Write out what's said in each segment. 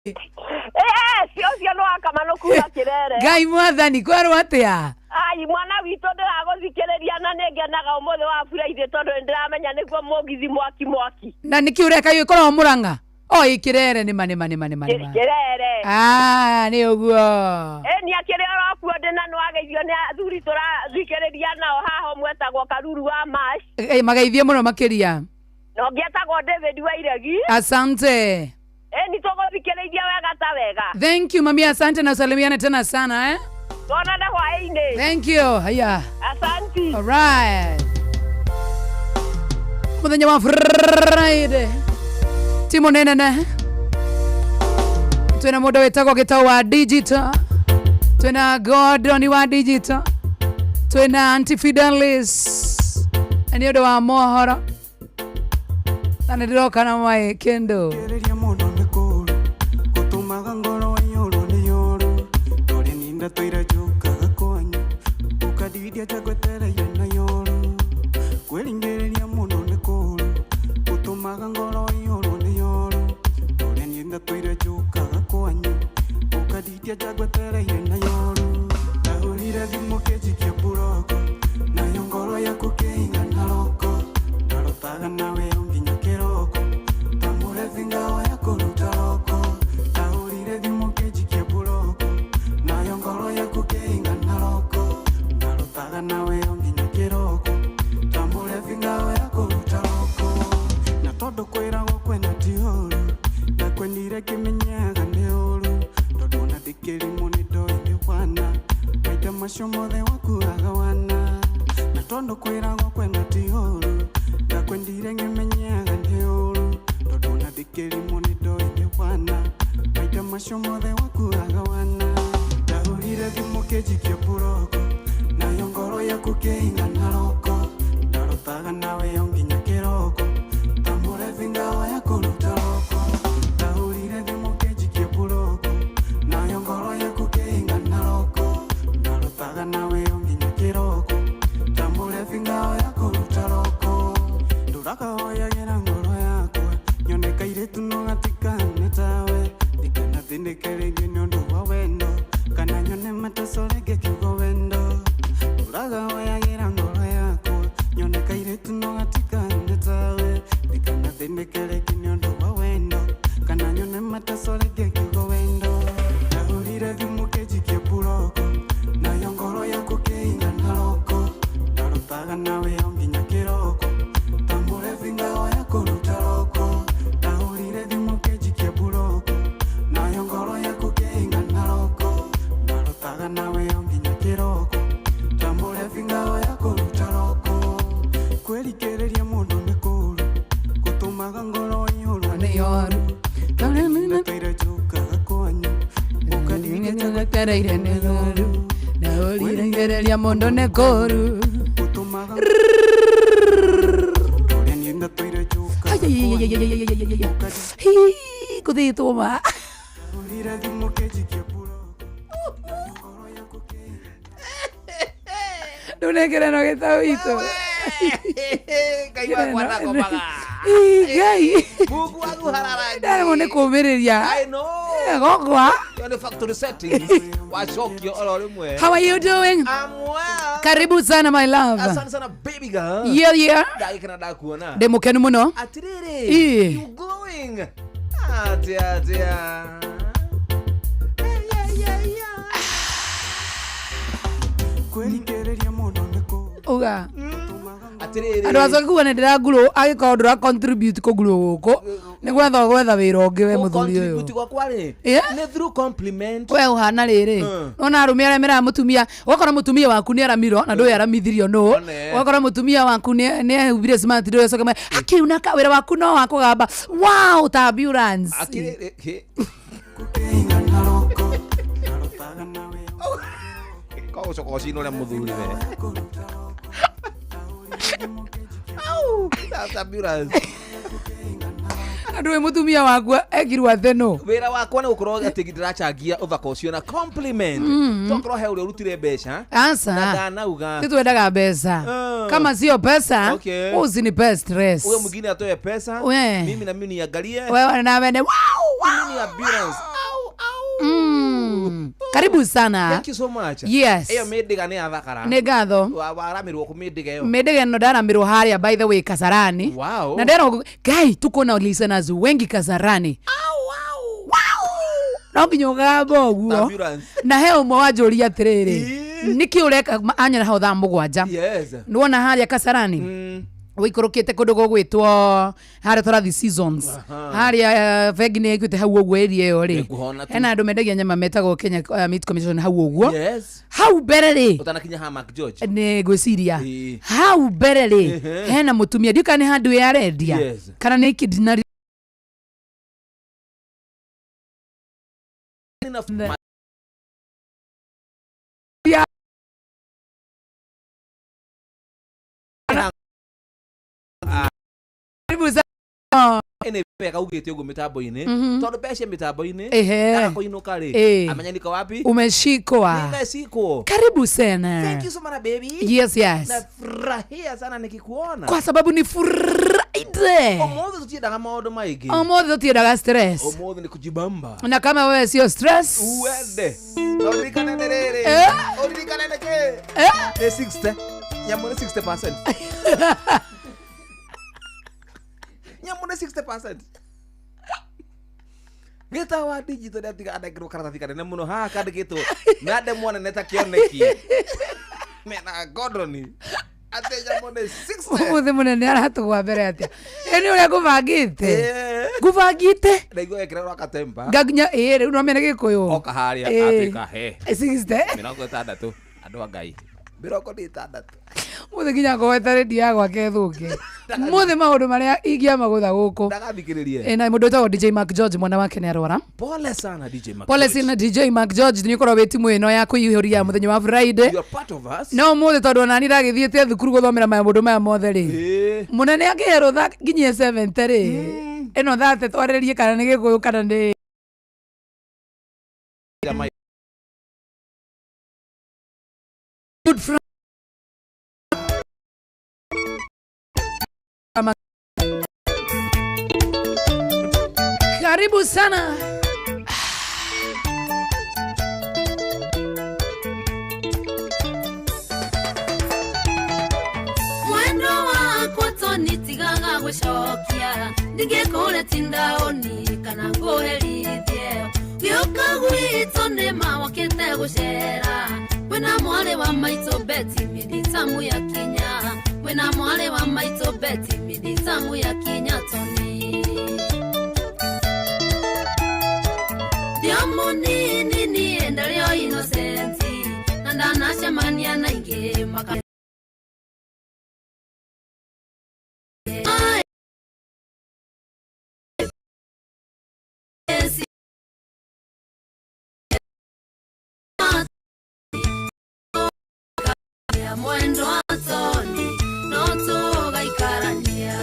Yes, ũcio nĩ wakama kuga kĩrere. Ngai mwathani, kwerwo atĩa? Ai, mwana witũ, ndĩragũthikĩrĩria na nĩ ngenaga ũmũthĩ wa Friday tondũ nĩ ndĩramenya nĩguo mũgithi mwaki mwaki. Na nĩkĩ ũreka ĩ ĩkoragwo mũrang'a o ĩ kĩrere? Nĩma, nĩma, nĩma, nĩma, nĩma. Kĩrere. Ah, nĩ ũguo. Ĩ, nĩ akĩrĩ orokuo ndĩ na nĩwageithio nĩ athuri tũrathikĩrĩria nao haha, ũmwe etagwo Karuru wa Mash. Eh, mageithie mũno makĩria. Na ũngĩ etagwo David wa Iregi. Asante. Ĩ, nĩ tũgũthikĩrĩirie wega ta wega. Thank you, mami, asante na usalimiane tena sana, eh? Tuonane hwaĩ-inĩ. Thank you. Haya. Asanti. Alright, muthenya wa Friday ti munene, twina mundu witagwo Gitau wa digital, twina Gordon wa digital, twina Auntie Fidelis nĩ ũndũ wa mohoro, na nĩ ndĩroka na mai kĩndũ. Kĩrĩria mũno nĩ kũũru gũtũmaga ngoro iyũrwo nĩ yũru ndũrĩ ninda tũire njũkaga kwanyu ũkandidia njagwetereire na yũru. Kwĩringĩrĩria mũno nĩ kũũru gũtũmaga ngoro iyũrwo nĩ yũru ndũrĩ ninda tũire njũkaga kwanyu ũkandidia njagwetereire na yũru. Ndahũrire thimũ kĩnjikia mburoko nayo ngoro yaku kĩingana roko ndarotaga nawe o nginya kĩroko tamũrethi ngao ya kũruta roko. Ndahũrire thimũ kĩnjikia mburoko nayo ngoro yaku kĩingana roko ndarotaga nawe o nginya kĩroko tamũrethi ngao ya kũruta roko. Na tondũ kwĩragwo kwenda ti ũru, ndakwendire kĩmenyaga nĩ ũru tondũ ona ndĩkĩrimũ nĩ ndoĩ nĩ wana maita macio mothe wakuaga wana. Na tondũ kwĩragwo kwenda ti ũru, ndakwendire ngĩmenyaga nĩ ũru tondũ ona ndĩkĩrimũ nĩ ndoĩ nĩ wana maita macio mothe wakuaga wana. Ndahũrire thimũ kĩnjikia mburoko nayo ngoro yaku kĩingana roko ndarotaga nawe o nginya kĩroko tamũrethi ngao ya kũruta roko. Ndahũrire thimũ kĩnjikia mburoko nayo ngoro yaku kĩingana roko ndarotaga nawe o nginya kĩroko tamũrethi ngao ya kũruta roko. Ndũrakahoyagĩra ngoro yakwa nyone kairĩtu no gatikane tawe ndikanathĩnĩke rĩngĩ nĩ ũndũ wa wendo kana nyone mateso rĩngĩ kiugo wendo. Ndũrakahoyagĩra ngoro yakwa nyone kairĩtu no gatikane tawe ndikanathĩnĩke rĩngĩ nĩ ũndũ wa wendo kana nyone mateso rĩngĩ kiugo wendo. Ndahũrire thimũ kĩnjikia mburoko nayo ngoro yaku kĩingana roko ndarotaga nawe o nginya kĩroko tamũrethi ngao ya kũruta roko. Ndahũrire thimũ kĩnjikia mburoko nayo ngoro yaku kĩingana roko ndarotaga nawe o nginya kĩroko tamũrethi ngao ya kũruta roko. Kwĩrikĩrĩria mũndũ nĩ kũũru gũtũmaga ngoro iyũrwo nĩ yoru. Ndatũire njũkaga kwanyu ũkandidia Njetereire nĩ yoru na ũririgĩrĩria mũndũ nĩ kũũru. Gũtũmaga ũrĩa niĩ ndatũire njũkaga Kũthĩtwo ma. Ndahũrire thimũ kĩnjikia mburoko nayo ngoro yaku kĩingana. Ndũnengere no gĩtau witũ. Ngai wakwa ndakomaga. Ngai. Mungu wangu hararagi. Ndaremwo nĩ kũmĩrĩria. I know. Gogwa. Ĩyo nĩ factory settings wacokio oro rĩmwe. How are you doing? I'm well. Karibu sana, my love. Asante sana, baby girl. Yeah. Ndagĩkena ndakuona. Ndĩ mũkenu mũno. Atirĩrĩ. Ĩ. You glowing. Atia atia. Yeah. Kwĩrikĩrĩria mũndũ nĩ kũũru Uga. Atirĩrĩ. Andũ acoke kuga nĩ ndĩrangurwo angĩkorwo ndũra contribute kũngurwo gũkũ nĩ gwetha gwetha wĩra ũngĩ we mũthuri ũyũ. Contribute gwakwa rĩ. Yeah. Nĩ through compliment. We ũhana rĩrĩ, nona arũme arĩa meraga mũtumia, ũgakora mũtumia waku nĩ aramirwo na ndũĩ aramithirio nũ. One. Ũgakora mũtumia waku nĩ ehumbire smart, ndũĩ acoke akiuna ka wĩra waku no wa kũgamba wow ta ambulance. Akirĩrĩ. Kĩ- kĩingana roko ndarotaga nawe Ko gũcoka ũcina ũrĩa mũthuri we. kũruta roko. Ndahũrire thimũ kĩnjikia Au, that's ambulance. Andũ mũtumia waku ekirwo atĩ nũ? Wĩra wakwa nĩ gũkorwo atĩ ndĩrachangia ũthaka ũcio na compliment, tokorwo he ũrĩa ũrutire mbeca na Asa. ndanauga. Titwendaga mbeca. Ah. Kama sio pesa, usinipe stress. Huyo mwingine atoe pesa. We. Mimi na mimi niangalie. Wewe na wene wow, wow. Mimi ni appearance. Au, au. Karibu sana. Thank you so much. Yes. Ĩyo mĩndĩga nĩ yathakara. Nĩ ngatho. Waramirwo kũmĩndĩga ĩyo. Mĩndĩga ĩno ndaramirwo harĩa, by the way, Kasarani. Na ndero gai tuko na listeners wengi Kasarani. No nginya ũgamba ũguo. Ambulance. Na he ũmwe wanjũria atĩrĩrĩ, nĩkĩ ũreka anyona hau thaa 7? Nĩwona harĩa Kasarani, wĩikũrũkĩte kũndũ gũgwĩtwo harĩa tũrathi Seasons, harĩa bengi nĩ ĩkuĩte hau ũguo, area ĩyo rĩ, Nĩngũhona tu. hena andũ mendagia nyama metagwo Kenya Meat Commission hau ũguo. Yes. Hau mbere rĩ, Ũtanakinya ha Mark George. Nĩ ngwĩciria hau mbere rĩ, hena mũtumia, ndiũ kana nĩ handũ ĩ arendia kana nĩ kidinari. Ya. Karibu sana. Ĩnĩ wega ugĩte ũguo mĩtambo-inĩ, tondũ mbeca mĩtambo-inĩ kũinũka rĩ, amenya niko wapi. Umeshikwa. Nimeshikwo. Karibu sana. Thank you so much, baby. Yes. Nafurahia sana nikikuona. Kwa sababu ni Friday. Ũmũthĩ tũtiendaga maũndũ maingĩ. Ũmũthĩ tũtiendaga stress. Ũmũthĩ nĩ kujibamba. Na kama wewe sio stress, Uende na ũririkane nĩ rĩrĩ, ũririkane nĩ kĩ? Nĩ 60, nyamũ nĩ 60%, nyamũ nĩ 60%. Gĩtawa digital nĩatiga andĩkĩrwo karatathi kanene mũno haha kandĩkĩtwo na ndemwa nene ta kĩoneki mena gondoni atĩ nyamũ nĩ 60. Ũmũthĩ mũnene aratũgwa mbere atĩa? Ĩ nĩ ũrĩa ngũbangĩte. Ngũbangĩte. Ndaigua ekĩra katemba. Ngaginya ĩ rĩu no mene gĩkũyũ. Oka harĩa atuĩka he 60. 60, andũ a Ngai, 60. Mũthĩ nginya ngũgweta redio ya gwake thũke. Mũthĩ maũndũ marĩa ingĩamagũtha gũkũ. Ndagathikĩrĩrie. Ĩ, na mũndũ wĩtagwo DJ Mark George, mwana wake nĩ arwara. Pole sana, DJ Mark Pole George. sana, DJ Mark George, nĩ ũkorwo wĩ timu ĩno ya kũiyũria mũthenya wa Friday. You are part of us. No ũmũthĩ tondũ onani ndagĩthiĩte thukuru gũthomera maũndũ maya mothe rĩ, mũnene akĩhe rũtha nginyie 70 rĩ, ĩno thate twarĩrie kana nĩ gĩkũyũ kana nĩ good friend. Karibu sana. Mwendo wakwa tonitigaga gũcokia, ndingĩkũre tindaũni kana ngũherithie, gĩũka gwitũ nĩ mawakĩte gũcera, wĩna mwarĩ wa maitũ Beti mithitamu ya kinya, wĩna mwarĩ wa maitũ Beti mithitamu ya kinya toni. Ndio mũnini niĩ ndarĩ o innocent, na ndanacemania na ingĩ maka. Yes. Mwendo atoni no tũgaikarania,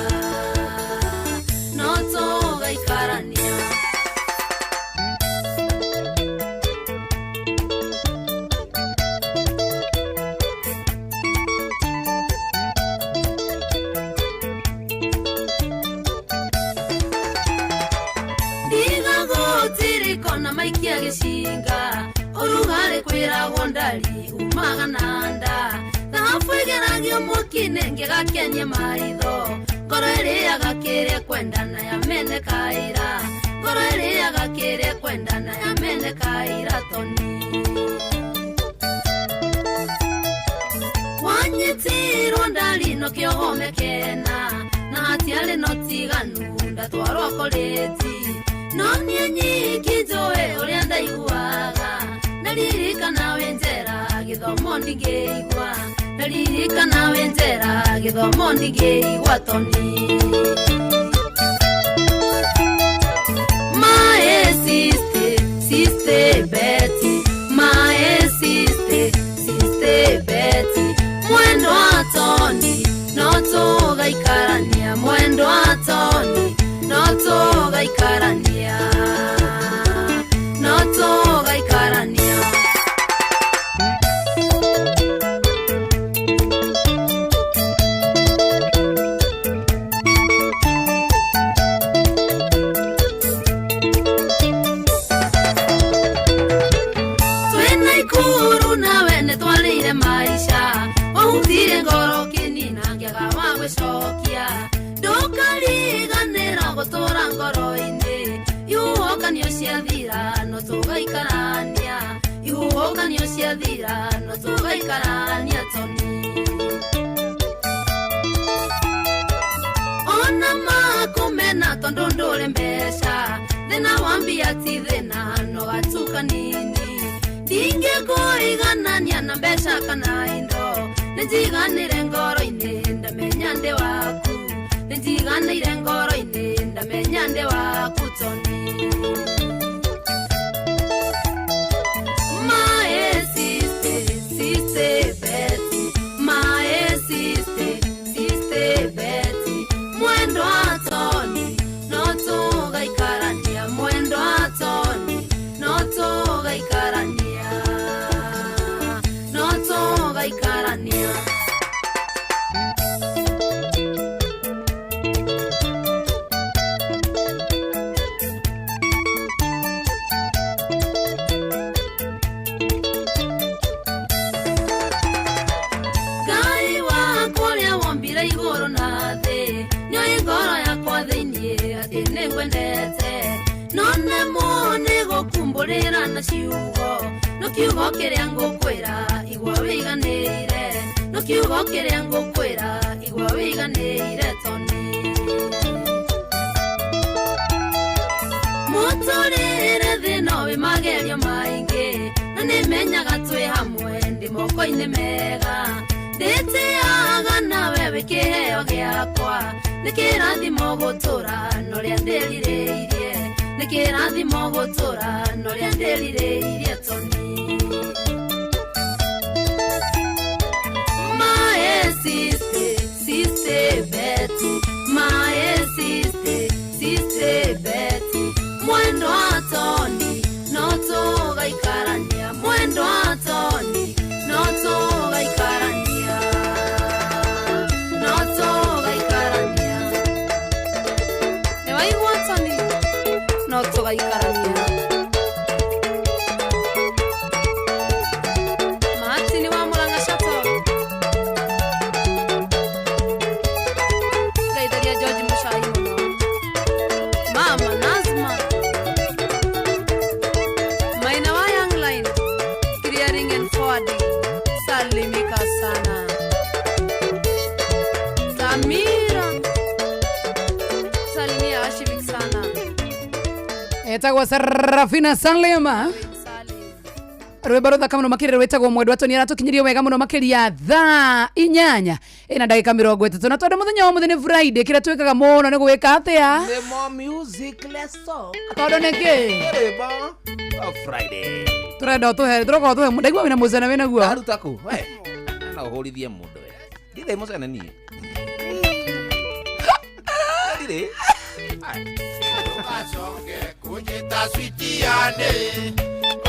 no tũgaikarania. Ndigagũtiriko na maikia gĩcinga, ũrugarĩ kwĩragwo ndari umaga na nda, thahabu ĩgeragio mwaki-inĩ ngĩgakenie maitho, ngoro ĩrĩaga kĩrĩa kwendana yamene kaira, ngoro ĩrĩaga kĩrĩa kwendana yamene kaira toni. Wanyitirwo ndari no kĩohomekena, na hatiarĩ no tiganu ndatwarwo korĩti, no niĩ nyiki njũĩ ũrĩa ndaiguaga, ndaririkana wĩ njera gĩthomo ndingĩigua, ndaririkana wĩ njera gĩthomo ndingĩigua toni. My sister, sister Betty, my sister, sister Betty, mwendo wa Tony, no tũgaikarania, mwendo wa Tony, no tũgaikarania. tũgaikarania. Twĩna ikuru nawe nĩ twarĩire maica, wahutire ngoro kĩnina ngĩaga wa gwĩcokia. Ndũkariganĩra gũtũra ngoro-inĩ, ihuhũkanio ciathira no tũgaikarania, ihuhũkanio ciathira no tũgaikarania Toni. Ona makumena tondu ndũrĩ mbeca, thĩna wa mbia ti thĩna no gatuka nini. Ndingĩkũiganania na mbeca kana indo, nĩnjiganĩre ngoro-inĩ ndamenya ndĩ waku, nĩnjiganĩire ngoro-inĩ ndamenya ndĩ waku Toni. My sister, sister Betty, my sister, sister Betty, mwendo wa Toni no tũgaikarania, mwendo wa Toni no tũgaikarania, no tũgaikarania. Ngai wakwa ũrĩa wombire igũrũ na thĩ, nĩoĩ ngoro yakwa thĩiniĩ atĩ nĩngwendete. No nemwo nĩ gũkumbũrĩra na ciugo, no kiugo kĩrĩa ngũkwĩra igua wĩiganĩire, no kiugo kĩrĩa ngũkwĩra igua wĩiganĩire Toni. Mũtũrĩre thĩ no wĩ magerio maingĩ, na nĩmenyaga twĩ hamwe ndĩ moko-inĩ mega. Ndĩtĩaga nawe wĩ kĩheo gĩakwa, nĩ kĩrathimo gũtũra na ũrĩa ndĩrirĩirie, nĩ kĩrathimo gũtũra na ũrĩa ndĩrirĩirie Toni. My sister, sister Betty, my sister, sister Betty, mwendo wa Toni no tũgaikarania, mwendo wa Toni no tũgaikarania, no tũgaikarania. Nĩ waigua Toni? No tũgaikarania. Martin wa Murang'a Chateau. Ngaitharia George Muchai mũno. Mama Nazma. Maina wa Young Line. Clearing and forwarding. Salimika sana. Samira. Salimia Ashivik sana. Etagwo Sarafina Salema. Salim. Rwimbo ruthaka muno makiria rwitagwo Mwendwa Toni aratukinyirie wega muno makiria thaa 8 ina ndagika 30, na tondu muthenya wa muthenya nĩ Friday, kĩrĩa twĩkaga mũno nĩ gwĩka atĩa? The more music, less talk. Tondu nĩkĩ? Rwĩmbo wa Friday. Tũrenda ũtũhe, tũroka ũtũhe, ndaigua wĩna mũcene wĩna guo. Ndaruta kũ we no ũhũrithie mũndũ we ndirĩ mũcene niĩ ndirĩ. Ugacoke kunjita switiane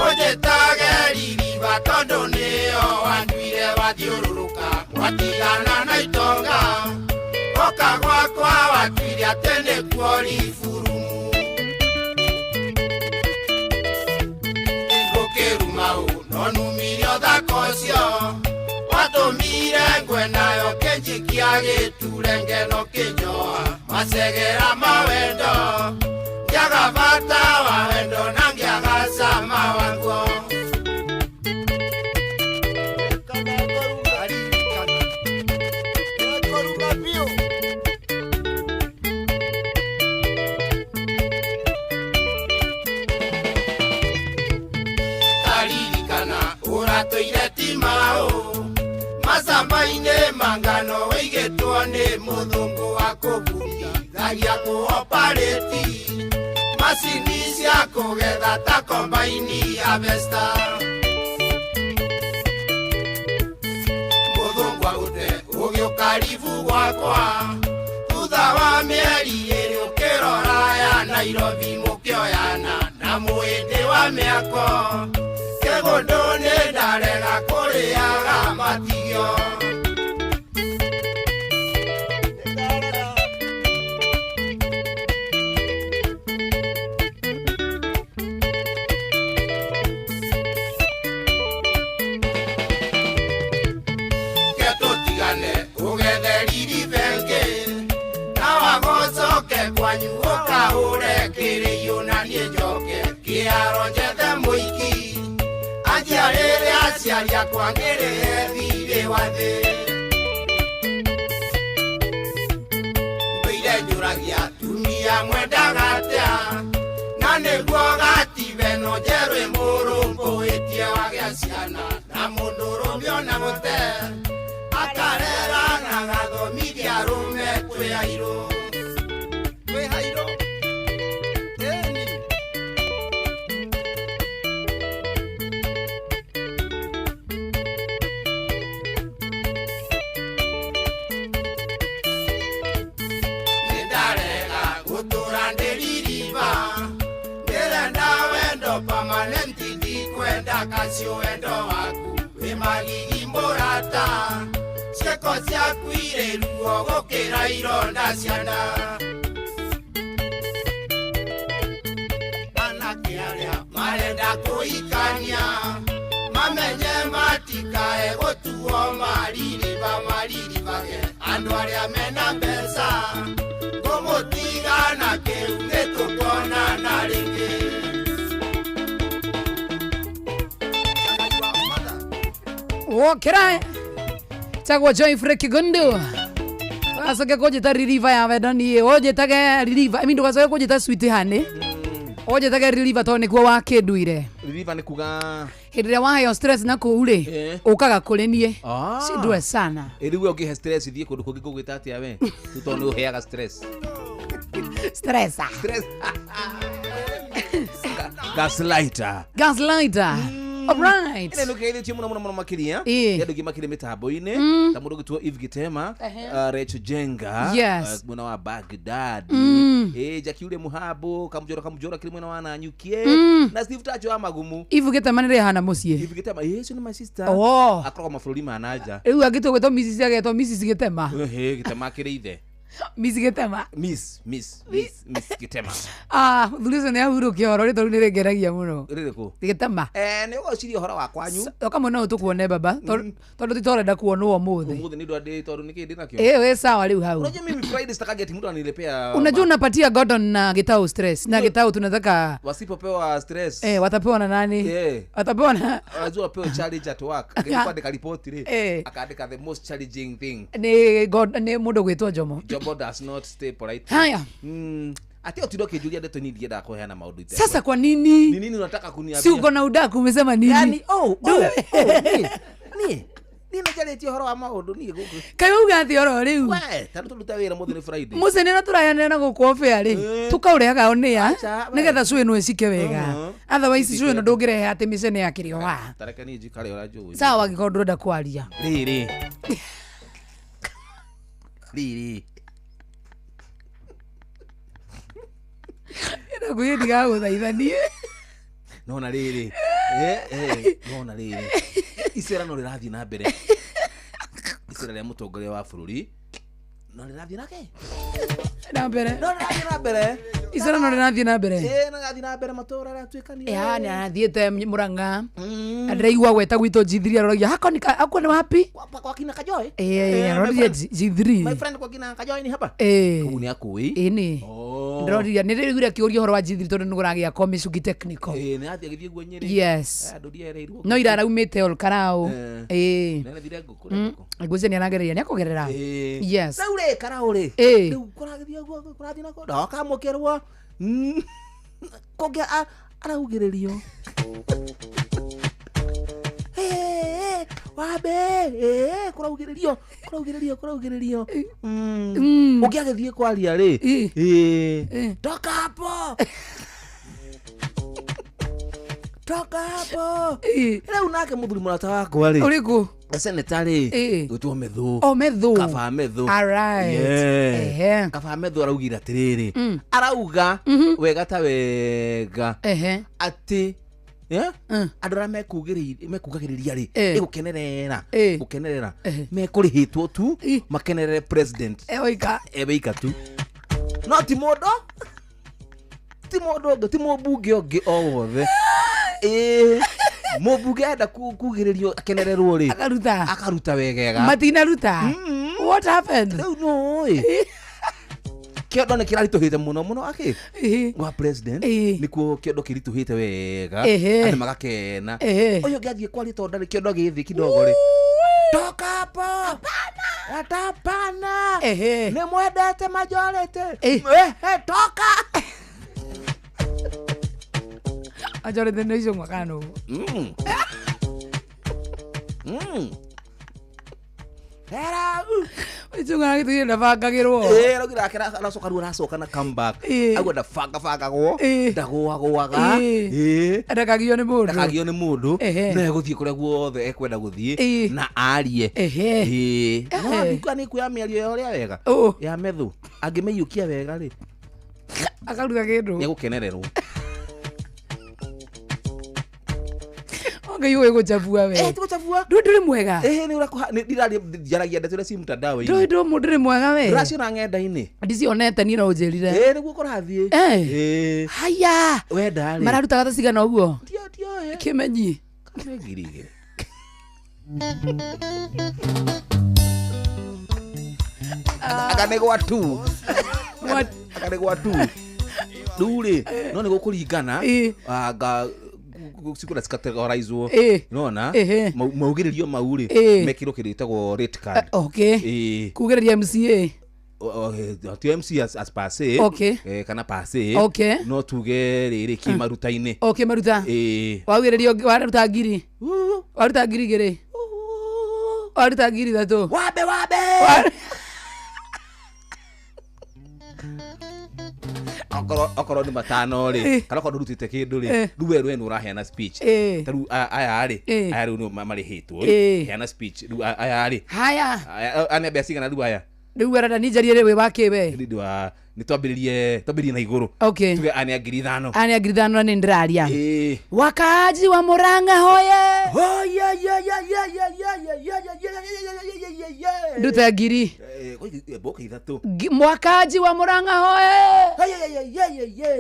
unjitage ririba tondu nĩo wanduire wathiũrũrũka watigana na itonga oka gwakwa watuire atĩ nĩkuo riburumu ngũkĩruma ũ no numire ũthaka ũcio watũmire ngwe nayo kĩnjikia gĩture ngeno kĩnjoa macegera mawendo ngĩaga bata wa wendo na ngĩaga cama waguo. Taririkana ũratũire ti maũ macamba-inĩ mangano wĩigĩtwo nĩ mũthũngũ wa kũbundithagia kũoparĩti macini cia kũgetha ta kombaini harvester. Mũthũngũ agũte ũgĩũka ribu gwakwa thutha wa mĩeri ĩrĩ ũkĩrora ya Nairobi mũkĩoyana na Mũhĩndĩ wa mĩako kĩgũndũ nĩ ndarega kũrĩaga matigio. Ketũtigane ũgethe riri bengi na wagocoke kwanyu ũkahũre kĩrĩiũ na niĩ njoke kĩharo njethe mũiki anjiarĩre aciari akwa ngĩrĩhe thirĩ wa thĩ. Ndũire njũragia atumia mwendaga atĩa na nĩguo gatibe no njerũ ĩmũrũmbũĩtie wagĩa ciana na mũndũrũme ona gũte akarera na gathomithia arũme kwĩ airũ. Kwĩ airũ. Ĩni. Nĩndarega gũtũra ndĩririba ndĩrenda wendo permanent ndikwenda kacio wendo waku wĩ magigi mũrata ciĩko ciaku irĩ ruo gũkĩra ironda cia nda. Anake arĩa marenda kũhikania mamenye matikae gũtuo maririba mariribage andũ arĩa mena mbeca ngũmũtiga na kĩu nĩtũkonana rĩngĩ. Wokera tagwo Joyfrey Kigundu wacoke kũnjĩta reliever ya wendo niĩ ũnjĩtage reliever I mean ndũgacoke kũnjĩta sweet honey ũnjĩtage reliever tondũ nĩkuo wakĩnduire. Reliever nĩ kuga Hĩndĩ ĩrĩa waheo stress na kũu rĩ ũkaga kũrĩ niĩ cindwe sana. Ĩ rĩu we ũngĩhe stress thiĩ kũndũ kũngĩ ngũgwĩta atĩa we rĩu tondũ nĩ ũheaga stress. Stressa. Stress. Gaslighter. Gaslighter. All right. Ĩno nĩkĩgeithĩtie mũno mũno mũno makĩria Ĩĩ. nĩ andũ aingĩ makĩrĩ mĩtambo-inĩ ta mũndũ ũgĩtwo Eve Gitema, Rachel Jenga, Yes. mwena wa Baghdad, Jackie Ule Muhabo Kamujora Kamujora kĩrĩ mwena wa Nanyukie na Steve Tacho wa Magumu. Eve Gitema nĩ rĩhana mũciĩ. Eve Gitema ũcio nĩ my sister. Oh. Akoragwo mabũrũri ma nanja. Rĩu angĩtua gwĩtwo Mrs agetwo Mrs Gitema. Ehe, Gitema akĩrĩ ithe. Miss Gitema. Miss Miss Miss Miss Gitema. Ah, mũthuri ũcio nĩ ahurũkia ũhoro rĩtwa rĩu nĩ rĩngeragia mũno. Rĩrĩkũ? Gitema. Nĩ ũgociria ũhoro wa kwanyu. Oka no tũkuone baba tondũ ti tũrenda kuonwo ũmũthĩ. Ũmũthĩ nĩ ũndũ andĩ tondũ nĩkĩ ndĩ nakĩo. Ĩ wĩ sawa rĩu hau. Unajua mimi Friday sitakaga ati mtu anilepea. Unajua unapatia Gordon na Gitau stress na Gitau tunataka wasipopewa stress. Watapewa na nani? Watapewa na Unajua wapewe challenge at work. Angĩkorwo kwandĩka ripoti rĩ, akaandĩka the most challenging thing. Nĩ God nĩ mũndũ gwĩtwo Jomo. Jomo does not stay polite. Haya. Ati ũtinde ũkĩnjũria ndeto niĩ ndiendaga kũheana maũndũ itekwa. Sasa kwa nini? Ni nini unataka kuniambia? Si uko na udaku umesema nini? Yani, oh, niĩ niĩ nĩnjarĩtie ũhoro wa maũndũ niĩ gũkũ. Kaĩ wauga atĩa oro rĩu? We, ta rĩu tũrute wĩra mũthĩ nĩ Friday. Mũcene ũrĩa tũrayanĩra na gũkũ off-air rĩ, tũkaũrehaga on air Acha, we. nĩgetha show ĩno ĩcike wega. Otherwise show ĩno ndũngĩrehe atĩ mĩcene yakĩrĩ o haha. Ta reke niĩ njikare ũrĩa njũĩ. Sawa angĩkorwo ndũrenda kwaria. Rĩrĩ. Rĩrĩ. Ĩno ngũyĩ ndigagũthaitha niĩ. Nona rĩrĩ. Nona rĩrĩ. Icera no rĩrathiĩ na mbere. Icera rĩa mũtongoria wa bũrũri no rĩrathiĩ nake? Na mbere. No rĩrathiĩ na mbere. Icera no rĩrathiĩ na mbere. No rĩrathiĩ na mbere matũra rĩratuĩkania. Ya, nĩ arathiĩte Murang'a. Na ndĩraigua gweta gwitũ G3 aroragia hako ni hako ni wapi? Kwa kina Kajoe? Aroria G3. My friend kwa kina Kajoe ni hapa? Kũu nĩ akũĩ. Ĩni. Ndĩroririe nĩ ndĩraiguire akĩũria ũhoro wa G3 tondũ nĩ kũragĩa kwa Mĩcuki Technical. Nĩ athiĩ agĩthiĩ guo Nyĩrĩ. Yes. Andũ ndiereirwo. No ira araumĩte Ol Karau. Nĩ arathire ngũkũ, ngũkũ. Ngwĩciria nĩ aragereria nĩ akũgerera. Yes. Rĩu rĩ Karau rĩ. Rĩu kũragĩthiĩ ũguo kũrathiĩ na kũ ndokamũkĩrwo. Kũngĩ araugĩrĩrio. Wambe, kũraugĩrĩrio, kũraugĩrĩrio, kũraugĩrĩrio. Ũngĩ agĩthiĩ kwaria rĩ. Toka hapo. Toka hapo. Rĩu nake mũthuri mũrata wakwa rĩ. Ũrĩkũ? Seneta rĩ, Ĩĩ. gwĩtwo Methu. O Methu. Kaba Methu. Alright. Yeah. Ehe. Kaba Methu araugire atĩrĩrĩ, arauga wega ta wega Ehe. atĩ, yeah? Mm. Andũ arĩa mekugagĩrĩria rĩ, Eh. gũkenerera, Eh. gũkenerera, Eh. mekũrĩhĩtwo tu Ĩ. makenerere president. Eoika. Eweika tu, no ti mũndũ, ti mũndũ ũngĩ, ti mũmbunge ũngĩ o wothe. Ĩĩ, mũmbunge enda kugĩrĩrio akenererwo rĩ, Akaruta. Akaruta wegega. Matinaruta. What happened? Rĩu nũĩ kĩondo nĩ kĩraritũhĩte mũno mũno akĩ Ĩĩ. gwa president. Ĩĩ. Nĩkuo kĩondo kĩritũhĩte wega. Ehe. Andũ magakena. Ehe. Ũyũ ũngĩ athiĩ kwaria, tondũ ndarĩ kĩondo gĩthĩ kidogo rĩ, toka hapo, atapana. Ehe. Nĩ mwendete majority. Ĩ. Ehe, toka. Majority nĩ icio mwakano. Era. Icung'a gĩtugire ndabangagĩrwo. Eh, araugire ake aracoka rĩu, aracoka na comeback. Ĩ. Auga ndabangabangagwo. Ĩ. Ndagũagũaga. Ĩ. Ĩ. Ndakagio nĩ mũndũ. Ndakagio nĩ mũndũ. Ehe. No egũthiĩ kũrĩa guothe ekwenda gũthiĩ Ĩ. na arie. Ehe. Ĩ. No Ehe. ndikuwa nĩ kuoya mĩario ya ũrĩa wega Ũ. ya Methu, angĩmĩiyũkia wega rĩ, Akaruta kĩndũ. nĩ egũkenererwo. Ngai ũĩ gũchabua we. Eh, tigũchabua. Ndũĩ ndũrĩ mwega. Ĩhĩ, nĩ ũrakũha ndiraria, njaragia ndeto iria ci mtandao-inĩ. Ndũĩ ndũrĩ mwega we. Ndũraciona ng'enda-inĩ? Ndicionete niĩ, no ũnjĩrire. Ĩ, nĩguo kũrathiĩ. Eh. Ĩ. Haya. Wenda rĩ, Mararutaga ta cigana ũguo? Tioĩ. Kĩmenyi. Kana 2,000. Aka nĩ gwa tu. Aka nĩ gwa tu rĩu rĩ, no nĩ gũkũringana. Ĩ. Anga cikũra cicategorizwo. Ĩ. Nona Ĩhĩ. maugĩrĩrio mau rĩ, Ĩ. mekĩrwo kĩndũ gĩtagwo rate card. Okay. Ĩ. Kugĩrĩria MCA. Ti MC as per se. Okay. Kana per se. Okay. No tuge rĩrĩ kĩmaruta-inĩ. Okay, maruta. Ĩ. Waugĩrĩrio waruta 1,000. Waruta 2,000. Waruta 3,000. Wabe wabe. Okorwo nĩ 5 rĩ, Eh. kana okorwo ndũrutĩte kĩndũ rĩ, Eh. rĩu we nĩ ũraheana speech. Eh. Ta rĩu aya rĩ, Eh. aya rĩu nĩ marĩhĩtwo Eh. rĩ, heana speech rĩu aya rĩ. Haya. Aya nĩ mbia cigana rĩu aya? Rĩu arenda ninjarie rĩ wĩ wakĩ we? Nĩ ũndũ wa nĩ twambĩrĩrie na igũrũ. Okay. Tuge aya nĩ a 5,000. Aya nĩ a 5,000 na nĩ ndĩraria. Ĩĩ. Wakaaji wa Murang'a hoye. Oh, yeah, yeah, yeah, yeah, yeah, yeah, yeah, yeah, yeah, yeah, yeah, yeah, yeah, yeah, yeah. Ndute 1,000. Eh, mboka 3. Mwakaji wa Murang'a hoye. Hey, yeah, yeah, yeah, yeah,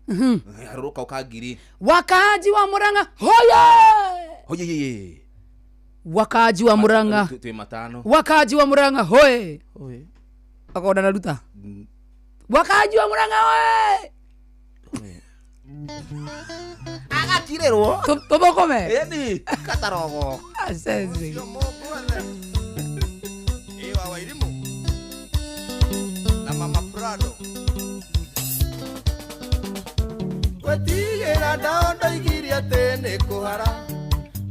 yeah. Harũrũka ũka 1,000. Wakaaji wa Murang'a hoye. Oh, yeah, yeah, yeah. Wakaaji wa Murang'a. Twĩ 5. Wakaaji wa Murang'a hoye. Oe. Akonda naruta. Wakaaji wa Murang'a hoye. Agatirĩrwo. Tũthũkũme. Ĩni katarogo. Asenzi. Iwa Wairimu na Mama Prado gwetigĩra ndao ndoigire atĩ nĩ kũhara.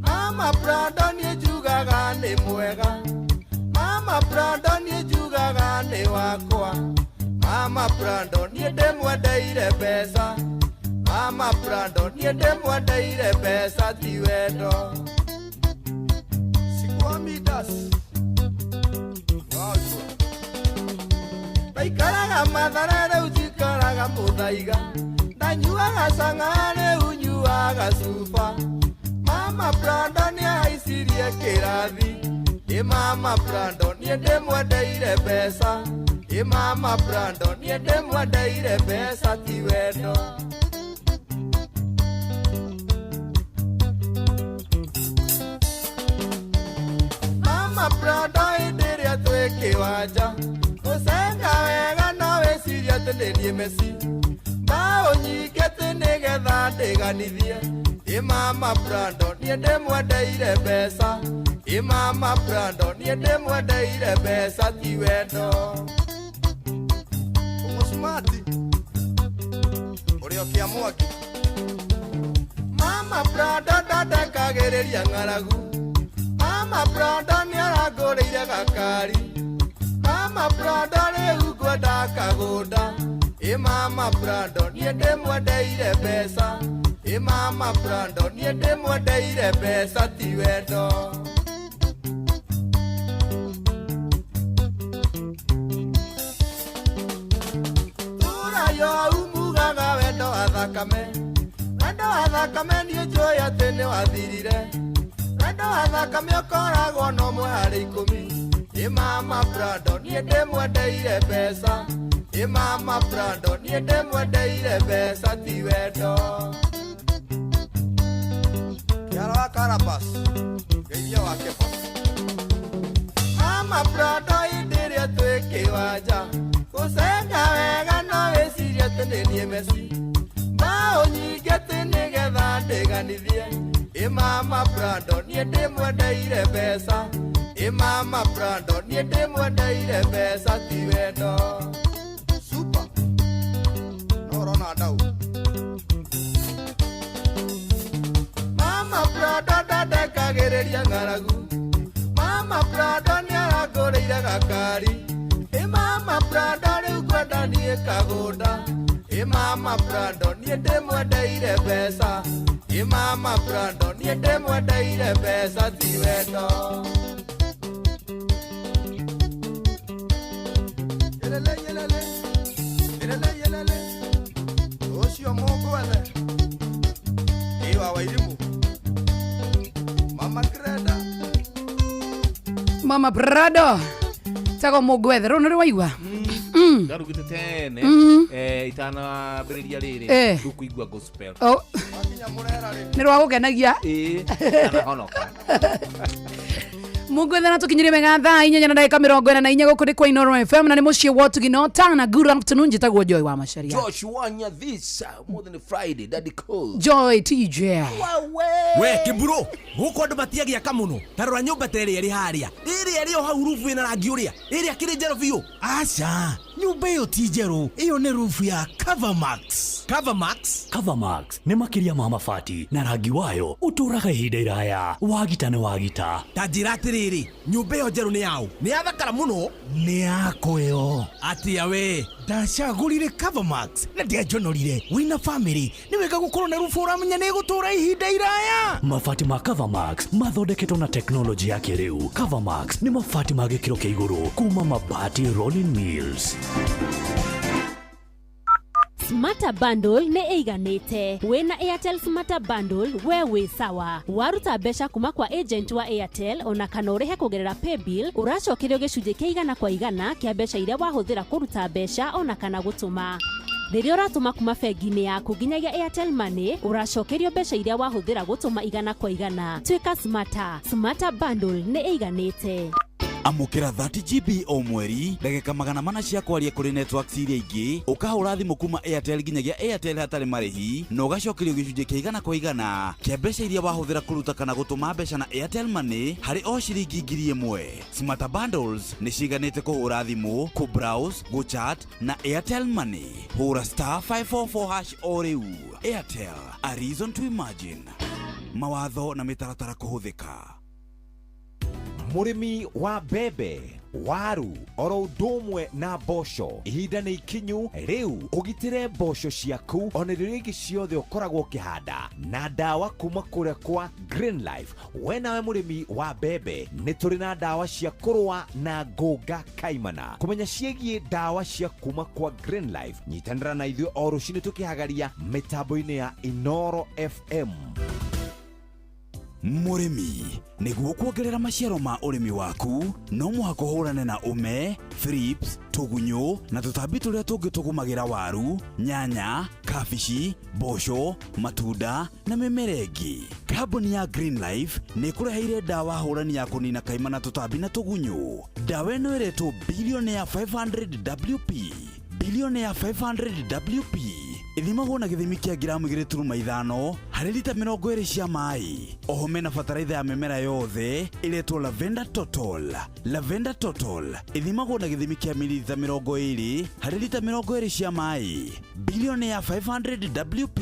Mama Prado niĩ njugaga nĩ mwega. Mama Prado niĩ njugaga nĩ wakwa. Mama Prado niĩ ndĩmwendeire mbeca. Mama Prado niĩ ndĩmwendeire mbeca ti wendo. Sikuamidas. Ndaikaraga Mathare, rĩu njikaraga Mũthaiga. Ndanyuaga cang'a, rĩu nyuaga cuba. Mama Prado nĩahaicirie kĩrathi. Ĩ Mama Prado niĩ ndĩmwendeire mbeca. Ĩ Mama Prado niĩ ndĩmwendeire mbeca ti wendo. Mama Prado hĩndĩ ĩrĩa twĩ kĩwanja gũcenga wega no wĩcirie atĩ nĩ niĩ Messi. Mbaũ nyingĩ atĩ nĩgetha ndĩganithie. Ĩ Mama Prado niĩ ndĩmwendeire mbeca. Ĩ Mama Prado niĩ ndĩmwendeire mbeca ti wendo. Ũmũcumati ũrĩa ũkĩa mwaki. Mama Prado ndandekagĩrĩria ng'aragu. Mama Prado nĩarangũrĩire gakari. Mama Prado rĩu ngwenda kagũnda. Ĩ Mama Prado niĩ ndĩmwendeire mbeca. Ĩ Mama Prado niĩ ndĩmwendeire mbeca ti wendo. Thakame, wendo wa thakame niĩ njũĩ atĩ nĩ wathirire. Wendo wa thakame ũkoragwo na ũmwe harĩ 10. Ĩ mama Prado, niĩ ndĩmwendeire mbeca. Ĩ mama Prado, niĩ ndĩmwendeire mbeca ti wendo. Kĩara wa Karabas, ngeithia wa Kefa. Mama Prado hĩndĩ ĩrĩa twĩ kĩwanja, gũcenga wega no wĩcirie atĩ nĩ niĩ Messi. Mbaũ nyingĩ atĩ nĩgetha ndĩganithie. Ĩ mama Prado, niĩ ndĩmwendeire mbeca. Ĩ mama Prado, niĩ ndĩmwendeire mbeca ti wendo. Super. No ũrona ndau. Mama Prado ndandekagĩrĩria ng'aragu. Mama Prado nĩarangũrĩire gakari. Ĩ mama Prado rĩu ngwenda niĩ kagũnda. Ĩ mama Prado, niĩ ndĩmwendeire mbeca. Ĩ mama Prado, niĩ ndĩmwendeire mbeca ti wendo. Yelele, yelele. Yelele, yelele. Ũcio mũngwethe. Ĩ wa Wairimu. Mama Kreda. Mama Prado tago mũngwethe rå nä rä waigua. Ndarugĩte tene itanambĩrĩria rĩrĩ rĩu kũigua gospel. Oh, Wakinya mũrera rĩ. nä rwa gå kenagia. Ĩĩ, anahonoka. Mungwethe na tukinyirie wega thaa 8 na ndagĩka 44 gũkũ nĩ kwa Inoro FM na nĩ mũciĩ wa Tugino Tana. Good afternoon, njĩtagwo Joy wa Macharia. Joshua Nyathisa, more than a Friday, Daddy Cool. Joy TJ. We kĩmburu, gũkũ andũ matiagĩaka mũno. Ta rora nyũmba ta ĩrĩa ĩrĩ harĩa, ĩrĩa ĩrĩ o hau, rubu ĩna rangi ũrĩa, ĩrĩa kĩrĩ njerũ biũ. Aca, nyũmba ĩyo ti njerũ, ĩyo nĩ rufu ya Covermax. Covermax. Covermax nĩ makĩria ma mabati na rangi wayo ũtũũraga ihinda iraya. Wagita nĩ wagita. Ta njĩra atĩrĩrĩ, nyũmba ĩyo njerũ nĩ yaũ? Nĩ yathakara mũno. Nĩ yakwa ĩyo. Atĩa we? Ndacagũrire Covermax na ndianjonorire. Wĩna famĩlĩ nĩ wega gũkorwo na rubu ũramenya nĩ ĩgũtũũra ihinda iraya. Mabati ma Covermax mathondeketwo na teknolojĩ ya kĩrĩu. Covermax nĩ mabati ma gĩkĩro kĩa igũrũ kuma Mabati Rolling Mills. Smarter Bundle nĩ ĩiganĩte. Wĩna Airtel Smarter Bundle, we wĩ sawa. Waruta mbeca kuma kwa agent wa Airtel ona kana ũrĩhe kũgerera paybill, ũracokerio gĩcunjĩ kĩa 100% kĩa mbeca iria wahũthĩra kũruta mbeca ona kana gũtũma. Rĩrĩa ũratũma kuma bengi-inĩ yaku nginyagia Airtel Money, ũracokerio mbeca iria wahũthĩra gũtũma 100%. Tuĩka smarter. Smarter Bundle nĩ ĩiganĩte. Amũkĩra 30 GB o mweri, ndagĩka 400 cia kwaria kũrĩ networks iria ingĩ, ũkahũra thimũ kuma Airtel nginyagia Airtel hatarĩ marĩhi, na ũgacokerio gĩcunjĩ kĩa 100% kĩa mbeca iria wahũthĩra kũruta kana gũtũma mbeca na Airtel Money harĩ o ciringi 1000. Smarter Bundles nĩ ciganĩte kũhũra thimũ, kũ-browse, gũ-chat na Airtel Money. Hũra *544# o rĩu. Airtel, a reason to imagine. Mawatho na mĩtaratara kũhũthĩka. Mũrĩmi wa mbembe, waru oro ũndũ ũmwe na mboco, ihinda nĩ ikinyu rĩu ũgitĩre mboco ciaku ona irio iria ingĩ ciothe ũkoragwo ũkĩhanda na ndawa kuma kũrĩa kwa Green Life. We nawe mũrĩmi wa mbembe, nĩ tũrĩ na ndawa cia kũrũa na ngũnga kaimana. Kũmenya ciĩgiĩ ndawa cia kuma kwa Green Life, nyitanĩra na ithuĩ o rũcinĩ tũkĩhagaria mĩtambo-inĩ ya Inoro FM. Mũrĩmi, nĩguo kuongerera maciaro ma ũrĩmi waku, no mũhaka ũhũrane na ũme, thrips, tũgunyũ na tũtambi tũrĩa tũngĩ tũgũmagĩra waru, nyanya, kabici, mboco, matunda na mĩmera ĩngĩ. Kambuni ya Green Life nĩ ĩkũreheire ndawa hũrani ya kũnina kaima na tũtambi na tũgunyũ. Ndawa ĩno ĩretwo Billionaire 500 WP. Billionaire 500 WP ithimagwo na gĩthimi kĩa ngiramu 2.5 harĩ lita 20 cia maĩ. Oho mena bataraitha ya mĩmera yothe ĩretwo Lavender Total. Lavender Total ithimagwo na gĩthimi kĩa mililita 20 harĩ lita 20 cia maĩ. Billionaire 500 WP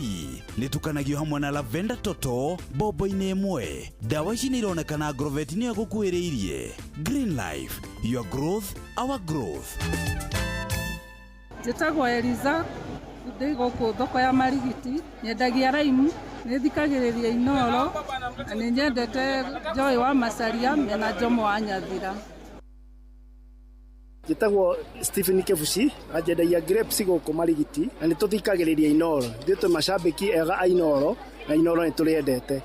nĩtukanagio hamwe na Lavender Total bombo-inĩ ĩmwe. Ndawa ici nĩ ironekana Agrovet nĩyo ĩgũkuhĩrĩirie. Green Life, your growth, our growth. Njĩtagwo Eliza, ndĩ gũkũ thoko ya Marigiti, nyendagia raimu, nĩ thikagĩrĩria Inoro, na nĩ nyendete Joy wa Macharia mena Jomo wa Nyathira. Njĩtagwo Stephen Kebuci na njendagia grapes gũkũ Marigiti na nĩ tũthikagĩrĩria Inoro. Ithuĩ twĩ macambĩki ega a Inoro na Inoro nĩ tũrĩendete.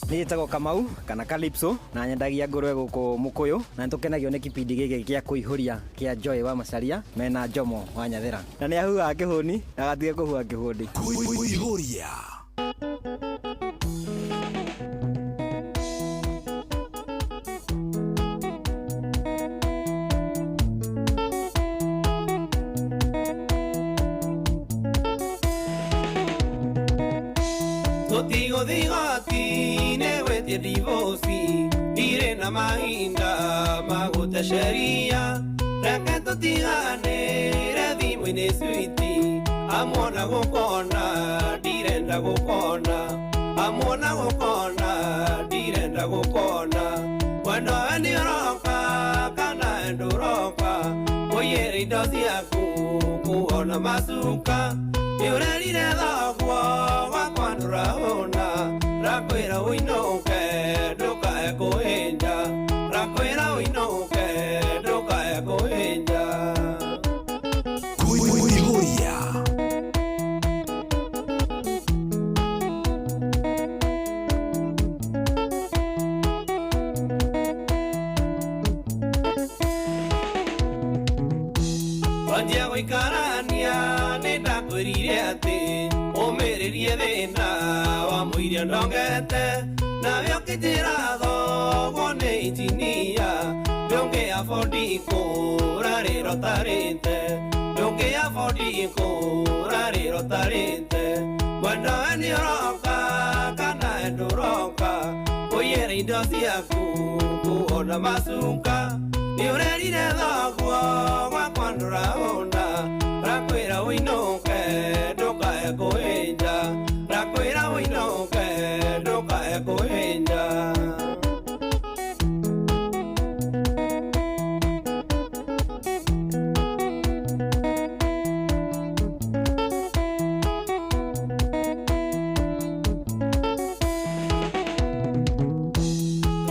Niĩ njĩtagwo Kamau kana Calypso na nyendagia ngũrwe gũkũ Mũkũyũ na nĩ tũkenagio nĩ kipindi gĩkĩ gĩa kũihũria kĩa Joy wa Macharia mena Jomo wa Nyathera na nĩ ahuhaga kĩhũni na agatige kũhuha kĩhũndi. Kũihũria. Tũtigũthiĩ gwĩtia divosi ndirĩ na mahinda ma gũte sheria reke tũtiganĩre thimũ-inĩ switi amuona gũkona ndirenda gũkona amuona gũkona ndirenda gũkona wendo we nĩ ũroka kana ndũroka kũiyĩra indo ciaku kuona macuka nĩ ũrerire thoguo wakwa ndũrahũna rakwĩra ũinũke ndũkae kũhĩnja rakwĩra ũinũke ndũkae kũhĩnja. Kũihũria. Wanjia gũikarania nĩ ndakwĩrire atĩ ũmĩrĩrie thĩna wa mũiria ndongete nawe ũkĩnjĩra thoguo nĩ injinia ndũngĩabondi kũra rĩro tarĩte ndũngĩabondi kũra rĩro tarĩte mwendo we nĩ ũroka kana ndũroka kũiyĩra indo ciaku kuona macuka nĩ ũrerire thoguo gwakwa ndũrahũna rakwĩra ũinũke ndũkae kũhĩnja rakwĩra ũinũke ndũkae kũhĩnja.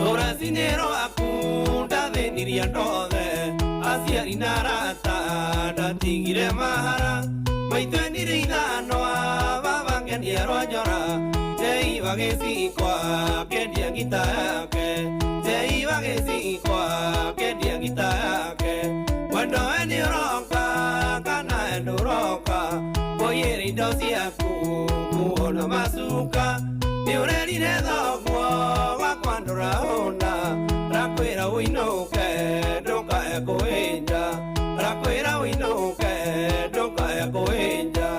Rũracinĩ rwaku ndathĩnirie andũ othe aciari na arata ndatigire mahara maitũ enire ithanwa baba ngenia rwa njora njeiba gĩcikwa kĩendia ngita yake njeiba gĩcikwa kĩendia ngita yake mwendo we nĩ ũroka kana ndũroka kũiyĩra indo ciaku kuona macuka nĩ ũrerire thoguo wakwa ndũrahũna rakwĩra ũinũke ndũkae kũhĩnja rakwĩra ũinũke ndũkae kũhĩnja.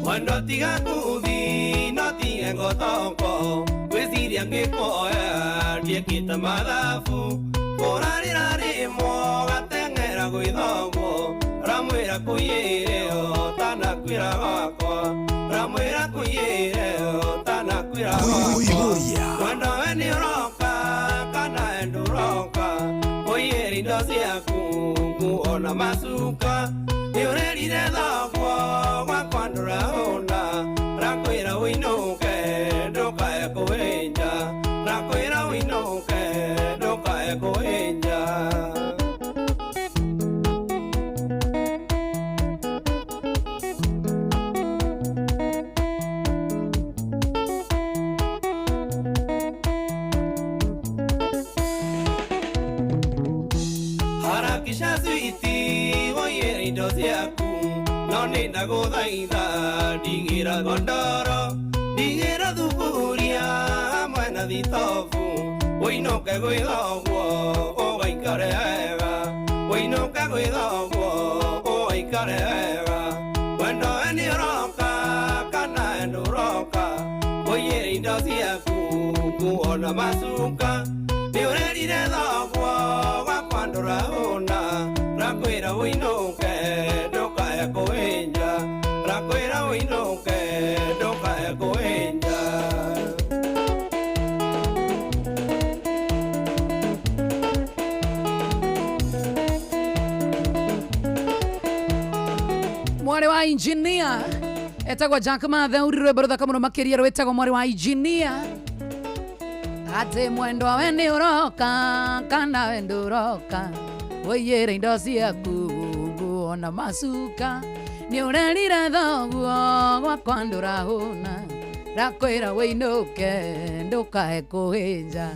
Mwendo tiga kuthi no tige ngotoko ngwĩciria ngĩkuoya ndiĩkĩte mathabu kũrarĩra rĩmwe gateng'era gwĩ thoguo ramwĩra kũiyĩre ũtanakwĩra gwakwa ramwĩra kũiyĩre ũtanakwĩra gwakwa mwendo we nĩ ũroka kana ndũroka kũiyĩra indo ciaku nguona macuka nĩ ũrerire thoguo gwakwa ndũrahũna rakwĩra ũinũke ndũkae kũhĩnja rakwĩra ũinũke ndũkae kũhĩnja. Harakisha switi woyĩre indo ciaku no nĩ ndagũthaitha ndigĩra gondoro ndigĩra thuburia hamwe na thitobu ũinũke gwĩ thoguo ũgaikare wega ũinũke gwĩ thoguo ũgaikare wega mwendo we nĩ ũroka kana ndũroka kũiyĩra indo ciaku kuona macuka nĩ ũrerire thoguo gwakwa ndũrahũna rakwĩra ũinũke ndũkae kũhĩnja rakwĩra ũinũke ndũkae kũhĩnja. wa engineer etagwo Jack Mathe uri rwimbo ruthaka muno makiria rwitagwo mwari wa engineer. Ati mwendwa we ni uroka kana we nduroka wiyire indo ciaku nguo na macuka ni urerire thoguo gwakwa ndurahuna rakwira wiinuke ndukae kuhinja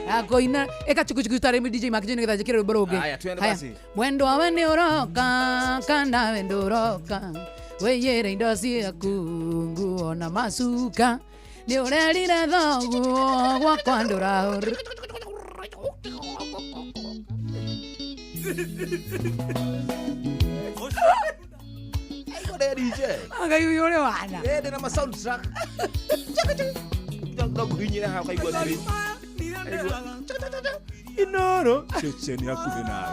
rakuina eka chukuchuku tare DJ Makijini nĩgetha njĩkĩre rwĩmbo rũngĩ. Haya, twende Haya. basi. Mwendwa we nĩ ũroka kana we ndũroka wĩiyĩre indo ciaku nguo na macuka nĩ ũrerire thoguo gwakwa ndũrahũra. Ore DJ. Ngai ũyũ ũrĩ wana. Eh, ndĩna ma soundtrack. No ngũhinyĩre haha ũkaigua atĩrĩ. Inoro ceceni hakuhĩ nawe.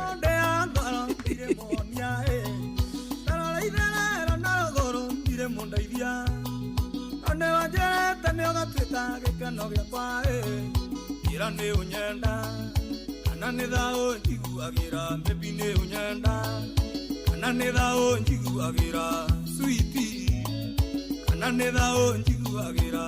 Ira nĩ ũnyenda kana nĩ thaũ njiguagĩra baby nĩ ũnyenda kana nĩ thaũ njiguagĩra sweetie kana nĩ thaũ njiguagĩra.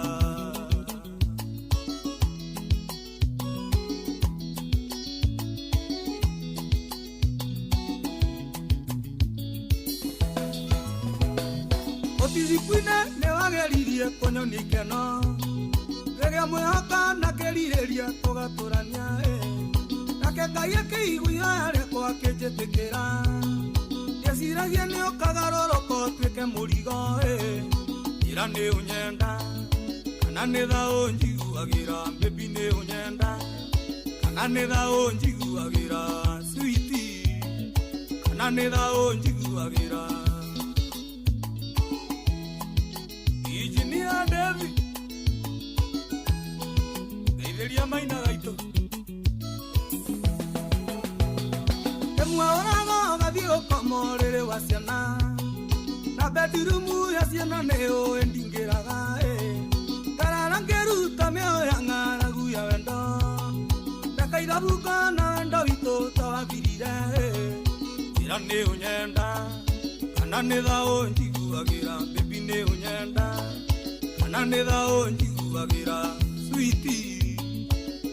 Ũticikwine nĩ wageririe kũnyonia ikeno rĩrĩa mwĩhoka na kĩrirĩria tũgatũrania nake Ngai akĩigua ihoya rĩakwa akĩnjĩtĩkĩra ndeciragia nĩ ũkagarũrũka ũtuĩke mũrigo ira nĩ ũnyenda kana nĩ thaũ njiguagĩra baby nĩ ũnyenda kana nĩ thaũ njiguagĩra sweetie kana nĩ thaũ njiguagĩra. Engineer David ndeithĩria maina gaitũ ĩmwe ũraga ũgathiĩ gũkoma ũrĩrĩ wa ciana na bedroom ya ciana nĩ ũĩ ndingĩraga ndarara ngĩruta mĩoyo ya ng'aragu ya wendo ndakaithabuka na wendo witũ tawathirire ira nĩ ũnyenda kana nĩ thaũ njiguagĩra baby nĩ ũnyenda kana nĩ thaũ njiguagĩra sweetie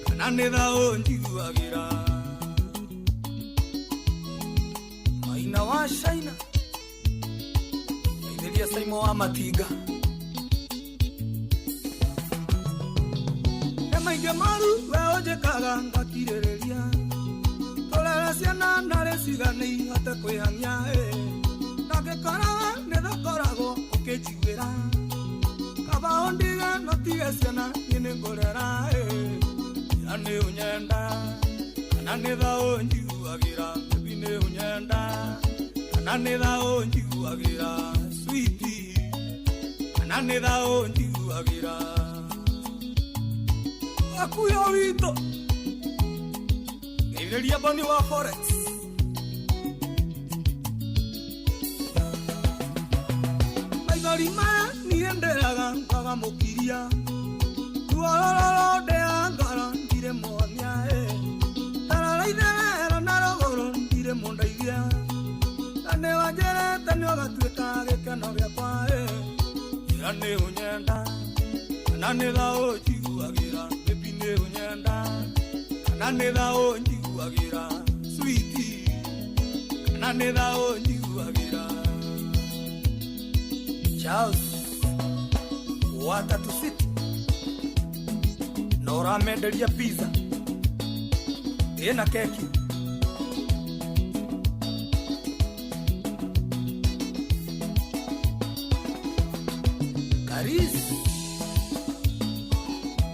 kana nĩ thaũ njiguagĩra. Maina wa China ndeithĩria Saimo wa Matinga nĩ maingĩ moru we ũnjĩkaga ngakirĩrĩria tũrere ciana narĩ cigana ihote kwĩhang'ia na ngĩkora we nĩ thakoragwo ũkĩnjiguĩra kaba ũndige no tige ciana niĩ nĩ ngũrera ira nĩ ũnyenda kana nĩ thaũ njiguagĩra baby nĩ ũnyenda kana nĩ thaũ njiguagĩra sweetie kana nĩ thaũ njiguagĩra. Akuya witũ ngeithĩria Boni wa Forex maithori maya niĩ ndĩraga ngaga mũkiria ruorororo ndĩa ngoro ndirĩ muonia tarara itherero na rũgũrũ ndirĩ mũndeithia na nĩ wanjĩrĩte nĩ ũgatuĩka gĩkeno gĩakwa ira nĩ ũnyenda kana nĩ thaũ njiguagĩra baby nĩ ũnyenda kana nĩ thaũ njiguagĩra sweetie kana nĩ thaũ njiguagĩra. Charles Watatu City na ũramenderia pizza ĩna keki. Karis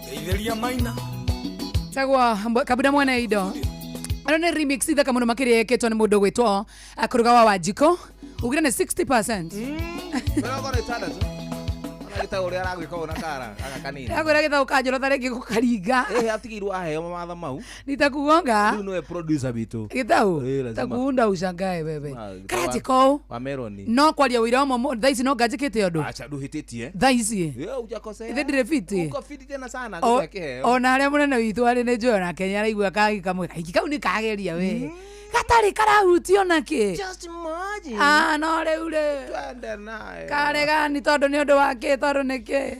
ngeithĩria maina Tagwa kabuda mwene indo ĩno nĩ remix ithaka mũno makĩria ĩkĩtwo nĩ mũndũ ũgwĩtwo Kũruga wa Wanjikũ ugire nĩ 60%. Mĩrongo na ĩtandatũ. Ona gĩtaũ ũrĩa aragwĩka ũũ na kara gaka kanini. Akwĩra gĩthaũ kanjũra ta rĩngĩ gũkaringa. Eh, atigirwo aheo mawatho mau. Nitakugonga. Rĩu nĩwe producer witũ. Gĩthaũ Ĩ, lazima. takuunda ushangae wewe. Ah, gĩthaũ Karati kou wa Meroni. no kwaria wĩira ũmwe thaa ici no nganjĩkĩte ũndũ. Acha ndũhĩtĩtie. Thaa ici. Wewe hujakosea. Ithe ndirĩ fiti. Uko fiti tena sana ngũhe kĩheo. Ona harĩa mũnene witũ arĩ nĩ njũĩ onake nĩ araigua kagi kamwe kaiki kau nĩ kageria we. Gatarĩ karahutio na kĩ. Just imagine. Ah, no rĩu rĩ. Twende nayo. Karegani tondũ nĩ ũndũ wa kĩ tondũ nĩ kĩ.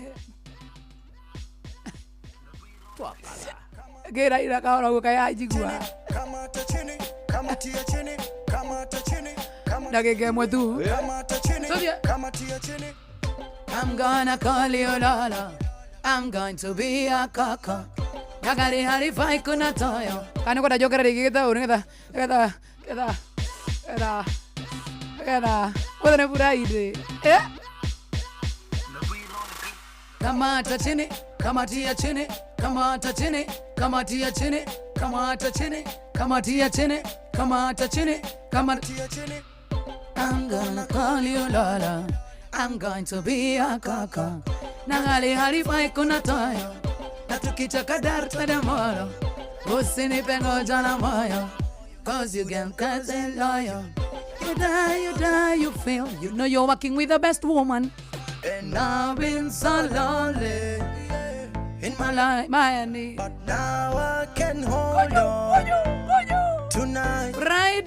Ngĩraira kahora ũguo kayanjigua. Kamata chini, kamatia chini, kamata chini, Ndagĩka ĩmwe tu. kamata chini, Tuthie. kamatia chini. I'm gonna call you Lola. I'm going to be a kaka. Gagari harifai kuna toyo. Kana kwenda njokere rĩngĩ gĩtaũ nĩgetha nĩgetha nĩgetha nĩgetha nĩgetha ũmũthĩ nĩ Friday. Eh? Kamata chini, kamatia chini, kamata chini, kamatia chini, kamata chini, kamatia chini, kamata chini, kamatia chini. I'm gonna call you Lola. I'm going to be a kaka. Nangali harifai kuna toyo. Na tukichoka dar twende moro. Usinipe ngoja na moyo. Cause you can cut the loyal. You die, you die, you feel. You know you're working with the best woman. And I've been so lonely in my life, my honey. But now I can hold on tonight. Right.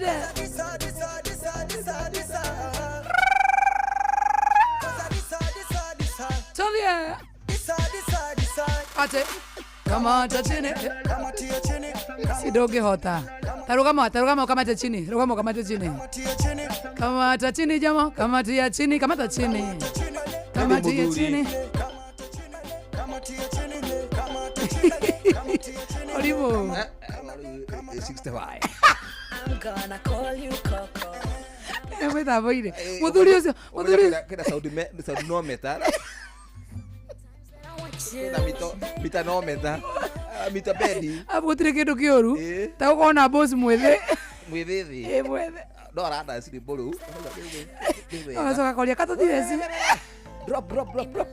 Tulia. Ate. Kamata chini. Kamatia chini, Sidogehota. Tarugama, tarugama ukamate chini. Rugama ukamate chini. Kamata chini jamo, kamatia chini, kamata chini. Kamatia chini. Olivo. 65. I'm gonna call you Coco. Mwĩtambo-inĩ. Mũthuri ũcio, mũthuri ũcio. Kena sound me sound no meta. Kena mito mita no meta. Ah, Mita bedi. Abu gũtirĩ kĩndũ kĩũru ta gũkorwo na boss mwĩthĩ. Mwĩthĩ. Ĩ mwĩthĩ. No aranda cirimbo rĩu. Agacoka koria katũthire ci. Drop drop drop drop.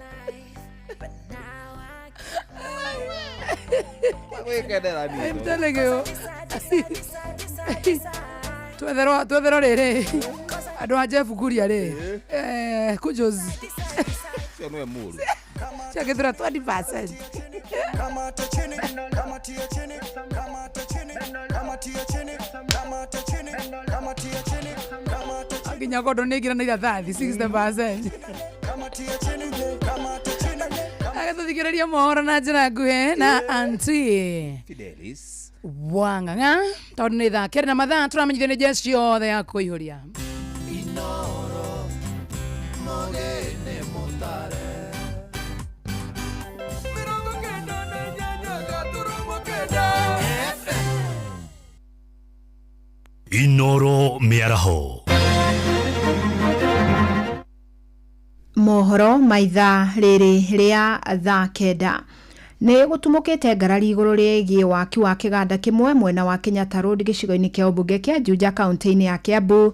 Gwĩkenera niĩ. I'm telling you. Twetherwo twetherwo rĩrĩ. Andũ a Jeff Kuria rĩ. Eh, Kujos. Ũcio nĩwe mũũru. Ciagĩthura 20%. Kamata chini, kamatia chini, kamata chini, kamatia chini, kamata chini, kamatia chini, kamata chini, Nginya kondo nĩ ngira na irathathi 60%. kamatia chini, kamata chini. Agatũthikĩrĩria mohoro na njĩra nguhĩ na anti Fidelis. Wang'ang'a tondũ nĩ thaa kenda na mathaa tũramenyithio nĩ jeshi yothe ya kũihũria. Inoro mĩaraho mohoro ma ithaa rĩrĩ rĩa thaa kenda nĩ gũtumũkĩte ngarari igũrũ rĩgiĩ waki wa kĩganda kĩmwe mwena wa Kenyatta Road gĩcigo-inĩ kĩa ũmbunge kĩa Juja kaunti-inĩ ya Kiambu.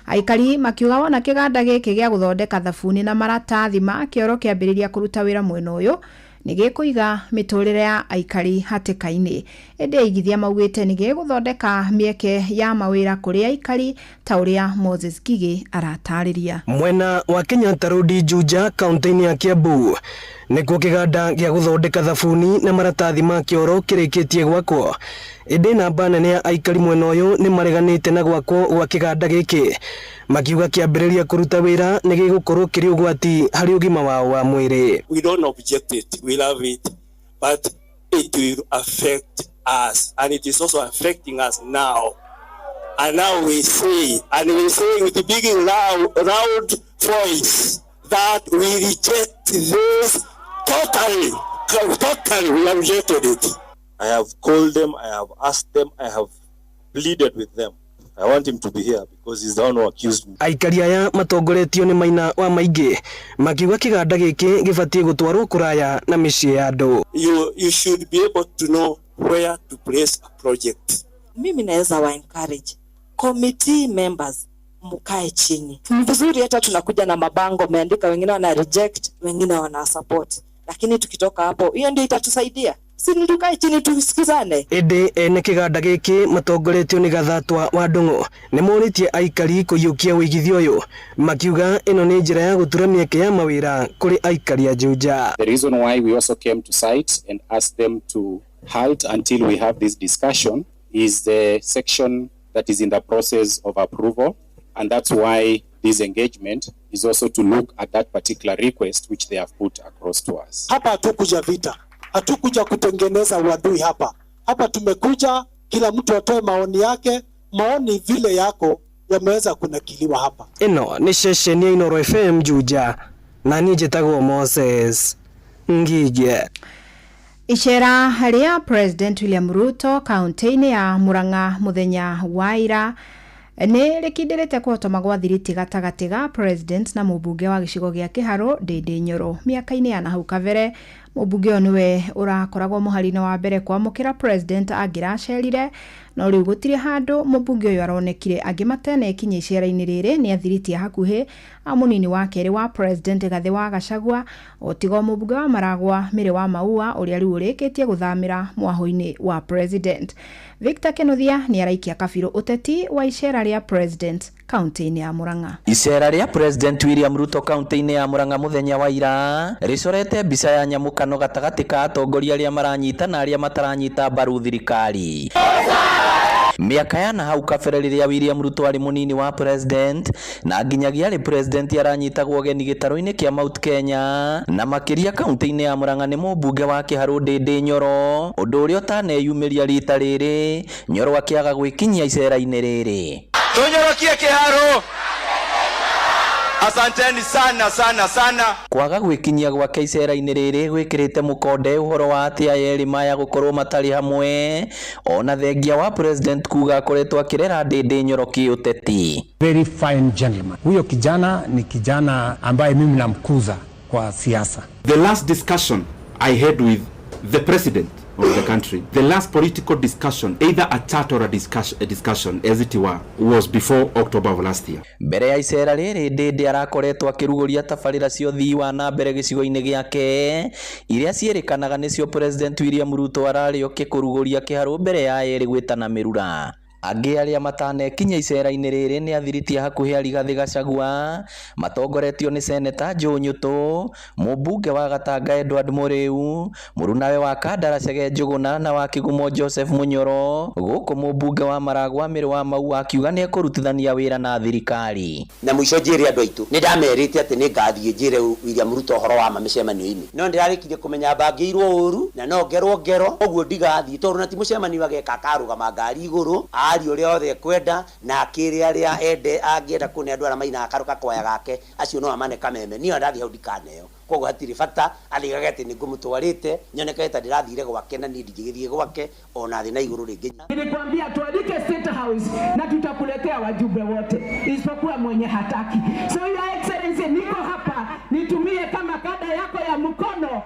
Aikari makiuga wona kĩganda gĩkĩ gĩa gũthondeka thabuni na maratathi ma kĩoro kĩambĩrĩria kũruta wĩra mwena ũyũ nĩ gĩkũiga mĩtũrĩre ya aikari hatĩka-inĩ. Ĩndĩ aigithia maugĩte nĩ gĩgũthondeka mĩeke ya mawĩra kũrĩ aikari ta ũrĩa Moses Ngigĩ aratarĩria. Mwena wa Kenyatta Road Juja kaunti-inĩ ya Kiambu nĩkuo kĩganda gĩa gũthondeka thabuni na maratathi ma kĩoro kĩrĩkĩtie gwakwo. Ĩndĩ namba nene ya aikari mwena ũyũ nĩ mareganĩte na gwakwo gwa kĩganda gĩkĩ makiuga kĩambĩrĩria kũruta wĩra nĩ gĩgũkorwo kĩrĩ ũgwati harĩ ũgima wao wa mwĩrĩ. We don't object it, we love it, but it will affect us, and it is also affecting us now. And now we say, and we say with big loud voice that we reject this totally. Totally, we have rejected it. I have called them, I have asked them, I have pleaded with them. I want him to be here because he's the one who accused me. Aikari aya matongoretio nĩ Maina wa Maingĩ makiuga kĩganda gĩkĩ gĩbatiĩ gũtwarwo kũraya na mĩciĩ ya andũ. You should be able to know where to place a project. Mimi naweza wa encourage committee members mkae chini. Ni vizuri hata tunakuja na mabango umeandika, wengine wana reject, wengine wana support, lakini tukitoka hapo, hiyo ndio itatusaidia. Si ni tukae chini tusikizane. Ĩndĩ ene kĩganda gĩkĩ matongoretio nĩ Gathatwa wa Ndung'u nĩ morĩtie aikari kũiyũkia wĩigithia ũyũ makiuga ĩno nĩ njĩra ya gũtura mĩeke ya mawĩra kũrĩ aikari a Juja. The reason why we also came to site and asked them to halt until we have this discussion is the section that is in the process of approval, and that's why this engagement is also to look at that particular request which they have put across to us. Hapa hatukuja vita, hatukuja kutengeneza uadui hapa. Hapa tumekuja kila mtu atoe maoni yake, maoni vile yako yameweza kunakiliwa hapa. Ĩno nĩ ceceni ya Inooro FM Juja na niĩ njĩtagwo Moses Ngige. Icera rĩa President William Ruto kaunti-inĩ ya Murang'a mũthenya wa ira nĩ rĩkindĩrĩte kũhotoma gwa thiriti gatagatĩ ga president na mũmbunge wa gĩcigo gĩa Kĩharũ Ndindi Nyoro. Mĩaka-inĩ ya nahau kabere mũmbunge ũyũ nĩwe ũrakoragwo mũhari-inĩ wa mbere kwamũkĩra president angĩracerire, no rĩu gũtirĩ handũ mũmbunge ũyũ aronekire. Angĩ matenekinyia icera-inĩ rĩrĩ nĩ athiriti a hakuhĩ a mũnini wa kerĩ wa president Gathĩ wa Gachagua, o tiga mũmbunge wa Maragwa Mĩrĩ wa Maua ũrĩa rĩu ũrĩkĩtie gũthamĩra mwahũ-inĩ wa president. Victor Kinuthia nĩ araikia kabirũ ũteti wa icera rĩa president kaunti-inĩ ya Murang'a. Icera rĩa President William Ruto kaunti-inĩ ya Murang'a mũthenya wa ira rĩcorete mbica ya nyamũkano gatagatĩ ka atongoria arĩa maranyita na arĩa mataranyita mbaru thirikari. Mĩaka ya nahau kabere rĩrĩa William Ruto arĩ mũnini wa president na nginyagia arĩ president aranyitagwo ũgeni gĩtarũ-inĩ kĩa Mount Kenya na makĩria kaunti-inĩ ya Murang'a nĩ mũmbunge wa Kĩharũ Ndindi Nyoro, ũndũ ũrĩa ũtaneyumĩria rita rĩrĩ Nyoro akĩaga gwĩkinyia icera-inĩ rĩrĩ. Tunyorokie Kĩharũ. Asanteni sana sana sana. Kwaga gwĩkinyia gwake icera-inĩ rĩrĩ gwĩkĩrĩte mũkonde ũhoro wa atĩ aya erĩ maya gũkorwo matarĩ hamwe, ona thengia wa president kuga akoretwo akĩrera Ndindi Nyoro kĩũteti. Very fine gentleman. Huyo kijana ni kijana ambaye mimi namkuza kwa siasa. The last discussion I had with the president of the country, the last political discussion, either a chat or a discussion as it were, was before October of last year. Mbere ya icera rĩrĩ Ndindi arakoretwo akĩrugũria tabarĩra cia ũthii wa na mbere gĩcigo-inĩ gĩake iria ciĩrĩkanaga nĩcio President William Ruto ararĩ oke kũrugũria Kĩharũ mbere ya erĩ gwĩtana mĩrura. Angĩ arĩa matanekinya icera-inĩ rĩrĩ nĩ athiriti a hakuhĩ a Rigathĩ Gachagua matongoretio nĩ Seneta Joe Nyutu, mũmbunge wa Gatanga Edward Mũrĩu, mũrunawe wa Kandara Chege Njũgũna na wa Kĩgumo Joseph Mũnyoro, gũkũ mũmbunge wa Maragwa Mĩrĩ wa Maua akiuga nĩekũrutithania wĩra na thirikari. Na mũico njĩre andũ aitũ nĩ ndamerĩte atĩ nĩ ngathiĩ njĩre William Ruto ũhoro wa ma mĩcemanio-inĩ, no ndĩrarĩkirie kũmenya mbangĩirwo ũru na no ngerwo ngero, ũguo ndigathiĩ tondũ na ti mũcemanio ageka akarũgama ngari igũrũ arie ũrĩa othe ekwenda na akĩre arĩa ende angĩenda kũne andũ arĩa mainaga karuka kwaya gake acio no amane kameme. Niĩ ona ndathiĩ hau ndikaneo, koguo hatirĩ bata arĩgage atĩ nĩ ngũmũtwarĩte nyoneke ta ndĩrathire gwake na niĩ ndingĩgĩthiĩ gwake ona thĩ na igũrũ rĩngĩ. Nilikwambia tualike State House na tutakuletea wajumbe wote isipokuwa mwenye hataki. So Your Excellency, niko hapa nitumie kama kada yako ya mkono,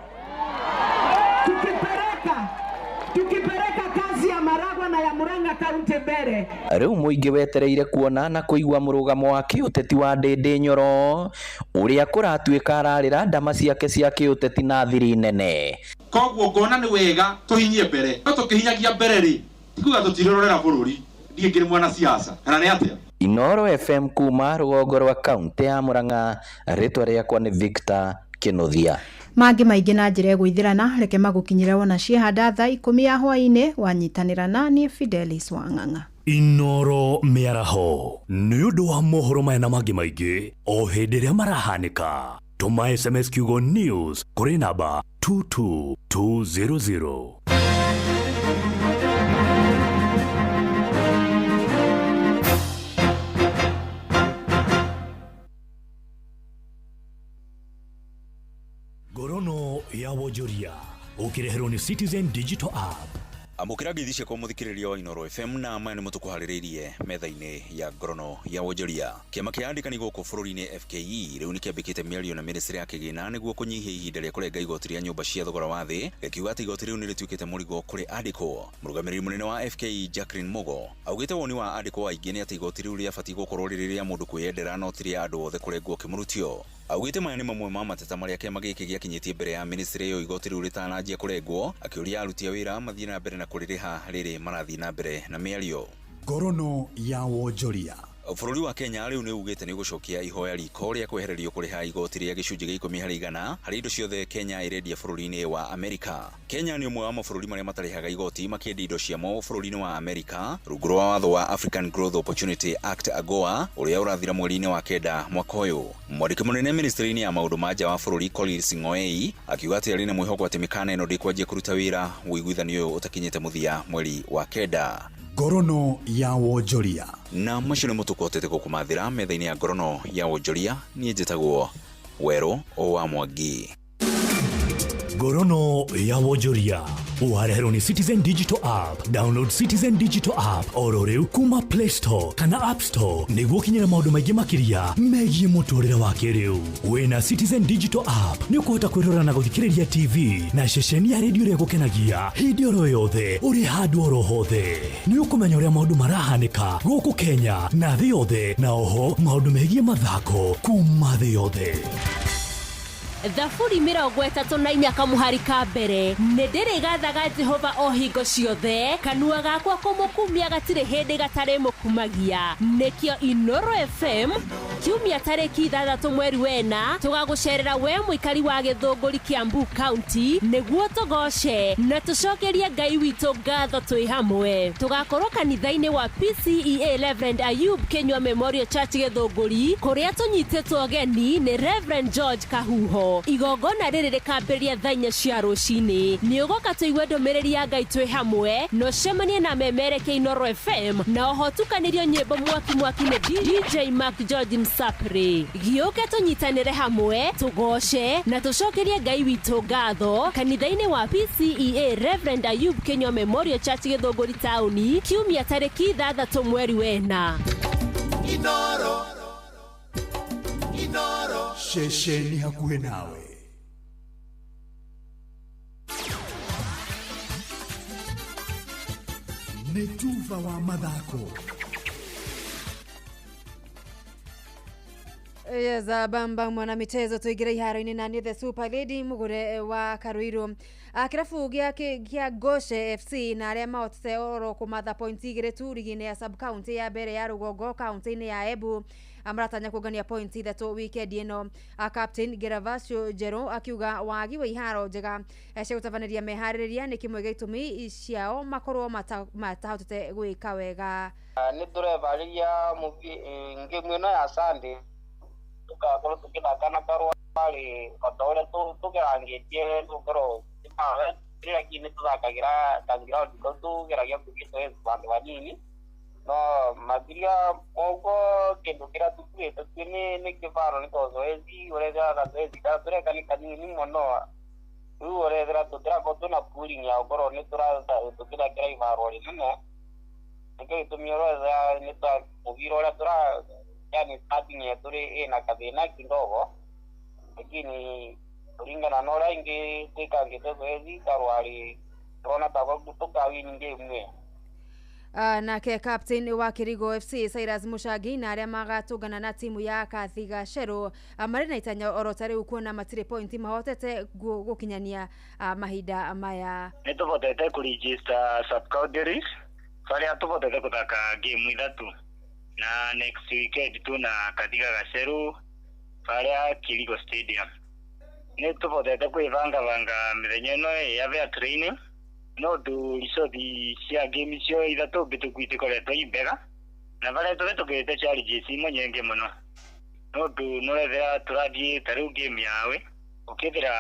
tukipeleka kazi ya Maragwa na ya Murang'a kaunti mbere. Rĩu mũingĩ wetereire kuona na kũigua mũrũgamo wa kĩũteti wa Ndindi Nyoro ũrĩa kũratuĩka ararĩra ndama ciake cia kĩũteti na thiri nene. Koguo ngona nĩ wega tũhinyie mbere, no tũkĩhinyagia mbere rĩ tikuga tũtirĩrorera bũrũri, ndiĩ ngĩrĩ mwana siasa kana nĩ atĩa. Inooro FM kuma rũgongo rwa kaunti ya Murang'a, rĩtwa rĩakwa nĩ Victor Kinuthia. Mangĩ maingĩ na njĩra ĩgũithĩrana reke magũkinyĩre wona ciehanda thaa 10 ya hwaĩ-inĩ wanyitanĩra naniĩ Fidelis Wang'ang'a. Inooro mĩaraho nĩ ũndũ wa mohoro maya na mangĩ maingĩ o hĩndĩ ĩrĩa marahanĩka. Tũma SMS kiugo news kũrĩ namba 22200. Ngorono ya wonjoria ũkĩreherwo nĩ Citizen Digital App. Amũkĩra ngeithi ciakwa mũthikĩrĩria wa Inooro FM na maya nĩmo tũkũharĩrĩirie metha-inĩ ya ngorono ya wonjoria. Kĩama kĩa andĩkani gũkũ bũrũri-inĩ FKE rĩu nĩkĩambĩkĩte mĩario na mĩnĩstrĩ ya kĩgĩna nĩguo kũnyihia ihinda rĩa kũrenga igoti rĩa nyũmba cia thogora wa thĩ, gĩkiuga atĩ igoti rĩu nĩrĩtuĩkĩte mũrigo kũrĩ andĩkwo. Mũrũgamĩrĩri mũnene wa FKE Jacqueline Mugo augĩte woni wa andĩkwo aingĩ nĩ atĩ igoti rĩu rĩabatiĩ gũkorwo rĩrĩ rĩa mũndũ kwĩyendera no ti rĩa andũ othe kũrengwo kĩmũrutio. Augĩte maya nĩ mamwe ma mateta marĩa kĩama gĩkĩ gĩakinyĩtie mbere ya mĩnĩstrĩ ĩyo igoti rĩu rĩtananjia kũrengwo, akĩũria aruti a wĩra mathiĩ na mbere na kũrĩrĩha rĩrĩ marathiĩ na mbere na mĩario. Ngorono ya wonjoria Bũrũri wa Kenya rĩu nĩ ugĩte nĩ ũgũcokia ihoya riko rĩa kwehererio kũrĩha igoti rĩa gĩcunjĩ gĩa 10% harĩ indo ciothe Kenya ĩrendia bũrũri-inĩ wa Amerika. Kenya nĩ ũmwe wa mabũrũri marĩa matarĩhaga igoti makĩendia indo ciamo bũrũri-inĩ wa Amerika rungu rwa watho wa African Growth Opportunity Act AGOA ũrĩa ũrathira mweri-inĩ wa 9 mwaka ũyũ. Mwandĩki mũnene ministry-inĩ ya maũndũ ma nja wa bũrũri Korir Sing'oei akiuga atĩ arĩ na mwĩhoko atĩ mĩkana ĩno ndĩkwanjia kũruta wĩra ũiguithanio ũyũ ũtakinyĩte mũthia mweri wa 9. Ngorono ya wonjoria. Na macio nĩmo tũkũhotete gũkũmathĩra metha-inĩ ya ngorono ya wonjoria. Niĩ njĩtagwo Werũ wa Mwangi. Ngorono ya wonjoria wareherwo nĩ Citizen Digital App. Download Citizen Digital App oro rĩu kuma Play Store kana App Store nĩguo ũkinyĩre maũndũ maingĩ makĩria megiĩ mũtũrĩre wa kĩrĩu. Wĩna Citizen Digital App nĩ ũkũhota kwĩrora na gũthikĩrĩria TV na ceceni ya redio ĩrĩa ĩgũkenagia hĩndĩ oro yothe ũrĩ handũ oro hothe. Nĩ ũkũmenya ũrĩa maũndũ marahanĩka gũkũ Kenya na thĩ yothe, na oho maũndũ megiĩ mathako kuma thĩ yothe. Thaburi 34 kamuhari ka mbere nĩ ndĩrĩgathaga Jehova o hingo ciothe, kanua gakwa kũmũkumia gatirĩ hĩndĩ gatarĩ mũkumagia. Nĩkĩo Inoro FM kiumia tarĩki 6 mweri wena tũgagũcerera we mũikari wa Gĩthũngũri Kiambu County nĩguo tũgoce na tũcokerie Ngai witũ ngatho twĩ hamwe. Tũgakorwo kanitha-inĩ wa PCEA Reverend Ayub Kinyua Memorial Church Gĩthũngũri kũrĩa tũnyitĩtwo ũgeni nĩ Reverend George Kahuho. Igongona rĩrĩ rĩkambĩrĩria thaa 4 cia rũcinĩ. Nĩ ũgoka tũigue ndũmĩrĩri ya Ngai twĩ hamwe na ũcemanie na memereke Inoro FM na oho tukanĩrio nyĩmbo mwaki mwaki nĩ DJ Mark George Msapri. Gĩũke tũnyitanĩre hamwe tũgoce na tũcokerie Ngai witũ ngatho kanitha-inĩ wa PCEA Reverend Ayub Kinyua Memorial Church Gĩthũngũri taũni kiumia tarĩki 6 mweri wena. Inoro Inoro ceceni hakuhĩ nawe. Nĩ tuba wa mathako. Yes, bamba mwana michezo tuingire iharo-inĩ na niĩ the super lady mugure wa Karuiru. Kĩrabu gĩa Goshe FC na arĩa mahotete oro kũmatha point 2 tu rigi-inĩ ya sub county ya mbere ya rũgongo county-inĩ ya Embu maratanya kũngania point 3 weekend ĩno. Captain Gervasio Njeru akiuga wagi wa iharo njega cia gũtabanĩria meharĩrĩria nĩ kĩmwe gĩa itũmi ciao makorwo matahotete gwĩka wega. Nĩ tũrebarĩria ngĩmu ĩno ya Sunday tugakorwo tukithaka na karwari ota uria tugerangitie gukorwo rĩrĩa nĩ tuthakagira kanground kau tugeragia kuthie vandu vanini no makiria koguo kindu kiria tukuite tu ni kivaro ni to zoezi urethera gazoezi karia tureka ni kanini muno riu urethera tutirakorwo twina pooling ya gukorwo ni tukithakira ivaro rinene nikio gitumi urethera ni ta muvira uria tura yani starting yetu ina kathina kidogo, lakini kulingana na uria ingi twikangite zoezi karwari turona ta tukawini game ĩyo. Nake captain wa Kirigo FC Cyrus Mushagi na arĩa magatũngana na timu ya Kathiga Sheru marĩ na itanya oro ta rĩu kuona matirĩ point mahotete gũkinyania mahinda maya. Nĩ tũhotete kũregister sub counties harĩa tũhotete gũthaka game 3 na next weekend tuna Kathiga Gaceru harĩa Kirigo Stadium. Nĩ tũhotete kwĩbangabanga mĩthenya ĩno ya vea training no ndu ricothi cia game icio 3 mbĩtũku itikoretwo i mbega na barĩa tũhĩtũkĩte challenges imwe nyingĩ mũno no ndu nĩũrethera tũrathiĩ ta rĩu game yawe ũkĩthira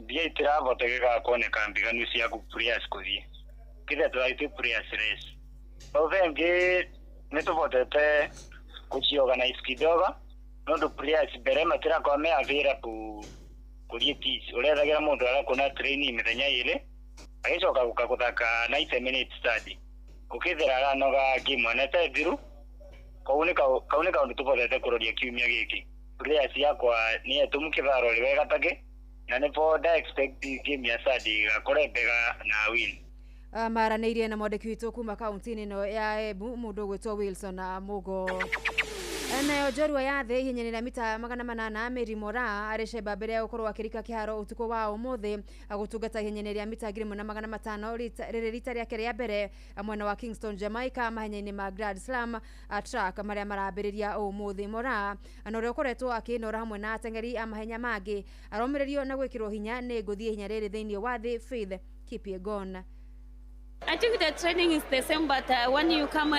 mbia itirahotekeka kuoneka mbiganu cia players kũthiĩ ũkĩthira tũrathiĩ twĩ players less. Hau bengĩ nĩ tũhotete gũciorganize kidogo nondu players mbere matirakorwo me available kũthiĩ pitch ũrethagĩra mũndũ arakũna training mĩthenya 2 agĩcoka gũka gũthaka 90 minutes study ũkĩthira aranoga game anete thiru. Kau nĩ kaũndũ tũhotete kũroria kiumia gĩkĩ. Players yakwa nĩ etũmu kĩbaro rĩ gatagĩ na nĩbo nda expect game ya Sunday ĩgakorwo mbega na win. Maranĩirie na mwandĩki witũ kuma kaunti-inĩ ĩno ya Embu mũndũ ũgwĩtwo Wilson Mugo. Nayo njorua ya thĩ ihenya-inĩ rĩa mita 800 Mary Moraa arĩ cemba mbere ya gũkorwo akĩrika kĩharo ũtukũ wa ũmũthĩ gũtungata ihenya-inĩ rĩa mita 1500 rĩrĩ rita rĩake rĩa mbere mwena wa Kingston, Jamaica, mahenya-inĩ ma Grand Slam track marĩa marambĩrĩria ũmũthĩ. Moraa na ũrĩa ũkoretwo akĩnora hamwe na ateng'eri a mahenya mangĩ aromĩrĩrio na gwĩkĩrwo hinya nĩ ngũthi ihenya rĩrĩ thĩinĩ wa thĩ Faith Kipyegon. I think the training is the same, but when you come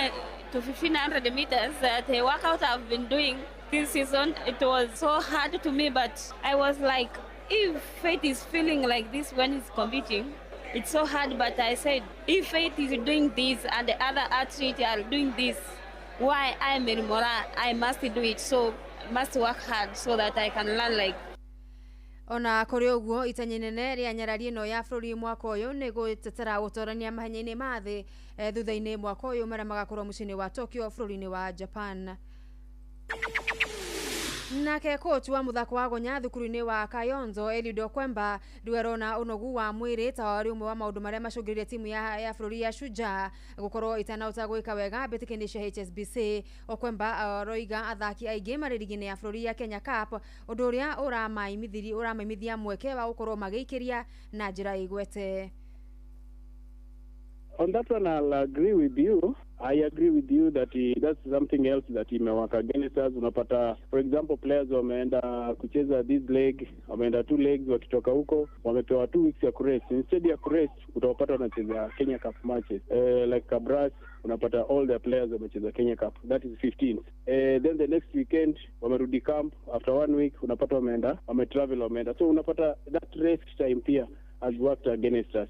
to 1500 meters, the workout I've been doing this season, it was so hard to me, but I was like, if Faith is feeling like this when he's competing, it's so hard, but I said, if Faith is doing this and the other athletes are doing this, why I'm in Moraa, I must do it. So I must work hard so that I can learn like Ona kũrĩ ũguo, itanya inene rĩa nyarari ĩno ya bũrũri mwaka ũyũ nĩ gũtetera gũtorania mahenya-inĩ ma thĩ thutha-inĩ mwaka ũyũ marĩa magakorwo mũciĩ-inĩ wa Tokyo bũrũri-inĩ wa Japan. Nake coach wa muthako wa gonya thukuru-inĩ wa Kayonzo, Eliud Okwemba, rĩu arona ũnogu wa mwĩrĩ ta warĩ ũmwe wa maũndũ marĩa macũngĩrĩirie timu ya bũrũri ya Shujaa gũkorwo ĩtanahota gwĩka wega mbĩtĩka-inĩ cia HSBC. Okwemba aroiga athaki aingĩ marĩ rigi-inĩ ya bũrũri ya Kenya Cup, ũndũ ũrĩa ũramaimithia mweke wa gũkorwo magĩikĩria na njĩra ĩgwete. On that one, I'll agree with you. I agree with you that that's something else that imework against us. Unapata, for example, players wameenda kucheza this leg, wameenda two legs, wakitoka huko wamepewa 2 weeks ya kurest. Instead ya kurest, utawapata wanacheza Kenya Cup matches. Like Kabras, unapata all their players wamecheza Kenya Cup. That is 15th. Then the next weekend wamerudi camp after one week, unapata wameenda, wametravel, wameenda. So unapata that rest time pia has worked against us.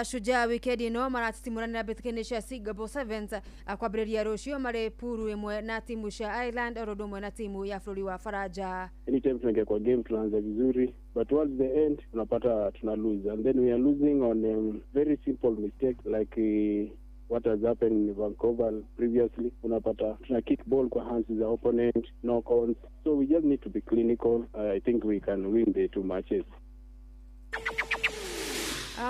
Shujaa wikendi ĩno maratitimuranĩra mbĩtĩka-inĩ cia Singapore Sevens kwambĩrĩria rũciũ marĩ puru ĩmwe na timu cia Ireland oro ũndũ ũmwe na timu ya bũrũri wa Faranja. Anytime tunaingia kwa game tunaanza vizuri, but towards the end tunapata tuna lose, and then we are losing on very simple mistake like what has happened in Vancouver previously. Unapata tuna kick ball kwa hands za opponent, knock ons. So we just need to be clinical. I think we can win the two matches.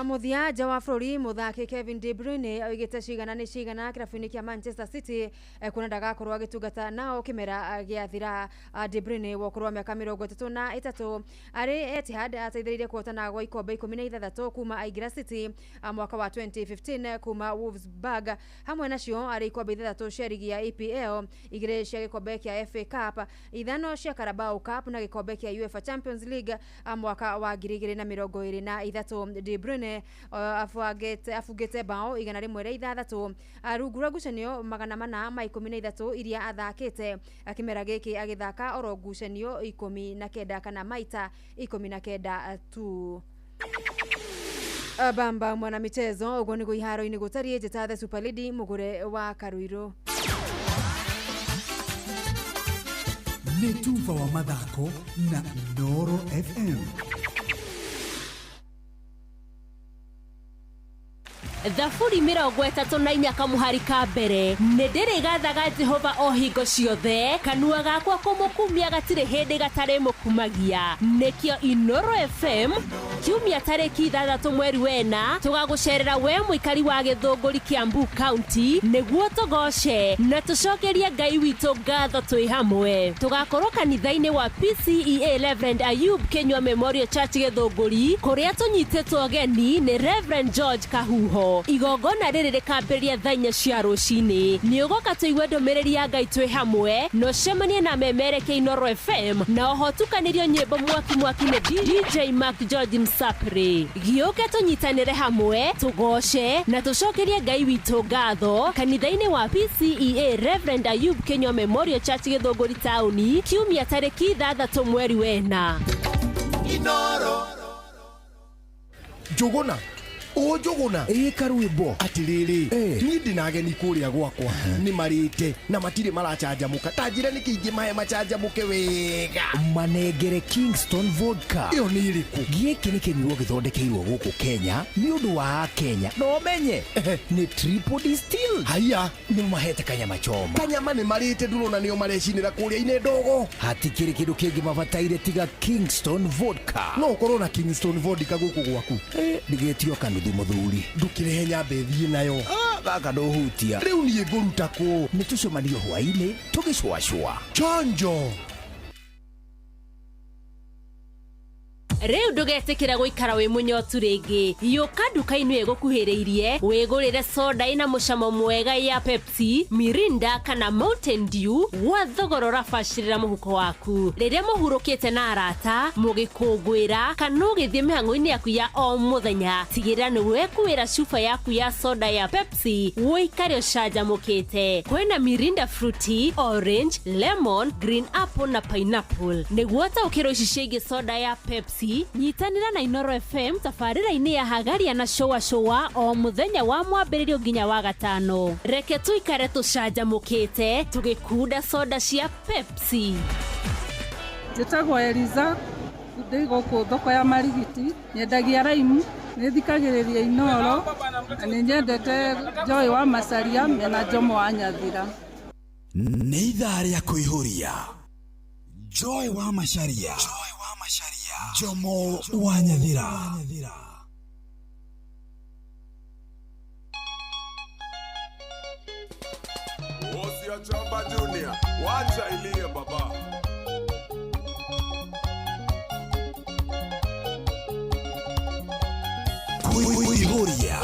Mũthia nja wa bũrũri, mũthaki Kevin De Bruyne oigĩte cigana nĩ cigana kĩrabu-inĩ kĩa Manchester City, kuona ndagakorwo agĩtungata nao kĩmera gĩathira. De Bruyne wa ũkũrũ wa mĩaka 33 arĩ Etihad ateithĩrĩirie kũhotana gwa ikombe 16 kuma aingĩra City mwaka wa 2015 kuma Wolfsburg, hamwe nacio arĩ ikombe ithathatũ cia rigi ya EPL, igĩrĩ cia gĩkombe kĩa FA Cup, ithano cia Carabao Cup na gĩkombe kĩa UEFA Champions League mwaka wa 2023. De Bruyne abungĩte bao 106 rungu rwa ngucanio 413 iria athakĩte kĩmera gĩkĩ, agĩthaka oro ngucanio 19 kana maita 19 tu. Bamba mwana michezo, ũguo nĩguo iharo-inĩ gũtariĩ. Njĩta The Super Lady mũgũre wa Karuirũ. Nĩ tuba wa mathako na Inooro FM. Thaburi 34 kamũhari ka mbere: nĩ ndĩrĩgathaga Jehova o hingo ciothe, kanua gakwa kũmũkumia gatirĩ hĩndĩ gatarĩmũkumagia. Nĩkĩo Inoro FM kiumia tarĩki 6 mweri wena tũgagũcerera we mũikari wa Gĩthũngũri, Kiambu County, nĩguo tũgoce na tũcokerie Ngai witũ ngatho twĩ hamwe. Tũgakorwo kanitha-inĩ wa PCEA Reverend Ayub Kinyua Memorial Church, Gĩthũngũri, kũrĩa tũnyitĩtwo ũgeni nĩ Reverend George Kahuho. Igongona rĩrĩ rĩkambĩrĩria thaa 4 cia rũcinĩ. Nĩ ũgoka tũigue ndũmĩrĩri ya Ngai twĩ hamwe na ũcemanie na memerekia Inoro FM, na oho tukanĩrio nyĩmbo mwaki mwaki nĩ DJ Mark George Msapri. Gĩũke tũnyitanĩre hamwe, tũgoce na tũcokerie Ngai witũ ngatho kanitha-inĩ wa PCEA Reverend Ayub Kinyua Memorial Church, Gĩthũngũri taũni, kiumia tarĩki 6 mweri wena. Inoro. Njũgũna ũ Njũgũna. Ĩ karwĩmbo. Atĩrĩrĩ, niĩ ndĩna ageni kũrĩa gwakwa, nĩ marĩte na matirĩ maracanjamũka. Ta njĩra nĩkĩ ingĩmahe macanjamũke wega? Manengere Kingston Vodka. Ĩyo nĩ ĩrĩkũ? Gĩkĩ nĩ kĩnyuo gĩthondekeirwo gũkũ Kenya nĩ ũndũ wa Akenya, na ũmenye nĩ triple distilled. Haiya. Nĩ mahete kanyama choma. Kanyama nĩ marĩte, ndũrona nĩo marecinĩra kũrĩa-inĩ ndogo. Hatikĩrĩ kĩndũ kĩngĩ mabataire tiga Kingston Vodka. No ũkorwo na Kingston Vodka gũkũ gwaku? Ndigĩtio kanuthu mũthuri. Ndũkĩrehe nyambe thiĩ nayo. Gaka ndũhutia. Rĩu niĩ ngũruta kũ? Nĩ tũcemanio hwaĩ-inĩ tũgĩcũacũa. Chonjo. Rĩu ndũgetĩkĩra gũikara wĩ mũnyotu rĩngĩ. Yũka nduka-inĩ ĩgũkuhĩrĩirie wĩgũrĩre soda ĩna mũcamo mwega ya Pepsi, Mirinda kana Mountain Dew gwa thogora ũrabacĩrĩra mũhuko waku. Rĩrĩa mũhurũkĩte na arata, mũgĩkũngũĩra kana ũgĩthiĩ mĩhang'o-inĩ yaku ya o mũthenya, tigĩrĩra nĩ wekuĩra cuba yaku ya soda ya Pepsi ũikare ũcanjamũkĩte. Kwĩna Mirinda Fruity, Orange, Lemon, Green Apple na Pineapple. Nĩguo ũtaũkĩrwo ici ciĩgiĩ soda ya Pepsi, nyitanĩra na Inoro FM tabarĩra-inĩ ya Hagaria na Shũa Shũa o mũthenya wa mwambĩrĩrio nginya wa gatano. Reke tũikare tũcanjamũkĩte tũgĩkunda soda cia Pepsi. Njĩtagwo Eliza, ndĩ gũkũ thoko ya Marigiti, nyendagia raimu, nĩ thikagĩrĩria Inoro, na nĩ nyendete Joy wa Macharia mena Jomo wa Nyathira. Nĩ ithaa rĩa kũihũria. Joy wa Macharia, Jomo wa Nyathira. Osia Chamba Junior, wacha ilie baba. Kuihuria.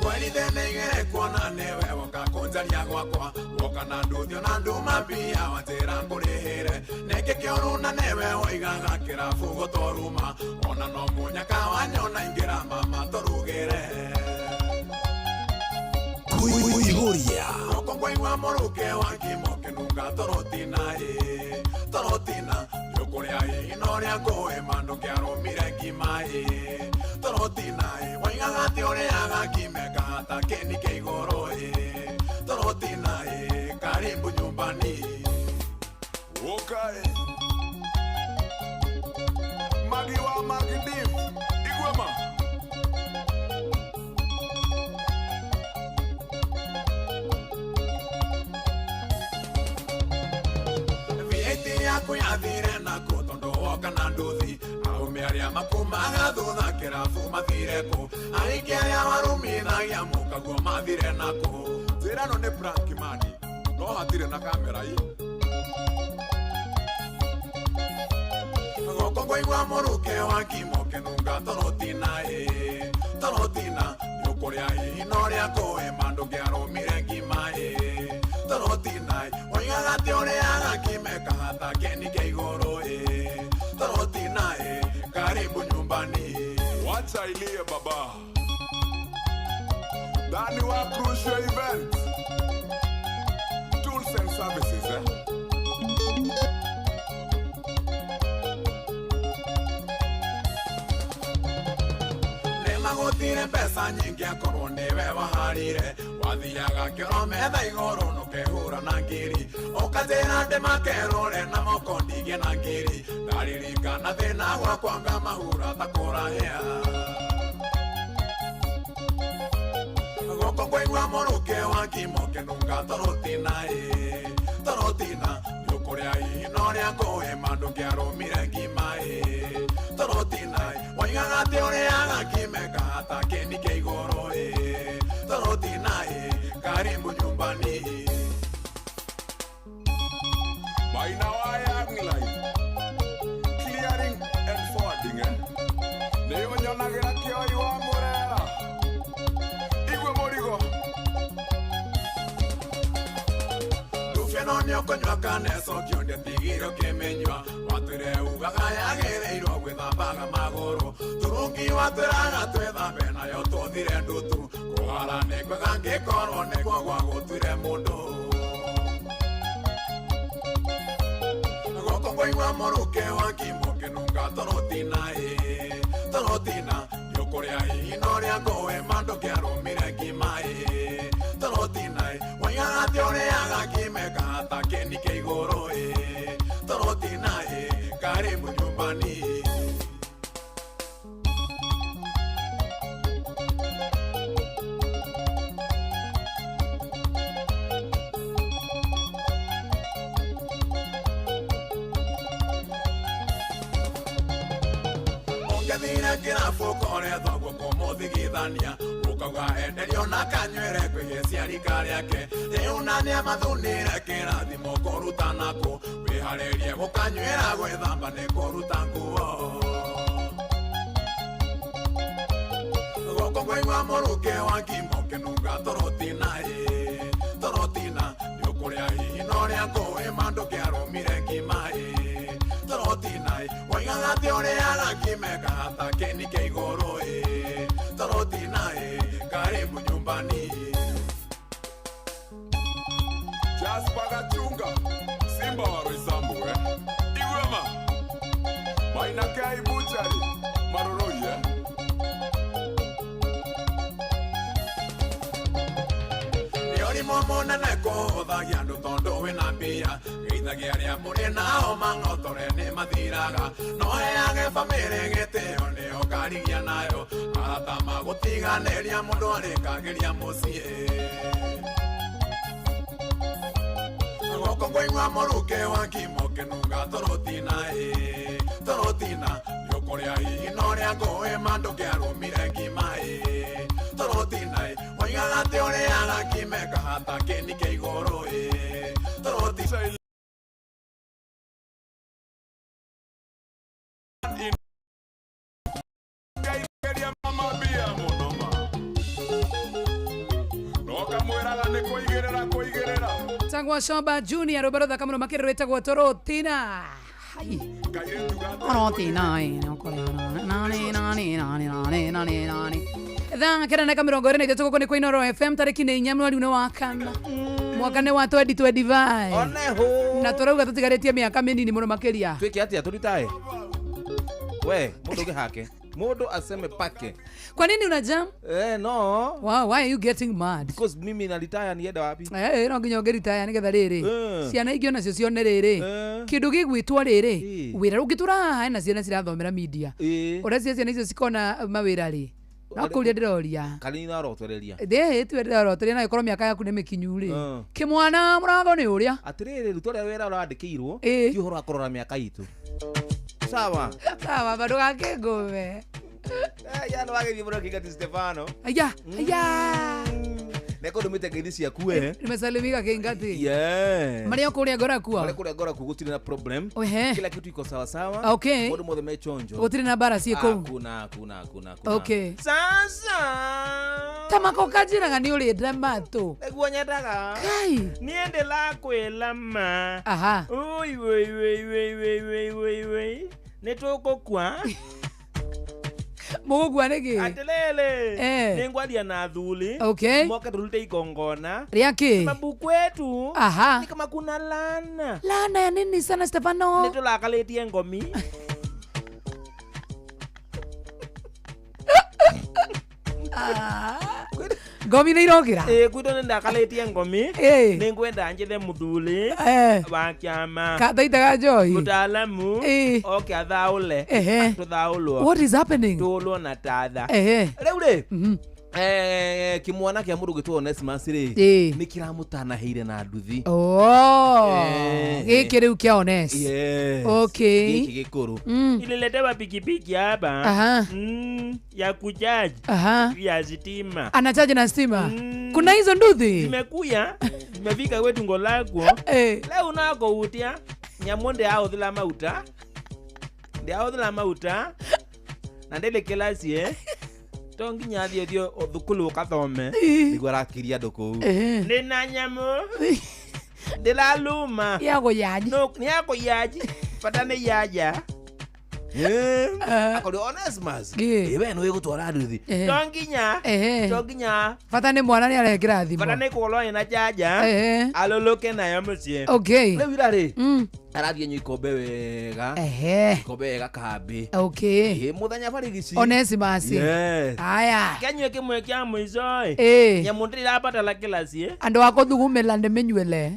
Kweli thenegere kuona newe woka kunjaria gwakwa woka na nduthio na nduma mbia wanjĩra ngũrĩhĩre nĩkĩ kĩũru na newe woigaga kĩrabu gũtũruma ona no mũnyaka wanyona ingĩra mama tũrugĩre. Kuihuria. Gũkũ ngwaigua mũrukĩ wa ngima ũkĩnunga tũrũtina ĩ tũrũtina nĩũkũrĩa hihi na ũrĩa ngũĩ ma ndũkĩarũmire ngima ĩ tũrũtina ĩ woigaga atĩ ũrĩaga ngima ĩkahata kĩni kĩa igũrũ ĩ tũrũtina ĩ karibu nyumbani. Okay. Magi wa Magi Div, Igwema. VAT yaku yathire naku tondu woka na nduthi aume aria makumaga thutha kĩrabu mathire kũ aingĩ arĩa warumithagia mũkaguo mathire nakũ. Njĩra ĩno nĩ prank mani no hatirĩ na kamera ĩ. Gũkũ ngwaigua mũrukĩ wa ngima ũkĩnunga tũrũtina ĩ tũrũtina nĩũkũrĩa hihi na ũrĩa ngũĩ ma ndũngĩarũmire ngima ĩ tũrũtina ĩ woigaga atĩ ũrĩaga ngima ĩkahata kĩni kĩa igũrũ ĩ tũrũtina ĩ karibu nyumbani. Wacha ilie baba. Dani wa Crucial Event Tools and Services eh? Nĩmagũtire mbeca nyingĩ akorwo nĩwe waharire wathiaga kĩoro metha igũrũ nũkehũra na ngiri ũkanjĩra ndĩmakerũre na moko ndigie na ngiri ndaririkana thĩna gwakwa ngamahura ta kũrahĩa. Gũkũ ngwaigua mũrukĩ wa ngima ũkĩnunga tũrũtina ĩ tũrũtina nĩũkũrĩa hihi na ũrĩa ngũĩ ma ndũngĩarũmire ngima ĩ tũrũtina ĩ woigaga atĩ ũrĩaga ngima ĩkahata kĩni kĩa igũrũ ĩ tũrũtina ĩ karibu nyumbani. Maina wa Young Line Clearing and forwarding eh? Nĩyo nyonagĩra kĩoi wa mũrera igwe mũrigo. Ndubia no nĩũkũnyua kaneco kĩonde tigire ũkĩmĩnyua watwĩre ugaga yagĩrĩirwo gwĩthambaga magũrũ turungi watwĩraga twĩthambe nayo tũthire ndutu kũhara nĩ kwega ngĩkorwo nĩkuo gwa gũtuire mũndũ. Gũkũ ngwaigua mũrukĩ wa ngima ũkĩnunga tũrũtina ĩ tũrũtina nĩũkũrĩa hihi na ũrĩa ngũĩ ma ndũngĩarũmire ngima ĩ tũrũtina ĩ woigaga atĩ ũrĩaga ngima ĩkahata kĩni kĩa igũrũ ĩ tũrũtina ĩ karibu nyumbani. Ũngĩthire kĩrabu ũkore thoguo kũmũthigithania ũka Akauga enderio na kanywĩre kwĩ ciarika rĩake. Rĩu na nĩamathunire kĩrathimo kũruta nako. Wĩharĩrie gũkanywĩra gwĩthamba nĩ kũruta nguo. Gũkũ ngũigua mũrukĩ wa ngima ũkĩnunga torotina ĩ. Torotina nĩũkũrĩa hihi na ũrĩa ngũĩ ma ndũkĩarũmire ngima ĩ. Torotina ĩ woigaga atĩ ũrĩaga ngima ĩkahata kĩni kĩa igũrũ ĩ. Torotina ĩ karibu nyumbani. Jasper Gachunga, Simba wa Roysambu, eh? Igwema, Maina Kai Butchery, Maroroi, eh? Nĩ ũrimũ mũnene kũhũthagia andũ tondũ wĩna mbia. Geithagia arĩa mũrĩ nao mang'otore nĩ mathiraga. No heage bamĩrĩ gĩtĩo nĩyo ũkarigia nayo. Arata magũtiganĩria mũndũ arĩkagĩria mũciĩ. Gũkũ ngũigua mũrukĩ wa ngima ũkĩnunga torotina ĩ. Torotina nĩũkũrĩa hihi na ũrĩa ngũĩ ma ndũkĩarũmire ngima ĩ. Torotina ĩ woigaga atĩ ũrĩaga ngima ĩkahata kĩni kĩa igũrũ ĩ. Torotina. Ngaigeria mama mbia mũno ma. No kamwĩraga nĩ kũigĩrĩra kũigĩrĩra. Tagwa Shoba Junior rwĩmbo rũthaka mũno makĩria rwĩtagwo Torotina. Hai. Torotina ĩ, nĩ ũkũrĩa nani nani nani nani nani nani. Thaa 9:23 gũkũ nĩ kwa Inooro FM tarĩki nĩ 4 mweri-inĩ wa kana mwaka nĩ wa 2025 Oneho. na tũrauga tũtigarĩtie mĩaka mĩnini mũno makĩria. Twĩke atĩa tũritae? We, mũndũ ũngĩ Mundu aseme pake. Kwa nini una jam? No. Wow, why are you getting mad? Because mimi na retire niende wapi? No nginya ũngĩritaya nĩgetha rĩrĩ. Ciana ingĩ onacio cione rĩrĩ. Kĩndũ gĩgwĩtwo rĩrĩ. Wĩra ũngĩtũra haha hena ciana cirathomera media. Ũreciria ciana icio cikona mawĩra rĩ. No kũria ndĩroria. Kanini arotereria. Ndĩ tuwe ndĩrotereria na ĩkorwo mĩaka yaku nĩ mĩkinyu rĩ. Kĩmwana mũrango nĩ ũrĩa. Atĩrĩrĩ ruta ũrĩa wĩra ũrandĩkĩirwo ti ũhoro wa kũrora mĩaka itũ. Sawa. Sawa, bado gakĩngũme. Ya no wagĩthiĩ mũno Kingati Stefano. Aya, aya. Nĩkũndũmĩte ngeithi ciaku we. Nimesalimika Kingati. Yeah. Marĩa kũrĩa ngorakua. Marĩa kũrĩa ngorakua gũtirĩ na problem. Ohe. Kila kitu iko sawa sawa. Okay. Mũndũ mothe me chonjo. Gũtirĩ na mbara ciĩ kũu. Hakuna, hakuna, hakuna, hakuna. Okay. Sasa. Tamako kanjĩraga nĩ ũrĩte matũ. Nĩguo nyendaga. Kai. Niĩ ndĩrakwĩra ma. Aha. Ui wei wei wei wei wei wei wei. Nĩ tũgũkua. Mũgũkua nĩkĩ? Atĩrĩrĩ. Nĩngwaria na athuri. Okay. Moke tũrute igongona. Rĩa kĩ? Sababu kwetu. Aha. Ni kama kuna lana. Lana ya nini sana Stefano? Nĩ tũrakarĩtie ngomi. Ngomi nĩ irokĩra? Gwitũ nĩ ndakarĩtie ngomi. Nĩ ngwenda njethe mũthuri wa kĩama. Kathaitaga njohi. Mũtaalamu oke athaũle. Tũthaũlwo. What is happening? Tũũlwo na tatha. Rĩu rĩ kĩmwana kĩa mũndũ ũgĩtwo Onesmus rĩ nĩ kĩramũtanahĩire na nduthi. Gĩkĩ rĩu kĩa Ones. Yes. Okay. Gĩkĩ gĩkũrũ. Ililetewa pikipiki hapa. Aha. Ya kuchaji. Aha. Ya stima. Anachaji na stima. Kuna hizo nduthi? Zimekuya, zimefika kwetu Ngolagwo. Leo nako utia nyamu ndĩahũthĩra mauta. Ndĩahũthĩra mauta. Na ndĩrĩ kĩraci to nginya athiĩ ũthiĩ thukuru ũkathome. Nĩguo arakiria andũ kũu. Ndĩna nyamũ. Ndĩraruma. Ya kũyaji. Nĩ ya kũyaji. Bata nĩ yaja. Akorio Onesmus. We nĩ wĩgũtwara nduthi. To nginya. To nginya. Bata nĩ mwana nĩ arekĩra thimũ. Bata nĩ kũgorwo ĩna jaja. Alũlũke nayo mũciĩ. Okay. Rĩu ira rĩ. Arathiĩ nyua ikombe wega. Ikombe wega kambĩ. Okay. Mũthenya barigici. Onesmus. Yes. Aya. Kenyue kĩmwe kĩa mũico ĩ. Nyamũ ndĩrabatara kĩraci. Andũ a kũthugumĩra nĩ mĩnyuĩre.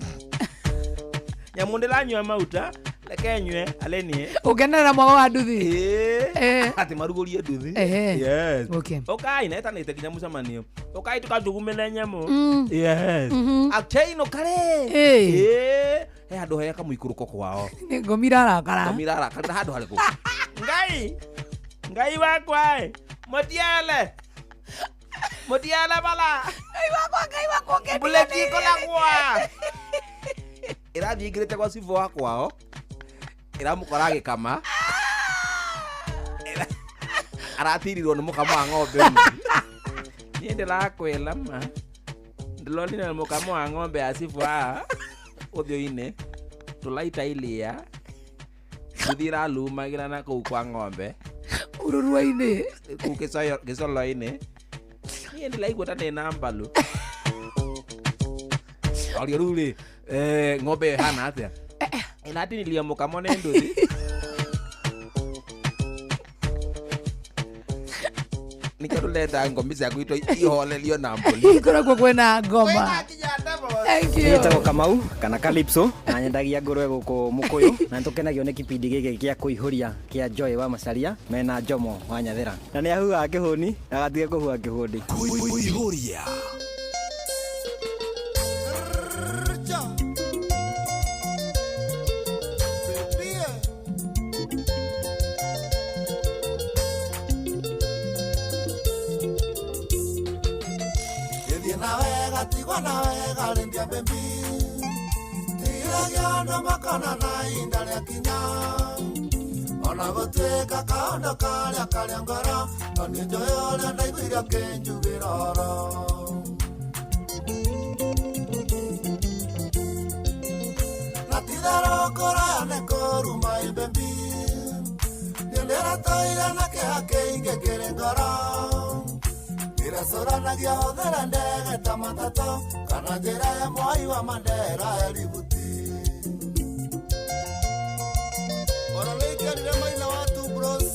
Nyamũ ndĩranyua mauta. Reke nyue alenie. Ũkenerera mwago wa nduthi. Atĩ marugũrie nduthi. Yes. Okay. Ũkai na ĩtanĩte nginya mũcemanio. Ũkai tũkathugumĩre nyamũ. Yes. Akĩinũka rĩ. He handũ hega kamũikũrũko kwao. Nĩ ngomi irarakara. Ngomi irarakara handũ harĩkũ? Ngai. Ngai wakwa ĩ. Mũtiele. Mutiala bala. Ngai wakwa, Ngai wakwa, ũngĩndiganĩria Mbuleti ĩkoragwa. nĩkĩ? Ĩrathiĩ ĩingĩrĩte gwa cibũ wa kwao. Ĩramũkora agĩkama. Aratirirwo nĩ mũkamo wa ng'ombe ũmwe. Niĩ ndĩrakwĩra ma. Ndĩronire mũkamo wa ng'ombe ya cibũ haha ũthiũ-inĩ. Tũraita iria. Nduthi ĩrarumagĩra na kũu kwa ng'ombe. Ururua-inĩ. Kũu gĩcoro-inĩ. Niĩ ndĩraigua ta ndĩna mbaru. Orio rĩu rĩ, ng'ombe ĩyo ĩhana atĩa? Ĩratinirio mũkamo nĩ nduthi. Nĩkĩo tũrenda ngomi cia gwitũ ihorerio na mbũri. Ikoragwo kwĩna ngoma. Thank you. Njĩtagwo Kamau kana Calypso na nyendagia ngũrwe gũkũ Mũkũyũ na nĩtũkenagio nĩ kipindi gĩkĩ gĩa kũihũria kĩa Joy wa Macharia mena Jomo wa Nyathĩra na nĩ ahuhaga kĩhũni na agatige kũhuha kĩhũndi. Kũihũria. Gĩthiĩ na wega tigwo na wega rĩndia mbembi tigagĩa andũ makona na ihinda rĩa kinya ona gũtuĩka kaũndũ karĩa karĩa ngoro no nĩ njũĩ ũrĩa ndaiguire ũkĩnjugĩra ũhoro. Na ti-itherũ kũraya nĩ kũruma imbembi niĩ ndĩratũire na kĩeha kĩingĩ kĩrĩ ngoro ndĩrecũranagia hũthĩre ndege ta matatũ kana njĩra ya Mwai wa Mandera eributi. Oro nĩingĩrire maina wa Two Bros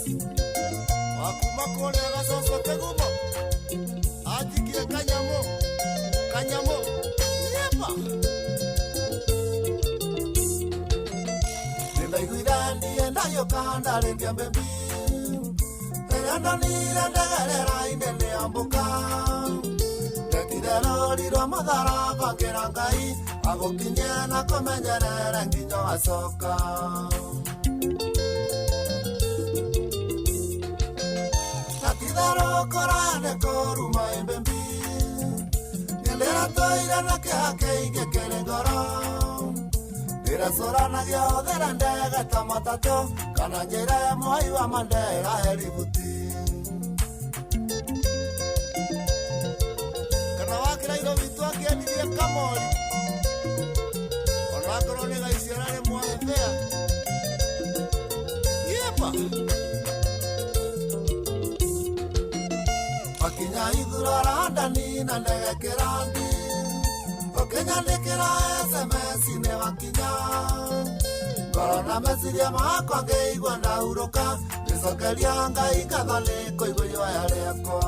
wa kuma kũrĩa Gacoco Kĩgumo anjikie kanyamũ kanyamũ yepa. Nĩndaiguire ndiĩ ndagĩũka ndarĩndia mbembi rĩrĩa ndonire ndege rĩera-inĩ nĩyambũka ndekire rũri rwa mũtharaba ngĩra Ngai agũkinyie na kũmenyerere nginya wacoka. Na ti-itherũ kũraya nĩ kũruma imbembi niĩ ndĩratũire na kĩeha kĩingĩ kĩrĩ ngoro ndĩrecũranagia hũthĩre ndege ta matatũ kana njĩra ya Mwai wa Mandera eributi. Kana wakĩra Nairobi twakĩendirie kamori onakorwo nĩ gaiciara rĩmwe bea yepa. Wakinya ithuro randani na ndege kĩrandi ũkĩnyandĩkĩra SMS nĩ wakinya ngoro na meciria makwa ngĩigua ndahurũka ngĩcokeria Ngai ngatho nĩ kũigua ihoya rĩakwa.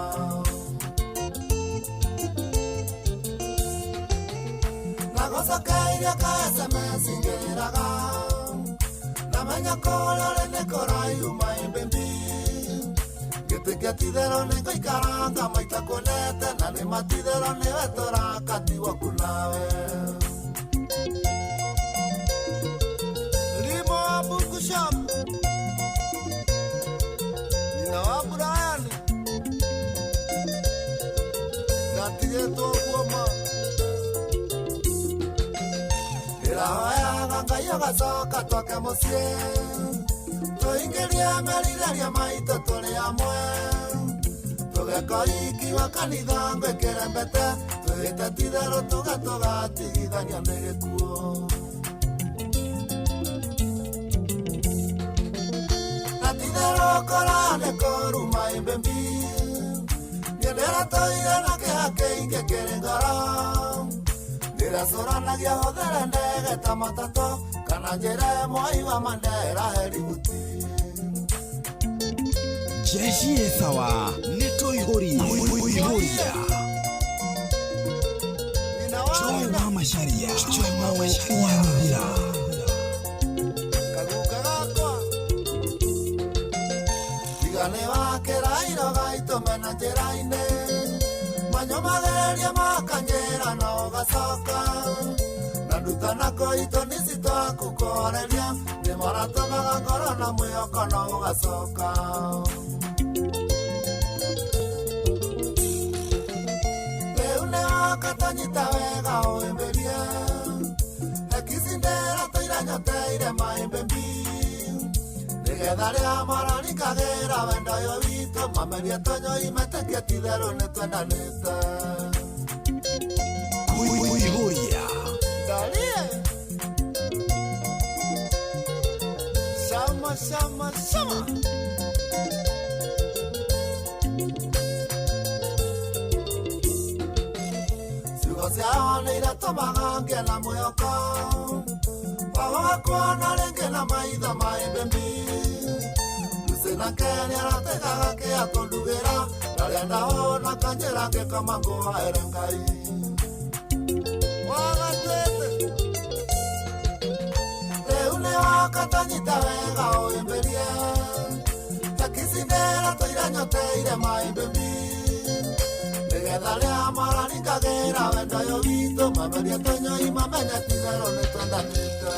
Na gũcokeirie ka SMS ngĩraga ndamenya kũrĩa ũrĩ nĩ kũraihu maimbĩmbi ngĩtĩkia ti-itherũ nĩ ngũikaranga maita kuonete na nĩ ma ti-itherũ nĩwe tũrakatigwo ku nawe. Limo wa Bookshop nyina wa Brian ndatigĩtwo ũguo ma ndĩrahoyaga Ngai ũgacoka twake mũciĩ tũingĩrie merirĩria maitũ tũrĩ amwe tũgeka ũhiki wa kanitha ngwĩkĩre mbete twĩhĩte ti-itherũ tuge tũgatigithania nĩ gĩkuũ. Na ti-itherũ kũraya nĩ kũruma imbembi niĩ ndĩratũire na kĩeha kĩingĩ kĩrĩ ngoro ndĩrecũranagia hũthĩre ndege ta matatũ kana njĩra ya Mwai wa Mandera eributi. Jeshi ĩsawa nĩ tũihũrie. Kũihũria. Joy wa Macharia Jomo wa Nyathĩra. Kaguka gakwa tiga nĩ wakĩra iroga itũme na njĩra-inĩ manyũmagĩrĩria makanjĩra na ũgacoka na ndutana kũitũ nĩci twaku kũhoreria nĩ maratũmaga ngoro na mwĩhoko na ũgacoka. maembe mbi Nĩgetha rĩa mararikagĩra wendo ũyũ witũ Mameria tũnyoi metĩkie ti-itherũ nĩtwendanĩte Kuihuria. Ndarie Sama sama sama Ciugo ciao nĩ iratũmaga ngĩe na mwĩhoko Wago kuona rĩngĩ na maitho maembe mbi Lucy nake nĩarategaga kĩa kũndugĩra Ndarĩa ndahũna kanjĩra ngĩkoma ngũhaĩre Ngai Wagatĩte Rĩu nĩ wakatanyita wega ũĩmbĩrie Takicindĩra tũira nyoteire maembe mbi Nĩgetha rĩa mararikagĩra wendo ũyũ witũ Mamerie tũnyoi mamenye ti-itherũ nĩtwendanĩte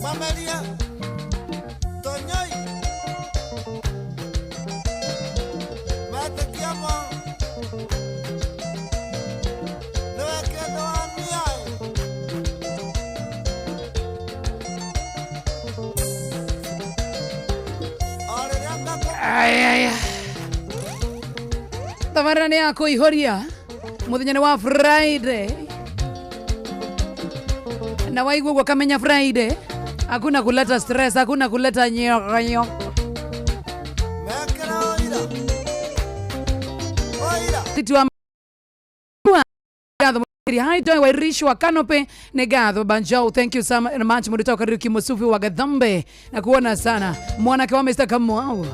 Mameria tũnyoi Metĩkie ma Nĩwe kĩndũ wa niaĩ O rĩrĩa ngakũ Aya. Tabarĩra nĩ ya kũihũria mũthenya nĩ wa Friday na waigua ũguo kamenya Friday hakuna kuleta stress, hakuna kuleta nyokonyo. Mekĩra ũira Ũira Titi wa Gatho Hi Joy Wairishi wa Kanope ni Gatho Banjo. Thank you so much Mudito Kariuki Musufi wa Gathambe na kuona sana mwanake wa Mr. Kamau.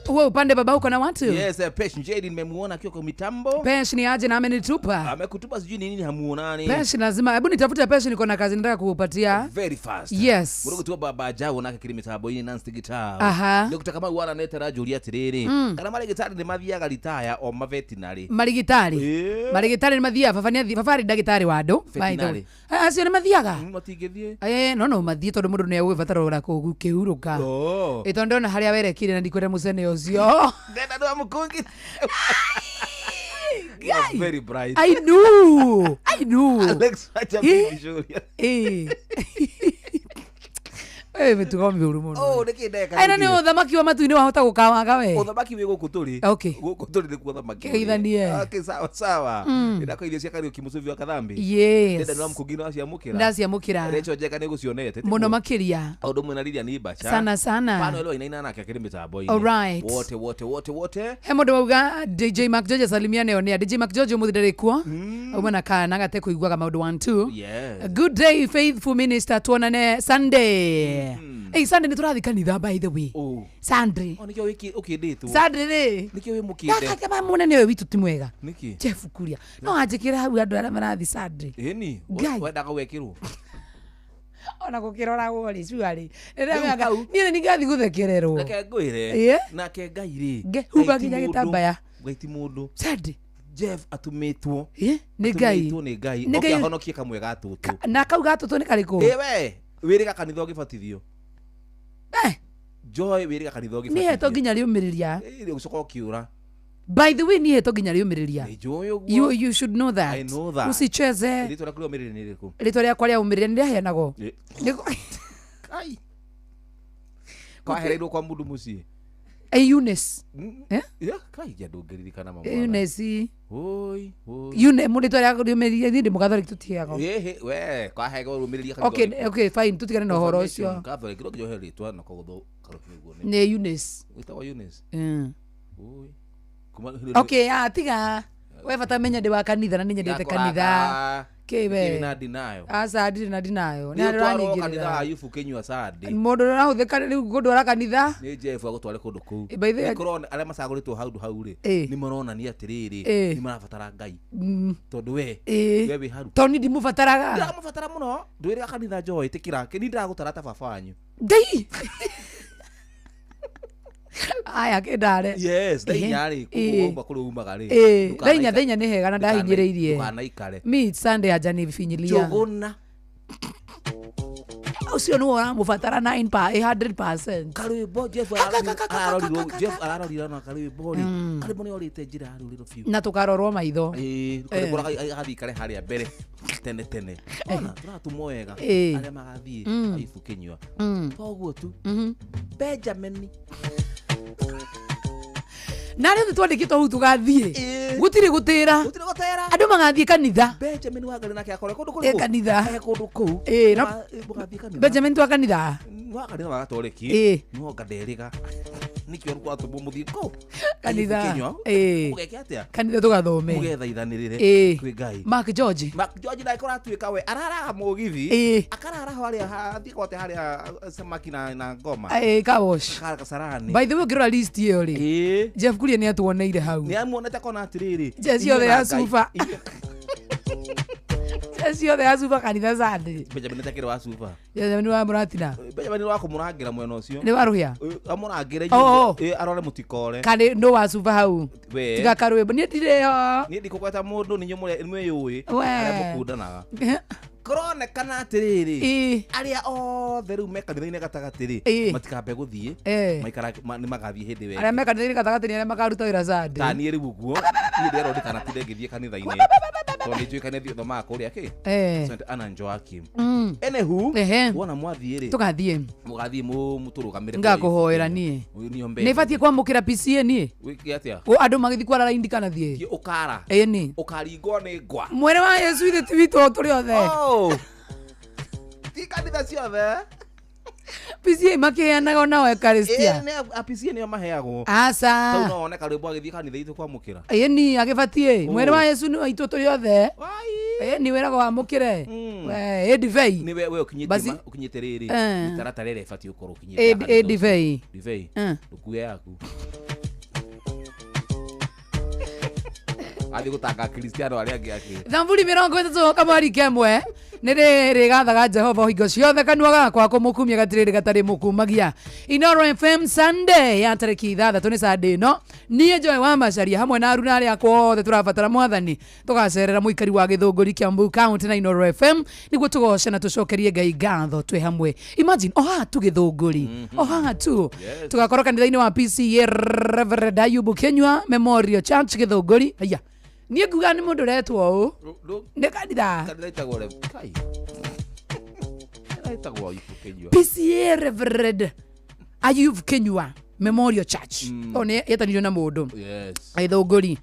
Huo upande baba uko na watu? Yes, Pesh Njeri nimemuona akiwa kwa mitambo. Pesh ni aje na amenitupa. Amekutupa sijui ni nini hamuonani. Pesh lazima, hebu nitafute Pesh, niko na kazi nataka kukupatia. Very fast. Yes. Murugo tu baba jao nake kiri mitambo ini Nancy guitar. Aha. Ndio kama wana netera Julia tiriri. Kana mari gitari ni mathiaga ritaya o mavetinary. Marigitari. Marigitari ni mathiaga, baba ni baba ari ndagitari wa andu. By the way. Veterinary. Acio ni mathiaga. Matingithie. No no mathie tondu mundu ni egwibatara ura kũhurũka. Oh. Ĩ tondu ndona harĩa werekire na ndikwenda mũcene ũcio. Ndenda ndo mukungi. Was very bright. I knew. I knew. Alex acha Eh. Julia. Eh. Eh mĩtugo mĩũru mũno. Oh, niki ndeka. Aina nĩ ũthamaki wa matu-inĩ wahota gũkawaga we. Ũthamaki wĩ gũkũ tũrĩ. Okay. Gũkũ tũrĩ nĩkuo ũthamaki. ũrĩ. Kĩgeithanie. Okay, sawa sawa. Ndako irio cia Kariuki Musuvi wa Kathambi. Yes. Ndenda no mũkũngi no aciamũkĩra. Ndaciamũkĩra. Rachel Njeka nĩ gũcionete. Mũno makĩria. O ũndũ ũmwe na Lilian Ibacha. Sana sana. Pano ĩlo inaina nake akĩrĩ mĩtambo-inĩ. Alright. Wote wote wote wote. He mũndũ wauga DJ Mark George salimiane onea. DJ Mark George ũmũthĩ ndarĩ kuo. Auma na kana gate kũiguaga maũndũ 1 2. Yes. Good day faithful minister, tuonane Sunday. Hey, Sunday nĩ tũrathiĩ kanitha by the way. Oh. Sunday. Oh, nĩkĩo wĩki ũkĩndĩtwo. Sunday rĩ. Nĩkĩo wĩ mũkĩnde. Gaka ba mũnene ũyũ witũ ti mwega. Nĩkĩ? Jeff Kuria. No anjĩkĩre hau andũ arĩa marathiĩ Sunday. Ĩni. Ngai. Wendaga gwĩkĩrwo. Ona gũkĩroragwo rĩ cuarĩ. Nĩndamenyaga niĩ nĩ ngathiĩ gũthekererwo. Reke ngwĩre. Ĩĩ. Nake Ngai rĩ. Ngehumba Ngai ti nginya mũndũ. gĩtambaya. Ngai ti mũndũ. Sunday. Jeff atumĩtwo. Ĩĩ, nĩ Ngai. Atumĩtwo nĩ Ngai. Nĩ Oke Ngai. ahonokie kamwe ga tũtũ. Na kau gatũtũ nĩ karĩkũ? Ĩ we, wĩrĩga kanitha ũgĩbatithio. Joy wĩrĩga kanitha Niĩ hetwo ũgĩbatithio. nginya rĩũmĩrĩria. Ĩ, ũgĩcoka ũkĩũra. By the way, niĩ hetwo nginya rĩũmĩrĩria. Nĩnjũĩ ũguo. You should know that. I know that. Usicheze. Rĩtwa rĩaku rĩũmĩrĩria nĩ rĩrĩkũ? Rĩtwa rĩakwa rĩa ũmĩrĩria nĩ rĩaheanagwo. Ĩ. Nĩ- Kai. Kwahereirwo kwa mũndũ mũciĩ. Ĩ, Eunice. Eh? Yeah, kai ja ndũngĩririkana mama. Eunice. Oi, oi. Eunice mũndũ rĩtwa rĩakwa rĩũmĩrĩria niĩ ndĩ mũgathoriki tũtiheagwo. Ĩhĩ, we, kwaheagwo rũmĩrĩria kanitha Okay, ũrĩkũ? okay, fine, tũtigane na ũhoro ũcio. Catholic, no nginya ũheo rĩtwa na kogotho karuki ũguo nĩ. Nĩ Eunice. Wĩtagwo Eunice. Oi. Kuma Okay, ah, tiga. We bata menya ndĩ wa kanitha na nĩ nyendete kanitha. Kĩ we. Kĩ na ndinayo. Aca ndirĩ na ndinayo. Nĩ Nĩ ũtwarwo kanitha wa aranyingĩrĩra. Ayubu kĩnyua Sunday. Mũndũ ũrĩa ũrahũthĩka rĩu ngũndwara kanitha. Nĩ Jeff agũtware kũndũ kũu. Eh, by the way- Nĩ kũrona arĩa macagũrĩtwo hau hau rĩ, Eh. nĩ maronania atĩrĩrĩ, Eh. nĩ marabatara Ngai. Tondũ Tondũ we, we wĩ haru. Tondũ niĩ ndimũbataraga. Ndiramũbatara mũno. Ndwĩrĩga kanitha Joy, ĩtĩkĩra. Niĩ ndĩragũtara ta baba wanyu. Ngai. Aya kĩndare. Yes, thainya rĩ, Eh. kuma kũrĩa umaga rĩ. Eh, ndũkanaika- thainya thainya nĩ hega na ndahinyĩrĩirie. Ndũkanaikare. Mi Sunday hajanifinyilia. Njũgũna. Ũcio nĩwe ũramũbatara 9 pa 100%. Karwĩmbo Jeff ararorirwo, Jeff ararorire na karwĩmbo rĩ, karwĩmbo nĩ orĩte njĩra ya rũrĩrĩ biũ. Na tũkarorwo maitho. Ĩĩ, karwĩmbo agathiĩ ikare harĩa mbere tene tene. Ona tũratũmwo wega arĩa magathiĩ Aibu Kinyua. Toguo tu. Benjamin Na rĩu twandĩkĩtwo hau tũgathiĩ gũtirĩ gũtĩra, andũ magathiĩ kanitha. Benjamin Wangari nake akore kũndũ Ĩ kũrĩkũ? kanitha. Eh, kũndũ kũu. Ĩ, no- Mũgathiĩ kanitha. Benjamin twa kanitha. Wa kanitha wa Gatoreki. Ĩ. No nganderĩga. Nĩkĩo twatũmwo mũthiĩ kũu. Kanitha. Aibu Kinyua. Ĩ. Mũgeke atĩa? Kanitha tũgathome. Mũgethaithanĩrĩre Ĩ. kwĩ Ngai. Mark George. Mark George nake ũratuĩka we araraga mũgithi. Ĩ. Akarara harĩa athiĩ gwate harĩa samaki na ngoma. Ĩ, car wash. Akara Kasarani. By the way, ũngĩrora list ĩyo rĩ, Ĩ. Jeff Kuria nĩ atuoneire hau. Nĩ amuonete kona atĩrĩrĩ. Jeci yothe ya Ithuĩ na Ngai. cuba. Jeci yothe ya cuba kanitha Sunday. Benjamin takĩrĩ wa cuba. Benjamin wa Mũratina. Benjamin wa kũmũrangĩra mwena ũcio. Nĩ wa rũhĩa? Amũrangĩre Oh, oh. arore mũtikore. Kana nũ wa cuba hau? We. Tiga karwĩmbo. Niĩ ndirĩ ho. Niĩ ndikũgweta mũndũ nĩ inyuĩ mwĩyũĩ We. arĩa mũkundanaga. Kũronekana atĩrĩrĩ, Ĩ. arĩa othe rĩu me kanitha-inĩ gatagatĩ rĩ, Ĩ. matikambe gũthiĩ, Eh. maikara nĩ magathiĩ hĩndĩ ĩyo Arĩa ĩngĩ. me kanitha-inĩ gatagatĩ nĩ arĩa makaruta wĩra Sunday. Ta niĩ rĩu ũguo niĩ ndĩrerwo ndikanatinde ngĩthiĩ kanitha-inĩ tondũ nĩ njũĩ kanitha thomaga kũrĩa kĩ Eh. St. Anna Joachim. Mm. Anywho, Ehe. wona mwathiĩ rĩ, Tũgathiĩ. mũgathiĩ mũtũrũgamĩre. Ngakũhoera niĩ. Niyo mbere. Nĩ batiĩ kwamũkĩra PCA niĩ? Wĩke atĩa? Andũ magĩthiĩ kwara raini ndikanathiĩ. Thiĩ ũkara. Ĩni. Ũkaringwo nĩ ngwa. Mwĩrĩ wa Yesu ithe ti witũ tũrĩ othe. Oh. Ti kanitha ciothe. PCA makĩheanaga onao Eucharistia. Ĩĩ, nĩ a PCA nĩo maheagwo. Aca. Tau no wone karwĩmbo agĩthiĩ kanitha itũ kwamũkĩra. Ĩni agĩbatiĩ. Oh. Mwĩrĩ wa Yesu nĩ waitũ tũrĩ othe. Ĩni wĩragwo wamũkĩre. We, ĩ ndibei. Nĩ we ũkinyĩtie Basi- ũkinyĩte rĩrĩ Eh. mĩtaratara ĩrĩa ĩbatiĩ gũkorwo ũkinyĩte Ĩ ya kanitha ĩ ũcio. ndibei. Ndibei. Eh. Ndũkue yaku. Athiĩ gũtanga Kristiano arĩa angĩ ake. Thamburi 30 kamweri kemwe nĩ rĩgathaga Jehova hingo ciothe kanua gakwa kũmũkumia gatirĩ gatarĩ mũkumagia. Inoro FM Sunday ya tarĩki 6 nĩ Sunday ĩno niĩ Joy wa Macharia hamwe na aruna arĩa akwa othe tũrabatara mwathani tũgacerera mũikari wa Gĩthũngũri Kiambu County na Inoro FM nĩguo tũgoce na tũcokerie Ngai ngatho twĩ hamwe. Imagine o haha tu Gĩthũngũri, o haha tu. Yes. Tũgakorwo kanitha-inĩ wa PCA Reverend Ayubu Kinyua Memorial Church Gĩthũngũri. Aya, niĩ nguga nĩ mũndũ ũretwo ũũ nĩ kanitha. Kanitha ĩtagwo Kai. Kanitha ĩtagwo Aibu Kinyua. PCA Reverend Ayub Kinyua Memorial Church. O nĩ yetanirio na mũndũ. Yes. Gĩthũngũri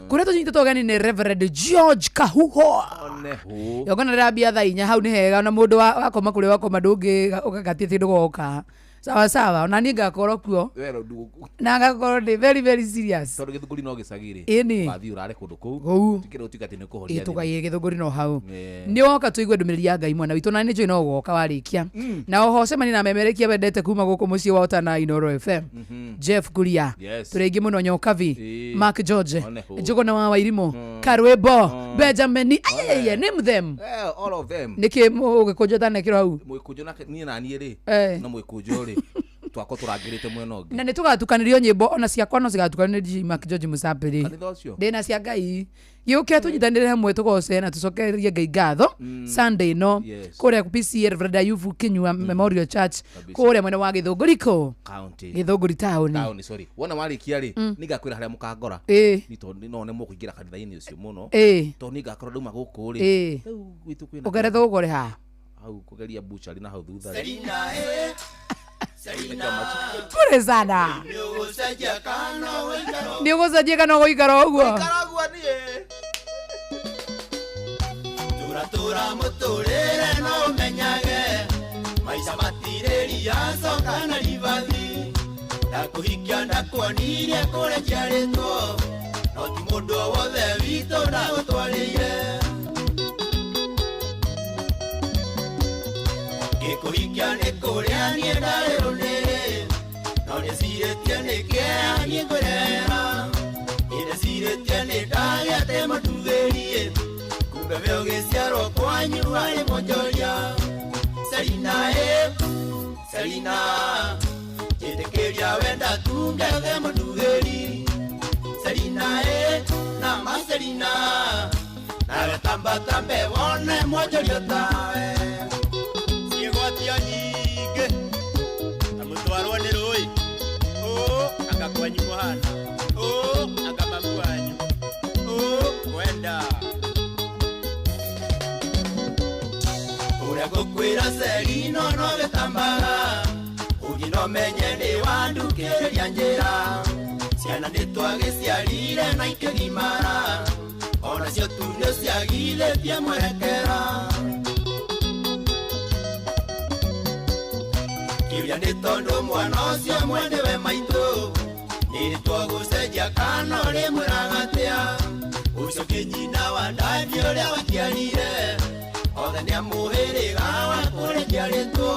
kũrĩa tũnyitĩtwo ũgeni nĩ Reverend George Kahuho. Oneho. Igongona rĩrambia thaa 4 hau nĩ hega ona mũndũ wakoma kũrĩa wakoma ndũngĩ ũgagatie ndũgoka. Sawa sawa, ona niĩ ngakorwo kuo We rũndu na ngakorwo ndĩ very very serious. Tondũ Gĩthũngũri no gĩcagi rĩ. Ĩni. Wathiĩ ũrare kũndũ kũu. Kũu. Tikĩrĩ ũtuĩke atĩ nĩ ũkũhoria Ĩ tũgaiĩ Gĩthũngũri no hau. Eh. Nĩ woka tũigue ndũmĩrĩri ya Ngai mwana witũ na nĩ njũĩ no ũgoka warĩkia. Na oho cemania na memerekia wendete kuma gũkũ mũciĩ wa Ũtana Inoro FM. Jeff Kuria. Yes. Tũrĩ aingĩ mũno Nyokabi. Ĩĩ. Mark George. Oneho. Njũgũna wa Wairimũ. Karwĩmbo. Benjamin. Ayeye, name them. Eh, all of them. Nĩkĩ mũgĩkũnjo ũtanekĩrwo hau? Mũgĩkũnjũ nake niĩ na niĩ rĩ. Eh. Na mũgĩkũnjũ rĩ. Twako tũrangĩrĩte mwena ũngĩ. Na nĩ tũgatukanĩrio nyĩmbo ona ciakwa no cigatukanĩrio Mark George Mũcapĩrĩ. Kanitha ũcio. Ndĩna cia Ngai. Gĩũke tũnyitanĩre hamwe tũgoce na tũcokererie Ngai ngatho. Sunday ĩno Yes. kũrĩa PCA Reverend Ayubu Kinyua Memorial Church kũrĩa mwena wa Gĩthũngũri kũ County. Gĩthũngũri taũni. Taũni, sorry. Wona warĩkia rĩ, nĩngakwĩra harĩa mũkangora. Ĩĩ. Nĩ tondũ no nĩ mũkũingĩra kanitha-inĩ ũcio mũno. Ĩĩ. Tondũ nĩngakorwo ndauma gũkũ rĩ. Ĩĩ. Rĩu gwitũ kwĩna Ũkeretwo gũkore ha? Hau kũgeria butchery na hau thutha rĩ. Selina, eh. Selina. Kure sana. Nĩ ũgũcenjia kana ũgũikara ũguo? Tũratũra mũtũrĩre no ũmenyage maica matirĩ riaco kana ribathi ndakũhikia ndakuonirie kũrĩa njiarĩtwo no ti mũndũ o wothe witũ ndagũtwarĩire ngĩkũhikia nĩ kũrĩa niĩ ndarĩ rũnĩrĩ no ndĩcirĩtie nĩ kĩeha niĩ ngwĩrera niĩ ndĩcirĩtie nĩ ndagĩate mũtugĩrie kumbe we ũgĩciarwo kwanyu harĩ mwonjoria Selina ĩ Selina njĩtĩkĩria wenda tungethe mũtugĩri Selina ĩ nama Selina nawe tambatambe wone mwonjoria tawe ciĩgwatia Menye nĩ wandukĩrĩria njĩra ciana nĩ twagĩciarire na ikĩgimara onacio tu nĩ ciagithĩtie mwerekera kĩũria nĩ tondũ mwana ũcio mwendewe maitũ nĩ twagũcenjia kana ũrĩmwĩraga atĩa ũcio kĩnyina wa ndani ũrĩa waciarire othe nĩ amũhĩrĩga wa kũrĩa njiarĩtwo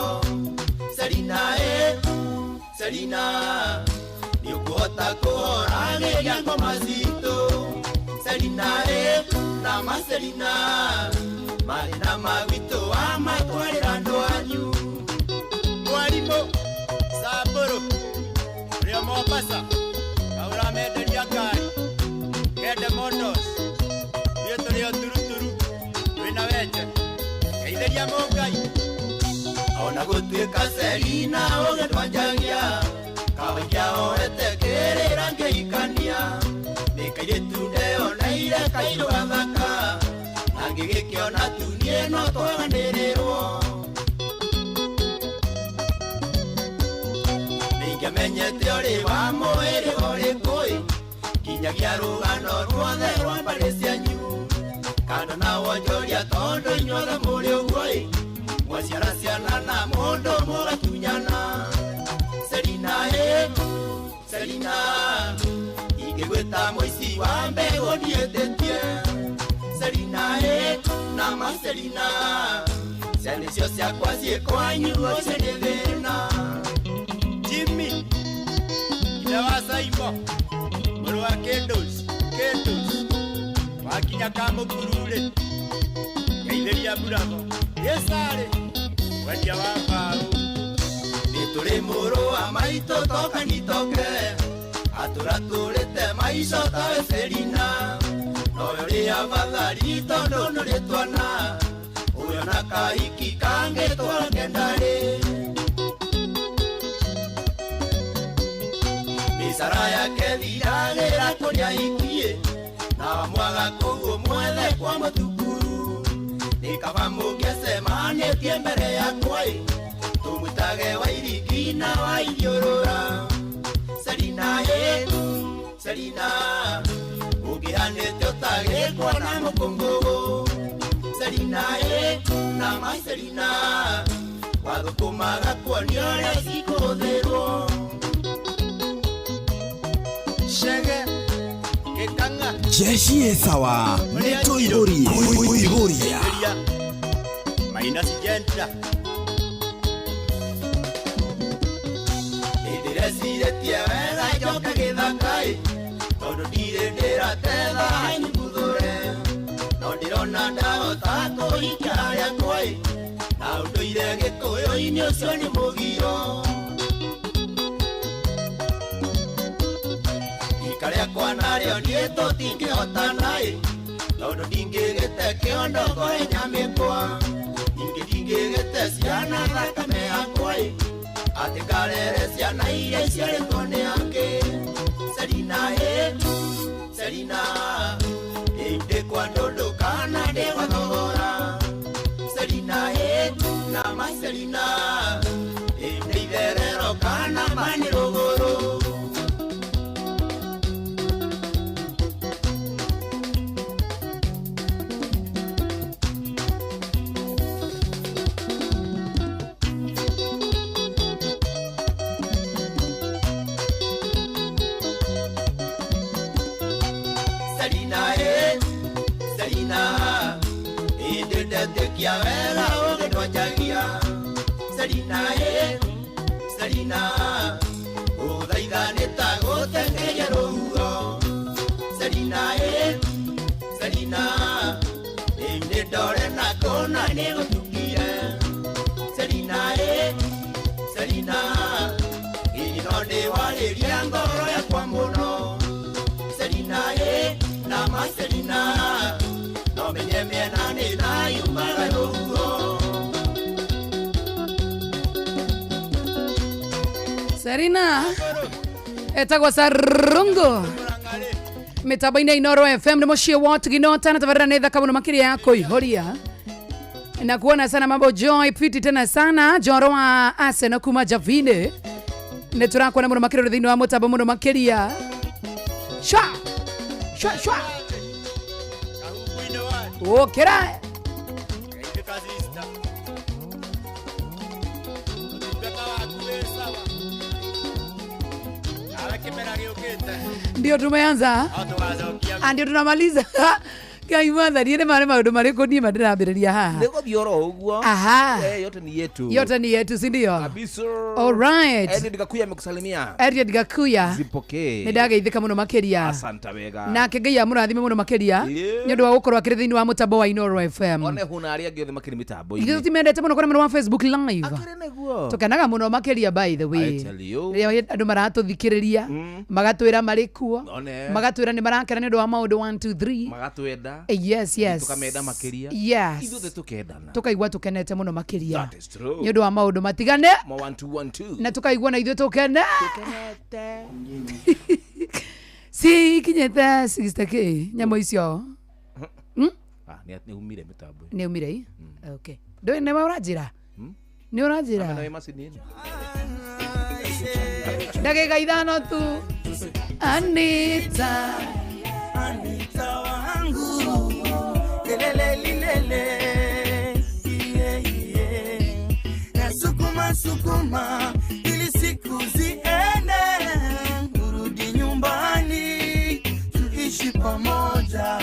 Selina e Selina nĩ ũkũhota kũhoragĩria ngoma citũ Selina e na ma Selina mathĩna ma gwitũ wamatwarĩra andũ anyu Mwarimũ Samburu ũrĩa Mombasa kaũramenderia ngari Kende Motors ithuĩ tũrĩ o turuturu twĩna wenje geithĩria Mũngai ona gũtuĩka Selina ũgĩ ndwanjagia kawaikia oete kĩrĩra ngĩhikania nĩ kairĩtu ndeoneire kairũ gathaka na ngĩgĩkĩona tu niĩ no twaganĩrĩrwo nĩingĩamenyete ũrĩ wa mũhĩrĩga ũrĩkũ ĩ nginyagia rũgano ruothe rwa mbarĩ cianyu kando na wonjoria tondũ inyuothe mũrĩ ũguo ĩ mwaciara ciana na mũndũ mũgatunyana Selina ĩ Selina ingĩgwĩta mũici wa mbegũ ndiĩtĩtie Selina ĩ na ma Selina ciana icio ciakwa ciĩ kwanyu ũcio nĩ thĩna Jimmy ithe wa Saimo mũrũ wa Kendus Kendus wakinya Kamũkuru-rĩ geithĩria Mburago gĩcarĩ mwendia wa mbaũ nĩ tũrĩ mũrũ wa maitũ toka nitoke atũratũrĩte maico tawe Selina noyo rĩ abathari tondũ nũrĩ twana ũyũ na kahiki kangĩ twakendarĩ mĩcara yake thiragĩra kũrĩa ikiĩ na mwaga kũu mwethe kwa mũtukuru nĩ kaba mũngĩcemanĩtie mbere yakwa ĩ tũmwĩtage wairiki na waithiũrũra Selina ĩ Selina ũngĩhanĩte ũtagĩkwo na mũkũngũgũ Selina ĩ na ma Selina wathũkũmaga kuonio ũrĩa cikũhũthĩrwo Shege Gĩkang'a Jeshi ĩ sawa nĩ tũihũrie kũihũria Geithĩria Maina Sijenta nĩndĩrecirĩtie wega njoke gĩthaka ĩ tondũ ndirĩ ndĩratetha nyuguthũre no ndĩrona ndahota kũhikia harĩa kwa ĩ na ũndũire gĩkũyũ-inĩ ũcio nĩ mũgiro rika rĩakwa narĩo niĩ tũtingĩhotana ĩ tondũ ndingĩgĩte kĩondo kũhe nyamĩkwa ningĩ ndingĩgĩte ciana thakame yakwa ĩ atĩ ngarere ciana iria iciarĩtwo nĩ angĩ Selina ĩ Selina rĩu ndĩ kwa ndũndũ kana ndĩ gwa thogora Selina ĩ na ma Selina rĩu nĩ itherero kana ma nĩ rũgũrũ Selina ĩ Selina ĩndĩ ndetĩkia wega ũgĩ ndwanjagia Selina ĩ Selina gũthaitha nĩ ta gũteng'eria rũhuho Selina ĩ Selina rĩu nĩ ndore na kũna nĩ gũtukire Selina ĩ Selina hihi no ndĩwarĩrie ngoro yakwa mũno Selina ĩ na ma Selina no menye mĩena nĩ ndayumaga rũhuho Serena etagwo Sarungu mitambo-inĩ ya Inoro FM nĩ mũciĩ wa Tugino tana tabarĩra nĩ thaka mũno makĩria ya kũihũria na kuona sana mambo Joy fiti tena sana Joro wa Arsenal kuma Javine Nĩ tũrakuona mũno makĩria thĩinĩ wa mũtambo mũno makĩria. Shwa! Shwa shwa! Ũkĩra! Ndio tumeanza. Ah, ndio tunamaliza. Ngai mwathani nĩ marĩ maũndũ marĩkũ niĩ ma ndĩrambĩrĩria haha. Nĩ gũthiĩ oro ũguo. Aha. Eh, yote ni yetu. Yote ni yetu, si ndio? Kabisa. All right. Edward Gakuya amekusalimia. Edward Gakuya. Zipokee. Nĩ ndageithĩka mũno makĩria. Asante wega. Nake Ngai amũrathime mũno makĩria nĩ ũndũ wa gũkorwo akĩrĩ thĩinĩ wa mũtambo wa Inooro FM. One huna arĩa angĩ othe makĩrĩ mĩtambo-inĩ. Ithuĩ tũtimendete mũno kũrĩa mwena wa Facebook Live. Nĩguo. Tũkenaga mũno makĩria by the way. I tell you. Rĩrĩa andũ maratũthikĩrĩria magatwĩra marĩ kuo One. magatwĩra nĩ marakena nĩ ũndũ wa maũndũ 1 2 3. Magatwenda. Yes, yes. Tukamenda makĩria. Yes. Ithuothe tũkendana. Tũkaigua tũkenete mũno makĩria That is true. nĩ ũndũ wa maũndũ matigane Ma 1 2 1 2. na tũkaigua na ithuĩ tũkene cikinyĩte 60k nyamũ icio. Ah, nĩ umire mĩtambo. Nĩ umire i? Okay, ndũĩ nĩwe ũranjĩra nĩ ũranjĩra. Amena wĩ macini-inĩ. Ndagĩka 5 tu. Anita. Anita wangu lelele lilele iye iye nasukuma sukuma ili siku ziende urudi nyumbani tuishi pamoja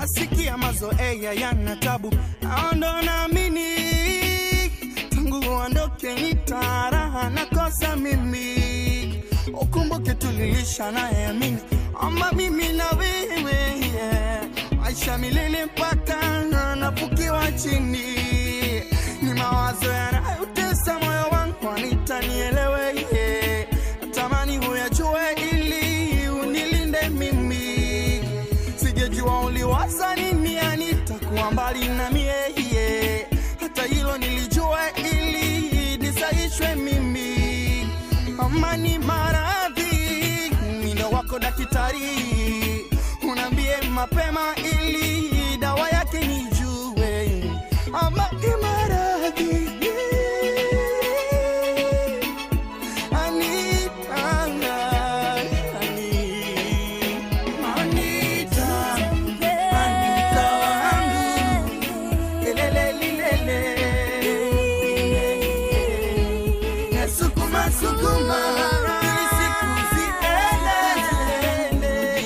asikia mazoea yana tabu aondo naamini tangu uondoke ni taraha nakosa mimi ukumbuke tulilisha naye amini ama mimi na wewe yeah. Maisha milele mpaka nafukiwa chini ni mawazo yanayotesa moyo wangu Anita nielewe yeah. Natamani huyajue ili unilinde mimi sijejua uliwaza nini Anita kuwa mbali na mie yeah. Hata hilo nilijua ili nisaishwe mimi amani maradhi mindo wako daktari unambie mapema ili dawa yake nijue amani maradhi Anita, Anita, Anita wangu lelele lilele nasukuma sukuma ili siku ziende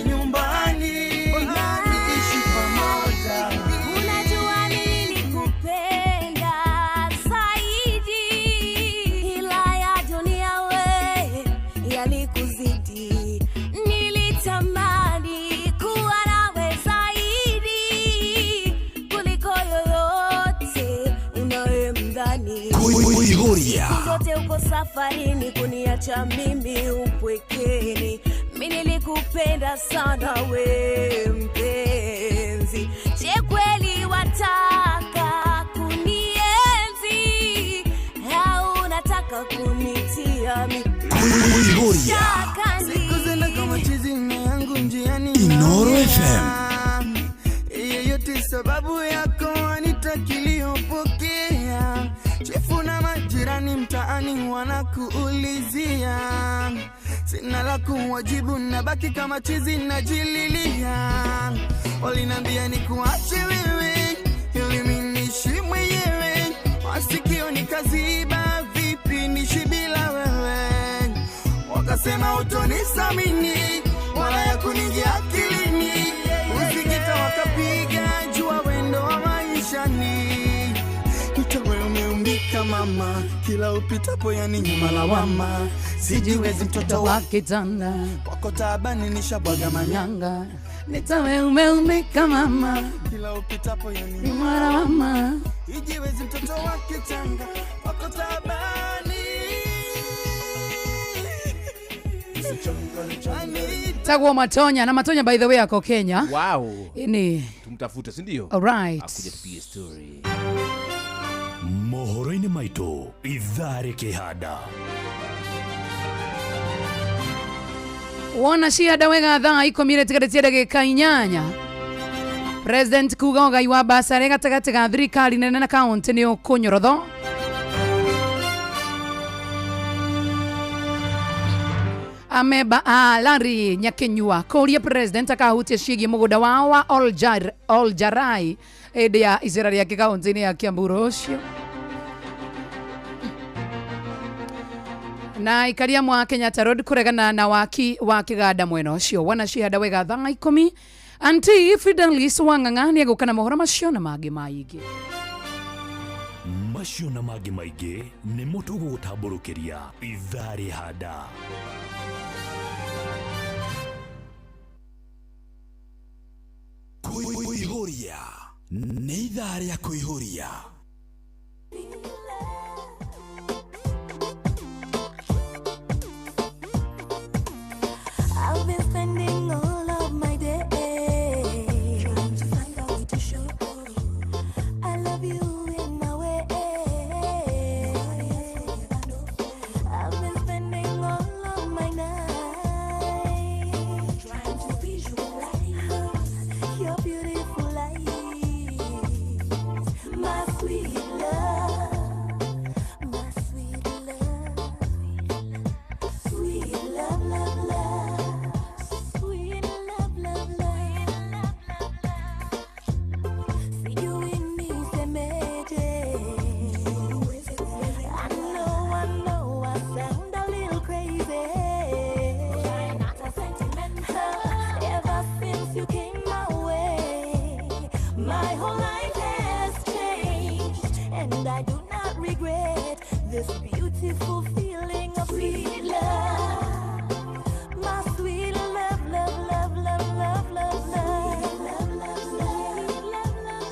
nyumbani tuishi pamoja. Unajua nilikupenda zaidi, ila ya dunia we yalikuzidi. Nilitamani kuwa nawe zaidi kuliko yoyote unayemdhani. Kuihuria. Siku zote uko safarini kuniacha mimi upwekeni. Mimi nilikupenda sana we mpenzi. Je, kweli wataka kunienzi au unataka kunitia Kuihuria. mashakani? Siku zenda kama chizi na yangu njiani Inooro FM. Yeyote sababu yako Anita kiliyopokea chefu na majirani mtaani wanakuulizia sina la kuwajibu nabaki kama chizi najililia walinambia nikuache wewe ili mimi niishi mwenyewe masikio nikaziba vipi niishi bila wewe wakasema utonisamini wala ya kuningia akilini usikita wakapiga jua wendo wa maishani Itawe umeumbika mama kila upitapo yani nyuma lawama sijiwezi mtoto wa kitanda wako taabani nishabwaga manyanga Nitawe umeumbika mama kila upitapo yani nyuma lawama ijiwezi mtoto wa kitanga wako taabani. Tagwo Matonya na Matonya by the way ako Kenya. Wow. Ni Tumtafute, si ndio? All right. Akuje tupige story. Mohoro-inĩ maitũ ithaa rĩkĩhanda. Wona cianda wega thaa 10 rĩtigarĩtie ndagĩka 8. President kuga ũgai wa basarĩ gatagatĩ ga thirikari nene na kaũntĩ nĩ ũkũnyorotho. Ameba Larry Nyakinyua kũria president akahutia ciĩgiĩ mũgũnda wao wa Oljarai hĩndĩ ya icera rĩake kaunti-inĩ ya Kiambu rũciũ. Na ikaria mwa Kenyatta Road kũregana na waki wa kĩganda mwena ũcio wanacihanda wega thaa 10. Auntie Fidelis Wang'ang'a nĩ egũka na mohoro macio na mangĩ maingĩ. Macio na mangĩ maingĩ nĩmo tũgũgũtambũrũkĩria ithaa rĩhanda. Kũihũria nĩ ithaa rĩa kũihũria. I've been spending all of my day trying to find a way to show I love you in my way. I've been spending all of my night trying to visualize your beautiful eyes, my sweet love, my sweet love, sweet love, love, love, sweet love, love, love. Sijui nisemeje. I know, I sound a little crazy. Ever since you came my way, my whole life has changed, and I do not regret this beautiful feeling of sweet love. My sweet love, love, love, love, love, love, love, love, love, love, love.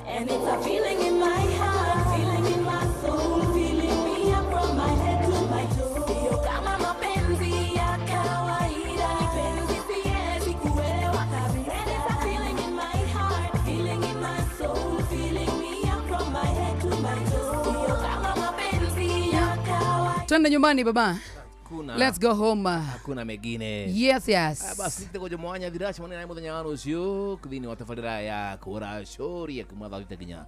And it's a feeling in my heart, feeling in my soul, feeling me up from my head to my toe. Sio kama mapenzi ya kawaida, ni penzi siwezi kuelewa kabisa. And it's a feeling in my heart, feeling in my soul, feeling me up from my head to my toe. Sio kama mapenzi ya kawaida. Twende nyumbani baba. Kuna. Let's go home. Hakuna mengine. Yes, yes. Basi nitego mwanya thiraci mwana muthenya wa rucio thini wa tabarira ya kũracoria kuma thaa thita nginya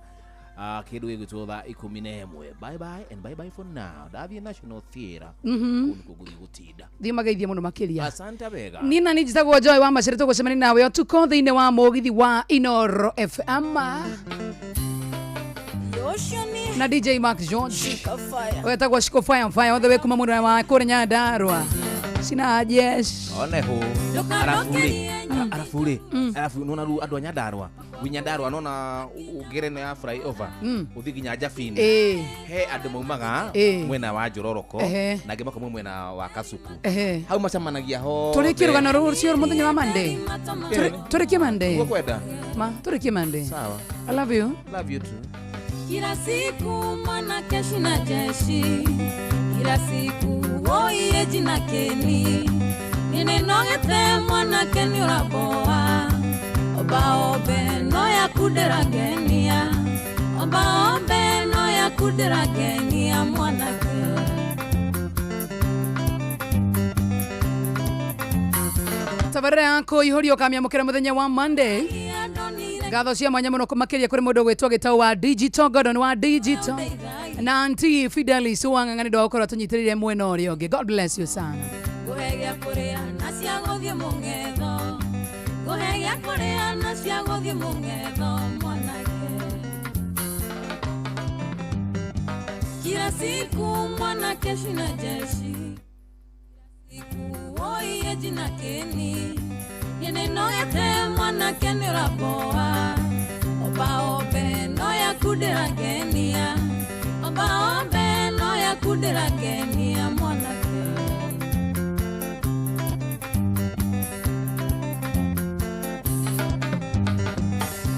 kĩndũ gĩgwĩtwo thaa 11. Bye bye and bye bye for now. Ndathiĩ National Theatre. Kũu nĩkuo ngũthiĩ gũtinda. Thiĩ mageithie mũno makĩria. Asante wega. Nina nĩ njĩtagwo Joy wa Macere tũgũcemania nawe ũtukũ thĩinĩ wa mũgithi wa Inoro FM na DJ Mark George wetagwo Shiko Fire Fire othe kuma mwena wa kũrĩa Nyandarua cina jeshi One ho. Arafu rĩ. Arafu nona ru andu a Nyandarua. Wi Nyandarua nona ugere no ya flyover. Uthi nginya Jabini. He andu maumaga mwena wa Njororoko na angĩ makauma mwena wa Kasuku. Hau macemanagia ho. Tũrĩkie rũgano rũcio mũthenya wa Monday. Tũrĩkie Monday. Ũkwenda? Ma, tũrĩkie Monday. Sawa. I love you. Love you too. Kila siku mwana keshi na jeshi, kila siku oiye jina keni ninenogete mwana keni uraboa oba obe no ya kudera genia oba obe no ya kudera genia mwana ke. Tabarĩra yako ihũrio ũkamĩamũkĩra mũthenya wa Monday. Ngatho cia mwanya mũno makĩria kũrĩ mũndũ ũgwĩtwo Gĩtau wa Digital, Gordon wa Digital na Auntie Fidelis Wang'ang'a nĩ ũndũ wa gũkorwo tũnyitĩrĩire mwena ũrĩa ũngĩ. God bless you sana. Ngũhe gĩa kũrĩa na cia gũthiĩ mũng'etho, ngũhe gĩa kũrĩa na cia gũthiĩ mũng'etho mwanake. Kila siku mwanake shina jeshi, siku oiye jina keni ninenogete mwanake nĩ ũraboa oba obe no ya kudera genia oba obe no ya kudera genia mwanake.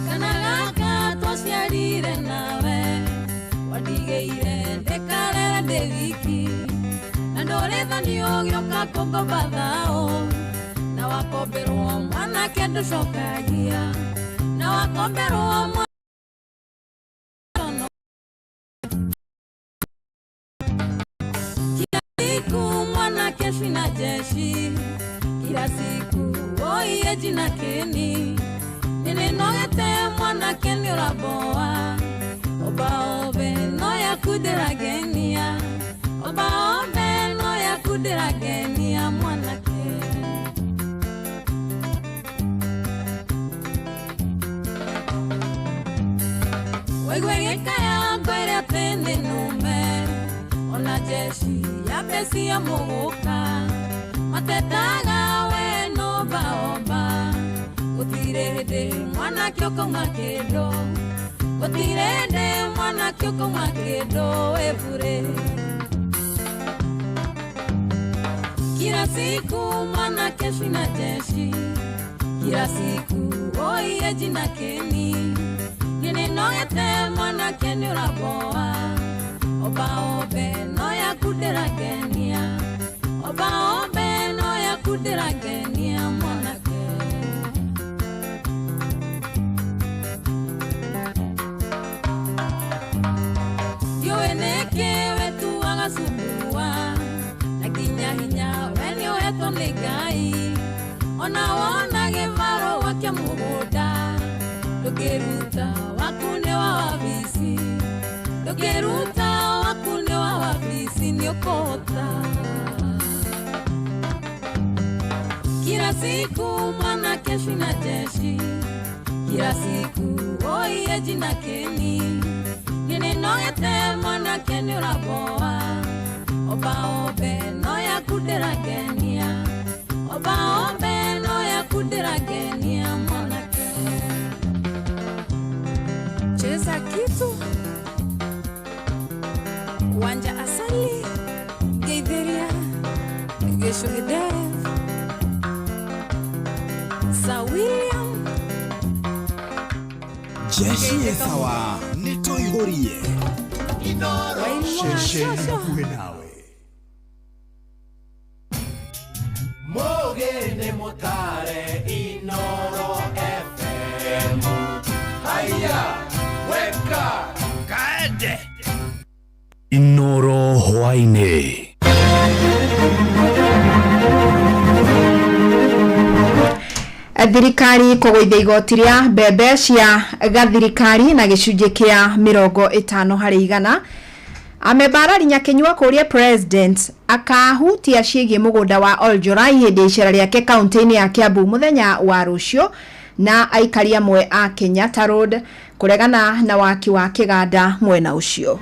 Kana gaka twaciarire nawe wandigĩire ndĩkarere ndĩ wiki na ndũrĩtha nĩ ũgĩũka kũngomba thaũ na wakomberwo mwanake ndũcokagia na wakomberwo mwana. Kila siku mwanake shina jeshi, kila siku oiye jina keni ninenogete mwanake nĩ ũraboa oba obe no ya kudera genia oba obe no ya Waigua gĩkaya ngwĩre atĩ nĩ nũme ona jeshi ya mbeci ya mũgũka matetaga we nombaomba gũtirĩ hĩndĩ mwanake ũkauma kĩndũ gũtirĩ hĩndĩ mwanake ũkauma kĩndũ wĩ burĩ. Kila siku mwanake cina jeshi kila siku oiye jina keni nĩnogete mwanake nĩ ũraboa oba obe no yaku ndĩrangenia oba obe no yaku ndĩrangenia mwanake. Ndiũĩ nĩkĩ wetuaga cubua na nginya hinya we nĩũhetwo nĩ Ngai ona wona gĩbarũa kĩa mũgũnda ndũngĩruta waku nĩ wa wabici ndũngĩruta waku nĩ wa wabici nĩũkũhota. Kila siku mwanake cina jeshi kila siku oiye jina keni nĩnogete mwanake nĩũraboa oba obe no yaku ndĩrangenia oba obe no yaku ndĩrangenia mwanake. Cheza kitu wanja asali geitheria gĩcũhĩ Sir William Jeshi sawa nĩtũihũrie ceceni hakuhĩ nawe. Mũgĩ mũtare Inoro FM. Haya, weka kaende Inoro hwaĩ-inĩ. Thirikari kũgũithia igoti rĩa mbembe cia gathirikari na gĩcunjĩ kĩa 50 harĩ igana. Amembarari Nyakinyua kũria president akahutia ciĩgiĩ mũgũnda wa Oljorai hĩndĩ ya icera rĩake kaunti-inĩ ya Kiambu mũthenya wa rũciũ na aikari amwe a Kenyatta Road kũregana na waki wa kĩganda mwena ũcio.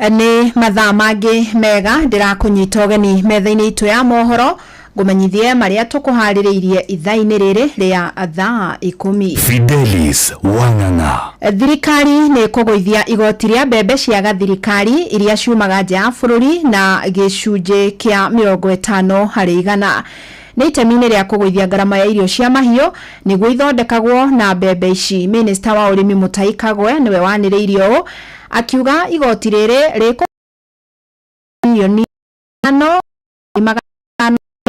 Nĩ mathaa mangĩ mega ndĩrakũnyita ũgeni metha-inĩ itũ ya mohoro ngũmenyithie marĩa tũkũharĩrĩirie ithaa-inĩ rĩrĩ rĩa thaa 10. Fidelis Wang'ang'a. Thirikari nĩ ĩkũgũithia igoti rĩa mbembe cia gathirikari iria ciumaga nja ya bũrũri na gĩcunjĩ kĩa 50 harĩ igana. Nĩ itemi-inĩ rĩa kũgũithia ngarama ya irio cia mahiũ nĩguo ithondekagwo na mbembe ici. Minista wa ũrĩmi Mutahi Kagwe nĩwe wanĩrĩirie ũũ akiuga igoti rĩrĩ rĩkũ milioni 5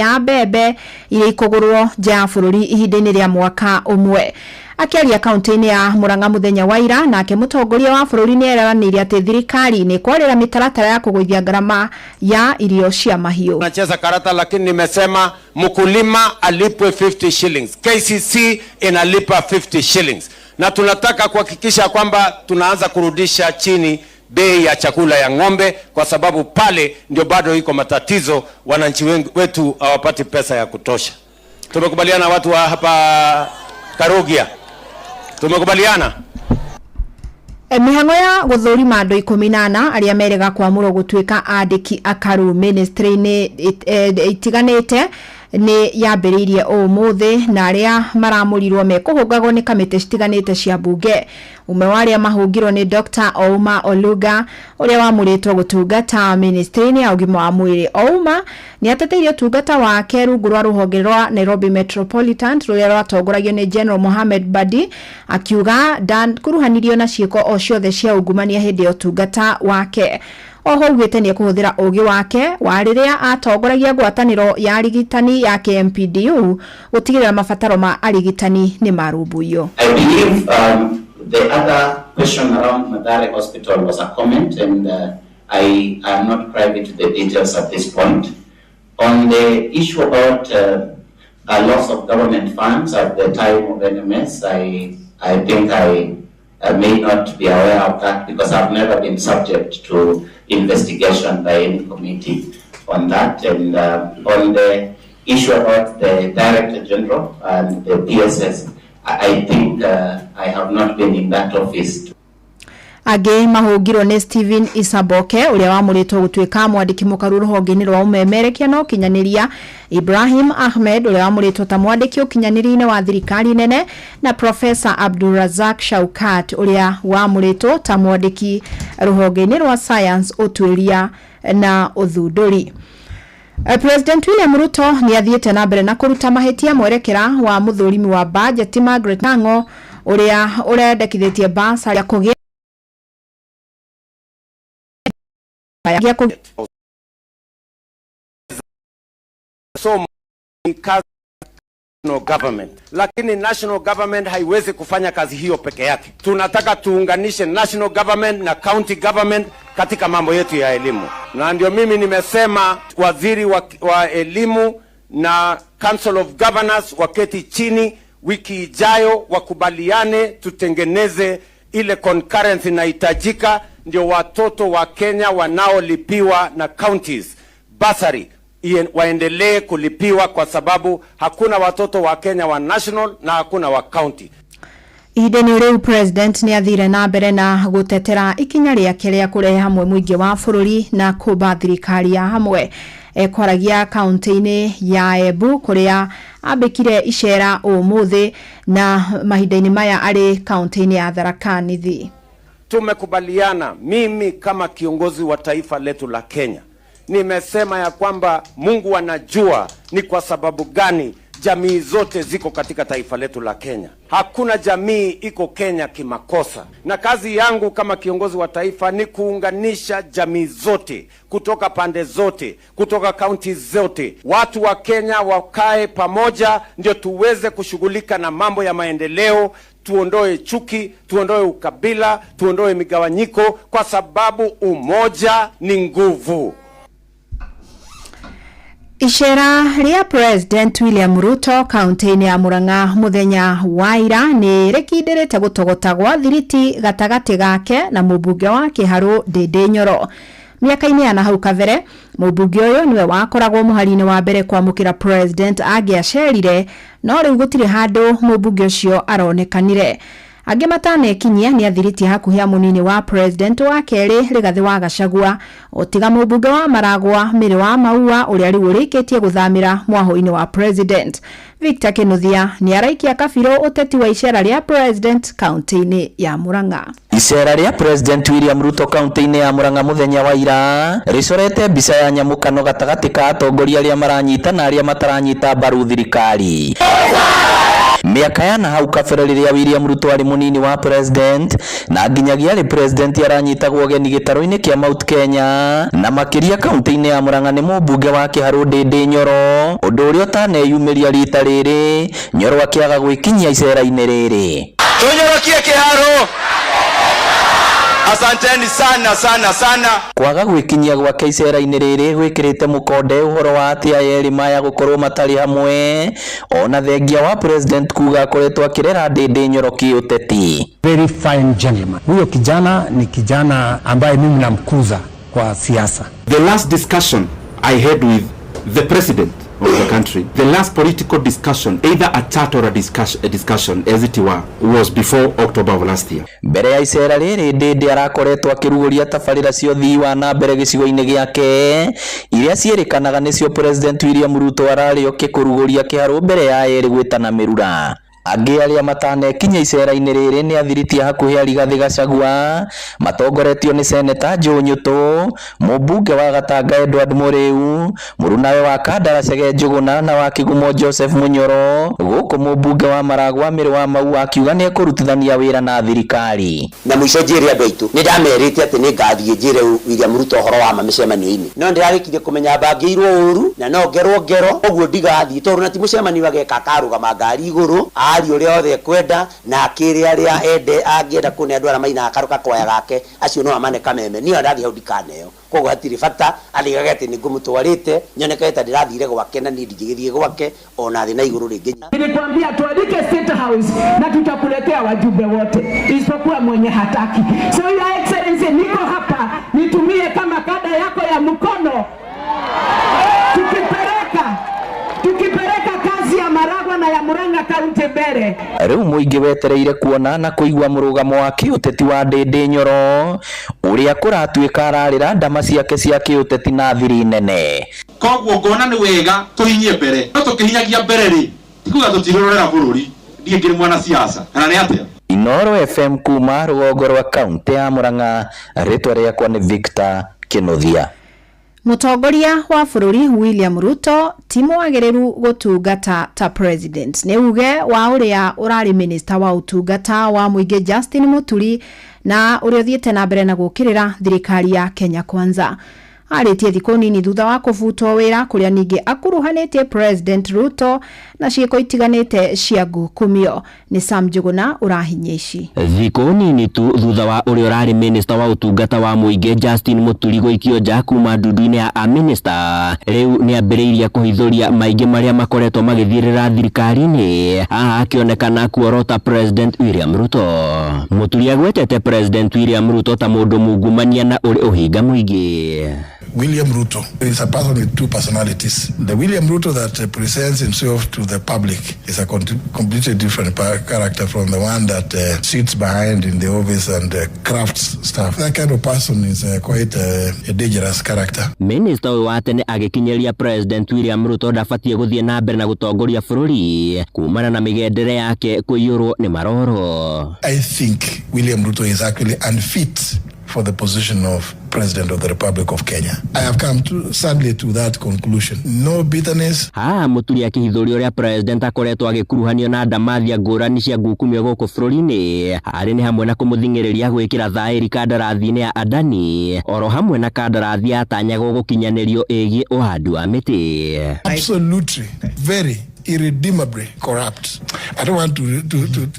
ya mbembe iria ikũgũrwo nja ya bũrũri ihinda-inĩ rĩa mwaka ũmwe. Akĩaria kaunti-inĩ ya Murang'a mũthenya wa ira, nake mũtongoria wa bũrũri nĩ eranĩire atĩ thirikari nĩ ĩkwarĩra mĩtaratara ya kũgũithia ngarama ya irio cia mahiũ. Nacheza karata lakini nimesema mkulima alipwe 50 shillings. KCC inalipa 50 shillings. Na tunataka kuhakikisha kwamba tunaanza kurudisha chini bei ya chakula ya ng'ombe, kwa sababu pale ndio bado iko matatizo, wananchi wetu hawapati pesa ya kutosha. Tumekubaliana watu wa hapa Karugia? Tumekubaliana? Mĩhang'o ya gũthũrima andũ 14 arĩa merega kwamũrwo gũtuĩka andĩki akaru ministry-inĩ itiganĩte nĩ yambĩrĩirie ũmũthĩ, na arĩa maramũrirwo mekũhũngagwo nĩ kamĩtĩ citiganĩte cia mbunge. Ũmwe wa arĩa mahũngirwo nĩ Dr. Ouma Oluga ũrĩa wamũrĩtwo gũtungata ministry-inĩ ya ũgima wa mwĩrĩ. Ouma nĩ ateteire ũtungata wake rungu rwa rũhonge rwa Nairobi Metropolitan rũrĩa rwatongoragio nĩ General Mohamed Badi, akiuga ndakuruhanirio na ciĩko o ciothe cia ungumania hĩndĩ ya ũtungata wake. Oho augĩte nĩ ekũhũthĩra ũgĩ wake wa rĩrĩa atongoragia ngwatanĩro ya arigitani ya KMPDU gũtigĩrĩra mabataro ma arigitani nĩ marũmbũiyo. I believe the other question around Mathare Hospital was a comment, and I am not privy to the details at this point. On the issue about a loss of government funds at the time of NMS, I think I may not be aware of that because I've never been subject to investigation by any committee on that. And on the issue about the Director General and the PSS, I think I have not been in that office. Angĩ mahũngirwo nĩ Stephen Isaboke ũrĩa wamũrĩtwo gũtuĩka mwandĩki mũkaru rũhonge-inĩ rwa ũmemerekia na ũkinyanĩria, Ibrahim Ahmed ũrĩa wamũrĩtwo ta mwandĩki ũkinyanĩria-inĩ wa thirikari nene, na Professor Abdulrazak Shaukat ũrĩa wamũrĩtwo ta mwandĩki rũhonge-inĩ rwa science, ũtuĩria na ũthundũri. President William Ruto nĩ athiĩte na mbere na kũruta mahĩtia mwerekera wa mũthũrimi wa bajeti Margaret Ng'ang'o ũrĩa ũrendekithĩtie basarĩ ya kũgĩa somo ni kazi national government, lakini national government haiwezi kufanya kazi hiyo peke yake. Tunataka tuunganishe national government na county government katika mambo yetu ya elimu, na ndio mimi nimesema waziri wa elimu na Council of Governors waketi chini wiki ijayo, wakubaliane, tutengeneze ile concurrence inahitajika, ndio watoto wa Kenya wanaolipiwa na counties bursary waendelee kulipiwa, kwa sababu hakuna watoto wa Kenya wa national na hakuna wa county. Ihinda-inĩ rĩu president nĩ athire na mbere na gũtetera ikinya rĩake rĩa kũrehe hamwe mũingĩ wa bũrũri na kũmba thirikari ya hamwe. Ekwaragia kaunti-inĩ ya Embu kũrĩa ambĩkire icera ũmũthĩ, na mahinda-inĩ maya arĩ kaunti-inĩ ya Tharaka Nithi. Tumekubaliana, mimi kama kiongozi wa taifa letu la Kenya nimesema ya kwamba Mungu anajua ni kwa sababu gani jamii zote ziko katika taifa letu la Kenya. Hakuna jamii iko Kenya kimakosa, na kazi yangu kama kiongozi wa taifa ni kuunganisha jamii zote kutoka pande zote, kutoka kaunti zote. Watu wa Kenya wakae pamoja, ndio tuweze kushughulika na mambo ya maendeleo, tuondoe chuki, tuondoe ukabila, tuondoe migawanyiko, kwa sababu umoja ni nguvu. Icera rĩa President William Ruto kaunti-inĩ ya Murang'a mũthenya wa ira nĩ rĩkindĩrĩte gũtogota gwa thiriti gatagatĩ gake na mũmbunge wa Kĩharũ Ndĩndĩ Nyoro. Mĩaka-inĩ ya nahau kabere mũmbunge ũyũ nĩwe wakoragwo mũhari-inĩ wa mbere kwamũkĩra President angĩacerire, no rĩu gũtirĩ handũ mũmbunge ũcio aronekanire. Angĩ matanekinyia nĩ athiriti hakuhĩ a mũnini wa president wa kerĩ Rigathĩ wa Gachagua, otiga mũmbunge wa Maragwa Mĩrĩ wa Maua ũrĩa rĩu ũrĩkĩtie gũthamĩra mwahũ-inĩ wa president. Victor Kinuthia nĩ araikia kabirũ ũteti wa icera rĩa president kaunti-inĩ ya Murang'a. Icera rĩa President William Ruto kaunti-inĩ ya Murang'a mũthenya wa ira rĩcorete mbica ya nyamũkano gatagatĩ ka atongoria arĩa maranyita na arĩa mataranyita mbaru thirikari. Mĩaka ya nahau kabere rĩrĩa William Ruto arĩ mũnini wa president na nginyagia arĩ president aranyitagwo ũgeni gĩtarũ-inĩ kĩa Mount Kenya na makĩria kaunti-inĩ ya Murang'a nĩ mũmbunge wa Kĩharũ Ndĩndĩ Nyoro, ũndũ ũrĩa ũtaneyumĩria rita rĩrĩ Nyoro akĩaga gwĩkinyia icera-inĩ rĩrĩ. Tunyorokie Kĩharũ. Asanteni sana sana sana. Kwaga gwĩkinyia gwake icera-inĩ rĩrĩ gwĩkĩrĩte mũkonde ũhoro wa atĩ aya erĩ maya gũkorwo matarĩ hamwe, ona thengia wa president kuga akoretwo akĩrera Ndĩndĩ Nyoro kĩũteti. Very fine gentleman. Huyo kijana ni kijana ambaye mimi namkuza kwa siasa. The last discussion I had with the president of the country, the last political discussion, either a chat or a discussion as it were, was before October of last year. Mbere ya icera rĩrĩ Ndĩndĩ arakoretwo akĩrugũria tabarĩra cia ũthii wa na mbere gĩcigo-inĩ gĩake iria ciĩrĩkanaga nĩcio President William Ruto ararĩ oke kũrugũria Kĩharũ mbere ya erĩ gwĩtana mĩrura. Angĩ arĩa matanekinya icera-inĩ rĩrĩ nĩ athiriti a hakuhĩ a Rigathĩ Gachagua matongoretio nĩ Seneta Joe Nyutu, mũmbunge wa Gatanga Edward Mũrĩu, mũrunawe wa Kandara Chege Njũgũna na wa Kĩgumo Joseph Mũnyoro, gũkũ mũmbunge wa Maragwa Mĩrĩ wa Mau akiuga nĩekũrutithania wĩra na thirikari. Na mũico njĩre andũ aitũ nĩ ndamerĩte atĩ nĩ ngathiĩ njĩre William Ruto ũhoro wa ma mĩcemanio-inĩ, no ndĩrarĩkirie kũmenya mbangĩirwo ũru na no ngerwo ngero, ũguo ndigathiĩ tondũ na ti mũcemanio ageka akarũgama ngari igũrũ arie ũrĩa othe ekwenda na akĩre arĩa ende angĩenda kũne andũ arĩa mainaga karuka kwaya gake acio no amane kameme. Niĩ ona ndathiĩ hau ndikaneo, koguo hatirĩ bata arĩgage atĩ nĩ ngũmũtwarĩte nyoneke ta ndĩrathire gwake na niĩ ndingĩgĩthiĩ gwake ona thĩ na igũrũ rĩngĩ. Nilikwambia tuandike State House na tutakuletea wajumbe wote isipokuwa mwenye hataki. So Your Excellency, niko hapa nitumie kama kada yako ya mkono, tukipeleka kazi ya Maragwa na ya Murang'a County mbere. Rĩu mũingĩ wetereire kuona na kũigua mũrũgamo wa kĩũteti wa Ndĩndĩ Nyoro ũrĩa kũratuĩka ararĩra ndama ciake cia kĩũteti na thiri nene. Koguo ngona nĩ wega tũhinyie mbere, no tũkĩhinyagia mbere rĩ ti kuga tũtirorera bũrũri, ndiĩ ngĩrĩ mwanasiasa kana nĩ atĩa? Inooro FM kuma rũgongo rwa kaunti ya Murang'a, rĩtwa rĩakwa nĩ Victor Kĩnuthia. Mũtongoria wa bũrũri William Ruto ti mwagĩrĩru gũtungata ta president, nĩ uge wa ũrĩa ũrarĩ minister wa ũtungata wa mũingĩ Justin Muturi na ũrĩa ũthiĩte na mbere na gũkĩrĩra thirikari ya Kenya Kwanza. Arĩtie thikũ nini thutha wa kũbutwo wĩra kũrĩa ningĩ akuruhanĩtie President Ruto na ciĩko itiganĩte cia ngukumio. Nĩ Sam Njũgũna ũrahinyia ici. Thikũ nini tu thutha wa ũrĩa ũrarĩ minister wa ũtungata wa mũingĩ Justin Muturi gũikio nja kuma ndundu-inĩ ya a-minister, rĩu nĩambĩrĩirie kũhithũria maingĩ marĩa makoretwo magĩthirĩra thirikari-inĩ, haha akĩonekana kuorota President William Ruto. Muturi agwetete President William Ruto ta mũndũ mungumania na ũrĩ ũhinga mũingĩ. William Ruto is a person with two personalities. The William Ruto that presents himself to the public is a completely different character from the one that sits behind in the office and crafts stuff. That kind of person is quite a dangerous character. Minister ũyũ wa tene agĩkinyĩria President William Ruto ndabatiĩ gũthiĩ na mbere na gũtongoria bũrũri kumana na mĩgendere yake kũiyũrwo nĩ maroro. I think William Ruto is actually unfit for the position of President of the Republic of Kenya. I have come to, sadly, to that conclusion. No bitterness. Haha Muturi akĩhithũria ũrĩa President akoretwo agĩkuruhanio na ndamathia ngũrani cia ngukumio gũkũ bũrũri-inĩ, arĩ nĩ hamwe na kũmũthing'ĩrĩria gwĩkĩra thaĩri kandarathi-inĩ ya Adani, oro hamwe na kandarathi yatanyagwo gũkinyanĩrio ĩgiĩ ũhandi wa mĩtĩ. Absolutely, very irredeemably corrupt. I don't want to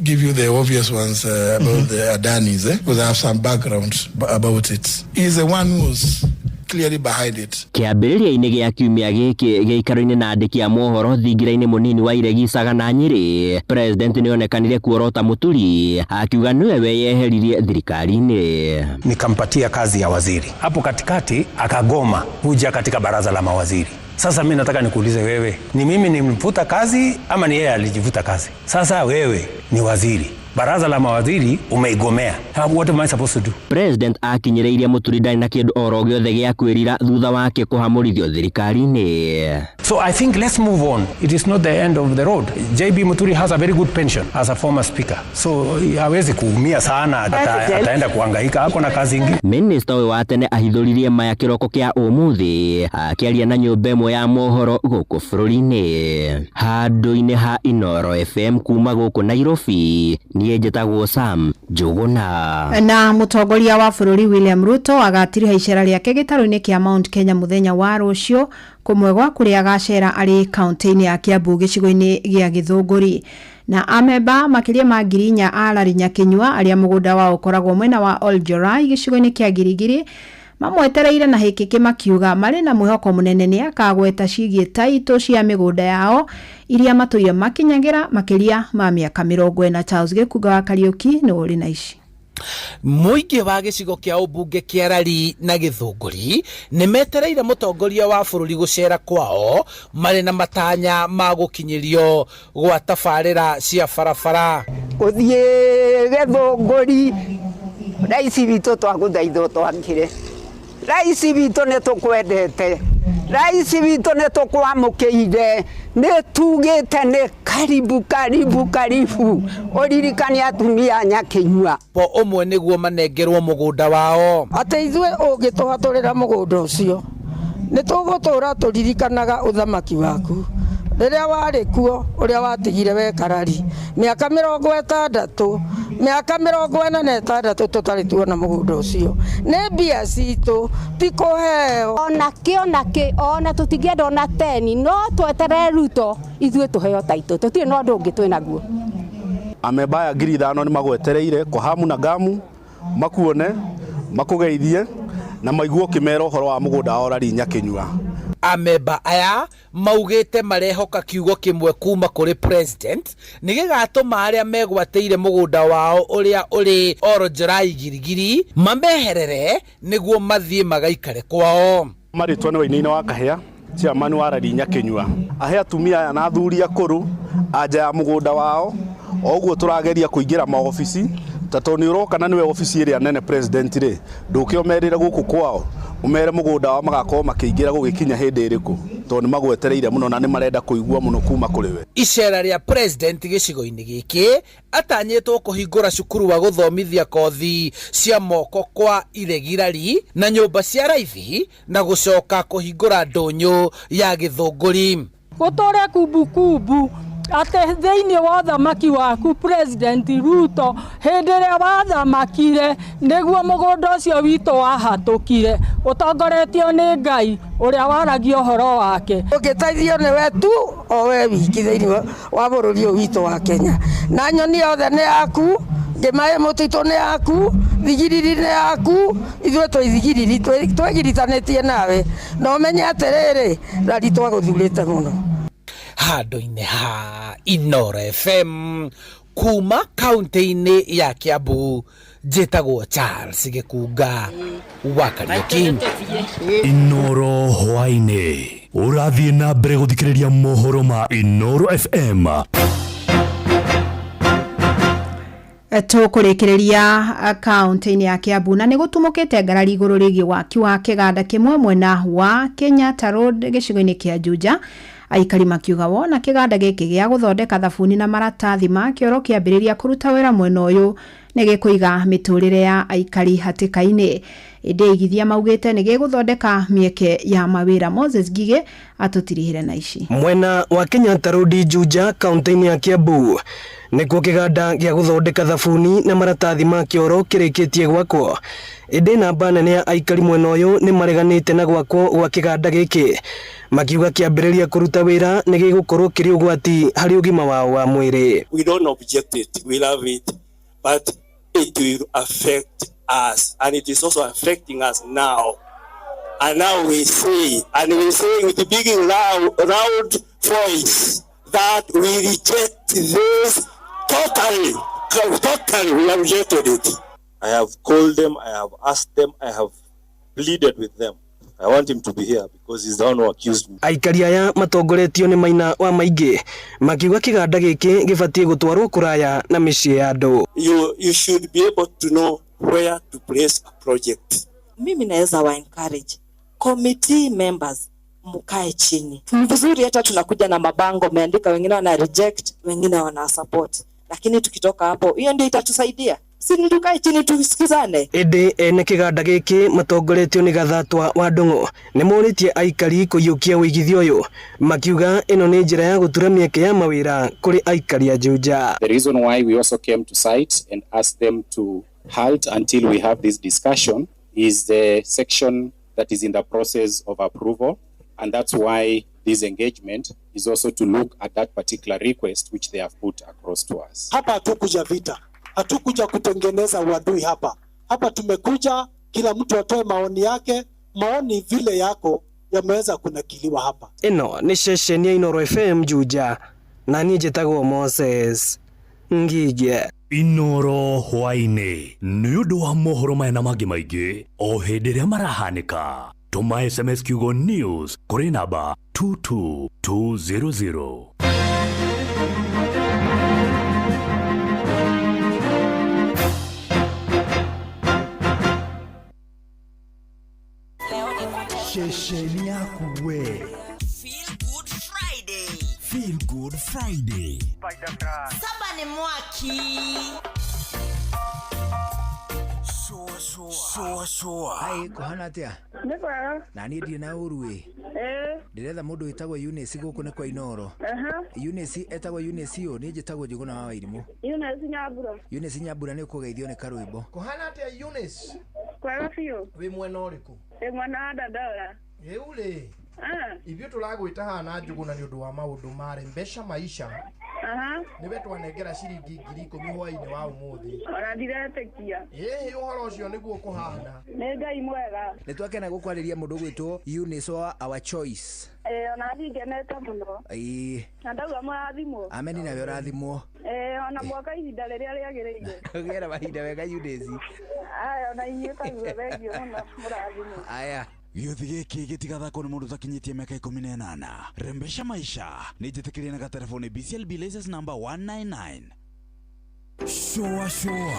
give you the obvious ones about the Adanis, because I have some background about it. He's the one who's clearly behind it. Kĩambĩrĩria-inĩ gĩa kiumia gĩkĩ gĩikaro-inĩ na andĩki a mohoro thingira-inĩ mũnini wa Iregi Saga na Nyĩrĩ, President nĩonekanire kuorota Muturi akiuga nĩwe weyeheririe thirikari-inĩ. Nikampatia kazi ya waziri hapo katikati, akagoma kuja katika baraza la mawaziri. Sasa mimi nataka nikuulize wewe, ni mimi nimemfuta kazi ama ni yeye alijivuta kazi? Sasa wewe ni waziri, baraza la mawaziri umeigomea. What am I supposed to do? President akinyĩrĩirie Muturi ndarĩ na kĩndũ oro gĩothe gĩa kwĩrira thutha wake kũhamũrithio thirikari-inĩ. So I think let's move on. It is not the end of the road. JB Muturi has a very good pension as a former speaker. So hawezi kuumia sana, ataenda kuhangaika, ako na kazi ingine. Minister ũyũ wa tene ahithũririe maya kĩroko kĩa ũmũthĩ akĩaria na nyũmba ĩmwe ya mohoro gũkũ bũrũri-inĩ. Handũ-inĩ ha Inooro FM kuma gũkũ Nairobi, niĩ njĩtagwo Sam Njũgũna. Na mũtongoria wa bũrũri William Ruto agatiriha icera rĩake gĩtarũ-inĩ kĩa Mount Kenya mũthenya wa rũciũ, kũmwe gwa kũrĩa agacera arĩ kaunti-inĩ ya Kiambu gĩcigo-inĩ gĩa Gĩthũngũri. Na amemba makĩria ma 4,000 a Larry Nyakinyua arĩa mũgũnda wao ũkoragwo mwena wa Oljorai gĩcigo-inĩ kĩa Girigiri mamwetereire na hĩkĩkĩ makiuga marĩ na mwĩhoko mũnene nĩ akagweta ciĩgiĩ taitũ cia mĩgũnda yao iria matũire makinyagĩra makĩria ma mĩaka 40. Charles Gĩkunga wa Kariũki nĩ ũrĩ na ici. Mũingĩ wa gĩcigo kĩa ũmbunge kĩa Rari na Gĩthũngũri nĩ metereire mũtongoria wa bũrũri gũcera kwao marĩ na matanya ma gũkinyĩrio gwa tabarĩra cia barabara. Gũthiĩ Gĩthũngũri raici witũ twagũthaithwo twakire, raici witũ nĩ tũkwendete, raici witũ nĩ tũkwamũkĩire, Nĩ tugĩte nĩ karibu karibu karibu, ũririkane atumia a Nyakinyua. Po ũmwe nĩguo manengerwo mũgũnda wao. Atĩ ithuĩ ũngĩtũhatũrĩra mũgũnda ũcio, nĩ tũgũtũũra tũririkanaga ũthamaki waku rĩrĩa warĩ kuo, ũrĩa watigire wekarari mĩaka 60, mĩaka 46 tũtarĩ tuona mũgũnda ũcio. Nĩ mbia citũ, ti kũheo. Ona kĩ ona kĩ, ona tũtingĩenda ona teni, no tweterere Ruto ithuĩ tũheo taitũ, tũtirĩ na ũndũ ũngĩ twĩ naguo. Amemba aya 5,000 nĩ magwetereire kwa hamu na gamu, makuone, makũgeithie na maigue ũkĩmera ũhoro wa mũgũnda wa Orari Nyakinyua. Amemba aya maugĩte marehoka kiugo kĩmwe kuma kũrĩ president nĩ gĩgatũma arĩa megwatĩire mũgũnda wao ũrĩa ũrĩ Oro Njorai Girigiri mameherere nĩguo mathiĩ magaikare kwao. Marĩtwa nĩ Wainaina wa Kahĩa, chairman wa Rari Nyakinyua. Ahe atumia aya na athuri akũrũ anja ya mũgũnda wao, o ũguo tũrageria kũingĩra maobici, ta tondũ nĩ ũroka na nĩwe obici ĩrĩa nene president rĩ, ndũke ũmerĩre gũkũ kwao, ũmere mũgũnda wao magakorwo makĩingĩra gũgĩkinya hĩndĩ ĩrĩkũ, tondũ nĩ magwetereire mũno na nĩ marenda kũigua mũno kuma kũrĩ we. Icera rĩa president gĩcigo-inĩ gĩkĩ atanyĩtwo kũhingũra cukuru wa gũthomithia kothi cia moko kwa iregirari na nyũmba cia raithi na gũcoka kũhingũra ndũnyũ ya Gĩthũngũri. Gũtũre kumbukumbu atĩ thĩinĩ wa ũthamaki waku President Ruto, hĩndĩ ĩrĩa wathamakire nĩguo mũgũnda ũcio witũ wahatũkire, ũtongoretio nĩ Ngai ũrĩa waragia ũhoro wake. Ũngĩteithio nĩwe tu o we wiki thĩinĩ wa bũrũri ũyũ witũ wa Kenya. Na nyoni yothe nĩ yaku, ngĩmaĩ mũtitũ nĩ yaku, thigiriri nĩ yaku, ithuĩ twĩ thigiriri twĩgiritanĩtie nawe, na ũmenye atĩrĩrĩ, Rari twagũthurĩte mũno. Handũ-inĩ ha Inooro FM kuma kaunti-inĩ ya Kiambu, njĩtagwo Charles Gĩkunga wa Kariũki. Inooro hwaĩ-inĩ ũrathiĩ na mbere gũthikĩrĩria mohoro ma Inooro FM. Tũkũrĩkĩrĩria kaunti-inĩ ya Kiambu na nĩ gũtumũkĩte ngarari igũrũ rĩgiĩ waki wa kĩganda kĩmwe mwena wa Kenyatta Road gĩcigo-inĩ kĩa Juja. Aikari makiuga wona kĩganda gĩkĩ gĩa gũthondeka thabuni na maratathi ma kĩoro kĩambĩrĩria kũruta wĩra mwena ũyũ nĩ gĩkũiga mĩtũrĩre ya aikari hatĩka-inĩ. Ĩndĩ aigithia maugĩte nĩ gĩgũthondeka mĩeke ya mawĩra. Moses Ngigĩ atũtirihire na ici. Mwena wa Kenyatta Road Juja kaunti-inĩ ya Kiambu nĩkuo kĩganda gĩa gũthondeka thabuni na maratathi ma kĩoro kĩrĩkĩtie gwakwo. Ĩndĩ namba nene ya aikari mwena ũyũ nĩ mareganĩte na gwakwo gwa kĩganda gĩkĩ, makiuga kĩambĩrĩria kũruta wĩra nĩ gĩgũkorwo kĩrĩ ũgwati harĩ ũgima wao wa mwĩrĩ. We don't object it, we love it, but it will affect us, and it is also affecting us now. And now we say, and we say with big loud voice that we reject this totally. Totally, we have rejected it. I have called them, I have asked them, I have pleaded with them. I want him to be here because he's the one who accused me. Aikari aya matongoretio nĩ Maina wa Maingĩ makiuga kĩganda gĩkĩ gĩbatiĩ gũtwarwo kũraya na mĩciĩ ya andũ. You should be able to know where to place a project. Mimi naweza wa encourage committee members mkae chini. Ni vizuri hata tunakuja na mabango meandika, wengine wana reject, wengine wana support. Lakini tukitoka hapo, hiyo ndio itatusaidia. Si ni tukae chini tusikizane. Ĩndĩ ene kĩganda gĩkĩ matongoretio nĩ Gathatwa wa Ndung'u nĩ morĩtie aikari kũiyũkia ũigithia ũyũ, makiuga ĩno nĩ njĩra ya gũtura mĩeke ya mawĩra kũrĩ aikari a Juja. The reason why we also came to site and asked them to halt until we have this discussion is the section that is in the process of approval, and that's why this engagement is also to look at that particular request which they have put across to us. Hapa hatukuja vita, hatukuja kutengeneza uadui hapa. Hapa tumekuja kila mtu atoe maoni yake, maoni vile yako yameweza kunakiliwa hapa. Ĩno nĩ ceceni ya Inooro FM Juja, na niĩ njĩtagwo Moses Ngige. Inooro hwaĩ-inĩ nĩ ũndũ wa mohoro maya na mangĩ maingĩ o hĩndĩ ĩrĩa marahanĩka. Tũma SMS kiugo news kũrĩ namba 22200. Ceceni yaku we. Feel Good Friday. Friday. Saba nĩ mwaki. Sure, sure. Ai, kũhana atĩa? Nĩ kwega. Na niĩ ndirĩ na ũru ĩ. Ĩĩ. Ndĩretha mũndũ wĩtagwo Eunice gũkũ nĩ kwa Inoro. Aha. Eunice etagwo Eunice ũ, niĩ njĩtagwo Njũgũna wa Wairimũ. Eunice Nyambura. Eunice Nyambura nĩ ũkũgeithio nĩ karwĩmbo. Kũhana atĩa Eunice? Kwega biũ. Wĩ mwena ũrĩkũ? Wĩ mwena wa Dandora. Rĩu rĩ, ithuĩ tũragwĩta haha na Njũgũna nĩ ũndũ wa maũndũ ma Rembesha Maisha. Aha. Nĩwe twanengera ciringi 10,000 hwaĩ-inĩ wa ũmũthĩ. Ona ndiretĩkia. Ĩhĩ, ũhoro ũcio nĩguo kũhana. Nĩ Ngai mwega. Nĩ twakena gũkwarĩria mũndũ ũgwĩtwo Eunice wa Our Choice. Ĩĩ ona niĩ ngenete mũno. Ĩĩ, Na ndauga mũrathimwo. ameni nawe ũrathimwo. Ĩĩ ona mwaka ihinda rĩrĩa rĩagĩrĩire. Ũgĩe na mahinda mega Eunice. Aya ona inyuĩ taguo thengiũ mũno mũrathimwo. Aya. Gĩũthi gĩkĩ gĩtigathakwo nĩ mũndũ ũtakinyĩtie mĩaka 18. Rembesha Maisha nĩ njĩtĩkĩrie na gatelefoni BCLB license number 199. Sure, sure.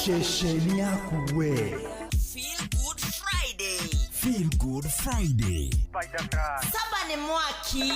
Ceceni yaku we. Feel Good Friday. Feel Good Friday. Saba nĩ mwaki.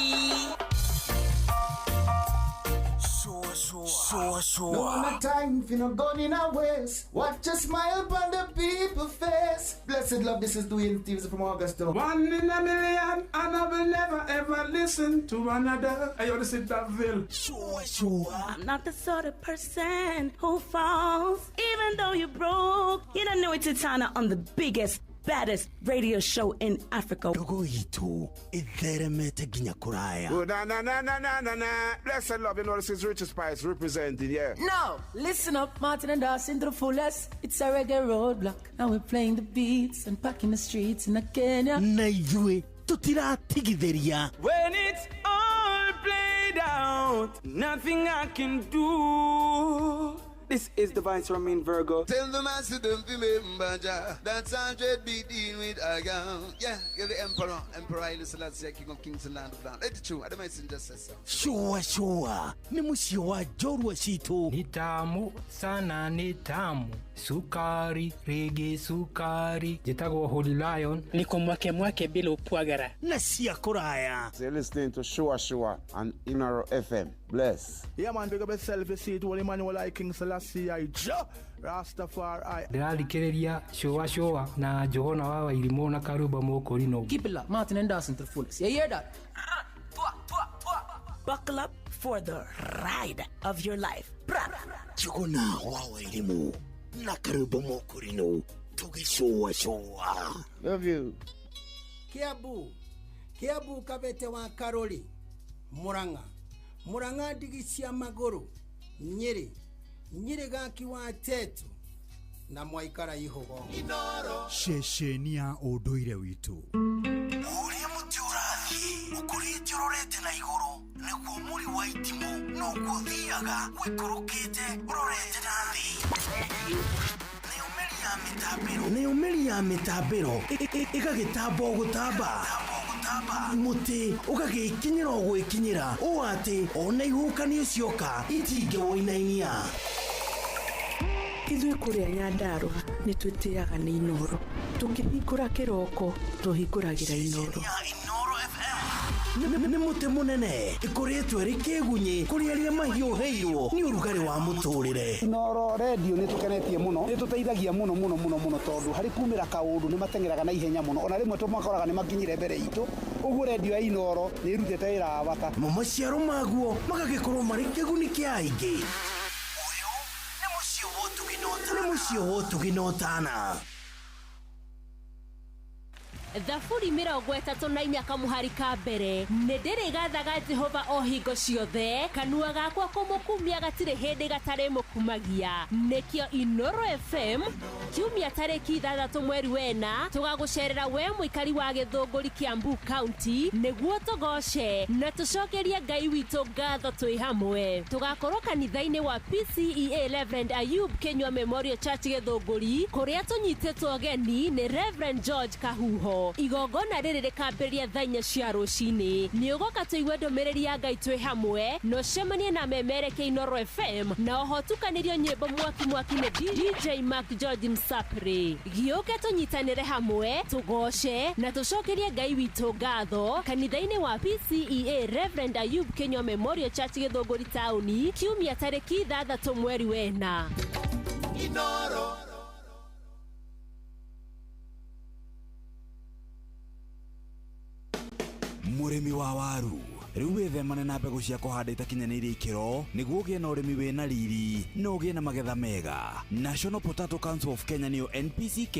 Sure, sure. Sure, sure. No one time for no gun in our waist. Watch a smile upon the people face. Blessed love, this is Dwayne Stevens from Augusta. One in a million, and I will never ever listen to another. Hey, yo, this is Daville. Sure, sure. I'm not the sort of person who falls, even though you're broke. You don't know it's Titana on the biggest, baddest radio show in Africa. Ndogo itũ ĩtheremete nginya kũraya. Oh, na na na na na na na. Blessed love, you know this is Richard Spice representing, yeah. Now, listen up, Martin and Dawson to the fullest. It's a reggae roadblock. Now we're playing the beats and packing the streets in Kenya. Na ithuĩ tũtiratigithĩria. When it's all played out, nothing I can do. This is the Vice Ramin Virgo. Tell the master don't remember Jah. That's 100 be dealing with I am. Yeah, you're the emperor. Emperor Haile Selassie, King of Kings and Land of Land. It's true. I don't just say so. Sure, sure. Nĩ mũciĩ wa njorua citũ. Ni tamu sana, ni tamu sukari rigi sukari. Njĩtagwo Holy Lion. Niko mwake mwake bila upwagara. Na cia kũraya. So you're listening to Shua Shua on Inaro FM. Bless. Yeah, man, big up yourself. You see it, Holy Emmanuel, I King Selassie, I Jah Rastafari. Ndĩrathikĩrĩria Shua Shua na Njũgũna wa Wairimũ na Karũmba Mũkũrinũ. Keep it locked, Martin and Dawson to the fullest. You hear that? Buckle up for the ride of your life. Njũgũna wa Wairimũ na Karũmba Mũkũrinũ tũgĩcũa cũa. Love you. Kiambu, Kiambu kabete wa Karori, Murang'a, Murang'a ndigi cia magũrũ, Nyĩrĩ, Nyĩrĩ gaki wa Tetu na mwaikara ihũgo. Ceceni ya ũndũire witũ. Ũrĩa mũtĩ ũrathiĩ ũkũrĩte ũrorete na igũrũ nĩguo mũri wa itimũ noguo ũthiaga ũikũrũkĩte ũrorete na thĩ. Nayo mĩri ya mĩtambĩro ĩgagĩtamba o gũtamba mũtĩ ũgagĩkinyĩra o gwĩkinyĩra ũũ atĩ ona ihuhũkanio cioka itingĩwũinainia. Ithuĩ kũrĩa Nyandarũa nĩ twĩtĩaga nĩ Inoro. Tũkĩhingũra kĩroko tũhingũragĩra Inoro. Nĩ mũtĩ mũnene ĩkoretwo ĩrĩ kĩgunyĩ kũrĩ arĩa mahiũhĩirwo nĩ ũrugarĩ wa mũtũrĩre. Inoro redio nĩ tũkenetie mũno, nĩ tũteithagia mũno mũno mũno mũno tondũ harĩ kumĩra kaũndũ nĩ mateng'eraga na ihenya mũno, ona rĩmwe tũmakoraga nĩ makinyire mbere itũ. Ũguo redio ya Inoro nĩ ĩrutĩte wĩra wa bata. Mo maciaro maguo magagĩkorwo marĩ kĩguni kĩa aingĩ. Ũyũ nĩ mũciĩ wa ũtugi na ũtana. Thaburi 34 kamuhari ka mbere nĩ ndĩrĩgathaga Jehova o hingo ciothe kanua gakwa kũmũkumia gatirĩ hĩndĩ gatarĩ mũkumagia. Nĩkĩo Inoro FM kiumia tarĩki 6 mweri wena tũgagũcerera we mũikari wa Gĩthũngũri Kiambu County nĩguo tũgoce na tũcokerie Ngai witũ ngatho twĩ hamwe. Tũgakorwo kanitha-inĩ wa PCEA Reverend Ayub Kinyua Memorial Church Gĩthũngũri kũrĩa tũnyitĩtwo ũgeni nĩ Reverend George Kahuho. Kĩnoo. Igongona rĩrĩ rĩkambĩrĩria thaa 4 cia rũcinĩ. Nĩ ũgoka tũigue ndũmĩrĩri ya Ngai twĩ hamwe na ũcemanie na memerekia Inooro FM na oho tukanĩrio nyĩmbo mwaki mwaki nĩ DJ Mark George Msapri. Gĩũke tũnyitanĩre hamwe tũgoce na tũcokerie Ngai witũ ngatho kanitha-inĩ wa PCEA Reverend Ayub Kinyua Memorial Church Gĩthũngũri taũni kiumia tarĩki 6 mweri wena. Inoro. Mũrĩmi wa waru rĩu wĩthemane na mbegũ cia kũhanda itakinyanĩirie ikĩro nĩguo ũgĩe na ũrĩmi wĩna riri na ũgĩe na magetha mega. National Potato Council of Kenya nĩyo NPCK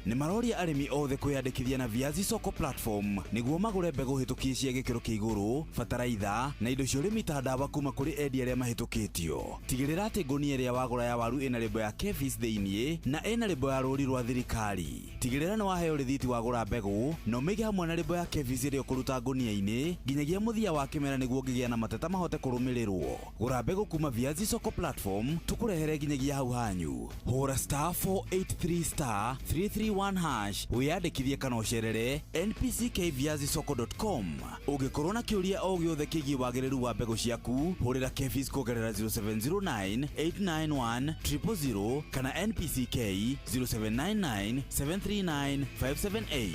nĩ maroria arĩmi othe kwĩyandĩkithia na Viazi Soko platform nĩguo magũre mbegũ hĩtũkie cia gĩkĩro kĩa igũrũ, bataraitha na indo cia ũrĩmi ta ndawa kuma kũrĩ endia arĩa mahĩtũkĩtio. Tigĩrĩra atĩ ngũnia ĩrĩa wagũra ya waru ĩna lebo ya KEPHIS thĩiniĩ na ĩna lebo ya rũri rwa thirikari. Tigĩrĩra nĩ waheo rĩthiti wagũra mbegũ na ũmĩige hamwe na lebo ya KEPHIS ĩrĩa ũkũruta ngũnia-inĩ nginyagia mũthia wa kĩmera nĩguo ũngĩgĩa na mateta mahote kũrũmĩrĩrwo. Gũra mbegũ kuma Viazi Soko platform tũkũrehere nginyagia hau hanyu. Hũra star 483 star 331 hash wĩyandĩkithie kana ũcerere npckviazisoko.com. Ũngĩkorwo na kĩũria o gĩothe kĩgiĩ wagĩrĩru wa mbegũ ciaku, hũrĩra KEPHIS kũgerera 0709 891 000 kana NPCK 0799 739 578.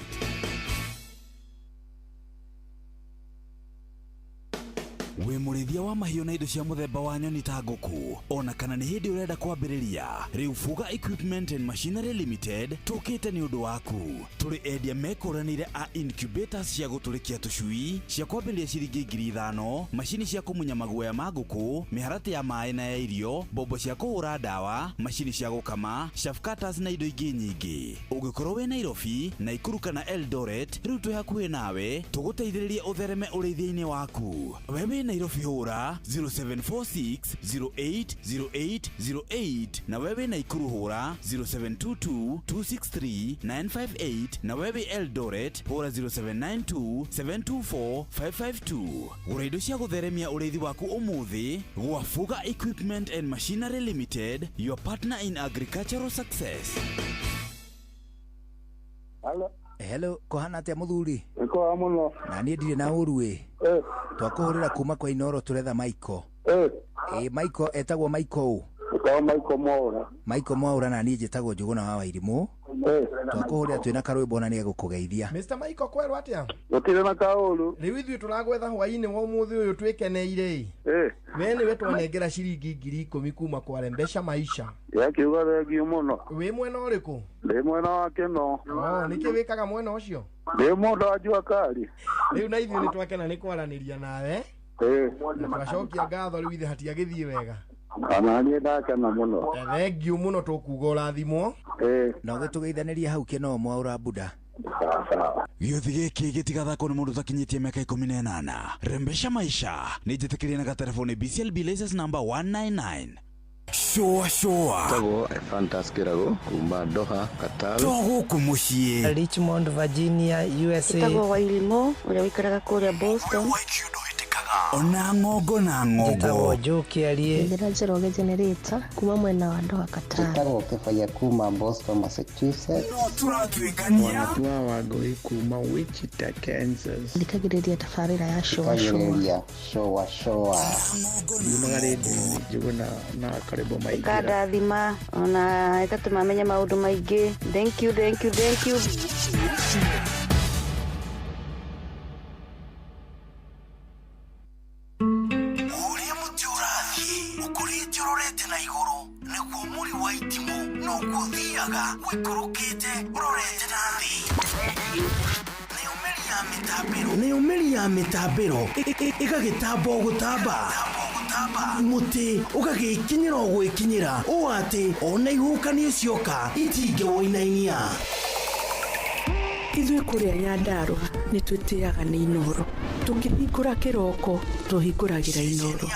Wĩ mũrĩithia wa mahiũ na indo cia mũthemba wa nyoni ta ngũkũ ona kana nĩ hĩndĩ ũrenda kwambĩrĩria, rĩu Fuga Equipment and Machinery Limited tũkĩte nĩ ũndũ waku. Tũrĩ endia mekũranĩire a incubators cia gũtũrĩkia tũcui cia kwambĩrĩria ciringi 5,000, macini cia kũmunya maguoya ma ngũkũ, mĩharatĩ ya maĩ na ya irio, mbombo cia kũhũra ndawa, macini cia gũkama, chaff cutters na indo ingĩ nyingĩ. Ũngĩkorwo wĩ Nairobi, Naikuru kana Eldoret, rĩu twĩ hakuhĩ nawe tũgũteithĩrĩrie ũthereme ũrĩithia-inĩ waku. We wĩ Nairobi hũra 0746 08 08 08 na we wĩ Naikuru hũra 0722 263 958 na we wĩ Eldoret hũra 0792 724 552. Gũra indo cia gũtheremia ũrĩithi waku ũmũthĩ gwa Fuga Equipment and Machinery Limited, your partner in agricultural success. Hello. Hello, kũhana atĩa mũthuri? Nĩkwega mũno. Na niĩ ndirĩ na ũru ĩ. Twakũhũrĩra kuma kwa Inooro tũretha Michael. Ĩ Michael etagwo Michael ũ? Etagwo Michael Mwaũra. Michael Mwaũra na niĩ njĩtagwo Njũgũna wa Wairimũ. Twakũhũrĩra twĩna karwĩmbo na nĩegũkũgeithia. Mr. Michael kwerwo atĩa? Gũtirĩ na kaũru. Rĩu ithuĩ tũragwetha hwaĩ-inĩ wa ũmũthĩ ũyũ twĩkeneire ĩ. We nĩwe twanengera ciringi 10,000 kuma kwa Rembesha Maisha. Yakiuga thengiũ mũno. Wĩ mwena ũrĩkũ? Ndĩ mwena wa Kĩno. Oh, nĩkĩ wĩkaga mwena ũcio? Ndĩ mũndũ wa jua kali. Rĩu na ithuĩ nĩtwakena nĩ kwaranĩria nawe. Na twacokia ngatho rĩu ithe hatiagĩthiĩ wega. Ona niĩ ndakena mũno. Thengiũ mũno tũkuga ũrathimwo. Na ũgĩtũgeithanĩria hau Kĩno Mwaũra Buda. Gĩũthi gĩkĩ gĩtigathakwo nĩ mũndũ ũtakinyĩtie mĩaka 18. Rembesha Maisha nĩ njĩtĩkĩrie na gatelefoni BCLB license number 199. Shũa shũa. Tagwo Fantas Kĩrago kuma Doha, Qatar. To gũkũ mũciĩ. Richmond, Virginia, USA. Ĩtagwo Wairimũ ũrĩa ũikaraga kũrĩa Boston. Ona ng'ongo na ng'ongo. Njĩtagwo Joe Kĩarie. Njĩra Njoroge Generator kuma mwena wa Doha, Qatar. Njĩtagwo Kĩbaya kuma Boston, Massachusetts. No tũratuĩkania. Wanatua Wangũi kuma Wichita, Kansas. Thikagĩrĩria tabarĩra ya Shũa Shũa. Thikagĩrĩria Shũa Shũa. Yumaga rĩndiũ-inĩ Njũgũna na Karĩmbo Maingĩra. Ĩkandathima ona ĩgatũma menye maũndũ maingĩ. Thank you, thank you, thank you. Ũrĩa mũtĩ ũrathiĩ ũkũrĩte ũrorete na igũrũ nĩguo mũri wa itimũ noguo ũthiaga ũikũrũkĩte ũrorete na thĩ. Nayo mĩri ya mĩtambĩro ĩgagĩtamba o gũtamba, mũtĩ ũgagĩkinyĩra o gwĩkinyĩra ũũ atĩ ona ihuhũkanio cioka itingĩwũinainia. Ithuĩ kũrĩa Nyandarũa nĩ twĩtĩaga nĩ Inooro. Tũkĩhingũra kĩroko tũhingũragĩra Inooro.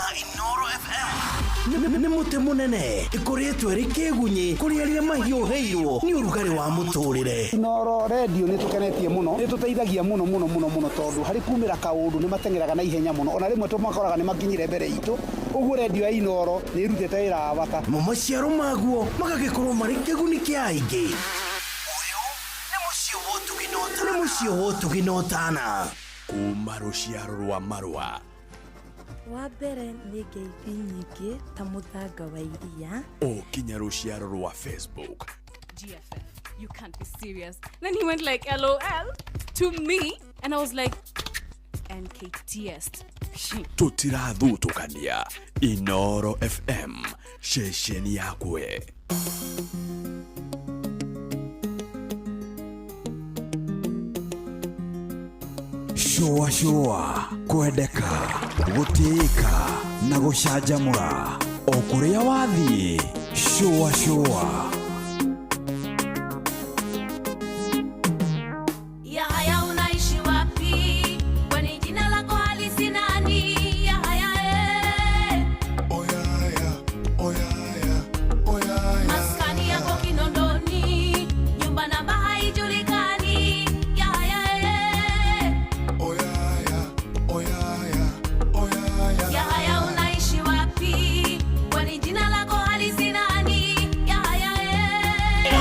Nĩ mũtĩ mũnene ĩkũrĩtwo ĩrĩ kĩgunyĩ kũrĩ arĩa mahiũhĩirwo nĩ ũrugarĩ wa mũtũrĩre. Inooro redio nĩ tũkenetie mũno, nĩ tũteithagia mũno mũno mũno mũno tondũ harĩ kumĩra kaũndũ nĩ mateng'eraga na ihenya mũno, ona rĩmwe tũmakoraga nĩ makinyire mbere itũ. Ũguo redio ya Inooro nĩ ĩrutĩte wĩra wa bata. Mo maciaro maguo magagĩkorwo marĩ kĩguni kĩa aingĩ. Nĩ Mũciĩ wa ũtugi na ũtana. Kuma rũciaro rwa marũa. Wa mbere nĩ ngeithi nyingĩ ta mũthanga wa iria. O kinya rũciaro rwa Facebook. GFF, you can't be serious. Then he went like LOL to me, and I was like, NKTS. Tũtirathutũkania. Inoro FM, ceceni yakwe. Shũa shũa, kwendeka, gũtĩĩka na gũcanjamũra o kũrĩa wathiĩ. Shũa shũa. Yahaya, unaishi wapi? Kwani jina lako halisi nani? Yahaya, eh. Maskani yako Kinondoni, nyumba namba haijulikani. Yahaya, eh. Yahaya, unaishi wapi? Kwani jina lako halisi nani? Yahaya, eh.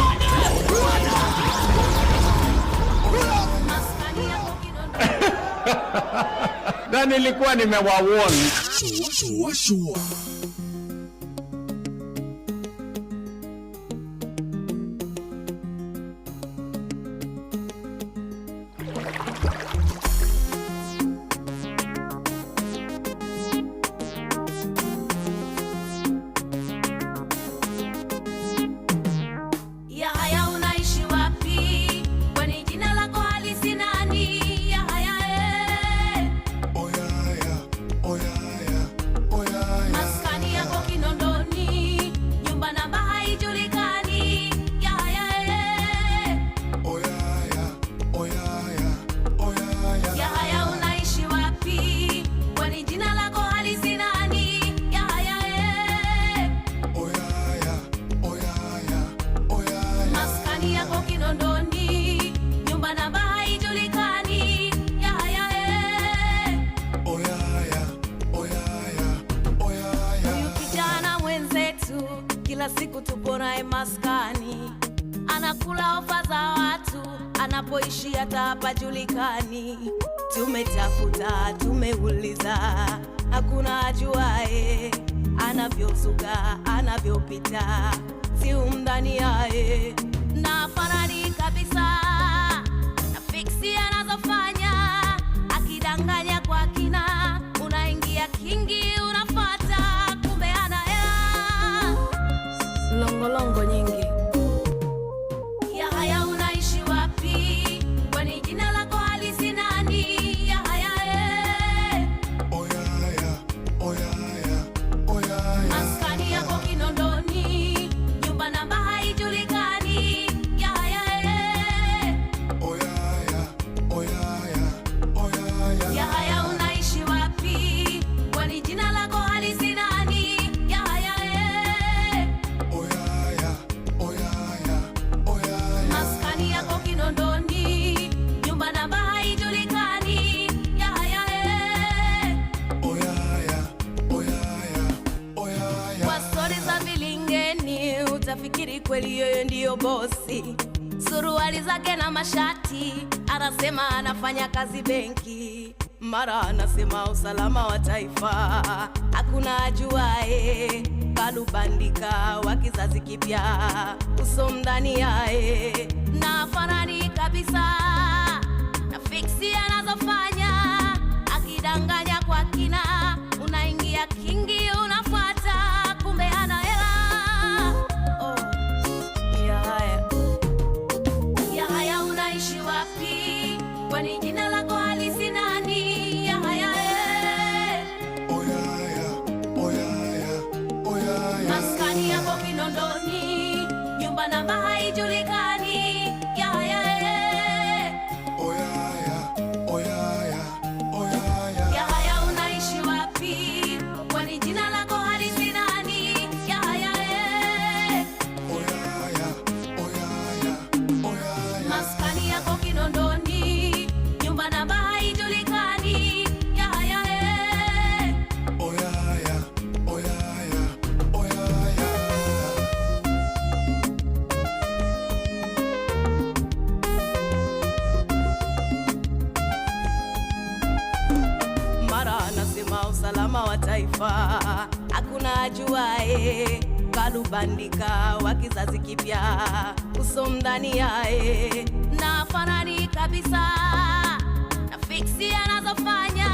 Maskani yako Na nilikuwa nimewawarn. Shũa shũa. Yahaya, unaishi wapi? Kwani jina lako halisi nani? Yahaya, eh. Maskani yako Kinondoni, nyumba namba haijulikani. Yahaya, eh. Yahaya, unaishi wapi? Kwani jina lako halisi nani? Yahaya, eh. Maskani yako Kinondoni, nyumba namba haijulikani. Yahaya, eh. Huyu kijana mwenzetu kila siku tupo naye maskani, anakula ofa za watu, anapoishi hata hapajulikani. Tumetafuta, tumeuliza, hakuna ajuae anavyozuga, anavyopita, si umdhaniaye na farani kabisa na fiksi anazofanya, akidanganya kwa kina, unaingia kingi, unafata, kumbe ana hela longolongo nyingi. Yahaya, unaishi wapi? Kwani jina lako halisi nani? Yahaya, eh. Maskani yako Kinondoni, nyumba namba haijulikani. Yahaya, eh. Yahaya, unaishi wapi? Kwani jina lako halisi nani? Yahaya, eh. Maskani yako Kinondoni, nyumba namba haijulikani. Yahaya, eh. Kwa stori za vilingeni utafikiri kweli yeye ndiyo bosi. Suruali zake na mashati, anasema anafanya kazi benki, mara anasema usalama wa taifa hakuna ajuae. Kalubandika wa kizazi kipya, uso mndani yae na farani kabisa na fiksi anazofanya, akidanganya kwa kina, unaingia kingi, unafuata, kumbe ana hela. Oh, Yahaya. Yahaya, unaishi wapi? Kwani jina lako halisi nani? Yahaya, eh. Maskani yako Kinondoni, nyumba namba haijulikani. Yahaya, eh. Yahaya, unaishi wapi? Kwani jina lako halisi nani? Yahaya, eh. Maskani yako Kinondoni, nyumba namba haijulikani. Yahaya, eh. Taifa, hakuna ajuae kalubandika wa kizazi kipya usomdhaniae na fanani kabisa na fiksi anazofanya,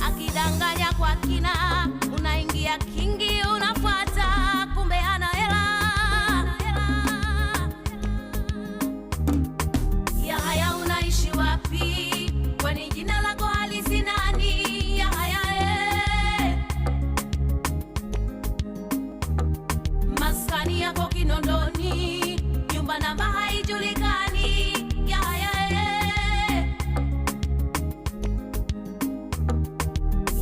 akidanganya kwa kina, unaingia kingi unafuata, kumbe ana hela. Yahaya unaishi wapi? Kwani jina lako halisi nani? Yahaya maskani yako Kinondoni, nyumba namba haijulikani. Yahaya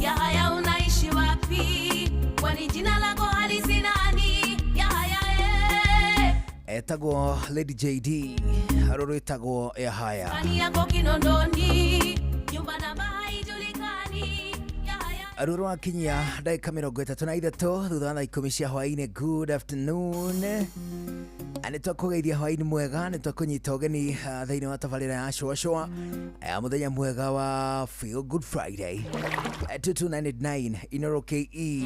Yahaya unaishi wapi? Kwani jina lako halisi nani? Yahaya Etagwo Lady JD, rũrũ ĩtagwo Yahaya. Maskani yako Kinondoni, nyumba namba haijulikani. Yahaya Rũrũ wakinyia ndagĩka 33 thutha wa thaa 10 cia hwaĩ-inĩ. Good afternoon. Nĩ twakũgeithia hwaĩ-inĩ mwega, nĩ twakũnyita ũgeni thĩinĩ wa tabarĩra ya Shũa Shũa ya mũthenya mwega wa Feel Good Friday 2299 Inoro KE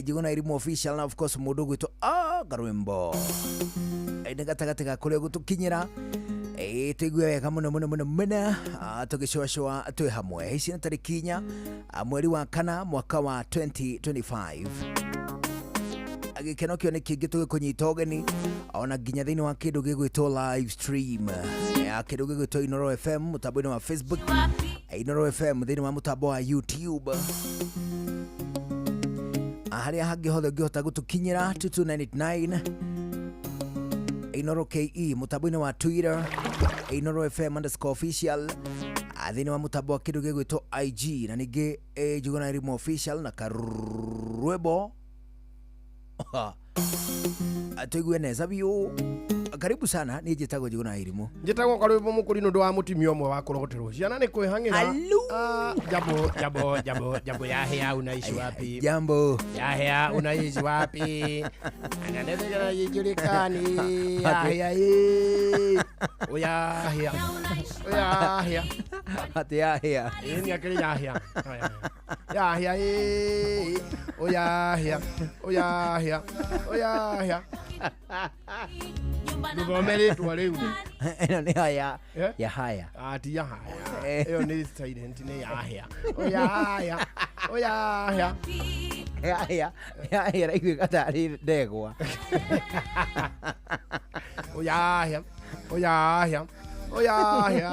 Njuguna Irimu official na of course mũndũ ũgwĩtwo Karwĩmbo nĩ gatagatĩ ga kũrĩa gũtũkinyĩra. Tũigue wega mũno mũno mũno mũno, tũgĩcũacũa twĩ hamwe. Ici nĩ tarĩki 4 mweri wa 4 mwaka wa 2025. Gĩkeno kĩo nĩ kĩingĩ tũgĩkũnyita ũgeni ona nginya thĩinĩ wa kĩndũ gĩgwĩtwo live stream ya kĩndũ gĩgwĩtwo Inoro FM mũtambo-inĩ wa Facebook, Inoro FM thĩinĩ wa mũtambo wa YouTube, harĩa hangĩ hothe ũngĩhota gũtũkinyĩra 2299 Inoro KE mũtambo-inĩ wa Twitter, Inoro FM underscore official thĩinĩ wa mũtambo wa kĩndũ gĩgwĩtwo IG, na ningĩ Njuguna Irimu official na Karwĩmbo. Tũigue neza biũ. Karibu sana, niĩ njĩtagwo Njuguna Irimu. Njĩtagwo Karwĩmbo Mũkũri nĩ ũndũ wa mũtumia ũmwe wa kũrogoterwo ciana nĩ kwĩhang'ĩra. Jambo jambo jambo jambo, Yahya unaishi wapi? Jambo Yahya unaishi wapi? Ananezekana ijulikani. Yahya ye. Oyahya. Oyahya. Ati Yahya. Ni akili Yahya. Yahya ye. Oyahya. Oyahya. Oyahya. Ndũthome rĩtwa rĩu. Ĩno nĩ haya. Yahaya. Ti Yahaya. Ĩyo nĩ silent, nĩ Yahya. Oyahya. Oyahya. Yahya. Yahya ĩraiguĩka tarĩ ndegwa. Oyahya. Oyahya. Oyahya.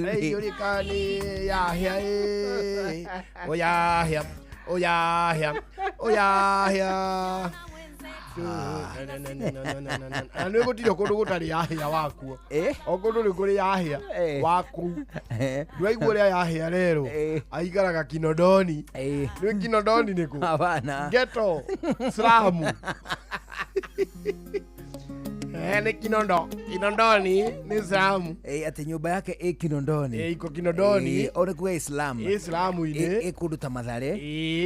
Haijulikani. Yahya. Oyahya. Oyahya. Oyahya. Na nĩ gũtirĩ kũndũ gũtarĩ Yahya wakuo. O kũndũ nĩ kũrĩ Yahya waku. Ndwaigua ũrĩa Yahya rero aikaraga Kinondoni. Nĩ Kinondoni nĩ kũ? Hapana. Ghetto. Slum. Nĩ Kinondo. Kinondoni nĩ slum. Atĩ nyũmba yake ĩ Kinondoni. Iko Kinondoni. O nĩ kuga Islam. Islamu-inĩ. Ĩ kũndũ ta Mathare.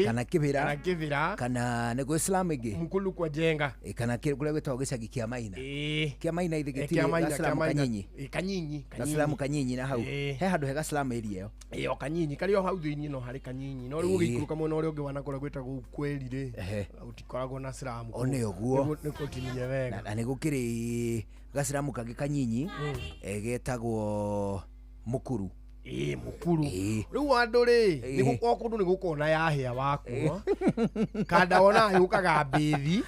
Kana Kĩbĩra. Kana Kĩbĩra. Kana nĩ gwĩ Islam ĩngĩ. Mkulu kwa Jenga. Kana kũrĩa gwĩtagwo gĩcagi kĩa Maina. Kĩa Maina ithe gĩtirĩ gaclamu Kanyinyi. Kanyinyi. Gaclamu Kanyinyi na hau. He handũ he gaclamu area ĩyo. Ĩyo Kanyinyi karĩ o hau thĩinĩ no harĩ Kanyinyi. No rĩu ũgĩikũrũka mwena ũrĩa ũngĩ wa na kũrĩa gwĩtagwo Ukweli rĩ. Gũtikoragwo na slum. O nĩ ũguo. Nĩ kũtinie wega. Na nĩ gũkĩrĩ gaciramu kangĩ Kanyinyi getagwo Mukuru. Mukuru. Rĩu andũ rĩ o kũndũ nĩ gũkorwo na Yahya wakuo. Kanda wona yũkaga mbĩthi.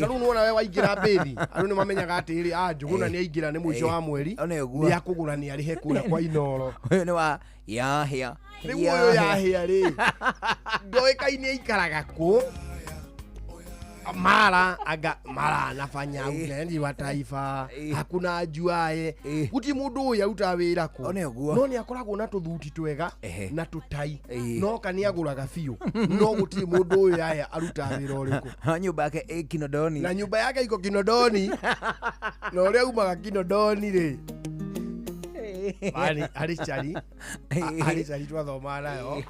Ta rĩu nĩwona we waingĩra mbĩthi andũ nĩ mamenyaga atĩrĩrĩ, Njuguna nĩ aingĩra nĩ mũico wa mweri nĩ akũgũra nĩ arĩhe kũrĩa kwa Inoro. Ũyũ nĩ wa Yahya. Rĩu ũyũ Yahya rĩ ndoĩkaine aikaraga kũ. Mara aga mara anafanya ujenzi wa taifa, hakuna ajuaye. Guti mundu uyu arutaga wira ku no ni akoragwo na tuthuti twega na tutai no kani aguraga biũ no guti mundu uyu aya arutaga wira uriku. Nyumba yake ĩ Kinondoni na nyumba yake iko Kinondoni na uria umaga Kinondoni ri ari chari ari chari twathoma nayo.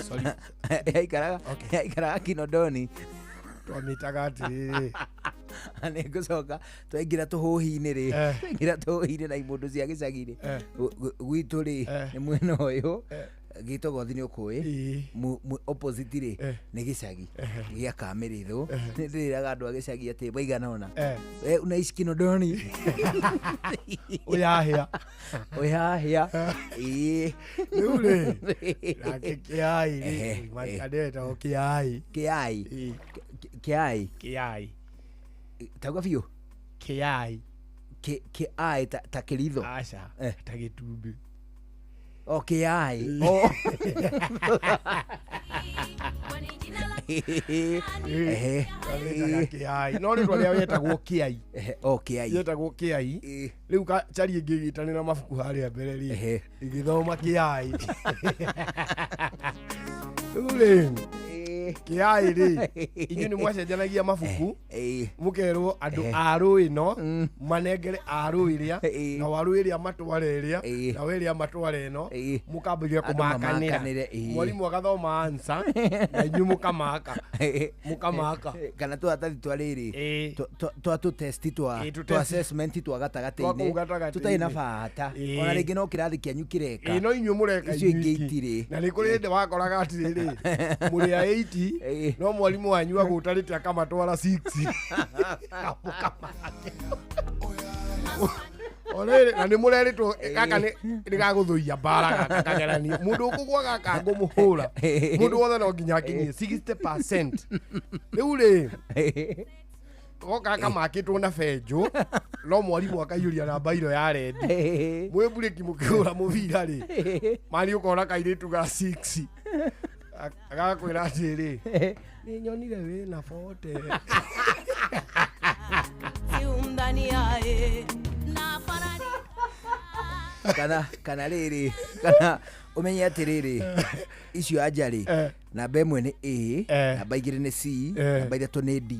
Sorry. Aikaraga Kinondoni. Twamĩtaga atĩrĩrĩ, Nĩ ngũcoka twaingĩra tũhũhi-inĩ rĩ, twaingĩra tũhũhi-inĩ na imũndũ cia gĩcagi rĩ, gwitũ rĩ nĩ mwena ũyũ gĩtogothi nĩ ũkũĩ, opposite rĩ nĩ gĩcagi gĩa Kamĩrĩthũ. Nĩ ndĩrĩraga andũ a gĩcagi atĩ maigana ũna, we unaishi Kinondoni, ũyahĩa ũyahĩa. Ĩĩ. Rĩu rĩ nake kĩai rĩ andetagwo kĩai. Kĩai. Kĩai. Kĩai. Tauga biũ. Kĩai. Kĩai ta kĩritho. Aca, ta gĩtumbĩ. O kĩai. O. Ehe. Kĩai no rĩtwa rĩao yetagwo kĩai. O kĩai. Yetagwo kĩai. Rĩu cari ĩngĩ ĩgĩtanĩra mabuku harĩa mbere rĩ, ĩgĩthoma kĩai. Rĩu rĩ kĩai rĩ, inyuĩ nĩ mwacenjanagia mabuku, mũkerwo andũ a rũĩ no manengere a rũĩ rĩa, na wa rũĩ rĩa matware ĩrĩa, na we rĩa matware ĩno, mũkambĩrĩria kũmakanĩra. Mwarimũ agathoma answer na inyuĩ mũkamaka mũkamaka. Kana tũratathi twa rĩrĩ twa tũtesti twa assessment twa gatagatĩ-inĩ tũtarĩ na bata, ona rĩngĩ no kĩrathi kĩanyu kĩreka. No inyuĩ mũreka icio ingĩ itirĩ. Na nĩ kũrĩ hĩndĩ wakoraga atĩrĩrĩ, mũrĩ a 80 no mwarimũ wanyu agũtarĩte akamatwara 6. Orĩrĩ na nĩ mũrerĩtwo gaka nĩ gagũthũia mbara gaka kagerania, mũndũ ũkũgwa gaka ngũmũhũra, mũndũ wothe no nginya akinyie 60%. Rĩu rĩ goka kamakĩtwo na benjũ, no mwarimũ akaiyũria namba iro ya rendi, mwĩ mburĩki mũkĩhũra mũbira rĩ, mani ũkona kairĩtu ga 6 agakwĩra atĩrĩ, nĩ nyonire wĩna 40. Kana rĩrĩ, kana ũmenye atĩrĩrĩ, icio anja rĩ, namba ĩmwe nĩ A, namba igĩrĩ nĩ C, namba ithatũ nĩ D.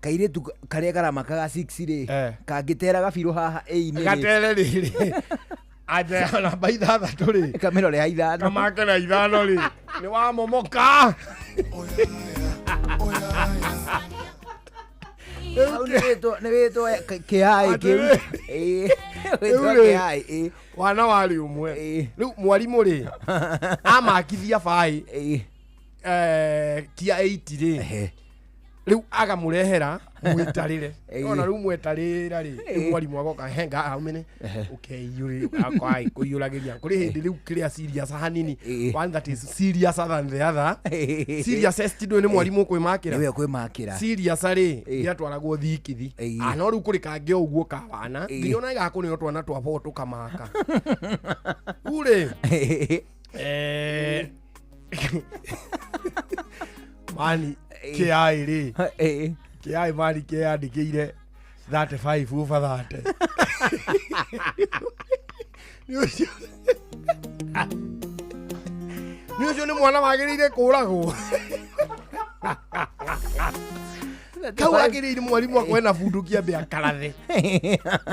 Kairĩtu karĩa karamakaga 6 rĩ, kangĩtera gabirũ haha A-inĩ rĩ, gatere rĩrĩ anja ya namba ithathatũ rĩ, kamĩrore ha ithano, kamake na ithano rĩ, nĩ wamomoka. Nĩ wĩtwo kĩai kĩu. Wĩtwo kĩai. Wana warĩ ũmwe. Rĩu mwarimũ rĩ amakithia baĩ kia 8 rĩ, rĩu agamũrehera mwĩtarĩre. Ona rĩu mwetarĩra rĩ, rĩu mwarimũ agoka henga aumene ũkeiyũragĩria. Kũrĩ hĩndĩ rĩu kĩrĩa serious hanini, one that is serious than the other. Serious ndũĩ nĩ mwarimũ ũkwĩmakĩra. Nĩwe ũkwĩmakĩra. Serious rĩ gĩatwaragwo thikithi. No rĩu kũrĩ kangĩ o ũguo ka wana, nginya ona gakũneo twana twa bo tũkamaka. Rĩu rĩ mani kĩai rĩ, kĩai mani kĩandĩkĩire 35 over 30. Nĩ ũcio nĩ mwana wagĩrĩire kũragwo. Kau agĩrĩire mwarimũ akwe na bunduki ambe akarathe.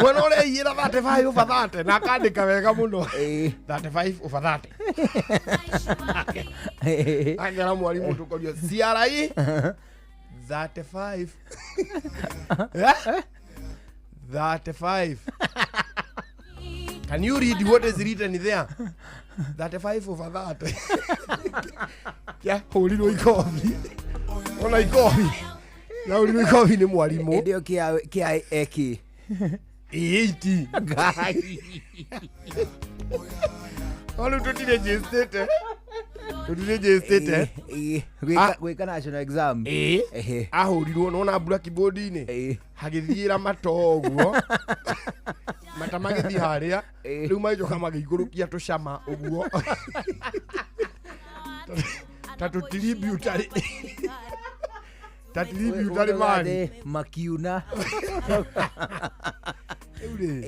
Mwana ũreiyĩra 35 over 30 na akandĩka wega mũno 35 over 30. Akera mwarimũ tũkorio CRE 35. 35. Can you read what is written there? 35 over 30. Yeah, hũrirwo ikobi. Ona ikobi. Na hũrirwo ikobi nĩ mwarimũ. Ĩndĩ ĩyo kĩa eki. 80. Ngai. No rĩu tũtirĩ njĩcĩte. Tũtirĩ njĩcĩte. Gwĩka national exam. Ahũrirwo nona blackboard-inĩ. Hagĩthiĩra mata ũguo. Mata magĩthiĩ harĩa. Rĩu magĩcoka magĩikũrũkia tũcama ũguo. Ta tũtributary. Ta tributary mani. Makiuna. Rĩu rĩ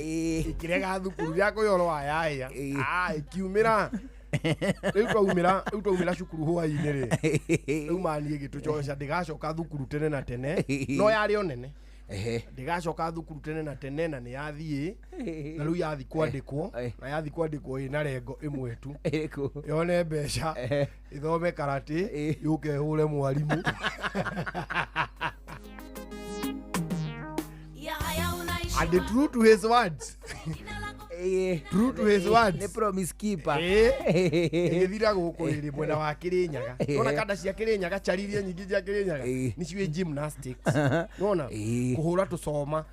ĩkĩrega thukuru rĩa kwĩhoro wa yaya. Ĩkiumĩra. Rĩu twaumĩra cukuru hwaĩ-inĩ rĩ, rĩu mani ĩgĩtũcoca ndĩgacoka thukuru tene na tene, no yarĩ o nene. Ndĩgacoka thukuru tene na tene na nĩ yathiĩ, na rĩu yathi kwandĩkwo, na yathi kwandĩkwo ĩna rengo ĩmwe tu. Yone mbeca, ĩthome karate, yũke ĩhũre mwarimũ. And true to his words. True to his words. Nĩ promise keeper. Ĩgĩthira gũkũ rĩrĩ mwena wa Kĩrĩnyaga. Nona kanda cia Kĩrĩnyaga charirie nyingĩ cia Kĩrĩnyaga. Nĩcio gymnastics. Nona kũhũra tũcoma.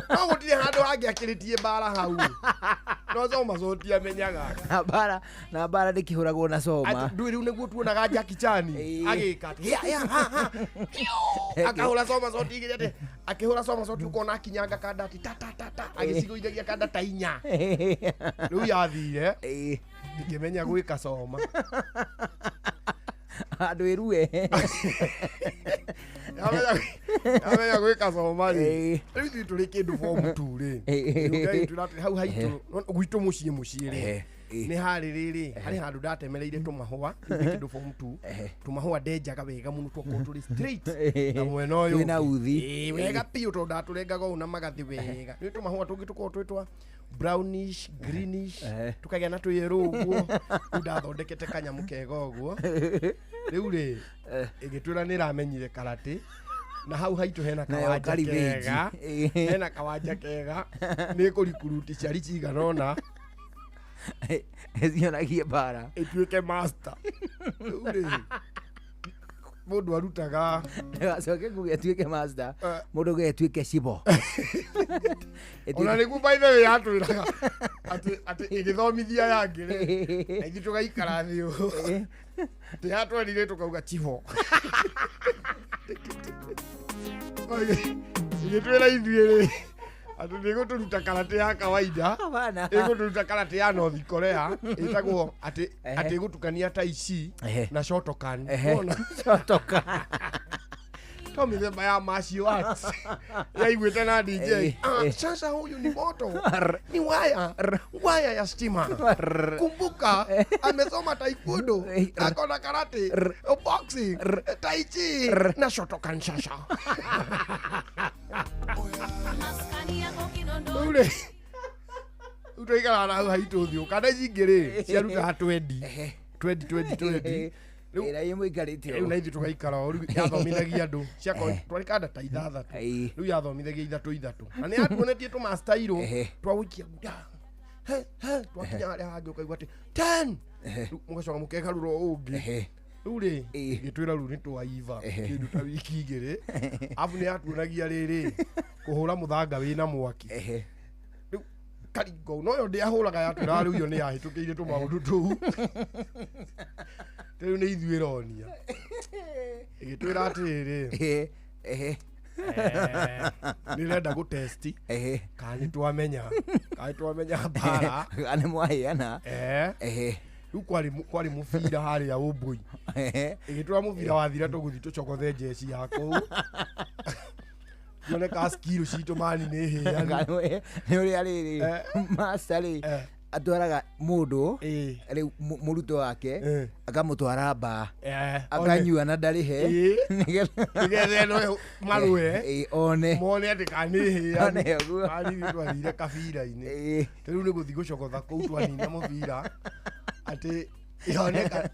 No gũtirĩ handũ hangĩ akĩrĩtie mbara hau. No coma coti amenyaga. Na mbara ndĩkĩhũragwo na coma. Ndũĩ rĩu nĩguo tuonaga Jackie Chan agĩka atĩ ya ha ha. Akahũra coma coti igĩrĩ atĩ akĩhũra coma coti ũkona akinyanga kanda atĩ ta ta ta ta agĩcigũithagia kanda ta inya. Rĩu yathire ndikĩmenya gwĩka coma. Andũ ĩrue. Yamenya gwĩka coma rĩ. Rĩu ithuĩ tũrĩ kĩndũ form 2 rĩ. Rĩu hau haitũ gwitũ mũciĩ rĩ. Nĩ harĩ rĩrĩ harĩ handũ ndatemereire tũmahũa kĩndũ form 2 tũmahũa ndenjaga wega mũno twakorwo tũrĩ straight na mwena ũyũ wĩna uthi wega biũ tondũ ndatũrengaga ũũ na magathi wega nĩ tũmahũa tũngĩ tũkorwo twĩ twa brownish greenish tukagĩa na twĩyerũ ũguo rĩu ndathondekete kanyamũ kega ũguo rĩu rĩ ĩgĩtwĩra nĩ ĩramenyire karate na hau haitũ hena kawanja kega hena kawanja kega nĩ kũrikuruti ciari cigana ũna cionagie mbara ĩtuĩke master rĩu rĩ mũndũ arutaga ndagacoke kuge atuĩke master mũndũ ge atuĩke cibo ona nĩguo by the way yatwĩraga atĩ ĩgĩthomithia yangĩ rĩ na ithuĩ tũgaikara thĩ ũũ atĩ yatwerire tũkauga chibo ĩgĩtwĩra ithuĩ rĩ atĩ nĩgũtũruta karate ya kawaida ĩgũtũruta karate ya North Korea ĩtagwo atĩ ĩgũtukania tai chi na Shotokan. Shotokan to mĩthemba ya martial arts yaiguĩte na DJ sasa huyu ni moto ni waya ya stima kumbuka amesoma taekwondo akona karate boxing tai chi na Shotokan sasa. Ule utoikara hau haitũ thiũ kana ici ingĩ rĩ ciarutaga 20 20 20 20 rĩu ĩra ĩmũikarĩte rĩu na ithuĩ tũgaikara o rĩu yathomithagia andũ ciakorwo twarĩ kanda ta ithathatũ rĩu yathomithagia ithatũ ithatũ na nĩ yatuonetie tũmastairũ twa gũikia nguda twakinya harĩa hangĩ ũkaigua atĩ 10 rĩu mũgacoka mũkegarũra ũngĩ rĩu rĩ gĩtwĩra rĩu nĩ twaiva kĩndũ ta wiki igĩrĩ arabu nĩ yatuonagia rĩrĩ kũhũra mũthanga wĩna mwaki rĩu karingo no yo ndĩahũraga yatwĩraga rĩu yo nĩ yahĩtũkĩire tũmaũndũ tũu rĩu nĩ ithuĩ ĩronia ĩgĩtwĩra atĩrĩrĩ nĩ ĩrenda gũtesti kana nĩ twamenya mbara kana nĩ mwaheana rĩu kwarĩ mũbira harĩa Ũmbũi ĩgĩtwĩra mũbira wathira tũgũthiĩ tũcokothe njeci ya kũu tuone ka skill citũ mani nĩ hĩanu nĩ ũrĩa rĩrĩ master rĩ atwaraga mũndũ rĩu mũrutwo wake akamũtwara mbaa akanyua na ndarĩhe nĩgetha ĩno marũe one mone atĩ kana nĩ hĩanu ithuĩ twathire kabira-inĩ rĩu nĩ gũthiĩ gũcokotha kũu twanina mũbira atĩ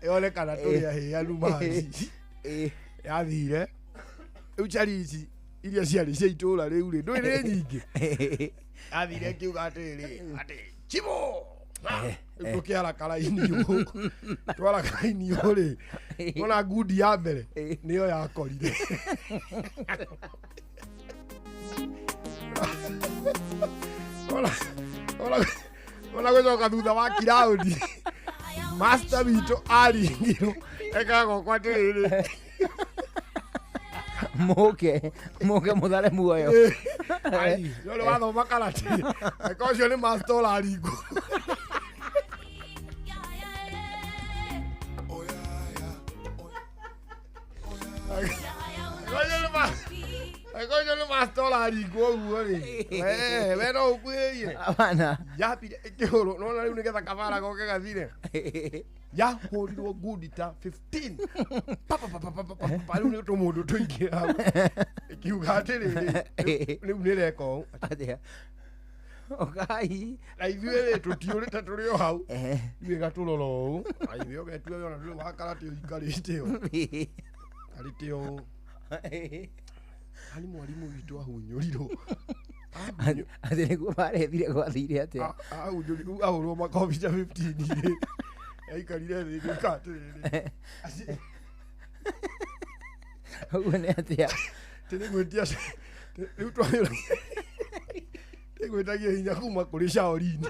yone kana tũrĩ ahĩanu mani yathire rĩu cari ici iria ciarĩ cia itũra rĩu rĩ ndũĩ nĩ nyingĩ yathire ĩkiuga atĩrĩrĩ atĩ chibo tũkĩara karaini ũũ twara karaini ũũ rĩ ona ngundi ya mbere nĩyo yakorire ona gũcoka thutha wa kiraũndi master witũ aringirwo ekaga gwakwa atĩrĩrĩ Mũke mũthare muoyo ai nĩ wathoma karate eka ũcio nĩ master ũraringwo Eka nĩ master ũraringwo ũguo rĩ we no ũkuhĩrĩrie abana yambire ĩkĩhũrwo nona rĩu nĩgetha kabara goke gathire yahũrirwo ngundi ta 15 pa rĩu nĩ tũmũndũ tũingĩ hau ĩkiuga atĩrĩrĩ rĩu nĩ reka ũũ atĩa ũkai na ithuĩ rĩ tũtiũrĩte tũrĩ o hau ithuĩ ĩgatũrora ũũ na ithuĩ ũgetua ona ndũrĩ wa karate ũikarĩte ũũ karĩte ũũ ani mwarimũ witũ ahunyũrirwo Atĩ nĩguo marethire gwathire atĩa? Ahũrwo makobi ta 15 aikarire thĩ gwĩka atĩrĩrĩ. Ũguo nĩ atĩa? Tĩ nĩ gwĩtia rĩu twayũra gwĩtagia hinya kuma kũrĩ Shaolin.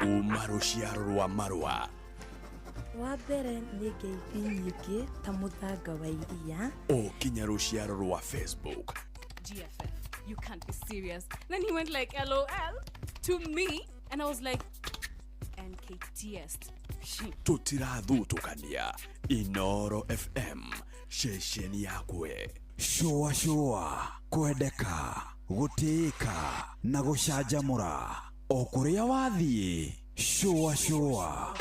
Uma rũciaro rwa marũa. Wa mbere nĩ ngeithi nyingĩ ta mũthanga wa iria. O kinya rũciaro rwa Facebook. GFF, you can't be serious. Then he went like LOL to me, and I was like, NKTS. Tũtirathutũkania. Inoro FM, ceceni yakwe. Shũa shũa, kwendeka, gũtĩĩka na gũcanjamũra o kũrĩa wathiĩ. Shũa shũa.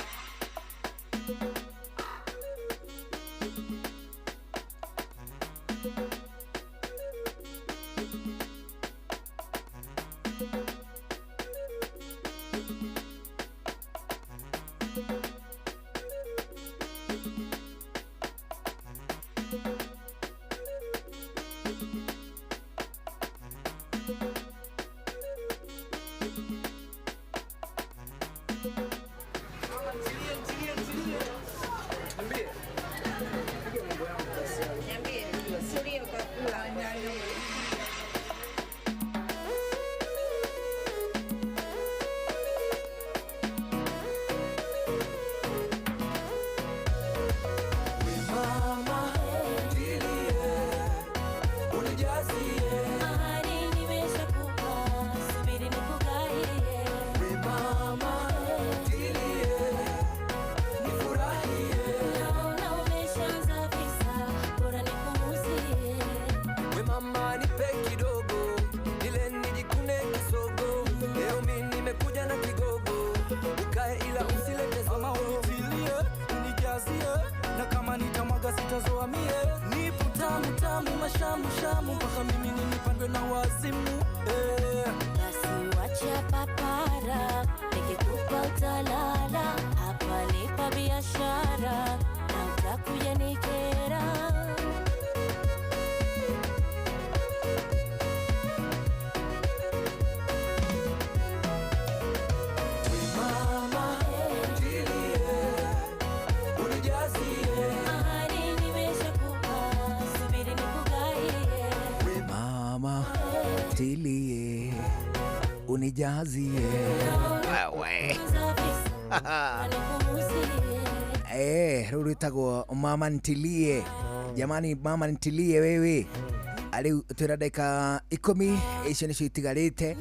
Mama tilie unijazie wewe. Rĩu rwĩtagwo mama ntilie. Jamani, mama ntilie wewe. Rĩu twĩna ndagĩka 10 icio nĩcio itigarĩte,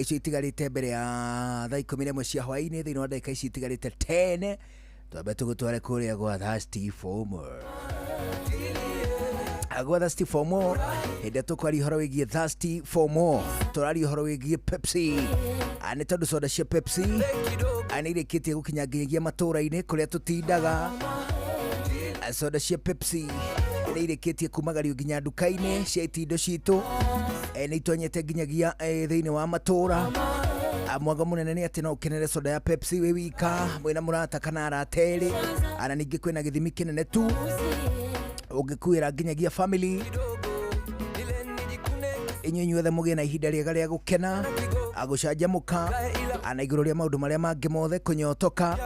icio itigarĩte mbere ya thaa 11 cia hwaĩ-inĩ. Thĩinĩ wa ndagĩka ici itigarĩte 10 twambe tũgũtware kũrĩa gwa Thirsty for More. Gwa Thirsty for More, hĩndĩ ĩrĩa tũkwaria ũhoro wĩgiĩ Thirsty for More, tũraria ũhoro wĩgiĩ Pepsi. Nĩ tondũ soda cia Pepsi nĩ irĩkĩtie gũkinya nginyagia matũra-inĩ kũrĩa tũtindaga. Soda cia Pepsi nĩ irĩkĩtie kumagario nginya nduka-inĩ cia itindo citũ, nĩ itonyete nginyagia thĩinĩ wa matũra. Mwago mũnene nĩ atĩ no ũkenere soda ya Pepsi wĩ wika, mwĩna mũrata kana arata erĩ, ana ningĩ kwĩna gĩthimi kĩnene tu ũngĩkuĩra nginyagia family. Inyuĩ inyuothe mũgĩe na ihinda rĩega rĩa gũkena, agũcanjamũka, ana igũrũ rĩa maũndũ marĩa mangĩ mothe kũnyotoka,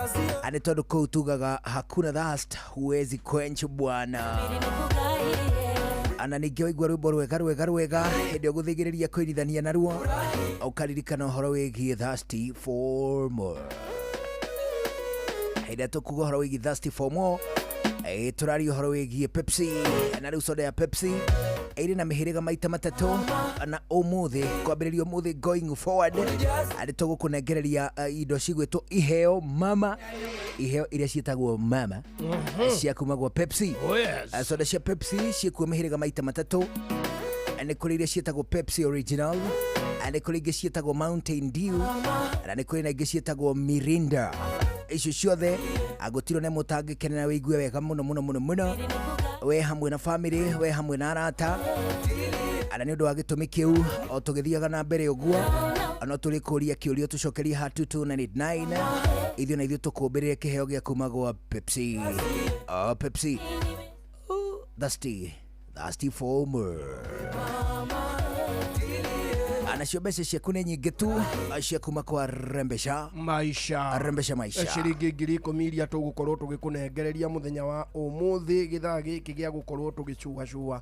nĩ tondũ kũu tugaga hakuna thirst huwezi quench bwana. Ana ningĩ waigua rwĩmbo rwega rwega rwega hĩndĩ ũgũthĩgĩrĩria kwĩrithania naruo, ũkaririkana ũhoro wĩgiĩ Thirsty for More. Hĩndĩ ĩrĩa tũkuga ũhoro wĩgiĩ Thirsty for More, tũraria ũhoro wĩgiĩ Pepsi. Na rĩu soda ya Pepsi ĩrĩ na mĩhĩrĩga maita matatũ, na ũmũthĩ kwambĩrĩria ũmũthĩ going forward arĩ tũgũkũnengereria indo cigwĩtwo iheo mama, iheo iria ciĩtagwo mama cia kuma gwa Pepsi. Oh, yes. Soda cia Pepsi ciĩkuo mĩhĩrĩga maita matatũ. Nĩ kũrĩ iria ciĩtagwo Pepsi Original, nĩ kũrĩ ingĩ ciĩtagwo Mountain Dew, na nĩ kũrĩ na ingĩ ciĩtagwo Mirinda. Icio ciothe gũtirĩ na mũtangĩkenera wĩigue wega mũno mũno mũno mũno, we hamwe na family, we hamwe na arata. Ana nĩ ũndũ wa gĩtũmi kĩu o tũgĩthiaga na mbere ũguo, no tũrĩ kũria kĩũria tũcokerie ha 2299 ithuĩ na ithuĩ tũkũmbĩrĩre kĩheo gĩa kuma gwa Pepsi. Oh, Pepsi. Ooh, thirsty, thirsty for more. Nacio mbeca ciaku nĩ nyingĩ tu cia kuma kwa Rembesha Maisha. Rembesha Maisha. Ciringi 10,000 iria tũgũkorwo tũgĩkũnengereria mũthenya wa ũmũthĩ gĩthaa gĩkĩ gĩa gũkorwo tũgĩcuacua.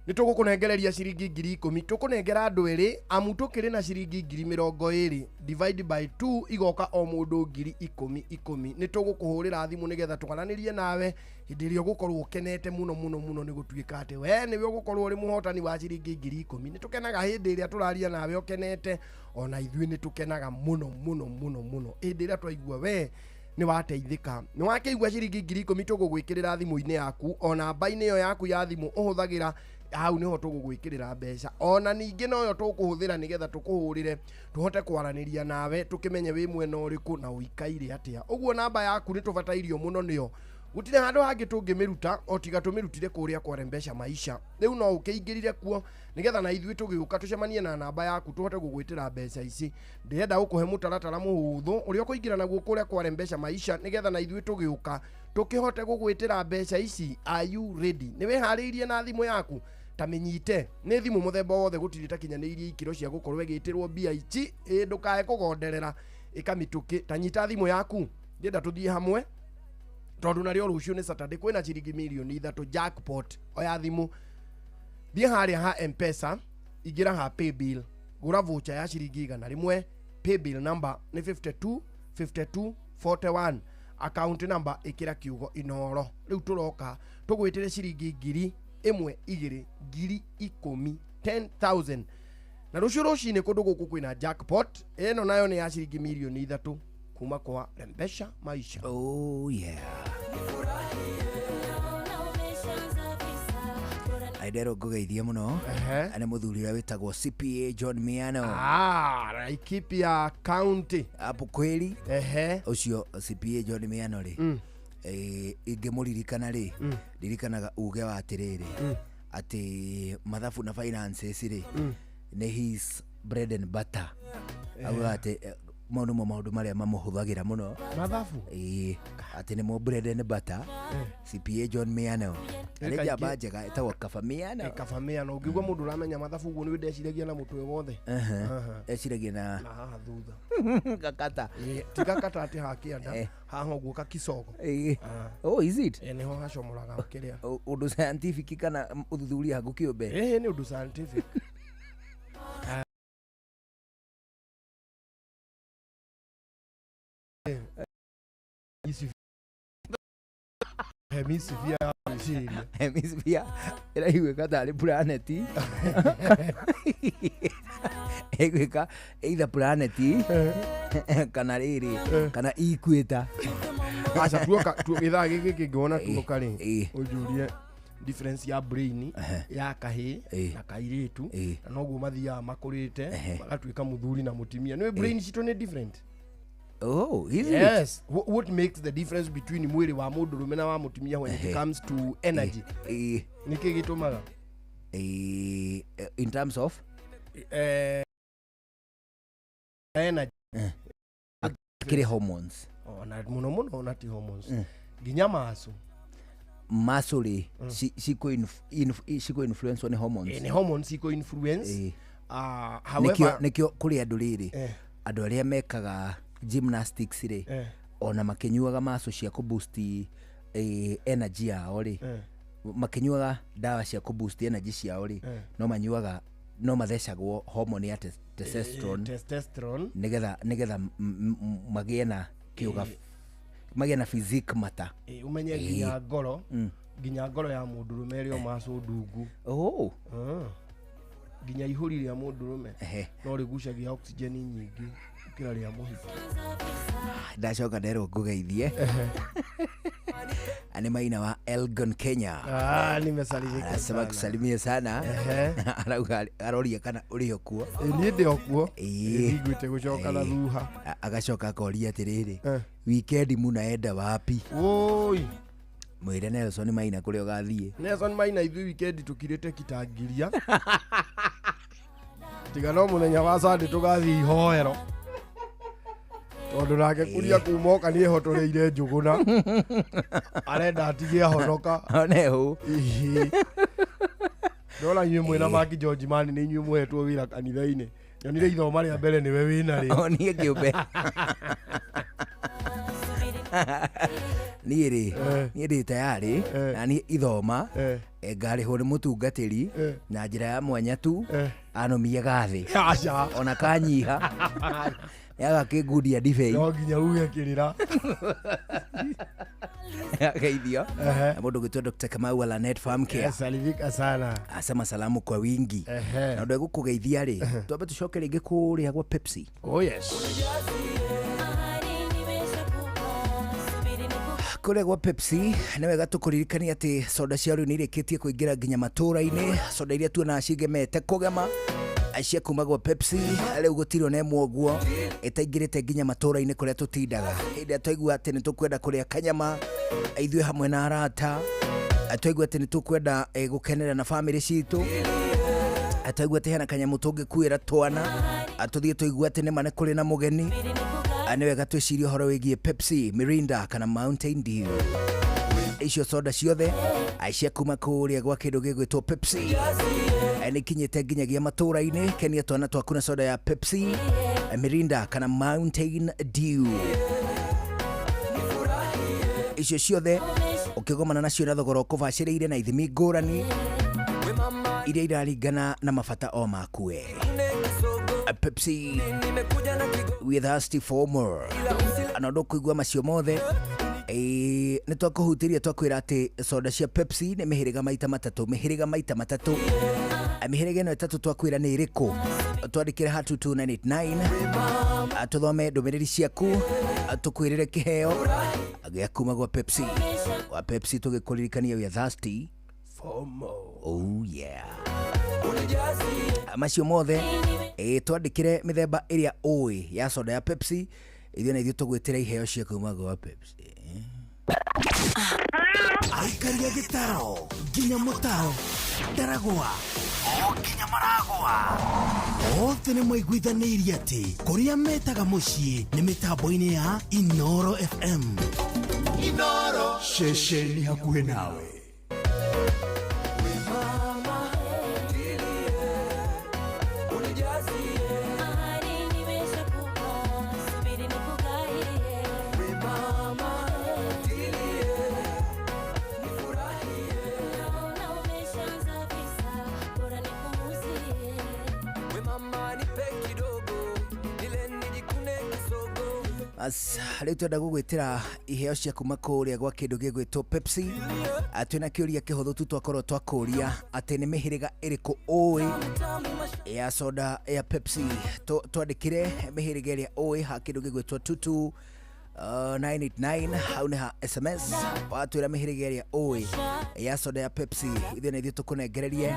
Nĩ tũgũkũnengereria ciringi 10,000, tũkũnengera andũ erĩ amu tũkĩrĩ na ciringi 20,000 divide by 2 igoka o mũndũ 10,000 10,000. Nĩ tũgũkũhũrĩra thimũ nĩgetha tũgananĩrie nawe hĩndĩ ĩrĩa ũgũkorwo ũkenete mũno mũno mũno nĩ gũtuĩka atĩ we nĩwe ũgũkorwo ũrĩ mũhotani wa ciringi 10,000. Nĩ tũkenaga hĩndĩ ĩrĩa tũraria nawe ũkenete, ona ithuĩ nĩ tũkenaga mũno mũno mũno mũno hĩndĩ ĩrĩa twaigua we nĩ wateithĩka. Nĩ wakĩigua ciringi 10,000 tũgũgwĩkĩrĩra thimũ-inĩ yaku, ona namba-inĩ ĩyo yaku ya thimũ ũhũthagĩra hau nĩho tũgũgwĩkĩrĩra mbeca, ona ningĩ noyo tũkũhũthĩra nĩgetha tũkũhũrĩre tũhote kwaranĩria nawe tũkĩmenye wĩ mwena ũrĩkũ na ũikaire atĩa. Ũguo namba yaku nĩ tũbatairio mũno nĩyo, gũtirĩ handũ hangĩ tũngĩmĩruta o tiga tũmĩrutire kũrĩa kwa Rembesha Maisha. Rĩu no ũkĩingĩrire kuo nĩgetha na ithuĩ tũgĩũka tũcemanie na namba yaku tũhote gũgwĩtĩra mbeca ici. Ndĩrenda gũkũhe mũtaratara mũhũthũ ũrĩa ũkũingĩra naguo kũrĩa kwa Rembesha Maisha nĩgetha na ithuĩ tũgĩũka tũkĩhote gũgwĩtĩra mbeca ici. Are you ready? Nĩ wĩharĩirie na thimũ yaku? Ta mĩnyite nĩ thimũ mũthemba wothe, gũtirĩ takinyanĩirie ikĩro cia gũkorwo ĩgĩtĩrwo mbia ici, ĩ ndũkae kũgonderera ĩkamĩtũkĩ. Ta nyita thimũ yaku, ndĩrenda tũthiĩ hamwe tondũ narĩo rũciũ nĩ Saturday, kwĩna ciringi 3 million jackpot. Oya thimũ, thiĩ harĩa ha M-Pesa, ingĩra ha paybill, gũra voucher ya ciringi 100. Paybill number nĩ 52 52 41, account number ĩkĩra kiugo Inoro. Rĩu tũroka tũgwĩtĩre ciringi 1,000, 2, 10,000, 10,000. Na rũciũ rũcinĩ kũndũ gũkũ kwĩna jackpot ĩno nayo nĩ ya ciringi 3 million kuma kwa Rembesha Maisha. Oh yeah. Aidero ngũgeithie mũno nĩ mũthuri ũrĩa wĩtagwo CPA John Miano. Ah, Laikipia County hapo kweli. Ehe. Ũcio CPA John Miano rĩ, ingĩmũririkana rĩ, ndirikanaga uge wa atĩrĩrĩ atĩ mathabu na finances rĩ nĩ his bread and butter. Auga atĩ mau nĩmo maũndũ marĩa mamũhũthagĩra mũno. Mathabu. Ĩĩ, atĩ nĩmo bread and butter. CPA John Miano arĩ njamba njega ĩtagwo Kaba Miano. Kaba Miano, ũngĩigua mũndũ ũramenya mathabu ũguo nĩ ndeciragia na mũtwe wothe. Eciragia na na haha thutha. Gakata. Ti gakata atĩ hakĩanda haha ũguo kakicogo. Oh, is it? Nĩho hacomoraga kĩrĩa. Ũndũ scientific kana ũthuthuria haku kĩũmbe? Ĩĩ, nĩ ũndũ scientific. Hemisphere ya gwĩciria. Hemisphere ĩraiguĩka tarĩ planet, ĩguĩka either planet kana rĩrĩ kana equator. Aca tuoka gĩthaa gĩkĩ kĩngĩwona tuoka rĩ, ũnjũrie difference ya brain ya kahĩĩ na kairĩtu, na noguo mathiaga makũrĩte magatuĩka mũthuri na mũtumia. Nĩ brain citũ nĩ different. Oh, is it? Yes. What makes the difference between mwĩrĩ wa mũndũrũme na wa mũtumia when it comes to energy? Nĩkĩ gĩtũmaga? In terms of energy. Kĩrĩ hormones. Ona mũno mũno ona ti hormones. Nginya macu. Muscle rĩ, ciko influence nĩ hormones. Nĩ hormones iko influence. Nĩkĩo However, nĩkĩo kũrĩ andũ rĩrĩ, andũ arĩa mekaga gymnastics rĩ, ona makĩnyuaga macu cia kũboost energy yao rĩ, makĩnyuaga ndawa cia kũboost energy ciao rĩ, no manyuaga, no mathecagwo hormone ya testosterone. Testosterone. Nĩgetha magĩe na kĩũga, magĩe na physique mata. Umenye nginya ngoro, nginya ngoro ya mũndũrũme ĩrĩ o macu ndungu. Oh. Nginya ihũri rĩa mũndũrũme no rĩgucagia oxygen nyingĩ gũkĩra rĩa mũhiki. Ndacoka nderwo ngũgeithie nĩ Maina wa Elgon Kenya. Ah, nimesalimika anasema sana. Kusalimia sana. Arauga aroria kana ũrĩ o kuo. Niĩ ndĩ o kuo. Ndigwĩte gũcoka na thutha. Agacoka akoria atĩrĩrĩ, weekend munaenda wapi? Woi. Mwĩre Nelson Maina kũrĩa ũgathiĩ. Nelson Maina, ithuĩ weekend tũkirĩte kitangiria, tiga no mũthenya wa Sunday tũgathiĩ ihoero, tondũ nake kuria kuma oka nĩ ehotoreire Njũgũna, arenda atige ahonoka. One hũ. Ndona inyuĩ mwĩna Maki George Mani nĩ inyuĩ mũhetwo wĩra kanitha-inĩ. Nyonire ithoma rĩa mbere nĩwe wĩnarĩo. O niĩ ngĩũmbe. Niĩ rĩ, niĩ ndĩ tayarĩ na niĩ ithoma ngarĩhwo nĩ mũtungatĩri na njĩra ya mwanya tu anomie gathĩ Aca. Ona kanyiha nĩagakĩngundia ndibei. No nginya uge kĩrĩra. Geithio na mũndũ ũgwĩtwo Dr. Kamau wa Lanet Farm Care. Yes, alivika sana. Asema salamu kwa wingi. Na ũndũ egũkũgeithia rĩ, twambe tũcoke rĩngĩ kũrĩa gwa Pepsi. Oh yes. Kũrĩa gwa Pepsi nĩ wega tũkũririkania atĩ soda cia rĩu nĩ irĩkĩtie kũingĩra nginya matũũra-inĩ. Soda iria tuonaga cigemete kũgema cia kuma gwa Pepsi rĩu gũtirĩ ona ĩmwe ũguo ĩtaingĩrĩte nginya matũũra-inĩ kũrĩa tũtindaga. Hĩndĩ ĩrĩa twaigua atĩ nĩ tũkwenda kũrĩa kanyama ithuĩ hamwe na arata, twaigua atĩ nĩ tũkwenda gũkenera na bamĩrĩ citũ, twaigua atĩ hena kanyamũ tũngĩkuĩra twana, tũthiĩ tũigue atĩ nĩma nĩ kũrĩ na mũgeni, nĩ wega twĩcirie ũhoro wĩgiĩ Pepsi, Mirinda kana Mountain Dew. Icio soda ciothe cia kuma kũrĩa gwa kĩndũ gĩgwĩtwo Pepsi nĩ kinyĩte nginyagia matũũra-inĩ. Kenia twana twaku na soda ya Pepsi, Mirinda kana Mountain Dew. Icio ciothe ũkĩgomana nacio na thogora ũkũbacĩrĩire na ithimi ngũrani iria iraringana na mabata o maku. Pepsi, we thirsty for more. Ana ndũkũigua macio mothe. Nĩ twakũhutĩria twakwĩra atĩ soda cia Pepsi nĩ mĩhĩrĩga maita matatũ, mĩhĩrĩga maita matatũ. Mĩhĩrĩga ĩno ĩtatũ twakwĩra nĩ ĩrĩkũ? Twandĩkĩre ha 22989 tũthome ndũmĩrĩri ciaku, tũkwĩrĩre kĩheo gĩa kuma gwa Pepsi. Gwa Pepsi tũgĩkũririkania we are thirsty for more. Oh yeah. Macio mothe twandĩkĩre mĩthemba ĩrĩa ũĩ ya soda ya Pepsi, ithuĩ na ithuĩ tũgwĩtĩra iheo cia kuma gwa Pepsi. Aikaria gĩtaro nginya mũtaro ndaragwa o nginya maragwa othe nĩ maiguithanĩirie atĩ kũrĩa metaga mũciĩ nĩ mĩtambo-inĩ ya Inoro FM. Inoro ceceni hakuhĩ nawe. Rĩu twenda gũgwĩtĩra iheo cia kuma kũrĩa gwa kĩndũ gĩgwĩtwo Pepsi. Twĩna kĩũria kĩhũthũ tu twakorwo twakũria atĩ nĩ mĩhĩrĩga ĩrĩkũ ũĩ ya soda ya Pepsi. Twandĩkĩre mĩhĩrĩga ĩrĩa ũĩ ha kĩndũ gĩgwĩtwo 22989 hau nĩ ha SMS. Watwĩra mĩhĩrĩga ĩrĩa ũĩ ya soda ya Pepsi, ithuĩ na ithuĩ tũkũnengererie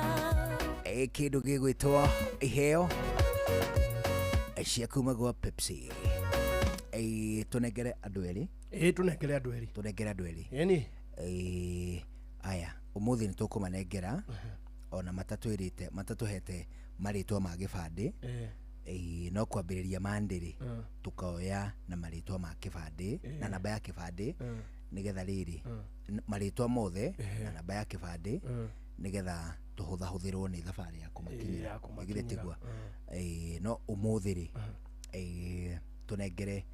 kĩndũ gĩgwĩtwo iheo cia kuma gwa Pepsi. Tunengere andũ erĩ. Tunengere andũ erĩ. Tunengere andũ erĩ. Ĩni. Aya, ũmũthĩ nĩ tũkũmanengera ona matatwĩrĩte, matatũhete marĩtwa ma gĩbandĩ. No kwambĩrĩria Monday rĩ, tũkoya na marĩtwa ma kĩbandĩ na namba ya kĩbandĩ nĩgetha rĩrĩ marĩtwa mothe na namba ya kĩbandĩ nĩgetha tũhũthahũthĩrwo nĩ thabarĩ ya kũmakinyĩra. Githĩ tiguo? No ũmũthĩ rĩ, tunengere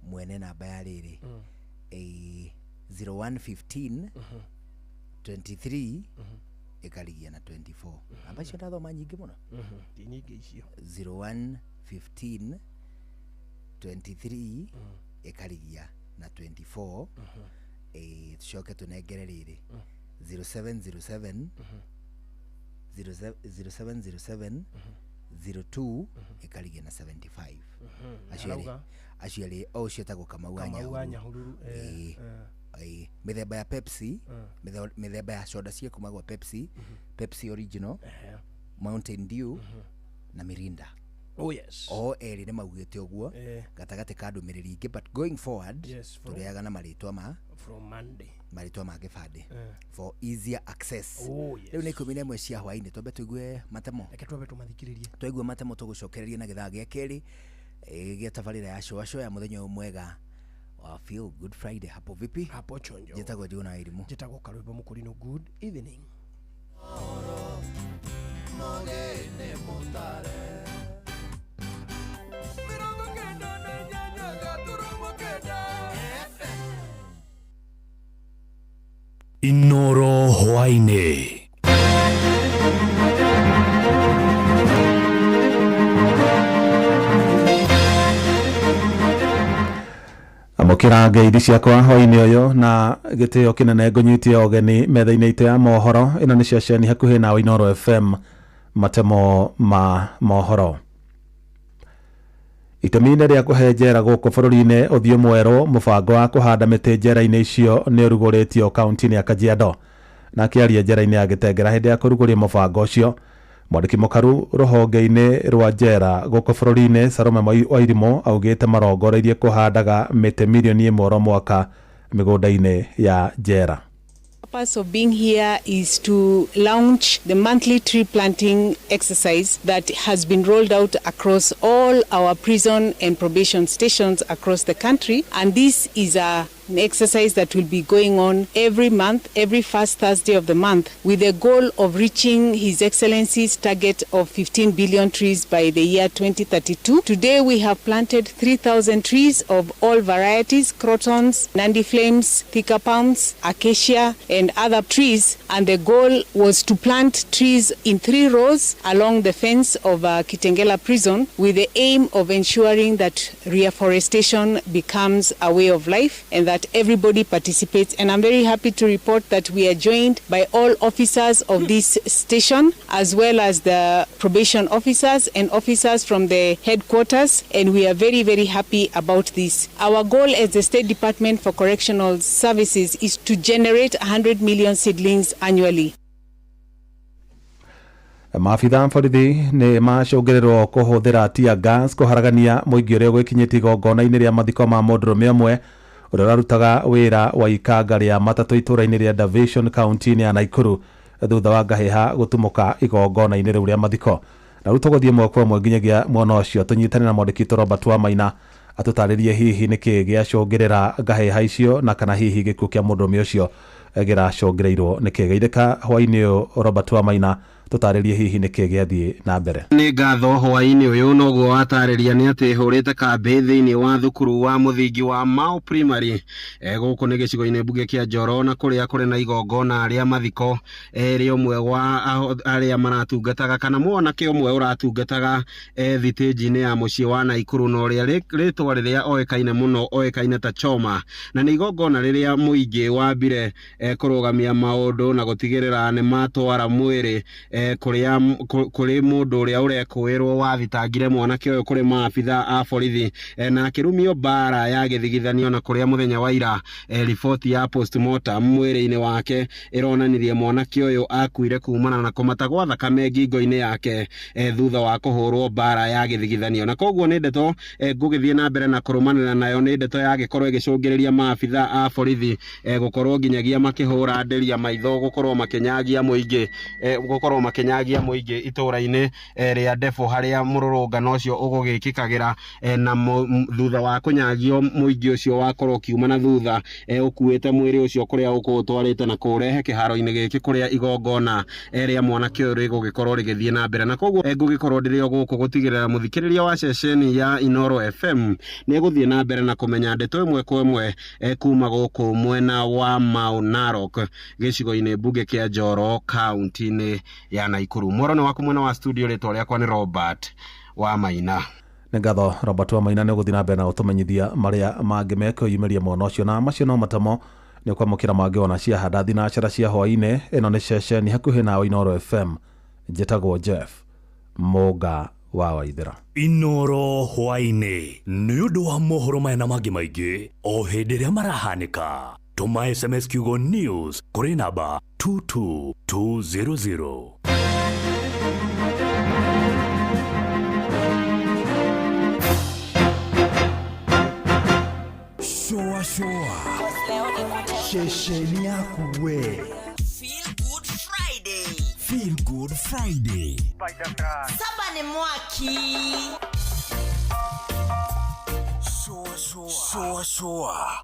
mwene namba ya rĩrĩ 0115 23 ĩkarigia na 24. Namba icio ndathoma nyingĩ mũno. Ti nyingĩ icio. 0115 23 ĩkarigia na 24. Tucoke tunengere rĩrĩ 0707 0707 02 ĩkarigia na 75. Acio erĩ o ũcio etagwo Kamau wa Nyahururu. Mĩthemba ya Pepsi, mĩthemba ya soda cia kuma gwa Pepsi, Pepsi Original, Mountain Dew na Mirinda. Oh yes. O erĩ nĩ maugĩte ũguo gatagatĩ ka ndũmĩrĩri ingĩ, but going forward tũrĩaga na marĩtwa ma from Monday, marĩtwa ma gĩbandĩ for easier access. Oh yes. Rĩu nĩ 11 cia hwaĩ-inĩ, twambe tũigue matemo. Reke twambe tũmathikĩrĩrie. Twaigua matemo tũgũcokereria na gĩthaa gĩa kerĩ gĩa tabarĩra ya Shũa Shũa ya mũthenya ũyũ mwega wa Feel Good Friday. Hapo vipi? Hapo chonjo. Njĩtagwo Njuguna wa Irimũ. Njĩtagwo Karwĩmbo Mũkũrinũ. Good evening. Inoro hwaĩ-inĩ. Amũkĩra ngeithi ciakwa hwaĩ-inĩ ũyũ na gĩtĩo kĩnene ngũnyitie ũgeni metha-inĩ itũ ya mohoro. Ĩno nĩ ceceni hakuhĩ na Inooro FM, matemo ma mohoro. Itemi-inĩ rĩa kũhe njera gũkũ bũrũri-inĩ ũthiũ mwerũ, mũbango wa kũhanda mĩtĩ njera-inĩ icio nĩ ũrugũrĩtio kaunti-inĩ ya Kajiado. Na akĩaria njera-inĩ ya Gĩtengera hĩndĩ ya kũrugũria mũbango ũcio, mwandĩki mũkaru rũhonge-inĩ rwa njera gũkũ bũrũri-inĩ Salome Wairimu augĩte marongoreirie kũhandaga mĩtĩ mirioni 1 oro mwaka mĩgũnda-inĩ ya njera. Purpose of being here is to launch the monthly tree planting exercise that has been rolled out across all our prison and probation stations across the country. And this is an exercise that will be going on every month, every first Thursday of the month, with the goal of reaching His Excellency's target of 15 billion trees by the year 2032. Today we have planted 3,000 trees of all varieties, crotons, nandi flames, thicker palms, acacia, and other trees. And the goal was to plant trees in 3 rows along the fence of Kitengela prison, with the aim of ensuring that reforestation becomes a way of life and that everybody participates. And I'm very happy to report that we are joined by all officers of this station, as well as the probation officers and officers from the headquarters, and we are very, very happy about this. Our goal as the State Department for Correctional Services is to generate 100 million seedlings annually. Maabitha borithi nĩ macũngĩrĩrwo kũhũthĩra tear gas kũharagania mũingĩ ũrĩa ũgwĩkinyĩtie igongona-inĩ rĩa mathiko ma mũndũrũme ũmwe ũrĩa ũrarutaga wĩra wa ikanga rĩa matatũ itũũra-inĩ rĩa Davison kaunti-inĩ ya Nakuru thutha wa ngahĩha gũtumũka igongona-inĩ rĩu rĩa mathiko. Na rĩu tũgũthiĩ ĩmwe kwa ĩmwe nginyagia mwena ũcio tũnyitane na mwandĩki witũ Robert Wamaina atũtarĩrie hihi nĩkĩ gĩacũngĩrĩra ngahĩha icio na kana hihi gĩkuũ kĩa mũndũrũme ũcio gĩracũngĩrĩirwo nĩkĩ. Geithĩka hwaĩ-inĩ ũyũ Robert Wamaina, tũtarĩrie hihi nĩkĩ gĩathiĩ na mbere. Nĩ ngatho hwaĩ-inĩ ũyũ noguo watarĩria nĩ atĩ hũrĩte kambĩ thĩinĩ wa thukuru wa mũthingi wa Mau Primary gũkũ nĩ gĩcigo-inĩ mbunge kĩa Njoro, na kũrĩa kũrĩ na igongona rĩa mathiko rĩa ũmwe wa arĩa maratungataga kana mwanake ũmwe ũratungataga thitĩnji-inĩ ya mũciĩ wa Nakuru, na ũrĩa rĩtwa rĩrĩa oĩkaine mũno oĩkaine ta Choma. Na nĩ igongona rĩrĩa mũingĩ wambire kũrũgamia maũndũ na gũtigĩrĩra nĩ matwara mwĩrĩ kũrĩ mũndũ ũrĩa ũrekũĩrwo wathitangire mwanake ũyũ kũrĩ maabitha a borithi na akĩrumio mbara ya gĩthigithanio, na kũrĩa mũthenya wa ira riboti ya postmortem mwĩrĩ-inĩ wake ĩronanirie mwanake ũyũ akuire kumana na kũmata gwa thakame ngingo-inĩ yake thutha wa kũhũrwo mbara ya gĩthigithanio. Na koguo nĩ ndeto ngũgĩthiĩ na mbere na kũrũmanĩra nayo, nĩ ndeto yagĩkorwo ĩgĩcũngĩrĩria maabitha a borithi gũkorwo nginyagia makĩhũra ndĩria maitho, gũkorwo makĩnyagia mũingĩ gũkorwo makĩnyagia mũingĩ itũũra-inĩ rĩa Ndebo harĩa mũrũrũngano ũcio ũgũgĩkĩkagĩra, na thutha wa kũnyagio mũingĩ ũcio wakorwo ũkiuma na thutha ũkuĩte mwĩrĩ ũcio kũrĩa ũkũũtwarĩte na kũũrehe kĩharo-inĩ gĩkĩ kũrĩa igongona rĩa mwanake ũyũ rĩgũgĩkorwo rĩgĩthiĩ na mbere. Na koguo ngũgĩkorwo ndĩrĩ o gũkũ gũtigĩrĩra mũthikĩrĩria wa ceceni ya Inooro FM nĩ egũthiĩ na mbere na kũmenya ndeto ĩmwe kwa ĩmwe kuma gũkũ mwena wa Mau Narok gĩcigo-inĩ mbunge kĩa Njoro kaunti-inĩ ya Nakuru. Mworo nĩ waku mwena wa studio, rĩtwa rĩakwa nĩ Robert Wamaina. Nĩ ngatho Robert Wamaina nĩ ũgũthiĩ na mbere na gũtũmenyithia marĩa mangĩ mekwĩyumĩria mwena ũcio, na macio no matemo nĩ ũkwamũkĩra mangĩ ona cia handa thinacara cia hwaĩ-inĩ. Ĩno nĩ ceceni hakuhĩ nawe Inooro FM, njĩtagwo Jeff Mũnga wa Waithera. Inoro hwaĩ-inĩ nĩ ũndũ wa mohoro maya na mangĩ maingĩ o hĩndĩ ĩrĩa marahanĩka. Tũma SMS kiugo news kũrĩ namba 22200. Shoa shoa ceceni yaku we. Feel Good Friday. Feel Good Friday. Saba ni mwaki. Shoa shoa shoa shoa.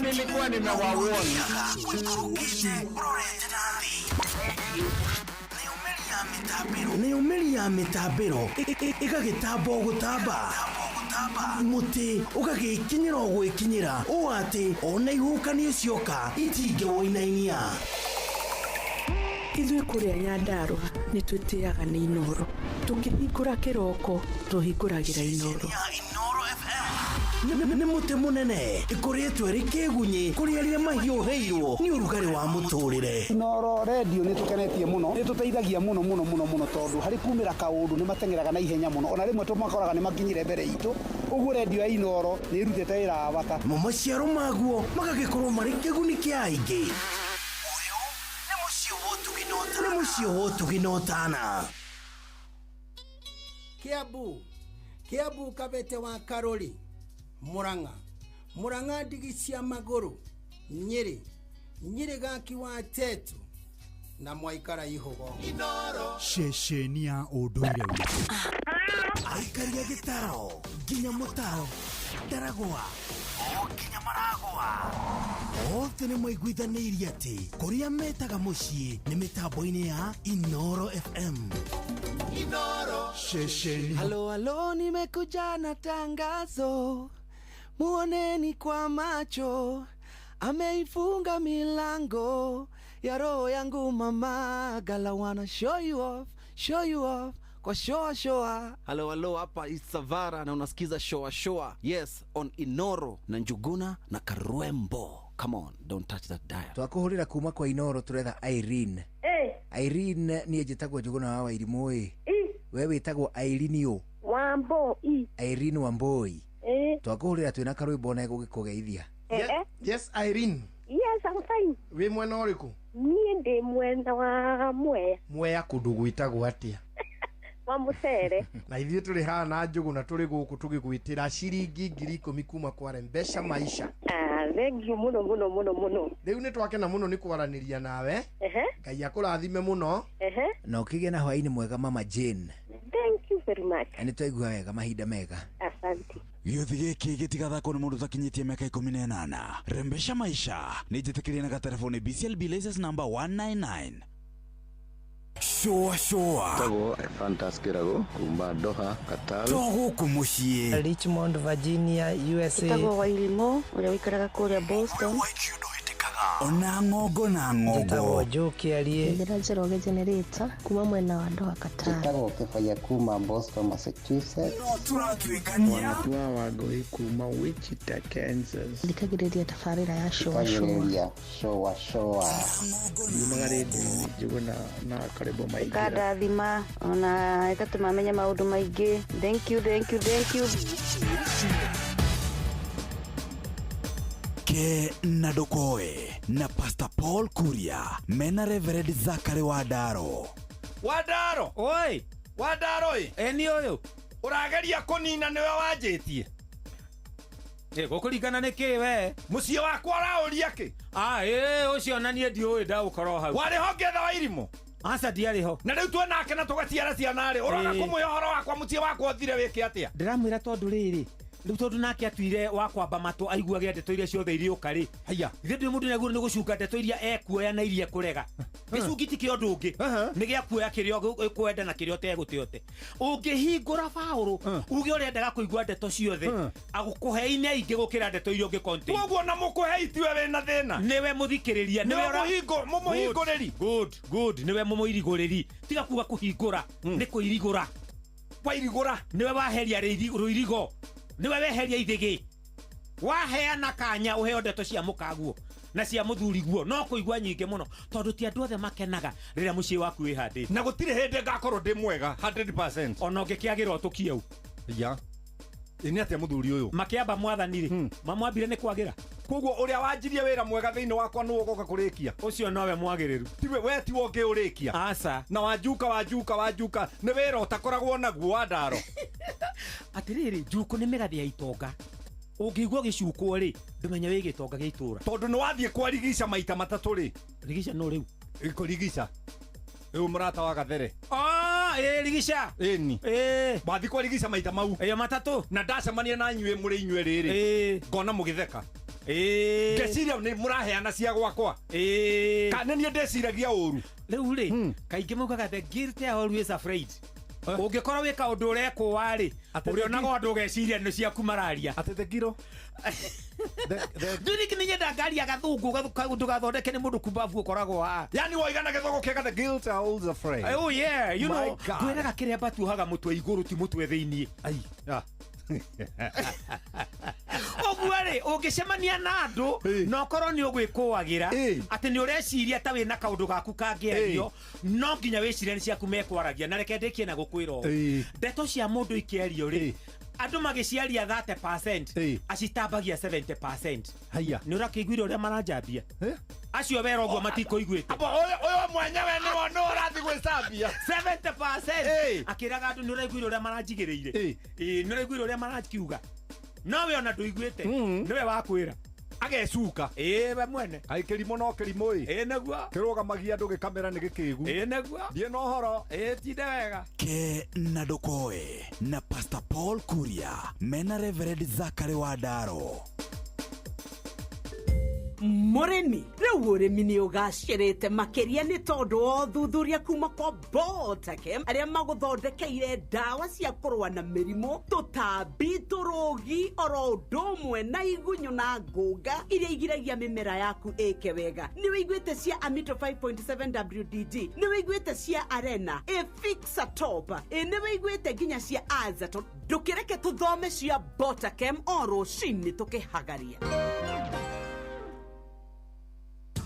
Nilikuwa nimewaona. Nayo mĩri ya mĩtambĩro ĩgagĩtamba o gũtamba, mũtĩ ũgagĩkinyĩra o gwĩkinyĩra ũũ atĩ ona ihuhũkanio cioka itingĩwũinainia. Ithuĩ kũrĩa Nyandarũa nĩ twĩtĩaga nĩ Inooro. Tũkĩhingũra kĩroko tũhingũragĩra Inooro. Nĩ mũtĩ mũnene ĩkũrĩtwo ĩrĩ kĩgunyĩ kũrĩ arĩa mahiũhĩirwo nĩ ũrugarĩ wa mũtũrĩre. Inooro redio nĩ tũkenetie mũno, nĩ tũteithagia mũno mũno mũno mũno tondũ harĩ kumĩra kaũndũ nĩ mateng'eraga na ihenya mũno, ona rĩmwe tũmakoraga nĩ makinyire mbere itũ. Ũguo redio ya Inooro nĩ ĩrutĩte wĩra wa bata. Mo maciaro maguo magagĩkorwo marĩ kĩguni kĩa aingĩ. Nĩ mũciĩ wa ũtugi na ũtana. Kiambu, Kiambu Kabete wa Karori, Murang'a, Murang'a ndigi cia magũrũ, Nyĩrĩ, Nyĩrĩ gaki wa Tetu na mwaikara ihũgo. Ceceni ya ũndũire witũ. Aikaria gĩtaro nginya mũtaro ndaragwa o nginya maragwa othe nĩ maiguithanĩirie atĩ kũrĩa metaga mũciĩ nĩ mĩtambo-inĩ ya Inoro FM. Inoro. Ceceni. Halo halo, nimekuja na tangazo, muoneni kwa macho, ameifunga milango ya roho yangu mama, gala wanna show you off, show you off kwa shoa shoa. Halo halo, hapa Isavara na unasikiza shoa shoa, yes, on Inoro na Njuguna na Karwembo. Come on, don't touch that dial. Twakuhurira kuma kwa Inoro turetha Irene. Irene niĩ njĩtagwo Njuguna wa Wairimũ ĩ. We wĩtagwo Irene ũ? Wamboi. Irene Wamboi. Twakuhurira twĩna karwĩmbo na gũgĩkũgeithia. Yes, Irene. Yes, I'm fine. Wĩ mwena ũrĩkũ? Niĩ ndĩ mwena wa Mwea. Mwea kũndũ gwĩtagwo atĩa? Wa mũcere. Na ithuĩ tũrĩ haha na Njũgũna tũrĩ gũkũ tũgĩgwĩtĩra ciringi 10,000 kuma kwa Mbeca Maisha. Thank you mũno mũno mũno mũno. Rĩu nĩ twakena mũno nĩ kwaranĩria nawe. Ngai akũrathime mũno. Na ũkĩgĩe na hwaĩ-inĩ mwega Mama Jane. Thank you very much. Na nĩ twaigua wega, mahinda mega. Asante. Gĩũthi gĩkĩ gĩtigathakwo nĩ mũndũ ũtakinyĩtie mĩaka 18. Rembesha Maisha nĩ njĩtĩkĩrie na gatelefoni BCLB license number 199. Shoa shoa. Tagwo Fantas Kirago kuma Doha, Qatar. To gũkũ mũciĩ. Richmond, Virginia, USA. Ĩtagwo Wairimũ ũrĩa ũikaraga kũrĩa Boston. Ona ng'ongo na ng'ongo. Njĩtagwo Joe Kĩarie. Njĩra Njoroge Generator kuma mwena wa Doha Qatar. Njĩtagwo Kĩbaya kuma Boston, Massachusetts. No tũratuĩkania. Wanatua Wangũi kuma Wichita, Kansas. Thikagĩrĩria tabarĩra ya shoa shoa. Thikagĩrĩria shoa shoa. Yumaga rĩndiũ Njuguna na Karwĩmbo maingĩra. Ĩkandathima ona ĩgatũma menye maũndũ maingĩ. Thank you, thank you, thank you. Ke na Ndokoe na Pastor Paul Kuria mena Reverend Zachary Wandaro. Wandaro. Oi. Wandaro ĩ. Eni ũyũ. Ũrageria kũnina nĩwe wanjĩtie. Gũkũringana nĩ kĩ we? Mũciĩ wakwa ũraũria kĩ? Ah, ĩ ũcio na niĩ ndiũĩ ndaũkorwo hau. Warĩ ho ngĩetha wa irimũ? Aca ndiarĩ ho. Na rĩu tuonake na tũgaciara ciana rĩ, ũroga kũmwĩhe ũhoro wakwa mũciĩ wakwa ũthire wĩke atĩa? Ndĩramwĩra tondũ rĩrĩ, rĩu tondũ nake atuire wa kwamba matũ aiguage ndeto iria ciothe iriũka rĩ. Haiya. Ithuĩ ndũrĩ mũndũ nĩagĩrĩirwo nĩ gũcunga ndeto iria ekuoya na iria ekũrega. Gĩcungi ti kĩa ũndũ ũngĩ. Nĩ gĩa kuoya kĩrĩa ũkwenda na kĩrĩa ũtegũte. Ũngĩhingũra baũrũ uge ũrendaga kũigua ndeto ciothe, agũkũhe-inĩ aingĩ gũkĩra ndeto iria ũngĩ contain. Koguo na mũkũhei tiwe wĩna thĩna. Nĩwe mũthikĩrĩria, nĩwe mũmũhingũrĩri. Good, good, nĩwe mũmũirigũrĩri. Tiga kuga kũhingũra, nĩ kũirigũra. Wairigũra. Nĩwe waheria rũirigo. Nĩwe weheria ithĩgĩ. Waheana kanya ũheo ndeto cia mũkaguo na cia mũthuriguo no kũigua nyingĩ mũno tondũ ti andũ othe makenaga rĩrĩa mũciĩ waku wĩhandĩte. Na gũtirĩ hĩndĩ ngakorwo ndĩ mwega 100%. Ona ũngĩkĩagĩra ũtũkie Ya. Ĩ nĩ atĩa mũthuri ũyũ? Makĩamba mwathani rĩ, mamwambire nĩ kwagĩra. Koguo ũrĩa wanjirie wĩra mwega thĩinĩ wakwa nĩwe ũgoka kũrĩkia. Ũcio nowe mwagĩrĩru. Tiwe we tiwe ũngĩũrĩkia. Aca. Na wanjuka wanjuka wanjuka nĩ wĩra ũtakoragwo naguo wa ndaro. Atĩrĩrĩ, njuku nĩ mĩgathĩ ya itonga. Ũngĩigua ũgĩcukwo rĩ, ndũmenye wĩ gĩtonga gĩa itũra. Tondũ nĩ wathiĩ kwa Rigica maita matatũ rĩ. Rigica no rĩu? Rigica. Rĩu mũrata wa Gathere. Ah, ĩ Rigica. Ĩni. Ĩ. Wathiĩ kwa Rigica maita mau. Ĩyo matatũ. Na ndacemania na inyuĩ mũrĩ inyuĩ rĩrĩ. Ĩ. Ngona mũgĩtheka. Ngeciria nĩ mũraheana cia gwakwa. Kana niĩ ndeciragia ũru. Rĩu rĩ, kaingĩ maugaga the guilty are always afraid. Ũngĩkorwo wĩ kaũndũ ũrekũa rĩ, ũrĩonaga andũ ũgeciria nĩ ciaku mararia. Atĩ the giro. Ndiũĩ nĩ nyenda ngaria gathũngũ kaũndũ gathondeke nĩ mũndũ kumbabu ũkoragwo haha. Yani woigana gĩthũngũ kĩega the guilty are always afraid. Oh yeah, you My know, God. ngwĩraga kĩremba tuohaga mũtwe igũrũ ti mũtwe thĩiniĩ. Ai. Ah. Ũguo rĩ, ũngĩcemania na andũ na ũkorwo nĩ ũgwĩkũagĩra atĩ nĩ ũreciria ta wĩna kaũndũ gaku kangĩario, no nginya wĩcirie nĩ ciaku mekwaragia. Na reke ndĩkie na gũkwĩra ũũ, ndeto cia mũndũ ikĩario rĩ, andũ magĩciaria 30% acitambagia 70%. Haiya. Nĩ ũrakĩiguire ũrĩa maranjambia? Acio wera ũguo matikũiguĩte. Ũyũ mwenyewe nĩwe nĩ ũrathiĩ gwĩcambia. 70% akĩraga andũ nĩ ũraiguire ũrĩa maranjigĩrĩire. Ĩĩ, nĩ ũraiguire ũrĩa marakiuga. No we ona ndũiguĩte, nĩwe wakwĩra. Agecuka. Ĩĩ, we mwene. Ai kĩrimũ no kĩrimũ ĩ. Ĩĩ nĩguo. Kĩrũgamagia andũ gĩkamera nĩ gĩkĩgu. Ĩĩ nĩguo. Thiĩ na ũhoro. Ĩĩ tinde wega. Ke na ndũkoe na Pastor Paul Kuria mena Reverend Zachary Wandaro. Mũrĩmi rĩu ũrĩmi nĩ ũgacĩrĩte makĩria nĩ tondũ wa ũthuthuria kuma kwa Botakem arĩa magũthondekeire ndawa cia kũrũa na mĩrimũ, tũtambi, tũrũgi oro ũndũ ũmwe na igunyũ na ngũnga iria igiragia mĩmera yaku ĩke wega. Nĩ wĩiguĩte cia Amito 5.7 WDG, nĩ wĩiguĩte cia Arena, Efixa Top, nĩ wĩiguĩte nginya cia Azaton. Ndũkĩreke tũthome cia Botakem o rũcinĩ tũkĩhagaria.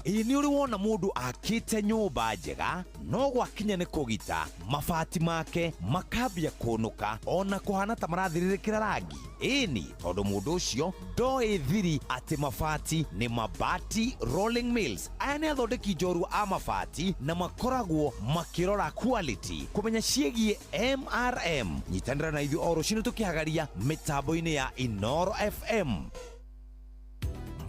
Ĩĩ nĩ ũrĩ wona mũndũ akĩte nyũmba njega no gwakinya nĩ kũgita mabati make makambia kũnũka ona kũhana ta marathirĩrĩkĩra rangi. Ĩni tondũ mũndũ ũcio ndoĩ thiri atĩ mabati nĩ Mabati Rolling Mills. Aya nĩ athondeki njorua a mabati na makoragwo makĩrora quality kũmenya ciĩgiĩ MRM. Nyitanĩra na ithuĩ o rũcinĩ tũkĩhagaria mĩtambo-inĩ ya Inoro FM.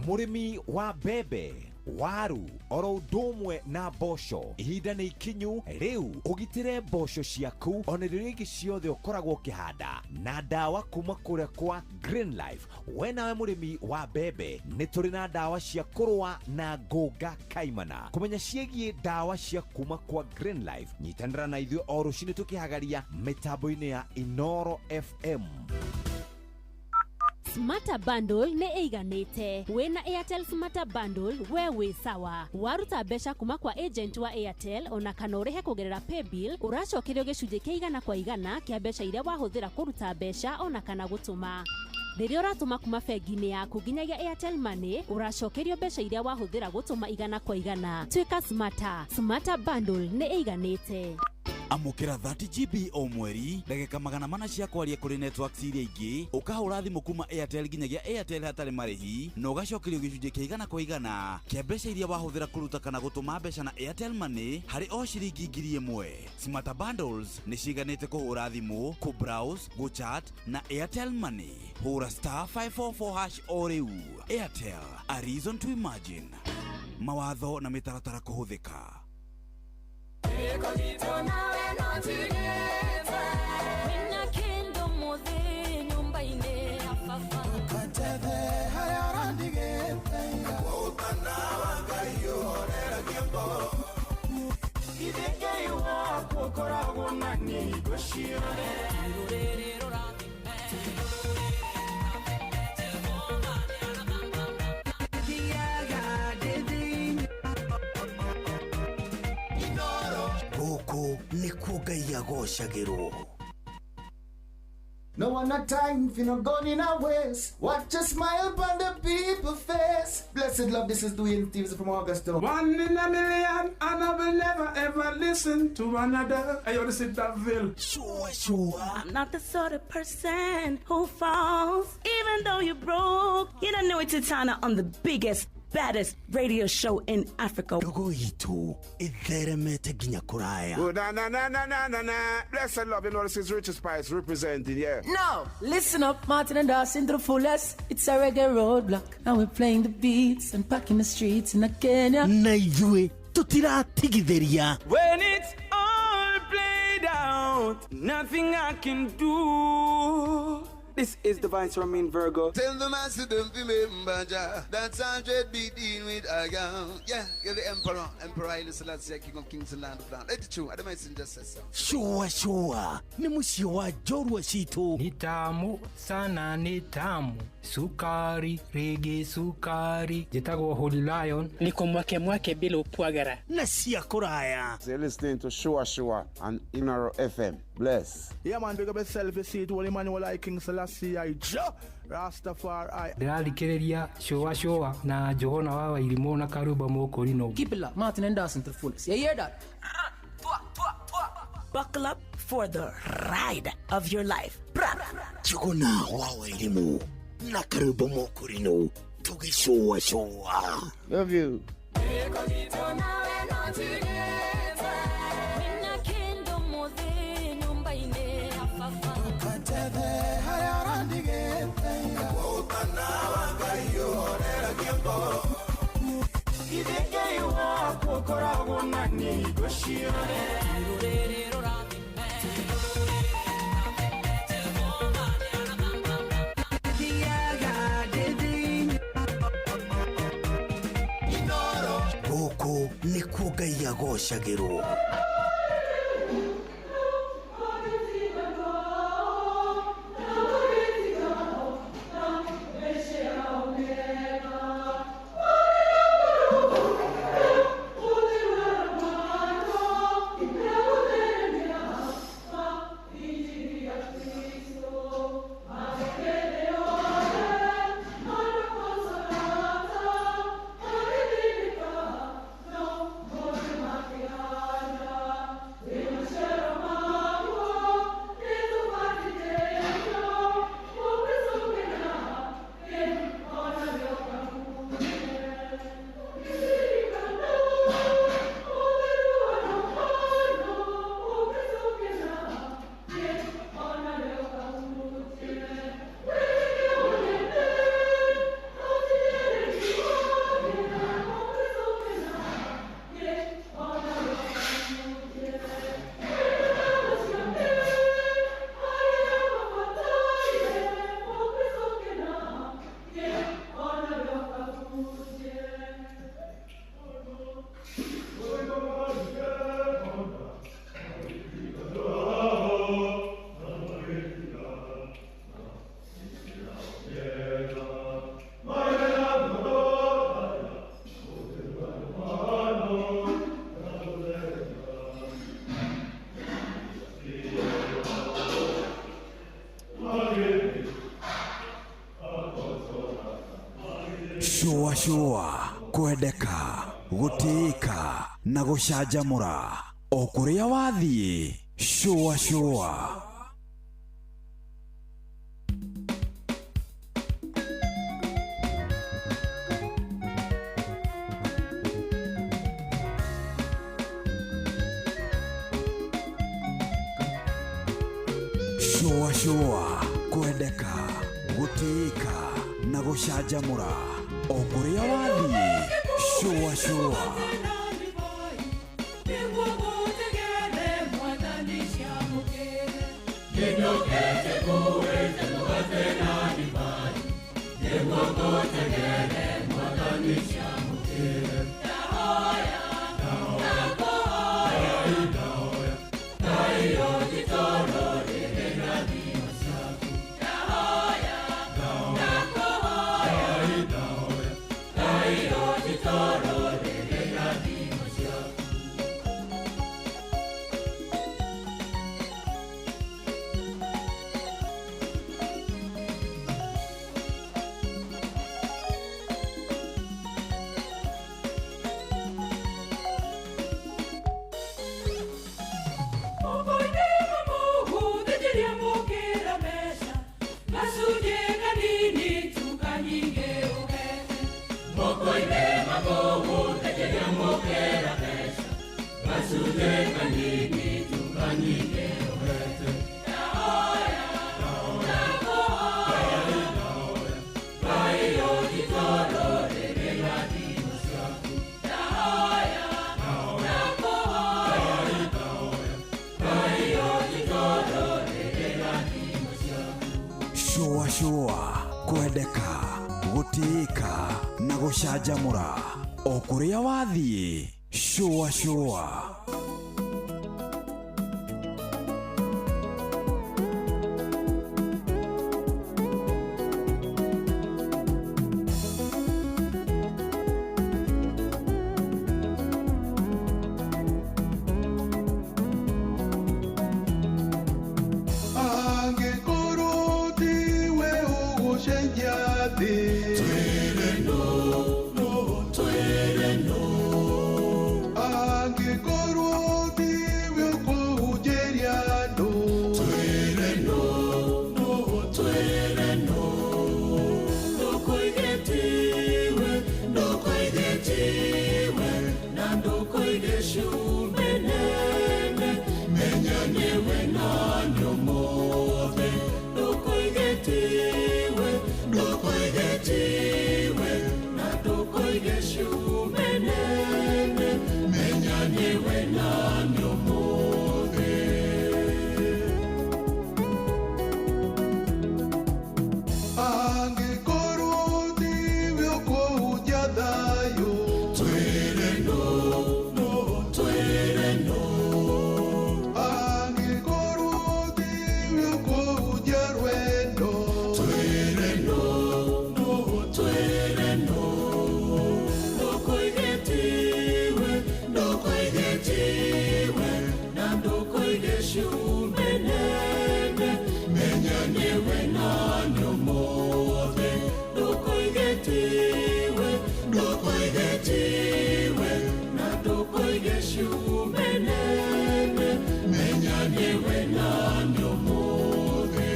Mũrĩmi wa mbembe, waru oro ũndũ ũmwe na mboco, ihinda nĩ ikinyu rĩu ũgitĩre mboco ciaku ona irio iria ingĩ ciothe ũkoragwo ũkĩhanda na ndawa kuma kũrĩa kwa Green Life. We nawe mũrĩmi wa mbembe nĩ tũrĩ na ndawa cia kũrũa na ngũnga kaimana. Kũmenya ciĩgiĩ ndawa cia kuma kwa Green Life, nyitanĩra na ithuĩ o rũcinĩ tũkĩhagaria mĩtambo-inĩ ya Inoro FM. Smarter Bundle nĩ ĩiganĩte. Wĩna Airtel Smarter Bundle we wĩ sawa. Waruta mbeca kuma kwa agent wa Airtel ona kana ũrĩhe kũgerera paybill, ũracokerio gĩcunjĩ kĩa 100 kwa 100 kĩa mbeca iria wahũthĩra kũruta mbeca ona kana gũtũma. Rĩrĩa ũratũma kuma bengi-inĩ yaku nginyagia Airtel Money, ũracokerio mbeca iria wahũthĩra gũtũma 100 kwa 100. Tuĩka smarter. Smarter Bundle nĩ ĩiganĩte. Amũkĩra 30 GB o mweri, ndagĩka 400 cia kwaria kũrĩ networks iria ingĩ, ũkahũra thimũ kuma Airtel nginyagia Airtel hatarĩ marĩhi, na ũgacokerio gĩcunjĩ kĩa 100 kwa 100 kĩa mbeca iria wahũthĩra kũruta kana gũtũma mbeca na Airtel Money harĩ o ciringi 1000. Smarter Bundles nĩ ciganĩte kũhũra thimũ, kũ-browse, gũ-chat na Airtel Money. Hũra *544# o rĩu. Airtel, a reason to imagine. Mawatho na mĩtaratara kũhũthĩka. Gũkũ nĩkuo Ngai agocagĩrwo. No one not time for no gun in our waist. Watch a smile upon the people face. Blessed love, this is Dwayne Stevens from Augusta. One in a million, and I will never ever listen to another. I want to sit that veil. Sure, sure. I'm not the sort of person who falls, even though you're broke. You don't know it's Titana on the biggest, baddest radio show in Africa. Ndogo itu itheremete nginya kuraya. Oh, na na na na na na na. Blessed love, you know this is Richard Spice representing, yeah. No, listen up, Martin and Dawson to the fullest. It's a reggae roadblock, and we're playing the beats and packing the streets in Kenya. Na ithuĩ tutiratigithĩria. When it's all played out, nothing I can do. This is Divine Ramin Virgo. Tell the master don't remember Jah. That's 100 be dealing with I am. Yeah, you're the emperor. Emperor Haile Selassie, King of Kings and Land of Land. Let it true. I don't mind just say so. Shua shua ni muciĩ wa njorua citũ. Ni tamu sana, ni tamu sukari rigi sukari. Njĩtagwo Holy Lion. Niko mwake mwake bila upwagara na cia kũraya. You're listening to Shua Shua on Inaro FM. Bless. Yeah, man, big up yourself. You see it, Holy Emmanuel I King Selassie I Jah Rastafari. Ndĩrathikĩrĩria Shua Shua na Johana wa Wairimũ na Karumba Mũkũrinũ. Keep it locked, Martin and Dawson to the fullest. You hear that? Buckle up for the ride of your life. Njuguna wa Wairimũ na Karumba Mũkũrinũ tũgĩcũa cũa. Love you. Gũkũ nĩkuo Ngai agocagĩrwo. Shua shua kwendeka gũtĩĩka na gũcanjamũra o kũrĩa wathiĩ. Shua shua. Shua shua kwendeka gũtĩĩka na gũcanjamũra o kũrĩa wathiĩ. Shua shua. Shũa kwendeka, gũtĩĩka na gũcanjamũra o kũrĩa wathiĩ. Shũa shũa. Angĩkorwo tiwe ũgũcenjia thĩ, twĩre no, no, twĩre no. Angĩkorwo tiwe ũkũhunjĩria andũ, twĩre no, no, twĩre no. Ndũkoige tiwe, ndũkoige tiwe, na ndũkoige cumbĩ nene, menya nĩwe na nĩ ũmũthĩ. Ndũkoige tiwe, ndũkoige tiwe, na ndũkoige cumbĩ nene, menya nĩwe na nĩ ũmũthĩ. Angĩkorwo tiwe ũkũhunjia thayũ, twĩre no, no, twĩre no. Angĩkorwo tiwe ũkũhunjia rwendo, twĩre no, no, twĩre no. Ndũkoige tiwe, ndũkoige tiwe, na ndũkoige cumbĩ nene, menya nĩwe na nĩ ũmũthĩ. Ndũkoige tiwe, ndũkoige tiwe, na ndũkoige cumbĩ nene, menya nĩwe na nĩ ũmũthĩ.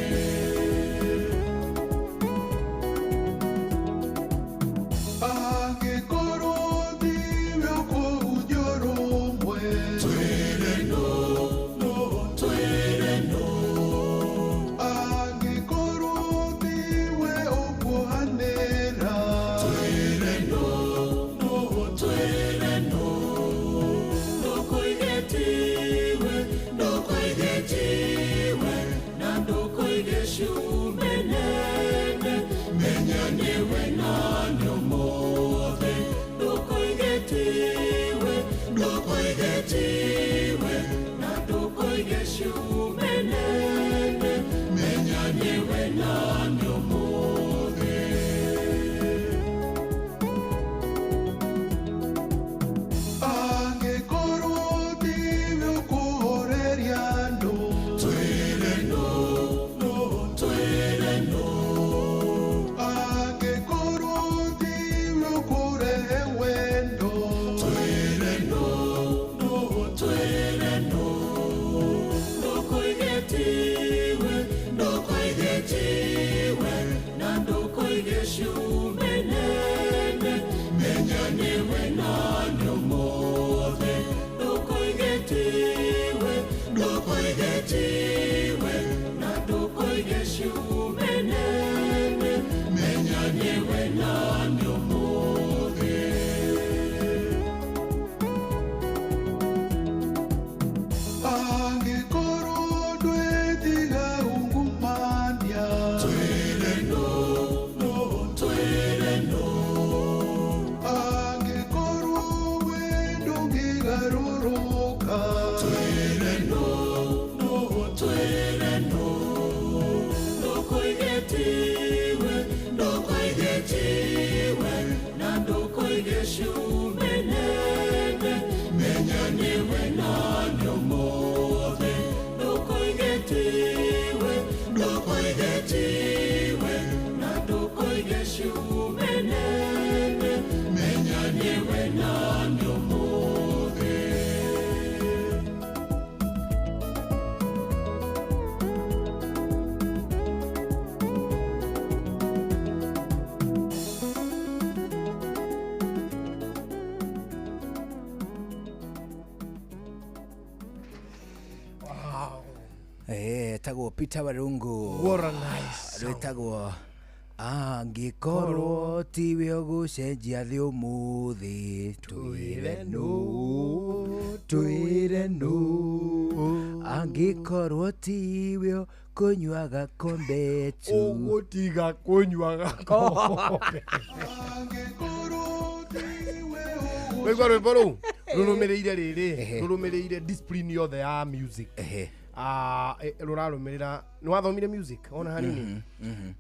Angĩkorwo tiwe ũkũhunjia ũrũmwe, twĩre no, no, twĩre no. Angĩkorwo tiwe ũkuohanĩra, twĩre no, no, twĩre no. Ndũkoige tiwe, ndũkoige tiwe, na ndũkoige cumbĩ nene, menya nĩwe na nĩ ũmũthĩ. Ndũkoige tiwe, ndũkoige tiwe, na ndũkoige cumbĩ nene, menya nĩwe na nĩ ũmũthĩ. Angĩkorwo tiwe ũkũhoreria andũ, twĩre no, no, twĩre no. Angĩkorwo tiwe ũkũrehe wendo, twĩre no, no, twĩre no. Ndũkoige tiwe, ndũkoige tiwe, na ndũkoige cumbĩ nene, menya nĩwe na nĩ ũmũthĩ. Ndũkoige tiwe, ndũkoige tiwe, na ndũkoige cumbĩ nene, menya nĩwe na nĩ ũmũthĩ. Angĩkorwo ndwĩtiga ungumania, twĩre no, no, twĩre no. Angĩkorwo we ndũngĩgarũrũka, twĩre no, no, twĩre no. Ndũkoige tiwe, ndũkoige tiwe, na ndũkoige cumbĩ nene, menya nĩwe na nĩ ũmũthĩ. Ndũkoige tiwe, ndũkoige tiwe, na ndũkoige cumbĩ nene, menya nĩwe na nĩ ũmũthĩ. Etagwo Peter Warungu. What a nice song. Rwĩtagwo angĩkorwo tiwe ũgũcenjia thĩ ũmũthĩ, twĩre no, twĩre no. Angĩkorwo tiwe Kũnyua gakombe tu. Ũgũtiga kũnyua gakombe. Rwĩmbo rwĩmbo rũu rũrũmĩrĩire rĩrĩ rũrũmĩrĩire discipline yothe ya music. Rũrarũmĩrĩra nĩ wathomire music ona hanini.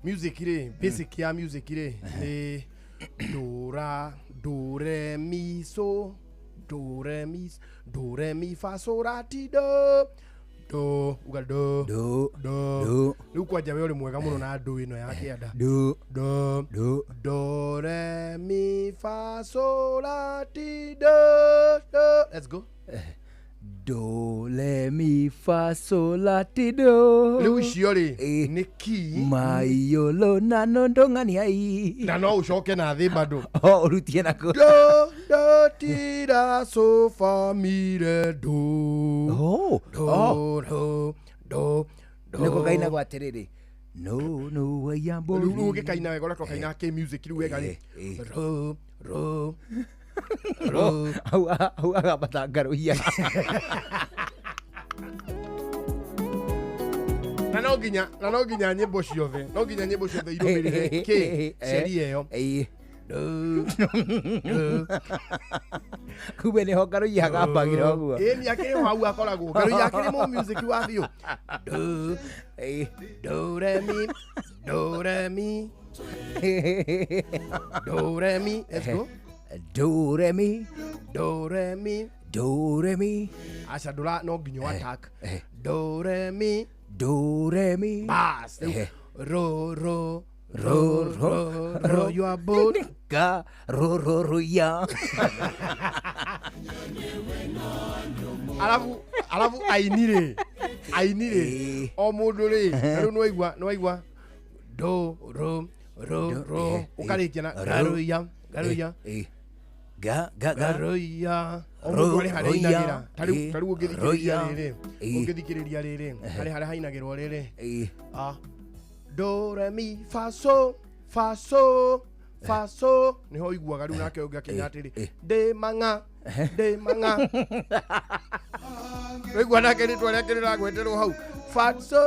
Music rĩ, basic ya music rĩ nĩ do ra do re mi so do re mi do re mi fa so ra ti do do uga do do do rĩu kwanja we ũrĩ mwega mũno na do ĩno ya kĩanda do do do do re mi fa so la ti do do. Let's go. Do le mi fa so la ti do. Rĩu icio rĩ nĩ key maiolo na nondong'ani ai na no ũcoke na thĩ bado o ũrutie nako do do ti ra so fa mi re do. Oh, do do do do. Nĩko kainagwo atĩrĩrĩ no no wayambo. Rĩu ũgĩkaina wega ũrĩa tũkaina kĩ music rĩu wega rĩ ro ro ro au agabata ngaruia. Na no nginya nyĩmbo ciothe, no nginya nyĩmbo ciothe irũmĩrĩre kĩ sheria ĩyo. Kumbe nĩho ngaruia agambagĩra ũguo. Ĩni akĩrĩ ho hau akoragwo ngaruia akĩrĩ mũ music wa biũ. Do do re mi do re mi do re mi. Let's go. Do re mi do re mi do re mi. Aca ndũra no nginya attack. Do re mi do re mi. Bas. Ro ro ro ro ro you are boat ga ro ro ro ya. Alafu alafu ainire ainire o mũndũ rĩ rĩu nĩwaigua nĩwaigua do ro ro ro ũkarĩkia na garuia garuia ga ga ga garuia o mũndũ arĩ harĩa ainagĩra ta rĩu ũngĩthikĩrĩria rĩrĩ ũngĩthikĩrĩria rĩrĩ harĩ harĩa hainagĩrwo rĩrĩ do re mi fa so fa so fa so niho ũiguaga rĩu nake ũngĩ akĩnya atĩrĩ ndĩ mang'a ndĩ mang'a. Ũigua nake rĩtwa rĩake rĩragweterwo hau fa so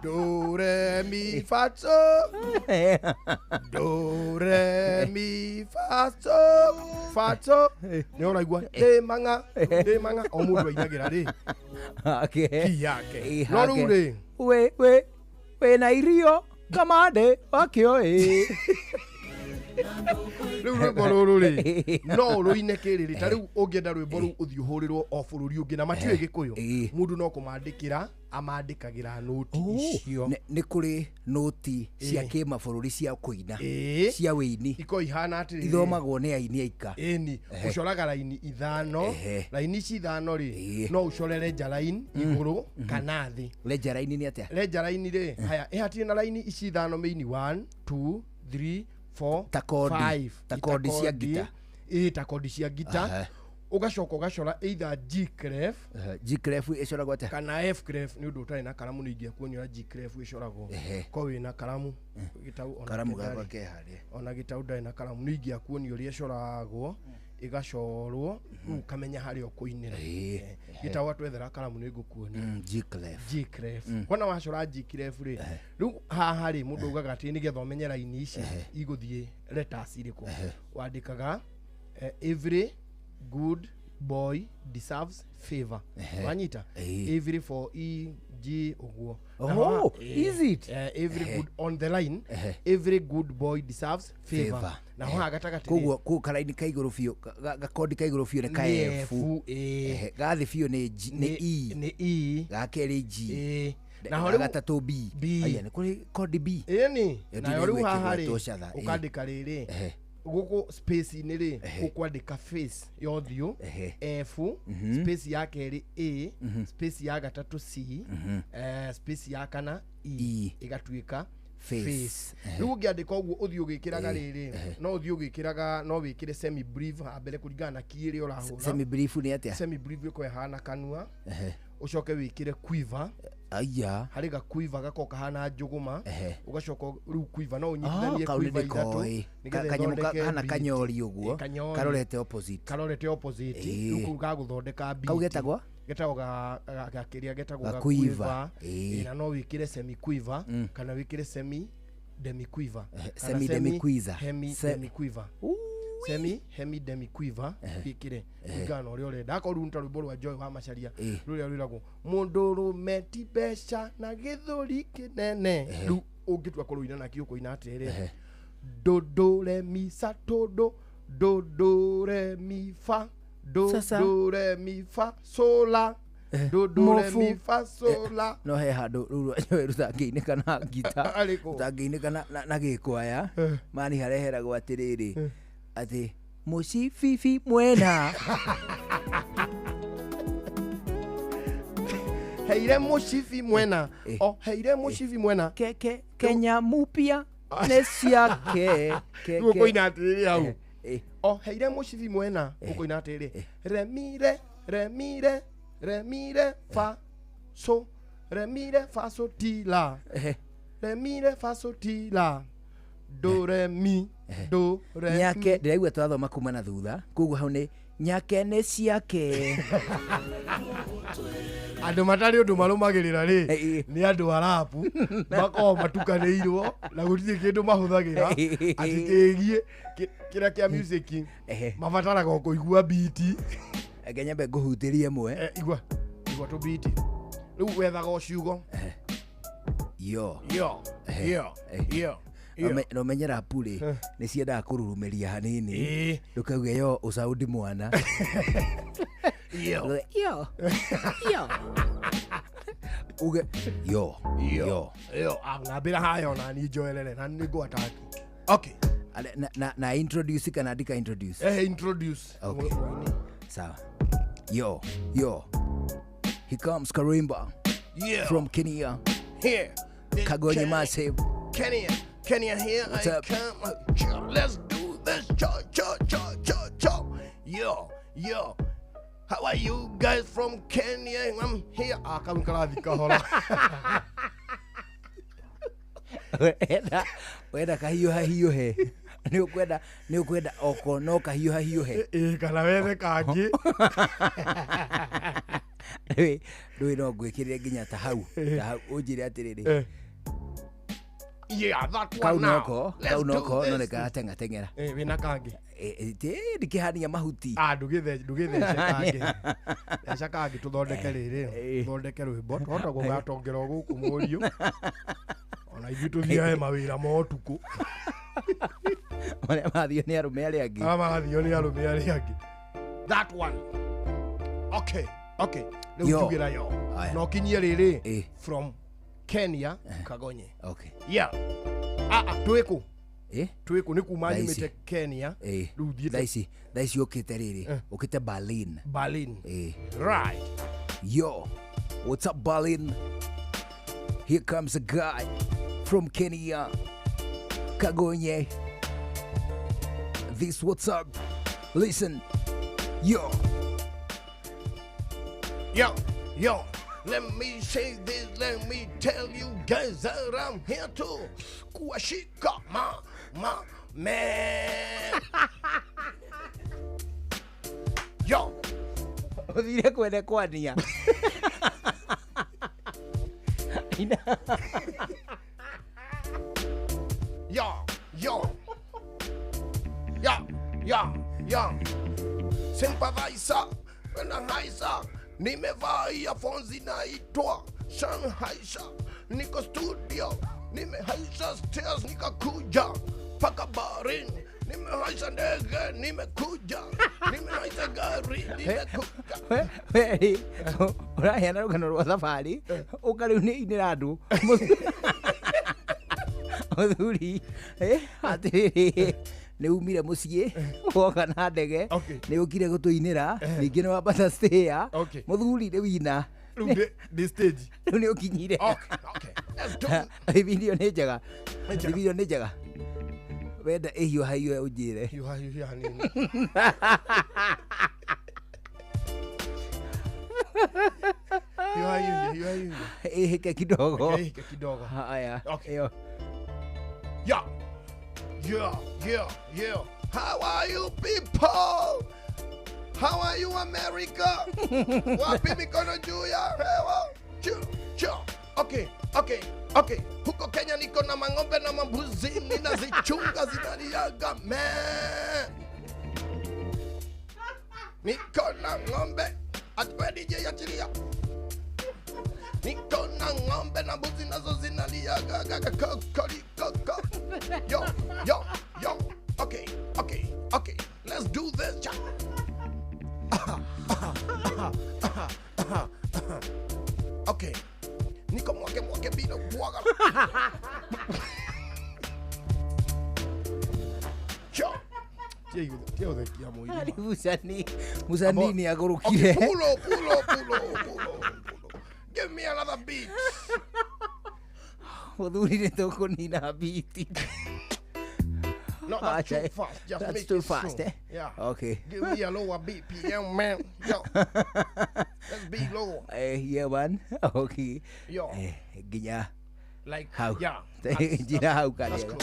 do re mi fa so do re mi fa so fa so nĩ ũraigua ndĩ mang'a ndĩ mang'a o mũndũ ainagĩra rĩ ki yake no rĩu rĩ we we wena irio kamande wakĩoĩ. Rĩu rwĩmbo rũrũ rĩ no rũine kĩrĩrĩ ta rĩu ũngĩenda rwĩmbo rũu ũthiĩ ũhũrĩrwo o bũrũri ũngĩ na matiũĩ Gĩkũyũ mũndũ no kũmandĩkĩra amandĩkagĩra noti icio. Nĩ kũrĩ noti cia kĩmabũrũri cia kũina cia wĩini ikoragwo ihana atĩrĩrĩ ithomagwo nĩ aini aika. Ĩni ũcoraga raini ithano raini ici ithano rĩ no ũcore ledger line igũrũ kana thĩ. Ledger line nĩ atĩa? Ledger line rĩ haya ĩhatirĩ na raini ici ithano mĩini 1 2 3 4 5 ta kodi cia ngita. Ĩ ta kodi cia ngita ugacoka ugacora either G clef. G clef ĩcoragwo atĩa? Kana F clef nĩ ũndũ ũtarĩ na karamu nĩ ingĩakuonia G clef ĩcoragwo ko wĩna karamu gĩtau ona karamu gakwa ke harĩa ona gĩtau ndarĩ na karamu nĩ ingĩakuonia ũrĩa ĩcoragwo ĩgacorwo rĩu ũkamenya harĩa ũkũinĩra. Gĩtau atwethera karamu nĩ ngũkuonia G clef. G clef wona wacora G clef rĩ rĩu haha rĩ mũndũ augaga atĩ nĩgetha ũmenye raini ici igũthiĩ letters irĩkũ wandĩkaga every good boy deserves favor. Wanyita every for E G ũguo. Oh, is it? Every good on the line every good boy deserves favor. Na ho gatagatĩ koguo kũ karaini ka igũrũ biũ gakondi ka igũrũ biũ nĩ ka F ga thĩ biũ nĩ G nĩ E nĩ E ga kerĩ G na ho rĩu gatatũ B. Aya nĩ kũrĩ kodi B. Ĩni nayo rĩu haha rĩ ũkandĩka rĩrĩ gũkũ space-inĩ rĩ ũkwandĩka face ya ũthiũ F space ya kerĩ A space ya gatatũ C space ya kana E ĩgatuĩka face. Rĩu ũngĩandĩka ũguo ũthiĩ ũgĩkĩraga rĩrĩ no ũthiĩ ũgĩkĩraga no wĩkĩre semi brief ha mbere kũringana na key ĩrĩa ũrahũra. Semi brief nĩ atĩa? Semi brief ĩkoragwo ĩhana kanua ũcoke wĩkĩre quiver. Aya harĩ ga quiver gakoragwo kahana njũgũma ũgacoka rĩu quiver no ũnyitithanie quiver ithatũ nĩgetha ĩthondeke kahana kanyori ũguo karorete opposite karorete opposite rĩu kau gagũthondeka beat. Kau getagwo Getagwo ga kĩrĩa getagwo Ga ga quiver. quiver. Ĩĩ. Ĩĩ, na no wĩkĩre semi quiver kana wĩkĩre semi demi quiver. Kana semi demi quiver. Hemi demi quiver. Semi hemi demi quiver wĩkĩre kũringana na ũrĩa ũrenda. Akorwo rĩu nĩ ta rwĩmbo rwa Joy wa Macharia rũrĩa rwĩragwo mũndũrũme ti mbeca na gĩthũri kĩnene. Rĩu ũngĩtua kũrũina nakĩo ũkũina atĩrĩrĩ, do do re mi sa to do do do re mi fa do Sasa. do re mi fa so la do do re Mofu. mi fa so la. No he handũ rũu rwa Joy rũtangĩinĩka na ngita, Arĩkũ? rũtangĩinĩka na gĩkwaya mani hareheragwo atĩrĩrĩ atĩ mũcibibi mwena. Heire mũcibi mwena, o heire mũcibi mwena. Keke Kenya mupia nĩ ciake. Rĩu ũkũina atĩrĩrĩ hau, o heire mũcibi mwena, ũkũina atĩrĩrĩ, re mi re re mi re re mi re fa so re mi re fa so ti la re mi re fa so ti la do re mi do re Nyake ndĩraigua twathoma kuma na thutha, koguo hau nĩ nyake nĩ ciake. Andũ matarĩ ũndũ marũmagĩrĩra rĩ, nĩ andũ a rapu makoragwo matukanĩirwo na gũtirĩ kĩndũ mahũthagĩra atĩ kĩgiĩ kĩrĩa kĩa music mabataraga o kũigua biti. Reke nyambe ngũhutĩrie ĩmwe. Igua igua tũbiti rĩu wethaga o ciugo. Yo yo yo yo. Na ũmenye rapu rĩ nĩ ciendaga kũrurumĩria hanini, ndũkauge yo ũcaundi mwana. Yo. Yo yo uge yo yo yo ngambĩra haya ona niĩ njoerere na nĩ ngũ-attack. Okay. Na introduce kana ndika introduce? Introduce. Okay. Sawa. Yo yo, here comes Karimba. Yeah. From Kenya. Here. Kagonye Kenya. Massive. Kenya, Kenya, here What's I up? come. Let's do this. Cho, cho, cho, cho, cho. Yo, yo. How are you guys from Kenya? I'm here. Ah, kau karathi kahora. Wenda kahiũha hiũhe, nĩ ũkwenda, nĩ ũkwenda oko no kahiũha hiũhe. Ĩ, kana wethe kangĩ. Ndũĩ no ngwĩkĩrĩre nginya ta hau, ta hau ũnjĩre atĩrĩrĩ. Yeah, that one Kau now. noko, Let's kau do noko no this. nĩ karateng'ateng'era. Wĩna kangĩ? Ndikĩhania mahuti. Ah, ndũgĩthece kangĩ. Theca kangĩ tũthondeke rĩrĩ, tũthondeke rwĩmbo. Twahota gũgatongera o gũkũ mũriũ. Ona ithuĩ tũthiage mawĩra ma ũtukũ. Marĩa mathio nĩ arũme arĩa angĩ. Arĩa mathio nĩ arũme arĩa angĩ. That one. Okay, okay. Rĩu Yo. njugĩra yo. Aya. Na ũkinyie rĩrĩ from Kenya, Kagonye. Okay. Yeah. Ah, ah, twĩkũ? Twĩkũ nĩ kuma Thaa ici. nyumĩte Kenya. Rĩu thiĩte Thaa ici ũkĩte rĩrĩ, ũkĩte Berlin. Berlin. Right. Yo, what's up Berlin? Here comes a guy from Kenya, Kagonye. This what's up. Listen. Yo. Yo, yo. Let me say this, let me tell you guys that I'm here to kuwashika ma man. Yo. Ũthire kwene kwania. Yo, yo. Yo, yo, yo. Sympathizer, Sennheiser. Nimevaa earphones zinaitwa Sennheiser. Niko studio, nimehaisha stairs nikakuja paka barin. Nimehaisha ndege, nimekuja. Nimehaisha gari, nimekuja. We ũraheana rũgano rwa thabarĩ ũka rĩu nĩ inĩra andũ mũthuri atĩrĩrĩ nĩ umire mũciĩ woka na ndege nĩ ũkire gũtũinĩra ningĩ nĩ wambata stair mũthuri rĩu ina Rĩu ndĩ stage rĩu nĩ ũkinyire. Video nĩ njega, video nĩ njega. Wenda ĩhiũha hiũhe ũnjĩre. Hiũha hiũhia hanini. Hiũha hiũhia, hiũha hiũhia. Ĩhĩke kidogo. Ĩhĩke kidogo. Haya. Ĩyo. Yeah. Yeah, yeah, yeah. How are you people? How are you, America? Wapi mikono juu ya hewa. Chu, chu. Okay, okay, okay. Huko Kenya niko na mang'ombe na mambuzi, ninazichunga zinaliaga me. Niko na ng'ombe, atwe DJ achilia. Niko na ng'ombe na mbuzi nazo zinaliaga gaga kokoriko. Yo, yo, yo. Okay, okay, okay. Let's do this. Cha. Aha, aha, aha, aha, aha, aha. Okay. Niko mwake mwake bila bwaga. Cha. Tiyo thekia muiri. Musani, musani ni agurukire. Okay, pulo, pulo, pulo, pulo. Give me another beat. Muthuri ni tukunina beat. No, that's too fast. Just that's make too it fast, slow. Eh? Yeah. Okay. Give me a lower BPM, man. Yo. Let's be lower. Yeah, man. Okay. Yo. Ginya. Like, how? Yeah. Ginya how can That's cool.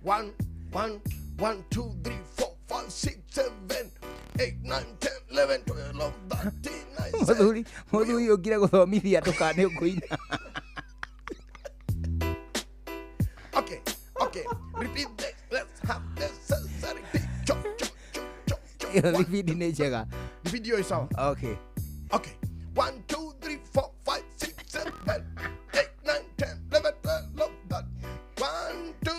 1, 1, 1, 2, 3, 4, 5, 6, 7, 8, 9, 10, 11, 12, 13, 9. Muthuri, muthuri ukire guthomithia ndukane ukuina. Okay, okay. Repeat this. Let's have this. Repeat. Chop, chop, chop, chop, chop. Repeat ni njega. The video is out. Okay. Okay. 1, 2, 3, 4, 5, 6, 7, 8, 9, 10, 11, 12, 13. 1, 2,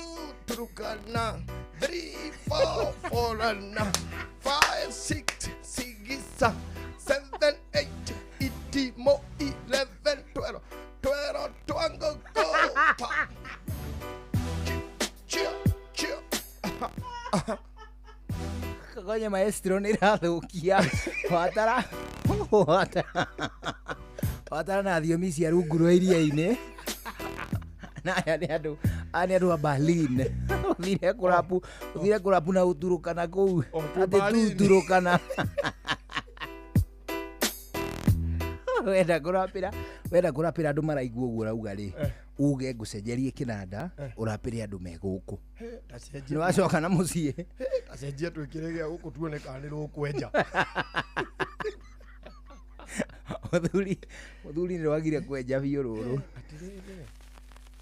Turkana. 3, 4, 4, 5, 6, 6, 7, 8, Itimo, 11, 12, 12, 12, go. Chill, chill. Konya maestro nä rathukia watara watara watara na thiomi cia rungu rwa iria-inĩ na aya nĩ andũ aya nĩ andũ a Berlin ũthire kũrapu ũthire kũrapu na ũturũkana kũu atĩ tuturũkana wenda kũrapĩra wenda kũrapĩra andũ maraigua ũguo ũrauga rĩ uge ngũcenjerie kĩnanda ũrapĩre andũ me gũkũ nĩ wacoka na mũciĩ ndacenjia twĩkĩre gĩa gũkũ tuone kana nĩ rũkwenja. Mũthuri mũthuri nĩ rwagire kwenja biũ rũrũ. Atĩrĩrĩ,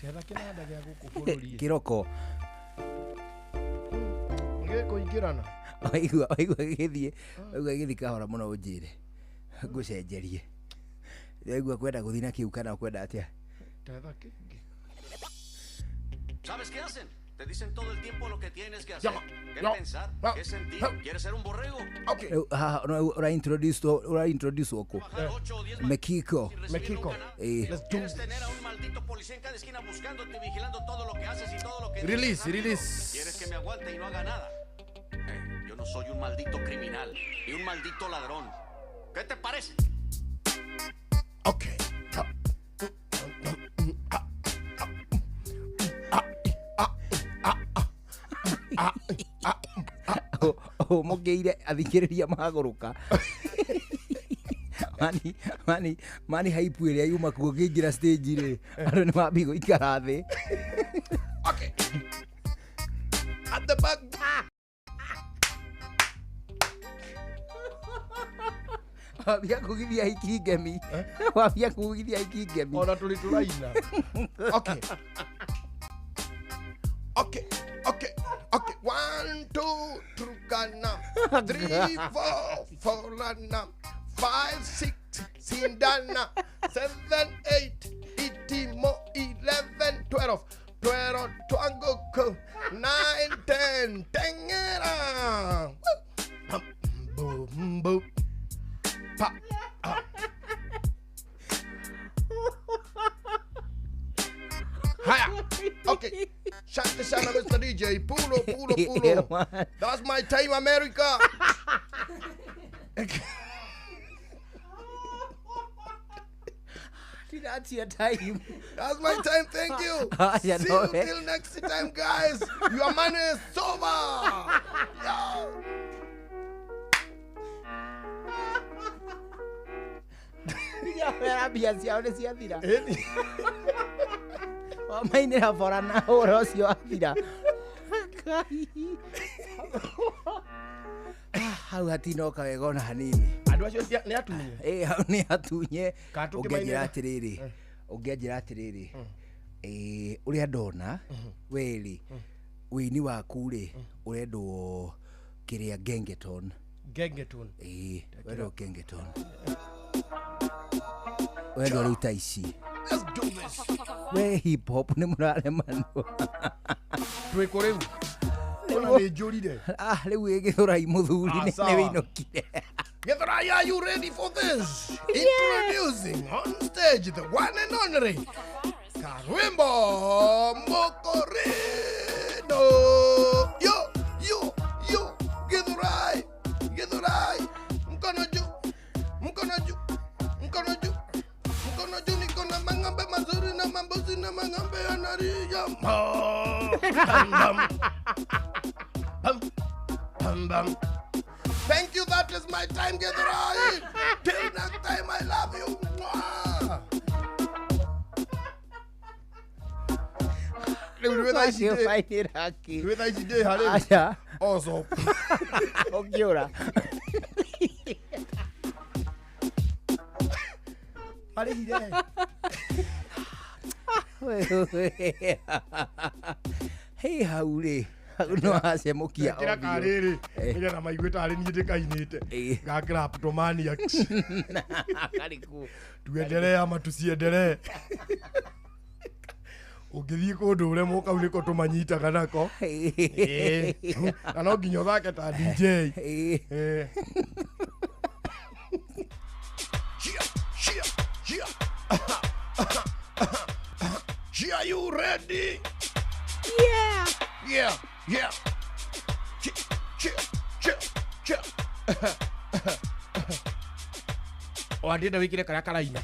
tetha kĩnanda gĩa gũkũ bũrũri kĩroko gĩkũingĩrana waigua waigua gĩgĩthiĩ waigua gĩgĩthiĩ kahora mũno ũnjĩre ngũcenjerie waigua kwenda gũthiĩ na kĩu kana ũkwenda atĩa. Tetha kĩngĩ. ¿Sabes qué hacen? Te dicen todo el tiempo lo que tienes que hacer, qué pensar, qué sentir. ¿Quieres ser un borrego? Okay. Ora introduce, ora introduce wako. Mekiko. Mekiko. Let's do this. Tener a un maldito policía en cada esquina buscándote y vigilando todo lo que haces y todo lo que Release, dices. Release. ¿Quieres que me aguante y no haga nada? Yo no soy un maldito criminal ni un maldito ladrón. ¿Qué te parece? Okay. Mũngĩire athikĩrĩria magũrũka mani mani mani haipu ĩrĩa yuma kuo ngĩingĩra stage rĩ andũ nĩ mambia gũikara thĩ. Okay. At the back. Wambia kugithia hiki ngemi. Wambia kugithia hiki ngemi. Ona tũrĩ tũraina. Okay. Okay. Okay. Okay. 1, 2, Turkana. 3, 4, Forana. 5, 6, Sindana. 7, 8, Itimo. 11, 12. 12, Twangoko. 9, 10, Tengera. Boom, boom. Pa. Ah. Haya. Okay. Shante sana, Mr. DJ. Pulo, pulo, pulo. That's my time, America. That's your time. That's my time. Thank you. See you till next time, guys. Your money is over. Yeah. Mbia ciao nĩ ciathira. Wamainĩra bora na ũhoro ũcio wathira. Ngai. Hau hatinoka wega ona hanini. Andũ acio nĩ atunye. Ĩ hau nĩ atunye. Kana Ũngĩanjĩra tũkĩmainĩra? atĩrĩrĩ, ũngĩanjĩra atĩrĩrĩ, ũrĩa ndona we-rĩ, ũini waku rĩ ũrendwo kĩrĩa gengeton. Gengeton. Ĩ ũrendwo gengeton. Ũrendwo rĩu ta ici. Let's do this. We hip hop nĩ mũraremanwo. Twĩ kũ rĩu? Ona nĩ njũrire. Ah, rĩu ĩ Gĩthũrai mũthuri Ah, nĩ sawa. wĩinũkire. Githurai, are you ready for this? Introducing on stage the one and only Karwimbo Mokorino. Yo, yo, yo, Githurai, Githurai. Mkono juu, mkono juu, mkono juu, mkono juu. Niko na mang'ombe mazuri na mambuzi na mang'ombe yanalia. Mo, bam, bam. Bam, bam, bam. Thank you, that is my time, Githurai. Till next time, I love you. Mwah. Rĩu nĩ thaa ici ndĩ- Macio kĩ? nĩ thaa ici ndĩ ha rĩu? Aca. Ozo. Ũngĩũra. Marĩhire. Hei hau rĩ, hau no hacemũkia Kĩra karĩrĩ nĩgetha maigue tarĩ niĩ ndĩkainĩte. Ga Kleptomaniacs. Karĩkũ? Tuendelee ama tusiendelee? Ũngĩthiĩ kũndũ ũremwo kau nĩko tũmanyitaga nako. Ĩĩ. Na no nginya ũthake ta DJ. Ĩĩ. Chia, chia, chia. Chia, are you ready? Yeah. Yeah, yeah. Chia, chia, chia, chia. Wandĩenda wĩkĩre karĩa karaina.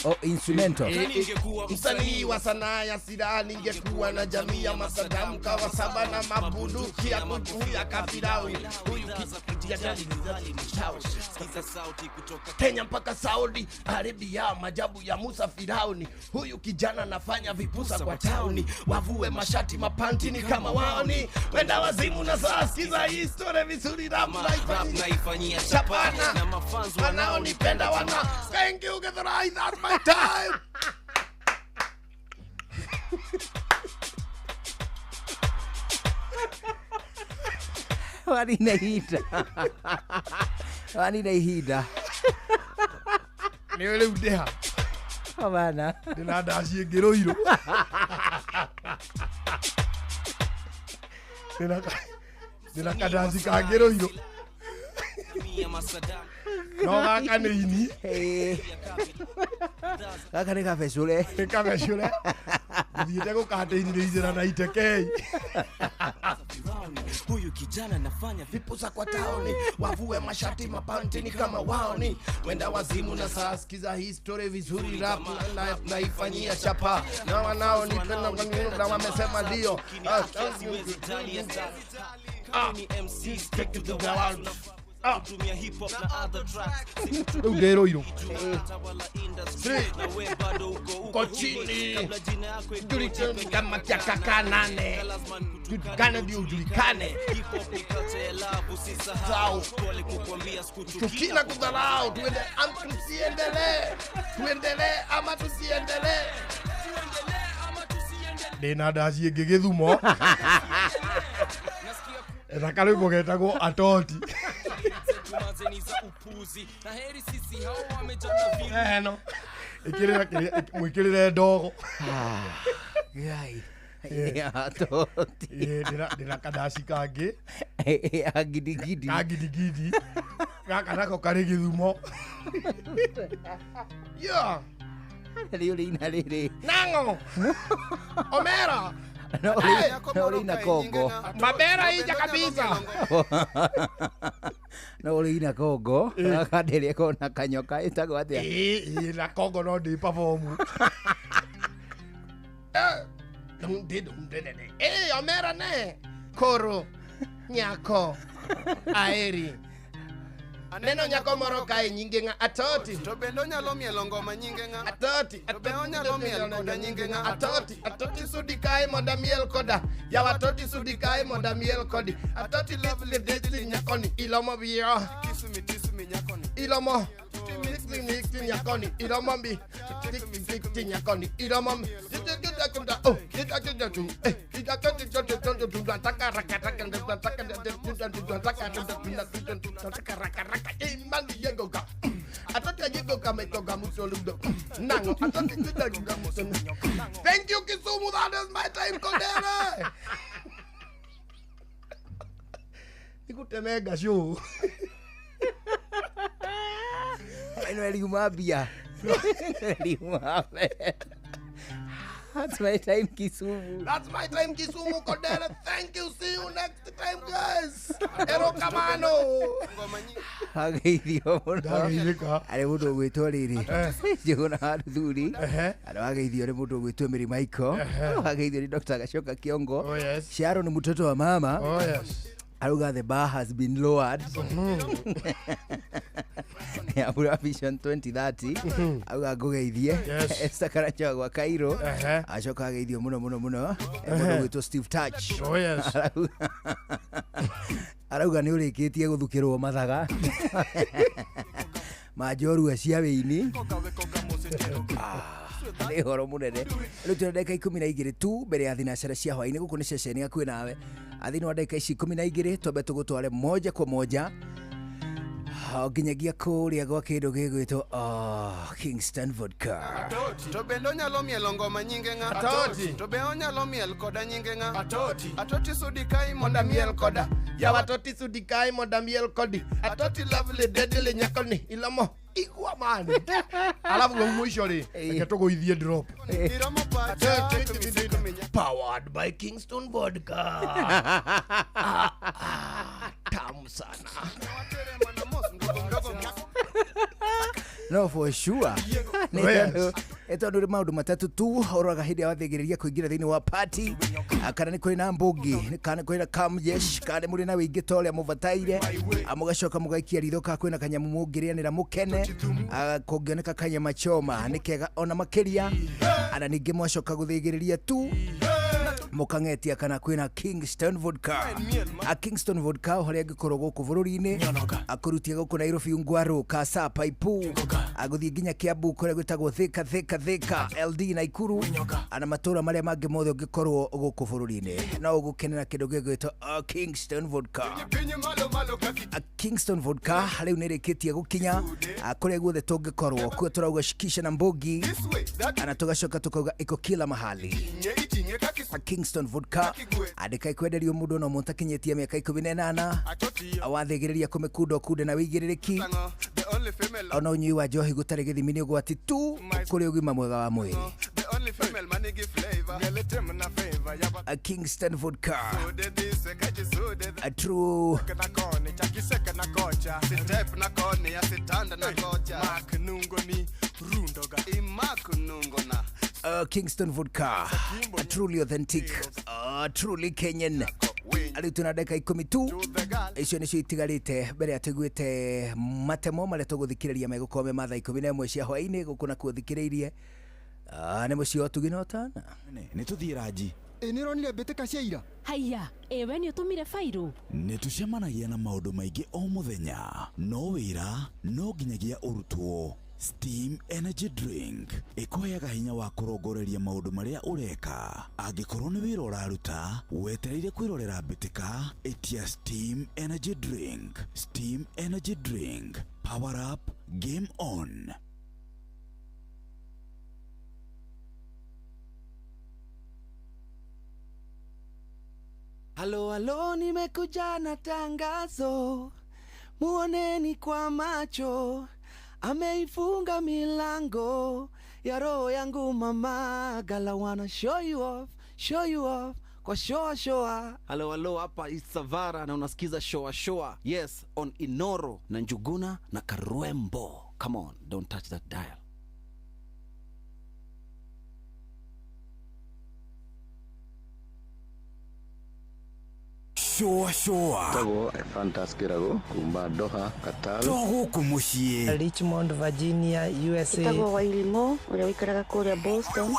Oh, instrumental. Msanii wa sanaa ya silaha ningekuwa na jamii ya masadamu kawa saba na mabunduki ya kutumia kafirawi. Huyu Kenya mpaka Saudi Arabia, majabu ya Musa Firauni. Huyu kijana nafanya vipusa kwa tauni, wavue mashati mapanti ni kama waoni. Wenda wazimu na saa sikiza hii story vizuri, rap naifanyia chapana na mafans wanaonipenda wana. Thank you Githurai, that's my time. Wanina ihinda. Wanina ihinda. Nĩ rĩu ndĩha Bana. Ndĩna ndaci ĩngĩ rũirũ. Ndĩna kandaci kangĩ rũirũ. No gaka nĩ ini. Gaka nĩ kabecũre. Nĩ kabecũre. Thiĩte gũkatĩinĩrĩicĩra na itekei. Huyu kijana nafanya vipusa kwa taoni, wavue mashati mapanti ni kama waoni. Wenda wazimu na saa sikiza hii story vizuri, rap naifanyia chapa na wanaonipenda na wamesema ndio. MC stick to the world. Kutumia hip hop na other tracks. Rĩu ndĩ rũirũ. Na we bado uko Uko chini. Julikane kama kiakaka nane. Julikane ndio ujulikane. Sahau. Tukina kudharau, tuende ama tusiendelee. Tuendelee ama tusiendelee. Ndĩna ndaci ĩngĩ Gĩthumo. Etha karwĩmbo getagwo Atoti. Eno. Ĩkĩrĩra kĩrĩa mwĩkĩrĩre ndogo. Ngai. Atoti. Ndĩna kandaci kangĩ. Ya gidigidi. Ka gidigidi. Gaka nako karĩ Gĩthumo. Yeah. Rĩu rĩina rĩrĩ. Nango. Omera. No ũrĩina Kongo. Mabera ija kabisa. No ũrĩina Kongo. Gaka kona kanyoka ĩtagwo atĩa? Ĩĩ na Kongo no ndĩ perform. Eh, omera ne. Koro. Nyako. Aeri. Aneno nyako moro kae nyinge ng'a Atoti. To bende onyalo mielo ngoma nyinge ng'a? Atoti. To be onyalo miel koda nyinge ng'a? Atoti. Atoti sudi kae mondo amiel koda. Yawa atoti sudi kae mondo amiel kodi. Atoti lovely deadly nyakoni ilomo biyo. Kiss me, kiss me nyakoni. Ilomo. Tik nyakoni ilomo mbi. Tik tik nyakoni ilomo mbi. Oh, Thank you, Kisumu. That is my time, Kodere. Nikutemega show. Ĩno ĩriuma mbia. Ĩriuma mbeca. That's my time, Kisumu. That's my time, Kisumu Kodere. Thank you. See you next time, guys. Erokamano. Ageithio mũno. Arĩ mũndũ ũgwĩtwo rĩrĩ Njũgũna wa Ruthuri. Arĩ wageithio nĩ mũndũ ũgwĩtwo Mary Michael. Wageithio nĩ Dr. Gachoka Kiongo. Oh, yes. Sharon mtoto wa mama. Oh, yes. Arauga the bar has been lowered. Abura Vision 2030. Auga ngũgeithie. Yes. Esther Karanja gwa Cairo. Acoka ageithio mũno mũno mũno. Mũndũ ũgwĩtwo Steve Touch. Oh, yes. Arauga nĩ ũrĩkĩtie gũthukĩrwo mathaga ma njorua cia wĩini. Nĩ ũhoro mũnene. Rĩu twĩna ndagĩka 12 tu mbere ya thinacara cia hwaĩ-inĩ. Gũkũ nĩ ceceni hakuhĩ nawe. Thĩinĩ wa ndagĩka ici 12 twambe tũgũtware moja kwa moja nginyagia kũrĩa gwa kĩndũ gĩgwĩtwo Kingston Vodka. To bende onyalo mielo ngoma nyinge ng'a? Atoti. To be onyalo miel koda nyinge ng'a? Atoti. Atoti sudi kai mondo amiel koda. Yawa atoti sudi kae mondo amiel kodi. Atoti lovely deadly nyakoni ilomo igwa mani. Alafu kwa mwisho rĩ, reke tũgũithie drop. Iromo pacha. Powered by Kingston Vodka. Tamu sana. No, for sure. Nĩ tondũ maũndũ matatũ tu ũroraga hĩndĩ ĩrĩa wathĩgĩrĩria kũingĩra thĩinĩ wa party, kana nĩ kũrĩ na mbũngi, kana nĩ kũrĩ na kamjesh, kana nĩ mũrĩ na wĩingĩ ta ũrĩa mũbataire, mũgacoka mũgaikia ritho kana kwĩna kanyamũ mũngĩrĩanĩra mũkene, kũngĩoneka kanyama choma nĩ kega ona makĩria, ana ningĩ mwacoka gũthĩgĩrĩria tu mũkang'etia kana kwĩna Kingston Vodka. Kingston Vodka harĩa angĩkorwo gũkũ bũrũri-inĩ, akũrutie gũkũ Nairobi, Ungwaru, Kasa, Paipu, agũthiĩ nginya Kiambu kũrĩa gwĩtagwo Thika, Thika, Thika, LD Naikuru, ana matũra marĩa mangĩ mothe ũngĩkorwo gũkũ bũrũri-inĩ no ũgũkenera kĩndũ gĩgwĩtwo Kingston Vodka. Kingston Vodka rĩu nĩ ĩrĩkĩtie gũkinya kũrĩa guothe tũngĩkorwo, kuo tũrauga shikisha na mbogi, ana tũgacoka tũkauga iko kila mahali. Kingston Vodka andĩka ikwenderio mũndũ no mũtakinyĩtie mĩaka 18, wathĩgĩrĩria kũmĩkunda ũkunde na wĩigĩrĩrĩki, ona ũnyui wa njohi gũtarĩ gĩthimi nĩ ũgwati tu kũrĩ ũgima mwega wa mwĩrĩ. Kingston Vodka, a true Kingston Vodka, a truly authentic, truly Kenyan. Rĩu twĩna ndagĩka 10 tu icio nĩcio itigarĩte mbere ya tũiguĩte matemo marĩa tũgũthikĩrĩria megũkorwo me mathaa 11 cia hwaĩ-inĩ gũkũ nakuo thikĩrĩirie. Nĩ mũciĩ wa ũtugi na ũtana. Nĩ tũthiĩ ranji. Ĩ nĩ ũronire mbĩtĩka cia ira? Haiya, ĩ we nĩ ũtũmire bairũ? Nĩ tũcemanagia na maũndũ maingĩ o mũthenya, no wĩra no nginyagia ũrutwo. Steam Energy Drink ĩkũheaga hinya wa kũrongoreria maũndũ marĩa ũreka. Angĩkorwo nĩ wĩra ũraruta wetereire kwĩrorera mbĩtĩka, ĩtia Steam Energy Drink. Steam Energy Drink, power up, game on. Halo, halo, nimekuja na tangazo, muoneni kwa macho, ameifunga milango ya roho yangu mama. Gala wanna show you off, kwa shoa shoa. Halo, halo, hapa Isavara na unasikiza shoa shoa. Yes, on Inoro na Njuguna na Karwembo. Come on, don't touch that dial. Shũa shũa. Tagwo Ephantus Kĩrago kuma Doha, Qatar. To gũkũ mũciĩ. Richmond, Virginia, USA. Njĩtagwo Wairimũ ũrĩa ũikaraga kũrĩa Boston.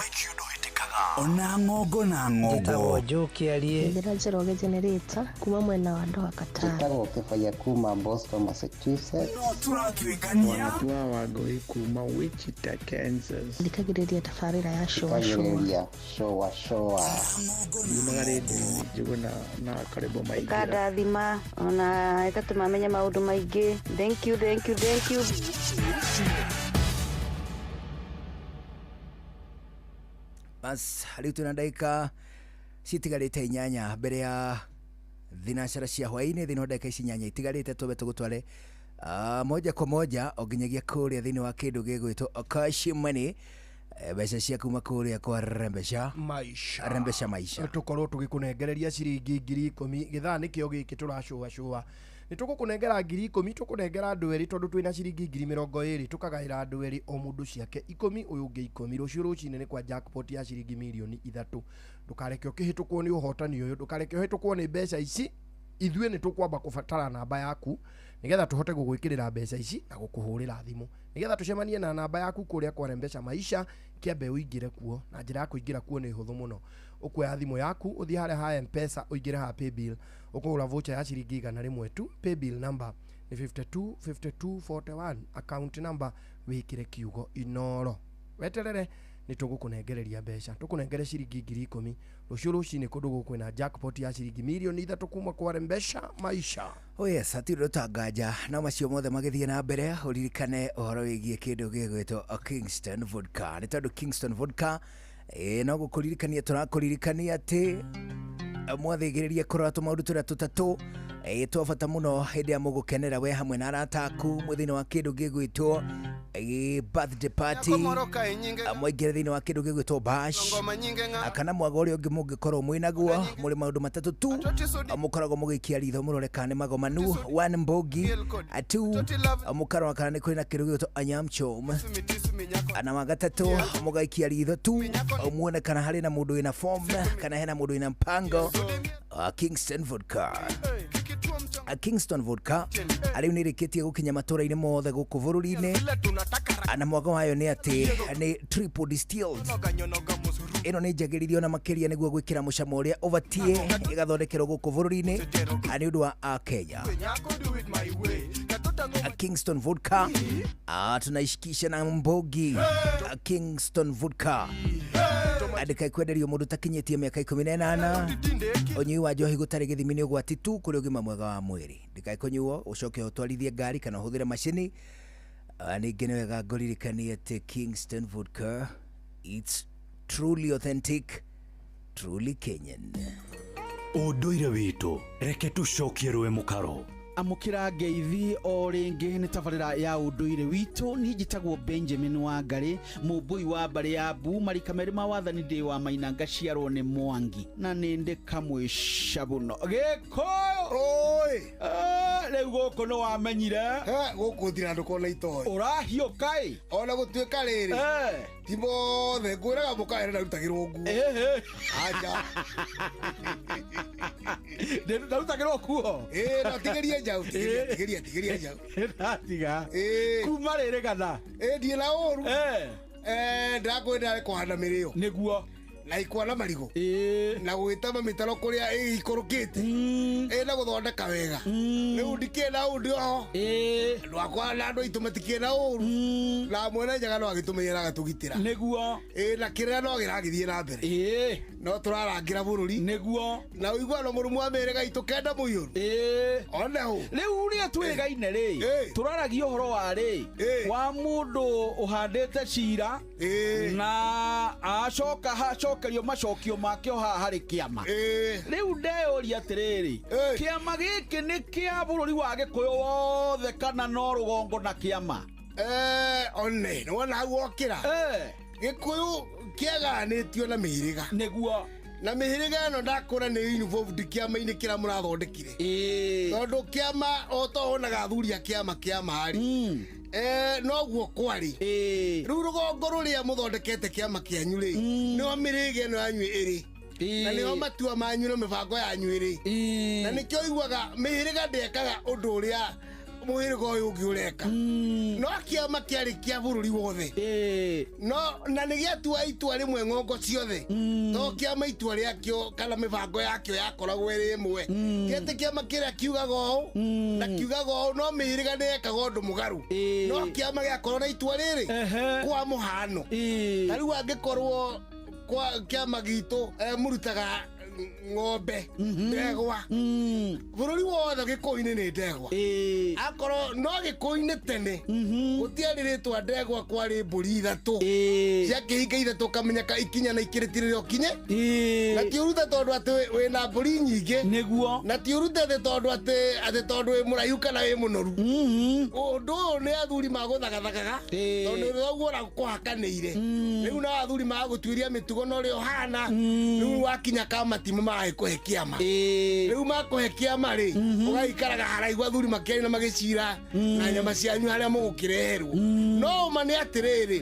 Ona ng'ongo na ng'ongo. Njĩtagwo Joe Kĩarie. Njĩra Njoroge Generator kuma mwena wa Doha Qatar. Njĩtagwo Kĩbaya kuma Boston, Massachusetts. No tũratuĩkania. Wanatua Wangũi kuma Wichita, Kansas. Thikagĩrĩria tabarĩra ya Shũa Shũa. Thikagĩrĩria Shũa Shũa. Yumaga rĩndiũ-inĩ Njũgũna na Karembo Maingĩra. Ĩkandathima ona ĩgatũma menye maũndũ maingĩ. Thank you, thank you, thank you. Bas rĩu twĩna ndagĩka citigarĩte 8 mbere ya thinacara cia hwaĩ-inĩ. Thĩinĩ wa ndagĩka ici 8 itigarĩte tũbe tũgũtware moja kwa moja o nginyagia kũrĩa thĩinĩ wa kĩndũ gĩgwĩtwo cash money, mbeca cia kuma kũrĩa kwa Rembesha Maisha. Rembesha Maisha. Tũkorwo tũgĩkũnengereria ciringi 10,000 gĩthaa nĩkĩo gĩkĩ tũracũacũa. Nĩ tũgũkũnengera 10,000, tũkũnengera andũ erĩ tondũ twĩna ciringi 20,000, tũkagaĩra andũ erĩ o mũndũ ciake 10, ũyũ ũngĩ 10. Rũciũ rũcinĩ nĩ kwa jackpot ya ciringi 3 million. Ndũkareke ũkĩhĩtũkwo nĩ ũhotani ũyũ, ndũkareke ũhĩtũkwo nĩ mbeca ici. Ithuĩ nĩ tũkwamba kũbatara namba yaku nĩgetha tũhote gũgwĩkĩrĩra mbeca ici na gũkũhũrĩra thimũ nĩgetha tũcemanie na namba yaku kũrĩa kwa Rembesha Maisha. Kĩambe ũingĩre kuo, na njĩra ya kũingĩra kuo nĩ hũthũ mũno. Ũkuoya thimũ yaku ũthiĩ harĩa ha M-Pesa, ũingĩre ha paybill, ũkũgũra voucher ya ciringi 100 tu. Paybill number nĩ 52 52 41, account number wĩkĩre kiugo Inoro, weterere nĩ tũgũkũnengereria mbeca, tũkũnengere ciringi 10,000. Rũciũ rũcinĩ kũndũ gũkũ kwĩna jackpot ya ciringi 3 million kuma kwa Rembesha Maisha. Oh yes, hatirĩ ũtanganja no macio mothe magĩthiĩ na mbere, ũririkane ũhoro wĩgiĩ kĩndũ gĩgwĩtwo Kingston Vodka, nĩ tondũ Kingston Vodka no gũkũririkania tũrakũririkania atĩ mwathĩgĩrĩria kũrora tũmaũndũ tũrĩa tũtatũ twa bata mũno hĩndĩ ya mũgũkenera we hamwe na arata aku mwĩ thĩinĩ wa kĩndũ gĩgwĩtwo birthday party, mwaingĩra thĩinĩ wa kĩndũ gĩgwĩtwo bash, kana mwaga ũrĩa ũngĩ mũngĩkorwo mwĩ naguo. Mũrĩ maũndũ matatũ tu mũkoragwo mũgĩikia ritho mũrore kana nĩ magomanu. One, mbogi. Two, mũkarora kana nĩ kũrĩ na kĩndũ gĩgwĩtwo anyamchom, na wa gatatũ mũgaikia ritho tu muone kana harĩ na mũndũ wĩna form kana hena mũndũ wĩna mpango wa Kingston Vodka. Kingston Vodka rĩu nĩ ĩrĩkĩtie gũkinya matũra-inĩ mothe gũkũ bũrũri-inĩ, na mwago wayo nĩ atĩ nĩ triple distilled. Ĩno nĩ njagĩrĩrio na makĩria nĩguo gwĩkĩra mũcamo ũrĩa ũbatiĩ, ĩgathondekerwo gũkũ bũrũri-inĩ nĩ ũndũ wa Akenya. Kingston Vodka tunaishikisha na mbogi. Kingston Vodka andĩka ikwenderio mũndũ takinyĩtie mĩaka 18. Ũnyui wa njohi gũtarĩ gĩthimi nĩ ũgwati tu kũrĩ ũgima mwega wa mwĩrĩ. Ndĩkae kũnyuo ũcoke ũtwarithie ngari kana ũhũthĩre macini. Ningĩ nĩ wega ngũririkanie atĩ Kingston Vodka, it's truly authentic, truly Kenyan. Ũndũire witũ reke tũcokie rũĩ mũkaro. Amũkĩra ngeithi o rĩngĩ nĩ tabarĩra ya ũndũire witũ. Niĩ njĩtagwo Benjamin Wangari, mũmbũi wa mbarĩ ya mbu marika merĩ ma wathani, ndĩ wa maina, ngaciarwo nĩ Mwangi na nĩ ndĩ kamwe cabuno Gĩkũyũ. Rĩu gũkũ nĩ wamenyire. Gũkũ thira ndũkona itoĩ. Ũrahiũka ĩ. Ona gũtuĩka rĩrĩ ti mothe ngwĩraga mũkaere ndarutagĩrwo nguo. Aca. Ndarutagĩrwo kuo. Ĩ, no tigĩrie njau, tigĩria, tigĩria njau. Ndatiga kuma rĩrĩ kana Ĩ, ndiĩ na ũru. Ndĩrakwĩra kũhanda mĩrĩo nĩguo na ikwa na marigũ na gwĩtema mĩtaro kũrĩa ĩikũrũkĩte ĩ na gũthondeka wega. Rĩu ndikĩrĩ na ũru, ndĩ oho andũ akwa na andũ aitũ matikĩrĩ na ũru, na mwene njaga no agĩtũmenyera agatũgitĩra nĩguo. Ĩ, na kĩrĩa no kĩragĩthiĩ na mbere no tũrarangĩra bũrũri nĩguo na ũiguano mũrũmu wa mĩhĩrĩga itũ kenda mũiyũru one hũ. Rĩu rĩrĩa twĩrĩgaine rĩ, tũraragia ũhoro wa rĩ wa mũndũ ũhandĩte cira na acoka hacokerio macokio make o haha harĩ kĩama. Rĩu ndeyũria atĩrĩrĩ, kĩama gĩkĩ nĩ kĩa bũrũri wa Gĩkũyũ wothe kana no rũgongo na kĩama? One nĩ wona hau wokĩra Gĩkũyũ kĩagayanĩtio na mĩhĩrĩga nĩguo, na mĩhĩrĩga ĩno ndakũra nĩ involved kĩama-inĩ kĩrĩa mũrathondekire, tondũ kĩama o ta wonaga athuri a kĩama kĩama rĩ, noguo kwarĩ. Rĩu rũgongo rũrĩa mũthondekete kĩama kĩanyu rĩ, nĩo mĩrĩga ĩno yanyu ĩrĩ. Na nĩho matua manyu na mĩbango yanyu ĩrĩ. Na nĩkĩo ũiguaga mĩhĩrĩga ndĩekaga ũndũ ũrĩa mũhĩrĩga ũyũ ũngĩ ũreka. No kĩama kĩarĩ kĩa bũrũri wothe. No na nĩ gĩatua itua rĩmwe ng'ongo ciothe. To kĩama itua rĩakĩo kana mĩbango yakĩo yakoragwo ĩrĩ ĩmwe. Ti atĩ kĩama kĩrĩa kiugaga ũũ na kiugaga ũũ, no mĩhĩrĩga nĩ yekaga ũndũ mũgarũ. No kĩama gĩakorwo na itua rĩrĩ kwa mũhano. Ta rĩu angĩkorwo kwa kĩama gitũ mũrutaga ng'ombe ndegwa, bũrũri wothe gĩkũyũ-inĩ nĩ ndegwa. Akorwo no gĩkũyũ-inĩ tene gũtiarĩ rĩtwa ndegwa, kwarĩ mbũri ithatũ ciakĩhinga ithatũ, ũkamenyeka ikinya na ikĩrĩtirĩre ũkinye. Na ti ũrute tondũ atĩ wĩna mbũri nyingĩ. Nĩguo. Na ti ũrute atĩ tondũ atĩ tondũ wĩ mũraihu kana wĩ mũnoru. Ũndũ ũyũ nĩ athuri magũthagathagaga tondũ ũguo ũrakũhakanĩire. Rĩu no athuri magũtuĩria mĩtugo na ũrĩa ũhana. Rĩu wakinya kamati magĩkũhe kĩama. Rĩu makũhe kĩama rĩ, ũgaikaraga haraihu athuri makĩaria na magĩcira na nyama cianyu harĩa mũgũkĩreherwo. No ũma nĩ atĩrĩrĩ,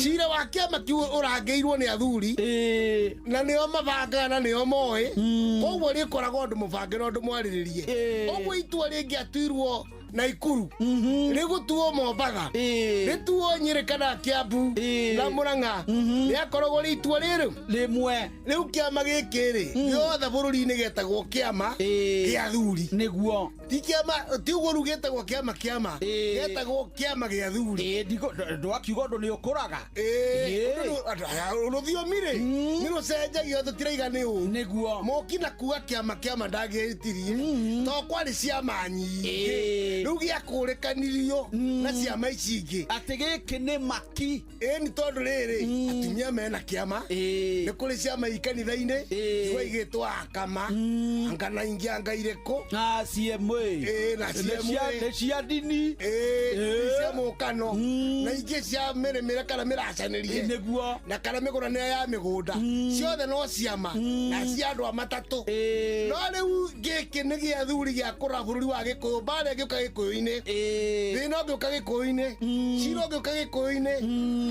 cira wa kĩama kĩu ũrangĩirwo nĩ athuri na nĩo mabangaga na nĩo moĩ. Koguo rĩkoragwo ũndũ mũbange na ũndũ mwarĩrĩrie. Ũguo itua rĩngĩatuirwo Naikuru rĩgũtuo Mombatha, rĩtuo Nyĩrĩ kana Kiambu na Murang'a, rĩakoragwo rĩ itua rĩrĩ rĩmwe. Rĩu kĩama gĩkĩ rĩ gĩothe bũrũri-inĩ gĩetagwo kĩama kĩa athuri. Nĩguo. Ti kĩama, ti ũguo rĩu gĩtagwo kĩama kĩama, gĩetagwo kĩama gĩa athuri. Ndwakiuga ũndũ nĩ ũkũraga. Rũthiomi rĩ nĩ rũcenjagio, tũtiraiga nĩ ũũ. Nĩguo. Mũki na kuga kĩama kĩama ndangĩhĩtirie, to kwarĩ ciama nyingĩ. Rĩu gĩakũrĩkanirio na ciama ici ingĩ atĩ gĩkĩ nĩ maki. Ĩni tondũ rĩrĩ atumia mena kĩama, nĩ kũrĩ ciama i kanitha-inĩ igwa igĩtwo akama anga na ingĩ anga irĩkũ na CMA. Na CMA. Nĩ cia ndini. Cia mũkano na ingĩ cia mĩrĩmĩre kana mĩracanĩrie. Nĩguo. Na kana mĩgũranĩre ya mĩgũnda. Ciothe no ciama na cia andũ a matatũ. No rĩu gĩkĩ nĩ gĩa athuri gĩa kũrora bũrũri wa Gĩkũyũ. Mbara ĩngĩũka Gĩkũyũ-inĩ, thĩna ũngĩũka Gĩkũyũ-inĩ, cira ũngĩũka Gĩkũyũ-inĩ,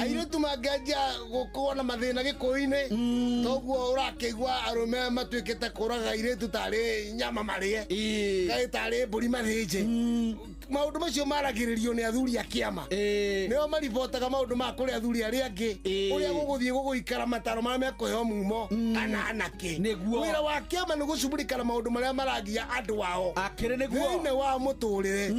airĩtu mangĩanjia gũkorwo na mathĩna Gĩkũyũ-inĩ, toguo ũrakĩigua arũme matuĩkĩte kũraga airĩtu tarĩ nyama marĩe, kaĩ tarĩ mbũri mathĩnje. Maũndũ macio maragĩrĩrio nĩ athuri a kĩama. Nĩo maribotaga maũndũ ma kũrĩ athuri arĩa angĩ ũrĩa gũgũthiĩ gũgũikara, mataro marĩa mekũheo mumo kana anake. Nĩguo. Wĩra wa kĩama nĩ gũcumburikana maũndũ marĩa maragia andũ ao Akĩrĩ nĩguo. thĩinĩ wa mũtũrĩre.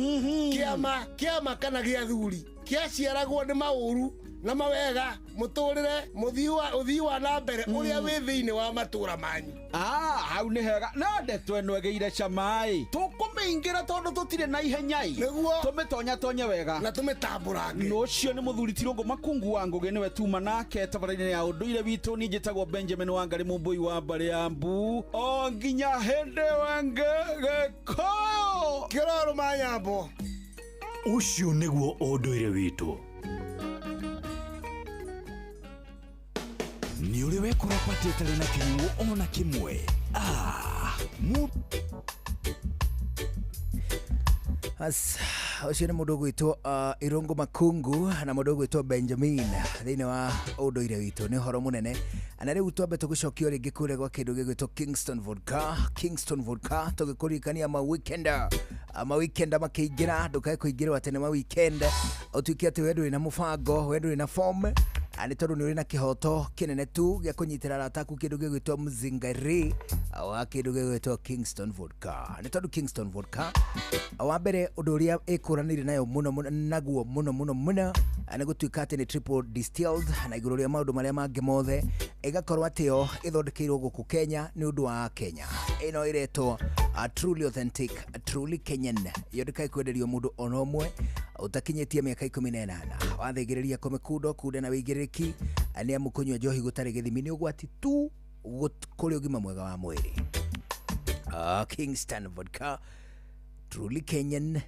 Kĩama kĩama kana gĩa athuri kĩaciaragwo nĩ maũru na mawega, mũtũrĩre, ũthii wa na mbere ũrĩa wĩ thĩinĩ wa matũra manyu. Hau nĩ hega. Na ndeto ĩno ĩgĩire cama-ĩ, tũkũmĩingĩra tondũ tũtirĩ na ihenya-ĩ. Nĩguo. Tũmĩtonyatonye wega na tũmĩtambũrange. No ũcio nĩ mũthuri ti Rũngũ Makungu wa Ngũgĩ, nĩwe tuma nake tabarĩra-inĩ ya ũndũire witũ. Niĩ njĩtagwo Benjamin Wangari Mũmbũi wa mbarĩ ya Mbu. O nginya hĩndĩ ĩyo ĩngĩ, Gĩkũyũ kĩrorũ manyambo. Ũcio nĩguo ũndũire witũ. Nĩ ũrĩ wekora pati ĩtarĩ na kĩnyuo ona kĩmwe? As ũcio nĩ mũndũ ũgwĩtwo Irungu Makungu na mũndũ ũgwĩtwo Benjamin thĩinĩ wa ũndũire witũ. Nĩ ũhoro mũnene. Na rĩu twambe tũgĩcokio rĩngĩ kũrĩa gwa kĩndũ gĩgwĩtwo Kingston Vodka. Kingston Vodka tũgĩkũririkania ma weekend makĩingĩra, ndũkae kũingĩrwo atĩ nĩ ma weekend ũtuĩke atĩ we ndũrĩ na mũbango, we ndũrĩ na form, nĩ tondũ nĩ ũrĩ na kĩhoto kĩnene tu gĩa kũnyitĩra arata aku kĩndũ gĩgwĩtwo mzingari wa kĩndũ gĩgwĩtwo Kingston Vodka. Nĩ tondũ Kingston Vodka wa mbere ũndũ ũrĩa ĩkũranĩire nayo mũno mũno naguo mũno mũno mũno nĩ gũtuĩka atĩ nĩ triple distilled, na igũrũ rĩa maũndũ marĩa mangĩ mothe ĩgakorwo atĩ yo ĩthondekeirwo gũkũ Kenya nĩ ũndũ wa Kenya. Ĩno ĩretwo truly authentic, truly Kenyan. Yo ndĩkae kwenderio mũndũ ona ũmwe ũtakinyĩtie mĩaka 18. Wathĩgĩrĩria kũmĩkunda ũkunde na wĩigĩrĩrĩki, nĩ amu kũnyua njohi gũtarĩ gĩthimi nĩ ũgwati tu kũrĩ ũgima mwega wa mwĩrĩ. Kingston Vodka, truly Kenyan,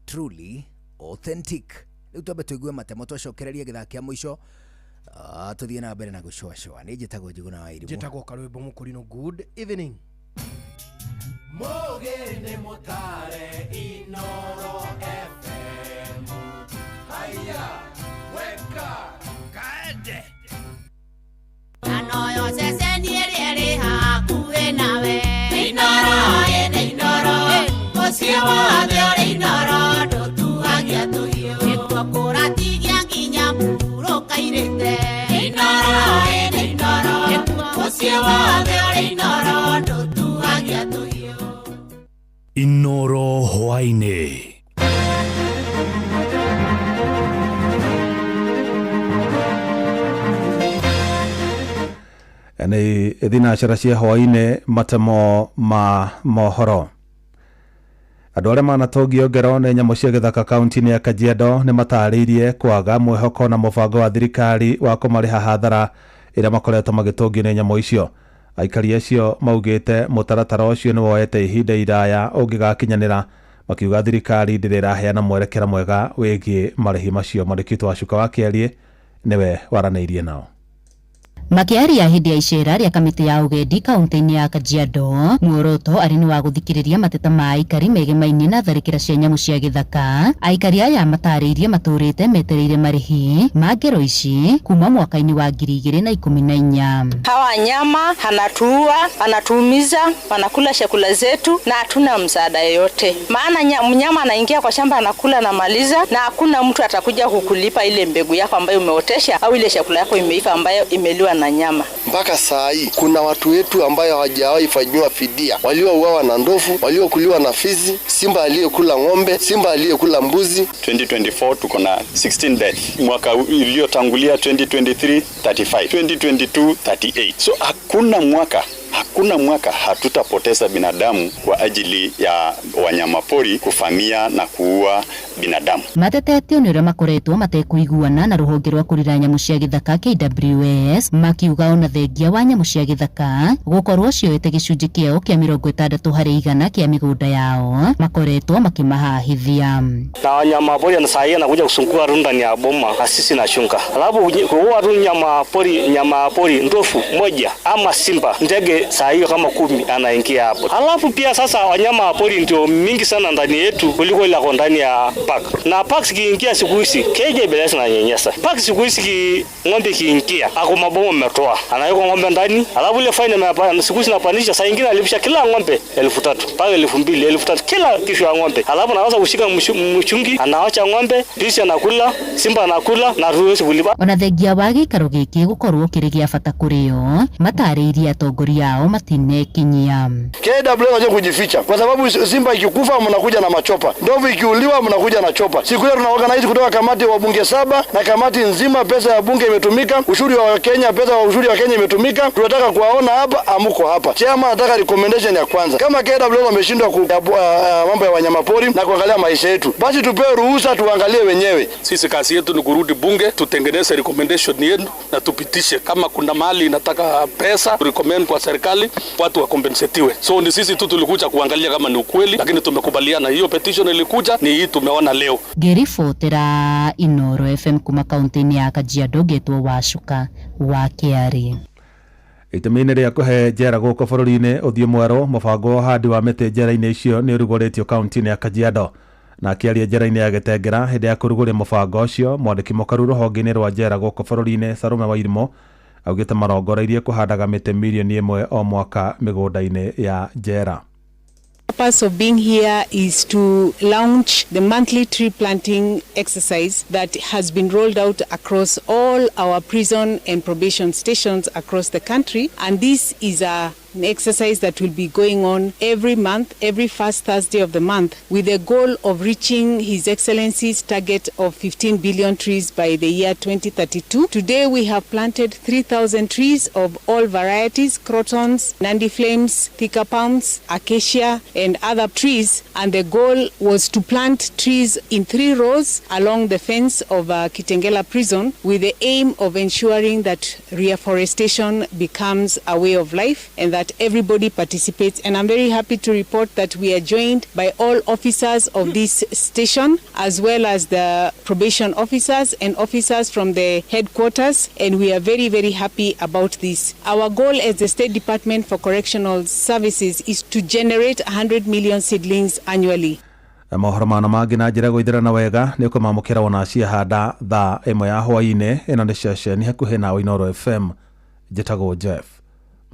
truly authentic. Rĩu twambe tũigue matemo, twacokereria gĩthaa kĩa mũico, tũthiĩ na mbere na gũcũacũa. Nĩ njĩtagwo Njuguna wa Irimũ. Njĩtagwo Karwĩmbo Mũkũrinũ. Good evening. Mũgĩ nĩ mũtare Inoro FM. Haya, weka kaende. Anoyo ceceni ĩrĩa ĩrĩ hakuhĩ. Nĩ thinacara cia hwaĩ-inĩ matemo ma mohoro. Andũ arĩa manatũngio ngero nĩ nyamũ cia gĩthaka kaunti-inĩ ya Kajiado nĩ matarĩirie kwaga mwĩhoko na mũbango wa thirikari wa kũmarĩha hathara ĩrĩa makoretwo magĩtũngio nĩ nyamũ icio. Aikari acio maugĩte mũtaratara ũcio nĩ woete ihinda iraya ũngĩgakinyanĩra, makiuga thirikari ndĩrĩ ĩraheana mwerekera mwega wĩgiĩ marĩhi macio. Mwandĩki witũ Wacuka wa Kĩarie nĩwe waranĩirie nao. Makiaria hĩndĩ ya icera rĩa kamĩtĩ ya ũgendi kaunti-inĩ ya Kajiado, muoroto arĩ nĩ wa gũthikĩrĩria mateta ma aikari megemainie na tharĩkĩra cia nyamũ cia gĩthaka. Aikari aya matarĩirie matũrĩte metereire marĩhi ma ngero ici kuma mwaka-inĩ wa 2014. Hawa nyama anatuua, anatuumiza, wanakula chakula zetu na hatuna msaada yoyote. Maana mnyama anaingia kwa shamba anakula na maliza, na hakuna mtu atakuja kukulipa ile mbegu yako ambayo umeotesha au ile chakula yako imeiva ambayo imeliwa na nyama. Mpaka saa hii kuna watu wetu ambayo hawajawahi fanyiwa fidia, waliouawa na ndovu, waliokuliwa na fizi, simba aliyekula ng'ombe, simba aliyekula mbuzi. 2024 tuko na 16 death. Mwaka uliotangulia 2023 35, 2022 38. So hakuna mwaka hatutapoteza binadamu kwa ajili ya wanyamapori kufamia na kuua binadamu. Matetetio nĩ ũrĩa makoretwo matekũiguana na rũhonge rwa kũrira nyamũ cia gĩthaka KWS, makiuga ona thengia wa nyamũ cia gĩthaka gũkorwo cioete gĩcunjĩ kĩao kĩa 60% kĩa mĩgũnda yao makoretwo makĩmahahithia. Na wanyamapori na saa hii anakuja kusumbua tu ndani ya boma na sisi na shunga. Alafu kuua tu nyama pori ndovu moja ama simba, ndege saa hiyo kama 10 anaingia hapo. Alafu pia sasa wanyama wa pori ndio mingi sana ndani yetu kuliko ile kwa ndani ya park. Na park zikiingia siku hizi KWS na nyenyesa. Park siku hizi ng'ombe kiingia ako mabomu ametoa. Anaweka ng'ombe ndani, alafu ile fine amepanda siku hizi napanisha, saa nyingine alipisha kila ng'ombe 3,000 mpaka 2,000, 3,000 kila kichwa ya ng'ombe. Alafu anaweza kushika mchungi, anawacha ng'ombe, fisi anakula, simba anakula na ruhusu kulipa. Ona thengia wa gĩikaro gĩkĩ gũkorwo kĩrĩ gĩa bata kũrĩ o, matarĩirie atongoria ao matinekinyia. KWS waje kujificha kwa sababu simba ikikufa mnakuja na machopa, ndovu ikiuliwa mnakuja na chopa. Siku hiyo tuna organize kutoka kamati wa bunge 7 na kamati nzima, pesa ya bunge imetumika, ushuru wa Kenya, pesa ya ushuru wa Kenya imetumika. Tunataka kuwaona hapa, amuko hapa. Chama nataka recommendation ya kwanza, kama KWS wameshindwa mambo ya wanyamapori na kuangalia maisha yetu, basi tupewe ruhusa tuangalie wenyewe. Sisi kazi yetu ni kurudi bunge, tutengeneze recommendation yetu na tupitishe. Kama kuna mali inataka pesa, recommend kwa serikali watu wakompensetiwe. So ni sisi tu tulikuja kuangalia kama ni ukweli, lakini tumekubaliana hiyo petition ilikuja ni hii tumeona leo. Ngĩribotera Inoro FM kuma kaunti-inĩ ya Kajiado ngetwo Wacuka wa Kĩarĩ. Itemi-inĩ rĩa kũhe njera gũkũ bũrũri-inĩ ũthiũ mwerũ, mũbango wa ũhandi wa mĩtĩ njera-inĩ icio nĩ ũrugũrĩtio kaunti-inĩ ya Kajiado. Na akĩaria njera-inĩ ya Gĩtengera hĩndĩ ya kũrugũria mũbango ũcio, mwandĩki mũkaru rũhonge-inĩ rwa njera gũkũ bũrũri-inĩ Sarume Wairimu augĩte marongoreirie kũhandaga mĩtĩ 1 milioni o mwaka mĩgũnda-inĩ ya njera. Purpose of being here is to launch the monthly tree planting exercise that has been rolled out across all our prison and probation stations across the country. And this is an exercise that will be going on every month, every first Thursday of the month, with the goal of reaching His Excellency's target of 15 billion trees by the year 2032. Today we have planted 3,000 trees of all varieties, crotons, Nandi flames, thicker palms, acacia, and other trees. And the goal was to plant trees in 3 rows along the fence of Kitengela prison, with the aim of ensuring that reforestation becomes a way of life and that everybody participates. And I'm very happy to report that we are joined by all officers of this station, as well as the probation officers and officers from the headquarters, and we are very, very happy about this. Our goal as the State Department for Correctional Services is to generate 100 million seedlings annually. Mohoro mana mangĩ na njĩra gũithĩrana wega nĩ ũkũmamũkĩra wona ciahanda thaa 1 ya hwaĩ-inĩ. Ĩno nĩ ceceni hakuhĩ nawe Inoro FM. Njĩtagwo Jeff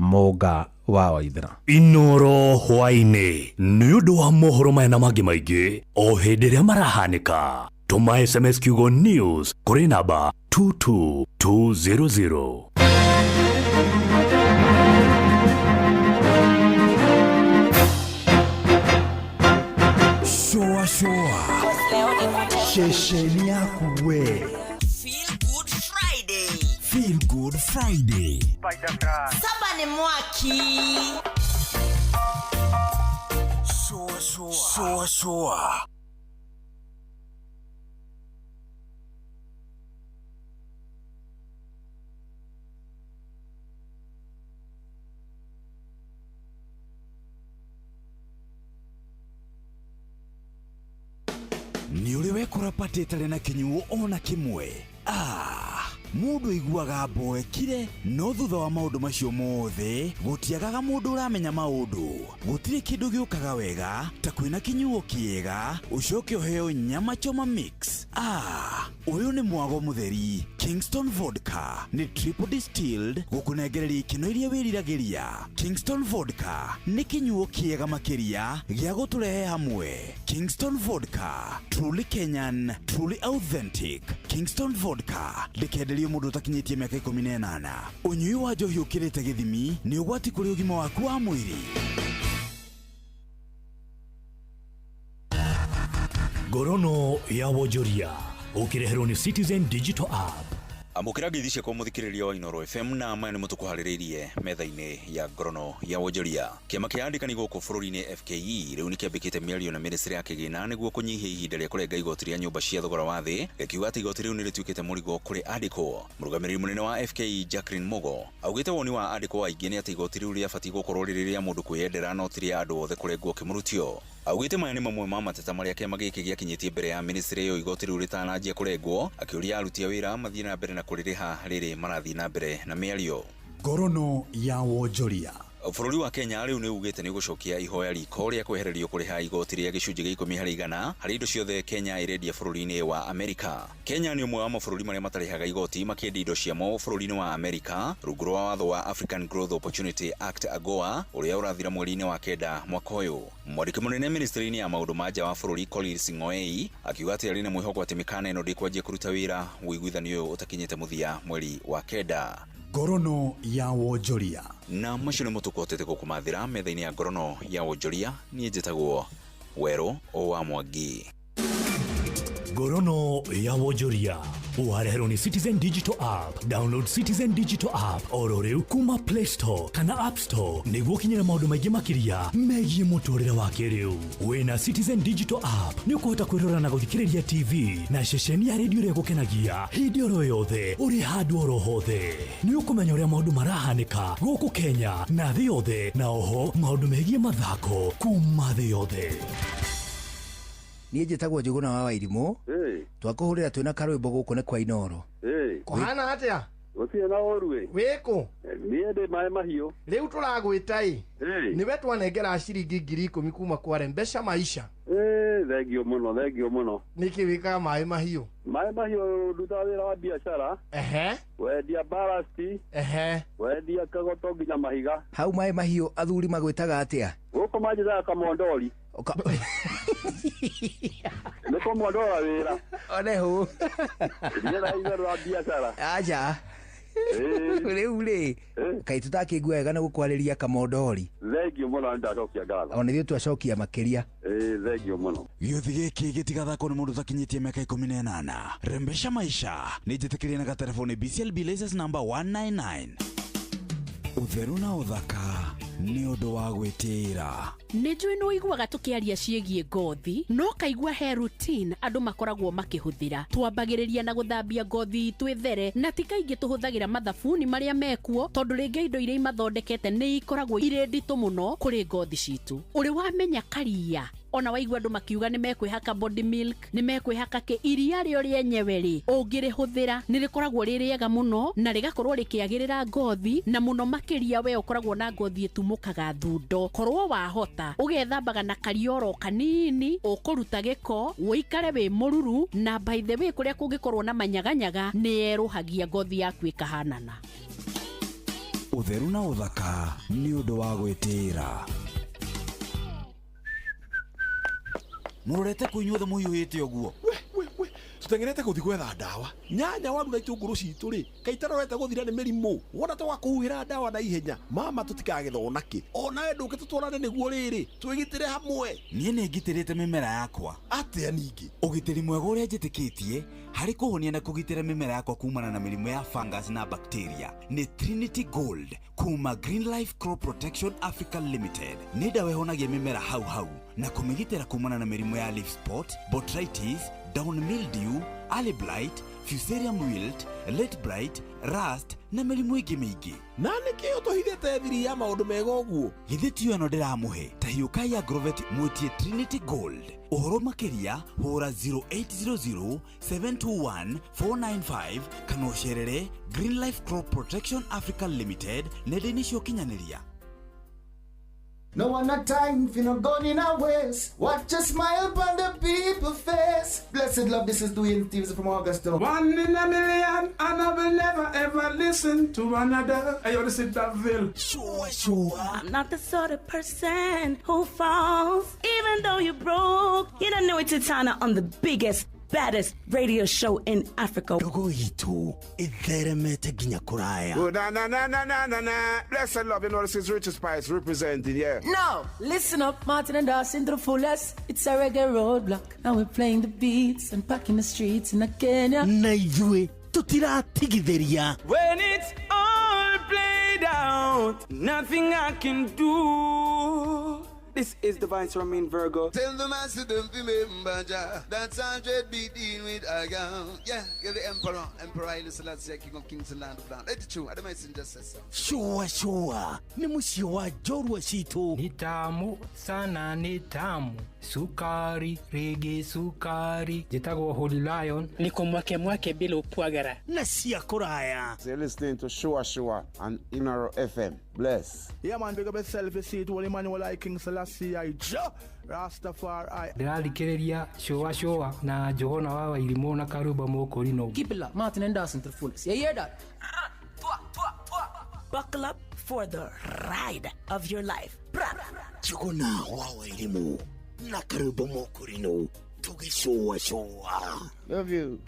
Mũnga wa Waithĩra. Inoro hwaĩ-inĩ nĩ ũndũ wa mohoro maya na mangĩ maingĩ o hĩndĩ ĩrĩa marahanĩka, tũma SMS kiugo news kũrĩ namba 22200. Shoa shoa ceceni yaku we. Feel Good Friday. Feel Good. Good Friday. Saba nĩ mwaki. Sure, sure. Nĩ ũrĩ wekora patĩ ĩtarĩ na kĩnyuo ona kĩmwe? Ah, mũndũ aiguaga mboekire, no thutha wa maũndũ macio mothe gũtiagaga mũndũ ũramenya maũndũ. Gũtirĩ kĩndũ gĩũkaga wega ta kwĩna kĩnyuo kĩega ũcoke ũheo nyama choma mix. Ah, ũyũ nĩ mwago mũtheri. Kingston Vodka nĩ triple distilled gũkũnengereria ikeno iria wĩriragĩria. Kingston Vodka nĩ kĩnyuo kĩega makĩria gĩa gũtũrehe hamwe. Kingston Vodka, truly Kenyan, truly authentic. Kingston Vodka ndĩkenderio mũndũ ũtakinyĩtie mĩaka 18. Ũnyui wa njohi ũkĩrĩte gĩthimi nĩ ũgwati kũrĩ ũgima waku wa mwĩrĩ. Ngorono ya wonjoria ũkĩreherwo nĩ Citizen Digital App. Amũkĩra ngeithi ciakwa mũthikĩrĩria wa Inooro FM, na maya nĩmo tũkũharĩrĩirie metha-inĩ ya ngorono ya wonjoria. Kĩama kĩa andĩkani gũkũ bũrũri-inĩ FKE rĩu nĩkĩambĩkĩte mĩario na mĩnĩstrĩ ya kĩgĩna nĩguo kũnyihia ihinda rĩa kũrenga igoti rĩa nyũmba cia thogora wa thĩ, gĩkiuga atĩ igoti rĩu nĩrĩtuĩkĩte mũrigo kũrĩ andĩkwo. Mũrũgamĩrĩri mũnene wa FKE Jacqueline Mugo augĩte woni wa andĩkwo aingĩ nĩ atĩ igoti rĩu rĩabatiĩ gũkorwo rĩrĩ rĩa mũndũ kwĩyendera no ti rĩa andũ othe kũrengwo kĩmũrutio. Augĩte maya nĩ mamwe ma mateta marĩa kĩama gĩkĩ gĩakinyĩtie mbere ya mĩnĩstrĩ ĩyo igoti rĩu rĩtananjia kũrengwo, akĩũria aruti a wĩra mathiĩ na mbere na kũrĩrĩha rĩrĩ marathiĩ na mbere na mĩario. Ngorono ya wonjoria. Bũrũri wa Kenya rĩu nĩ ugĩte nĩ ũgũcokia ihoya riko rĩa kwehererio kũrĩha igoti rĩa gĩcunjĩ gĩa 10% harĩ indo ciothe Kenya ĩrendia bũrũri-inĩ wa Amerika. Kenya nĩ ũmwe wa mabũrũri marĩa matarĩhaga igoti makĩendia indo ciamo bũrũri-inĩ wa Amerika rungu rwa watho wa African Growth Opportunity Act AGOA ũrĩa ũrathira mweri-inĩ wa 9 mwaka ũyũ. Mwandĩki mũnene ministry-inĩ ya maũndũ ma nja wa bũrũri Korir Sing'oei akiuga atĩ arĩ na mwĩhoko atĩ mĩkana ĩno ndĩkwanjia kũruta wĩra ũiguithanio ũyũ ũtakinyĩte mũthia mweri wa 9. Ngorono ya wonjoria. Na macio nĩmo tũkũhotete gũkũmathĩra metha-inĩ ya ngorono ya wonjoria. Niĩ njĩtagwo Werũ wa Mwangi. Ngorono ya wonjoria ũwareherwo nĩ Citizen Digital App. Download Citizen Digital App oro rĩu kuma Play Store kana App Store nĩguo ũkinyĩre maũndũ maingĩ makĩria megiĩ mũtũrĩre wa kĩrĩu. Wĩna Citizen Digital App nĩ ũkũhota kwĩrora na gũthikĩrĩria TV na ceceni ya redio ĩrĩa ĩgũkenagia hĩndĩ oro yothe ũrĩ handũ oro hothe. Nĩ ũkũmenya ũrĩa maũndũ marahanĩka gũkũ Kenya na thĩ yothe, na oho maũndũ megiĩ mathako kuma thĩ yothe. Niĩ njĩtagwo Njũgũna wa Wairimũ. Twakũhũrĩra twĩna karwĩmbo gũkũ nĩ kwa Inooro. Kũhana atĩa? Gũtirĩ na ũru ĩ. Wĩkũ? Niĩ ndĩ maĩ mahiũ. Rĩu tũragwĩta ĩ. Nĩwe twanengera ciringi 10,000 kuma kwa Rembesha Maisha. Thengio mũno, thengio mũno. Nĩkĩ wĩkaga maĩ mahiũ? Maĩ mahiũ ndutaga wĩra wa biacara. Ehe. Wendia barasti. Ehe. Wendia kagoto nginya mahiga. Hau maĩ mahiũ athuri magwĩtaga atĩa? Gũkũ manjĩtaga kamondori. Nĩ kũmondora wĩra. One hũ. Niĩ igũrũ wa biacara. Aca. Rĩu rĩ, kaĩ tũtakĩigua wega nĩ gũkwarĩria kamondori. Thengio mũno, nĩndacokia ngatho. Ona ithuĩ twacokia makĩria. Thengio mũno. Gĩũthi gĩkĩ gĩtigathakwo nĩ mũndũ ũtakinyĩtie mĩaka 18. Rembesha Maisha nĩ njĩtĩkĩrie na gatelefoni BCLB license number 199. Ũtheru na ũthaka nĩ ũndũ wa gwĩtĩĩra. Nĩ njũĩ nĩ ũiguaga tũkĩaria ciĩgiĩ ngothi, no kaigua he routine andũ makoragwo makĩhũthĩra. Twambagĩrĩria na gũthambia ngothi itũ ĩthere, na ti kaingĩ tũhũthagĩra mathabuni marĩa mekuo, tondũ rĩngĩ indo iria imathondekete nĩ ikoragwo irĩ nditũ mũno kũrĩ ngothi citũ. Ũrĩ wamenya karia ona waigua andũ makiuga nĩ mekwĩhaka body milk, nĩ mekwĩhaka kĩ, iria rĩo rĩenyewe rĩ, ũngĩrĩhũthĩra nĩ rĩkoragwo rĩ rĩega mũno na rĩgakorwo rĩkĩagĩrĩra ngothi, na mũno makĩria we ũkoragwo na ngothi ĩtumũkaga thundo. Korwo wahota ũgethambaga na karioro kanini, ũkũruta gĩko, ũikare wĩ mũruru, na by the way kũrĩa kũngĩkorwo na manyaganyaga nĩ yerũhagia ngothi yaku ĩkahanana. Ũtheru na ũthaka nĩ ũndũ wa gwĩtĩĩra. Mũrorete kũ inyuothe mũhiũhĩte ũguo? Tũteng'erete gũthiĩ gwetha ndawa. Nyanya, waru na itũngũrũ citũ rĩ, kaĩ itarorete gũthira nĩ mĩrimũ. Wona twaga kũhuhĩra ndawa na ihenya, mama tũtikagethwo nakĩ. Onawe ndũke tũtwarane nĩguo rĩrĩ, twĩgitĩre hamwe. Niĩ nĩ ngitĩrĩte mĩmera yakwa. Atĩa ningĩ? Ũgitĩri mwega ũrĩa njĩtĩkĩtie harĩ kũhonia na kũgitĩra mĩmera yakwa kumana na mĩrimũ ya fungus na bacteria nĩ Trinity Gold kuma Green Life Crop Protection Africa Limited. Nĩ ndawa ĩhonagia mĩmera hau hau na kũmĩgitĩra kumana na mĩrimũ ya leaf spot, botrytis, down mildew, early blight, fusarium wilt, late blight, rust na mĩrimũ ĩngĩ mĩingĩ. Na nĩkĩ ũtũhithĩte thiri ya maũndũ mega ũguo? Githĩ tiyo ĩno ndĩramũhe? Ta hiũkai Agrovet mwĩtie Trinity Gold. Ũhoro makĩria hũra 0800 721 495 kana ũcerere Green Life Crop Protection Africa Limited nenda-inĩ cia ũkinyanĩria. No one a time for no gun in our waist. Watch a smile upon the people face. Blessed love, this is Dwayne Stevens from Augusta. One in a million, and I will never ever listen to another. Hey, yo, this is Daville. Sure, sure. I'm not the sort of person who falls, even though you're broke. You don't know it's Titana on the biggest, baddest radio show in Africa. Ndogo itu itheremete nginya kuraya. Oh, na na na na na na na. Blessed love, you know this is Richard Spice representing, yeah. Now, listen up, Martin and Dawson to the fullest. It's a reggae roadblock. Now we're playing the beats and packing the streets in Kenya. Na ithuĩ tutiratigithĩria. When it's all played out, nothing I can do. This is the Vice Romain Virgo. Tell the master don't remember Jah. That's 100 be dealing with a girl. Yeah, you're the emperor. Emperor Haile Selassie, King of Kings and Land of Land. Let it true. I don't just say so. Sure, sure. Ni mũciĩ wa njorua citũ. Ni tamu sana, ni tamu. Sukari, rege sukari. Njĩtagwo Holy Lion. Niko mwake mwake bila upwagara. Na cia kũraya. So you're listening to Sure Sure and Inoro FM. Bless. Yeah, man, big up yourself. You see it, Holy Emmanuel I, King Selassie I, Jah Rastafari. Ndĩrathikĩrĩria Sure Sure na Njũgũna wa Wairimũ na Karumba Mũkũrinũ. Keep it locked, Martin and Dawson to the fullest. You hear that? Buckle up for the ride of your life. Njũgũna wa Wairimũ na Karumba Mũkũrinũ tũgĩcũa cũa. Love you.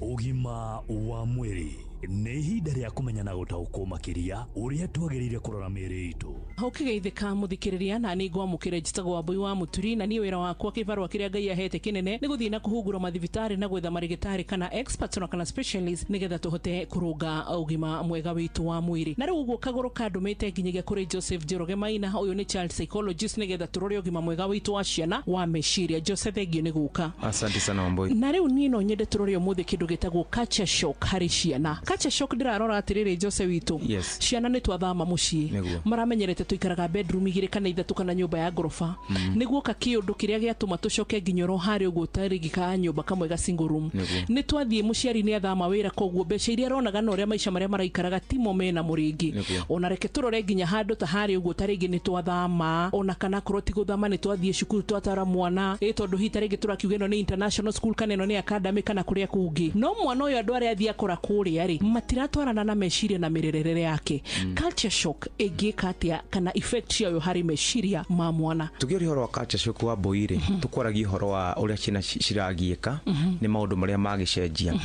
Ũgima wa mwĩrĩ nĩ ihinda rĩa kũmenya na gũtaũkwo makĩria ũrĩa twagĩrĩire kũrora mĩĩrĩ itũ. Ũkĩgeithĩka mũthikĩrĩria na nĩ ngwamũkĩra njĩtagwo Wambui wa Mũturi na niĩ wĩra wakwa kĩbarũa kĩrĩa Ngai ahete kĩnene nĩ gũthiĩ na kũhungura mathibitarĩ na gwetha marĩgĩtarĩ kana experts ona kana specialist nĩgetha tũhote kũrũnga ũgima mwega witũ wa mwĩrĩ. Na rĩu ũguo kagũrũ kandũmĩte nginyagia kũrĩ Joseph Njoroge Maina, ũyũ nĩ child psychologist, nĩgetha tũrore ũgima mwega witũ wa ciana wa meciria. Joseph, thengio nĩ gũka. Asante sana Wambui. Na rĩu niĩ no nyende tũrore ũmũthĩ kĩndũ gĩtagwo culture shock harĩ ciana. Culture shock ndĩrarora atĩrĩrĩ Jose witũ. Yes. Ciana nĩ twathama mũciĩ, maramenyerete tuikaraga bedroom igĩrĩ kana ithatũ kana nyũmba ya ngoroba. Nĩguo ka kĩũndũ kĩrĩa gĩatũma tũcoke nginya oro harĩ ũguo tarĩngĩ ka nyũmba kamwe ga single room. Nĩ twathiĩ mũciari nĩ athama wĩra, koguo mbeca iria aronaga na ũrĩa maica marĩa maraikaraga timo mena mũrĩngĩ. Ona reke tũrore nginya handũ ta harĩ ũguo tarĩngĩ nĩ twathama, ona kana korwo ti gũthama nĩ twathiĩ cukuru twatwara mwana ĩ tondũ hihi tarĩngĩ tũrakiuga ĩno nĩ international school kana ĩno nĩ academy kana kũrĩa kũngĩ. No mwana ũyũ andũ arĩa athiĩ akora kũrĩa rĩ matiratwarana na meciria na mĩrerere yake. Culture shock ĩngĩka atĩa kana effect yayo harĩ meciria ma mwana? Tũkĩaria ũhoro wa culture shock wa Mbui rĩ, tũkwaragia ũhoro wa ũrĩa ciana ciragiĩka nĩ maũndũ marĩa magĩcenjia.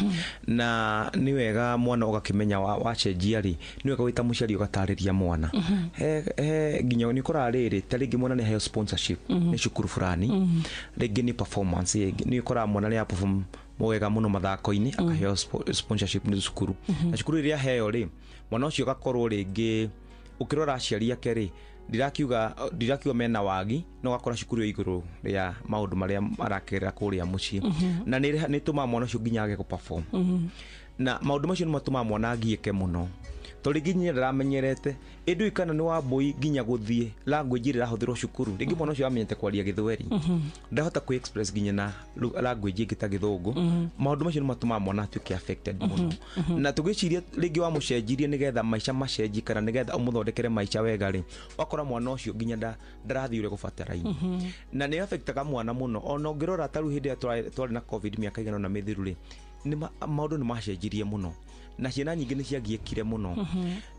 Na nĩ wega mwana ũgakĩmenya wacenjia rĩ, nĩ wega wĩ ta mũciari ũgatarĩria mwana. He nginya nĩ ũkoraga rĩrĩ, ta rĩngĩ mwana nĩ aheo sponsorship nĩ cukuru fulani, rĩngĩ nĩ performance, nĩ ũkoraga mwana nĩ aperform wega mũno mathako-inĩ akaheo sponsorship nĩ cukuru. Na cukuru ĩrĩa aheo rĩ, mwana ũcio agakorwo rĩngĩ ũkĩrora aciari ake rĩ, ndirakiuga mena wagi, no gakora cukuru ĩ igũrũ rĩa maũndũ marĩa arakerera kũrĩa mũciĩ. Na nĩ ĩtũmaga mwana ũcio nginya age gũ-perform. Na maũndũ macio nĩ matũmaga mwana agiĩke mũno, tondũ rĩngĩ nginya ndaramenyerete ĩndũ kana nĩ Wambui nginya gũthiĩ language ĩrĩa ĩrahũthĩrwo cukuru. Rĩngĩ mwana ũcio amenyete kwaria gĩthweri, ndahota kwĩ express nginya na language ĩngĩ ta gĩthũngũ. Maũndũ macio nĩ matũmaga mwana atuĩke affected mũno. Na tũgĩciria rĩngĩ wamũcenjirie nĩgetha maica macenjie kana nĩgetha ũmũthondekere maica wega rĩ, wakora mwana ũcio nginya ndarathiĩ ũrĩa gũbataraine. Na nĩ affectaga mwana mũno. Ona ũngĩrora ta rĩu hĩndĩ ĩrĩa twarĩ na COVID mĩaka ĩigana ũna mĩthiru rĩ, maũndũ nĩ macenjirie mũno na ciana nyingĩ nĩ ciagiĩkire mũno.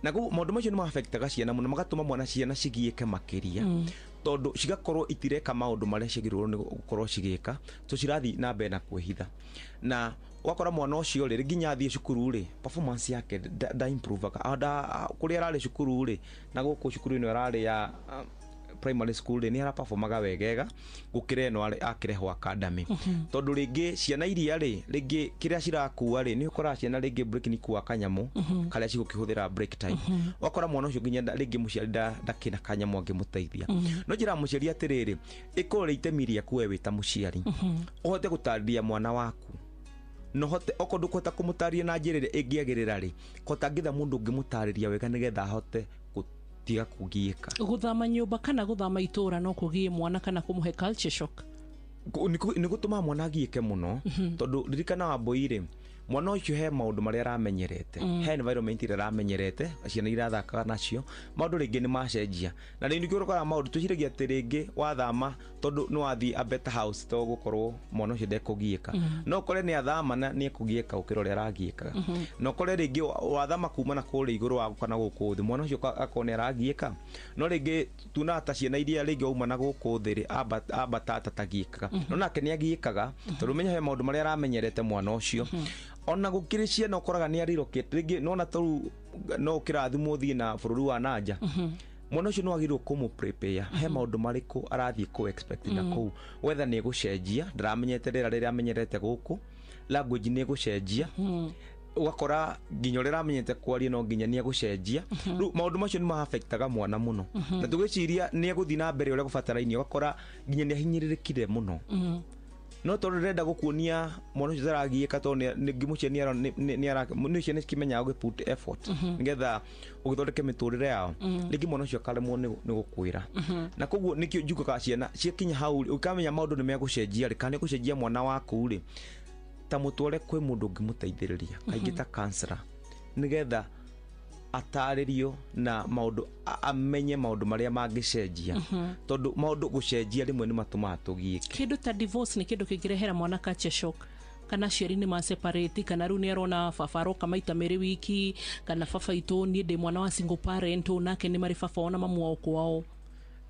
Na koguo maũndũ macio nĩ maffectaga ciana mũno, magatũma mwana ciana cigiĩke makĩria. Tondũ cigakorwo itireka maũndũ marĩa ciagĩrĩirwo nĩ gũkorwo cigĩka, so cirathiĩ na mbere na kwĩhitha, na ũgakora mwana ũcio rĩ, nginya athiĩ cukuru rĩ, performance yake nda improvaga. Kũrĩa ararĩ cukuru rĩ, na gũkũ cukuru ĩno ararĩ ya primary school rĩ, nĩ araperformaga wegega gũkĩra ĩno akĩrehwo academy. Tondũ rĩngĩ ciana iria rĩ, rĩngĩ kĩrĩa cirakua rĩ, nĩ ũkoraga ciana rĩngĩ break nĩ ikuaga kanyamũ karĩa cigũkĩhũthĩra break time. Ũgakora mwana ũcio nginya rĩngĩ mũciari ndakĩna kanyamũ angĩmũteithia. No njĩraga mũciari atĩrĩrĩ, ĩkorwo rĩ itemi rĩaku we wĩ ta mũciari, ũhote gũtarĩria mwana waku, no hote okorwo ndũkũhota kũmũtarĩria na njĩra ĩrĩa ĩngĩagĩrĩra rĩ, kota ngĩtha mũndũ ũngĩmũtarĩria wega nĩgetha ahote gũtiga kũgiĩka. Gũthama nyũmba kana gũthama itũra no kũgie mwana kana kũmũhe culture shock? Nĩ gũtũmaga mwana agiĩke mũno. Tondũ ririkana Wambũi rĩ, mwana ũcio he maũndũ marĩa aramenyerete, he environment ĩrĩa aramenyerete, ciana irathakaga nacio, maũndũ rĩngĩ nĩ macenjia, na rĩngĩ nĩkĩo ũkoraga maũndũ twĩciragia atĩ rĩngĩ wathama tondũ nĩ wathiĩ a better house to gũkorwo mwana ũcio ndekũgiĩka. No ũkore nĩ athama na nĩ ekũgiĩka gũkĩra ũrĩa aragiĩkaga. Na ũkore rĩngĩ wathama kuma na kũrĩa igũrũ wa kana gũkũ thĩ, mwana ũcio akorwo nĩ aragiĩka, no rĩngĩ tuonaga ta ciana iria rĩngĩ wauma na gũkũ thĩ rĩ, ambata tatagiĩkaga, no nake nĩ agiĩkaga tondũ ũmenye he maũndũ marĩa aramenyerete mwana ũcio. Ona gũkĩrĩ ciana ũkoraga nĩ arirokete rĩngĩ, nona tarĩu no ũkĩrathimwo ũthiĩ na bũrũri wa nanja, mwana ũcio nĩ wagĩrĩirwo kũmũ prepare he maũndũ marĩkũ arathiĩ kũ expect na kũu, wether nĩ ĩgũcenjia, ndaramenyete rĩera rĩrĩa amenyerete gũkũ, language nĩ ĩgũcenjia, ũgakora nginya ũrĩa aramenyete kwaria no nginya nĩ egũcenjia. Rĩu maũndũ macio nĩ ma-affectaga mwana mũno, na tũgĩciria nĩ egũthiĩ na mbere ũrĩa gũbatarainie, ũgakora nginya nĩ ahinyĩrĩrĩkire mũno. No tondũ ndĩrenda gũkuonia mwana ũcio taragiĩka, tondũ ngĩmũciari nĩ ciana cikĩmenyaga gũ put effort nĩgetha ũgĩthondeke mĩtũrĩre yao, rĩngĩ mwana ũcio akaremwo nĩ gũkwĩra. Na koguo nĩkĩo njugaga ciana ciakinya hau rĩ, ũkamenya maũndũ nĩ megũcenjia rĩ, kana nĩ gũcenjia mwana waku rĩ, ta mũtware kwĩ mũndũ ũngĩmũteithĩrĩria, kaingĩ ta counselor, nĩgetha atarĩrio na maũndũ, amenye maũndũ marĩa mangĩcenjia. Tondũ maũndũ gũcenjia rĩmwe nĩ matũmaga tũgiĩke. Kĩndũ ta divorce nĩ kĩndũ kĩngĩrehera mwana culture shock, kana aciari nĩ ma separate, kana rĩu nĩ arona baba aroka maita merĩ wiki, kana baba itũ niĩ ndĩ mwana wa single parent, nake nĩ marĩ baba ona mamu wao kwao.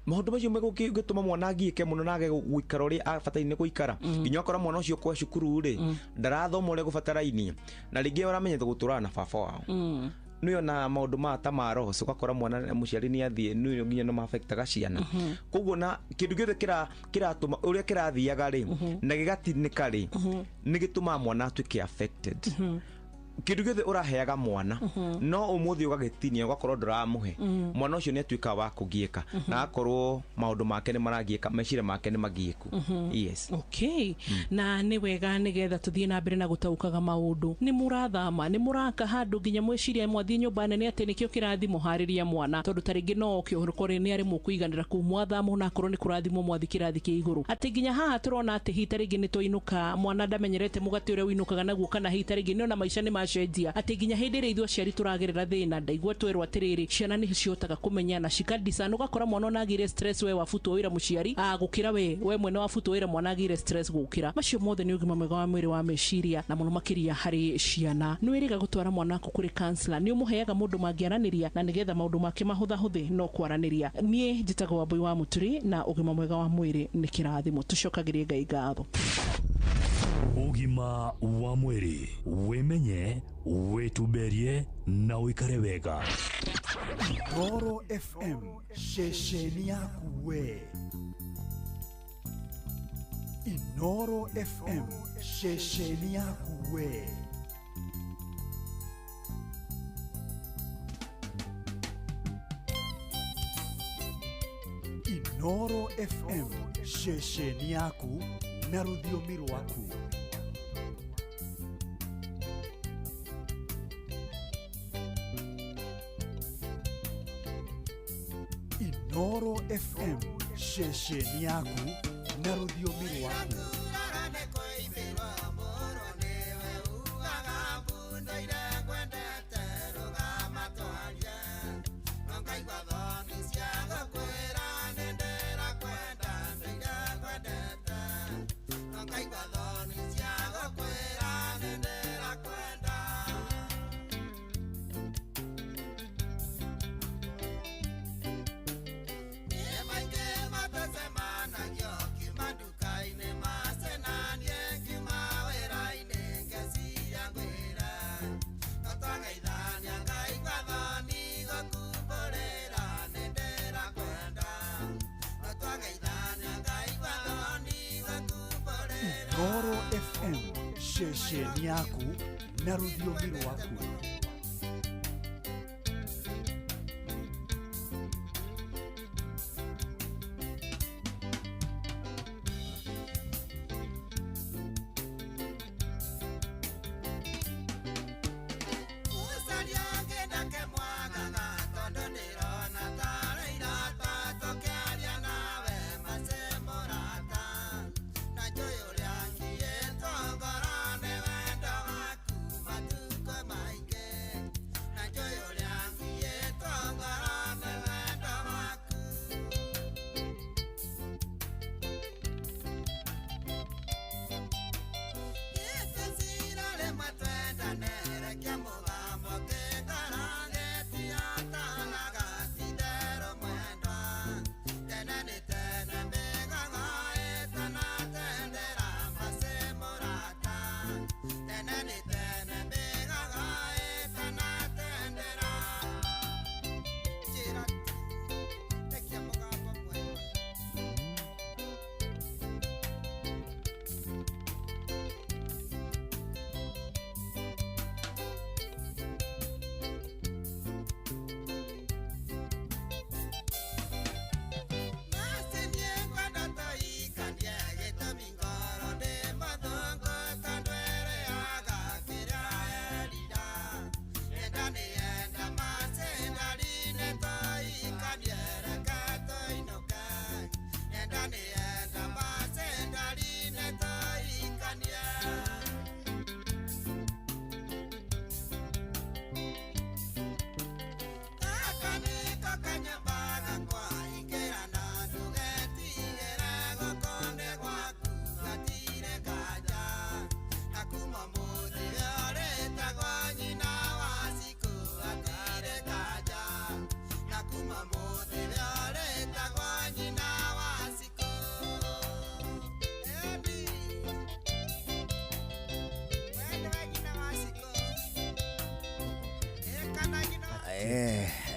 Maũndũ macio megũtũma mwana agiĩke mũno na age gũikara ũrĩa abataire gũikara. Nginya ũkora mwana ũcio kwa cukuru rĩ, ndarathoma ũrĩa gũbatarainie, na rĩngĩ ũramenyete gũtũrana na baba wao. Nĩyo na maũndũ ma ta ma roho, ũgakora mwana mũciari nĩ athiĩ, nĩyo nginya no ma-affectaga ciana. Koguo na kĩndũ gĩothe kĩratũma ũrĩa kĩrathiaga rĩ, na gĩgatinĩka rĩ, nĩ gĩtũmaga mwana atuĩke affected. Kĩndũ gĩothe ũraheaga mwana, no ũmũthĩ ũgagĩtinia ũgakorwo ndũramũhe, mwana ũcio nĩ atuĩkaga wa kũgiĩka, na agakorwo maũndũ make nĩ maragiĩka, meciria make nĩ magiĩku. Yes. Okay. Na nĩ wega nĩgetha tũthiĩ na mbere na gũtaũkaga maũndũ. Nĩ mũrathama, nĩ mũraka handũ nginya mwĩciria mwathiĩ nyũmba nene atĩ nĩkĩo kĩrathi mũharĩria mwana, tondũ ta rĩngĩ no oke ũkore nĩ arĩ mũkũiganĩra kũu mwathama, ona akorwo nĩ kũrathimwo mwathi kĩrathi kĩa igũrũ, atĩ nginya haha tũrona atĩ hita rĩngĩ nĩ twainũka mwana ndamenyerete mũgate ũrĩa ũinũkaga naguo, kana hita rĩngĩ nĩ ona maica nĩ macenjia, atĩ nginya hĩndĩ ĩrĩa ithuĩ aciari tũragerera thĩna, ndaigua twerwo atĩrĩrĩ, ciana nĩ cihotaga kũmenya na cikadiscern, ũgakora mwana ona agĩire stress we wabutwo wĩra mũciari, gũkĩra we mwene wabutwo wĩra mwana agĩire stress gũkĩra. Macio mothe nĩ ũgima mwega wa mwĩrĩ wa meciria, na mũno makĩria harĩ ciana. Nĩ wĩrĩga gũtwara mwana waku kũrĩ counselor, nĩ ũmũheaga mũndũ mangĩaranĩria na nĩgetha maũndũ make mahũthahũthĩ no kwaranĩria. Niĩ njĩtagwo Wambũi wa Mũturi, na ũgima mwega wa mwĩrĩ nĩ kĩrathimo. Tũcokagĩrie Ngai ngatho. Ũgima wa mwĩrĩ, wĩmenye, wĩtumberie na ũikare wega. Roro FM, ceceni yaku we. Inoro FM, ceceni yaku we. Inoro FM, ceceni yaku na rũthiomi rwaku. Inoro FM, ceceni yaku na rũthiomi rwaku. Ceceni yaku na rũthiomi rwaku.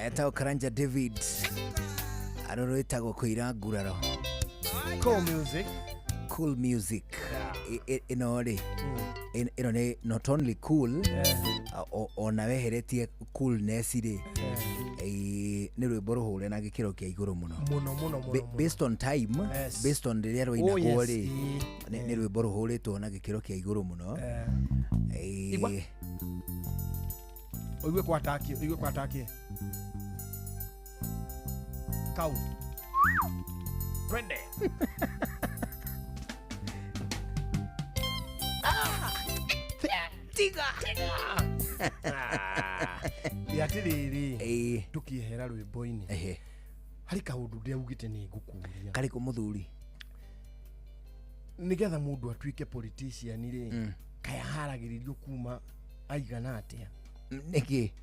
Etagwo Karanja David aroro ĩtagwo kũira nguraro. Cool music. Cool music. Ĩno rĩ ĩno nĩ not only cool, ona weheretie coolness rĩ, nĩ rwĩmbo rũhũre na gĩkĩro kĩa igũrũ mũno mũno mũno mũno, based on time, based on rĩrĩa rwainagwo rĩ, nĩ rwĩmbo rũhũrĩtwo na gĩkĩro kĩa igũrũ mũno. Oigue kwatakie, oigue kwatakie. Kau. Twende. Tiga. Ya atiriri. Tukiehera rwimbo-ini. Hari kaundu ndiraugite ni ngukuria. Kariku muthuri. Nigetha mundu atuike politician ri, kaya haragiririo kuma aigana atia? Niki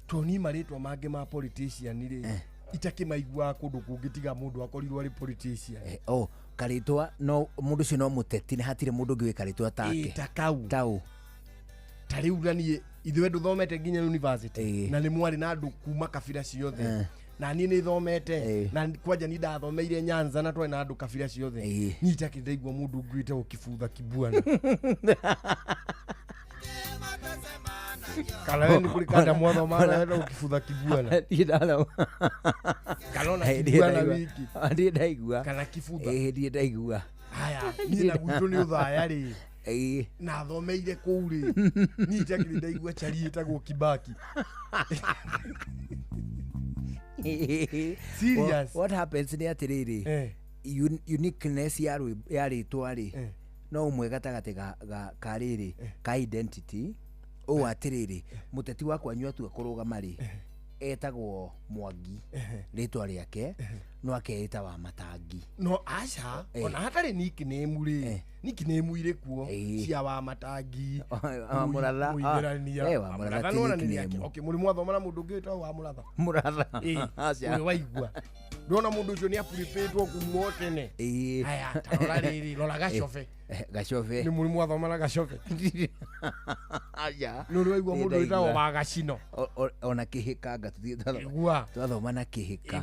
toni maritwa mange ma politician ri itakimaigua kundu kungi tiga mundu akorirwo ari politician. Oh, karitwa no mundu ucio no muteti na hatire mundu ungi wi karitwa take ta kau tau ta riu na nie ithuĩ nduthomete nginya university na ni mwari na andu kuma kabira ciothe na nie ni thomete na kwanja ni ndathomeire Nyanza na twari na andu kabira ciothe ni itakĩndaigua mundu ũngĩ wĩtagwo Kibutha Kibwana. Kana we ni kuri kanda mwathoma na wetagwo Kibutha Kibwana. Kana ona Kibwana wiki ndiĩ ndaigua kana Kibutha ndiĩ ndaigua. Haya niĩ na gwitũ nĩ ũthaya rĩ na thomeire kũu rĩ niĩ itakĩrĩ ndaigua chari ĩtagwo Kibaki. Serious. What happens ni atiriri, uniqueness ya rĩtwa rĩ no ũmwe gatagatĩ ka rĩrĩ ka identity ũũ atiriri, mũteti wa kwanyu atua kũrũgama rĩ etagwo Mwangi rĩtwa rĩake no akeĩta wa Matangi. No aca ona hatarĩ nickname rĩ, nickname irĩ kuo cia wa Matangi, Mũratha, Mũithĩrania, wa Mũratha ti nickname. Okay, mũrĩ mwathoma na mũndũ ũngĩ wĩtagwo wa Mũratha. Mũratha. Aca waigua ndona mũndũ ũcio nĩ apuripĩtwo kuma o tene. Haya ta rora rĩrĩ, rora Gacobe. Gacobe nĩ mũrĩ mwathoma na Gacobe? Aca nĩ ũrĩ waigua mũndũ wĩtagwo wa Gacino? Ona Kĩhĩka anga tũthiĩ twathoma na Kĩhĩka.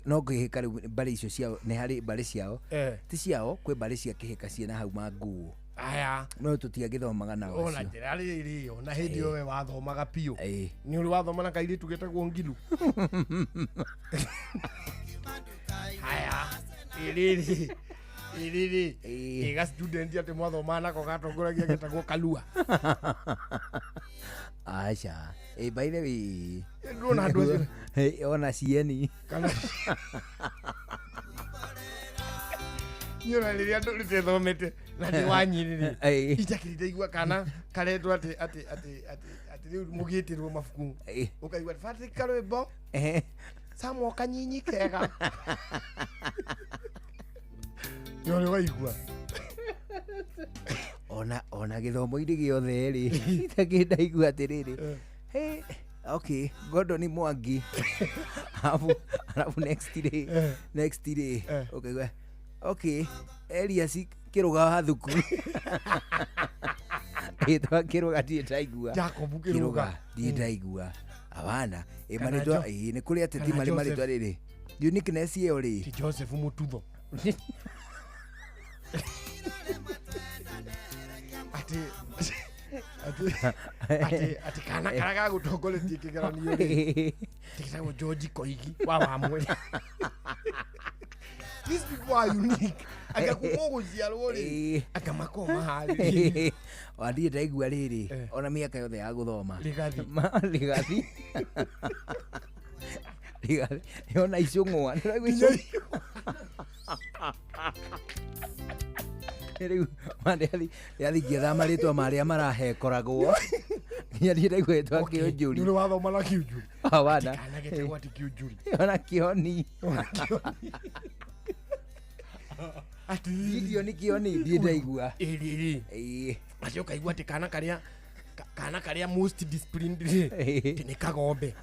No Kĩhĩka rĩu mbarĩ icio ciao nĩ harĩ mbarĩ ciao ti ciao, kwĩ mbarĩ cia Kĩhĩka ciĩna hau manguo. Aya. No tutiagithomaga nao ona acio. Njĩra rĩrĩ ona hĩndĩ ĩyo we wathomaga biũ nĩ ũrĩ wathoma na kairĩtu getagwo Ngilu. Haya, ĩrĩrĩ ĩrĩrĩ ĩga student atĩ mwathoma nako gatongoragia getagwo Kalua. Aca. By the way, Ndũrona andũ acio. Ona cieni. Kana niĩ ona rĩrĩa ndũrĩte thomete na ndĩ wa Nyĩrĩ rĩ itakĩrĩ ndaigua kana karetwo atĩ atĩ atĩ atĩ atĩ rĩu mũgĩtĩrwo mabuku ũkaigua Patrick Karwĩmbo Samuel kanyinyi kega nĩ ũrĩ waigua. Ona gĩthomo-inĩ gĩothe rĩ itakĩrĩ ndaigua atĩrĩrĩ, hey, okay, Gordon Mwangi. Alafu next day ũkaigua okay, Elias Kĩrũga wa thuku. Ĩtwa Kĩrũga ndirĩ ndaigua. Jacob Kĩrũga. Ndirĩ ndaigua. Abana Kana marĩtwa nĩ kũrĩ ateti kana marĩ Joseph. marĩtwa rĩrĩ uniqueness ĩyo rĩ Ti Joseph Mututho atĩ atĩ atĩ atĩ kana karĩa gagũtongoretie kĩgeranio rĩ getagwo George Koigi wa Wamwe. These people are unique. Anga kuma gũciarwo rĩ anga makorwo maharĩrĩirie. Ona ndirĩ ndaigua rĩrĩ ona mĩaka yothe ya gũthoma. Rigathi. Rigathi. Rigathi. Ona icũng'wa. Nĩũraigua icũng'wa? Rĩu ndĩrathingia marĩtwa marĩa marahekoragwo nginya ndirĩ ndaigua rĩtwa Kĩũnjũri. Nĩ ũrĩ wathoma na Kĩũnjũri? Hawana. Kana getagwo atĩ Kĩũnjũri. Ona Kĩoni. Atĩ Gideon Kĩoni ndirĩ ndaigua. Ĩrĩrĩ atĩ ũkaigua atĩ kana karĩa kana karĩa most disciplined rĩ atĩ nĩ kagombe.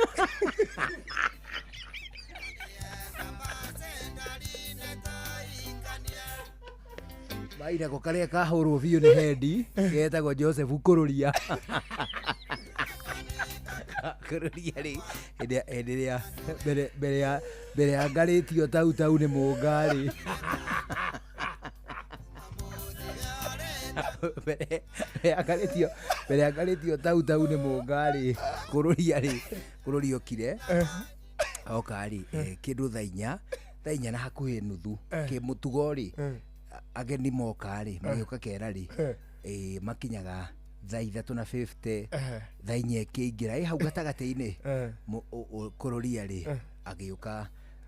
Mairako karĩa kahũrwo biũ nĩ hendi getagwo Joseph Kũrũria. Kũrũria rĩ hĩndĩ ĩrĩa mbere ya ngarĩtio tau tau nĩ mũnga rĩ mbere ya ngarĩtio tau tau nĩ mũnga rĩ Kũrũria rĩ Kũrũria okire oka rĩ kĩndũ thaa inya na hakuhĩ nuthu kĩmũtugo rĩ ageni moka rĩ magĩũka kera rĩ makinyaga thaa 3:50 thaa 4 ĩkĩingĩra hau gatagatĩ-inĩ Kũrũria rĩ agĩũka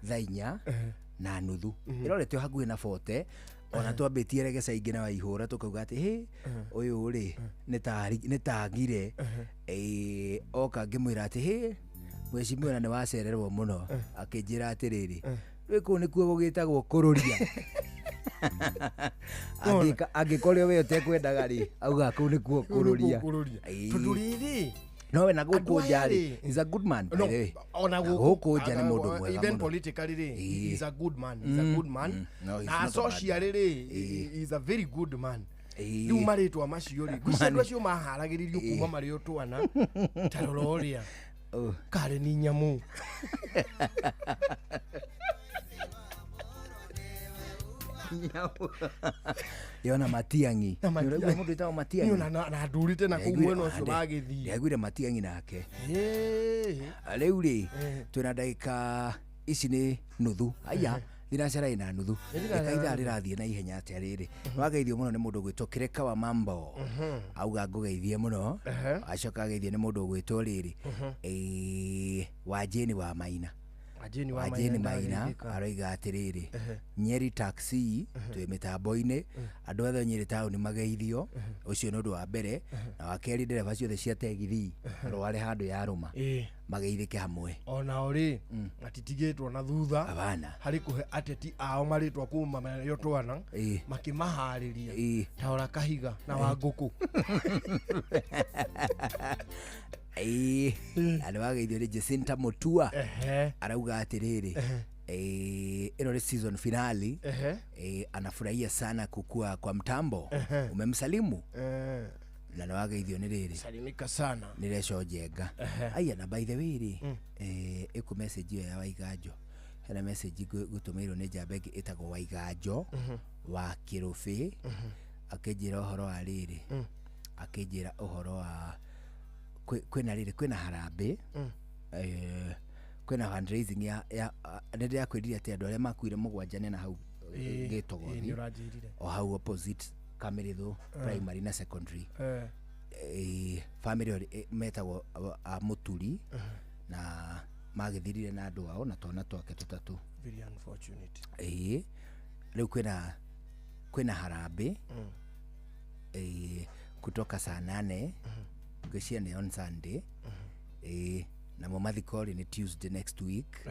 thaa 4:30 ĩrorete o hakuhĩ na 40 ona twambĩtie regeca ingĩ na waihũra tũkauga atĩ hĩ ũyũ rĩ nĩ tagire oka ngĩmwĩra atĩ hĩ mheshimiwa na nĩ wacererwo mũno akĩnjĩra atĩrĩrĩ rĩ kũu nĩkuo gũgĩtagwo Kũrũria. Angĩkorwo we ũtekwendaga rĩ auga kũu nĩkuo Kũrũria. Tondũ rĩrĩ no we na gũkũ Andũ nja aya rĩ rĩ is a good man by No, the way. ona Na gũkũ nja nĩ mũndũ mwega even mũno. politically rĩ he is a good man, he is a good man. No, he's Na not a bad socially rĩ he is a very good man. Rĩu marĩtwa macio rĩ ngwĩciria andũ acio maharagĩrĩrio kuma marĩ o twana ta rora ũrĩa karĩ ni nyamũ. Yona Matiang'i. Na Matiang'i. Nĩũraigua mũndũ wĩtagwo Matiang'i? Niĩ ona na ndũrĩte na kũu mwena ũcio magĩthiĩ. Ndĩraiguire Matiang'i nake. Ĩĩ. Rĩu rĩ twĩna ndagĩka ici nĩ nuthu aya thinacara ĩna nuthu Thinacara reka ithaa rĩrathiĩ na ihenya atĩa rĩrĩ nĩwageithio mũno nĩ mũndũ ũgwĩtwo Kĩreka wa Mambo auga ngũgeithie mũno acoka ageithio nĩ mũndũ ũgwĩtwo rĩrĩ Wanjĩni wa Maina. Wanjĩni wa Wanjĩni Maina Maina ndageithĩka. aroiga atĩrĩrĩ Nyeri taxi twĩ mĩtambo-inĩ andũ othe Nyeri taũni mageithio ũcio nĩ ũndũ wa mbere na wa kerĩ ndereba ciothe cia tegithi rware handũ yarũma mageithĩke hamwe. Onao rĩ matitigĩtwo na thutha Abana. harĩ kũhe ateti ao marĩtwa kuma marĩ o twana makĩmaharĩria ta ora Kahiga na Wangũkũ. Na nĩ wageithio nĩ Jacinta Mutua arauga atĩrĩrĩ ĩno nĩ season finale anafurahia sana kukua kwa mtambo umemsalimu na nĩ wageithio nĩ rĩrĩ salimika sana nĩ Reco Njenga. Aya na by the way rĩ ĩkũ message ĩyo ya Waiganjo hena message ngũtũmĩirwo nĩ njamba ĩngĩ ĩtagwo Waiganjo wa Kĩrũbĩ. Akĩnjĩra ũhoro wa rĩrĩ. Akĩnjĩra ũhoro wa kwĩna rĩrĩ kwĩna harambĩ. Kwĩna fundraising ya nĩ ndĩrakwĩrire atĩ andũ arĩa makuire mũgwanja nĩ na hau Gĩtogothi. O hau opposite Kamĩrĩthũ primary na secondary. Family metagwo a Mũturi na magĩthirire na andũ ao na twana twake tũtatũ. Very unfortunate. Rĩu kwĩna harambĩ kutoka saa 8 ngwĩciria nĩ on Sunday. Namo mathiko rĩ nĩ Tuesday next week.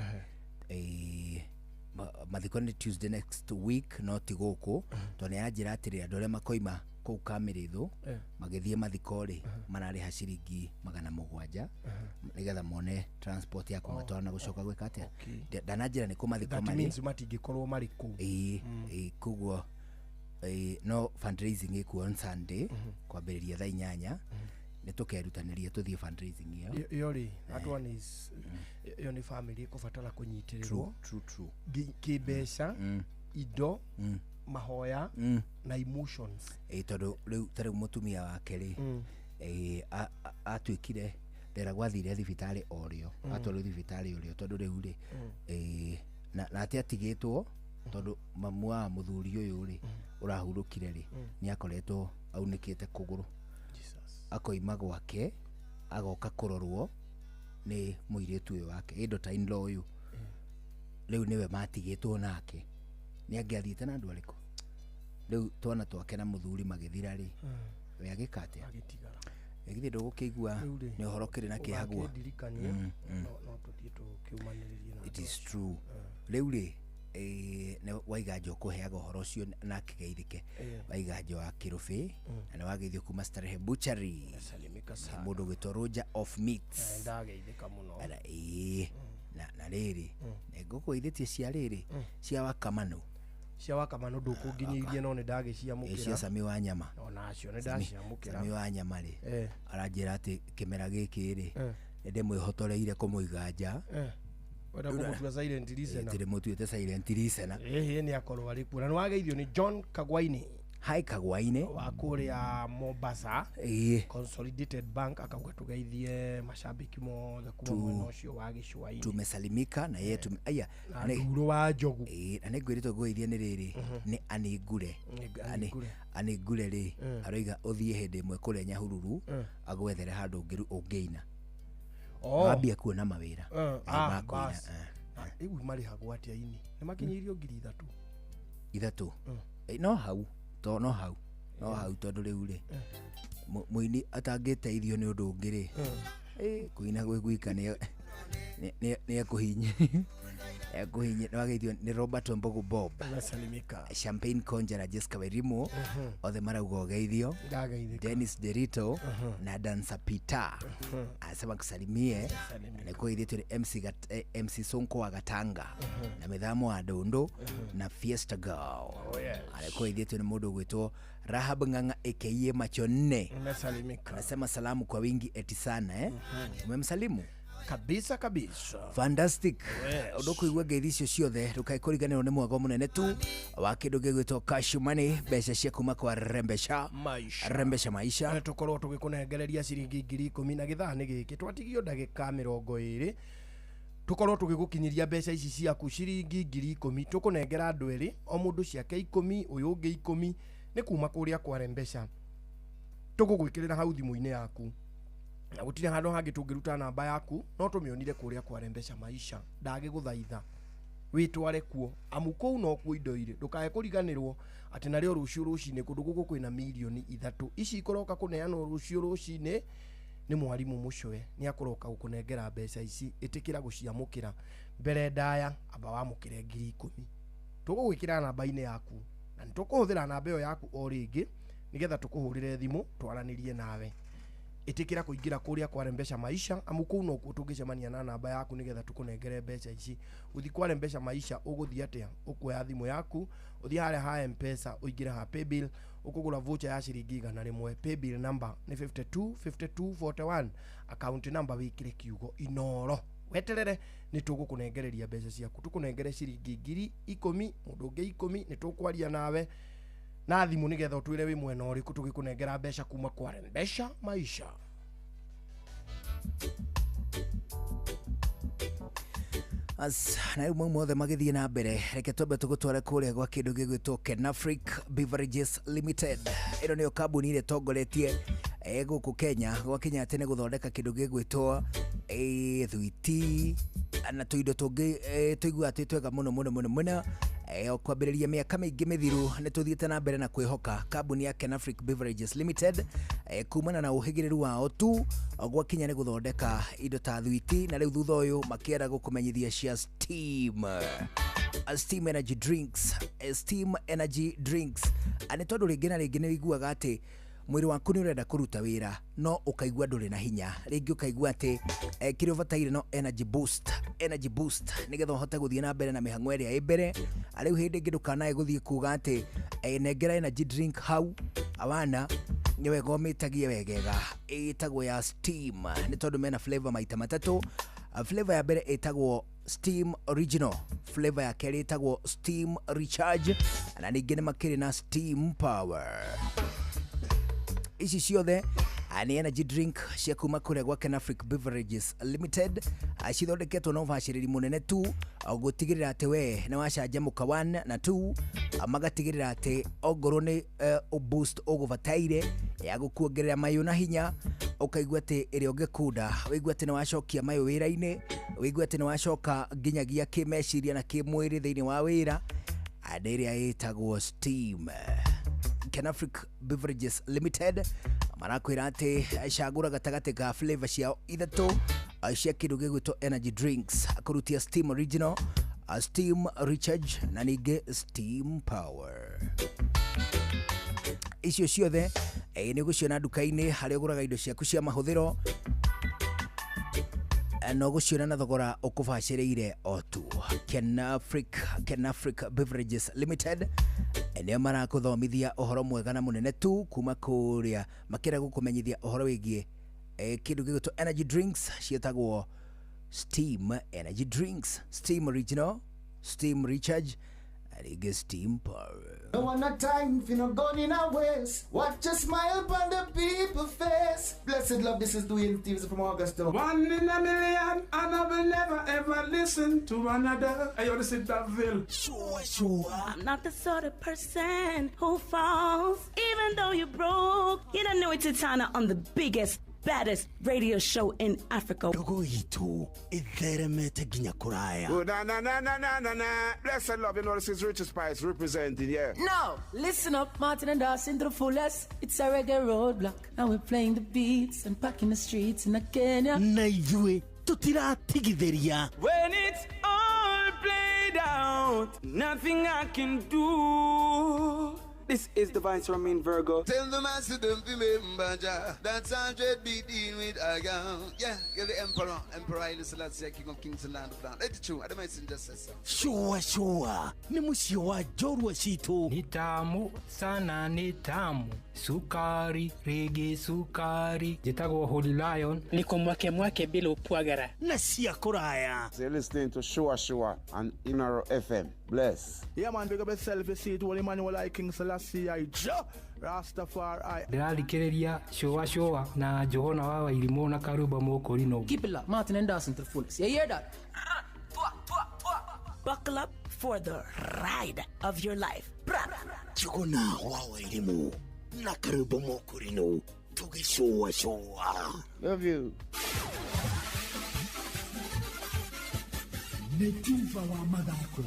Mathiko nĩ Tuesday next week no ti gũkũ tondũ nĩ anjĩra atĩrĩ andũ arĩa makoima kũu Kamĩrĩthũ magĩthiĩ mathiko rĩ mararĩha ciringi 700 nĩgetha mone transport ya kũmatwara na gũcoka gwĩka atĩa. Ndananjĩra nĩ kũ mathiko That marĩ. means matingĩkorwo marĩ kũu. Koguo no fundraising ĩkuo on Sunday kwambĩrĩria thaa 8 nĩ tũkerutanĩria tũthiĩ fundraising ĩyo. Ĩyo rĩ that one is ĩyo nĩ family ĩkũbatara kũnyitĩrĩrwo. True. Kĩmbeca, indo, mahoya na emotions. Tondũ rĩu ta rĩu mũtumia wake rĩ atuĩkire nderagwo athire thibitarĩ o rĩo, atwarwo thibitarĩ o rĩo tondũ rĩu rĩ na atĩ atigĩtwo tondũ mamu wa mũthuri ũyũ rĩ ũrahurũkire rĩ nĩ akoretwo aunĩkĩte kũgũrũ. Akoima gwake agoka kũrorwo nĩ mũirĩtu ũyũ wake daughter in law ũyũ. Rĩu nĩwe matigĩtwo nake. Nĩ angĩathiĩte na andũ arĩkũ? Rĩu twana twake na mũthuri magĩthira rĩ we agĩka atĩa? Agĩtigara. Githĩ ndũgũkĩigua nĩ ũhoro kĩrĩ na kĩeha guo? Ũgakĩndirikania, no tũthiĩ tũkĩũmanĩrĩrie na It is true. Rĩu rĩ nĩ Waiganjo ũkũheaga ũhoro ũcio na akĩgeithĩke. Waiganjo wa Kĩrũbĩ na nĩ wageithio kuma Starehe Butchery. Salimika sana. Mũndũ ũgwĩtwo Roger of Meats. Ndageithĩka mũno. Na rĩrĩ ngũkũgeithĩtie cia rĩrĩ cia Wakamanu. Cia Wakamanu ndũkũnginyĩirie no nĩ ndagĩciamũkĩra. Cia Sami wa nyama. Onacio nĩ ndaciamũkĩra. Sami wa nyama rĩ aranjĩra atĩ kĩmera gĩkĩ rĩ nĩ ndĩmwĩhotoreire kũmũiga nja. Wenda kũmũtua silent listener. Ndĩmũtuĩte silent listener. Ĩhĩ nĩ akorwo arĩ kuo. Na nĩ wageithio nĩ John Kagwaini. Hi Kagwaini wa kũrĩa Mombasa. Consolidated Bank akauga tugeithie mashabiki mothe kuma mwena ũcio wa gĩcũa-inĩ. Tumesalimika na yeye aya na Nduro wa Njogu. Na nĩ ngwĩrĩtwo ngũgeithie nĩ rĩrĩ nĩ Anĩngure. Anĩngure rĩ aroiga ũthiĩ hĩndĩ ĩmwe kũrĩa Nyahururu agwethere handũ ũngĩina. Wambia kuona mawĩra. Rĩu marĩhagwo atĩa ini? Nĩ makinyĩirio 3,000. 3? No hau. No hau. No hau tondũ rĩu rĩ mũini atangĩteithio nĩ ũndũ ũngĩ rĩ kũina gwĩ gwika nĩ ekũhinyia. Nĩ wageithio nĩ Robert Mbogo Bob. Champagne Conjera Jessica Wairimu othe marauga ũgeithio. Dennis Derito na Dancer Peter asema kusalimie. Na kũgeithĩtio nĩ MC Sonko wa Gatanga na Mĩthamo wa Ndũndũ na Fiesta Girl. Kũgeithĩtio nĩ mũndũ ũgwĩtwo Rahab Ng'ang'a aka Macho 4. Anasema salamu kwa wingi eti sana. Umemsalimu? Kabisa kabisa. Fantastic. Ũndũ kũigua ngeithi icio ciothe ndũkae kũriganĩrwo nĩ mwago mũnene tu wa kĩndũ gĩgwĩtwo cash money, mbeca cia kuma kwa Rembesha Maisha. Rembesha Maisha. Tũkorwo tũgĩkũnengereria ciringi 10,000 na gĩthaa nĩ gĩkĩ twatigio ndagĩka 20 tũkorwo tũgĩgũkinyĩria mbeca ici ciaku ciringi 10,000 tũkũnengera andũ erĩ o mũndũ ciake 10 ũyũ ũngĩ 10 nĩ kuma kũrĩa kwa Rembesha tũgũgwĩkĩrĩra hau thimũ-inĩ yaku. Na gũtirĩ handũ hangĩ tũngĩruta namba yaku no tũmĩonire kũrĩa kwa Rembesha Maisha. Ndagĩgũthaitha wĩtware kuo amu kũu no kuo indo irĩ. Ndũkae kũriganĩrwo atĩ narĩo rũciũ rũcinĩ kũndũ gũkũ kwĩna mirioni 3 ici ikũroka kũneanwo rũciũ rũcinĩ nĩ mwarimũ Mũcwe nĩ akũroka gũkũnengera mbeca ici. Ĩtĩkĩra gũciamũkĩra mbere ndaya amba wamũkĩre 10,000 tũgũgwĩkĩra namba-inĩ yaku na nĩ tũkũhũthĩra namba ĩyo yaku o rĩngĩ nĩgetha tũkũhũrĩre thimũ twaranĩrie nawe. Ĩtĩkĩra kũingĩra kũrĩa kwa Rembesha Maisha amu kũu nokuo tũngĩcemania na namba yaku nĩgetha tũkũnengere mbeca ici. Ũthiĩ kwa Rembesha Maisha ũgũthiĩ atĩa? Ũkuoya thimũ yaku ũthiĩ harĩa ha M-Pesa ũingĩre ha paybill ũkũgũra voucher ya ciringi 100. Paybill number nĩ 525241, account number wĩkĩre kiugo Inoro weterere nĩ tũgũkũnengereria mbeca ciaku. Tũkũnengere ciringi 10,000 mũndũ ũngĩ 10 nĩ tũkwaria nawe Na thimũ nĩgetha ũtwĩre wĩ mwena ũrĩkũ tũgĩkũnengera mbeca kuma kwa Rembesha Maisha. As na rĩu mau mothe magĩthiĩ na mbere, reke twambe tũgũtware kũrĩa gwa kĩndũ gĩgwĩtwo Kenafric Beverages Limited. Ĩno nĩyo kambuni ĩrĩa ĩtongoretie gũkũ Kenya gwakinya atĩ nĩ gũthondeka kĩndũ gĩgwĩtwo thwiti na tũindo tũngĩ tũiguaga twĩ twega mũno mũno mũno mũno. O kwambĩrĩria mĩaka mĩingĩ mĩthiru nĩ tũthiĩte na mbere na kwĩhoka kambuni ya Kenafric Beverages Limited kumana na ũhĩgĩrĩru wao tu gwakinya nĩ gũthondeka indo ta thwiti, na rĩu thutha ũyũ makĩenda gũkũmenyithia cia Steam, Steam Energy Drinks, Steam Energy Drinks. Nĩ tondũ rĩngĩ na rĩngĩ nĩ ũiguaga atĩ mwĩrĩ waku nĩ ũrenda kũruta wĩra no ũkaigua ndũrĩ na hinya, rĩngĩ ũkaigua atĩ kĩrĩa ũbataire no energy boost, energy boost nĩgetha ũhote gũthiĩ na mbere na mĩhang'o ĩrĩa ĩ mbere. Rĩu hĩndĩ ĩngĩ ndũkanae gũthiĩ kuga atĩ nengera energy drink hau awana, nĩ wega ũmĩtagie wegega. Ĩtagwo ya Steam nĩ tondũ mena flavor maita matatũ. Flavor ya mbere ĩtagwo Steam Original, flavor ya kerĩ ĩtagwo Steam Recharge, na ningĩ nĩ makĩrĩ na Steam Power. Ici ciothe nĩ energy drink cia kuma kũrĩa gwa Kenafric Beverages Limited, cithondeketwo na ũbacĩrĩri mũnene tu gũtigĩrĩra atĩ we nĩ wacanjamũka 1 na 2, magatigĩrĩra atĩ ongorwo nĩ boost ũgũbataire ya gũkuongerera mayũ na hinya, ũkaigua atĩ ĩrĩa ũngĩkunda, ũigue atĩ nĩ wacokia mayũ wĩra-inĩ, ũigue atĩ nĩ wacoka nginyagia kĩmeciria na kĩmwĩrĩ thĩinĩ wa wĩra, nĩ ĩrĩa ĩtagwo Steam. Kenafric Beverages Limited marakwĩra atĩ cagũra gatagatĩ ka flavor ciao ithatũ cia kĩndũ gĩgwĩtwo energy drinks, kũrutia Steam Original, Steam Recharge na ningĩ Steam Power. Icio ciothe nĩ ũgũciona nduka-inĩ harĩa ũgũraga indo ciaku cia mahũthĩro, no gũciona na thogora ũkũbacĩrĩire o tu. Kenafric Beverages Limited nĩo marakũthomithia ũhoro mwega na mũnene tu kuma kũrĩa makĩenda gũkũmenyithia ũhoro wĩgiĩ kĩndũ gĩgwĩtwo energy drinks ciĩtagwo Steam Energy Drinks, Steam Original, Steam Recharge na rĩngĩ Steam Power. No one a time for no gun in our waist. Watch a smile upon the people face. Blessed love, this is Dwayne Stevens from Augusta. One in a million, and I will never ever listen to another. Hey, yo, this is Daville. Sure, sure. I'm not the sort of person who falls, even though you're broke. You don't know it's Titana on the biggest, baddest radio show in Africa. Ndogo itu itheremete nginya kuraya. Oh, na na na na na na na. Blessed love, you know this is Richard Spice representing, yeah. Now, listen up, Martin and Dawson to the fullest. It's a reggae roadblock, and we're playing the beats and packing the streets in Kenya. Na ithuĩ tutiratigithĩria. When it's all played out, nothing I can do. This is the Vice Ramin Virgo. Tell the master don't remember Jah. That's 100 be dealing with a gun. Yeah, you're the emperor. Emperor Haile Selassie, King of Kings and Land of Land. Let it true. I don't mind just say so. Sure, sure. Ni mũciĩ wa njorua citũ. Ni tamu sana, ni tamu. Sukari, rege sukari. Njĩtagwo Holy Lion. Niko mwake mwake bila upwagara. Na cia kũraya. So you're listening to Sure Sure on Inaro FM. Bless. Yeah, man, big up yourself. You see it, Holy Emmanuel, I King Selassie, I Jah Rastafari. Ndĩrathikĩrĩria Sure Sure na Johana wa Wairimũ na Karuba Mũkũrinũ. Keep it locked, Martin and Dawson to the fullest. You hear that? Buckle up for the ride of your life. Johana wa Wairimũ na Karuba Mũkũrinũ tũgĩcũa cũa. Love you. Nĩ tuba wa mathako.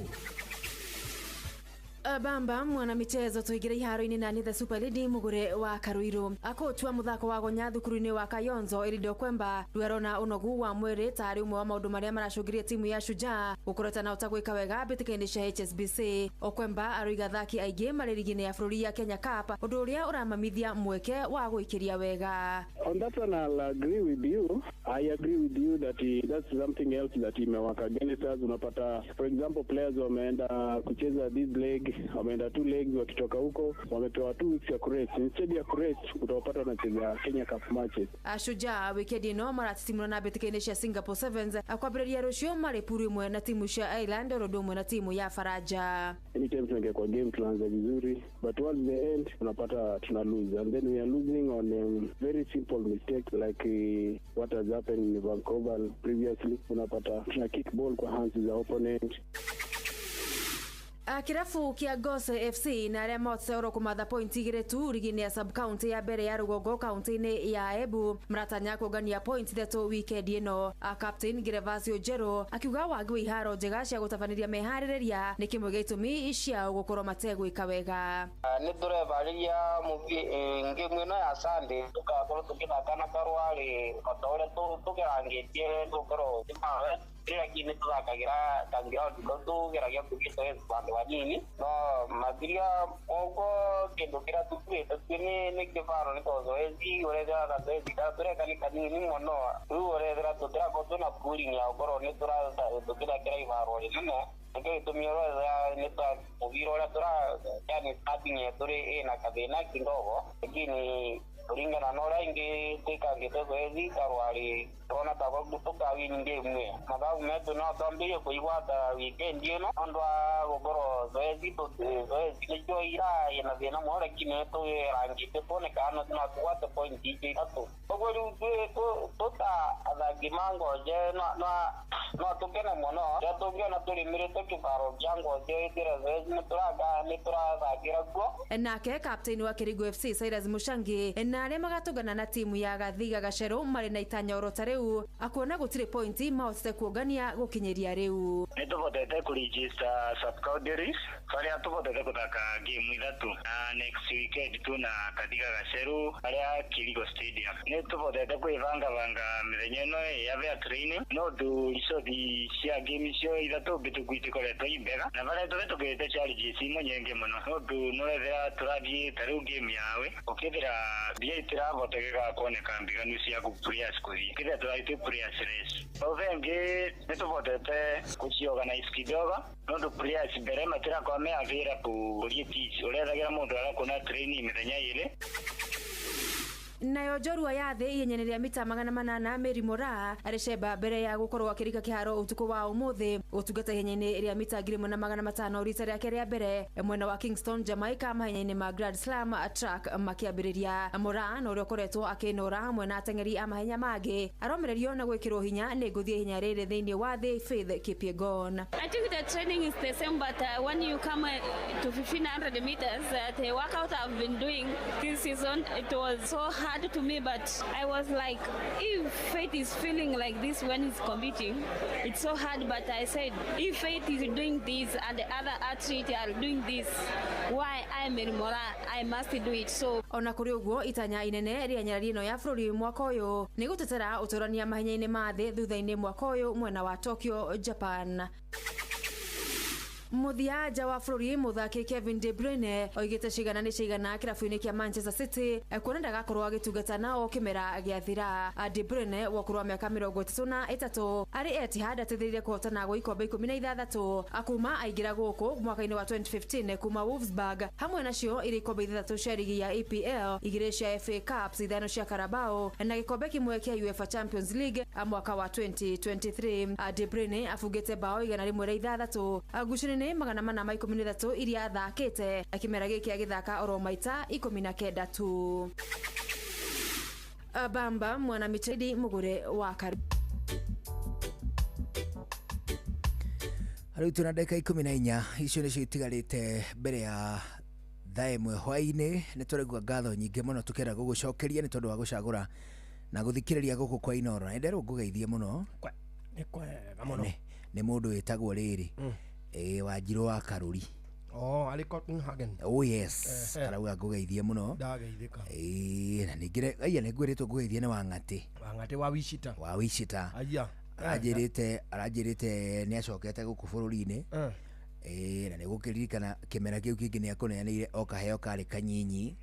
Bamba mwanamichezo tuingire iharo-inĩ na nĩ the Super Lady mugure wa Karuiru akochwa muthako wa gonya thukuru-inĩ wa Kayonzo Elido Kwemba rwerona unogu wa mwĩrĩ tarĩ ũmwe wa maũndũ marĩa maracũngĩria timu ya Shujaa gũkorwo na ũtagwĩka wega mbĩtĩka-inĩ cia HSBC. Okwemba aroiga athaki aingĩ marĩ ligi-inĩ ya bũrũri ya Kenya Cup ũndũ ũrĩa ũramamithia mweke wa gwĩkĩria wega. On that one I'll agree with you. I agree with you that that's something else that imework against us. Unapata for example players wameenda kucheza this leg Wameenda 2 legs, wakitoka huko wamepewa 2 weeks ya kurest. Instead ya kurest utawapata wanacheza Kenya Cup matches. Ashujaa wikendi ĩno maratitimũra na mbĩtĩka-inĩ cia Singapore Sevens akwambĩrĩria rũciũ marĩ puru ĩmwe na timu cia Ireland oro ũndũ ũmwe na timu ya Faraja. Anytime tunaingia kwa game tunaanza vizuri, but towards the end tunapata tuna lose, and then we are losing on very simple mistake like what has happened in Vancouver previously. Unapata tuna kick ball kwa hands za opponent. Kirabu kia Gose FC na arĩa mahotete oro kũmatha point igĩrĩ tu rigi-inĩ ya sub county ya mbere ya rũgongo kaunti-inĩ ya Embu maratanya kũngania point ithatũ wikendi ĩno. Captain Gervasio Njerũ akiuga wagi wa iharo njega cia gũtabanĩria meharĩrĩria nĩ kĩmwe gĩa itũmi ciao gũkorwo mategwĩka wega. Nĩ tũrebarĩria ngĩmu ĩno ya Sunday tũgakorwo tũkĩthaka na Karwarĩ ota ũrĩa tũgerangĩtie tũkorwo lakini tũthakagĩra kanground kau tũgeragia kũgĩte vandũ hanini no makĩria koguo kĩndũ kĩrĩa tũkuĩte tuĩ nĩ kĩbaro nĩ tondũ zoezi ũrethera gazoezi karĩa tũreka nĩ kanini mũno rĩu ũrethera tũtirakorwo twĩna pooling ya gũkorwo nĩ tũkĩthakĩra ibaro rĩnene nĩkĩo gĩtũmi ũrethera nĩ ta mũbira ũrĩa tũra yani starting yetu ĩna kathĩna kidogo lakini kulingana na ũrĩa ingĩ twĩkangĩte zoezi Karwarĩ tũrona ta tũkawini game ĩyo mathabu metu no twambĩrĩrie kũigwata weekend ĩno nĩũndũ wa gũkorwo zoezi nĩcio ira ĩna thĩna mũno lakini nĩtũgerangĩte tuone kana no tũgwate point ingĩ ithatũ koguo rĩu tũta athaki ma Ngonje no tũkene mũno rĩrĩa tũngĩona tũrĩmĩrĩte kĩbaro kĩa Ngonje ĩtĩra zoezi nĩtũrathakĩra kuo. Nake captain wa Kĩrĩgũ FC Cyrus Mũchangi na arĩa magatũngana na timu ya Gathiga Gacerũ marĩ na itanya oro ta rĩu akuona gũtirĩ pointi mahotete kuongania gũkinyĩria rĩu. Nĩ tũhotete kũregister sub counties harĩa tũhotete gũthaka game ithatũ na next weekend tuna Kathiga Gacerũ harĩa Kirigo Stadium. Nĩ tũhotete kwĩbangabanga mĩthenya ĩno ya training no ndũ icothi cia game icio ithatũ mbĩtũku itikoretwo i mbega na barĩa tũhetũkĩte challenges imwe nyingĩ mũno no ndũ nĩũrethera tũrathiĩ ta rĩu game yawe ũkĩthira mbia itirahotekeka kuoneka mbiganu cia players kũthiĩ kĩthira tũrathiĩ twĩ players race o bengi nĩ tũhotete kũciorganize kidogo nondu players mbere matirakorwo me available kũthiĩ pitch ũrethagĩra mũndũ arakũna training mĩthenya ĩrĩ. Nayo njorua ya thĩ ihenya-inĩ rĩa mita 800 Mary Moraa arĩ cemba mbere ya gũkorwo akĩringa kĩharo ũtukũ wa ũmũthĩ gũtungata ihenya-inĩ rĩa mita 1500 rita rĩake rĩa mbere mwena wa Kingston Jamaica mahenya-inĩ ma Grand Slam track makĩambĩrĩria. Moraa na ũrĩa ũkoretwo akĩnora hamwe na ateng'eri a mahenya mangĩ aromererio na gwĩkĩrwo hinya nĩ ngũthi ihenya rĩrĩ thĩinĩ wa thĩ Faith Kipyegon. I think the training is the same but when you come to 1500 meters the workout I've been doing this season it was so hard to me, but I was like, if Faith is feeling like this when he's competing, it's so hard. But I said, if Faith is doing this and the other athletes are doing this, why I'm in Moraa, I must do it. So ona kũrĩ ũguo itanya inene rĩa nyarari ĩno ya bũrũri mwaka ũyũ nĩ gũtetera ũtũrania mahenya-inĩ ma thĩ thutha-inĩ mwaka ũyũ mwena wa Tokyo, Japan. Mũthia nja wa bũrũri mũthaki Kevin De Bruyne oigĩte cigana nĩ cigana kĩrabu-inĩ kĩa Manchester City kuona ndagakorwo agĩtungata nao kĩmera gĩathira. De Bruyne wa ũkũrũ wa mĩaka 33 arĩ Etihad ateithĩrĩirie kũhotana gwa ikombe 16 akuma aingĩra gũkũ mwaka-inĩ wa 2015 kuma Wolfsburg hamwe nacio irĩ ikombe 6 cia rigi ya EPL, 2 cia FA Cups, 5 cia Carabao na gĩkombe kĩmwe kĩa UEFA Champions League mwaka wa 2023. De Bruyne abungĩte bao 106 ngucanio-inĩ 413 iria athakĩte kĩmera gĩkĩ agĩthaka oro maita 19 tu. Bamba mwana michedi mugure wa karu. Rĩu twĩna ndagĩka 14 icio nĩcio itigarĩte mbere ya thaa ĩmwe hwaĩ-inĩ. Nĩ tũraigua ngatho nyingĩ mũno tũkĩenda gũgũcokeria nĩ tondũ wa gũcagũra na gũthikĩrĩria gũkũ kwa Inooro. Na nderwo ngũgeithie mũno. Nĩ kwega mũno. Nĩ mũndũ wĩtagwo rĩrĩ Wanjirũ wa Karũri. Oh, arĩ Copenhagen. Oh yes, arauga ngũgeithie mũno. Ndageithĩka. Na ningĩ aya nĩ ngwĩrĩtwo ngũgeithie nĩ Wang'atĩ. Wang'atĩ wa Wichita. Wa Wichita. Aya. Aranjĩrĩte nĩ acokete gũkũ bũrũri-inĩ. Na nĩ gũkĩririkana kĩmera kĩu kĩngĩ nĩ akũneanĩire o kaheo karĩ kanyinyi.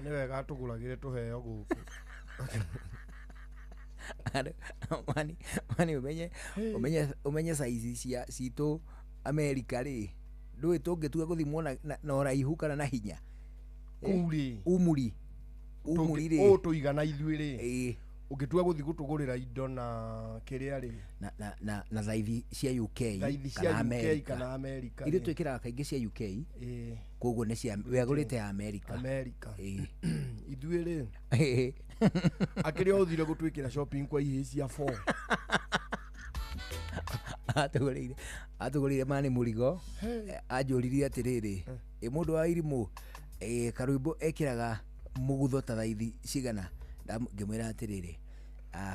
Nĩ wega tũgũragĩre tũheo gũkũ. Mani umenye size cia citũ America rĩ Ndũĩ tũngĩtua gũthimwo na ũraihu kana na hinya. Kũu rĩ. Umuri. Umuri rĩ. Ũũ tũigana ithuĩ rĩ. Ũngĩtua gũthiĩ gũtũgũrĩra indo na kĩrĩa rĩ. Na thaithi cia UK kana America. Kana America. Ithuĩ twĩkĩraga kaingĩ cia UK. Koguo nĩ cia wegũrĩte ya America. America. Ithuĩ rĩ. Akĩrĩa ũthire gũtwĩkĩra shopping kwa ihĩĩ cia 4. Atũgũrĩire mani mũrigo. Anjũririe atĩrĩrĩ, ĩ mũndũ wa irimũ karũimbo ekĩraga mũgutho ta thaithi cigana? Ngĩmwĩra atĩrĩrĩ,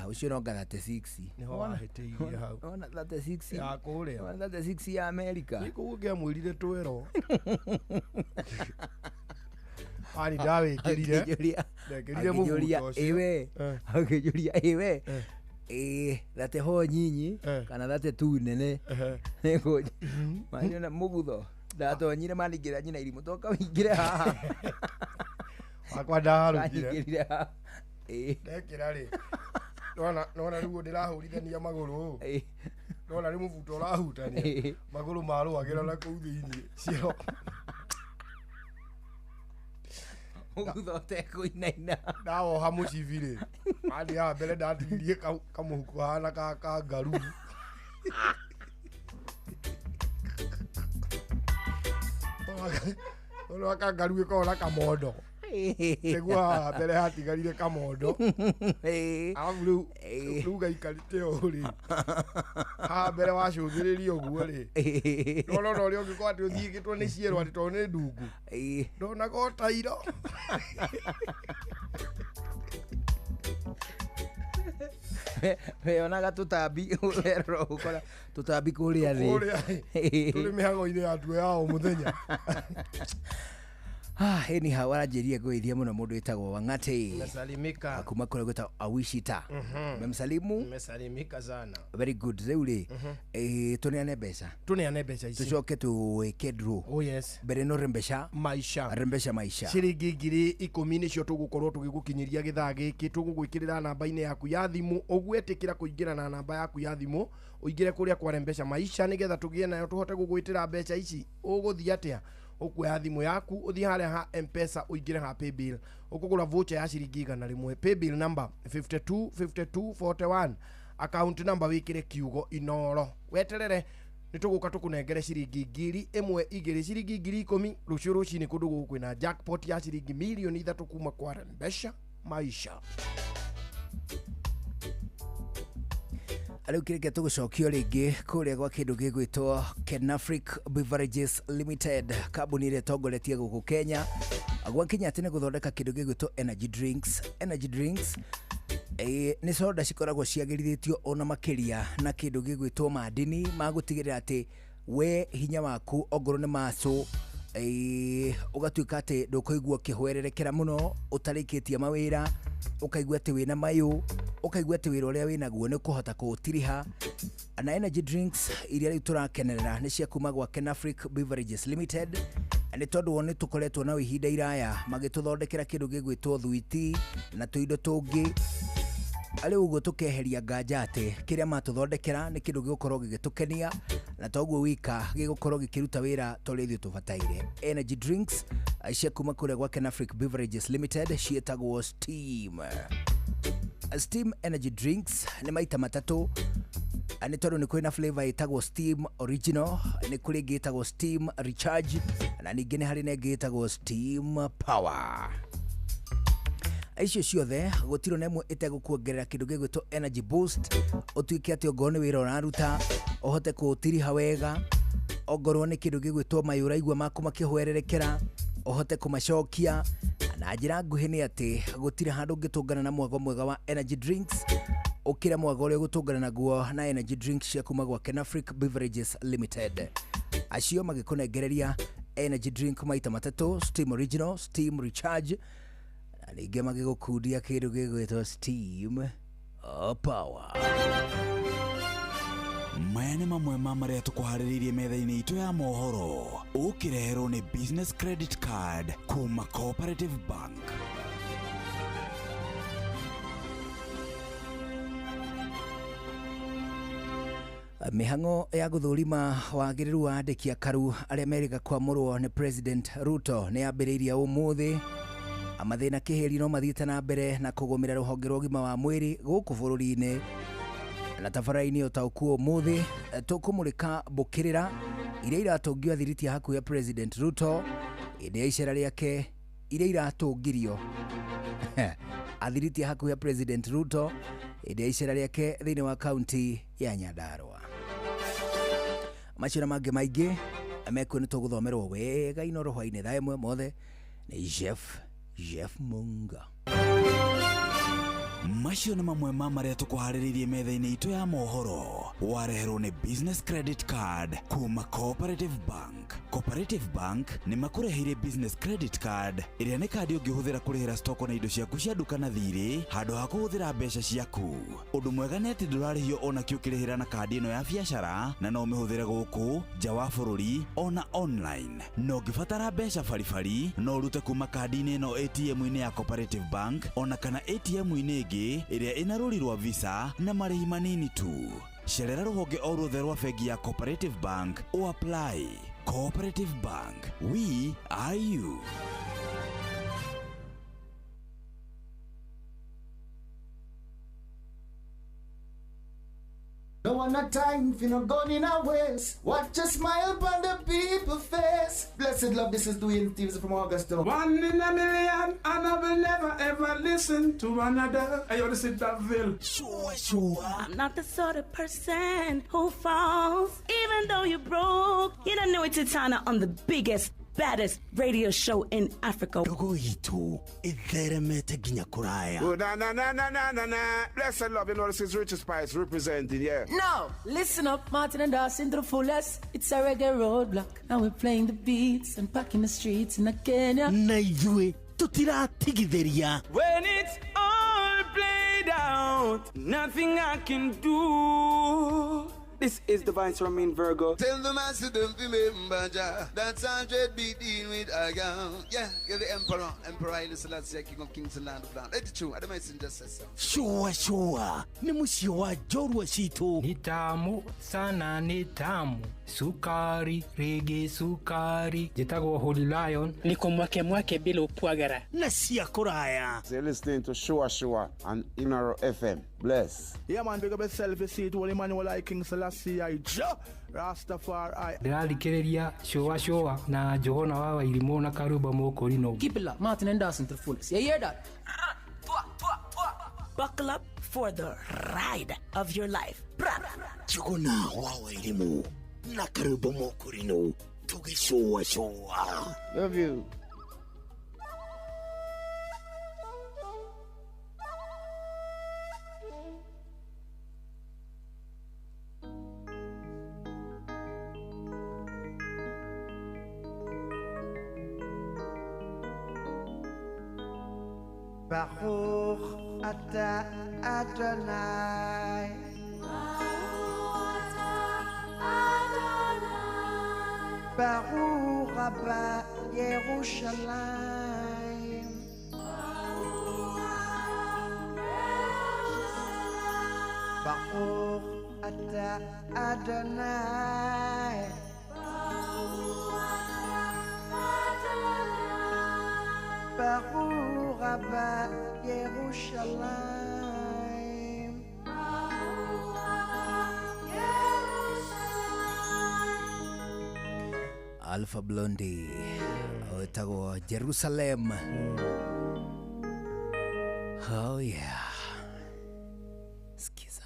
ũcio no nga 36. Nĩho wahĩtĩirie hau. Ona 36 ya kũrĩa. Ona 36 ya America. Nĩ kũu ngĩamwĩrire twero. Ari ndawĩkĩrire. Ndekĩrire mũbuto ũcio. Ĩwe. Akĩnjũria ĩwe. Thate ho nyinyi kana thate tu nene. Nĩkũ. Manyona mũgutho. Ndatonyire maningĩra nyina irimũ toka wĩingĩre haha. Wakwa ndaharũkire. Ndekĩra rĩ. Nona rĩu ndĩrahũrithania magũrũ. Nona rĩ mũbuto ũrahutania. Magũrũ marũagĩra na kũu thĩinĩ. Cio. Mũgutho ũtekũinaina. Ndawoha mũcibi rĩ. Mandi haha mbere ndatigirie kamũhuko hana ka kangaroo. Ona kangaroo ĩkoragwo na kamondo. Nĩguo haha mbere hatigarire kamondo. Arabu rĩu gaikarĩte ũũ rĩ. Haha mbere wacũthĩrĩria ũguo rĩ. Nona ona ũrĩa ũngĩkorwo atĩ ũthiĩkĩtwo nĩ cierũ atĩ tondũ nĩ ndungu. Ndonaga o ta iro. Weonaga tũtambi werora ũkora tũtambi kũrĩa thĩ. Kũrĩa tũrĩ mĩhang'o-inĩ yatuo ya o mũthenya. Anyhow aranjĩrire ngũgeithia mũno mũndũ wĩtagwo Wang'ate. Nimesalimika. Kuma kũrĩa gwĩtagwo Awishita. Umemsalimu? Nimesalimika sana. Very good. Rĩu rĩ, tũneane mbeca. Tũneane mbeca ici. Tũcoke tũĩke draw. Oh yes. Mbere no rembesha. Maisha. Rembesha maisha. Ciringi 10,000 nĩcio tũgũkorwo tũgĩgũkinyĩria gĩthaa gĩkĩ tũgũgwĩkĩrĩra namba-inĩ yaku ya thimũ ũgwetĩkĩra kũingĩra na namba yaku ya thimũ ũingĩre kũrĩa kwa Rembesha Maisha nĩgetha tũgĩe nayo tũhote gũgwĩtĩra mbeca ici. Ũgũthiĩ atĩa? Ũkuoya thimũ yaku ũthiĩ harĩa ha M-Pesa ũingĩre ha paybill ũkũgũra voucher ya ciringi 100 paybill number 525241 account number wĩkĩre kiugo Inoro weterere nĩtũgũka tũkũnengere ciringi 1,000 2 ciringi 10,000 rũciũ rũcinĩ kũndũ gũkũ kwĩna jackpot ya ciringi 3,000,000 kuma kwa Rembesha Maisha. Rĩu kĩrĩkia tũgũcokio rĩngĩ kũrĩa gwa kĩndũ gĩgwĩtwo Kenafric Beverages Limited, kambuni ĩrĩa ĩtongoretie gũkũ Kenya gwakinya atĩ nĩ gũthondeka kĩndũ gĩgwĩtwo energy drinks. Energy drinks nĩ soda cikoragwo ciagĩrithĩtio ona makĩria na kĩndũ gĩgwĩtwo madini ma gũtigĩrĩra atĩ we hinya waku ongorwo nĩ maco ũgatuĩka atĩ ndũkũigua ũkĩhwererekera mũno ũtarĩkĩtie mawĩra, ũkaigua atĩ wĩna mayũ, ũkaigua atĩ wĩra ũrĩa wĩnaguo nĩ ũkũhota kũũtiriha. Na energy drinks iria rĩu tũrakenerera nĩ cia kuma gwa Kenafric Beverages Limited nĩ tondũ wao nĩ tũkoretwo nao ihinda iraya magĩtũthondekera kĩndũ gĩgwĩtwo thwiti na tũindo tũngĩ. Rĩu ũguo tũkeheria nganja atĩ kĩrĩa matũthondekera nĩ kĩndũ gĩgũkorwo gĩgĩtũkenia na toguo wika gĩgũkorwo gĩkĩruta wĩra ta ũrĩa ithuĩ tũbataire. Energy drinks cia kuma kũrĩa gwa Kenafric Beverages Limited ciĩtagwo Steam. Steam energy drinks nĩ maita matatũ nĩ tondũ nĩ kũrĩ na flavor ĩtagwo Steam Original, nĩ kũrĩ ĩngĩ ĩtagwo Steam Recharge na ningĩ nĩ harĩ na ĩngĩ ĩtagwo Steam Power. Icio ciothe gũtirĩ na ĩmwe ĩtegũkuongerera kĩndũ gĩgwĩtwo energy boost ũtuĩke atĩ ongorwo nĩ wĩra ũraruta ũhote kũũtiriha wega, ongorwo nĩ kĩndũ gĩgwĩtwo mayũ ũraigua maku makĩhwererekera ũhote kũmacokia. Na njĩra nguhĩ nĩ atĩ gũtirĩ handũ ũngĩtũngana na mwago mwega wa energy drinks ũkĩra mwago ũrĩa ũgũtũngana naguo na energy drinks cia kuma gwa Kenafric Beverages Limited. Acio magĩkũnengereria energy drink maita matatũ, Steam Original, Steam Recharge na ningĩ magĩgũkundia kĩndũ gĩgwĩtwo Steam Power. Maya nĩ mamwe ma marĩa tũkũharĩrĩirie metha-inĩ itũ ya mohoro ũkĩreherwo nĩ Business Credit Card kuma Cooperative Bank. Mĩhang'o ya gũthũrima wagĩrĩru wa andĩki a karu arĩa merĩga kwamũrwo nĩ President Ruto nĩ yambĩrĩirie ũmũthĩ. Mathĩna kĩhĩri no mathiĩte na mbere na kũgũmĩra rũhonge rwa ũgima wa mwĩrĩ gũkũ bũrũri-inĩ. Na tabarĩra-inĩ ũtaũku ũmũthĩ tũkũmũrĩka mbũkĩrĩra iria iratũngio athiriti a hakuhĩ a President Ruto hĩndĩ ya icera rĩake iria iratũngirio athiriti a hakuhĩ a President Ruto hĩndĩ ya icera rĩake thĩinĩ wa kaunti ya Nyandarua. Macio na mangĩ maingĩ mekuo nĩ tũgũthomerwo wega ino roho-inĩ thaa ĩmwe mothe nĩ Jeff Munga. Macio nĩ mamwe ma marĩa tũkũharĩrĩirie metha-inĩ itũ ya mohoro. Wareherwo nĩ Business Credit Card kuma Cooperative Bank. Cooperative Bank nĩ makũreheire Business Credit Card ĩrĩa nĩ kandi ũngĩhũthĩra kũrĩhĩra stoko na indo ciaku cia nduka na thirĩ handũ ha kũhũthĩra mbeca ciaku. Ũndũ mwega nĩ atĩ ndũrarĩhio ona kĩ ũkĩrĩhĩra na kandi ĩno ya biacara na no ũmĩhũthĩre gũkũ nja wa bũrũri ona online. Na ũngĩbatara mbeca baribari no ũrute kuma kandi-inĩ ĩno ATM-inĩ ya Cooperative Bank ona kana ATM-inĩ ĩngĩ ĩrĩa ĩna rũri rwa Visa na marĩhi manini tu. Cerera rũhonge o ruothe rwa bengi ya Cooperative Bank o apply. Cooperative Bank, we are you. No one a time for no gun in a waste. Watch a smile upon the people face. Blessed love, this is Dwayne Stevens from Augusta. One in a million, and I will never ever listen to another. Hey, yo, this is Daville. Sure. I'm not the sort of person who falls, even though you're broke. You don't know it's Titana on the biggest, baddest radio show in Africa. Ndogo itu itheremete nginya kuraya. Oh, na na na na na na na. Blessed love, you know this is Richard Spice representing, yeah. Now, listen up, Martin and Dawson to the fullest. It's a reggae roadblock, and we're playing the beats and packing the streets in Kenya. Na ithuĩ tutiratigithĩria. When it's all played out, nothing I can do. This is the Vice Romain Virgo. Tell the master don't remember Jah. That's 100 beating with a gun. Yeah, you're the emperor. Emperor Haile Selassie, King of Kings and Land of Land. Let it true. I don't just say so. Sure. Ni mũciĩ wa njorua citũ. Ni tamu sana, ni tamu. Sukari, rege sukari. Njĩtagwo Holy Lion. Niko mwake mwake bila upwagara. Na cia kũraya. You're listening to Shua Shua on Inaro FM. Bless. Yeah, man, big up yourself. You see it, Holy Emmanuel, I King Selassie, I Jah Rastafari. Ndĩrathikĩrĩria Shua Shua na Johana wa Wairimũ na Karuba Mũkũrinũ. Keep it locked, Martin and Dawson to the fullest. You hear that? Buckle up for the ride of your life. Johana wa Wairimũ na Karuba Mũkũrinũ tũgĩcũa shua. Love you. Baruch atah Adonai. Baruch atah Adonai. Baruch haba Yerushalayim. Baruch Yerushalayim. Baruch atah Adonai. Baruch atah Adonai. Baruch haba Yerushalayim. Baruch haba Yerushalayim. Alpha Blondy wetagwo Jerusalem. Oh yeah. Skiza.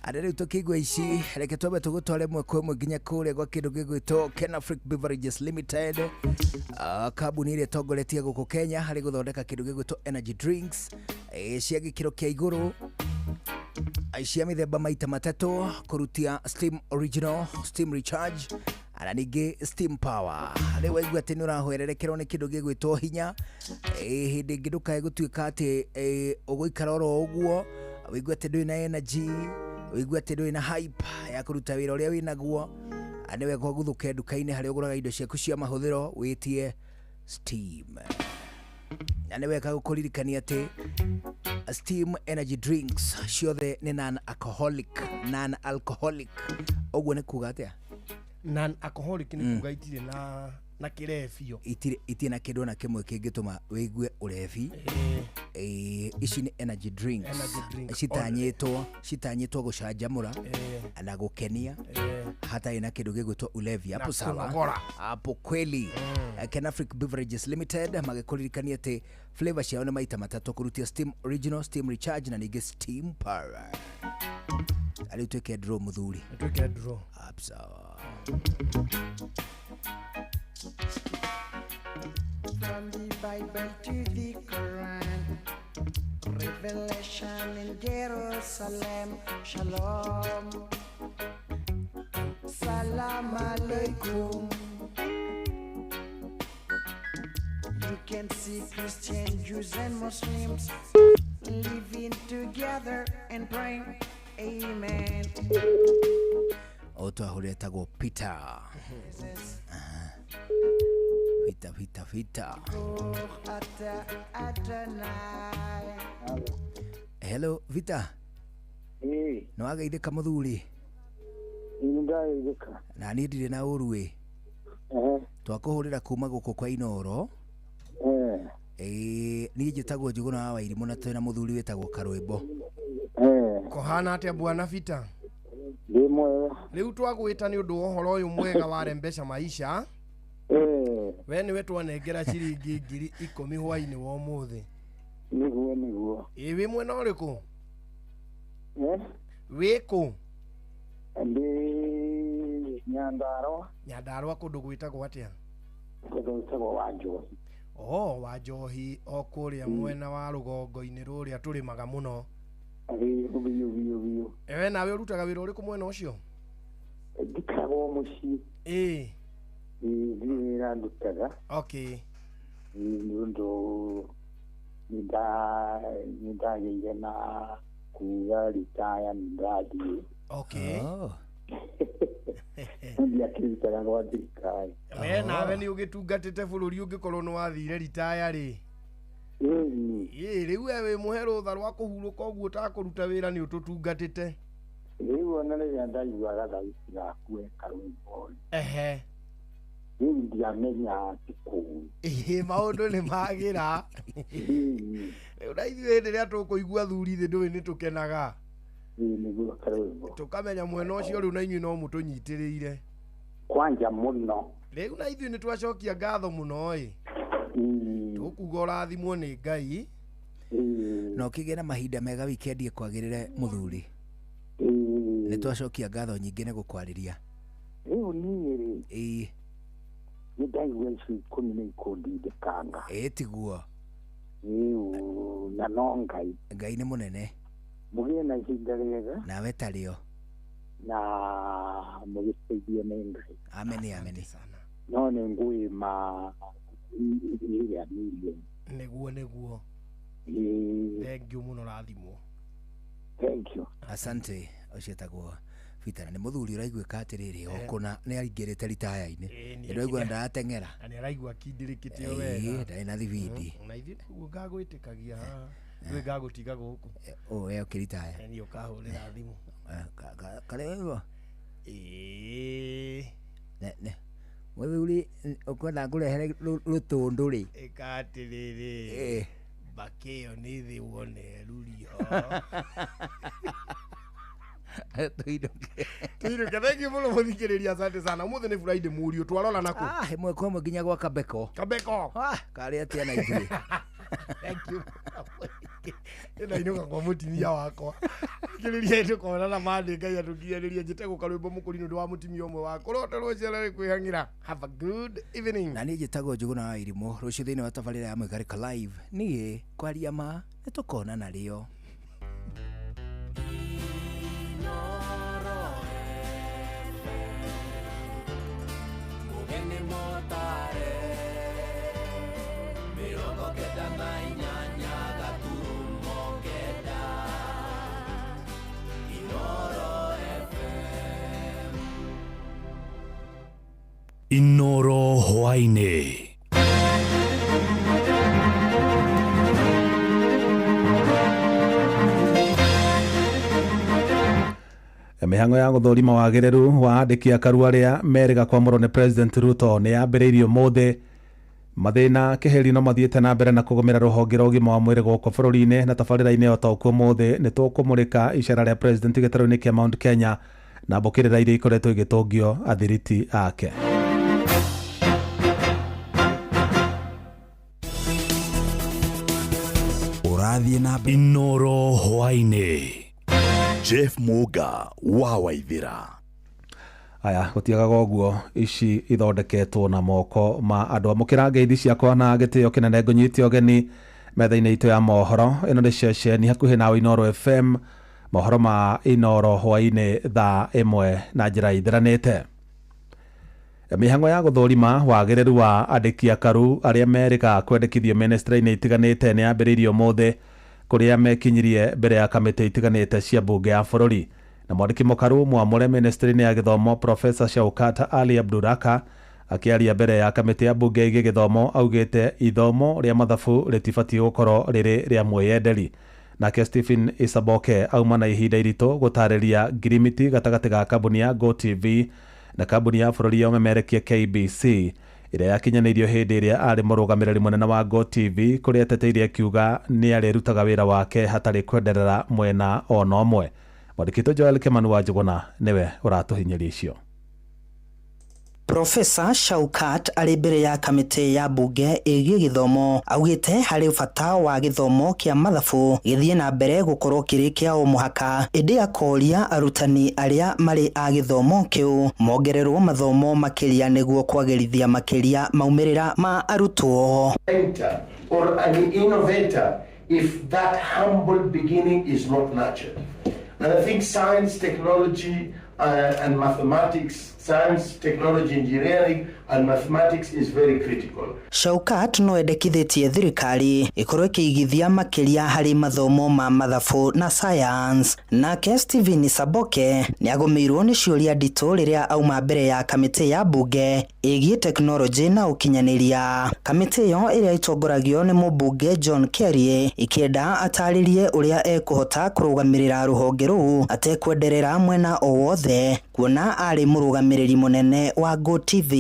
Arä rä u tå kä igua ici reke twambe tå gå tware mwe kwa ĩmwe nginya kå rä a gwa kä ndå gä gwä Kenafric Beverages Limited, kambuni ĩrĩa ĩtongoretie gũkũ Kenya harĩ gũthondeka kĩndũ gĩgwĩtwo energy drinks cia gĩkĩro kĩa igũrũ cia mĩthemba maita matatũ kũrutia Steam Original, Steam Recharge na ningĩ Steam Power. Rĩu waigua atĩ nĩ ũrahwererekerwo nĩ kĩndũ gĩgwĩtwo hinya, hĩndĩ ĩngĩ ndũkae gũtuĩka atĩ ũgũikara oro ũguo wĩigue atĩ ndũrĩ na energy, wĩigue atĩ ndũrĩ na hype ya kũruta wĩra ũrĩa wĩnaguo, nĩ wega ũguthũke nduka-inĩ harĩa ũgũraga indo ciaku cia mahũthĩro wĩtie Steam. Na nĩ wega gũkũririkania atĩ Steam energy drinks ciothe nĩ non alcoholic, non alcoholic. Ũguo nĩ kuga atĩa? Non alcoholic nĩ kuga itirĩ na kĩrebio. Itirĩ na kĩndũ ona kĩmwe kĩngĩtũma wĩigue ũrebi. Ici nĩ energy drinks. Energy drink Citanyĩtwo gũcanjamũra na gũkenia hatarĩ na kĩndũ gĩgwĩtwo ulevi. Hapo Na sawa, kũnogora. Hapo kweli. Kenafric Beverages Limited magĩkũririkania atĩ flavor ciao nĩ maita matatũ, kũrutia Steam Original, Steam Recharge na ningĩ Steam Power. Rĩu twĩke draw, mũthuri. Twĩke draw. Hapo sawa. From the Bible to the Quran, Revelation in Jerusalem, Shalom, Salam Alaikum. You can see Christian, Jews, and Muslims living together and praying, Amen. O twahũrĩra etagwo Peter. Peter, Peter, Peter. Ata Adonai. Hello, Vita. Nĩ wageithĩka, mũthuri? Nĩndageithĩka. Na niĩ ndirĩ na ũru ĩ. Twakũhũrĩra kuma gũkũ kwa Inoro. Ĩĩ, niĩ njĩtagwo Njũgũna wa Wairimũ na twĩna mũthuri wĩtagwo Karwĩmbo. Kũhana atĩa, bwana Bita? Ndĩ mwega. Rĩu twagwĩta nĩ ũndũ wa ũhoro ũyũ mwega wa Rembesha Maisha. We nĩwe twanengera ciringi 10,000 hwainĩ wa ũmũthĩ. Nĩguo, nĩguo. Ĩ, wĩ mwena ũrĩkũ? Wĩ kũ? Ndĩ Nyandarũa. Nyandarũa kũndũ gwĩtagwo atĩa? Kũndũ gwĩtagwo Wanjohi. O Wanjohi, o kũrĩa mwena wa rũgongo-inĩ rũrĩa tũrĩmaga mũno. Biũ biũ biũ biũ. We nawe ũrutaga wĩra ũrĩkũ mwena ũcio? Ndikaragwo mũciĩ. Ĩĩ. Ĩĩ, ndirĩ wĩra ndutaga. Okay. Nĩ ũndũ nĩndagĩire na kuga ritaya, nĩndathiĩ. Okay. Ndiakĩrutaga gwa thirikari. We nawe nĩ ũgĩtungatĩte bũrũri, ũngĩkorwo nĩ wathire ritaya rĩ. Ĩĩ, rĩu we wĩ mũhe rũtha rwa kũhurũka, ũguo ũtakũruta wĩra, nĩ ũtũtungatĩte. Rĩu ona rĩrĩa ndaiguaga thauti yaku we Karwĩmbo, Ehe. rĩu ndiamenya atĩ kũu. Ĩĩ, maũndũ nĩ magĩra rĩu, na ithuĩ hĩndĩ ĩrĩa tũkũigua thuri thĩ ndũĩ nĩ tũkenaga. Ĩĩ, nĩguo Karwĩmbo. Tũkamenya mwena ũcio rĩu na inyuĩ no mũtũnyitĩrĩire. Kwanja mũno. Rĩu na ithuĩ nĩ twacokia ngatho mũno ĩ, tũkuga ũrathimwo nĩ Ngai. Na ũkĩgĩe na mahinda mega, wikendi ĩkwagĩrĩre, mũthuri. Nĩ twacokia ngatho nyingĩ nĩ gũkwarĩria. Rĩu niĩ rĩ, Ĩĩ. Nĩ ndaigua icio 10 nĩ ikũndindĩkanga. Ĩĩ, tiguo. Rĩu na no Ngai. Ngai nĩ mũnene. Mũgĩe na ihinda rĩega. Nawe tarĩo. Na mũgĩteithio nĩ Ngai. Ameni, ameni. No nĩ ngwĩma ĩrĩa mirioni. Nĩguo, nĩguo. Ĩĩ. Thank you mũno, rathimwo. Thank you. Asante. Ũcio etagwo Peter na nĩ mũthuri ũraiguĩka atĩrĩrĩ, o kũna nĩ aingĩrĩte ritaya-inĩ. Ĩĩ, Nĩ ndarateng'era. Na nĩ araigua akindĩrĩkĩte o Ĩĩ, wega. ndarĩ na thibindi. Na ithuĩ nĩguo ngagwĩtĩkagia haha, ndũĩ ngagũtiga gũkũ. Ũ we ũkĩritaya. Niĩ ũkahũrĩra thimũ. Karĩgwo. Ĩĩ. Ne mũthuri, ũkwenda ngũrehere rũtũndũ rĩ? Ĩka atĩrĩrĩ, Ĩĩ. Mbakĩ ĩyo nĩ thĩ wone rurio. Tũinũke. Tũinũke. Thank you mũno mũthikĩrĩria, asante sana. Ũmũthĩ nĩ Friday, mũriũ twarora nakũ? Ah, ĩmwe kwa ĩmwe nginya gwa Kabeko. Kabeko. Ah, karĩ atĩa na ithuĩ? Thank you. Ĩnainũka kwa mũtumia wakwa. Thikĩrĩria, tũkonana mandĩ, Ngai atũkinyanĩrie. Njĩtagwo Karwĩmbo Mũkũri nĩ ũndũ wa mũtumia ũmwe wa kũroterwo ciana nĩ kwĩhang'ĩra. Have a good evening. Na niĩ njĩtagwo Njũgũna wa Irimũ. Rũciũ thĩinĩ wa tabarĩra ya Mwĩgarĩka Live, niĩ kwaria ma nĩ tũkonana rĩo. Mugeni motare 98.9 Inoro FM. Inoro hwainĩ. Mĩhang'o ya gũthũrima wagĩrĩru wa andĩki akaru arĩa merĩga kwamũrwo nĩ President Ruto nĩ yambĩrĩirio ũmũthĩ. Mathĩna kĩhĩri no mathiĩte na mbere na kũgũmĩra rũhonge rwa ũgima wa mwĩrĩ gũkũ bũrũri-inĩ na tabarĩra-inĩ o ta ũkuo ũmũthĩ nĩ tũkũmũrĩka icera rĩa President gĩtarũ-inĩ kĩa Mount Kenya na mbũkĩrĩra iria ikoretwo igĩtũngio athiriti ake. Ũrathiĩ na Inoro hwaĩ-inĩ. Jeff Muga wa Waithira. Aya gũtiagaga ũguo, ici ithondeketwo na moko ma andũ. Amũkĩra ngeithi ciakwa na gĩtĩo kĩnene, ngũnyite ũgeni metha-inĩ itũ ya mohoro. Ĩno nĩ ceceni hakuhĩ nawe Inoro FM, mohoro ma Inoro hwaĩ-inĩ thaa 1 na njĩra ithiranĩte. Mĩhang'o ya gũthũrima wagĩrĩru wa andĩki akaru arĩa merĩga kwendekithio ministry-inĩ itiganĩte nĩ yambĩrĩirio ũmũthĩ kũrĩa mekinyirie mbere ya kamĩtĩ itiganĩte cia mbunge ya bũrũri. Na mwandĩki mũkaru mwamũre ministry-inĩ ya gĩthomo Professor Shaukat Ali Abduraka akĩaria mbere ya kamĩtĩ ya mbunge ĩgiĩ gĩthomo augĩte ithomo rĩa mathabu rĩtibatiĩ gũkorwo rĩrĩ rĩa mwĩyenderi. Nake Stephen Isaboke auma na ihinda iritũ gũtarĩria ngirimiti gatagatĩ ga kambuni ya GoTV na kambuni ya bũrũri ya ũmemerekia KBC ĩrĩa yakinyanĩirio hĩndĩ ĩrĩa arĩ mũrũgamĩrĩri mũnene wa GoTV kũrĩa ateteire akiuga nĩ arĩrutaga wĩra wake hatarĩ kwenderera mwena ona ũmwe. Mwandĩki Joel Kimani wa Njũgũna nĩwe ũratũhinyĩria icio. Profesa Shaukat arĩ mbere ya kamĩtĩ ya mbunge ĩgiĩ gĩthomo augĩte harĩ bata wa gĩthomo kĩa mathabu gĩthiĩ na mbere gũkorwo kĩrĩ kĩa o mũhaka, ĩndĩ akoria arutani arĩa marĩ a gĩthomo kĩu mongererwo mathomo makĩria nĩguo kwagĩrithia makĩria maumĩrĩra ma arutwo. Or an innovator if that humble beginning is not nurtured. And I think science, technology, and mathematics, science, technology, engineering, and mathematics is very critical. Shaukat no endekithĩtie thirikari ĩkorwo ĩkĩigithia makĩria harĩ mathomo ma mathabu na science. Nake Stephen Saboke nĩagũmĩirwo nĩ ciũria nditũ rĩrĩa auma mbere ya kamĩtĩ ya mbunge ĩgiĩ tekinoronjĩ na ũkinyanĩria. Kamĩtĩ ĩyo ĩrĩa ĩtongoragio nĩ mũmbunge John Kerry ĩkĩenda atarĩrie ũrĩa ekũhota kũrũgamĩrĩra rũhonge rũu atekwenderera mwena o wothe kuona arĩ mũrũgamĩrĩri mũnene wa GoTV.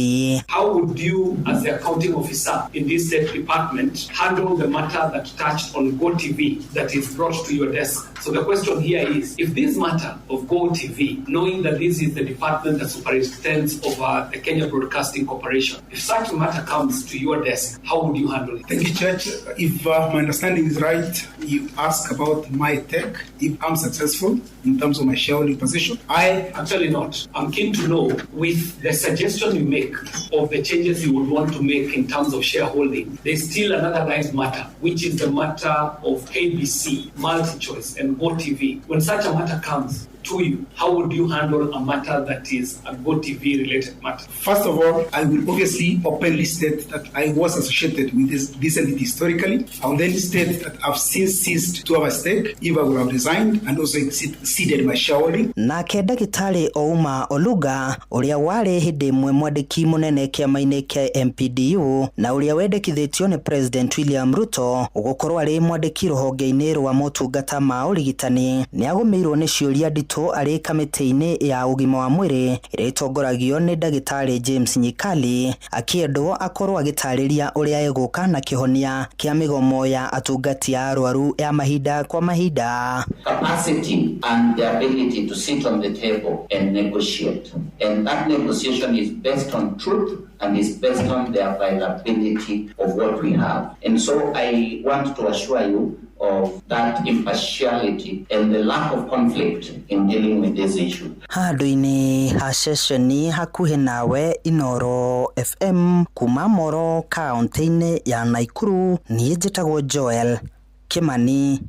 How would you, as the accounting officer in this state department, handle the matter that touched on GoTV that is brought to your desk? So the question here is, if this matter of GoTV, knowing that this is the department that superintends over the Kenya Broadcasting Corporation, if such a matter comes to your desk, how would you handle it? Thank you, Church. If my understanding is right, you ask about my take, if I'm successful in terms of my shareholding position. I actually not. I'm keen to know, with the suggestion you make of the changes you would want to make in terms of shareholding, there's still another live matter, which is the matter of KBC, MultiChoice, and GoTV. When such a matter comes to you, how would you handle a matter that is a GoTV related matter? First of all, I will obviously openly state that I was associated with this entity historically. I will then state that I've since ceased to have a stake, if I would have resigned and also ceded my shareholding. Nake ndagĩtarĩ Ouma Oluga ũrĩa warĩ hĩndĩ ĩmwe mwandĩki mũnene kĩama-inĩ kĩa MPDU na ũrĩa wendekithĩtio nĩ President William Ruto gũkorwo arĩ mwandĩki rũhonge-inĩ rwa motungata ma ũrigitani nĩagũmĩirwo nĩ ciũria nditũ arĩ kamĩtĩ-inĩ ya ũgima wa mwĩrĩ ĩrĩa ĩtongoragio nĩ ndagĩtarĩ James Nyikali akĩendwo akorwo agĩtarĩria ũrĩa egũka na kĩhonia kĩa mĩgomo ya atungati a arwaru ya mahinda kwa mahinda. Capacity and the ability to sit on the table and negotiate, and that negotiation is based on truth and is based on the availability of what we have. And so I want to assure you of that impartiality and the lack of conflict in dealing with this issue. Handũ-inĩ ha ceceni hakuhĩ nawe Inoro FM kuma Moro kaunti-inĩ ya Nakuru, niĩ njĩtagwo Joel Kimani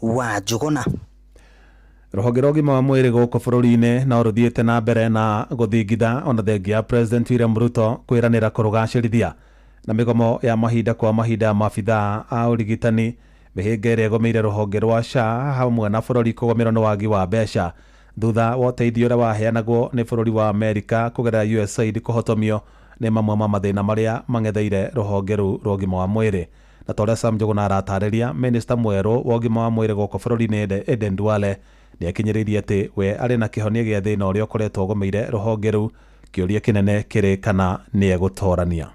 wa Njũgũna. Rũhonge rwa ũgima wa mwĩrĩ gũkũ bũrũri-inĩ no rũthiĩte na mbere na gũthingitha ona thengia ya President William Ruto kwĩranĩra kũrũgacĩrithia na mĩgomo ya mahinda kwa mahinda ya maabithaa a ũrigitani mĩhĩnga ĩrĩa ĩgũmĩire rũhonge rwa SHA hamwe na bũrũri kũgũmĩrwo nĩ wagi wa mbeca thutha wa ũteithio ũrĩa waheanagwo nĩ bũrũri wa Amerika kũgerera USAID kũhotomio nĩ mamwe ma mathĩna marĩa mang'etheire rũhonge rũu rwa ũgima wa mwĩrĩ. Na ta ũrĩa Sam Njũgũna aratarĩria, minista mwerũ wa ũgima wa mwĩrĩ gũkũ bũrũri-inĩ Aden Duale Nĩ akinyĩrĩirie atĩ we arĩ na kĩhonia gĩa thĩna ũrĩa ũkoretwo ũgũmĩire rũhonge rũu. Kĩũria kĩnene kĩrĩ kana nĩ egũtorania.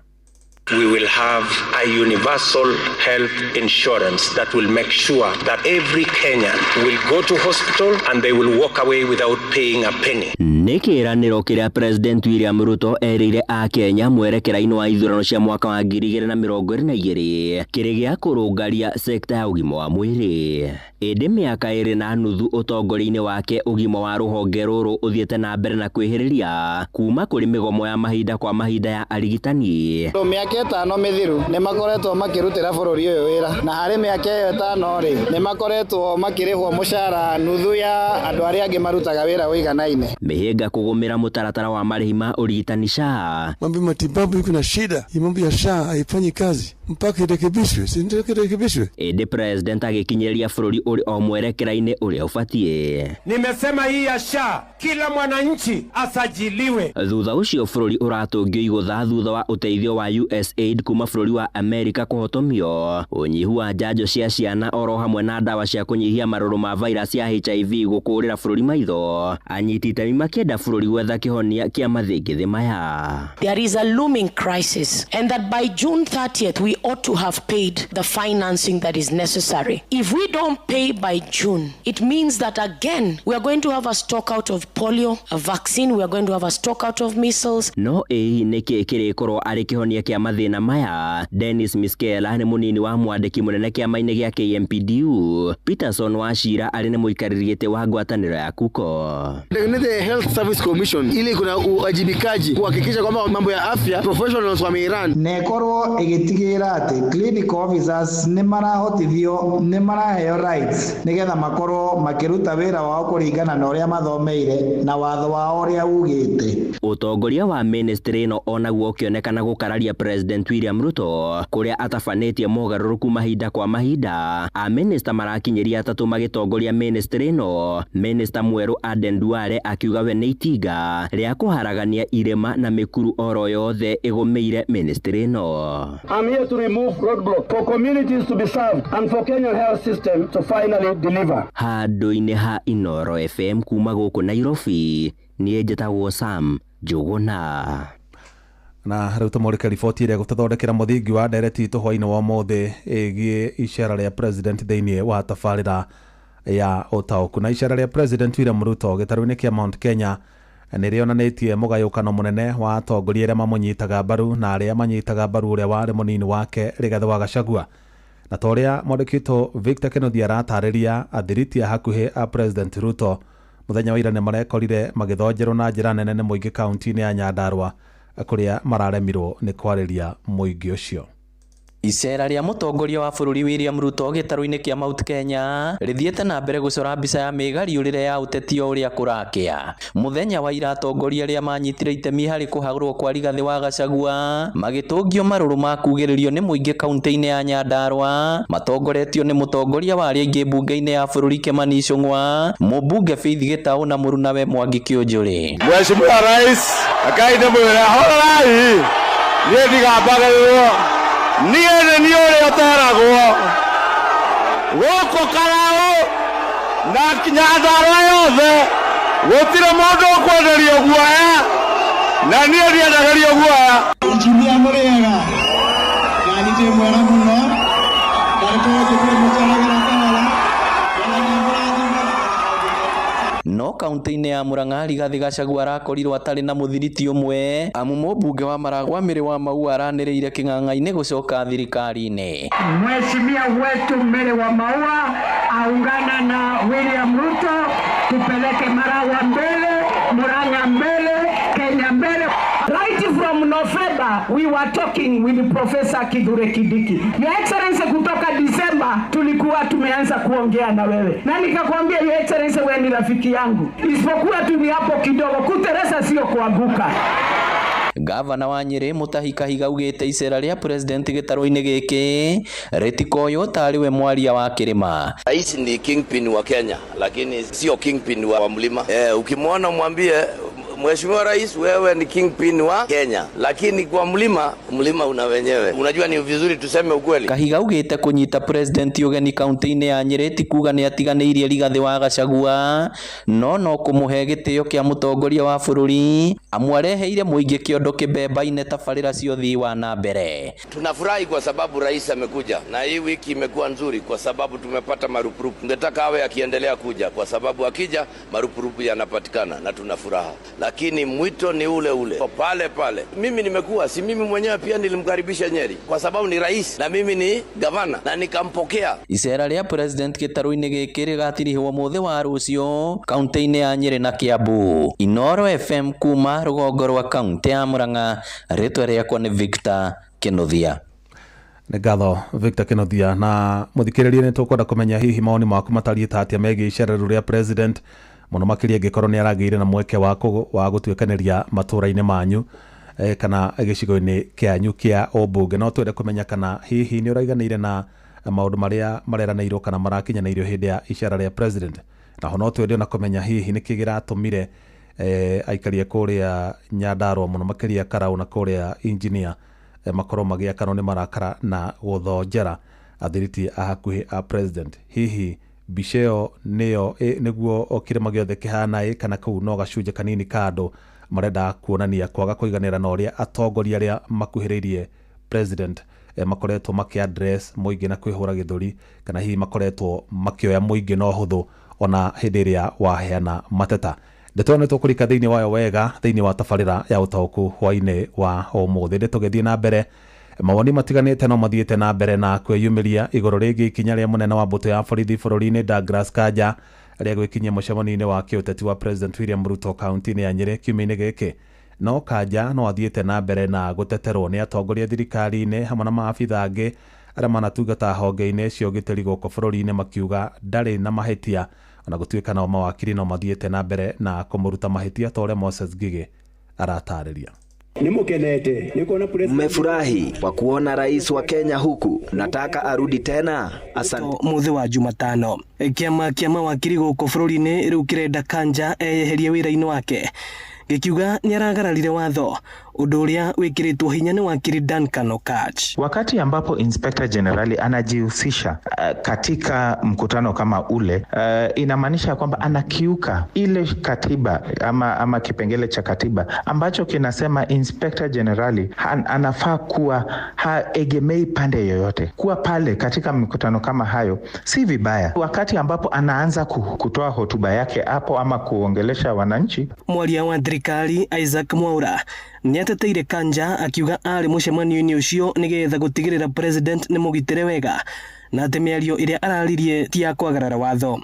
We will have a universal health insurance that will make sure that every Kenyan will go to hospital and they will walk away without paying a penny. Nĩ kĩĩranĩro kĩrĩa President William Ruto erĩire Akenya mwerekera-inĩ wa ithurano cia mwaka wa 2022 kĩrĩ gĩa kũrũngaria sekta ya ũgima wa mwĩrĩ. Ĩndĩ mĩaka 2.5 ũtongoria-inĩ wake ũgima wa rũhonge rũrũ ũthiĩte na mbere na kwĩhĩrĩria kuma kũrĩ mĩgomo ya mahinda kwa mahinda ya arigitani. Mĩaka 5 mĩthiru nĩ makoretwo makĩrutĩra bũrũri ũyũ wĩra, na harĩ mĩaka ĩyo 5 rĩ nĩ makoretwo makĩrĩhwo mũcara nuthu ya andũ arĩa angĩ marutaga wĩra ũiganaine. Mĩhĩnga kũgũmĩra mũtaratara wa marĩhi ma ũrigitani SHA. Mambo matibabu iko na shida, mambo ya SHA haifanyi kazi mpaka irekebishwe, si ndio irekebishwe. Ĩndĩ president agĩkinyĩria bũrũri ũrĩ o mwerekera-inĩ ũrĩa ũbatiĩ. Nimesema hii ya SHA kila mwananchi asajiliwe. Thutha ũcio bũrũri ũratũngio igũtha thutha wa ũteithio wa USAID kuma bũrũri wa Amerika kũhotomio ũnyihu wa njanjo cia ciana oro hamwe na ndawa cia kũnyihia marũrũ ma virus ya HIV gũkũrĩra bũrũri maitho. Anyiti itemi makĩenda bũrũri gwetha kĩhonia kĩa mathĩngĩthĩ maya. There is a looming crisis and that by June 30th we ought to have paid the financing that is necessary. If we don't pay by June, it means that again we are going to have a stock out of polio, a vaccine, we are going to have a stock out of measles. No ĩĩ nĩkĩ kĩrĩkorwo arĩ kĩhonia kĩa mathĩna maya? Dennis Miskela nĩ mũnini wa mwandĩki mũnene kĩama-inĩ gĩa KMPDU. Peterson Wachira arĩ nĩ mũikarĩri gĩtĩ wa ngwatanĩro ya KUKO. Tengeneze Health Service Commission ili kuna uwajibikaji kuhakikisha kwamba mambo ya afya professionals wa Iran. Nekorwo ĩgĩtigĩrĩra atĩ clinical officers nĩ marahotithio nĩ maraheo rights nĩgetha makorwo makĩruta wĩra wao kũringana na ũrĩa mathomeire na watho wao ũrĩa ugĩte. Ũtongoria wa ministry ĩno onaguo ũkĩonekana gũkararia President William Ruto kũrĩa atabanĩtie mogarũrũku mahinda kwa mahinda. A minister marakinyĩria atatũ magĩtongoria ministry ĩno. Minister mwerũ Aden Duale akiuga we nĩ itinga rĩa kũharagania irĩma na mĩkuru oro yothe ĩgũmĩire ministry ĩno. I'm here to remove roadblock for communities to be served and for Kenyan health system to finally deliver. Handũ-inĩ ha Inoro FM kuma gũkũ Nairobi, niĩ njĩtagwo Sam Njũgũna. Na rĩu tũmũrĩke riboti ĩrĩa gũtũthondekera mũthingi wa ndereti itũ hwainĩ wa ũmũthĩ ĩgiĩ icera rĩa president thĩinĩ wa tabarĩra ya ũtaũku. Na icera rĩa President William Ruto gĩtarũ-inĩ kĩa Mount Kenya nĩ rĩonanĩtie mũgayũkano mũnene wa atongoria arĩa mamũnyitaga mbaru na arĩa manyitaga mbaru ũrĩa warĩ mũnini wake Rigathĩ wa Gachagua. Na ta ũrĩa mwandĩki witũ Victor Kennedy aratarĩria, athiriti a hakuhĩ a President Ruto mũthenya wa ira nĩ marekorire magĩthonjerwo na njĩra nene nĩ mũingĩ kaunti-inĩ ya Nyandarua kũrĩa mararemirwo nĩ kwarĩria mũingĩ ũcio. Icera rĩa mũtongoria wa bũrũri William Ruto gĩtarũ-inĩ kĩa Mount Kenya rĩthiĩte na mbere gũcora mbica ya mĩgariũrĩre ya ũteti o ũrĩa kũrakĩa. Mũthenya wa ira atongoria arĩa manyitire itemi harĩ kũhagũrwo kwa Rigathĩ wa Gachagua magĩtũngio marũrũ ma kugĩrĩrio nĩ mũingĩ kaunti-inĩ ya Nyandarua matongoretio nĩ mũtongoria wa arĩa aingĩ mbunge-inĩ ya bũrũri Kimani Ichung'wa, mũmbunge Faith Gĩtaũ na mũrunawe Mwangi Kĩũnjũrĩ. Mheshimiwa Rais akaide mwĩre horai niĩ ndigambagĩrĩrwo niĩ nĩ niĩ ũrĩa ũteragwo gũkũ Karau na Nyandarua yothe gũtirĩ mũndũ ũkwenderio guoya na niĩ ndiendagĩrio guoya. Injinia mũrĩega na niĩ ndĩ mwega mũno na nĩtũgũthiĩ mũceragĩra kahora. No kaunti-inĩ ya Murang'a Rigathĩ Gachagua arakorirwo atarĩ na mũthiriti ũmwe amu mũmbunge wa Maragwa Mĩrĩ wa Maua aranĩrĩire kĩng'ang'a-inĩ gũcoka thirikari-inĩ. Mheshimiwa wetu Mĩrĩ wa Maua aungana na William Ruto tupeleke Maragwa mbele, Murang'a mbele, Kenya mbele. Right from November we were talking with Professor Kithure Kindiki. Your Excellency, kutoka December tulikuwa tumeanza kuongea na wewe. Na nikakwambia Your Excellency, wewe ni rafiki yangu. Isipokuwa tu ni hapo kidogo, kuteresa sio kuanguka. Gavana wa Nyeri Mutahi Kahiga augĩte icera rĩa president gĩtarũ-inĩ gĩkĩ rĩtikoywo tarĩ we mwaria wa kĩrĩma. Rais ni kingpin wa Kenya lakini sio kingpin wa mlima. Ukimwona mwambie Mheshimiwa Rais, wewe ni kingpin wa Kenya, lakini kwa mlima, mlima una wenyewe. Unajua ni vizuri tuseme ukweli. Kahiga augĩte kũnyita president ũgeni kaunti-inĩ ya Nyĩrĩ ti kuga nĩ atiganĩirie Rigathĩ wa Gachagua no kũmũhe gĩtĩo kĩa mũtongoria wa bũrũri amu areheire mũingĩ kĩondo kĩbemba-inĩ tabarĩra cia ũthii wa na mbere. Tunafurahi kwa sababu rais amekuja, na hii wiki imekuwa nzuri kwa sababu tumepata marupurupu. Tungetaka awe akiendelea kuja kwa sababu akija marupurupu yanapatikana na tuna furaha, lakini mwito ni ule ule pale pale. Mimi nimekuwa si mimi mwenyewe pia nilimkaribisha Nyeri kwa sababu ni rais na mimi ni gavana na nikampokea. Icera rĩa president gĩtarũ-inĩ gĩkĩ rĩgatirihwo mũthĩ wa rũciũ kaunti-inĩ ya Nyĩrĩ na Kiambu. Inooro FM kuma rũgongo rwa kaunti ya Murang'a, rĩtwa rĩakwa nĩ Victor Kĩnuthia. Nĩ ngatho Victor Kĩnuthia. Na mũthikĩrĩria, nĩ tũkwenda kũmenya hihi mawoni maku matariĩ ta atĩa megiĩ icera rĩu rĩa president, mũno makĩria angĩkorwo nĩ aragĩire na mweke wa gũtuĩkanĩria matũũra-inĩ manyu kana gĩcigo-inĩ kĩanyu kĩa ũmbunge. No twende kũmenya kana hihi nĩ ũraiganĩire na maũndũ marĩa mareranĩirwo kana marakinyanĩirio hĩndĩ ya icera rĩa president. Naho no twende ona kũmenya hihi nĩkĩ kĩratũmire aikarie kũrĩa Nyandarua mũno makĩria Karau na kũrĩa Engineer makorwo magĩakanwo nĩ marakara na gũthonjera athiriti a hakuhĩ a president. Hihi mbica ĩyo nĩyo nĩguo kĩrĩma gĩothe kĩhana kana kũu no gacunjĩ kanini ka andũ marenda kuonania kwaga kũiganĩra na ũrĩa atongoria arĩa makuhĩrĩirie president makoretwo makĩ address mũingĩ na kwĩhũra gĩthũri, kana hihi makoretwo makĩoya mũingĩ na ũhũthũ ona hĩndĩ ĩrĩa waheana mateta. Ndeto ĩno nĩtũkũrika thĩinĩ wayo wega thĩinĩ wa tabarĩra ya ũtaũku hwainĩ wa ũmũthĩ. Tũgĩthiĩ na mbere, mawoni matiganĩte no mathiĩte na mbere na kwĩyumĩria igũrũ rĩgiĩ ikinya rĩa mũnene wa mbũtũ ya borithi bũrũri-inĩ Douglas Kanja rĩa gwĩkinyia mũcemanio-inĩ wa kĩũteti wa President William Ruto kaunti-inĩ ya Nyĩrĩ kiumia-inĩ gĩkĩ. No Kanja no athiĩte na mbere na gũteterwo nĩ atongoria thirikari-inĩ hamwe na maabitha angĩ arĩa manatungata honge-inĩ cia ũgitĩri gũkũ bũrũri-inĩ, makiuga ndarĩ na mahĩtia, ona gũtuĩka nao mawakiri no mathiĩte na mbere na kũmũruta mahĩtia ta ũrĩa Moses Ngigĩ aratarĩria. Mmefurahi kwa kuona rais wa Kenya huku, nataka arudi tena. Asante. Muthi wa Jumatano, kiama kia mawakiri gũkũ bũrũri-inĩ rĩu kĩrenda Kanja eyeherie wĩra-inĩ wake, gĩkiuga nĩaragararire watho, ũndũ ũrĩa wĩkĩrĩtwo hinya nĩ wakiri Duncan Okatch. Wakati ambapo Inspector Generali anajihusisha katika mkutano kama ule, inamaanisha kwamba anakiuka ile katiba ama kipengele cha katiba ambacho kinasema Inspector Generali anafaa kuwa haegemei pande yoyote. Kuwa pale katika mkutano kama hayo si vibaya. Wakati ambapo anaanza kutoa hotuba yake hapo ama kuongelesha wananchi. Mwaria wa thirikari Isaac Mwaura nĩateteire Kanja akiuga arĩ mũcemanio-inĩ ũcio nĩgetha gũtigĩrĩra president nĩ mũgitĩre wega na atĩ mĩario ĩrĩa araririe ti ya kwagarara watho.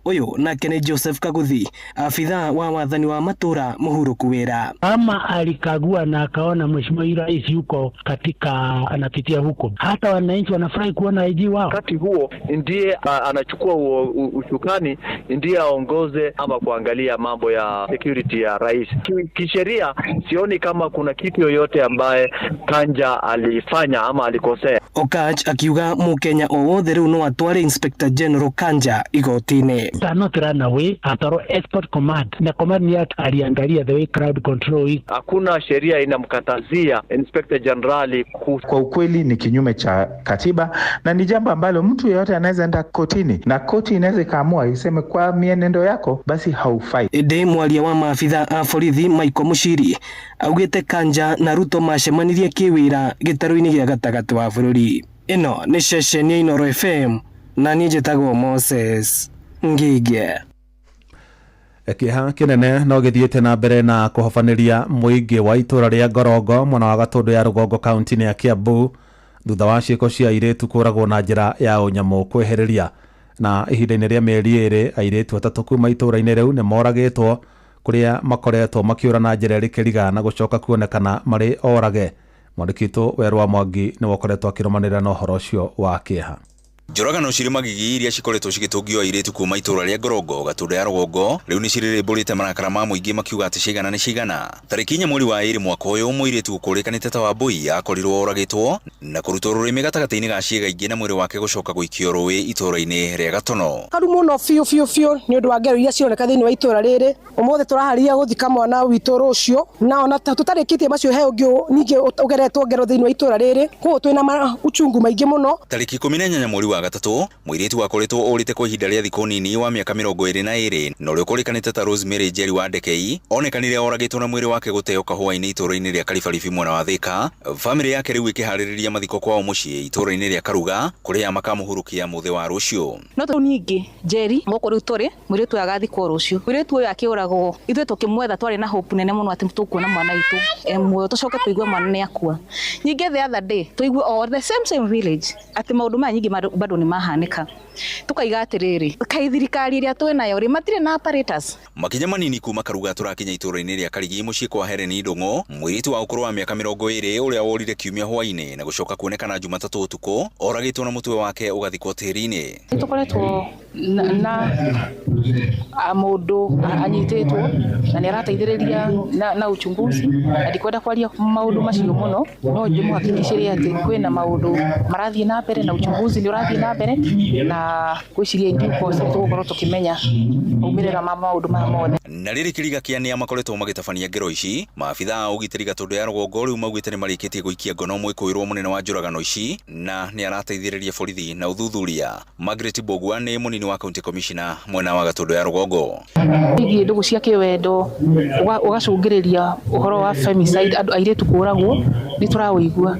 Ũyũ nake nĩ Joseph Kaguthi, abithaa wa wathani wa matũra mũhurũku wĩra. Kama alikagua na akaona mheshimiwa rais yuko katika anapitia huko, hata wananchi wanafurahi kuona IG wao. Wakati huo ndiye anachukua ushukani, ndiye aongoze ama kuangalia mambo ya security ya rais. Kisheria sioni kama kuna kitu yoyote ambaye Kanja alifanya ama alikosea. Okatch akiuga mukenya o wothe rĩu no atware Inspector General Kanja igoti-inĩ. Cannot run away atoro export command na command ni aliangalia the way crowd control is. Hakuna sheria inamkatazia Inspector General. Kwa ukweli ni kinyume cha katiba na ni jambo ambalo mtu yeyote anaweza enda kotini na koti inaweza ikaamua iseme kwa mienendo yako basi haufai. Ĩndĩ mwaria wa maabitha a borithi Michael Mushiri augĩte Kanja na Ruto macemanirie kĩwĩra gĩtarũ-inĩ gĩa gatagatĩ wa bũrũri. Ĩno nĩ ceceni ya Inooro FM na niĩ njĩtagwo Moses Ngige. Kĩeha kĩnene no gĩthiĩte na mbere na kũhobanĩria mũingĩ wa itũra rĩa Ngorongo mwena wa Gatũndũ ya Rũgongo kaunti-inĩ ya Kiambu thutha wa ciĩko cia airĩtu kũragwo na njĩra ya ũnyamũ kwĩhĩrĩria. Na ihinda-inĩ rĩa mĩeri 2 airĩtu 3 kuma itũra-inĩ rĩu nĩ moragĩtwo kũrĩa makoretwo makĩũra na njĩra ĩrĩ kĩriga na gũcoka kuonekana marĩ orage. Mwandĩki witũ Werũ wa Mwangi nĩwe ũkoretwo akĩrũmanĩrĩra na ũhoro ũcio wa kĩeha. Njũragano cirĩ magigi iria cikoretwo cigĩtũngio airĩtu kuma itũra rĩa Ngorongo Gatũndũ ya rũgongo rĩu nĩ cirĩrĩmbũrĩte marakara ma mũingĩ makiuga atĩ cigana nĩ cigana. Tarĩki 4 mweri wa 2 mwaka ũyũ mũirĩtu ũkũrĩkanĩte ta Wambui akorirwo oragĩtwo na kũrutwo rũrĩmĩ gatagatĩ-inĩ ga ciĩga ingĩ na mwĩrĩ wake gũcoka gũikio rũĩ itũra-inĩ rĩa Gatono. Karu mũno biũ biũ biũ nĩ ũndũ wa ngero iria cironeka thĩinĩ wa itũra rĩrĩ. Ũmũthĩ tũraharĩria gũthika mwana witũ rũciũ na ona tũtarĩkĩtie macio he ũngĩ ningĩ ũgeretwo ngero thĩinĩ wa itũra rĩrĩ, koguo twĩna uchungu maingĩ mũno. Tarĩki 18 mweri wa 3 mũirĩtu wakoretwo ũrĩte kwa ihinda rĩa thikũ nini wa mĩaka 22 na ũrĩa ũkũrĩkanĩte ta Rosemary Njeri wa Ndekei onekanire oragĩtwo na mwĩrĩ wake gũteo kahũa-inĩ itũra-inĩ rĩa Karibaribi mwena wa Thika. Famĩlĩ yake rĩu ĩkĩharĩrĩria mathiko kwao mũciĩ itũra-inĩ rĩa Karuga kũrĩa makamũhurukia mũthĩ wa rũciũ. No tu ningĩ Njeri gũkũ rĩu tũrĩ mũirĩtu ũyũ agathikwo rũciũ, mũirĩtu ũyũ akĩũragwo ithuĩ tũkĩmwetha twarĩ na hope nene mũno atĩ tũkuona mwana witũ muoyo tũcoke tũigue mwana nĩ akua. Ningĩ the other day tũigue o the same village atĩ maũndũ maya nyingĩ bado nĩ mahanĩka, tukaiga atĩrĩrĩ kai thirikari ĩrĩa twĩ nayo rĩ matirĩ na apparatus. Makinya manini kuma Karuga tũrakinya itũra-inĩ rĩa Karigi mũciĩ kwa Helen Ndung'u mũirĩtu wa ũkũrũ wa mĩaka 20 ũrĩa worire kiumia hwaĩ-inĩ na gũcoka kuonekana Jumatatũ ũtukũ oragĩtwo na mũtwe wake ũgathikwo tĩri-inĩ. Nĩtũkoretwo na mũndũ anyitĩtwo na nĩ arateithĩrĩria na uchunguzi na ndikwenda kwaria maũndũ macio mũno, no ndĩmũhakikicĩre atĩ kwĩna maũndũ marathiĩ na mbere na uchunguzi nĩ ũrathiĩ na mbere na ngwĩciria in due course nĩtũgũkorwo tũkĩmenya maumĩrĩra ma maũndũ maya mothe. Na rĩrĩ kĩriga kĩa nĩa makoretwo magĩtabania ngero ici, maabitha a ũgitĩri Gatũndũ ya rũgongo rĩu maugĩte nĩ marĩkĩtie gũikia ngono mwĩkũĩrwo mũnene wa njũragano ici na nĩ arateithĩrĩria borithi na ũthuthuria. Margaret Mbugua nĩ mũnini wa county commissioner mwena wa Gatũndũ ya rũgongo. Ĩgiĩ ndũgũ cia kĩwendo ũgacũngĩrĩria ũhoro wa femicide, andũ airĩtu kũragwo nĩ tũraũigua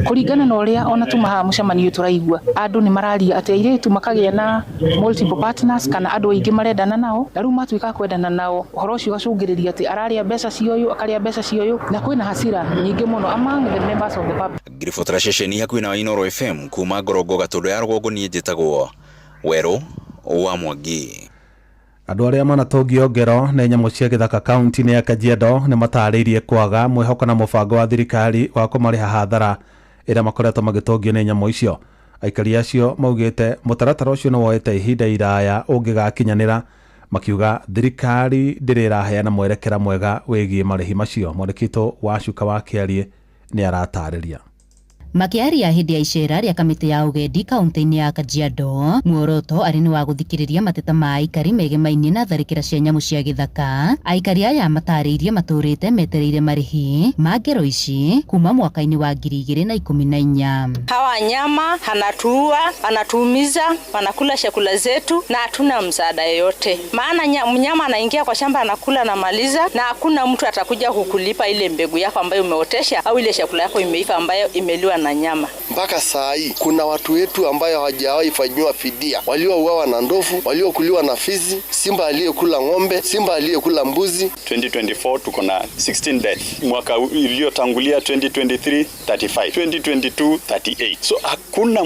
kũringana na ũrĩa ona tuma haha mũcemanio tũraigua andũ nĩ mararia atĩ airĩtu makagĩa na multiple partners kana andũ aingĩ marendana nao na rĩu matuĩka kwendana nao ũhoro ũcio ũgacũngĩrĩria atĩ ararĩa mbeca cia ũyũ akarĩa mbeca cia ũyũ na kwĩna hasira nyingĩ mũno among the members of the public. Ngiribotera ceceni hakuhĩ na Inooro FM kuma Ngorongo Gatũndũ ya rũgongo, niĩ njĩtagwo Werũ wa Mwangi. Andũ arĩa manatũngio ngero nĩ nyamũ cia gĩthaka kaunti-inĩ ya Kajiado nĩ matarĩirie kwaga mwĩhoko na mũbango wa thirikari wa kũmarĩha hathara ĩrĩa makoretwo magĩtũngio nĩ nyamũ icio. Aikari acio maugĩte mũtaratara ũcio nĩ woete ihinda iraya ũngĩgakinyanĩra, makiuga thirikari ndĩrĩ ĩraheana mwerekera mwega wĩgiĩ marĩhi macio. Mwandĩki wa Cuka wa Kĩarie nĩ aratarĩria. Makiaria hĩndĩ ya icera rĩa kamĩtĩ ya ũgendi kaunti-inĩ ya Kajiado, muoroto arĩ nĩ wa gũthikĩrĩria mateta ma aikari megemainie na tharĩkĩra cia nyamũ cia gĩthaka. Aikari aya matarĩirie matũrĩte metereire marĩhi ma ngero ici kuma mwaka-inĩ wa 2014. Hawa nyama anatuua, anatuumiza, wanakula chakula zetu na hatuna msaada yoyote. Maana mnyama anaingia kwa shamba anakula na maliza, na hakuna mtu atakuja kukulipa ile mbegu yako ambayo umeotesha au ile chakula yako imeiva ambayo imeliwa na nyama. Mpaka saa hii kuna watu wetu ambayo hawajawahi fanyiwa fidia, waliouawa na ndovu, waliokuliwa na fizi, simba aliyekula ng'ombe, simba aliyekula mbuzi. 2024 tuko na 16 death. Mwaka iliyotangulia 2023 35, 2022 38. So hakuna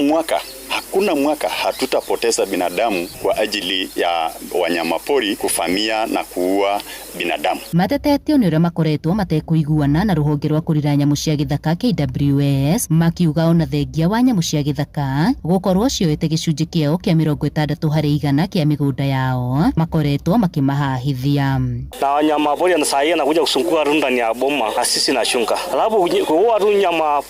mwaka hatutapoteza binadamu kwa ajili ya wanyamapori kufamia na kuua binadamu. Matetetio nĩ ũrĩa makoretwo matekũiguana na rũhonge rwa kũrira nyamũ cia gĩthaka KWS, makiuga ona thengia wa nyamũ cia gĩthaka gũkorwo cioete gĩcunjĩ kĩao kĩa 60 harĩ igana kĩa mĩgũnda yao makoretwo makĩmahahithia. Na wanyamapori na saa anakuja kusunguka tu ndani ya boma na sisi na shunga. Alafu kuua tu nyama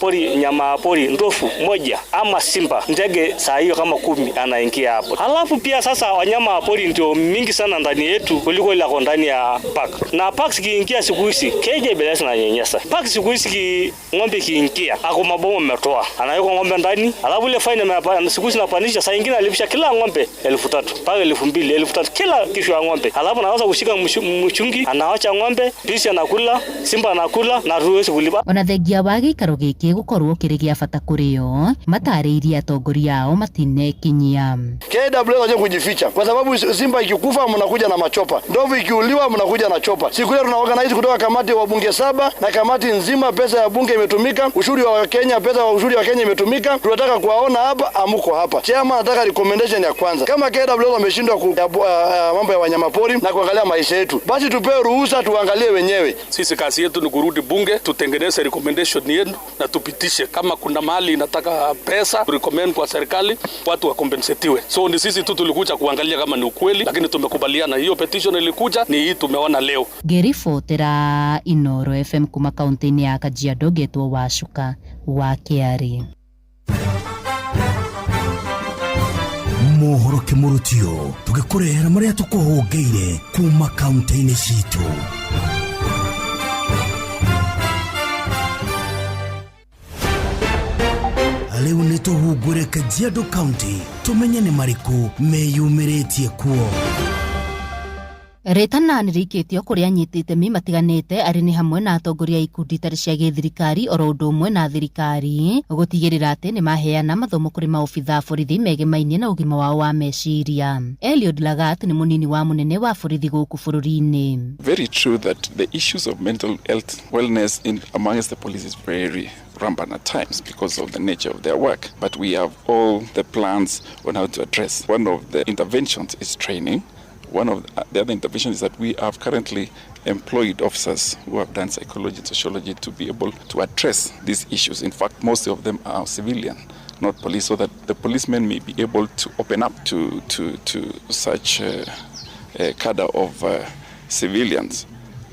pori ndovu moja ama simba ndege saa hiyo kama 10 anaingia hapo. Alafu pia sasa wanyama wa pori ndio mingi sana ndani yetu kuliko ile ndani ya park. Na park zikiingia siku hizi keje bila na nyenyesa. Park siku hizi ng'ombe kiingia ako mabomu ametoa. Anaweka ng'ombe ndani, alafu ile fine siku hizi napanisha saa nyingine alipisha kila ng'ombe 3000, paka 2000, 3000 kila kisho ya ng'ombe. Alafu anaweza kushika mchungi, anawacha ng'ombe, bisi anakula, simba anakula na ruwezi kulipa. Ona thengia wa gĩikaro gĩkĩ gũkorwo kĩrĩ gĩa bata kũrĩ o, matarĩirie atongoria ao matinekinyia. KWS waje kujificha kwa sababu simba ikikufa mnakuja na machopa, ndovu ikiuliwa mnakuja na chopa. Siku ile tuna organize kutoka kamati wa bunge 7 na kamati nzima, pesa ya bunge imetumika, ushuru wa Kenya, pesa ya ushuru wa Kenya imetumika. Tunataka kuwaona hapa, amuko hapa. Chama nataka recommendation ya kwanza, kama KWS wameshindwa mambo ya wanyamapori na kuangalia maisha yetu, basi tupewe ruhusa tuangalie wenyewe. Sisi kazi yetu ni kurudi bunge, tutengeneze recommendation yetu na tupitishe. Kama kuna mali inataka pesa, recommend kwa serikali. serikali watu wakompensetiwe. So ni sisi tu tulikuja kuangalia kama ni ukweli, lakini tumekubaliana hiyo petition ilikuja ni hii tumeona leo. Ngĩribotera Inoro FM kuma kaunti-inĩ ya Kajiado ngetwo Wacuka wa Kĩarĩ. Mohoro kĩmũrutio tũgĩkũrehera marĩa tũkũhũngĩire kuma kaunti-inĩ citũ. Rĩu nĩ tũhungure Kajiado County tũmenye nĩ marĩkũ meyumĩrĩtie kuo. Rĩtana nĩ rĩikĩtio kũrĩ anyiti itemi matiganĩte arĩ nĩ hamwe na atongoria a ikundi itarĩ cia gĩthirikari oro ũndũ ũmwe na thirikari gũtigĩrĩra atĩ nĩ maheana mathomo kũrĩ maobitha a borithi megemainie na ũgima wao wa meciria. Eliud Lagat nĩ mũnini wa mũnene wa borithi gũkũ bũrũri-inĩ. Very true that the issues of mental health wellness in amongst the police is very rampant at times because of the nature of their work, but we have all the plans on how to address. One of the interventions is training. One of the other interventions is that we have currently employed officers who have done psychology and sociology to be able to address these issues. In fact, most of them are civilian, not police, so that the policemen may be able to open up to such a cadre of civilians.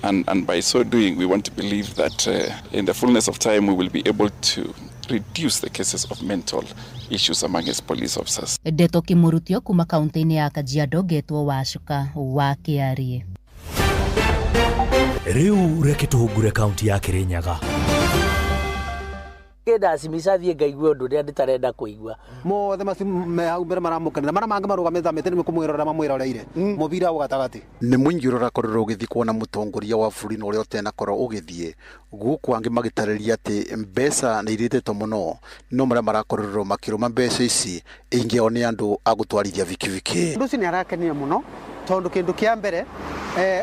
And by so doing, we want to believe that in the fullness of time, we will be able to reduce the cases of mental issues amongst police officers. Ndeto Kimurutio kuma kaunti-inĩ ya Kajiado ngetwo Wacuka wa Kĩarĩ. Rĩu reke tũhungure kaunti ya Kirinyaga. Ndacimica thiĩ ngaigue ũndũ ũrĩa ndĩtarenda kũigua. Mothe macio me hau mbere maramũkenera mara mangĩ marũgamĩte mĩtĩ nĩ kũmwĩrorera mamwĩroreire mũbira hau gatagatĩ. Nĩ mũingĩ ũrĩa ũrakorirwo ũgĩthiĩ kuona mũtongoria wa bũrũri na ũrĩa ũtenakorwo ũgĩthiĩ gũkũ angĩ magĩtarĩria atĩ mbeca nĩ irĩtĩtwo mũno no marĩa marakorirwo makĩrũma mbeca ici aingĩ ao nĩ andũ a gũtwarithia bikibiki. Ũndũ ũcio nĩ arakenire mũno tondũ kĩndũ kĩa mbere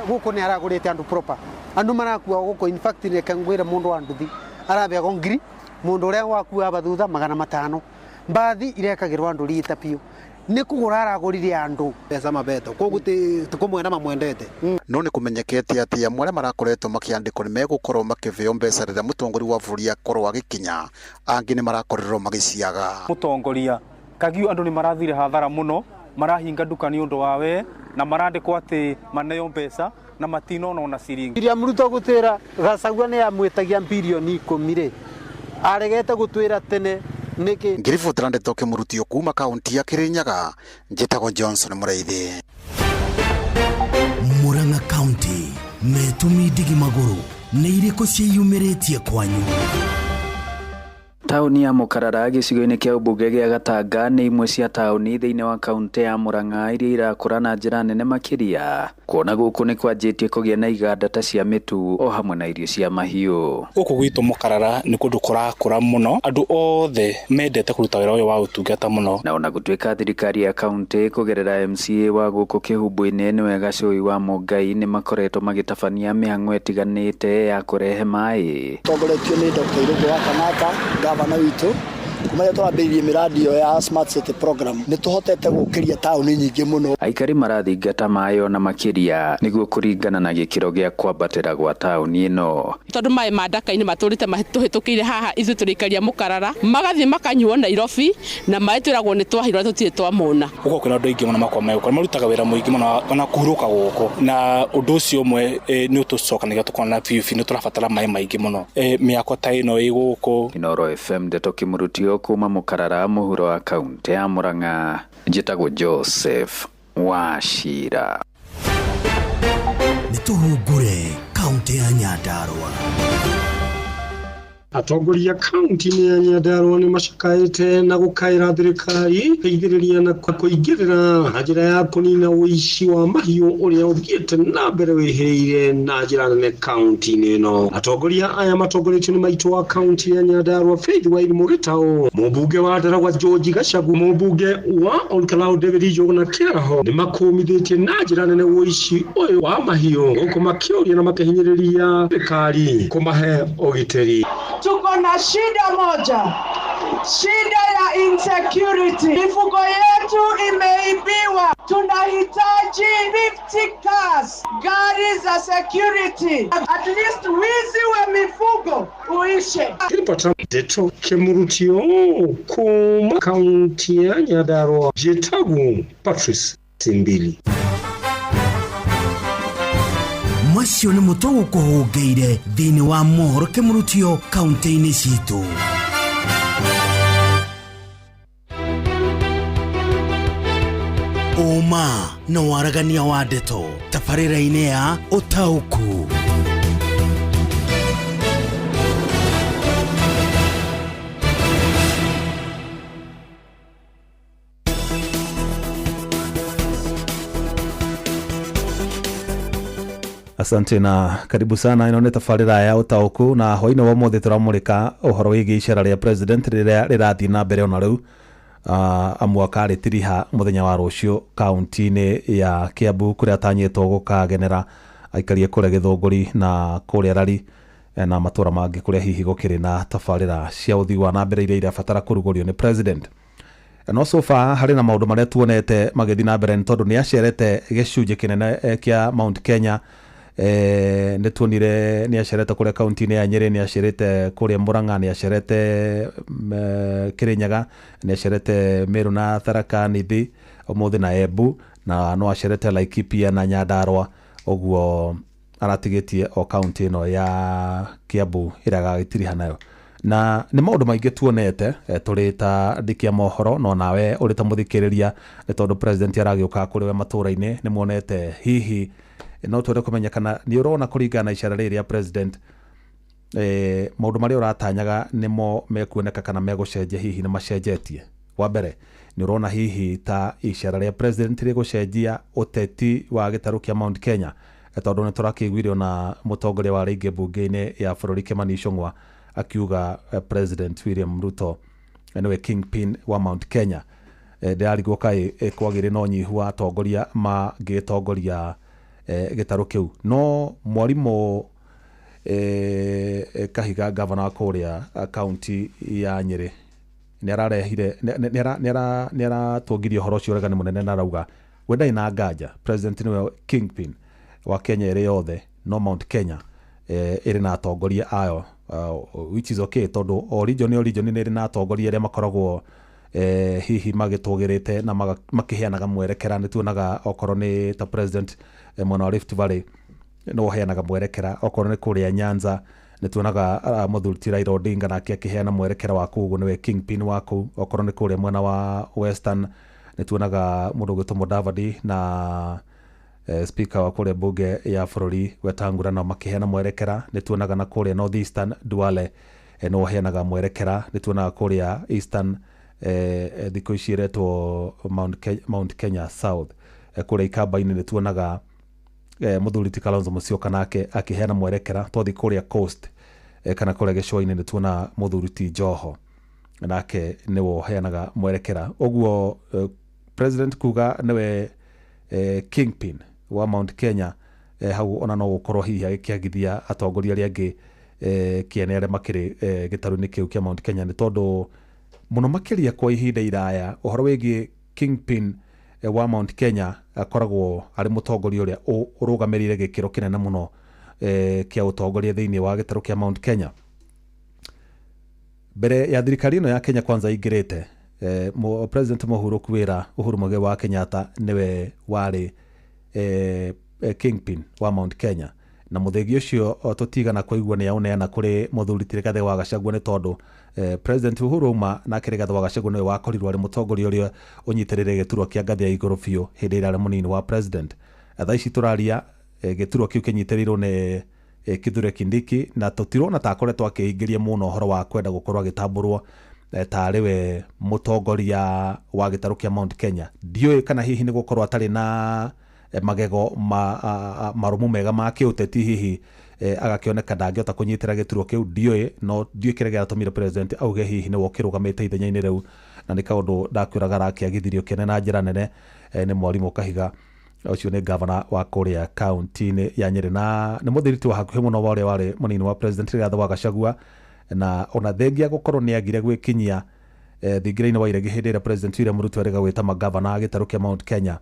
gũkũ nĩ aragũrĩte andũ proper andũ marakua gũkũ. In fact reke ngwĩre mũndũ wa nduthi arabeagwo ngiri mundu uria wakua bathutha 500 mbathi irekagirwo andu rita piu ni kugura aragurire andu mbeca mabeto koguo tikumwenda mamwendete. No nĩ kũmenyekete atĩ amwe arĩa marakoretwo makĩandĩkwo nĩ megũkorwo makĩheo mbeca rĩrĩa mũtongoria wa bũrũri akorwo agĩkinya, angĩ nĩ marakorirwo magĩciaga. Mũtongoria Kagiu andũ nĩ marathire hathara mũno, marahinga nduka nĩ ũndũ wa we na marandĩkwo atĩ maneo mbeca na matinona ona ciringi. William Ruto gũtwĩra Gachagua nĩ amwĩtagia bilioni 10 rĩ aregete gũtwĩra tene nĩkĩ. Ngĩribotera ndeto kĩmũrutio kuma kaunti ya Kirinyaga, njĩtagwo Johnson Mũraithi. Murang'a County metũmi ndigi magũrũ nĩ irĩkũ ciĩyumĩrĩtie kwanyu? Taũni ya Mũkarara gĩcigo-inĩ kĩa ũmbunge gĩa Gatanga nĩ imwe cia taũni thĩinĩ wa kaunti ya Murang'a iria irakũra na njĩra nene makĩria kuona gũkũ nĩ kwanjĩtie kũgĩa na iganda ta cia mĩtu o hamwe na irio cia mahiũ. Gũkũ gwitũ Mũkarara nĩ kũndũ kũrakũra mũno, andũ othe mendete kũruta wĩra ũyũ wa ũtungata mũno. Na ona gũtuĩka thirikari ya kaunti kũgerera MCA wa gũkũ Kĩhumbũ-inĩ nĩwe Gacũi wa Mũngai nĩ makoretwo magĩtabania mĩhang'o ĩtiganĩte ya kũrehe maĩ. Tongoretio nĩ Dr. Irũngũ wa Kanata, gavana witũ, kuma rĩrĩa tũrambĩrĩirie mĩradi ĩyo ya Smart City Program nĩ tũhotete gũkĩria taũni nyingĩ mũno. Aikari marathingata maĩ ona makĩria nĩguo kũringana na gĩkĩro gĩa kwambatĩra gwa taũni ĩno. Tondũ maĩ ma Ndaka-inĩ matũrĩte tũhĩtũkĩire haha ithuĩ tũrĩikaria Mũkarara magathiĩ makanyuo Nairobi na maĩ twĩragwo nĩ twahirwo tũtirĩ twamona. Gũkũ kwĩna andũ aingĩ mũno makoragwo megũka marutaga wĩra mũingĩ mũno ona kũhurũka gũkũ na ũndũ ũcio ũmwe nĩ ũtũcokanagia tũkona biũ biũ nĩ tũrabatara maĩ maingĩ mũno mĩako ta ĩno ĩ gũkũ. Inoro FM ndeto kĩmũrutio kuma Mũkarara mũhuro wa kaunti ya Murang'a, njĩtagwo Joseph Wachira. Nĩ tũhungure kaunti ya Nyandarua. Atongoria kaunti-inĩ ya Nyandarua nĩ macakaĩte na gũkaĩra thirikari gũteithĩrĩria na kũingĩrĩra na njĩra ya kũnina ũici wa mahiũ ũrĩa ũthiĩte na mbere wĩhĩire na njĩra nene kaunti-inĩ ĩno. Atongoria aya matongoretio nĩ maitũ wa kaunti ya Nyandarua Faith Wairimu Gĩtaũ, mũmbunge wa Ndaragwa George Gachagu, mũmbunge wa Olkalau David Njuguna Kĩaraho nĩ makũmithĩtie na njĩra nene ũici ũyũ wa mahiũ gũkũ makĩũria na makĩhinyĩrĩria thirikari kũmahe ũgitĩri. Tuko na shida moja, shida ya insecurity. Mifugo yetu imeibiwa. Tunahitaji 50 cars, gari za security, at least wizi wa mifugo uishe. Kipata ndeto Kemurutio kuma kaunti ya Nyandarua, Jetagu Patrice Simbili. Macio nĩ mũtwe gũkũhũngĩire thĩinĩ wa mohoro Kĩmũrutio kaunti-inĩ citũ. Ũma na waragania wa ndeto tabarĩra-inĩ ya ũtaũku. Asante na karibu sana. Ino nĩ tabarĩra ya ũtaũku na hwainĩ wa ũmũthĩ tũramũrĩka ũhoro wĩgiĩ icera rĩa president rĩrĩa rĩrathiĩ na mbere ona rĩu, amu akarĩtiriha mũthenya wa rũciũ kaunti-inĩ ya Kiambu kũrĩa atanyĩtwo gũkagenera aikarie kũrĩa Gĩthũngũri na kũrĩa Rari na matũra mangĩ kũrĩa hihi gũkĩrĩ na tabarĩra cia ũthii wa na mbere iria irabatara kũrugũrio nĩ president. No so far harĩ na maũndũ marĩa tuonete magĩthiĩ na mbere nĩ tondũ nĩ acerete gĩcunjĩ kĩnene kĩa Mount Kenya. Nĩ tuonire nĩ acerete kũrĩa kaunti-inĩ ya Nyĩrĩ, nĩ acerete kũrĩa Murang'a, nĩ acerete Kĩrĩnyaga, nĩ acerete Meru na Tharaka Nithi ũmũthĩ na Embu, na no acerete Laikipia na Nyandarua. Ũguo aratigĩtie o kaunti ĩno ya Kiambu ĩrĩa agagĩtiriha nayo. Na nĩ maũndũ maingĩ tuonete tũrĩ ta andĩki a mohoro, no nawe ũrĩ ta mũthikĩrĩria, nĩ tondũ president aragĩũka kũrĩ we matũra-inĩ, nĩ muonete hihi no twende kũmenya kana nĩ ũrona kũringana na icera rĩrĩ rĩa president, maũndũ marĩa ũratanyaga nĩmo mekuoneka kana megũcenjia hihi nĩ macenjetie. Wa mbere nĩ ũrona hihi ta icera rĩa president rĩgũcenjia ũteti wa gĩtarũ kĩa Mount Kenya, tondũ nĩ tũrakĩiguire ona mũtongoria wa rĩngĩ mbunge-inĩ ya bũrũri Kimani Ichung'wa akiuga President William Ruto nĩwe kingpin wa Mount Kenya. Ndĩrarigwo kaĩ kwagĩrĩ na ũnyihu wa atongoria mangĩtongoria gĩtarũ kĩu. No mwarimũ Kahiga, gavana wa kũrĩa kaunti ya Nyĩrĩ, nĩ ararehire nĩ aratũngirie ũhoro ũcio ũregani mũnene na arauga we ndarĩ na nganja president nĩwe kingpin wa Kenya ĩrĩ yothe, no Mount Kenya ĩrĩ na atongoria ayo, which is okay tondũ o region o region nĩ ĩrĩ na atongoria arĩa makoragwo hihi magĩtũgĩrĩte na makĩheanaga mwerekera. Nĩ tuonaga okorwo nĩ ta president mwena wa Rift Valley no ũheanaga mwerekera, okorwo nĩ kũrĩa Nyanza nĩ tuonaga mũthuri ti Raila Odinga nake akĩheana mwerekera wa kũu, ũguo nĩwe kingpin wa kũu. Okorwo nĩ kũrĩa mwena wa Western nĩ tuonaga mũndũ ũgwĩtwo Mudavadi na speaker wa kũrĩa bunge ya bũrũri Wetangula nao makĩheana mwerekera. Nĩ tuonaga na kũrĩa North Eastern Duale no ũheanaga mwerekera. Nĩ tuonaga kũrĩa Eastern thikũ ici ĩretwo Mount Kenya South, kũrĩa Ikamba-inĩ nĩ tuonaga mũthuri ti Kalonzo Musyoka nake akĩheana mwerekera. Twathiĩ kũrĩa Coast kana kũrĩa gĩcũa-inĩ nĩ tuona mũthuri ti Joho nake nĩwe ũheanaga mwerekera. Ũguo president kuga nĩwe kingpin wa Mount Kenya, hau ona no gũkorwo hihi agĩkĩagithia atongoria arĩa angĩ kĩene arĩa makĩrĩ gĩtarũ-inĩ kĩu kĩa Mount Kenya, nĩ tondũ mũno makĩria kwa ihinda iraya ũhoro wĩgiĩ kingpin wa Mount Kenya akoragwo arĩ mũtongoria ũrĩa ũrũgamĩrĩire gĩkĩro kĩnene mũno kĩa ũtongoria thĩinĩ wa gĩtarũ kĩa Mount Kenya. Mbere ya thirikari ĩno ya Kenya Kwanza ingĩrĩte, President mũhurũku wĩra Uhuru Muigai wa Kenyatta nĩwe warĩ kingpin wa Mount Kenya, na mũthĩgi ũcio tũtigana kũigua nĩ aũneana kũrĩ mũthuri ti Rigathĩ wa Gachagua, nĩ tondũ President Uhuru auma nake Rigathĩ wa Gachagua nĩwe wakorirwo arĩ mũtongoria ũrĩa ũnyitĩrĩire gĩturwa kĩa ngathĩ ya igũrũ biũ hĩndĩ ĩrĩa arĩ mũnini wa president. Thaa ici tũraria gĩturwa kĩu kĩnyitĩrĩirwo nĩ Kithure Kindiki, na tũtirona ta akoretwo akĩingĩria mũno ũhoro wa kwenda gũkorwo agĩtambũrwo tarĩ we mũtongoria wa gĩtarũ kĩa Mount Kenya. Ndiũĩ kana hihi nĩ gũkorwo atarĩ na magego marũmu mega ma kĩũteti, hihi agakĩoneka ndangĩhota kũnyitĩra gĩturwa kĩu, ndiũĩ, no ndiũĩ kĩrĩa gĩatũmire president auge hihi nĩwe ũkĩrũgamĩte ithenya-inĩ rĩu, na nĩ kaũndũ ndakwĩraga arakĩagithirio kĩene na njĩra nene nĩ mwarimũ Kahiga ũcio nĩ gavana wa kũrĩa kaunti-inĩ ya Nyĩrĩ, na nĩ mũthiriti wa hakuhĩ mũno wa ũrĩa warĩ mũnini wa president Rigathĩ wa Gachagua, na ona thengia gũkorwo nĩ agire gwĩkinyia thingira-inĩ wa iregi hĩndĩ ĩrĩa president William Ruto erĩga gwĩta magavana a gĩtarũ kĩa Mount Kenya,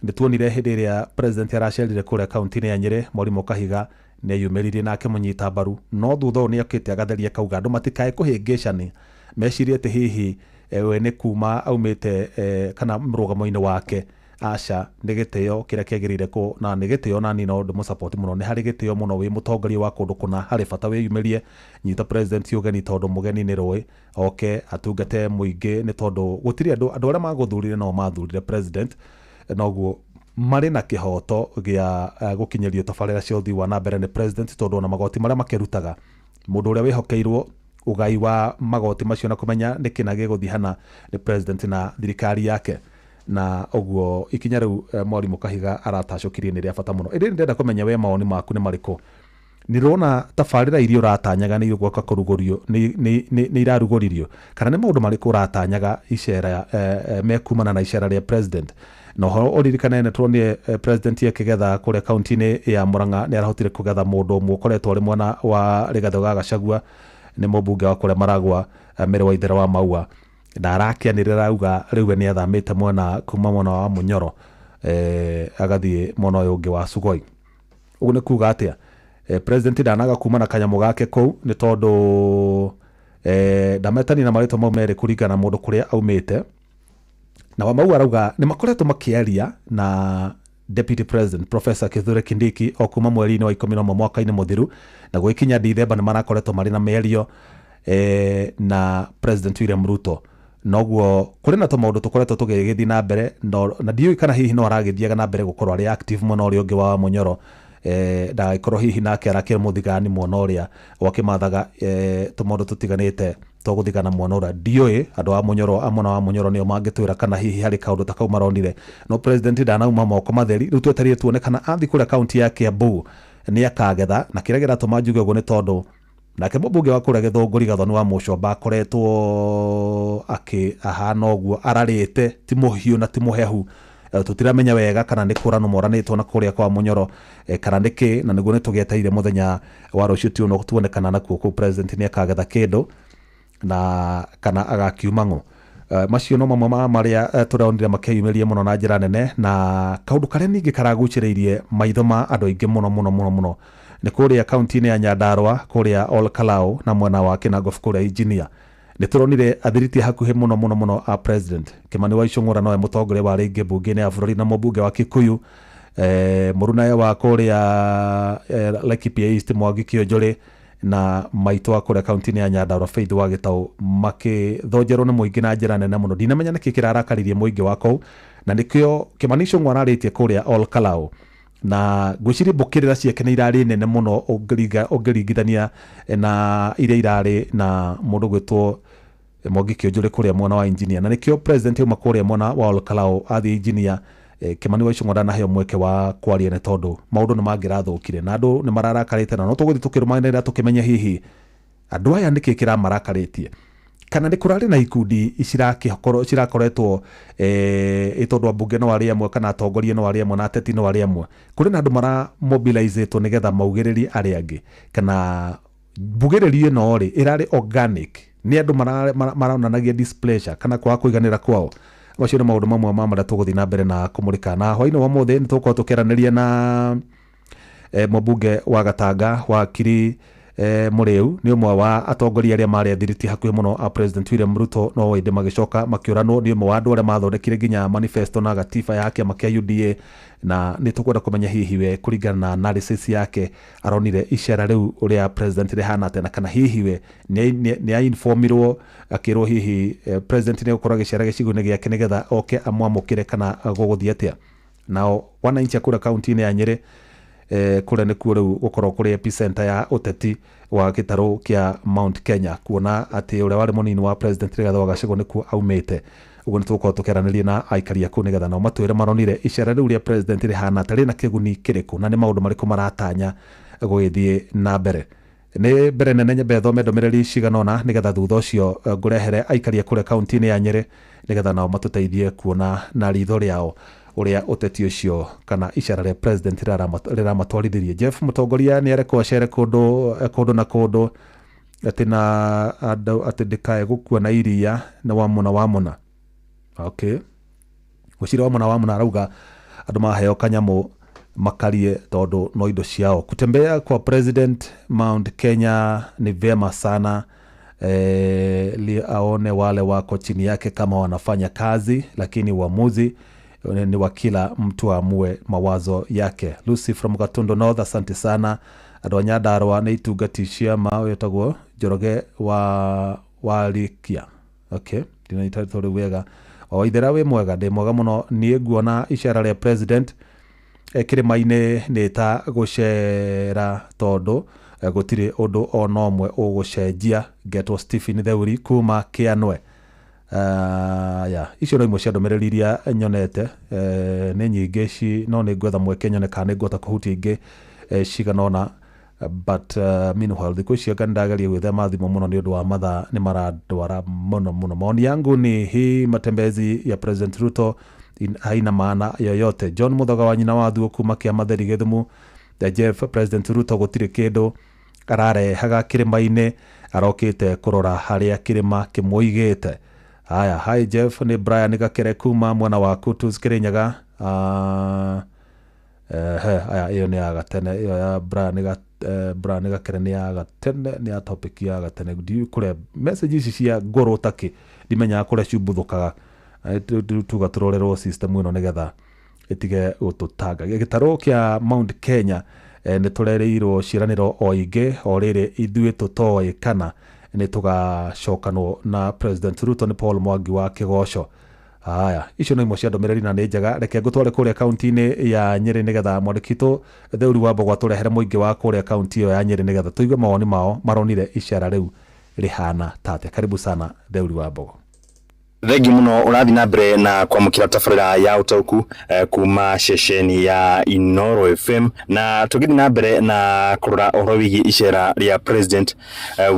Nĩ tuonire hĩndĩ ĩrĩa president aracerire kũrĩa kaunti-inĩ ya Nyĩrĩ, Mwarimũ Kahiga nĩ eyumĩririe na akĩmũnyita mbaru, no thutha ũyũ nĩ okĩte agatheria kauga andũ matikae kũhĩngĩcani mecirie atĩ hihi we nĩ kuma aumĩte kana mũrũgamo-inĩ wake. Aca, nĩ gĩtĩo kĩrĩa kĩagĩrĩire kũ na nĩ gĩtĩo na niĩ no ndĩmũ-support mũno. Nĩ harĩ gĩtĩo mũno wĩ mũtongoria wa kũndũ kũna, harĩ bata wĩyumĩrie, nyita president ũgeni tondũ mũgeni nĩ rũĩ, oke atungate mũingĩ, nĩ tondũ gũtirĩ andũ andũ arĩa magũthurire no mathurire president, noguo marĩ na kĩhoto gĩa gũkinyĩrio tabarĩra cia ũthii wa na mbere nĩ president, tondũ ona magoti marĩa makĩrutaga, mũndũ ũrĩa wĩhokeirwo ũgai wa magoti macio na kũmenya nĩkĩ na gĩgũthiĩ hana nĩ president na thirikari yake. Na ũguo ikinya rĩu Mwarimũ Kahiga aratacũkirie nĩ rĩa bata mũno. Ĩndĩ ndĩrenda kũmenya we mawoni maku nĩ marĩkũ. Nĩ ũrona tabarĩra iria ũratanyaga nĩ igũka kũrugũrio, nĩ irarugũririo, kana nĩ maũndũ marĩkũ ũratanyaga icera mekumana na icera rĩa president? Na ũhoro ũririkane nĩ tuonire president akĩgetha kũrĩa kaunti-inĩ ya Murang'a, nĩ arahotire kũgetha mũndũ ũmwe ũkoretwo arĩ mwena wa Rigathĩ wa Gachagua, nĩ mũmbunge wa kũrĩa Maragwa, Mary Waithera wa Maua, na arakĩanĩrĩra auga rĩu we nĩ athamĩte mwena kuma mwena wa Munyoro agathiĩ mwena ũyũ ũngĩ wa Sugoi. Ũguo nĩ kuga atĩa? President ndanaga kuma na kanyamũ gake kũu, nĩ tondũ ndametania na marĩtwa mau merĩ kũringana na mũndũ kũrĩa aumĩte. Na Wamau arauga nĩ makoretwo makĩaria na Deputy President Professor Kithure Kindiki o kuma mweri-inĩ wa 11 mwaka-inĩ mũthiru, na gwĩkinya Dithemba nĩ marakoretwo marĩ na mĩario na President William Ruto. Noguo kũrĩ na tũmaũndũ tũkoretwo tũgĩgĩthiĩ na mbere, na ndiũĩ kana hihi no aragĩthiaga na mbere gũkorwo arĩ active mwena ũrĩa ũngĩ wa Munyoro, ndagagĩkorwo hihi nake arakĩra mũthigani mwena ũrĩa wakĩmathaga tũmaũndũ tũtiganĩte tũgũthigana mwena ũrĩa. Ndiũĩ andũ a Munyoro, a mwena wa Munyoro nĩo mangĩtwĩra kana hihi harĩ kaũndũ ta kau maronire, no president ndanauma moko matheri. Rĩu twetereire tuone kana athiĩ kũrĩa kaunti ya Kiambu nĩ akagetha, na kĩrĩa kĩratũma njuge ũguo nĩ tondũ nake mũmbunge wa kũrĩa Gĩthũngũri Gathoni wa Mũcomba akoretwo ahana ũguo ararĩte, ti mũhiũ na ti mũhehu. Tũtiramenya wega kana nĩ kũranwo moranĩtwo na kũrĩa kwa Munyoro kana nĩkĩ, na nĩguo nĩtũgĩetereire mũthenya wa rũciũ tuone kana nakuo kũu president nĩ akagetha kĩndũ na kana agakiuma ng'ũ. Macio no mamwe ma marĩa tũronire makĩyumĩria mũno na njĩra nene, na kaũndũ karĩa ningĩ karagucĩrĩirie maitho ma andũ aingĩ mũno mũno mũno mũno nĩ kũrĩa kaunti-inĩ ya Nyandarua, kũrĩa Ol Kalou na mwena wa Kinangop kũrĩa Engineer. Nĩ tũronire athiriti hakuhĩ mũno mũno mũno a president Kimani wa Ichung'wah, nowe mũtongoria wa rĩngĩ mbunge-inĩ ya bũrũri na mũmbunge wa Kikuyu, mũrunaye wa kũrĩa Laikipia East Mwangi Kionjũrĩ, na maitũ wa kũrĩa kaunti-inĩ ya Nyandarua Faith wa Gĩtaũ, makĩthonjerwo nĩ mũingĩ na njĩra nene mũno. Ndinamenya nĩkĩ kĩrarakaririe mũingĩ wa kũu, na nĩkĩo Kimani Ichung'wah ararĩtie kũrĩa Ol Kalou, na ngwĩciria mbũkĩrĩra ciake nĩ irarĩ nene mũno ũngĩringithania na iria irarĩ na mũndũ gwĩtwo Mwangi Kionjũrĩ kũrĩa mwena wa Engineer. Na nĩkĩo president auma kũrĩa mwena wa Ol Kalou athiĩ Engineer, Kimani wa Ichung'wah ndanaheo mweke wa kwaria, nĩ tondũ maũndũ nĩ mangĩrathũkire na andũ nĩ mararakarĩte, na no tũgũthiĩ tũkĩrũmanĩrĩra tũkĩmenye hihi andũ aya nĩkĩ kĩramarakarĩtie, kana nĩ kũrarĩ na ikundi cirakoretwo tondũ ambunge no arĩ amwe kana atongoria no arĩ amwe na ateti no arĩ amwe, kũrĩ na andũ maramobilizĩtwo nĩgetha maugĩrĩrie arĩa angĩ, kana mbugĩrĩrio ĩno rĩ ĩrarĩ organic, nĩ andũ maronanagia displeasure kana kwaga kũiganĩra kwao. Macio nĩ maũndũ mamwe ma marĩa tũgũthiĩ na mbere na kũmũrĩka. Na hwaĩ-inĩ wa ũmũthĩ nĩ tũgũkorwo tũkĩaranĩria na mũmbunge wa Gatanga Wakiri Mũrĩu, nĩ ũmwe wa atongoria arĩa marĩ athiriti hakuhĩ mũno a President William Ruto, no ĩndĩ magĩcoka makĩũranwo, nĩ ũmwe wa andũ arĩa mathondekire nginya manifesto na gatiba ya kĩama kĩa UDA, na nĩ tũkwenda kũmenya hihi we kũringana na analysis yake aronire icera rĩu ũrĩa president rĩhana atĩa, na kana hihi we nĩ ainformirwo akĩrwo hihi president nĩ egũkorwo agĩcera gĩcigo-inĩ gĩake nĩgetha oke amwamũkĩre kana gũgũthiĩ atĩa. Nao wananchi a kũrĩa kaunti-inĩ ya Nyĩrĩ, kũrĩa nĩkuo rĩu gũkorwo kũrĩ epicenter ya ũteti wa gĩtarũ kĩa Mount Kenya, kuona atĩ ũrĩa warĩ mũnini wa president Rigathĩ wa Gachagua nĩkuo aumĩte. Ũguo nĩ tũgũkorwo tũkĩaranĩria na aikari a kũu nĩgetha nao matwĩre maronire icera rĩu rĩa president rĩhana atĩa, rĩna kĩguni kĩrĩkũ, na nĩ maũndũ marĩkũ maratanya gũgĩthiĩ na mbere. Nĩ mbere nene nyambe thome ndũmĩrĩri cigana ũna nĩgetha thutha ũcio ngũrehere aikari a kũrĩa kaunti-inĩ ya Nyĩrĩ nĩgetha nao matũteithie kuona na ritho rĩao ũrĩa ũteti ũcio kana icera rĩa president rĩramatwarithĩrie. Jeff mũtongoria nĩ arekwo acere kũndũ na kũndũ, atĩ na andũ atĩ ndĩkae gũkua na iria nĩ wa mũna wa mũna. Okay, Gwĩciria wa mũna wa mũna arauga Andũ maheo kanyamũ makarie tondũ no indo ciao. Kutembea kwa President Mount Kenya ni vyema sana li aone wale wako chini yake kama wanafanya kazi, lakini uamuzi ni wa kila mtu aamue mawazo yake. Lucy from Gatundo North, asante sana. Andũ a Nyandarua nĩ itungati cia ma wĩtagwo Njoroge wa Walikia. Okay, ndinanyita rĩtwa rĩu wega. O ithera wĩ mwega, ndĩ mwega mũno. Niĩ nguona icera rĩa president kĩrĩma-inĩ nĩ ta gũcera tondũ gũtirĩ ũndũ ona ũmwe ũgũcenjia. Ngetwo Stephen Theuri kuma Kĩanwe. Ya icio no imwe cia ndũmĩrĩri iria nyonete, nĩ nyingĩ ici, no nĩ ngwetha mweke nyone kana nĩ ngũhota kũhutia ingĩ cigana ũna, but meanwhile thikũ ici anga nĩndageria gwĩthema thimũ mũno nĩ ũndũ wa mathaa nĩ marandwara mũno mũno. Maoni yangu ni hii matembezi ya President Ruto haina maana yoyote. John Muthoga wa nyina wa thuo kuma kĩa Matheri Gĩthumu. Jeff, President Ruto gũtirĩ kĩndũ ararehaga kĩrĩma-inĩ, arokĩte kũrora harĩa kĩrĩma kĩmũigĩte. Haya, hi Jeff, nĩ Brian Gakere kuma mwena wa Kutus Kirinyaga. Aya ĩyo nĩ ya gatene, ĩyo ya Brian Gakere nĩ ya gatene, nĩ ya topic ya gatene. Ndiũĩ kũrĩa message ici cia ngũrũ takĩ ndimenyaga kũrĩa ciumbuthũkaga. Tuga tũrorerwo system ĩno nĩgetha ĩtige gũtũtanga. Gĩtarũ kĩa Mount Kenya nĩ tũrereirwo ciĩranĩro o ingĩ, o rĩrĩ ithuĩ tũtoĩ kana nĩ tũgacokanwo na President Ruto. Nĩ Paul Mwangi wa Kĩgoco. Haya, icio no imwe cia ndũmĩrĩri na nĩ njega. Reke ngũtware kũrĩa kaunti-inĩ ya Nyĩrĩ nĩgetha mwandĩki witũ Theuri wa Mbogwa tũrehere mũingĩ wa kũrĩa kaunti ĩyo ya Nyĩrĩ nĩgetha tũigue mawoni mao maronire icera rĩu rĩhana tatia. Karibu sana Theuri wa Mbogo. Thengiũ mũno. Ũrathiĩ na mbere na kwamũkĩra tabarĩra ya ũtaũku kuma ceceni ya Inoro FM, na tũgĩthiĩ na mbere na kũrora ũhoro wĩgiĩ icera rĩa President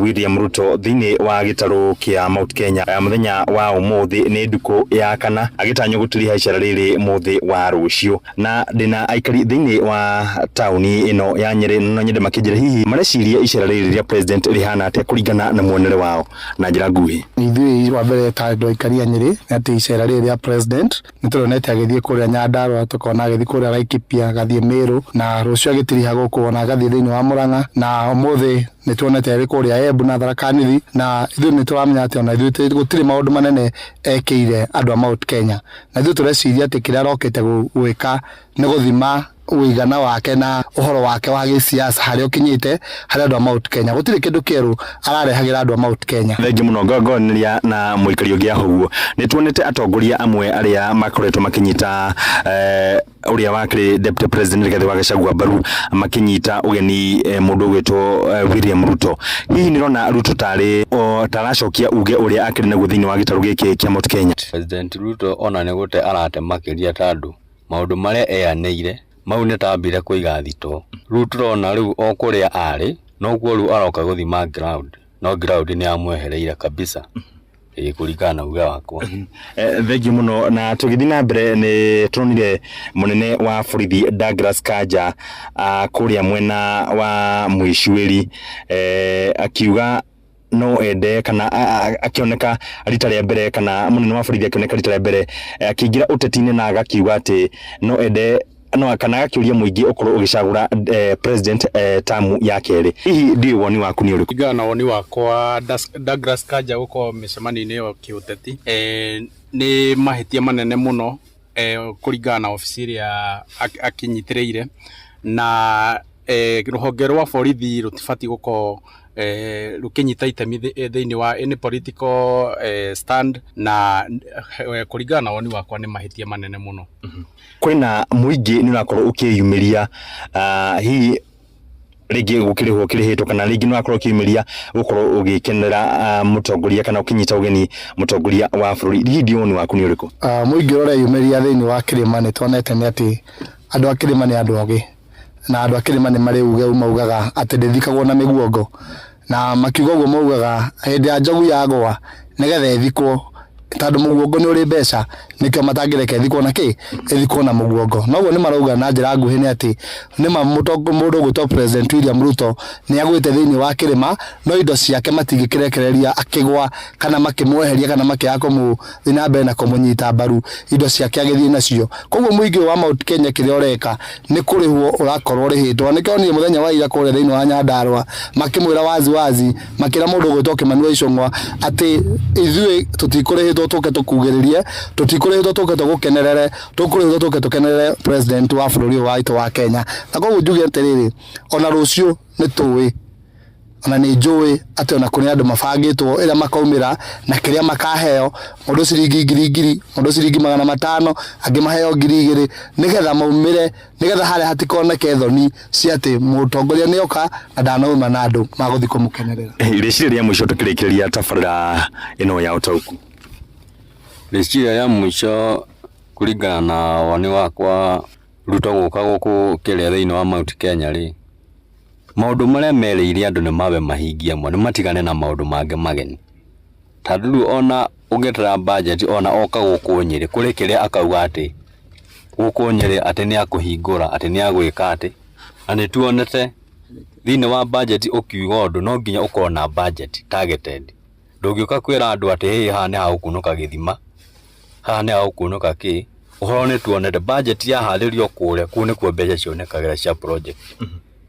William Ruto thĩinĩ wa gĩtarũ kĩa Mount Kenya mũthenya wa ũmũthĩ nĩ ndukũ ya kana, agĩtanywo gũtiriha icera rĩrĩ mũthĩ wa rũciũ, na ndĩna aikari thĩinĩ wa taũni ĩno ya Nyĩrĩ no nyende makĩnjĩra hihi mareciria icera rĩrĩ rĩa President rĩhana atĩa kũringana na muonere wao na njĩra nguhĩ. Ithuĩ wa mbere ta andũ aikari a Nyĩrĩ nĩ atĩ icera rĩrĩ rĩa president nĩ tũronete agĩthiĩ kũrĩa Nyandarua, tũkona agĩthiĩ kũrĩa Laikipia, agathiĩ Meru, na rũciũ agĩtiriha gũkũ ona agathiĩ thĩinĩ wa Murang'a, na ũmũthĩ nĩ tuonete arĩ kũrĩa Embu na Tharaka Nithi, na ithuĩ nĩ tũramenya atĩ ona ithuĩ gũtirĩ maũndũ manene ekĩire andũ a Mount Kenya, na ithuĩ tũreciria atĩ kĩrĩa arokĩte gwĩka nĩ gũthima ũigana wake na ũhoro wake wa gĩsiasa harĩa ũkinyĩte harĩ andũ a Mount Kenya. Gũtirĩ kĩndũ kĩerũ ararehagĩra andũ a Mount Kenya. Thengiũ mũno. Ngoranĩria na mũikari ũngĩ aho ũguo. Nĩ tuonete atongoria amwe arĩa makoretwo makĩnyita ũrĩa wakĩrĩ Deputy President Rigathi wa Gachagua mbaru makĩnyita ũgeni mũndũ ũgwĩtwo William Ruto. Hihi nĩ ũrona Ruto tarĩ taracokia uge ũrĩa akĩrĩ naguo thĩinĩ wa gĩtarũ gĩkĩ kĩa Mount Kenya? President Ruto ona nĩ gũte arate makĩria, tondũ maũndũ marĩa eanĩire mau nĩ tambire kũiga thitoo. Rĩu tũrona rĩu o kũrĩa arĩ nokuo rĩu aroka gũthima ground, no ground nĩ amwehereire kabisa, ĩĩ, kũringana na uge wakwa. Thengiũ mũno. Na tũgĩthiĩ na mbere, nĩ turonire mũnene wa borithi Douglas Kanja kũrĩa mwena wa Mwĩcuĩri, akiuga no ende kana akĩoneka rita rĩa mbere, kana mũnene wa borithi akĩoneka rita rĩa mbere akĩingĩra ũteti-inĩ na agakiuga atĩ no ende no kana agakĩũria mũingĩ ũkorwo ũgĩcagũra president tamu ya kerĩ. Hihi ndiũĩ woni waku nĩ ũrĩkũ? Kũringana na woni wakwa, Douglas Kanja gũkorwo mĩcemanio-inĩ ĩyo kĩũteti nĩ mahĩtia manene mũno kũringana na obici ĩrĩa akĩnyitĩrĩire, na rũhonge rwa borithi rũtibatiĩ gũkorwo rũkĩnyita itemi thĩinĩ wa any political stand, na kũringana na woni wakwa nĩ mahĩtia manene mũno. Kwĩna mũingĩ nĩ ũrakorwo ũkĩyumĩria, hihi rĩngĩ gũkĩrĩhwo kĩrĩhĩtwo, kana rĩngĩ nĩ ũrakorwo ũkĩyumĩria gũkorwo ũgĩkenera mũtongoria kana ũkĩnyita ũgeni mũtongoria wa bũrũri. Hihi ndiũĩ woni waku nĩ ũrĩkũ? Mũingĩ ũrĩa ũreyumĩria thĩinĩ wa kĩrĩma, nĩ tuonete nĩ atĩ andũ a kĩrĩma nĩ andũ ogĩ, na andũ a kĩrĩma nĩ marĩ uge maugaga atĩ ndĩthikagwo na mĩguongo, na makiuga ũguo maugaga hĩndĩ ya njogu yagwa nĩgetha ĩthikwo, tondũ mũguongo nĩ ũrĩ mbeca, Nĩkĩo matangĩreka ĩthikwo na kĩ, ĩthikwo na mũguongo. Noguo nĩ marauga na njĩra nguhĩ nĩ atĩ nĩma mũndũ ũgwĩtwo President William Ruto nĩ agwĩte thĩinĩ wa kĩrĩma, no indo ciake matingĩkĩrekereria akĩgwa kana makĩmweheria kana makĩaga kũmũthiĩ na mbere na kũmũnyita mbaru, indo ciake agĩthiĩ nacio. Koguo mũingĩ ũyũ wa Mount Kenya kĩrĩa ũreka nĩ kũrĩhwo ũrakorwo ũrĩhĩtwo. Na nĩkĩo onire mũthenya wa ira kũrĩa thĩinĩ wa Nyandarua makĩmwĩra wazi wazi, makĩra mũndũ ũgwĩtwo Kĩmani wa Icũng'wa atĩ ithuĩ tũtikũrĩhĩtwo tũke tũkugĩrĩrie, tũtikũrĩhĩtwo tũke tũgũkenerere, tũkũrĩhĩtwo tũke tũkenerere president wa bũrũri ũyũ witũ wa Kenya. Na koguo njuge atĩrĩrĩ, ona rũciũ nĩ tũĩ, ona nĩ njũĩ atĩ ona kũrĩ andũ mabangĩtwo ĩrĩa makaumĩra na kĩrĩa makaheo, mũndũ ciringi ngiri ngiri, mũndũ ciringi 500, angĩ maheo 2000, nĩgetha maumĩre, nĩgetha harĩa hatikoneke thoni cia atĩ mũtongoria nĩ oka na ndanauma na andũ magũthiĩ kũmũkenerera. Rĩciria rĩa mũico tũkĩrĩkĩrĩria tabarĩra ĩno ya ũtaũku. Rĩciria rĩa mũico kũringana na woni wakwa, Ruto gũka gũkũ kĩrĩa thĩinĩ wa Mount Kenya rĩ, maũndũ marĩa merĩire andũ nĩ mambe mahingie mo, nĩ matigane na maũndũ mangĩ mageni. Tondũ rĩu ona ũngĩetera budget ona oka gũkũ Nyĩrĩ, kũrĩ kĩrĩa akauga atĩ gũkũ Nyĩrĩ atĩ nĩ akũhingũra, atĩ nĩ agwĩka atĩ, na nĩ tuonete thĩinĩ wa budget ũkiuga ũndũ no nginya ũkorwo na budget targeted. Ndũngĩũka kwĩra andũ atĩ hĩ haha nĩ hagũkunũka gĩthima, haha nĩ hagũkunũka kĩ, ũhoro nĩ tuonete budget yaharĩrio kũrĩa, kũu nĩkuo mbeca cionekagĩra cia project.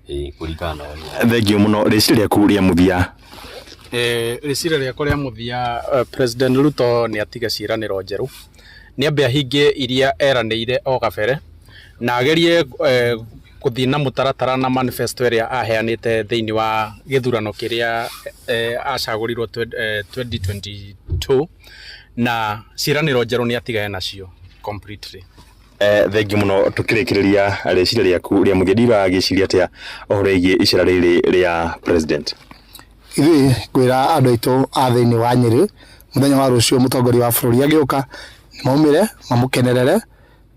Ĩĩ kũringana na ũrĩa. Thengiũ mũno, rĩciria rĩaku rĩa mũthia. Rĩciria rĩakwa rĩa mũthia, President Ruto nĩ atige ciĩranĩro njerũ, nĩ ambe ahingie iria eranĩire o gabere, na agerie gũthiĩ na mũtaratara na manifesto ĩrĩa aheanĩte thĩinĩ wa gĩthurano kĩrĩa acagũrirwo 2022, na ciĩranĩro njerũ nĩ atigane nacio completely. Thengiũ mũno, tũkĩrĩkĩrĩria rĩciria rĩaku rĩa mũthia, ndiragĩciria atĩa ũhoro wĩgiĩ icera rĩrĩ rĩa president? Ithuĩ ngwĩra andũ aitũ a thĩinĩ wa Nyĩrĩ, mũthenya wa rũciũ mũtongoria wa bũrũri agĩũka, maumĩre mamũkenerere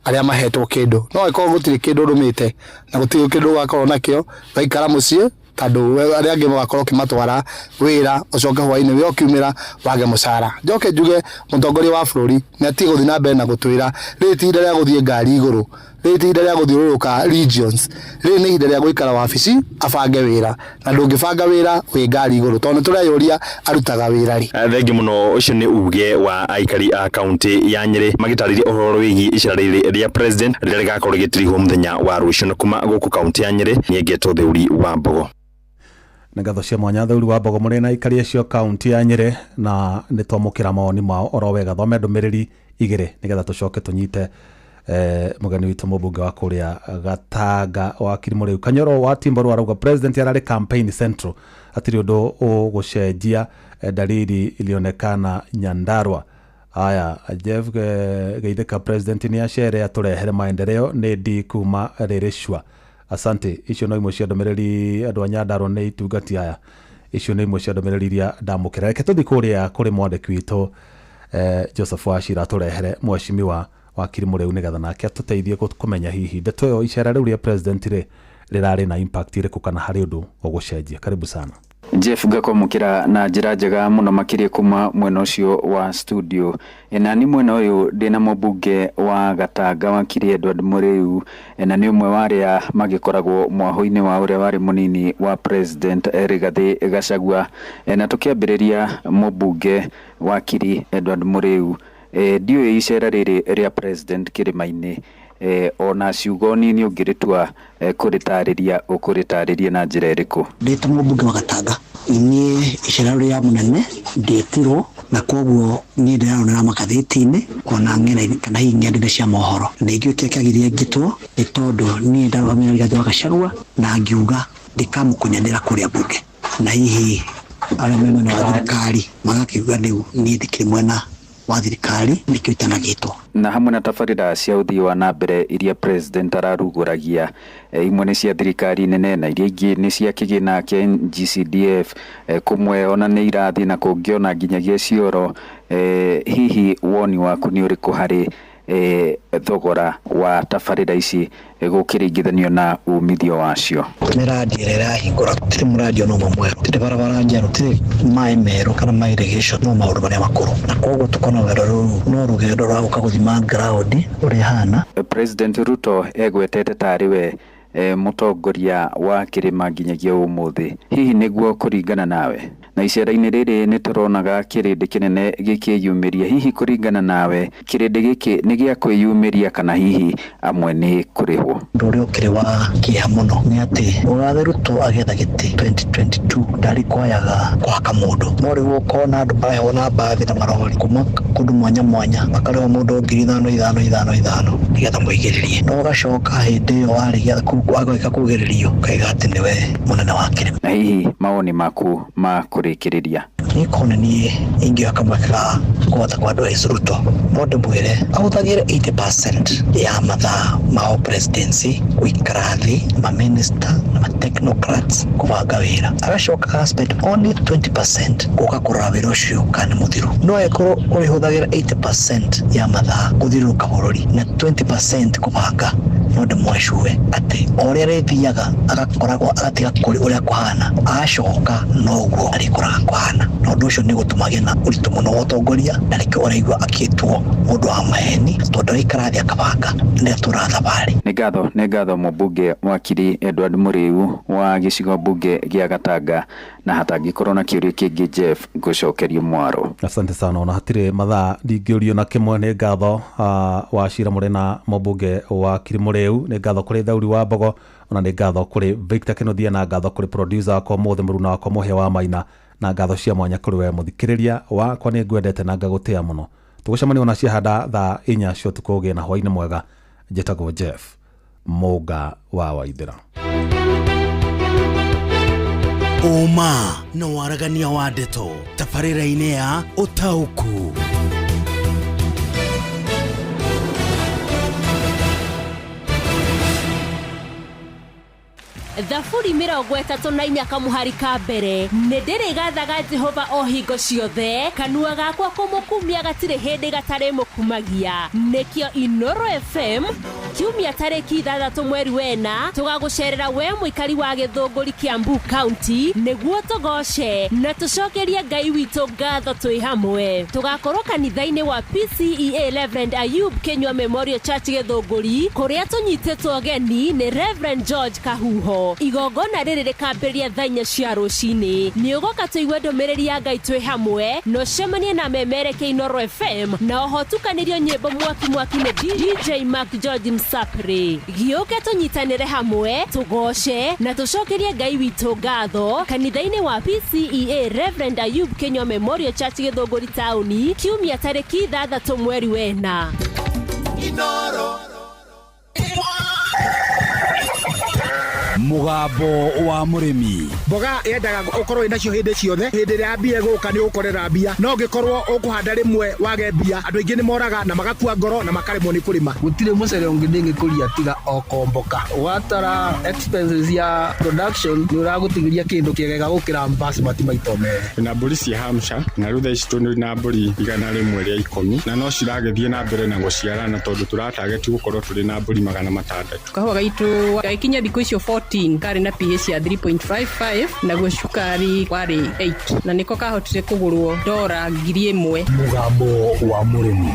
arĩa mahetwo kĩndũ. No angĩkorwo gũtirĩ kĩndũ ũrũmĩte na gũtirĩ kĩndũ ũgakorwo nakĩo, waikara mũciĩ tondũ arĩa angĩ magakorwo ũkĩmatwara wĩra, ũcoke hwaĩ-inĩ wĩra ũkiumĩra wage mũcara. Njoke njuge mũtongoria wa bũrũri nĩ atige gũthiĩ na mbere na gũtwĩra rĩrĩ ti ihinda rĩa gũthiĩ ngari igũrũ, rĩrĩ ti ihinda rĩa gũthiũrũrũka regions, rĩrĩ nĩ ihinda rĩa gũikara wabici abange wĩra, na ndũngĩbanga wĩra wĩ ngari igũrũ tondũ nĩ tũreyũria arutaga wĩra rĩ. Thengiũ mũno, ũcio nĩ uge wa aikari a kaunti ya Nyĩrĩ magĩtarĩria ũhoro wĩgiĩ icera rĩrĩ rĩa president rĩrĩa rĩgakorwo rĩgĩtirihwo mũthenya wa rũciũ. Na kuma gũkũ kaunti ya Nyĩrĩ, niĩ ngetwo Theuri wa Mbogo. Nĩ ngatho cia mwanya Theuri wa Mbogo mũrĩ na aikari acio kaunti ya Nyĩrĩ, na nĩ twamũkĩra mawoni mao oro wega. Thome ndũmĩrĩri igĩrĩ nĩgetha tũcoke tũnyite mũgeni witũ mũmbunge wa kũrĩa Gatanga wakiri Mũrĩu Kanyoro wa Timboru arauga president ararĩ campaign central, hatirĩ ũndũ ũgũcenjia, dalili ilionekana Nyandarua. Aya Jeff Geithĩka, president nĩ acere atũrehere maendeleo, nĩ ndi kuma rĩrĩcua. Asante. Icio no imwe cia ndũmĩrĩri andũ a Nyandarua nĩ itungati aya. Icio nĩ imwe cia ndũmĩrĩri iria ndamũkĩra. Reke tũthiĩ kũrĩa kũrĩ mwandĩki witũ Joseph Wachira atũrehere mheshimiwa wakiri Mũrĩu nĩgetha nake atũteithie kũmenya hihi ndeto ĩyo icera rĩu rĩa president rĩ rĩrarĩ na impact ĩrĩkũ kana harĩ ũndũ ũgũcenjia. Karibu sana. Jeff, ngakwamũkĩra na njĩra njega mũno makĩria kuma mwena ũcio wa studio. Na ni mwena ũyũ ndĩna mũmbunge wa Gatanga wakiri Edward Mũrĩu, na nĩ ũmwe wa arĩa magĩkoragwo mwahũ-inĩ wa ũrĩa warĩ mũnini wa president Rigathĩ Gachagua. Na tũkĩambĩrĩria, mũmbunge wakiri Edward Mũrĩu, ndiũĩ icera rĩrĩ rĩa president kĩrĩma-inĩ, ona ciugo nini ũngĩrĩtua kũrĩtarĩria, ũkũrĩtarĩria na njĩra ĩrĩkũ? Ndĩ ta mũmbunge wa Gatanga, niĩ icera rĩa mũnene ndĩtirwo, na koguo niĩ ndĩraronera magathĩti-inĩ ona ng'enda kana hihi ng'enda-inĩ cia mohoro. Na ingĩũĩ kĩrĩa kĩagĩrĩire ngĩtwo nĩ tondũ niĩ ndarũgamĩrĩra Rigathĩ wa Gachagua na ngiuga ndikamũkunyanĩra kũrĩa mbunge, na hihi arĩa me mwena wa thirikari magakiuga rĩu niĩ ndikĩrĩ mwena wa thirikari nĩkĩo itanagĩtwo. Na hamwe na tabarĩra cia ũthii wa na mbere iria president ararugũragia, imwe nĩ cia thirikari nene na iria ingĩ nĩ cia kĩgĩna kĩa NGCDF, kũmwe ona nĩ irathiĩ na kũngĩ ona nginyagia cioro, hihi woni waku nĩ ũrĩkũ harĩ Thogora wa tabarĩra ici gũkĩringithanio na umithio wacio. Mĩrandi ĩrĩa ĩrahingũra gũtirĩ mũrandi ona ũmwe mwerũ, gũtirĩ barabara njerũ, gũtirĩ maĩ merũ kana ma irrigation, no maũndũ marĩa makũrũ, na koguo tũkona rũgendo rũrũ no rũgendo rwa gũka gũthima ground ũrĩa ĩhana. President Ruto egwetete tarĩ we mũtongoria wa kĩrĩma nginyagia ũmũthĩ, hihi nĩguo kũringana nawe? Na icera-inĩ rĩrĩ nĩ tũronaga kĩrĩndĩ kĩnene gĩkĩyumĩria, hihi kũringana nawe kĩrĩndĩ gĩkĩ nĩ gĩa kwĩyumĩria kana hihi amwe nĩ kũrĩhwo? Ũndũ ũrĩa ũkĩrĩ wa kĩeha mũno nĩ atĩ mũgathe Ruto agĩetha gĩtĩ 2022 ndarikwayaga kũhaka mũndũ, no rĩu ũkona andũ maraheo na mbathi na marori kuma kũndũ mwanya mwanya, makarĩhwo mũndũ 5000 5 5 5 nĩgetha mũigĩrĩrie, no ũgacoka hĩndĩ ĩyo warĩkia wagwĩka kugĩrĩrio ũkaiga atĩ nĩwe mũnene wa kĩrĩma. Na hihi mawoni maku ma kũrĩkĩrĩria? Niĩ kona niĩ ingĩoya kamweke ga kũhota kwa advise Ruto, no ndĩmwĩre ahũthagĩre 80% ya mathaa ma presidency gũikara thĩ ma minister na ma technocrats kũbanga wĩra, agacoka aga spend only 20% gũka kũrora wĩra ũcio kana nĩ mũthiru. No angĩkorwo ũrĩhũthagĩra 80% ya mathaa gũthiũrũrũka bũrũri na 20% kũbanga, no ndĩmwecue atĩ o ũrĩa arĩthiaga agakoragwo agatiga kũrĩ ũrĩa kũhana, agacoka noguo arĩkoraga kũhana, na ũndũ ũcio nĩ gũtũma agĩe na ũritũ mũno wa ũtongoria, na nĩkĩo ũraigua akĩtwo mũndũ wa maheni, tondũ araikara thĩ akabanga nĩ atũraga thabarĩ. Nĩ ngatho, nĩ ngatho mũmbunge wakiri Edward Mũrĩu wa gĩcigo mbunge gĩa Gatanga, na hatangĩkorwo na kĩũria kĩngĩ Jeff ngũcokerie mwaro. Asante sana, ona hatirĩ mathaa ndingĩũrio na kĩmwe. Nĩ ngatho wa cira mũrĩ na mũmbunge wakiri Mũrĩu, nĩ ngatho kũrĩ Thauri wa Mbogo, ona nĩ ngatho kũrĩ Victor Kĩnuthia, na ngatho kũrĩ producer wakwa ũmũthĩ mũruna wakwa Mũhĩa wa Maina, na ngatho cia mwanya kũrĩ we mũthikĩrĩria wakwa, nĩ ngwendete na ngagũtĩa mũno. Tũgũcemania ona ciahanda thaa 4 cia ũtukũ. Ũgĩe na hwaĩ-inĩ mwega. Njĩtagwo Jeff Mũnga wa Waithĩra. Ũma na waragania wa ndeto tabarĩra-inĩ ya ũtaũku. Thaburi 34 kamuhari ka mbere, nĩ ndĩrĩgathaga Jehova o hingo ciothe, kanua gakwa kũmũkumia gatirĩ hĩndĩ gatarĩmũkumagia. Nĩkĩo Inoro FM kiumia tarĩki 6 mweri wena tũgagũcerera we mũikari wa Gĩthũngũri Kiambu County, nĩguo tũgoce na tũcokerie Ngai witũ ngatho twĩ hamwe. Tũgakorwo kanitha-inĩ wa PCEA Reverend Ayub Kinyua Memorial Church Gĩthũngũri, kũrĩa tũnyitĩtwo ũgeni nĩ Reverend George Kahuho. Igongona rĩrĩ rĩkambĩrĩria thaa 4 cia rũcinĩ. Nĩ ũgoka tũigue ndũmĩrĩri ya Ngai twĩ hamwe, na ũcemanie na memereke Inoro FM, na oho tukanĩrio nyĩmbo mwaki mwaki nĩ DJ Mark George Msapri. Gĩũke tũnyitanĩre hamwe, tũgoce na tũcokerie Ngai witũ ngatho kanitha-inĩ wa PCEA Reverend Ayub Kinyua Memorial Church Gĩthũngũri taũni, kiumia tarĩki 6 mweri wena. Inoro. Mũgambo wa mũrĩmi. Mboga yendaga ũkorwo wĩnacio hĩndĩ ciothe, hĩndĩ ĩrĩa mbia ĩgũka nĩ ũgũkorera mbia, no ũngĩkorwo ũkũhanda rĩmwe wage mbia, andũ aingĩ nĩ moraga na magakua ngoro na makaremwo nĩ kũrĩma. Gũtirĩ mũcere ũngĩ ndĩngĩkũria tiga o komboka. Watara expenses ya production nĩ ũragũtigĩria kĩndũ kĩega gũkĩra basmati maita merĩ. Na mbũri cia Hampshire, na rĩu thaa ici tũrĩ na mbũri 110, na no ciragĩthiĩ na mbere na gũciarana tondũ tũratageti gũkorwo tũrĩ na mbũri 600. Kahũa gaitũ gagĩkinya thikũ icio 14 karĩ na pH ya 3.55, naguo cukari warĩ 8, na nĩko kahotire kũgũrwo dora 1000. Mũgambo wa mũrĩmi.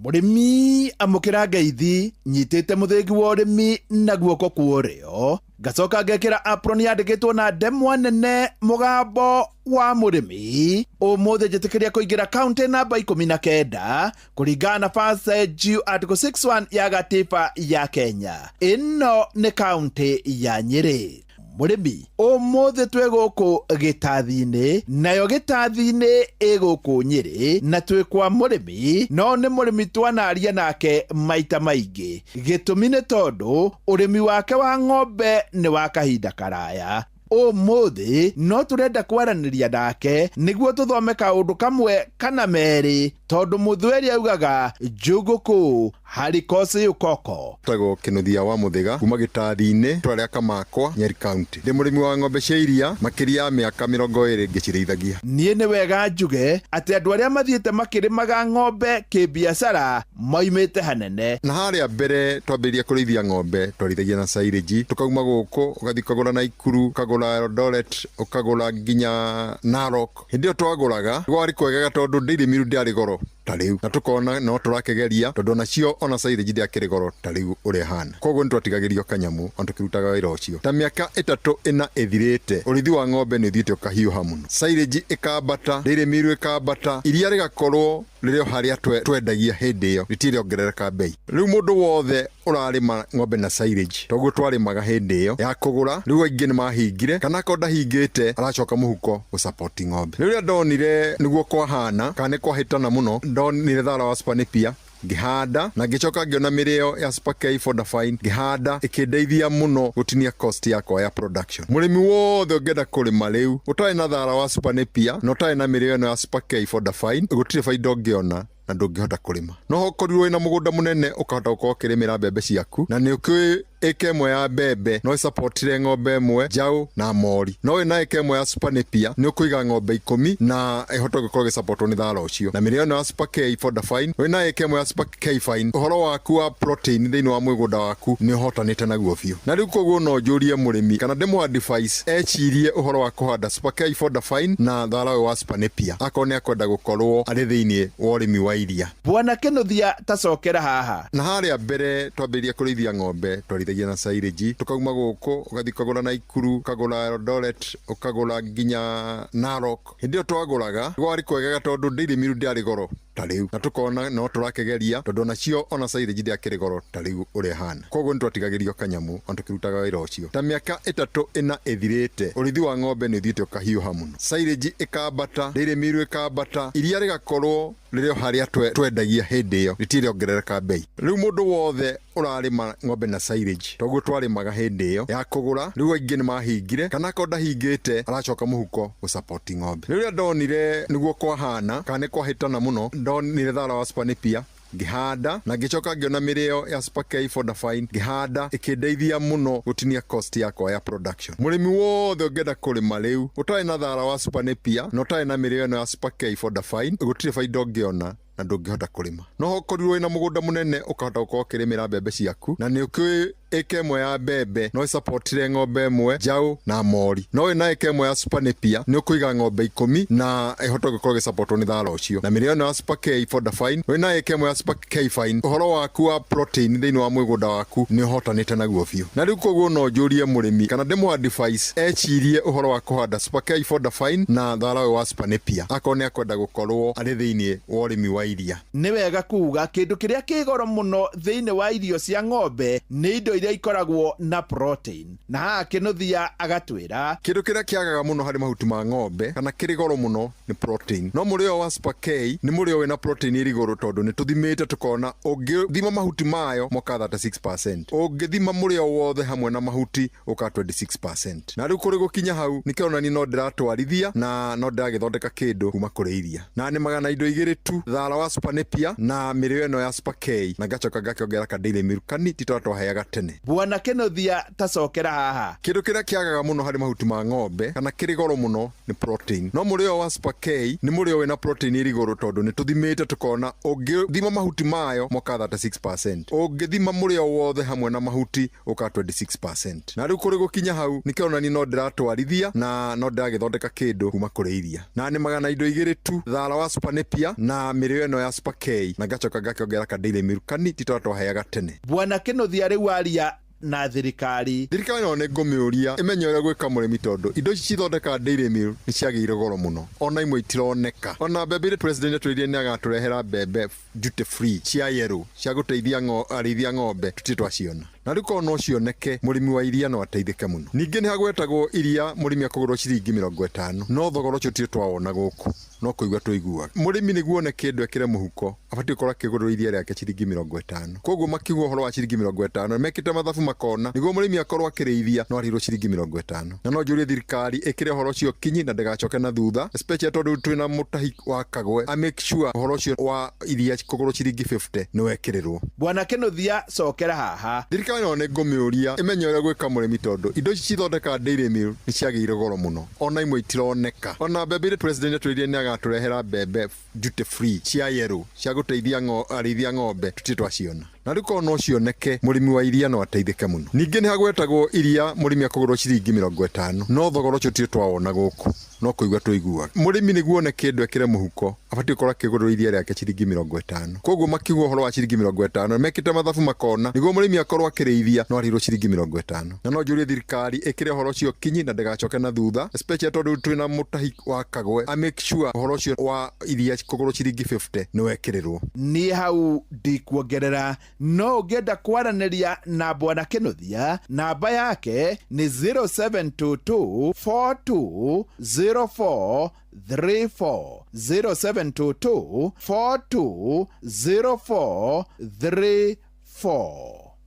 Mũrĩmi amũkĩra ngeithi, nyitĩte mũthĩgi wa ũrĩmi na guoko kwa ũrĩo, ngacoka ngekĩra apron yandĩkĩtwo na ndemwa nene mũgambo wa mũrĩmi. Ũmũthĩ njĩtĩkĩria kũingĩra kaunti namba 19 kũringana na First G Article 61 ya gatiba ya Kenya. Ĩno nĩ kaunti ya Nyĩrĩ. Mũrĩmi, ũmũthĩ twĩ gũkũ gĩtathi-inĩ, nayo gĩtathi-inĩ ĩ gũkũ Nyĩrĩ, na twĩ kwa mũrĩmi, no nĩ mũrĩmi twanaria nake maita maingĩ. Gĩtũmi nĩ tondũ ũrĩmi wake wa ng'ombe nĩ wa kahinda karaya. Ũmũthĩ no tũrenda kwaranĩria nake nĩguo tũthome kaũndũ kamwe kana merĩ, tondũ Mũthweri augaga njũgũkũ harikosi ukoko. Tagwo Kinuthia wa Muthiga kuma Gĩtathi-inĩ, itũra rĩa Kamakwa, Nyeri County. Ndĩ mũrĩmi wa ng'ombe cia iria makĩria ya mĩaka 20 ngĩcirĩithagia. Niĩ nĩ wega njuge atĩ andũ arĩa mathiĩte makĩrĩmaga ng'ombe kĩbiacara moimĩte hanene. Na harĩa mbere twambĩrĩria kũrĩithia ng'ombe twarĩithagia na silage, tũkauma gũkũ ũgathiĩ ũkagũra Naikuru, ũkagũra Eldoret, ũkagũra nginya Narok. Hĩndĩ ĩyo twagũraga gwarĩ kwegega tondũ dairy meal ndĩarĩ goro ta rĩu, na tũkona no tũrakĩgeria tondũ onacio ona silage ndĩakĩrĩ goro ta rĩu ũrĩa ĩhana. Koguo nĩ twatigagĩrio kanyamũ ona tũkĩrutaga wĩra ũcio. Ta mĩaka 3 4 ĩthirĩte, ũrĩithi wa ng'ombe nĩ ũthiĩte ũkahiũha mũno, silage ĩkambata, dairy meal ĩkambata, iria rĩgakorwo rĩrĩ o harĩa twendagia hĩndĩ ĩyo, rĩtirĩ rĩongerereka bei. Rĩu mũndũ wothe ũrarĩma ng'ombe na silage toguo twarĩmaga hĩndĩ ĩyo ya kũgũra, rĩu aingĩ nĩ mahingire, kana akorwo ndahingĩte aracoka mũhuko gũsapoti ng'ombe. Rĩu rĩrĩa ndonire nĩguo kwahana, kana nĩ kwahĩtana mũno, ndonire thara wa Super Napier ngĩhanda, na ngĩcoka ngĩona mĩrĩo ya Super K Fodder Fine ngĩhanda, ĩkĩndeithia mũno gũtinia cost yakwa ya production. Mũrĩmi wothe ũngĩenda kũrĩma rĩu ũtarĩ na thara wa Super Napier na ũtarĩ na mĩrĩo ĩno ya Super K Fodder Fine, gũtirĩ baida ũngĩona na ndũngĩhota kũrĩma. No ũkorirwo wĩna mũgũnda mũnene ũkahota gũkorwo ũkĩrĩmĩra mbembe ciaku, na nĩ ũkĩũĩ ĩka ĩmwe ya mbembe no ĩsapotire ng'ombe ĩmwe njaũ na mori, no wĩna ĩka ĩmwe ya Super Napier nĩ ũkũiga ng'ombe 10 na ĩhote gũkorwo ĩgĩsapotwo nĩ thara ũcio. Na mĩrĩo ĩno ya Super K Fodder Fine, wĩna ĩka ĩmwe ya Super K Fine, ũhoro waku wa protein thĩinĩ wa mũgũnda waku nĩ ũhotanĩte naguo biũ. Na rĩu koguo no njũrie mũrĩmi kana ndĩmũ advice ecirie ũhoro wa kũhanda Super K Fodder Fine na thara ũyũ wa Super Napier akorwo nĩ akwenda gũkorwo arĩ thĩinĩ wa ũrĩmi wa iria. Bwana Kinuthia, tacokera haha. Na harĩa mbere twambĩrĩria kũrĩithia ng'ombe twarĩithagia na silage, tũkauma gũkũ ũgathiĩ ũkagũra Naikuru, ũkagũra Eldoret, ũkagũra nginya Narok. Hĩndĩ ĩyo twagũraga gwarĩ kwegega tondũ dairy meal ndĩarĩ goro ta rĩu, na tũkona no tũrakĩgeria tondũ onacio ona silage ndĩakĩrĩ goro ta rĩu ũrĩa ĩhana. Koguo nĩ twatigagĩrio kanyamũ ona tũkĩrutaga wĩra ũcio. Ta mĩaka 3 4 ĩthirĩte, ũrĩithi wa ng'ombe nĩ ũthiĩte ũkahiũha mũno, silage ĩkambata, dairy meal ĩkambata, iria rĩgakorwo rĩrĩ o harĩa twendagia hĩndĩ ĩyo, rĩtirĩ rĩongerereka bei. Rĩu mũndũ wothe ũrarĩma ng'ombe na silage toguo twarĩmaga hĩndĩ ĩyo ya kũgũra, rĩu aingĩ nĩ mahingire, kana akorwo ndahingĩte aracoka mũhuko gũsapoti ng'ombe. Rĩu rĩrĩa ndonire nĩguo kwahana, kana nĩ kwahĩtana mũno, ndonire thara wa Super Napier ngĩhanda, na ngĩcoka ngĩona mĩrĩo ya Super K Fodder Fine ngĩhanda, ĩkĩndeithia mũno gũtinia cost yakwa ya production. Mũrĩmi wothe ũngĩenda kũrĩma rĩu ũtarĩ na thara wa Super Napier na ũtarĩ na mĩrĩo ĩno ya Super K Fodder Fine, gũtirĩ baida ũngĩona na ndũngĩhota kũrĩma. No ũkorirwo wĩna mũgũnda mũnene ũkahota gũkorwo ũkĩrĩmĩra mbembe ciaku, na nĩ ũkĩũĩ ĩka ĩmwe ya mbembe no ĩsapotire ng'ombe ĩmwe njaũ na mori, no wĩna ĩka ĩmwe ya Super Napier nĩ ũkũiga ng'ombe 10 na ĩhote gũkorwo ĩgĩsapotwo nĩ thara ũcio. Na mĩrĩo ĩno ya Super K Fodder Fine, wĩna ĩka ĩmwe ya Super K Fine, ũhoro waku wa protein thĩinĩ wa mũgũnda waku nĩ ũhotanĩte naguo biũ. Na rĩu koguo no njũrie mũrĩmi kana ndĩmũ advice ecirie ũhoro wa kũhanda Super K Fodder Fine na thara ũyũ wa Super Napier akorwo nĩ akwenda gũkorwo arĩ thĩinĩ wa ũrĩmi wa iria. Nĩ wega kuga kĩndũ kĩrĩa kĩ goro mũno thĩinĩ wa irio cia ng'ombe nĩ indo iria ikoragwo na protein, na haha Kinuthia agatwĩra kĩndũ kĩrĩa kĩagaga mũno harĩ mahuti ma ng'ombe kana kĩrĩ goro mũno nĩ protein. No mũrĩo wa Super K nĩ mũrĩo wĩna protein ĩrĩ igũrũ tondũ nĩ tũthimĩte tũkona ũngĩthima mahuti mayo moka 36%, ũngĩthima mũrĩo wothe hamwe na mahuti ũka 26%. Na rĩu kũrĩ gũkinya hau nĩkĩronania no ndĩratwarithia na no ndĩragĩthondeka kĩndũ kuma kũrĩ iria, na nĩmaga na indo igĩrĩ tu, thara wa Super Napier na mĩrĩo ĩno ya Super K, na ngacoka ngakĩongerera ka dairy meal kani ti tũrĩa twaheaga tene. Bwana Kinuthia, tacokera haha. Kĩndũ kĩrĩa kĩagaga mũno harĩ mahuti ma ng'ombe kana kĩrĩ goro mũno nĩ protein. No mũrĩo wa Super K nĩ mũrĩo wĩna protein ĩrĩ igũrũ tondũ nĩ tũthimĩte tũkona ũngĩthima mahuti mayo moka 36%, ũngĩthima mũrĩo wothe hamwe na mahuti ũka 26%. Na rĩu kũrĩ gũkinya hau nĩkĩronania no ndĩratwarithia na no ndĩragĩthondeka kĩndũ kuma kũrĩ iria, na nĩmaga na indo igĩrĩ tu, thara wa Super Napier na mĩrĩo ĩno ya Super K, na ngacoka ngakĩongerera ka dairy meal kani ti tũrĩa twaheaga tene. Bwana Kinuthia rĩu aria na thirikari. Thirikari nayo nĩ ngũmĩũria ĩmenye ũrĩa gwĩka mũrĩmi tondũ indo ici cithondekaga dairy meal nĩ ciagĩire goro mũno, ona imwe itironeka. Ona mbembe iria president atwĩrire nĩ agatũrehera mbembe duty free cia yellow cia gũteithia arĩithia ng'ombe tũtirĩ twaciona. Na Na rĩu korwo no cioneke, mũrĩmi wa iria no ateithĩke mũno. Ningĩ nĩ hagwetagwo iria mũrĩmi akũgũrwo ciringi 50, no thogora ũcio tũtirĩ twawona gũkũ, no kũigua tũiguaga. Mũrĩmi nĩguo one kĩndũ ekĩre mũhuko, abatiĩ gũkorwo akĩgũrĩrwo iria rĩake ciringi 50. Koguo makiuga ũhoro wa ciringi 50, mekĩte mathabu makona nĩguo mũrĩmi akorwo akĩrĩithia no arĩhirwo ciringi 50. Na no njũrie thirikari ĩkĩre ũhoro ũcio kinyi na ndĩgacoke na thutha, especially tondũ twĩna mũtahi wa Kagwe, a make sure ũhoro ũcio wa iria kũgũrwo ciringi 50 nĩ wekĩrĩrwo. Bwana Kĩnuthia cokera haha. Thirikari nayo nĩ ngũmĩũria ĩmenye ũrĩa gwĩka mũrĩmi tondũ indo ici cithondekaga Dairy Meal nĩ ciagĩire goro mũno, ona imwe itironeka. Ona mbembe iria president atwĩrire nĩ agatũrehera mbembe duty free cia yellow cia gũteithia arĩithi a ng'ombe tũtirĩ twaciona. Na rĩu korwo no cioneke, mũrĩmi wa iria no ateithĩke mũno. Ningĩ nĩ hagwetagwo iria mũrĩmi akũgũrwo ciringi 50, no thogora ũcio tũtirĩ twawona gũkũ, no kũigua tũiguaga. Mũrĩmi nĩguo one kĩndũ ekĩre mũhuko, abatiĩ gũkorwo akĩgũrĩrwo iria rĩake ciringi 50. Koguo makiuga ũhoro wa ciringi 50, mekĩte mathabu makona nĩguo mũrĩmi akorwo akĩrĩithia no arĩhirwo ciringi 50. Na no njũrie thirikari ĩkĩre ũhoro ũcio kinyi na ndĩgacoke na thutha, especially tondũ twĩna mũtahi wa Kagwe, a make sure ũhoro ũcio wa iria kũgũrwo ciringi 50 nĩ wekĩrĩrwo. Niĩ hau ndikuongerera, no ũngĩenda kwaranĩria na Bwana Kĩnuthia, namba yake nĩ 0722 4204 34, 0722 4204 34.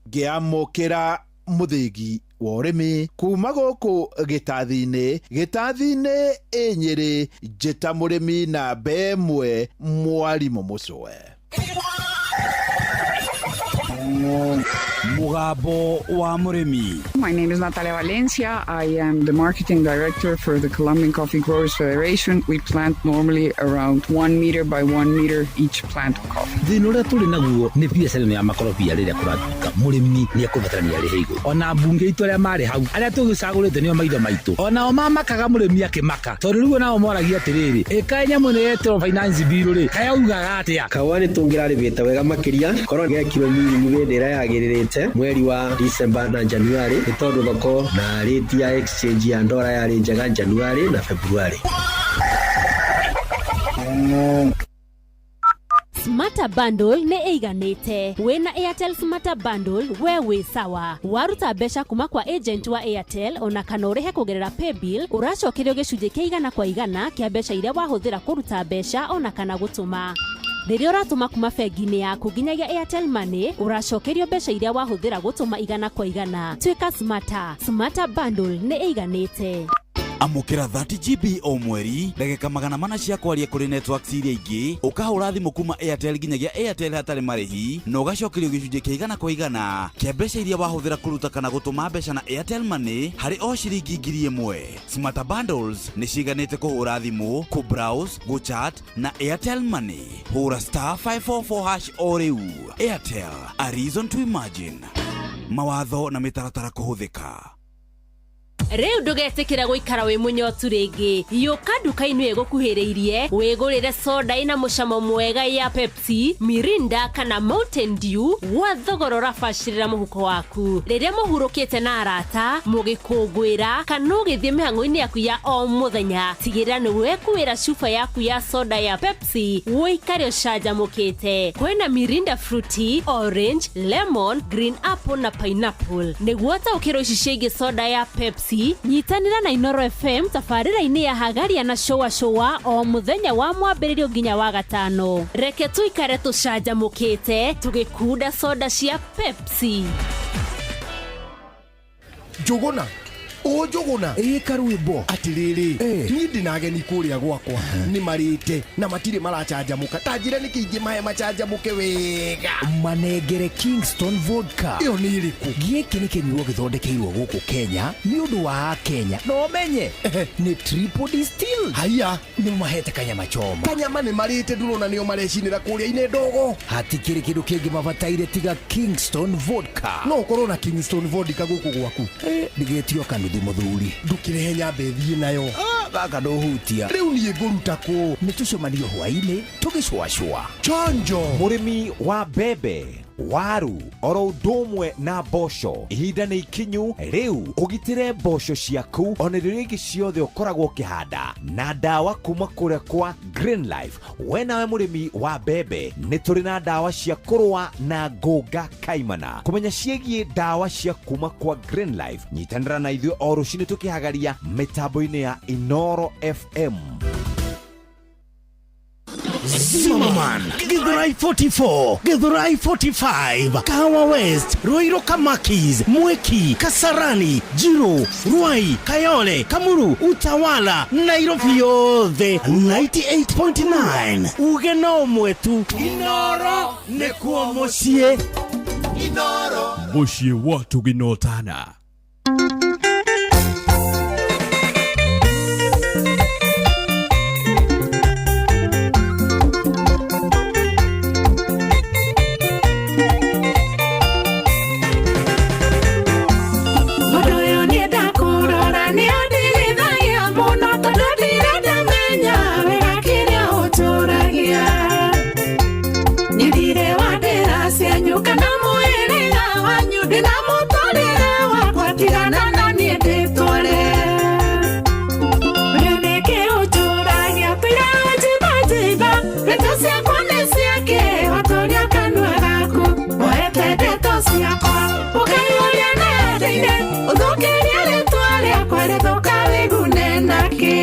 Ngĩamũkĩra mũthĩgi wa ũrĩmi kuma gũkũ gĩtathi-inĩ, gĩtathi-inĩ ĩ Nyĩrĩ, njĩta mũrĩmi namba ĩmwe mwarimũ Mũcwe. Mũgambo wa mũrĩmi. My name is Natalia Valencia. I am the marketing director for the Colombian Coffee Growers Federation. We plant normally around 1 meter by 1 meter each plant of coffee. Thĩna ũrĩa tũrĩ naguo nĩ biacara ĩno ya makorobia rĩrĩa kũratuĩka mũrĩmi nĩ ekũbatarania arĩhe igũrũ. Ona mbunge itũ arĩa marĩ hau arĩa tũgĩcagũrĩte nĩo maitho maitũ, onao mamakaga mũrĩmi akĩmaka, tondũ rĩu onao moragia atĩrĩrĩ, ĩkaĩ nyamũ ĩno yetĩrwo finance bill rĩ, kaĩ augaga atĩa? Kahũa nĩ tũngĩrarĩmĩte wega makĩria korwo gekirwo miringi hĩndĩ ĩrĩa yagĩrĩrĩte mweri wa December na January, nĩ tondũ thoko na rate ya exchange ya ndora yarĩ njega January na February. Smarter Bundle nĩ ĩiganĩte. Wĩna Airtel Smarter Bundle we wĩ sawa. Waruta mbeca kuma kwa agent wa Airtel ona kana ũrĩhe kũgerera paybill, ũracokerio gĩcunjĩ kĩa igana kwa igana kĩa mbeca iria wahũthĩra kũruta mbeca ona kana gũtũma. Rĩrĩa ũratũma kuma bengi-inĩ yaku nginyagia Airtel Money, ũracokerio mbeca iria wahũthĩra gũtũma igana kwa igana. Tuĩka smarter. Smarter Bundle nĩ ĩiganĩte. Amũkĩra 30 GB o mweri, ndagĩka 400 cia kwaria kũrĩ networks iria ingĩ, ũkahũra thimũ kuma Airtel nginyagia Airtel hatarĩ marĩhi, na ũgacokerio gĩcunjĩ kĩa igana kwa igana kĩa mbeca iria wahũthĩra kũruta kana gũtũma mbeca na Airtel Money harĩ o ciringi 1000. Smarter Bundles nĩ ciganĩte kũhũra thimũ, kũ-browse, gũ-chat na Airtel Money. Hũra star 544 hash o rĩu. Airtel, a reason to imagine. Mawatho na mĩtaratara kũhũthĩka. Rĩu ndũgetĩkĩra gũikara wĩ mũnyotu rĩngĩ. Yũka nduka-inĩ ĩgũkuhĩrĩirie wĩgũrĩre soda ĩna mũcamo mwega ya Pepsi, Mirinda kana Mountain Dew gwa thogora ũrabacĩrĩra mũhuko waku. Rĩrĩa mũhurũkĩte na arata, mũgĩkũngũĩra kana ũgĩthiĩ mĩhang'o-inĩ yaku ya o mũthenya, tigĩrĩra nĩ wekuĩra cuba yaku ya soda ya Pepsi ũikare ũcanjamũkĩte. Kwĩna Mirinda Fruity, Orange, Lemon, Green Apple na Pineapple. Nĩguo ũtaũkĩrwo ici ciĩgiĩ soda ya Pepsi, nyitanĩra na Inoro FM tabarĩra-inĩ ya Hagaria na Shoa Shoa o mũthenya wa mwambĩrĩrio nginya wa gatano. Reke tũikare tũcanjamũkĩte tũgĩkunda soda cia Pepsi. Njũgũna o njũgũna ĩ karwĩmbo atĩrĩrĩ, niĩ ndĩna ageni kũrĩa gwakwa nĩ marĩte na matirĩ maracanjamũka, ta njĩra nĩkĩ ingĩmahe macanjamũke wega? Manengere Kingston Vodka. Ĩyo nĩ ĩrĩkũ? Gĩkĩ nĩ kĩnyuo gĩthondekeirwo gũkũ Kenya nĩ ũndũ wa Akenya, na ũmenye nĩ triple distilled. Haiya, nĩ mahete kanyama choma. Kanyama nĩ marĩte, ndũrona nĩo marecinĩra kũrĩa-inĩ ndogo. Hatikĩrĩ kĩndũ kĩngĩ mabataire tiga Kingston Vodka. No ũkorwo na Kingston Vodka gũkũ gwaku? Ndĩgetio kanuthu mũthuri. Ndũkĩrehe nyambe thiĩ nayo. Gaka ndũhutia. Rĩu niĩ ngũruta kũ? Nĩ tũcemanio hwaĩ-inĩ tũgĩcũacũa. Chonjo. Mũrĩmi wa mbembe, Waru oro ũndũ ũmwe na mboco. Ihinda nĩ ikinyu rĩu ũgitĩre mboco ciaku ona irio iria ingĩ ciothe ũkoragwo ũkĩhanda na ndawa kuma kũrĩa kwa Green Life. We nawe mũrĩmi wa mbembe, nĩ tũrĩ na ndawa cia kũrũa na ngũnga kaimana. Kũmenya ciĩgiĩ ndawa cia kuma kwa Green Life, nyitanĩra na ithuĩ o rũcinĩ tũkĩhagaria mĩtambo-inĩ ya Inoro FM. Zimmerman, Githurai 44, Githurai 45, Kahawa West, Ruiru Kamakis, Mwiki, Kasarani, Jiro, Ruai, Kayole, Kamuru, Utawala, Nairobi yothe 98.9. Uge no ũmwe tu. Inoro nĩkuo mũciĩ. Inoro mũciĩ wa tũginotana. Mũndũ ũyũ niĩ ndakũrora nĩ andirithagia mũno tondũ ndirenda menya wega kĩrĩa ũtũragia. Niĩ ndirĩ wa ndĩra cianyu kana mũhĩrĩga wanyu, ndĩna mũtũrĩre wakwa, tigana na niĩ ndĩtware. Ũyũ nĩkĩ ũtũragia tũira njimba njimba, ndeto ciakwa nĩ ciake watoria kanua gaku, woete ndeto ciakwa ũkaihũria nenda-inĩ, ũthũkĩrie rĩtwa rĩakwa rĩthũka wĩgune nakĩ.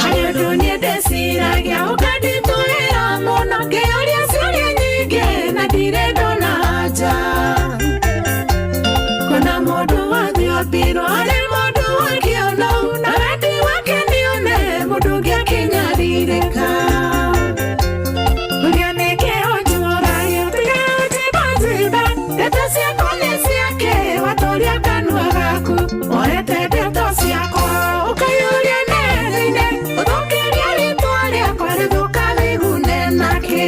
Harĩ ũndũ niĩ ndĩciragia ũkanditũhĩra mũno, ngĩyũria ciũria nyingĩ na ndirĩ ndona anja. Kuna mũndũ wathiĩ ombirwo arĩ mũndũ wa kĩono, na wendi wake nĩone mũndũ ũngĩ akĩnyarirĩka. Ũrĩa nĩkĩ ũnjũragia tiga njimba njimba, ndeto ciakwa nĩ ciake watoria kanua gaku, woete ndeto ciakwa ũkaiyũria nenda-inĩ, ũthũkĩrie rĩtwa rĩakwa rĩthũka wĩgune nakĩ.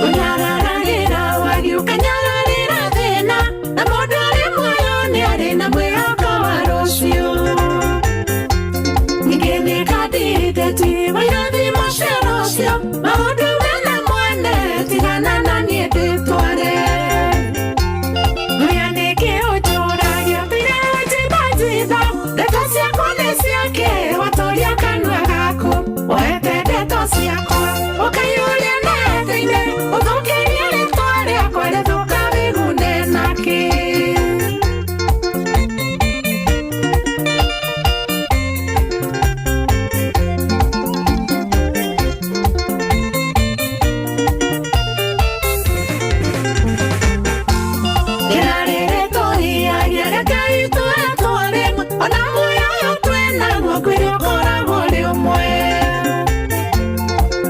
Ũnyararagĩra wagi ũkanyararĩra thĩna, na mũndũ arĩ muoyo nĩ arĩ na mwĩhoko wa rũciũ. Ningĩ nĩkandĩtĩti wairathimo cia rũciũ, maũndũ mena mwene tigana na niĩ ndĩtware. Ũrĩa nĩkĩ ũnjũragia tiga njimba njimba, ndeto ciakwa nĩ ciake watoria kanua gaku, woete ndeto ciakwa ũkaiyũria nenda-inĩ, ũthũkĩrie rĩtwa rĩakwa rĩthũka wĩgune nakĩ. Rĩera rĩrĩ tũhihagia reke itũe twarĩmwe, ona muoyo ũyũ twĩnaguo kwĩrĩ ũkoragwo ũrĩ ũmwe.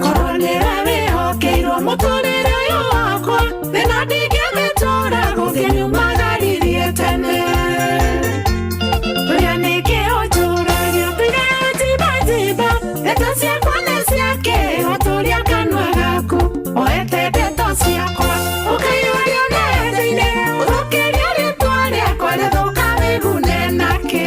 Korwo nĩwe wĩhokeirwo mũtũrĩre ũyũ wakwa, thĩna ndingĩmĩtũra gũkĩnyumagaririe tene. Ũrĩa nĩkĩ ũnjũragia tiga njimba njimba, ndeto ciakwa nĩ ciake watoria kanua gaku, woete ndeto ciakwa ũkaiyũria nenda-inĩ, ũthũkĩrie rĩtwa rĩakwa rĩthũka wĩgune nakĩ.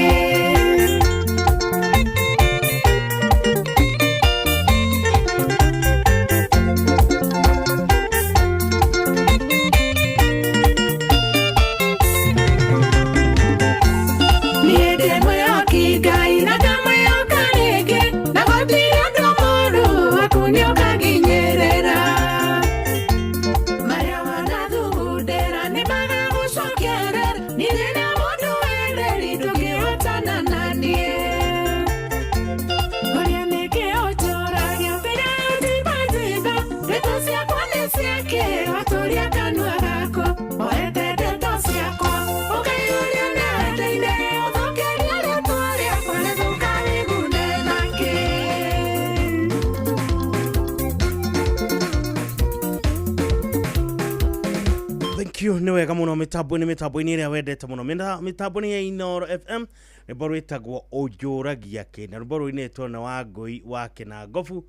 Niĩ ndĩ mwĩhoki Ngai na ndamwĩhoka rĩngĩ, na gũtirĩ ũndũ mũũru waku nĩũkanginyĩrĩra. Marĩa wanathugundĩra nĩmagagũcokerera, niĩ ndĩna mũndũ wereri ndũngĩhotana na niĩ. Ũrĩa nĩkĩ ũnjũragia tiga njimba njimba, ndeto ciakwa nĩ ciake watoria kanua gaku, woete ndeto ciakwa ũkaiyũria nenda-inĩ, ũthũkĩrie rĩtwa Thank you nĩ wega mũno mĩtambo-inĩ mĩtambo-inĩ ĩrĩa wendete mũno mĩtambo-inĩ ya Inooro FM. Rwĩmbo rwĩtagwo Ũnjũragia Kĩ na rwĩmbo rũinĩtwo nĩ Wangũi wa Kĩnangobu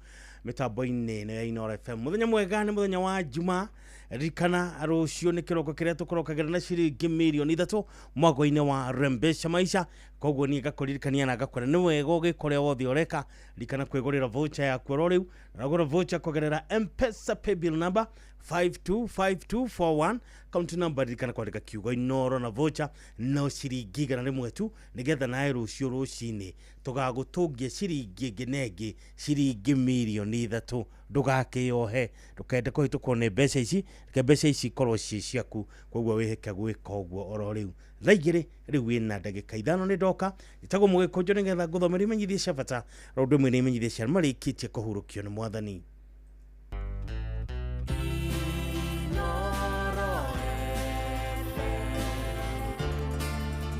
mĩtambo-inĩ ĩno ya Inooro FM. Mũthenya mwega, nĩ mũthenya wa Juma. Ririkana rũciũ nĩ kĩroko kĩrĩa tũkũrokagĩra na ciringi mirioni 3 mwako-inĩ wa Rembesha Maisha. Koguo niĩ ngakũririkania na ngakwĩra nĩ wega ũgĩka ũrĩa wothe ũreka, ririkana kwĩgũrĩra voucher yaku oro rĩu. Ũragũra voucher kũgerera M-Pesa paybill number 525241, account number ririkana kwandĩka kiugo Inooro, na voucher no ciringi 100 tu, nĩgetha nawe rũciũ rũcinĩ tũgagũtũngia ciringi ĩngĩ na ĩngĩ, ciringi mirioni 3. Ndũgakĩyohe, ndũkende kũhĩtũkwo nĩ mbeca ici, reke mbeca ici ikorwo ciĩ ciaku. Koguo wĩhĩke gwĩka ũguo oro rĩu. Thaa 2 rĩu wĩna ndagĩka 5 nĩ ndoka. Njĩtagwo Mũgĩkũnjũ nĩgetha ngũthomere imenyithia cia bata ro ũndũ ũmwe na imenyithia cia arĩa marĩkĩtie kũhurũkio nĩ Mwathani.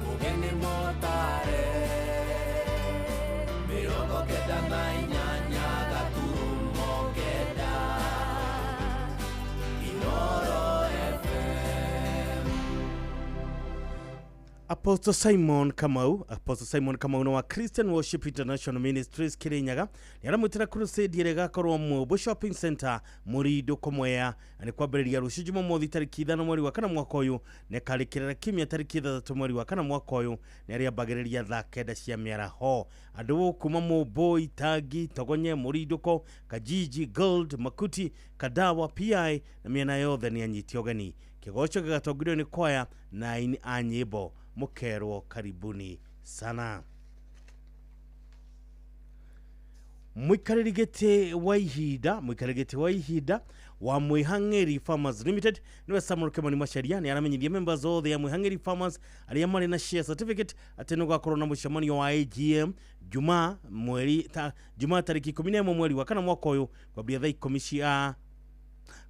Mũgeni mũtare 98.9 Inooro FM. Apostle Simon Kamau, Apostle Simon Kamau wa Christian Worship International Ministries Kirinyaga nĩ aramwĩtĩra crusade ĩrĩa ĩgakorwo Mũmbũ Shopping Center, Mũrindũ, Kũmwea, na nĩ kwambĩrĩria rũciũ Jumamothi tarĩki 5 mweri wa 4 mwaka ũyũ, na ĩkarĩkĩrĩra kiumia tarĩki 6 mweri wa 4 mwaka ũyũ, nĩ arĩambagĩrĩria thaa 9 cia mĩaraho. Andũ kuma Mũmbũ, Itangi, Togonye, Mũrindũko, Kajiji, Gold, Makuti, Kadawa, PI na mĩena yothe nĩ anyiti ũgeni. Kĩgoco gĩgatongorio nĩ kwaya na aini a nyĩmbo. Mũkerwo karibuni sana. Mũikarĩri gĩtĩ wa ihinda, mũikarĩri gĩtĩ wa ihinda wa Mwĩhang'ĩri Farmers Limited niwe Samuel Kimani Macharia nĩ aramenyithia members othe ya Mwĩhang'ĩri Farmers arĩa marĩ na share certificate atĩ nĩ gũgakorwo na mũcemanio wa AGM Jumaa mweri ta Jumaa tarĩki 11 mweri wa 4 mwaka ũyũ, kwambĩrĩria thaa 10 cia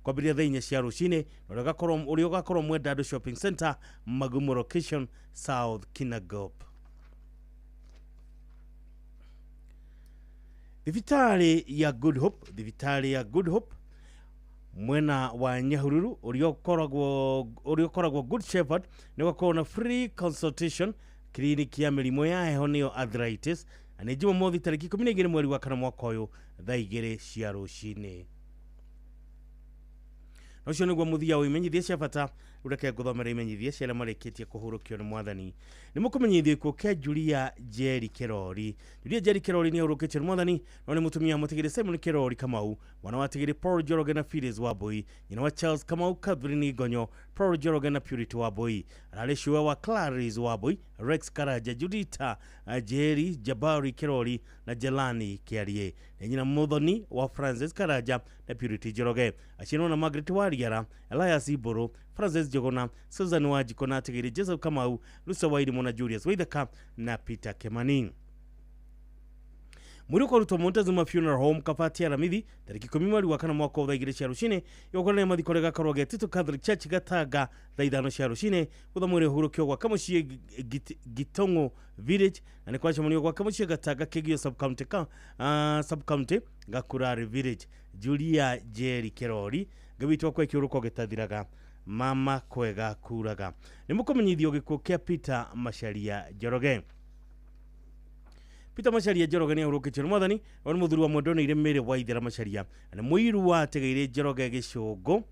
kwambĩrĩria thaa 4 cia rũcinĩ, na ũrĩa ũgakorwo Mwendandũ Shopping Center, Magumo Location, South Kinangop. Thibitarĩ ya Good Hope, thibitarĩ ya Good Hope mwena wa Nyahururu ũrĩa ũkoragwo Good Shepherd nĩ ũgakorwo na free consultation clinic ya mĩrimũ ya heho, nĩyo arthritis, na nĩ Jumamothi tarĩki 12 mweri wa 4 mwaka ũyũ, thaa 2 cia rũcinĩ. Na ũcio nĩguo mũthia wa imenyithia cia bata. Rĩu reke ngũthomera imenyithia cia arĩa marĩkĩtie kũhurũkio nĩ Mwathani. Nĩ mũkũmenyithio gĩkuũ kĩa Julia Njeri Kĩrori. Julia Njeri Kĩrori nĩ ahurũkĩtio nĩ Mwathani, no nĩ mũtumia wa mũtigĩrĩ Simon Kĩrori Kamau, mwana wa tigĩrĩ Paul Njoroge na Phyllis Wambui, nyina wa Charles Kamau, Catherine Gonyo, Paul Njoroge na Purity Wambui. Ararĩ cũwe wa Clarice Wambui, Rex Karanja, Judita Njeri, Jabari Kĩrori na Jelani Kĩarie. Nĩ nyina mũthoni wa Francis Karanja na Purity Njoroge. Aciarwo na Margaret Wariara, Elias Iburu, Francis Njuguna, Susan Wanjiko na atigĩrĩ Joseph Kamau, Lusa Wairimu na Julius Waithaka na Peter Kimani. Mwĩrĩ ũkarutwo Montezuma Funeral Home, Kabati, Aramithi, tarĩki 10 mweri wa 4 mwaka wa thaa 2 cia rũcinĩ. Igongona rĩa mathiko rĩgakorwo Getito Catholic Church, Gatanga, thaa 5 cia rũcinĩ. Gũtha mwĩrĩ ũhurũkio gwake mũciĩ Gitong'o Village, na nĩ kwacemanio gwake mũciĩ Gatanga, Kĩgio sub-county, sub-county, Gakurari Village. Julia Njeri Kĩrori, Ngai witũ akwe kĩũrũko gĩtathiraga, mama kwega kuraga. Nĩ mũkũmenyithio gĩkuũ kĩa Peter Macharia Njoroge. Peter Macharia Njoroge nĩ ahurũkĩtio nĩ Mwathani. We nĩ mũthuri wa mwendonĩire Mary Waithera Macharia, na nĩ mũiru wa ategeire Njoroge Gĩcũngũ,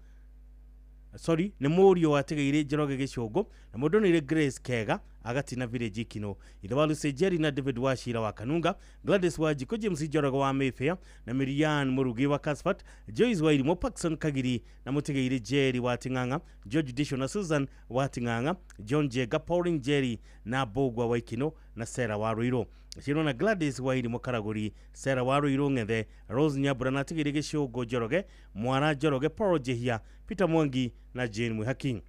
sorry, nĩ mũriũ wa ategeire Njoroge Gĩcũngũ na mwendonĩire Grace Kega Agatina Village, Ikino, ithe wa Lucy Jerry na David Wachira wa Kanunga, Gladys Wanjiko, James Njoroge wa Mayfair na Miriam Murugi wa Casfat, Joyce Wairimo, Paxson Kagiri na mũtegeire Jerry wa Ting'ang'a, George Disho na Susan wa Ting'ang'a, John Jega, Pauline Jerry na Mbũgua wa Ikino na Sarah wa Ruiru. Cirwo na Gladys Wairimo Karagũri, Sarah wa Ruiru Ng'ethe, Rose Nyambura na atigĩrĩ Gĩcũngũ Njoroge, Mwara Njoroge, Paul Njihia, Peter Mwangi na Jane Mwihaki.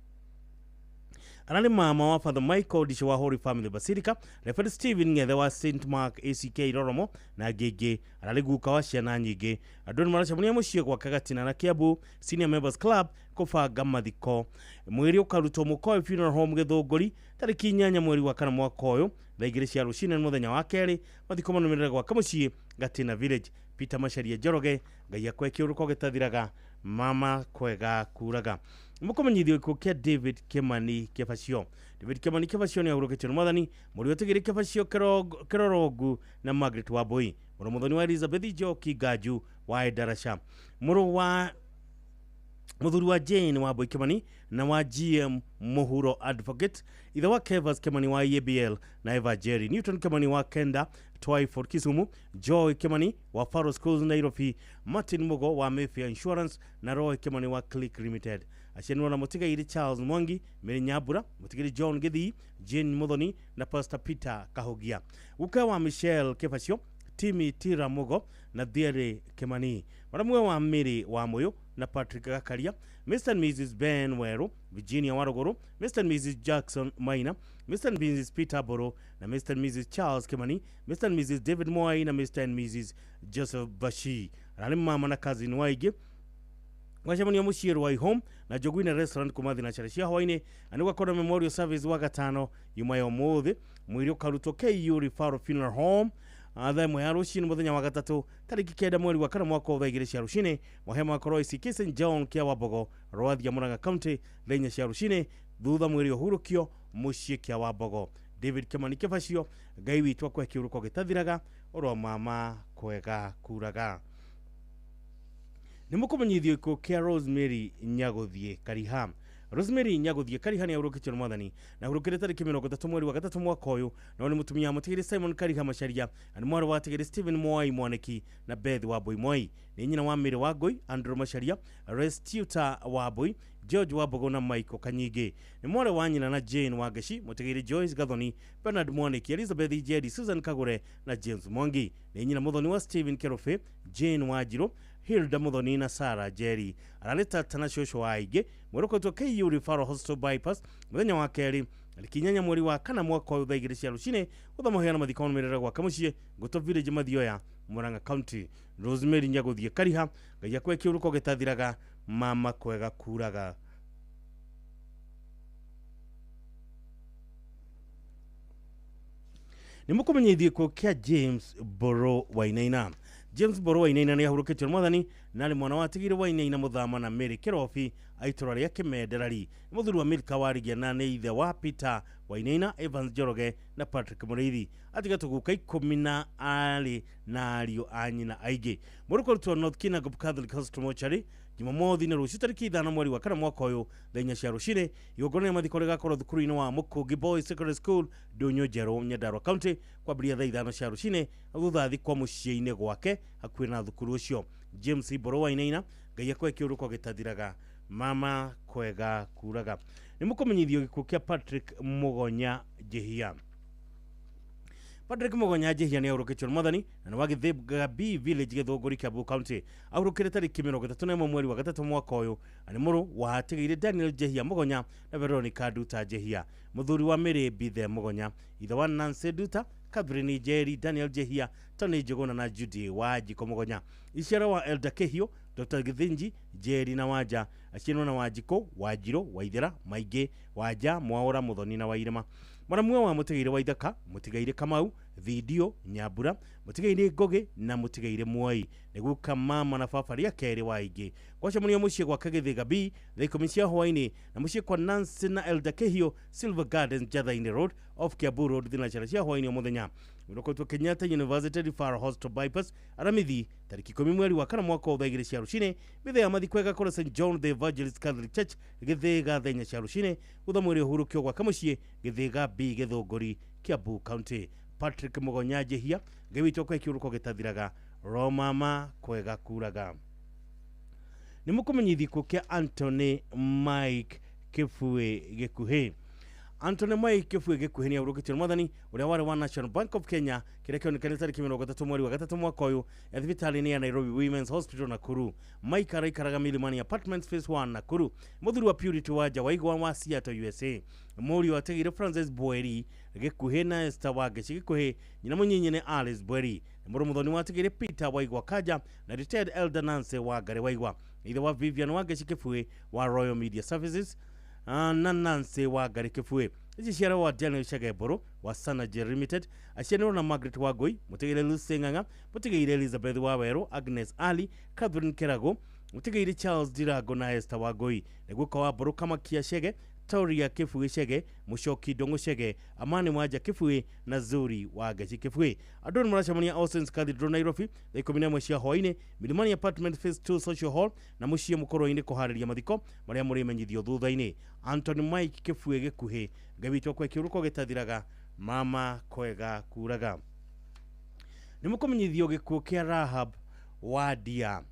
Ararĩ mama wa Father Michael Disho wa Holy Family Basilica, Reverend Stephen Ng'ethe wa St Mark ACK Roromo na ngĩngĩ. Ararĩ guka wa ciana nyingĩ. Andũ nĩ maracemania mũciĩ gwake Gatina na Kiambu Senior Members Club kũbanga mathiko. Mwĩrĩ ũkarutwo Mũkoĩ Funeral Home, Gĩthũngũri, tarĩki 8 mweri wa 4 mwaka ũyũ, thaa 2 cia rũcinĩ nĩ mũthenya wa kerĩ. Mathiko manũmĩrĩre gwake mũciĩ Gatina Village. Peter Macharia Njoroge, Ngai akwe kĩũrũko gĩtathiraga, Mama kwega kuraga. Mukomenyithio gĩkuũ kĩa David Kimani Kĩbacio. David Kimani Kĩbacio nĩ ahurũkĩtio nĩ Mwathani. Mũriũ atigĩrĩ Kĩbacio Kĩrorongu na Margaret Wambui. Mũrũ mũthoni wa Elizabeth Njoki Ngaju wa Endarasha. Mũrũ wa mũthuri wa Jane Wambui Kimani na wa GM Muhuro Advocate, ithe wa Kevas Kimani wa EABL na Eva Jerry, Newton Kimani wa Kenda Twyford Kisumu, Joy Kimani wa Faro Schools Nairobi, Martin Mugo wa Mayfair Insurance na Roy Kimani wa Click Limited. Acianirwo na mũtigairĩ Charles Mwangi, Mary Nyambura, mũtigairĩ John Githii, Jane Muthoni na Pastor Peter Kahugia. Guka wa Michelle Kĩbacio, Timi Tira Mugo na Thiere Kimani. Maramwe wa Mary wa Muyu na Patrick Gakaria, Mr. and Mrs. Ben Weru, Virginia Waruguru, Mr. and Mrs. Jackson Maina, Mr. and Mrs. Peter Boro na Mr. and Mrs. Charles Kimani, Mr. and Mrs. David Moi na Mr. and Mrs. Joseph Bashi. Ararĩ mama na cousin waingĩ gwacemanio mũciĩ Rwai Home na Njũgũ-inĩ Restaurant kuma thinacara cia hwaĩ-inĩ, na nĩ gwakorwo memorial service wa gatano yuma ya ũmũthĩ. Mwĩrĩ ũkarutwo KU Referral Funeral Home thaa ĩmwe ya rũcinĩ mũthenya wa gatatũ tarĩki 9 mweri wa kana mwaka wa thaa 2 cia rũcinĩ. Mohema makorwo ICK St John kĩa Wambogo, Rwathia, Murang'a County thaa 4 cia rũcinĩ, thutha mwĩrĩ ũhurũkio mũciĩ kĩa Wambogo. David Kimani Kĩbacio, Ngai witũ akũhe kĩhurũko gĩtathiraga, oro mama kwega kuraga. Nĩ mũkũmenyithio gĩkuũ kĩa Rosemary Nyagũthiĩ Kariha. Rosemary Nyagũthiĩ Kariha nĩ ahurũkĩtio nĩ Mwathani na ahurũkire tarĩki 30 mweri wa gatatũ mwaka ũyũ, na nĩ mũtumia wa mũtigĩrĩ Simon Kariha Macharia, na nĩ mwarĩ wa atigĩrĩ Stephen Mwai Mwaniki na Beth Wambui Mwai. Nĩ nyina wa Mary Wangũi, Andrew Macharia, Restuta Wambui, George Wambogo na Michael Kanyingĩ. Nĩ mwarĩ wa nyina na Jane Wangeci, mũtigĩrĩ Joyce Gathoni, Bernard Mwaniki, Elizabeth Njeri, Susan Kagure na James Mwangi. Nĩ nyina mũthoni wa Stephen Kerofe, Jane Wanjirũ, Hilda Muthoni na Sarah Jerry. Ararĩ tata na cũcũ wa aingĩ. Mwĩrũkĩtwo KU Referral Hospital Bypass mũthenya wa kerĩ tarĩki 8 mweri wa kana mwaka ũyũ thaa 2 cia rũcinĩ. Gũthoma heana mathiko marũmĩrĩra gwake mũciĩ Ngũtũ Village, Mathioya, Murang'a County. Rosemary Nyagũthiĩ Kariha, Ngai akũhe kĩhurũko gĩtathiraga, mama kwega kuraga. Nĩ mũkũmenyithio gĩkuũ kĩa James Boro Wainaina. James Boro Wainaina nĩ ahurũkĩtio nĩ Mwathani na arĩ mwana wa atigĩrĩ Wainaina Mũthama na Mary Kĩrobi a itũra rĩa Kĩmenderari. Nĩ mũthuri wa Milka Warigia na nĩ ithe wa Peter Wainaina, Evans Njoroge na Patrick Mũrĩithi. Atiga tũguka 10 na arĩ na ariũ a nyina aingĩ. Mwĩrĩ ũkarutwo North Kinangop Catholic Hospital Mortuary Jumamothi na rũciũ tarĩki 5 mweri wa kana mwaka ũyũ thaa 4 cia rũcinĩ. Igongona rĩa mathiko rĩgakorwo thukuru-inĩ wa Mũkũngi Boys Secondary School, Ndũnyũ Njerũ, Nyandarua County, kwambĩrĩria thaa 5 cia rũcinĩ, na thutha athikwo mũciĩ-inĩ gwake hakuhĩ na thukuru ũcio. James Boro Wainaina, Ngai akũhe kĩhurũko gĩtathiraga, mama kwega kuraga. Nĩ mũkũmenyithio gĩkuũ kĩa Patrick Mũgonya Njihia. Patrick Mũgonya Njihia nĩ ahurũkĩtio nĩ Mwathani na nĩ wa Gĩthĩga B Village, Gĩthũngũri, Kiambu County. Ahurũkire tarĩki 31 mweri wa gatatũ mwaka ũyũ, na nĩ mũrũ wa atigĩire Daniel Njihia Mũgonya na Veronica Nduta Njihia, mũthuri wa Mary Mbithe Mũgonya, ithe wa Nancy Nduta, Catherine Njeri, Daniel Njihia, Tony Njuguna na Judy Wanjikũ Mũgonya. Iciara wa Elda Kĩhiũ, Dr. Githinji, Njeri na Wanja, aciarwo na Wanjikũ, Wanjirũ, Waithera, Maingĩ, Wanja, Mwaũra, Mũthoni na Wairĩma. Mwaramwe wa mũtigairĩ Waithaka, mũtigairĩ Kamau, Thindio, Nyambura, mũtigairĩ Ngũgĩ na mũtigairĩ Mwai. Nĩ guka mama na baba rĩa kerĩ wa aingĩ. Gwacemanio mũciĩ gwake Gĩthĩga B thaa 10 cia hwaĩ-inĩ na mũciĩ kwa Nancy na Elda Kĩhiũ, Silver Gardens, Njatha-inĩ Road off Kiambu Road thinacara cia hwaĩ-inĩ o mũthenya. Ũrokotwo Kenyatta University Referral Hospital Bypass Aramithi tarĩki 10 mweri wa kana mwaka wa thaa 2 cia rũcinĩ. Mĩthenya ya mathiko ĩgakorwo St John the Evangelist Catholic Church Gĩthĩga thaa 4 cia rũcinĩ. Thutha mwĩrĩ ũhurũkio gwake mũciĩ Gĩthĩga B Gĩthũngũri, Kiambu County. Patrick Mũgonya Njihia, Ngai witũ akũhe kĩhurũko gĩtathiraga, romama kwega kuraga. Nĩ mũkũmenyithio gĩkuũ kĩa Anthony Mike Kĩbuĩ Gĩkuhĩ. Anthony Mike Kĩbuĩ Gĩkuhĩ nĩ ahurũkĩtio nĩ Mwathani ũrĩa warĩ wa National Bank of Kenya kĩrĩa kĩonekanire tarĩki 30 mweri wa gatatũ mwaka ũyũ thibitarĩ-inĩ ya Nairobi Women's Hospital Nakuru. Mike araikaraga Milimani Apartments Phase 1 Nakuru. Mũthuri wa Purity Wanja Waigwa wa Seattle USA. Mũriũ atigire Francis Bweri Gĩkuhĩ na Esther Wangeci Gĩkuhĩ, nyina mũnyinyi nĩ Alice Bweri. Nĩ mũrũ mũthoni wa atigire Peter Waigwa Kanja na retired Elder Nancy Wangari Waigwa. Ithe wa Vivian Wangeci Kĩbuĩ wa Royal Media Services na Nancy Wangari Kĩbuĩ. Ici ciara wa Daniel Chege Mbũrũ wa Sanager Limited, aciaranĩirwo na Margaret Wangũi, mũtigĩre Lucy Ng'ang'a, mũtigĩire Elizabeth Wawerũ, Agnes Ali, Catherine Kerago, Mũtigairĩ Charles Dirago na Esther Wangui, nĩ guka wa Mbũrũ Kamakia Chege, Toria Kĩbui Chege, Mũcoki Ndũng'ũ Chege, Amani Wanja Kĩbui na Zuri wa Ngeci Kĩbui. Andũ nĩ maracemania All Saints Cathedral Nairobi thaa 11 cia hwaĩ-inĩ, Milimani Apartment Phase 2 Social Hall na mũciĩ Mũkũrwe-inĩ kũharĩria mathiko marĩa mũrĩmenyithio thutha-inĩ. Anthony Mike Kĩbui Gĩkuhĩ, Ngai witũ akwe kĩũrũko gĩtathiraga, mama kwega kuraga. Nĩ mũkũmenyithio gĩkuũ kĩa Rahab Wadia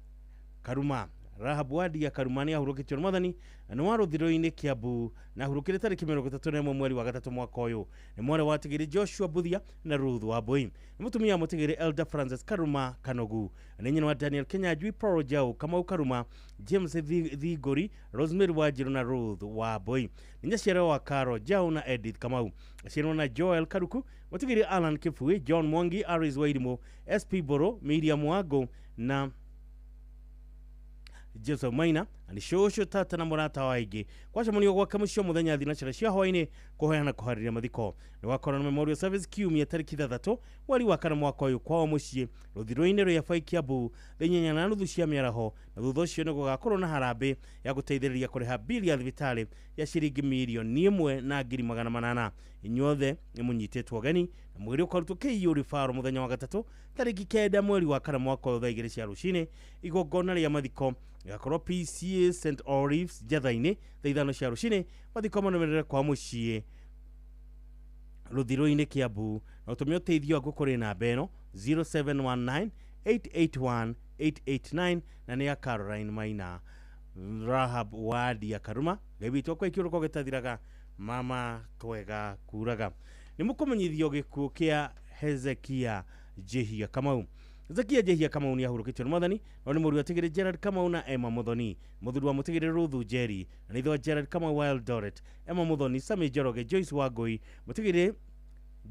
Karuma. Rahab Wadia Karuma nĩ ahurũkĩtio nĩ Mwathani na nĩ wa Rũthiro-inĩ Kiambu na ahurũkire tarĩki 31 mweri wa gatatũ mwaka ũyũ. Nĩ mwarĩ wa Tigiri Joshua Buthia na Ruth Wambui. Nĩ mũtumia wa Mũtigiri Elder Francis Karuma Kanogu. Nĩ nyina wa Daniel Kenyanjui, Paul Jau, Kamau Karuma, James Thigori, Rosemary Wanjiru na Ruth Wambui. Nĩ nyaciara wa Caro Jau na Edith Kamau. Aciarwo na Joel Karuku, Mũtigiri Alan Kĩbui, John Mwangi, Aris Wairimu, SP Boro, Miriam Wango na Joseph Maina, na nĩ cũcũ, tata na mũrata wa aingĩ. Kwacemanio gwake mũciĩ mũthenya thinacara cia hwaĩ-inĩ kũheana kũharĩria mathiko. Nĩ gwakorwo na memorial service kiumia tarĩki 6 mweri wa 4 mwaka ũyũ kwao mũciĩ Rũthiro-inĩ rĩa Bai Kiambu thaa 8:30 cia mĩaraho, na thutha ũcio nĩ gũgakorwo na harambĩ ya gũteithĩrĩria kũrĩha bili ya thibitarĩ ya ciringi 1,800,000. Inyuothe nĩ mũnyitĩtwo ũgeni na mwĩrĩ ũkarutwo KU Referral mũthenya wa gatatũ tarĩki 9 mweri wa 4 mwaka ũyũ thaa 2 cia rũcinĩ. Igongona rĩa mathiko rĩgakorwo PCA St Olives Njatha-inĩ thaa 5 cia rũcinĩ. Mathiko manũmĩrĩre kwa mũciĩ Rũthiro-inĩ Kiambu, na ũtũme ũteithio waku kũrĩ namba ĩno 0719 881 889 na nĩ ya Caroline Maina. Rahab Wadia Karuma, Ngai witũ akwe kĩũrũko gĩtathiraga, mama kwega kuraga. Nĩ mũkũmenyithio gĩkuũ kĩa Hezekia Jehia Kamau. Hezekia Jehia Kamau nĩ ahurũkĩtio nĩ Mwathani, no nĩ mũriũ wa Tigiri Gerard Kamau na Emma Muthoni, mũthuri wa Mũtigiri Ruthu Njeri, na nĩ ithe wa Gerard Kamau wa Eldoret, Emma Muthoni, Sami Njoroge, Joyce Wangui, Mũtigiri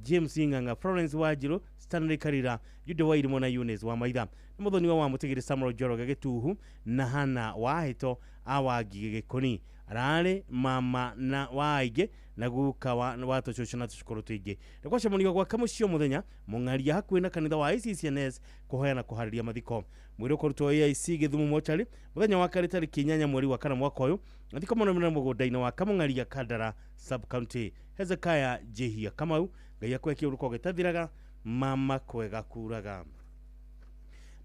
James Ng'ang'a, Florence Wanjiru, Stanley Karira, Jude Wairimu na Eunice wa Maitha. Nĩ mũthoni wa Mũtigiri Samuel Njoroge Gĩtuhu na Hana wa Hĩto a Wangigĩ Gĩkũni. Ararĩ mama na wa aingĩ na guka wa tũcũcũ na tũcũkũrũ tũingĩ. Nĩ gwacemanio gwake mũciĩ mũthenya mũng'aria hakuhĩ na kanitha wa ICCNS kũhoya kũharĩria mathiko. Mwĩrĩ ũkũrutwo AIC Gĩthumo mocarĩ mũthenya wa kerĩ tarĩki 8 mweri wa 4 mwaka ũyũ. Mathiko manũmĩrĩre mũgũnda-inĩ wa Kamũng'aria Kandara sub county. Hezekiah Jehia Kamau, Ngai akwe kĩũrũko gĩtathiraga, mama kwega kuraga.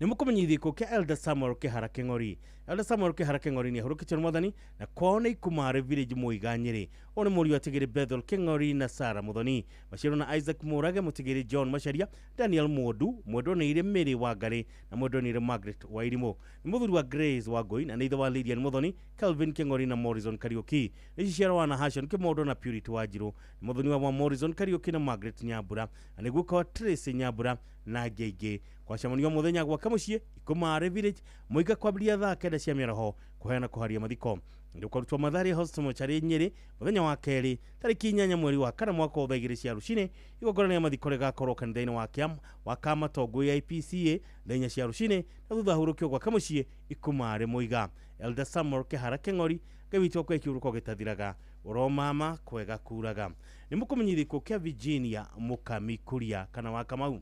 Nĩ mũkũmenyithio gĩkuũ kĩa Elder Samuel Kĩhara Kĩng'ori. Elder Samuel Kĩhara Kĩng'ori nĩ ahurũkĩtio nĩ Mwathani na kwao nĩ Ikumare Village Mũiga Nyĩrĩ. Ũyũ nĩ mũriũ wa Tigiri Bethel Kĩng'ori na Sarah Muthoni. Maciarwo na Isaac Mũrage, Mũtigiri John Macharia, Daniel Mũndu, mwendwa nĩ Irĩ Mary Wangarĩ na mwendwa nĩ Irĩ Margaret Wairimũ. Nĩ mũthuri wa Grace Wangui na nĩ ithe wa Lilian Muthoni, Kelvin Kĩng'ori na Morrison Kariũki. Nĩ ciaro wa Nahashon Kĩmondo na Purity Wanjiru. Nĩ mũthoni wa Morrison Kariũki na Margaret Nyambura. Na nĩ guka wa Tracy Nyambura na angĩ aingĩ. Kwacemanio mũthenya gwake mũciĩ Ikumare Village Mũiga kwambĩrĩria thaa 9 cia mĩaraho kũheana kũharia mathiko. Nĩ ũkarutwo Mathare Hospital mocarĩ Nyĩrĩ mũthenya wa kerĩ tarĩki 8 mweri wa 4 mwaka wa thaa 2 cia rũcinĩ. Igongona rĩa mathiko rĩgakorwo kanitha-inĩ wa Kamatongo AIPCA thaa 4 cia rũcinĩ na thutha ahurũkio gwake mũciĩ Ikumare Mũiga. Elder Samuel Kĩhara Kĩng'ori, Ngai witũ akwe kĩũrũko gĩtathiraga, ũromama kwega kuraga. Nĩ mũkũmenyithio gĩkuũ kĩa Virginia Mũkami Kuria kana wa Kamau.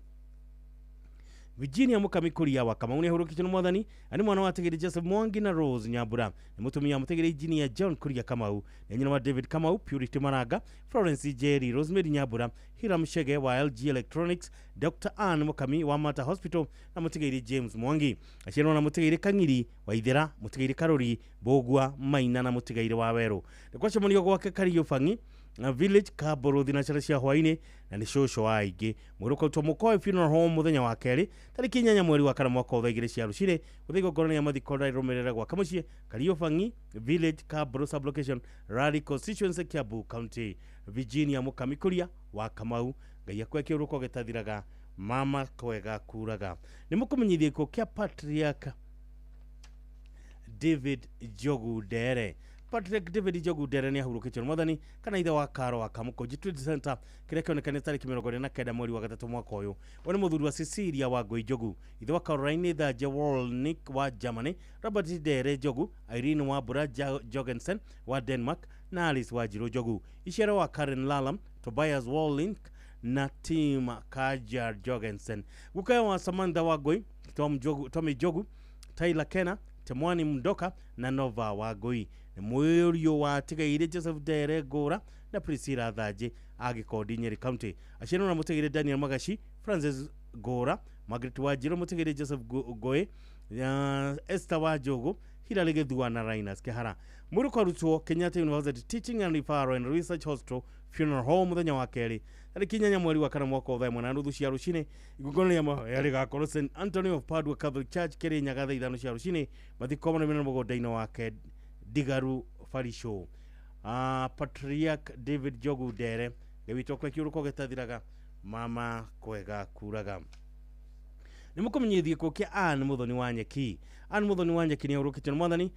Virginia Mũkami Kuria wa Kamau nĩ ahurũkĩtio nĩ Mwathani, na nĩ mwana wa Tigiri Joseph Mwangi na Rose Nyambura. Nĩ mũtumia wa Mũtigiri Engineer John Kuria Kamau, nĩ nyina wa David Kamau, Purity Maranga, Florence Njeri, Rosemary Nyambura, Hiram Shege wa LG Electronics, Dr. Ann Mũkami wa Mata Hospital na Mũtigiri James Mwangi. Aciarwo na Mũtigiri Kang'iri wa Ithera, Mũtigiri Karori, Mbũgua, Maina na Mũtigiri wa Werũ. Nĩ gwacemanio gwake Kariũbangi Village Kaburu thinacara cia hwaĩ-inĩ na nĩ cũcũ wa aingĩ. Mwĩrĩ ũkarutwo Mũkoe Funeral Home mũthenya wa kerĩ tarĩki 8 mweri wa 4 mwaka wa thaa 2 cia rũcinĩ. Gũthiĩ igongona rĩa mathiko rĩrũmĩrĩre gwake mũciĩ Kariũbangi Village Kaburu sublocation Rari constituency Kiambu County. Virginia Mũkami Kuria wa Kamau, Ngai akwe kĩũrũko gĩtathiraga, mama kwega kuraga. Nĩ mũkũmenyithio gĩkuũ kĩa Patriarch David Njogu Ndere. Patrick David Njogu Ndere nĩ ahurũkĩtio nĩ Mwathani kana ithe wa Karo wa Kamũkũnji Trade Center kĩrĩa kĩonekanĩte tarĩki 49 mweri wa 3 mwaka ũyũ. Ũyũ nĩ mũthuri wa Cecilia Wangui Njogu, ithe wa Caroline Thanje Wolnick wa Germany, Robert Ndere Njogu, Irene Wambura Jorgensen wa Denmark na Alice Wanjiru Njogu. Iciaro wa Karen Lalam, Tobias Wolnick na Tim Kajar Jorgensen. Gukayo wa Samantha Wangui, Tommy Njogu, Tyler Kenna, Temwani Mndoka na Nova Wangui. Nĩ mũriũ wa Tigaire Joseph Ndere Ngũra na Priscilla Thanji a Gĩkondi, Nyeri County. Aciarĩrwo na Mũtigaire Daniel Magaci, Francis Ngũra, Margaret Wanjiru, Mũtigaire Joseph Ngũĩ, Esther Wanjũgũ, Hilary Gĩthua na Linus Kĩhara. Mwĩrĩ ũkarutwo Kenyatta University Teaching and Referral and Research Hospital Funeral Home mũthenya wa kerĩ tarĩki 8 mweri wa 4 mwaka wa 1:30 cia rũcinĩ. Igongona rĩa mahoya rĩgakorwo St Anthony of Padua Catholic Church, Kĩrĩnyaga, thaa 5 cia rũcinĩ. Mathiko marũmĩrĩre mũgũnda-inĩ wake Ndigaru Barisho. Patriarch David Njogu Ndere, Ngai witũ akwe kĩũrũko gĩtathiraga, mama kwega kuraga. Nĩ mũkũmenyithie gĩkuũ kĩa Ann Muthoni wa Nyeki. Ann Muthoni wa Nyeki nĩ ahurũkĩtio nĩ Mwathani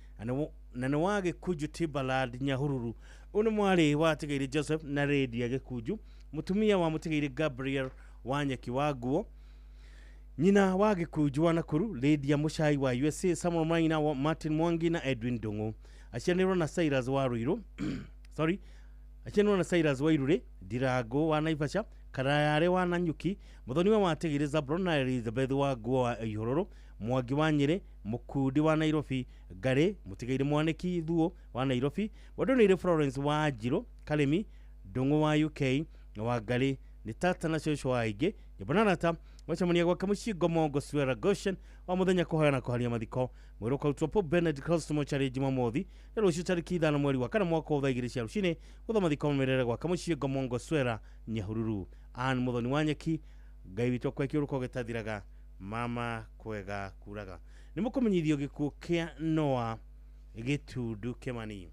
na nĩ wa Gĩkunju Timbaland, Nyahururu. Ũyũ nĩ mwarĩ wa Tigaire Joseph na Lydia Gĩkunju, mũtumia wa Mũtigaire Gabriel wa Nyeki wa Nguo, nyina wa Gĩkunju wa Nakuru, Lydia Mũcai wa USA, Samuel Maina wa Martin Mwangi na Edwin Ndung'u. Aciaranĩirwo na Cyrus wa Ruiru, sorry, aciaranĩirwo na Cyrus wa Irure, Ndirango wa Naivasha, Karayare wa Nanyuki, Muthoniwe wa Tigiri Zabron na Elizabeth wa Nguo wa Ihũrũrũ, Mwangi wa Nyĩrĩ, Mũkundi wa Nairobi, Ngarĩ, Mũtigaire Mwanĩki Thuo wa Nairobi, Wandũnĩire Florence wa Njirũ, Karĩmi, Ndung'u wa UK na wa Ngarĩ, nĩ tata na cũcũ wa aingĩ, nyũmba na rata, gwacemania gwake mũciĩ Ngomongo Swera Goshen wa mũthenya kũhoya na kũharia mathiko. Mwĩrĩ ũkarutwo Pope Benedict Hospital Mortuary Jumamothi na rũciũ tarĩki 5 mweri wa 4 mwaka wa thaa 2 cia rũcinĩ, gũtha mathiko mamĩrĩre gwake mũciĩ Ngomongo Swera, Nyahururu. Ann Muthoni wa Nyeki, Ngai witũ akwe kĩũrũko gĩtathiraga, mama kwega kuraga. Nĩ mũkũmenyithio gĩkuũ kĩa Noah Gĩtundu Kĩmani.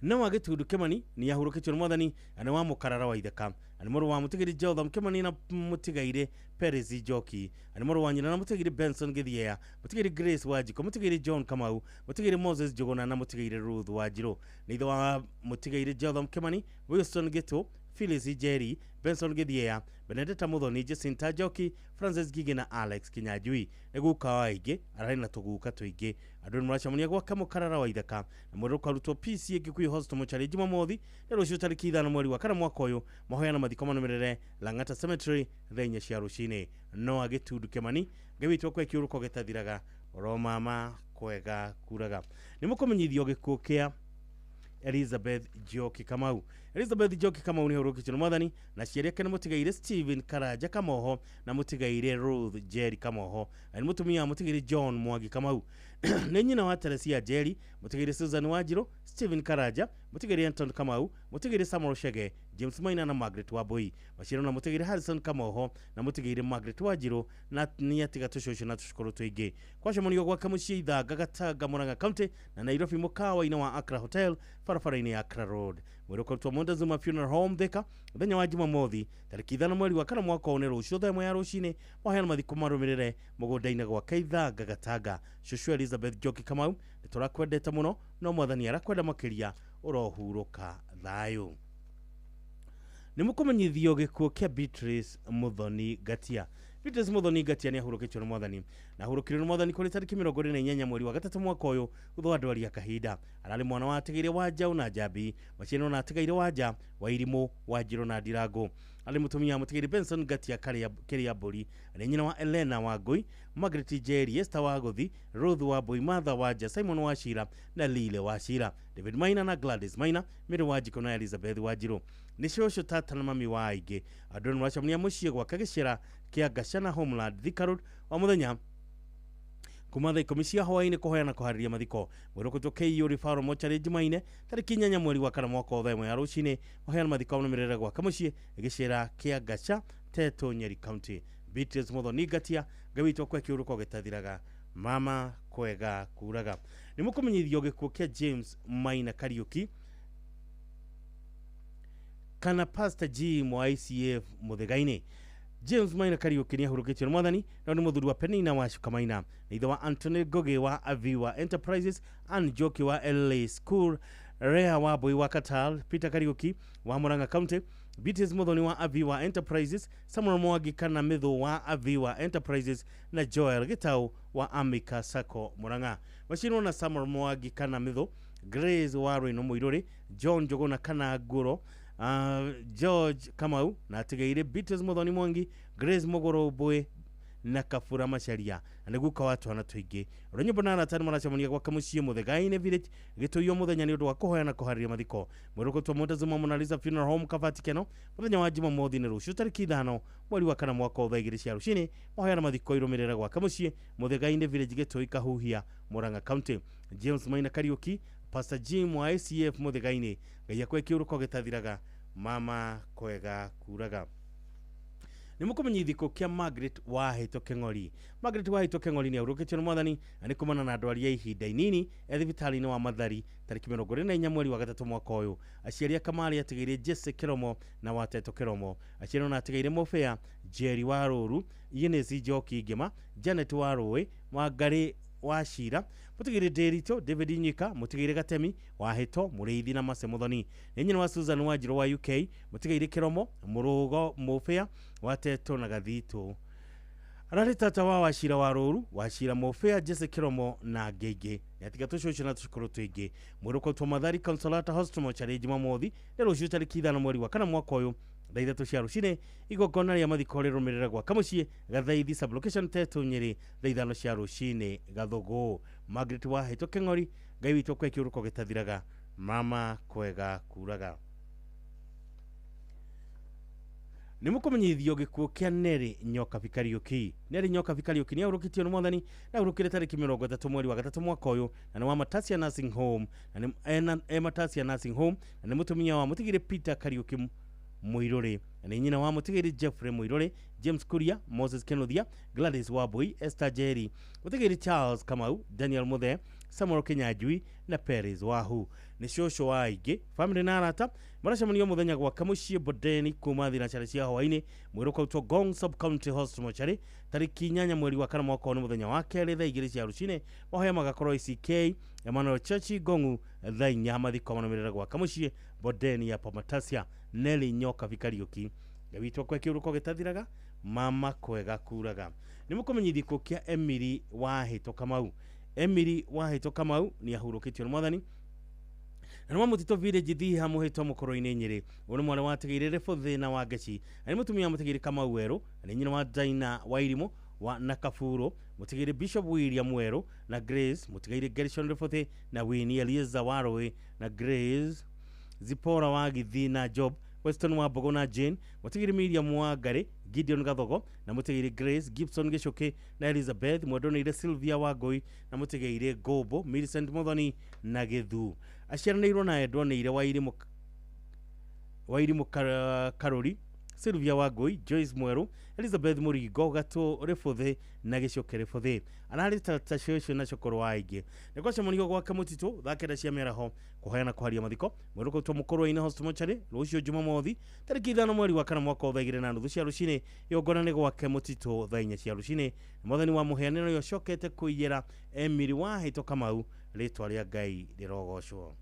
Noah Gĩtundu Kĩmani nĩ ahurũkĩtio nĩ Mwathani na nĩ wa Mũkarara wa Ithaka. Na nĩ mũrũ wa Mũtigaire Jotham Kĩmani na Mũtigaire Perez Njoki. Na nĩ mũrũ wa nyina na Mũtigaire Benson Gĩthiea, Mũtigaire Grace Wanjikũ, Mũtigaire John Kamau, Mũtigaire Moses Njũgũna na Mũtigaire Ruth Wanjirũ. Nĩ ithe wa Mũtigaire Jotham Kĩmani, Wilson Gĩtũ, Phyllis Njeri, Benson Gĩthiea, Benedetta Muthoni, Jacinta Njoki, Francis Ngigĩ na Alex Kinyanjui. Nĩ guka wa aingĩ, ararĩ na tũguka tũingĩ. Andũ nĩ maracemania gwake Mũkarara wa Ithaka na mwĩrĩ ũkarutwo PCA Kikuyu Hospital Mortuary Jumamothi na rũciũ tarĩki 5 mweri wa 4 mwaka ũyũ. Mahoya na mathiko manũmĩrĩre Lang'ata Cemetery thaa 4 cia rũcinĩ. Noah Gĩtundu Kĩmani, Ngai witũ akwe kĩũrũko gĩtathiraga, oro mama kwega kuraga. Nĩ mũkũmenyithio gĩkuũ kĩa Elizabeth Njoki Kamau. Elizabeth Njoki Kamau nĩ ahurũkĩtio nĩ Mwathani na aciari ake nĩ Mũtigaire Stephen Karanja Kamoho na Mũtigaire Ruth Njeri Kamoho. Na nĩ mũtumia wa Mũtigaire John Mwangi Kamau. Nĩ nyina wa Teresia Njeri, Mũtigaire Susan Wanjirũ, Stephen Karanja, Mũtigaire Anton Kamau, Mũtigaire Samuel Chege, James Maina na Margaret Wambui. Maciaro na Mũtigaire Harrison Kamoho na Mũtigaire Margaret Wanjirũ na nĩ atiga tũcũcũ na tũcũkũrũ tũingĩ. Kwacemanio gwake mũciĩ Ithanga, Gatanga, Murang'a County na Nairobi mũkawa-inĩ wa Accra Hotel barabara-inĩ ya Accra Road. Mwĩrĩ ũkarutwo Montezuma Funeral Home Thika mũthenya wa Jumamothi tarĩki 5 mweri wa 4 mwaka ũyũ nĩ rũciũ thaa 1 ya rũcinĩ. Mahoya na mathiko marũmĩrĩre mũgũnda-inĩ gwake Ithanga, Gatanga. Cũcũ Elizabeth Njoki Kamau, nĩ tũrakwendete mũno no Mwathani arakwenda makĩria, ũrohurũka thayũ. Nĩ mũkũmenyithio gĩkuũ kĩa Beatrice Muthoni Ngatia. Beatrice Muthoni Ngatia nĩ ahurũkĩtio nĩ Mwathani na ahurũkirio nĩ Mwathani kũrĩ tarĩki 28 mweri wa 3 mwaka ũyũ thutha wa ndwari ya kahinda. Ararĩ mwana wa Atigaire wa Njaũ na Njambi, maciarĩrwo na Atigaire wa Nja, wa Irimũ, wa Njirũ na Ndirango. Arĩ mũtumia wa Mũtigaire Benson Ngatia Kĩrĩa Mbũri, arĩ nyina wa Elena Wangũi, Margaret Njeri, Esther Wagũthi, Ruth Wambui, Martha Wanja, Simon Wachira na Lile Wachira, David Maina na Gladys Maina, Mary Wanjikũ na Elizabeth Wanjirũ. Nĩ cũcũ, tata na mami wa aingĩ. Andũ nĩ maracemania mũciĩ gwake gĩcera kĩa Gachana Homeland, Thika Road wa mũthenya kuma thaa 10 cia hwaĩ-inĩ kũhoya na kũharĩria mathiko. Mwĩrĩ ũkũrutwo KU Referral Mortuary Jumaine tarĩki 8 mweri wa 4 mwaka wa thaa 1 ya rũcinĩ. Mahoya na mathiko marũmĩrĩre gwake mũciĩ gĩcera kĩa Gacha, Teto, Nyeri County. Beatrice Muthoni Ngatia, Ngai witũ akwe kĩũrũko gĩtathiraga, mama kwega kuraga. Nĩ mũkũmenyithio gĩkuũ kĩa James Maina Kariuki kana Pastor G wa ICF Mũthĩga-inĩ. James Maina Kariuki nĩ ahurũkĩtio nĩ Mwathani na nĩ mũthuri wa Penina wa Shuka Maina, nĩ ithe wa Anthony Ngugi wa Aviwa Enterprises, Ann Njoki wa LA School, Rea wa Mbui wa Qatar, Peter Kariuki wa Murang'a County, Beatrice Muthoni wa Aviwa Enterprises, Samuel Mwangi kana Mithu wa Aviwa Enterprises na Joel Gitau wa Amika Sacco Murang'a. Macinwo na Samuel Mwangi kana Mithu, Grace wa Rwino Mũirũrĩ, John Njũgũna kana Ngũro, George Kamau na Atigaire Beatrice Muthoni Mwangi, Grace Muguru Mbui, na Kabura Macharia na nĩ guka wa twana tũingĩ. Rũnyĩmbo na arata nĩ maracemania gwake mũciĩ Mũthega-inĩ Village gĩtũio mũthenya nĩ ũndũ wa kũhoya na kũharĩria mathiko. Mwĩrĩ Montezuma Monalisa Funeral Home Kabati Keno mũthenya wa Jumamothi nĩ rũciũ tarĩki 5 mweri wa 4 mwaka wa thaa 2 cia rũcinĩ. Mahoya na mathiko irũmĩrĩra gwake mũciĩ Mũthega-inĩ Village Gĩtũi Kahuhia Murang'a County. James Maina Kariuki, Pastor Jim wa ACF Mũthega-inĩ, Ngai akwe kĩũrũko gĩtathiraga, mama kwega kuraga. Nĩ mũkũmenyithia gĩkuũ kĩa Margaret Wahĩto Keng'ori. Margaret Wahĩto Keng'ori nĩ ahurũkĩtio nĩ mwathani na nĩ kumana na ndwari ya ihinda inini e thibitarĩ-inĩ wa Mathari tarĩki 24 mweri wa 3 mwaka ũyũ. Aciari ake marĩ atigĩire Jesse Kĩromo na Wateto Kĩromo. Aciari ona atigĩire Mũbĩa, Jerry wa Rũru, Eunice Njoki Ngĩma, Janet wa Rũĩ, Wangarĩ wa Cira, mũtigĩire Ndĩritũ, David Nyika, mũtigĩire Gatemi, Wahĩto, Mũrĩithi na Mace Mũthoni. Nĩ nyina wa Susan Wanjirũ wa UK, mũtigĩire Kĩromo, Mũrũgo Mũbĩa, Wateto na Gathitũ. Ararĩ tata wa Wacira wa Rũru, Wacira Mũbĩa, Jesse Kĩromo na angĩ aingĩ. Nĩatiga tũcũcũ na tũcũkũrũ tũingĩ. Mwĩrĩ ũkautwo Mathari Consolata Hospital Mochari Jumamothi nĩ rũciũ tarĩki 5 mweri wa 4 mwaka ũyũ thaa 3 cia rũcinĩ. Igongona rĩa mathiko rĩrũmĩrĩra gwaka mũciĩ Gathaithi sublocation Tetu Nyĩrĩ thaa 5 cia rũcinĩ Gathũgũ. Margaret Wahĩto Keng'ori, Ngai witũ akwe kĩũrũko gĩtathiraga, mama kwega kuraga. Nĩ mũkũmenyithio gĩkuũ kĩa Neri Nyokabi Kariũki. Neri Nyokabi Kariũki nĩ ahurũkĩtio nĩ mwathani na ahurũkire tarĩki 30 mweri wa 3 mwaka ũyũ na nĩ wa Matasia Nursing Home na nĩ Matasia Nursing Home na nĩ mũtumia wa mũtigĩrĩ Peter Kariũki Mũirũrĩ na nĩ nyina wa mũtigĩrĩ Jeffrey Mũirũrĩ, James Kuria, Moses Kenothia, Gladys Wambui, Esther Njeri, mũtigĩrĩ Charles Kamau, Daniel Muthe, Samuel Kinyanjui na Peris Wahu. Nĩ cũcũ wa aingĩ, famĩlĩ na arata maracemania mũthenya gwake mũciĩ Bodeni kuma thinacara cia hwaĩ-inĩ. Mwĩrĩ ũkautwo Ngong Sub County Hospital Mochari tarĩki 8 mweri wa 4 mwaka ũyũ nĩ mũthenya wa kerĩ thaa 2 cia rũcinĩ. Mahoya magakorwo ICK Emmanuel Church Ngong'u thaa 4. Mathiko marũmĩrĩra gwake mũciĩ Bodeni ya Pamatasia. Neli Nyokabi Kariũki, Ngai witũ akwe kĩũrũko gĩtathiraga, mama kwega kuraga. Nĩ mũkũmenyithia gĩkuũ kĩa Emily Wahĩto Kamau. Emily Wahĩto Kamau nĩ ahurũkĩtio nĩ mwathani na nĩ wa Mũtitũ Village Thiha Mũhĩto Mũkũrũ-inĩ Nyĩrĩ. Ũyũ nĩ mwana watigĩire Rĩbũthĩ na Wangeci na nĩ mũtumia wa mũtigĩire Kamau Werũ na nĩ nyina wa Daina Wairimũ wa na Kaburo, mũtigĩire Bishop William Werũ na Grace, mũtigĩire Gershon Rĩbũthĩ na Winnie Elieza wa Rũĩ na Grace Zipora wa Githi na Job, Weston wa Mbogo na Jane, mũtigĩire Miriam wa Ngarĩ, Gideon Gathogo na mũtigĩire Grace Gibson Gĩcũkĩ na Elizabeth, mwendonĩire Sylvia Wangũi na mũtigĩire Ngũmbũ, Millicent Muthoni na Gĩthu. Aciaranĩirwo na endwanĩire Wairimũ Karũri, Sylvia Wangũi, Joyce Mwerũ, Elizabeth Mũringo, Gatũ Rĩbũthĩ na Gĩcũkĩ Rĩbũthĩ. Ararĩ tata cũcũ na cũkũrũ wa aingĩ. Nĩ gwacemanio gwake Mũtitũ thaa 9 cia mĩaraho kũhoya na kũharia mathiko. Mwĩrĩ ũkautwo Mũkũrũ-inĩ Hospital Mochari rũciũ Jumamothi tarĩki 5 mweri wa 4 mwaka wa thaa 2:30 cia rũcinĩ. Igongona nĩ gwake Mũtitũ thaa 4 cia rũcinĩ. Mwathani wa mũhianĩro ũyũ ũcokete kũiyĩra Emily Wahĩto Kamau, rĩtwa rĩa Ngai rĩrogocwo.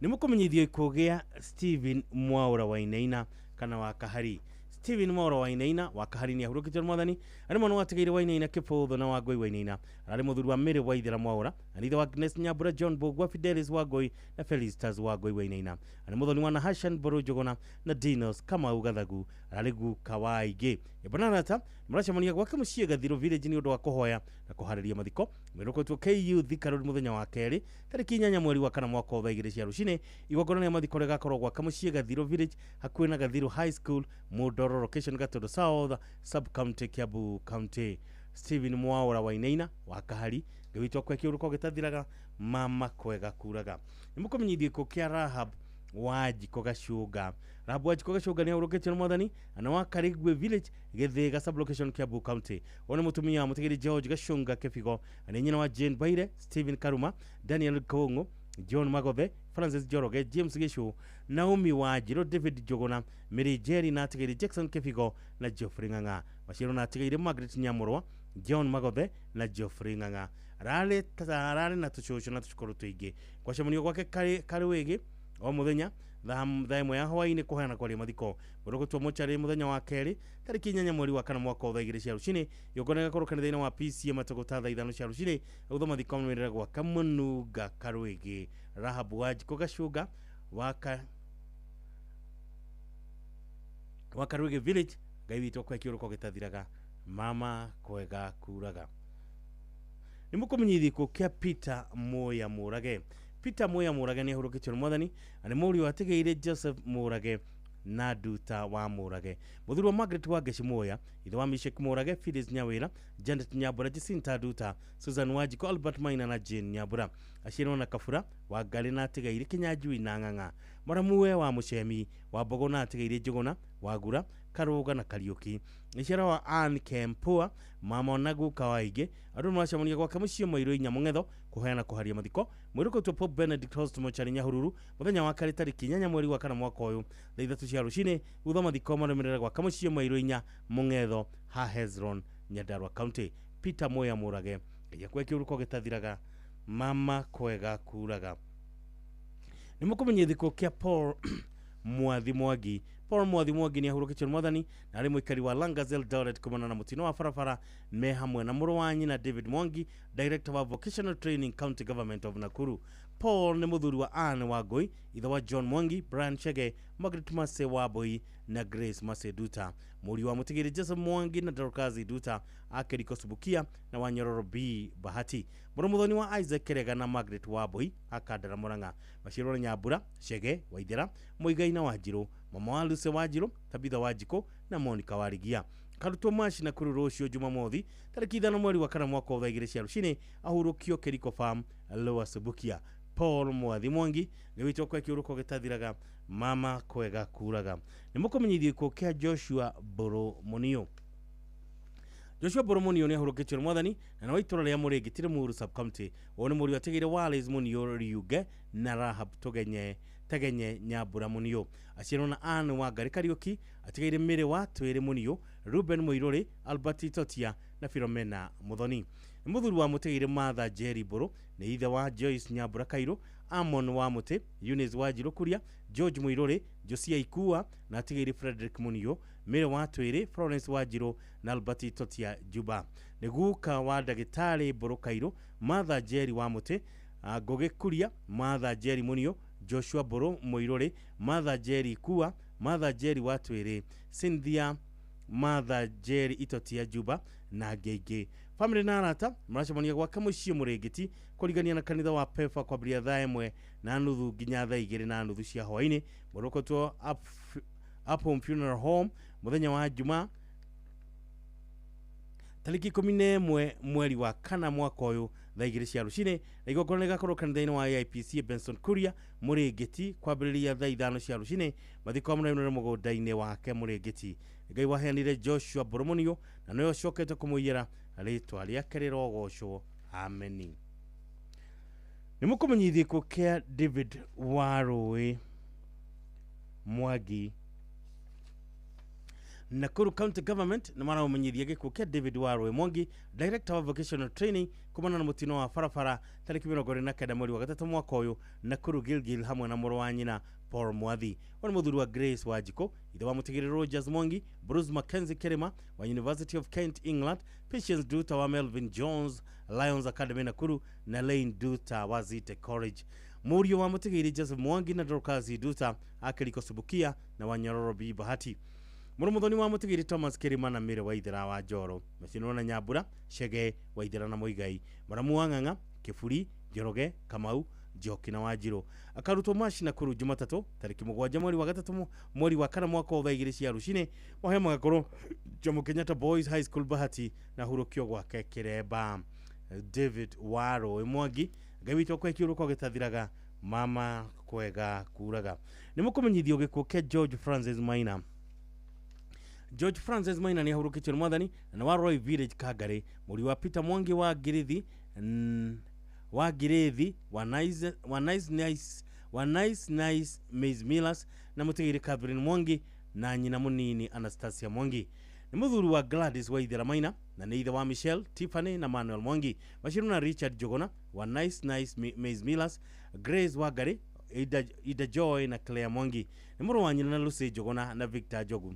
Nĩ mũkũmenyithio gĩkuũ gĩa Stephen Mwaũra Wainaina kana wa Kahari. Stephen Mwaũra Wainaina wa Kahari nĩ ahurũkĩtio nĩ mwathani. Arĩ mwana watigĩire Wainaina Kĩbũthũ na Wangũi Wainaina. Ararĩ mũthuri wa Mary Waithera Mwaũra na ithe wa Agnes Nyambura, John Mbũgua, Fidelis Wangũi na Felistas Wangũi Wainaina. Arĩ mũthoni wa Nahashan Mbũrũ Njũgũna na Dinos Kamau Gathagu. Ararĩ guka wa aingĩ. Nyũmba na arata maracemania gwake mũciĩ Gathirũ Village nĩ ũndũ wa kũhoya na kũharĩria mathiko. Mwĩrĩ ũkautwo KU Thika Road mũthenya wa kerĩ tarĩki 8 mweri wa 4 mwaka wa thaa 2 cia rũcinĩ. Igongona rĩa mathiko rĩgakorwo gwake mũciĩ Gathirũ Village hakuhĩ na Gathirũ High School, Mũndoro location, Gatũndũ South Sub County, Kiambu County. Stephen Mwaũra Wainaina wa Kahari, Ngai witũ akwe kĩũrũko gĩtathiraga, mama kwega kuraga. Nĩ mũkũmenyithio gĩkuũ kĩa Rahab Wanjikũ Gacũnga. Rahab Wanjikũ Gacũnga nĩ ahurũkĩtio nĩ mwathani na wa Karigwe Village, Gĩthĩga sublocation, Kiambu County. Ũyũ nĩ mũtumia wa mũtigĩrĩ George Gacũnga Kĩbigo na nĩ nyina wa Jane Baire, Stephen Karuma, Daniel Kũng'ũ, John Magothe, Francis Njoroge, James Gĩcũ, Naomi Wanjirũ, David Njũgũna, Mary Njeri na atigĩrĩ Jackson Kĩbigo na Geoffrey Ng'ang'a. Maciaro na atigĩrĩ Margaret Nyamũrwa, John Magothe na Geoffrey Ng'ang'a. Ararĩ na tũcũcũ na tũcũkũrũ tũingĩ. Gwacemanio gwake Karĩwĩgĩ o mũthenya thaa 1 ya hwaĩ-inĩ kũheana kwaria mathiko. Mwĩrĩ ũgũtwo mochari mũthenya wa kerĩ tarĩki 8 mweri wa 4 mwaka wa thaa 2 cia rũcinĩ. Igongona rĩgakorwo kanitha-inĩ wa PCA Matũgũta thaa 5 cia rũcinĩ. Gũthoma mathiko marũmĩrĩra gwa Kamũnunga Karũĩgĩ. Rahabu Wanjikũ Gacũnga wa Karũĩgĩ Village, Ngai witũ akũhe kĩũrũko gĩtathiraga, mama kwega kuraga. Nĩ mũkũmenyithia gĩkuũ kĩa Peter Muya Mũrage. Peter Muya Mũrage nĩ ahurũkĩtio nĩ Mwathani, na nĩ mũriũ atigĩire Joseph Mũrage na Nduta wa Mũrage, mũthuri wa Margaret wa Ngeci Muya, ithe wa Mishek Mũrage, Phyllis Nyawĩra, Janet Nyambura, Jacinta Nduta, Susan Wanjiko, Albert Maina na Jane Nyambura. Aciarwo na Kabura wa Ngarĩ na atigaire Kinyanjui na Ng'ang'a, Mũramuwe wa Mũcemi wa Mbogo na atigaire Njũgũna wa Ngura, Karũga na Kariũki. Nĩ wa Ann Kempua, mama na guka wa aingĩ. Andũ nĩmaracemania gwake mũciĩ Mũirũ inya Mũng'etho kũheana kũharia mathiko. Mwĩrĩ Pope Benedict Host Mochari Nyahururu mũthenya wa kerĩ tarĩki 8 mweri wa 4 mwaka ũyũ thaa 3 cia rũcinĩ, thutha mathiko marũmĩrĩre gwake mũciĩ Mũirũ inya Mũng'etho ha Hezron, Nyandarua County. Peter Muya Mũrage, Ngai akũhe kĩũrũko gĩtathiraga, mama kwega kuraga. Nĩ mũkũmenyithia gĩkuũ kĩa Paul Mwathi Mwangi. Paul Mwathi Mwangi nĩ ahurũkĩtio nĩ Mwathani, na arĩ mũikari wa Langas Eldoret kumana na mũtino wa barabara me hamwe na mũrũ wa nyina David Mwangi, Director wa Vocational Training, County Government of Nakuru. Paul nĩ mũthuri wa Anne Wangũi, ithe wa John Mwangi, Brian Chege, Margaret Mase Wambui na Grace Mase Duta, mũriũ wa mũtigĩrĩ Joseph Mwangi na Dorcas Duta a Kĩriko Subukia na wa Nyororo B Bahati, mũrũ mũthoni wa Isaac Kerega na Margaret Wambui akandara Murang'a. Maciarwo na Nyambura Chege Waithera Muigai na Wanjirũ, mama wa Lucy Wanjirũ, Tabitha Wanjikũ na Monica Warigia. Karutwo maci na kuru rũciũ Jumamothi tarĩki 5 mweri wa 4 mwaka wa thaa 2 cia rũcinĩ, ahurũkio Kĩriko Farm, Lower Subukia. Paul Mwathi Mwangi, nĩ witũ kwa kĩũrũko gĩtathiraga, mama kwega kuraga. Nĩ mũkũmenyithio gĩkuũ kĩa Joshua Mbũrũ Mũnio. Joshua Mbũrũ Mũnio nĩ ahurũkĩtio nĩ Mwathani, na nĩ wa itũũra rĩa Mũrĩngĩti Limuru sub county. Ũyũ nĩ mũriũ atigĩire Wallace Mũnio Riunge na Rahab Tũgenye Tegenye Nyambura Mũnio. Aciarwo na Anne Wangari Kariũki, atigĩire Mary wa Twĩrĩ Mũnio, Ruben Mũirũrĩ, Albert Itotia na Philomena Mũthoni. Nĩ mũthuri wa mũtigĩire Martha Jerry Mbũrũ, nĩ ithe wa Joyce Nyambura Kairũ, Amon wa Mũtĩ, Eunice Wanjirũ Kuria, George Mũirũrĩ, Josia Ikua na atigĩire Frederick Mũnio, Mary wa Twĩrĩ, Florence Wanjirũ na Albert Itotia Juba. Nĩ guka wa ndagĩtarĩ Mbũrũ Kairũ, Martha Jerry wa Mũtĩ, Ngũgĩ Kuria, Martha Jerry Mũnio, Joshua Mbũrũ Mũirũrĩ, Martha Jerry Ikua, Martha Jerry wa Twĩrĩ, Cynthia Martha Jerry Itotia Juba na angĩ aingĩ. Famĩlĩ na arata maracemania gwake mũciĩ Mũrĩngĩti kũrigania na kanitha wa Pefa kwambĩrĩria thaa 1:30 nginya thaa 2:30 cia hwaĩ-inĩ. Mũrũkotwo Uphome Funeral Home mũthenya wa Jumaa tarĩki 11 mweri wa 4 mwaka ũyũ thaa 2 cia rũcinĩ, na igongona rĩgakorwo kanitha-inĩ wa AIPC Benson Kuria Mũrĩngĩti kwambĩrĩria thaa 5 cia rũcinĩ. Mathiko marũmĩrĩre mũgũnda-inĩ wake Mũrĩngĩti. Ngai waheanire Joshua Mbũrũ Mũnio na nĩwe ũcokete kũmũiyĩra, rĩtwa rĩake rĩrogocwo, ameni. Nĩ mũkũmenyithia gĩkuũ kĩa David Warũĩ Mwangi. Nakuru County Government nĩ maraumenyithia gĩkuũ kĩa David Warũĩ Mwangi, Director of Vocational Training, kumana na mũtino wa barabara tarĩki 29 mweri wa 3 mwaka ũyũ Nakuru Gilgil, hamwe na mũrũ wa nyina Paul Mwathi. Ũyũ nĩ mũthuri wa Grace Wanjikũ, ithe wa mũtigĩrĩ Rogers Mwangi, Bruce Mackenzie Kerima wa University of Kent, England, Patience Duta wa Melvin Jones Lions Academy Nakuru na Lane Duta wa Zite College. Mũriũ wa mũtigĩrĩ Joseph Mwangi na Dorcas Duta akĩriko Subukia na wa Nyororo B Bahati. Mũrũ mũthoni wa mũtigĩrĩ Thomas Kĩrima na Mary Waithera wa Njoro. Macinwo na Nyambura, Chege, Waithera na Mũigai. Mũramu wa Ng'ang'a, Kĩburi, Njoroge, Kamau, Njoki na Wanjirũ. Akarutwo maci Nakuru Jumatatũ tarĩki 7 mweri wa 3 mweri wa 4 mwaka wa thaa 2 cia rũcinĩ. Mahoya magakorwo Jomo Kenyatta Boys High School Bahati na hurũkio gwake Kĩremba. David Warũĩ Mwangi, Ngai witũ akũhe kĩũrũko gĩtathiraga, mama kwega kuraga. Nĩ mũkũmenyithio gĩkuũ kĩa George Francis Maina. George Francis Maina nĩ ahurũkĩtio nĩ Mwathani, na wa Roy Village Kangari, mũriũ wa Peter Mwangi wa Ngirithi wa Ngirithi wa Nice wa Nice Nice wa Nice Nice Maize Millers na mũtigĩrĩ Catherine Mwangi na nyina mũnini Anastasia Mwangi. Nĩ mũthuri wa Gladys Waithera Maina na nĩ ithe wa Michelle, Tiffany na Manuel Mwangi. Maciaro na Richard Jogona wa Nice Nice Maize Millers, Grace Wangari, Ida Joy na Claire Mwangi. Nĩ mũrũ wa nyina na Lucy Jogona na Victor Jogu.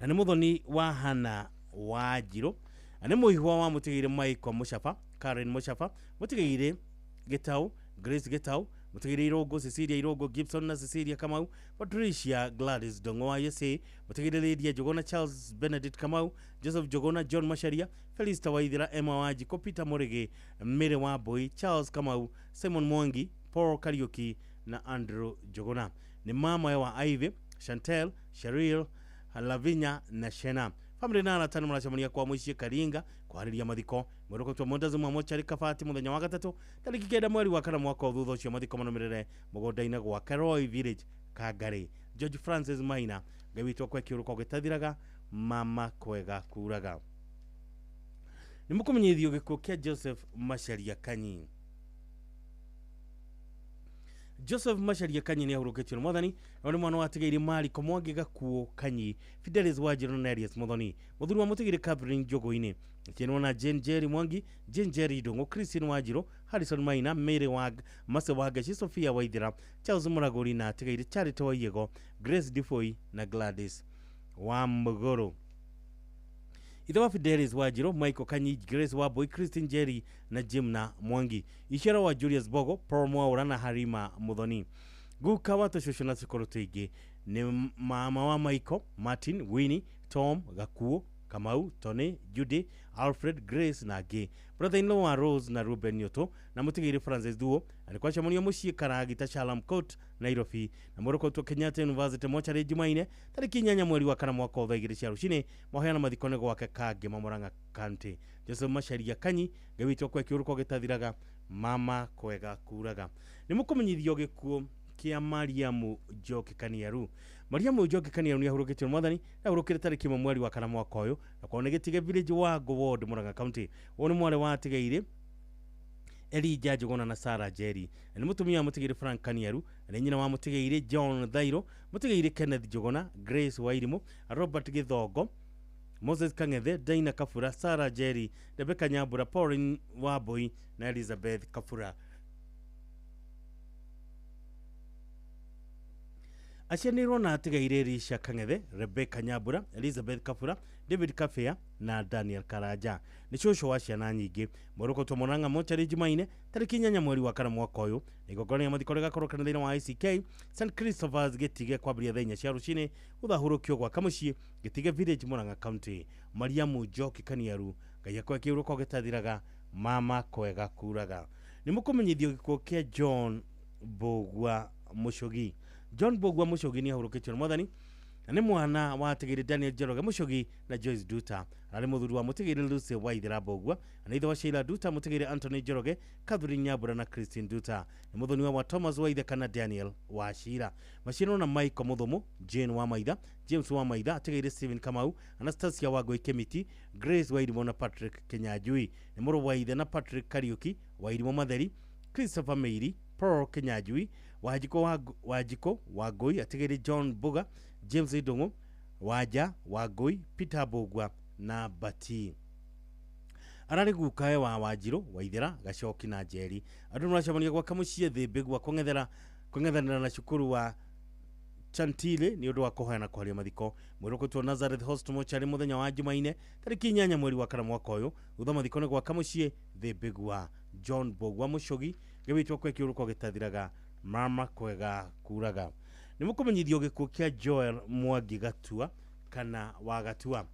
Na nĩ mũthoni wa Hannah Wanjirũ, na nĩ mũihwa wa mũtigĩrĩ Michael Mũcaba, Karen Mũcaba, mũtigĩrĩ Gĩtau, Grace Gĩtau, Mutigire Irongo, Cecilia Irongo, Gibson na Cecilia Kamau, Patricia Gladys Dongo wa Yese, Mutigire Lydia Jogona, Charles Benedict Kamau, Joseph Jogona, John Macharia, Felista Waithira, Emma Wajiko, Peter Morege, Mary Wambui, Charles Kamau, Simon Mwangi, Paul Kariuki na Andrew Jogona. Ni mama wa Ivy, Chantel, Cheryl, Lavinya na Shena. Family na arata nĩ maracemania kwa mũciĩ Karinga kwarĩria mathiko mwĩrũkũtwo Montezuma mochari Kabati mũthenya wa gatatũ tarĩki 9 mweri wa 4 mwaka thutha ũcio mathiko manũmĩrĩre mũgũnda-inĩ gwa Keroi Village Kangari. George Francis Maina, Ngai witũ akwe kĩũrũko gĩtathiraga, mama kwega kuraga. Nĩ mũkũmenyithio gĩkuũ kĩa Joseph Macharia Kanyi. Joseph Macharia Kanyi nĩ ahurũkĩtio nĩ mwathani na nĩ mwana watigĩire Mariko Mwangi Gakuo Kanyi, Fidelis Wanjiru na Elias Muthoni, mũthuri wa mũtigĩire Catherine Njogoini, Chenwa na Jane Jerry Mwangi, Jane Jerry Ndung'u, Christine Wanjiru, Harrison Maina, Mary Wag, Mase Wagaci, Sophia Waithira, Charles Muraguri na atigĩire Charity Waiyego, Grace Difoi na Gladys Wamũgũrũ. Ithe wa Fidelis Wanjiru, Michael Kanyi, Grace Wambui, Christine Jerry na Jimna Mwangi. Iciara wa Julius Bogo, Paul Mwaura na Harima Muthoni. Guka wa tũcũcũ na tũkũrũ tũingĩ nĩ mama wa Michael, Martin, Winnie, Tom, Gakuo, Kamau, Tony, Judy, Alfred, Grace na angĩ. Brother-in-law wa Rose na Ruben Nyoto na mũtigĩire Francis Thuo na kwacemanio mũciĩ Karagita Shalom Court Nairobi na mũrũkotwo Kenyatta University mochari Jumaine tarĩki 8 mweri wa 4 mwaka wa 2:00 cia rũcinĩ mahoyana mathiko nĩ gwake Kangema Murang'a County. Joseph Macharia Kanyi, Ngai witũ akwe kĩũrũko gĩtathiraga, mama kwega kuraga. Nĩ mũkũmenyithio gĩkuũ kĩa Mariamu Njoki Kaniaru. Mariamu Njoki Kaniaru nĩ ahurũkĩtio nĩ mwathani na ahurũkire tarĩki 1 mweri wa 4 mwaka ũyũ na kwao nĩ Gĩtige Village wa Ngo Ward Murang'a County. Ũyũ nĩ mwarĩ wa atigĩire Elijah Njuguna na Sarah Jerry. Nĩ mũtumia wa mũtigĩire Frank Kaniaru, nĩ nyina wa mũtigĩire John Thairo, mũtigĩire Kenneth Njuguna, Grace Wairimu, Robert Gĩthongo, Moses Kang'ethe, Daina Kabura, Sarah Jerry, Rebecca Nyambura, Pauline Wambui na Elizabeth Kabura. Acianĩirwo na atigaire Elisha Kang'ethe, Rebecca Nyambura, Elizabeth Kabura, David Kabea na Daniel Karanja. Nĩ cũcũ wa ciana nyingĩ. Mwerũkotwo Murang'a mochari Jumaine tarĩki 8 mweri wa 4 mwaka ũyũ na igongona rĩa mathiko rĩgakorwo kanitha-inĩ wa ICK St Christopher's Gĩtige kwambĩrĩria thaa 4 cia rũcinĩ gũthahũrũkio gwaka mũciĩ Gĩtige Village Murang'a County. Mariamu Njoki Kaniaru, Ngai akwe kĩũrũko gĩtathiraga, mama kwega kuraga. Nĩ mũkũmenyithio gĩkuũ kĩa John Mbũgua Mũcũgi. John Mbũgua Mũcũgi nĩ ahurũkĩtio nĩ mwathani na nĩ mwana wa atigĩire Daniel Njoroge Mũcũgi na Joyce Duta. Ararĩ mũthuri wa mũtigĩire Lucy Waithera Mbũgua na ithe wa Sheila Duta, mũtigĩire Anthony Njoroge, Catherine Nyambura na Christine Duta. Nĩ mũthoni wa Thomas Waitheka na Daniel wa Shira. Maciarwo na Michael Mũthũmũ, Jane wa Maitha, James wa Maitha, atigĩire Stephen Kamau, Anastasia Wangũi Kĩmiti, Grace Wairimu na Patrick Kinyanjui. Nĩ mũrũ wa ithe na Patrick Kariuki, Wairimu Matheri, Christopher Meiri, Paul Kinyanjui, Wanjikũ Wangũi, atigĩire John Mbuga, James Ndung'u, Wanja Wangũi, Peter Mbũgua na Bati. Ararĩ gukawe wa Wanjirũ, Waithera, Gacoki na Njeri. Andũ nĩmaracemania gwaka mũciĩ Thĩmbĩ gwa kũng'ethanĩra na cukuru wa Chantile nĩ ũndũ wa kũhoya na kũharia mathiko. Mwĩrũkũtwo Nazareth Hospital mochari mũthenya wa Jumaine tarĩki 8 mweri wa 4 mwaka ũyũ thutha mathiko nĩ gwaka mũciĩ Thĩmbĩ gwa John Mbũgua Mũcũgi, Ngai witũ akwe kĩũrũko gĩtathiraga, mama kwega kuraga. Nĩ mũkũmenyithio gĩkuũ kĩa Joel Mwangi Gatua kana wa Gatua.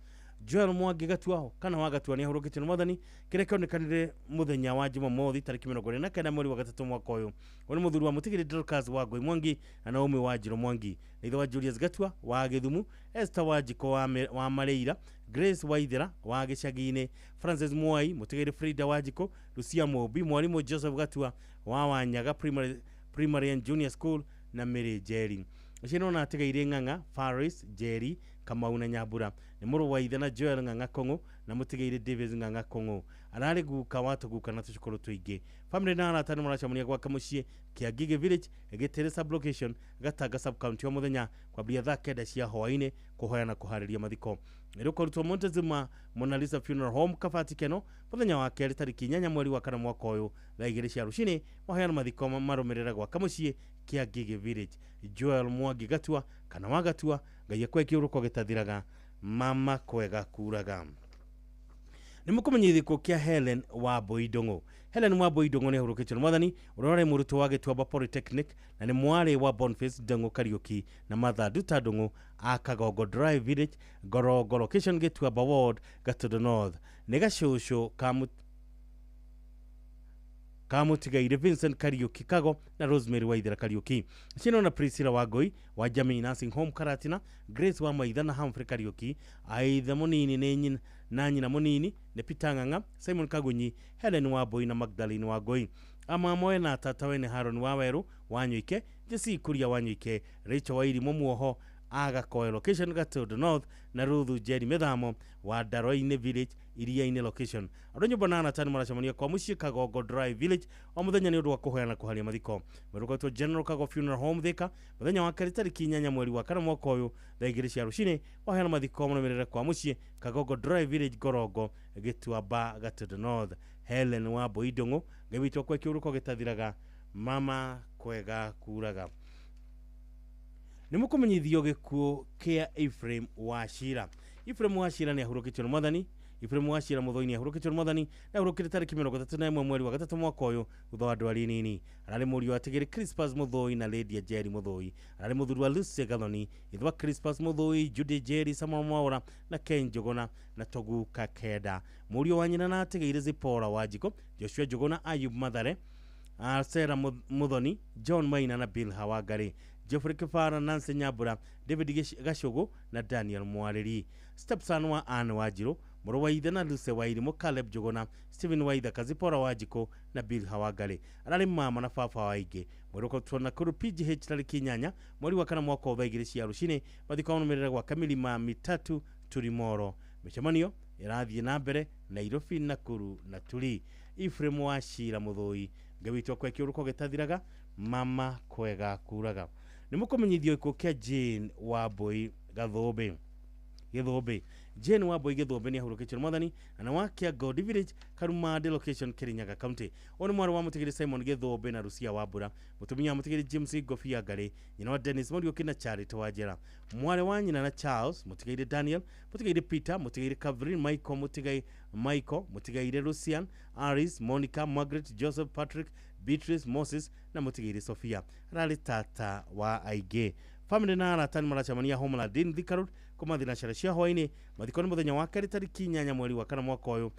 Joel Mwangi Gatua kana wa Gatua nĩ ahurũkĩtio nĩ mwathani kĩrĩa kĩonekanire mũthenya wa Jumamothi tarĩki 29 mweri wa 3 mwaka ũyũ. Ũyũ nĩ mũthuri wa mũtigĩrĩ Dorcas Wangũi Mwangi na Naomi Wanjirũ Mwangi. Nĩ ithe wa Julius Gatua wa Gĩthumu, Esther Wanjikũ wa Mareira, Grace Waithera wa Gĩcagi-inĩ, Francis Mwai, mũtigĩrĩ Frida Wanjikũ, Lucia Mũmbi, mwarimũ Joseph Gatua wa Wanyaga Primary and Junior School na Mary Njeri. Aciarwo na atigaire Ng'ang'a, Faris, Njeri, Kamau na Nyambura. Nĩ mũrũ wa ithe na Joel Ng'ang'a Kong'ũ na mũtigĩire Davis Ng'ang'a Kong'ũ. Ararĩ guka wa tũguka na tũcũkũrũ tũingĩ. Family na arata nĩ maracemania gwaka mũciĩ Kĩangigĩ Village, Gĩtĩrĩ Sub-location, Gatanga Sub-county o mũthenya kwambĩrĩria thaa 9 cia hwaĩ-inĩ kũhoya na kũharĩria mathiko. Rĩũkarutwo Montezuma Mona Lisa Funeral Home Kabati Keno mũthenya wa kerĩ tarĩki 8 mweri wa 4 mwaka ũyũ thaa 2 cia rũcinĩ mahoyana mathiko marũmĩrĩra gwaka mũciĩ Kĩangigĩ Village. Joel Mwangi Gatua kana wa Gatua, Ngai akwe kĩũrũko gĩtathiraga, mama kwega kuraga. Nĩ mũkũmenyithia gĩkuũ kĩa Helen Wambui Ndung'u. Helen Wambui Ndung'u nĩ ahurũkĩtio nĩ mwathani ũrĩa warĩ mũrutwo wa Gĩtuamba Polytechnic na nĩ mwarĩ wa Boniface Ndung'u Kariũki na Martha Nduta Ndung'u a Kagongo Drive Village, Ngorongo location, Gĩtuamba Ward, Gatundu North. Nĩ gacũcũ ka kamutigaire Vincent Kariuki Kago na Rosemary Waithera Kariuki. Cino na Priscilla Wangui wa Jamii Nursing Home Karatina, Grace wa Maitha na Humphrey Kariuki, aithe munini nĩ nyina na nyina munini nĩ Peter Ng'ang'a, Simon Kagunyi, Helen Wambui na Magdalene Wangui. Amamoe na tatawe nĩ Haron Waweru wa Nyuike, Jesse Kuria wa Nyuike, Rachel Wairimu Muoho Agakoe location Gatundu North na Ruthu Jerry Mithamo wa Ndaroini Village Iriaini location. Andũ nyũmba na anatani maracemania kwa mũciĩ Kagongo Drive Village o mũthenya nĩ ũndũ wa kũhoya kũharia mathiko. Merũkotwo General Kago Funeral Home Thika mũthenya wa kerĩ tarĩki 8 mweri wa kana mwaka ũyũ thaa 2 cia rũcinĩ waheana mathiko mũrũmĩrĩre kwa mũciĩ Kagongo Drive Village Ngorongo Gĩtuamba Gatundu North. Helen Wambui Ndung'u Ngai witũ akwe kĩũrũko gĩtathiraga mama kwega kuraga. Nĩ mũkũmenyithio gĩkuũ kĩa Ephraim Wachira. Ephraim Wachira nĩ ahurũkĩtio nĩ mwathani. Ephraim Wachira Mũthoni nĩ ahurũkĩtio nĩ mwathani na ahurũkire tarĩki 31 mweri wa gatatũ mwaka ũyũ thutha wa ndwari nini. Ararĩ mũriũ wa Tigĩrĩ Crispus Mũthũi na Lydia Njeri Mũthũi. Ararĩ mũthuri wa Lucy Gathoni, ithe wa Crispus Mũthũi, Judy Njeri, Samuel Mwaura na Ken Njuguna na Togu Kakenda. Mũriũ wa nyina na atigĩire Zipporah Wanjikũ, Joshua Njuguna, Ayub Mathare, Sarah Muthoni, John Maina na Bill Hawangari, Geoffrey Kibara, Nancy Nyambura, David Gacugu na Daniel Mwarĩri. Stepson wa Anne Wanjiru, mũrũ wa ithe na Lucy Wairimu, Caleb Njuguna, Stephen Waithaka, Zipporah Wanjikũ na Bill Hawangari. Ararĩ mama na baba wa aingĩ. Mwĩrũkotwo Nakuru PGH tarĩki 8 mweri wa kana mwaka wa thaa 2 cia rũcinĩ. Mathiko marũmĩrĩre gwa Kamilima Mitatu Turimoro. Mĩcemanio ĩrathiĩ na mbere Nairobi, Nakuru na Turi. Ephraim Wachira Mũthũi, Ngai witũ akwe kĩũrũko gĩtathiraga mama kwega kuraga. Nĩ mũkũmenyithio gĩkuũ kĩa Jane Wambui Gathũmbĩ. Gĩthũmbĩ. Jane Wambui Gĩthũmbĩ nĩ ahurũkĩtio nĩ mwathani na nĩ wa Kĩangodi Village, Karumande location, Kirinyaga County. Ũyũ nĩ mwarĩ wa mũtigĩrĩ Simon Gĩthũmbĩ na Lucia Wambura, mũtumia wa mũtigĩrĩ James Ngobia Ngarĩ, nyina wa Dennis Mũriũki na Charity Wanjĩra, mwarĩ wa nyina na Charles, mũtigairĩ Daniel, mũtigairĩ Peter, mũtigairĩ Catherine, Michael, mũtigairĩ Michael, mũtigairĩ Lucian, Aris, Monica, Margaret, Joseph, Patrick, Beatrice, Moses na mũtigairĩ Sophia. Ararĩ tata wa aingĩ. Family na arata nĩ maracemania Homeland Inn Thika Road kuma thinacara cia hwaĩ-inĩ. Mathiko nĩ mũthenya wa kerĩ tarĩki 8 mweri wa kana mwaka ũyũ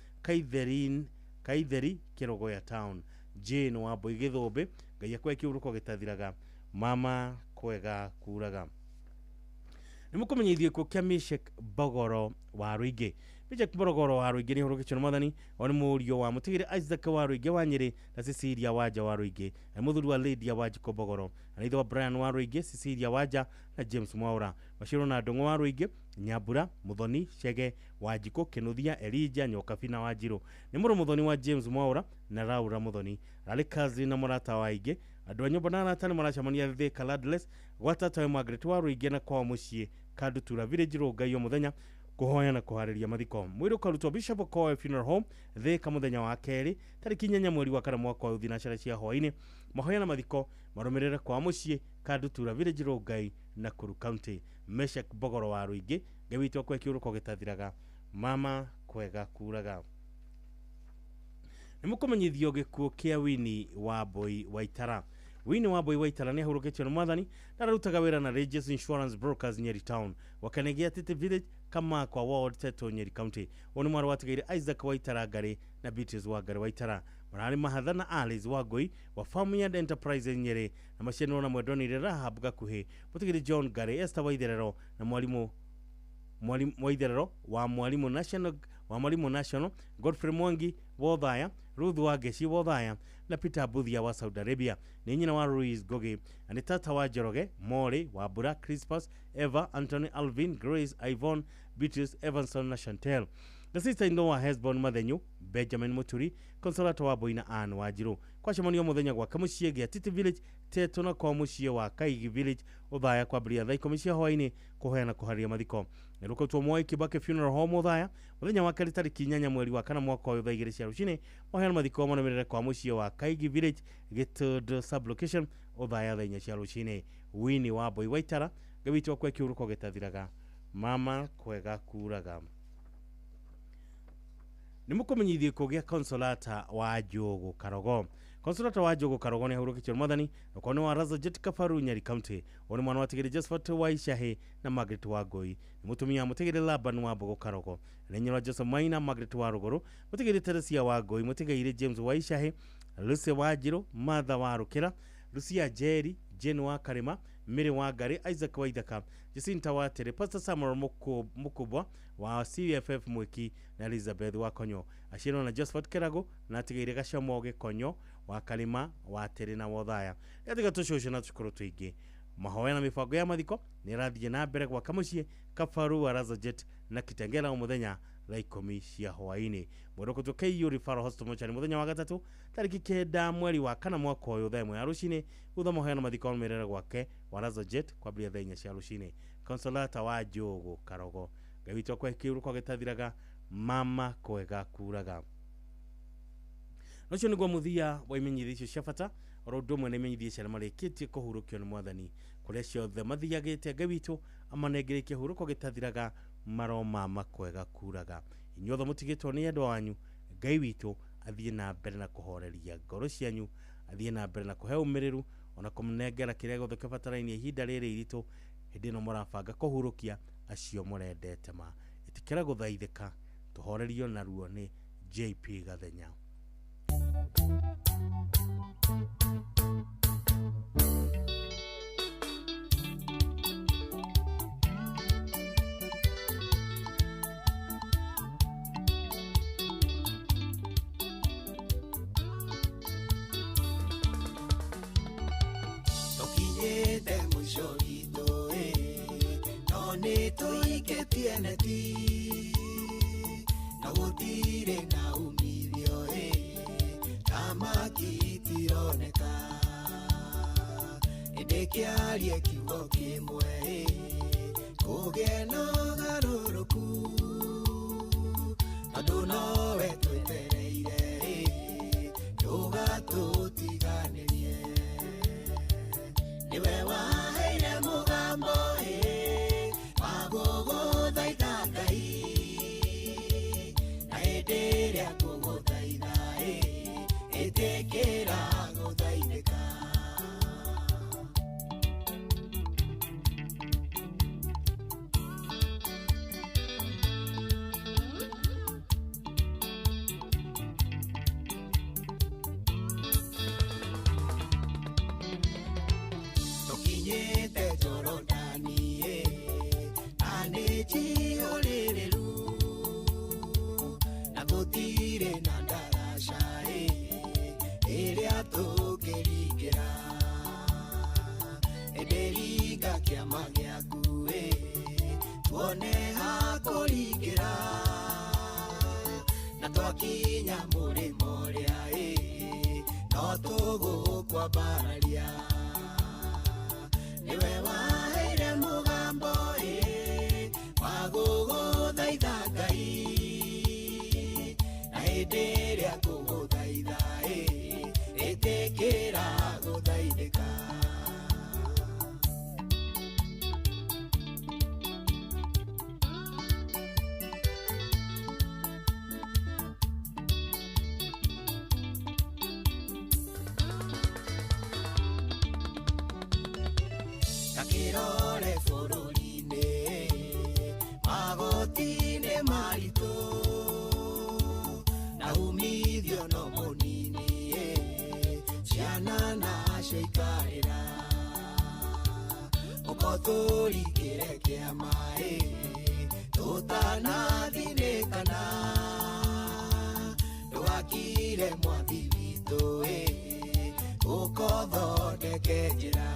Kaitheri Kĩrogoya Town. Jane Wambui Gĩthũmbĩ, Ngai akwe kĩũrũko gĩtathiraga mama kwega kuraga. Nĩ mũkũmenyithio gĩkuũ kĩa Meshak Mbogoro wa Rũingĩ. Meshak Mbogoro wa Rũingĩ nĩ ahurũkĩtio nĩ mwathani. O nĩ mũriũ wa mũtigĩrĩ Isaac wa Rũingĩ wa Nyĩrĩ na Cecilia Wanja wa Rũingĩ, na mũthuri wa Lydia Wanjikũ Mbogoro, na ithe wa Brian wa Rũingĩ, Cecilia Wanja na James Mwaura. Macirwo na Ndung'u wa Rũingĩ, Nyambura, Muthoni, Chege, Wanjikũ, Kĩnuthia, Elijah, Nyokabi na Wanjirũ. Nĩ mũrũ Muthoni wa James Mwaura na Laura Muthoni. Ararĩ cousin na mũrata wa aingĩ. Andũ a nyũmba na arata nĩ maracemania Thika Landless gwa tatawe Margaret wa Rũingĩ na kwao mũciĩ Kandutura Village Rũngai o mũthenya kũhoya na kũharĩria mathiko. Mwĩrĩ ũkarutwo Bishop Okoe Funeral Home Thika mũthenya wa kerĩ tarĩki 8 mweri wa kana mwaka wa thinacara cia hwaĩ-inĩ. Mahoya na mathiko marũmĩrĩre kwa mũciĩ Kandutura Village Rũngai Nakuru County. Meshak Mbogoro wa Rũingĩ, Ngai witũ akwe kĩũrũko gĩtathiraga mama kwega kuraga. Nĩ mũkũmenyithio gĩkuũ kĩa Winnie Wambui Waitara. Winnie Wambui Waitara nĩ ahurũkĩtio nĩ mwathani na ararutaga wĩra na Regis Insurance Brokers Nyeri Town, Wakanegea Tete Village, Kamakwa Ward, Teto, Nyeri County. Ũyũ nĩ mwarĩ wa Tigĩrĩ Isaac Waitara Ngarĩ na Beatrice Wangari Waitara. Mararĩ mahatha na Alice Wangui wa Farmyard Enterprises Nyeri na macianĩrwo na mwendonire Rahab Gakuhĩ, mũtigĩrĩ John Ngarĩ, Esther Waitherero na mwarimu Waitherero wa mwarimu National wa mwarimu National, Godfrey Mwangi Wothaya, Ruth Wangeci Wothaya na Peter Buthia wa Saudi Arabia. Nĩ nyina wa Louise Ngogi na nĩ tata wa Njoroge, Mori, Wambura, Crispus, Eva, Anthony, Alvin, Grace, Yvonne, Beatrice, Evanson na Chantel. The sister-in-law wa Hesbon Mathenyu, Benjamin Muturi, Consolata wa Boina Ann Wanjiru. Kwacemanio mũthenya gwa Kamuciĩ gĩa Titi Village, Teto na kwa mũciĩ wa Kaigi Village, Othaya kwambĩrĩria thaa 10 cia hwaĩ-inĩ kũhoya na kũharĩria mathiko. Nĩrũkotwo Moi Kibaki Funeral Home Othaya mũthenya wa kerĩ tarĩki 8 mweri wa kana mwaka ũyũ thaa 2 cia rũcinĩ. Mahoya na mathiko marũmĩrĩre kwa mũciĩ wa Kaigi Village, Gĩtũndũ sub-location, Othaya thaa 4 cia rũcinĩ. Winnie Wambui Waitara, Ngai witũ akwe kĩũrũko gĩtathiraga mama kwega kuraga. Nĩ mũkũmenyithio gĩkuũ gĩa Consolata wa Njũgũ Karogo. Consolata wa Njũgũ Karogo nĩ ahurũkĩtio nĩ Mwathani, na kwa nĩ wa Razajet Kabaru, Nyeri County. Ũyũ nĩ mwana wa Tigĩrĩ Josephat wa Icahĩ na Margaret wa Ngũi. Nĩ mũtumia wa Mũtigĩrĩ Laban wa Mbogo Karogo. Nĩ nyina wa Joseph Maina, Margaret wa Rũgũrũ, Mũtigĩrĩ Teresia wa Ngũi, Mũtigĩrĩ James wa Icahĩ, Lucy wa Njirũ, Martha wa Rũkĩra, Lucia Njeri, Jane wa Karĩma, Mary wa Ngarĩ, Isaac wa Ithaka, Jacinta wa Tere, Pastor Samuel Mukubwa wa CFF Mwiki na Elizabeth wa Konyo. Aciarwo na Josephat Kerago na atigĩire Gacomo Gĩkonyo wa Karĩma wa Tere na Wothaya. Gatiga tũcũcũ na tũcũkũrũ tũingĩ. Mahoya na mĩbango ya mathiko nĩ ĩrathiĩ na mbere gwaka mũciĩ Kabaru wa Razajet na Kitengela o mũthenya thaa 10 cia hwaĩ-inĩ. Mwendwa kũtwo KU Referral Hospital Mochari mũthenya wa gatatũ tarĩki 9 mweri wa 4 mwaka ũyũ thaa 1 ya rũcinĩ, thutha mahoya na mathiko marũmĩrĩre gwake wa Razajet kwambĩrĩria thaa 4 cia rũcinĩ. Consolata wa Njũgũ Karogo, Ngai witũ akũhe kĩhurũko gĩtathiraga, mama kwega kuraga. Na ũcio nĩguo mũthia wa imenyithia icio cia bata, oro ũndũ ũmwe na imenyithia cia arĩa marĩkĩtie kũhurũkio nĩ Mwathani kũrĩa ciothe mathiagĩte. Ngai witũ amanengerie kĩhurũko gĩtathiraga, maromama kwega kuraga. Inyuothe mũtigĩtwo nĩ endwa wanyu, Ngai witũ athiĩ na mbere na kũhoreria ngoro cianyu, athiĩ na mbere na kũhe ũmĩrĩru, ona kũmũnengera kĩrĩa gĩothe kĩbatarainie ihinda rĩrĩ iritũ, hĩndĩ ĩno mũrabanga kũhurũkia acio mũrendete ma. Ĩtĩkĩra gũthaithĩka, tũhorerio naruo nĩ JP Gathenya. Tũkinyĩte mũico witũ ĩ, no nĩ tũikĩtie neti, na gũtirĩ na umithio ĩ, thamaki itironeka. Ĩndĩ kĩarie kiugo kĩmwe ĩ, kũgĩe na ũgarũrũku, tondũ nowe twetereire ĩ, ndũgatũtiganĩrie. Niwe waheire mũgambo ĩ, wa gũgũthaitha Ngai, na hĩndĩ ĩrĩa ngũgũthaitha ĩ, ĩtĩkĩra gũthaithĩka. Tũkinyĩte Jorodani ĩ, na nĩ njihũrĩrĩru, na gũtirĩ na ndaraca ĩ, ĩrĩa tũngĩringĩra. Ĩndĩ ringa kĩama gĩaku ĩ, tuone ha kũringĩra, na twakinya mũrĩmo ũrĩa ĩ, no tũgũkwambararia. Niwe waheire mũgambo ĩ, wa gũgũthaitha Ngai, na hĩndĩ ĩrĩa ngũgũthaitha ĩ, ĩtĩkĩra gũthaithĩka. Takĩrore bũrũri-inĩ, magoti-inĩ maritũ, na umithio no mũnini ĩ, ciana nacio ikarĩra. Ũka ũtũringĩre kĩama ĩ, tũtanathinĩkana, ndũgakire mwathi witũ ĩ, ũka ũthondeke njĩra.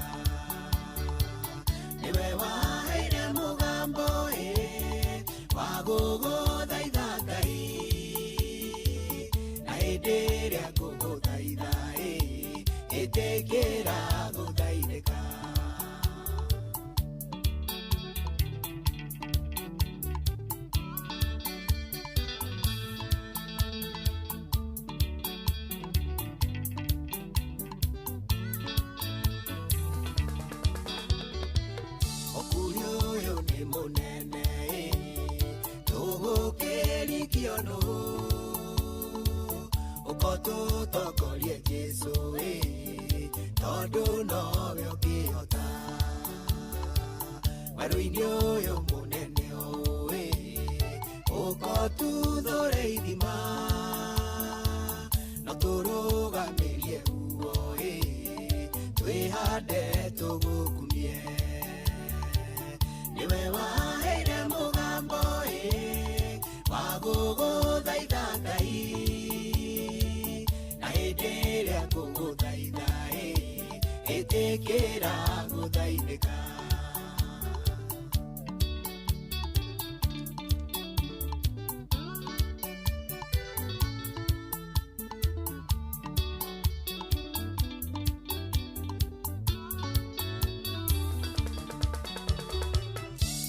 Niwe waheire mũgambo ĩ, wa gũgũthaitha Ngai, na hĩndĩ ĩrĩa ngũgũthaitha ĩ, ĩtĩkĩra gũthaithĩka. Ũkũria ũyũ nĩ mũnene Ũtũtongorie Jesũ ĩ, tondũ nowe ũngĩhota. Werũ-inĩ ũyũ mũnene ũũ ĩ, ũka ũtuthũre ithima, no tũrũgamĩrie uo ĩ, twĩhande tũgũkumie. Nĩwe waheire mũgambo ĩ, wa gũgũthaitha Ngai, na hĩndĩ ĩrĩa ngũgũthaitha ĩ, ĩtĩkĩra gũthaithĩka.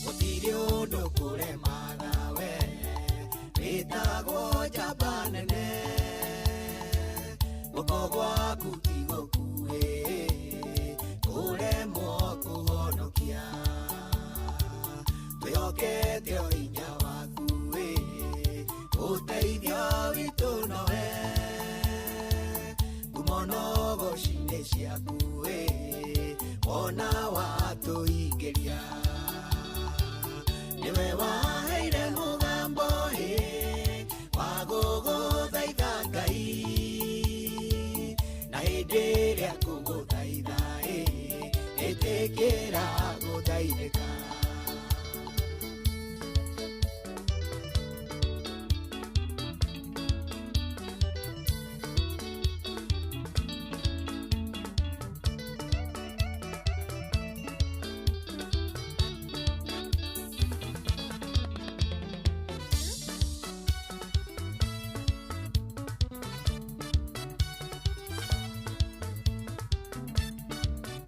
Gũtirĩ ũndũ kũremaga we, wĩtagwo njamba nene, guoko gwaku ti gũkuhĩ, kũremwo kũhonokia. Twĩhokete o hinya waku ĩ, ũteithio witũ nowe, ngumo na ũgoci nĩ ciaku ĩ, wona watũingĩria. Nĩwe waheire mũgambo ĩ, wa gũgũthaitha Ngai, na hĩndĩ ĩrĩa ngũgũthaitha ĩ, ĩtĩkĩra gũthaithĩka.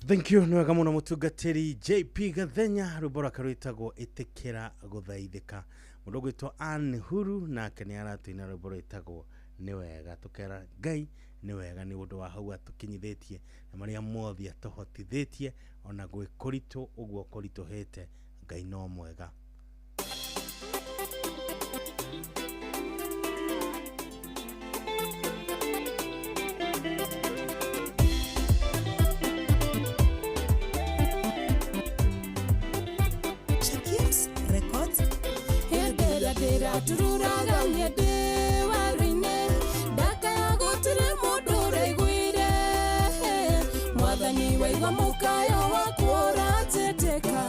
Thank you, nĩ wega mũno mũtungatĩri JP Gathenya, rwĩmbo rwake rwĩtagwo ĩtĩkĩra gũthaithĩka. Mũndũ ũgwĩtwo Ann Huru nake nĩ aratũina rwĩmbo rwĩtagwo nĩ wega, tũkera Ngai nĩ wega nĩ ũndũ wa hau atũkinyithĩtie na marĩa mothe atũhotithĩtie, ona gwĩ kũritũ ũguo kũritũhĩte, Ngai no mwega. Shakim's Records. Hĩndĩ ĩrĩa ndĩratururaga niĩ ndĩ werũ-inĩ, ndakaya gũtirĩ mũndũ ũraiguire. Mwathani waigua mũkayo wakwa ũranjĩtĩka,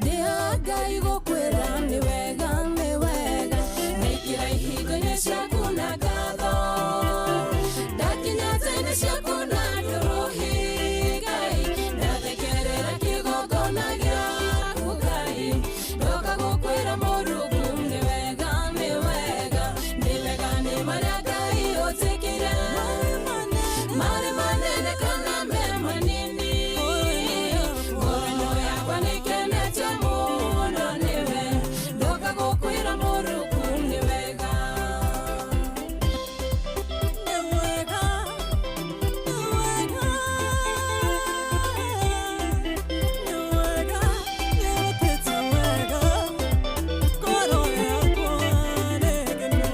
ndĩha Ngai gũkwĩra nĩ wega, nĩ wega. Ndaingĩra ihingo-inĩ ciaku na ngatho, ndakinya nja-inĩ ciaku na ndũrũhĩ Ngai, ndathekerera kĩgongona gĩaku Ngai, ndoka gũkwĩra Mũrungu nĩ wega, nĩ wega, nĩ wega nĩ marĩa Ngai ũnjĩkĩire, marĩ manene kana me manini, ngoro yakwa nĩkenetio mũno nĩwe, ndoka gũkwĩra Mũrungu nĩ wega. Nĩ wega, nĩ wega, nĩ wega, nĩwĩkĩte wega, ngoro yakwa nĩ ngenu.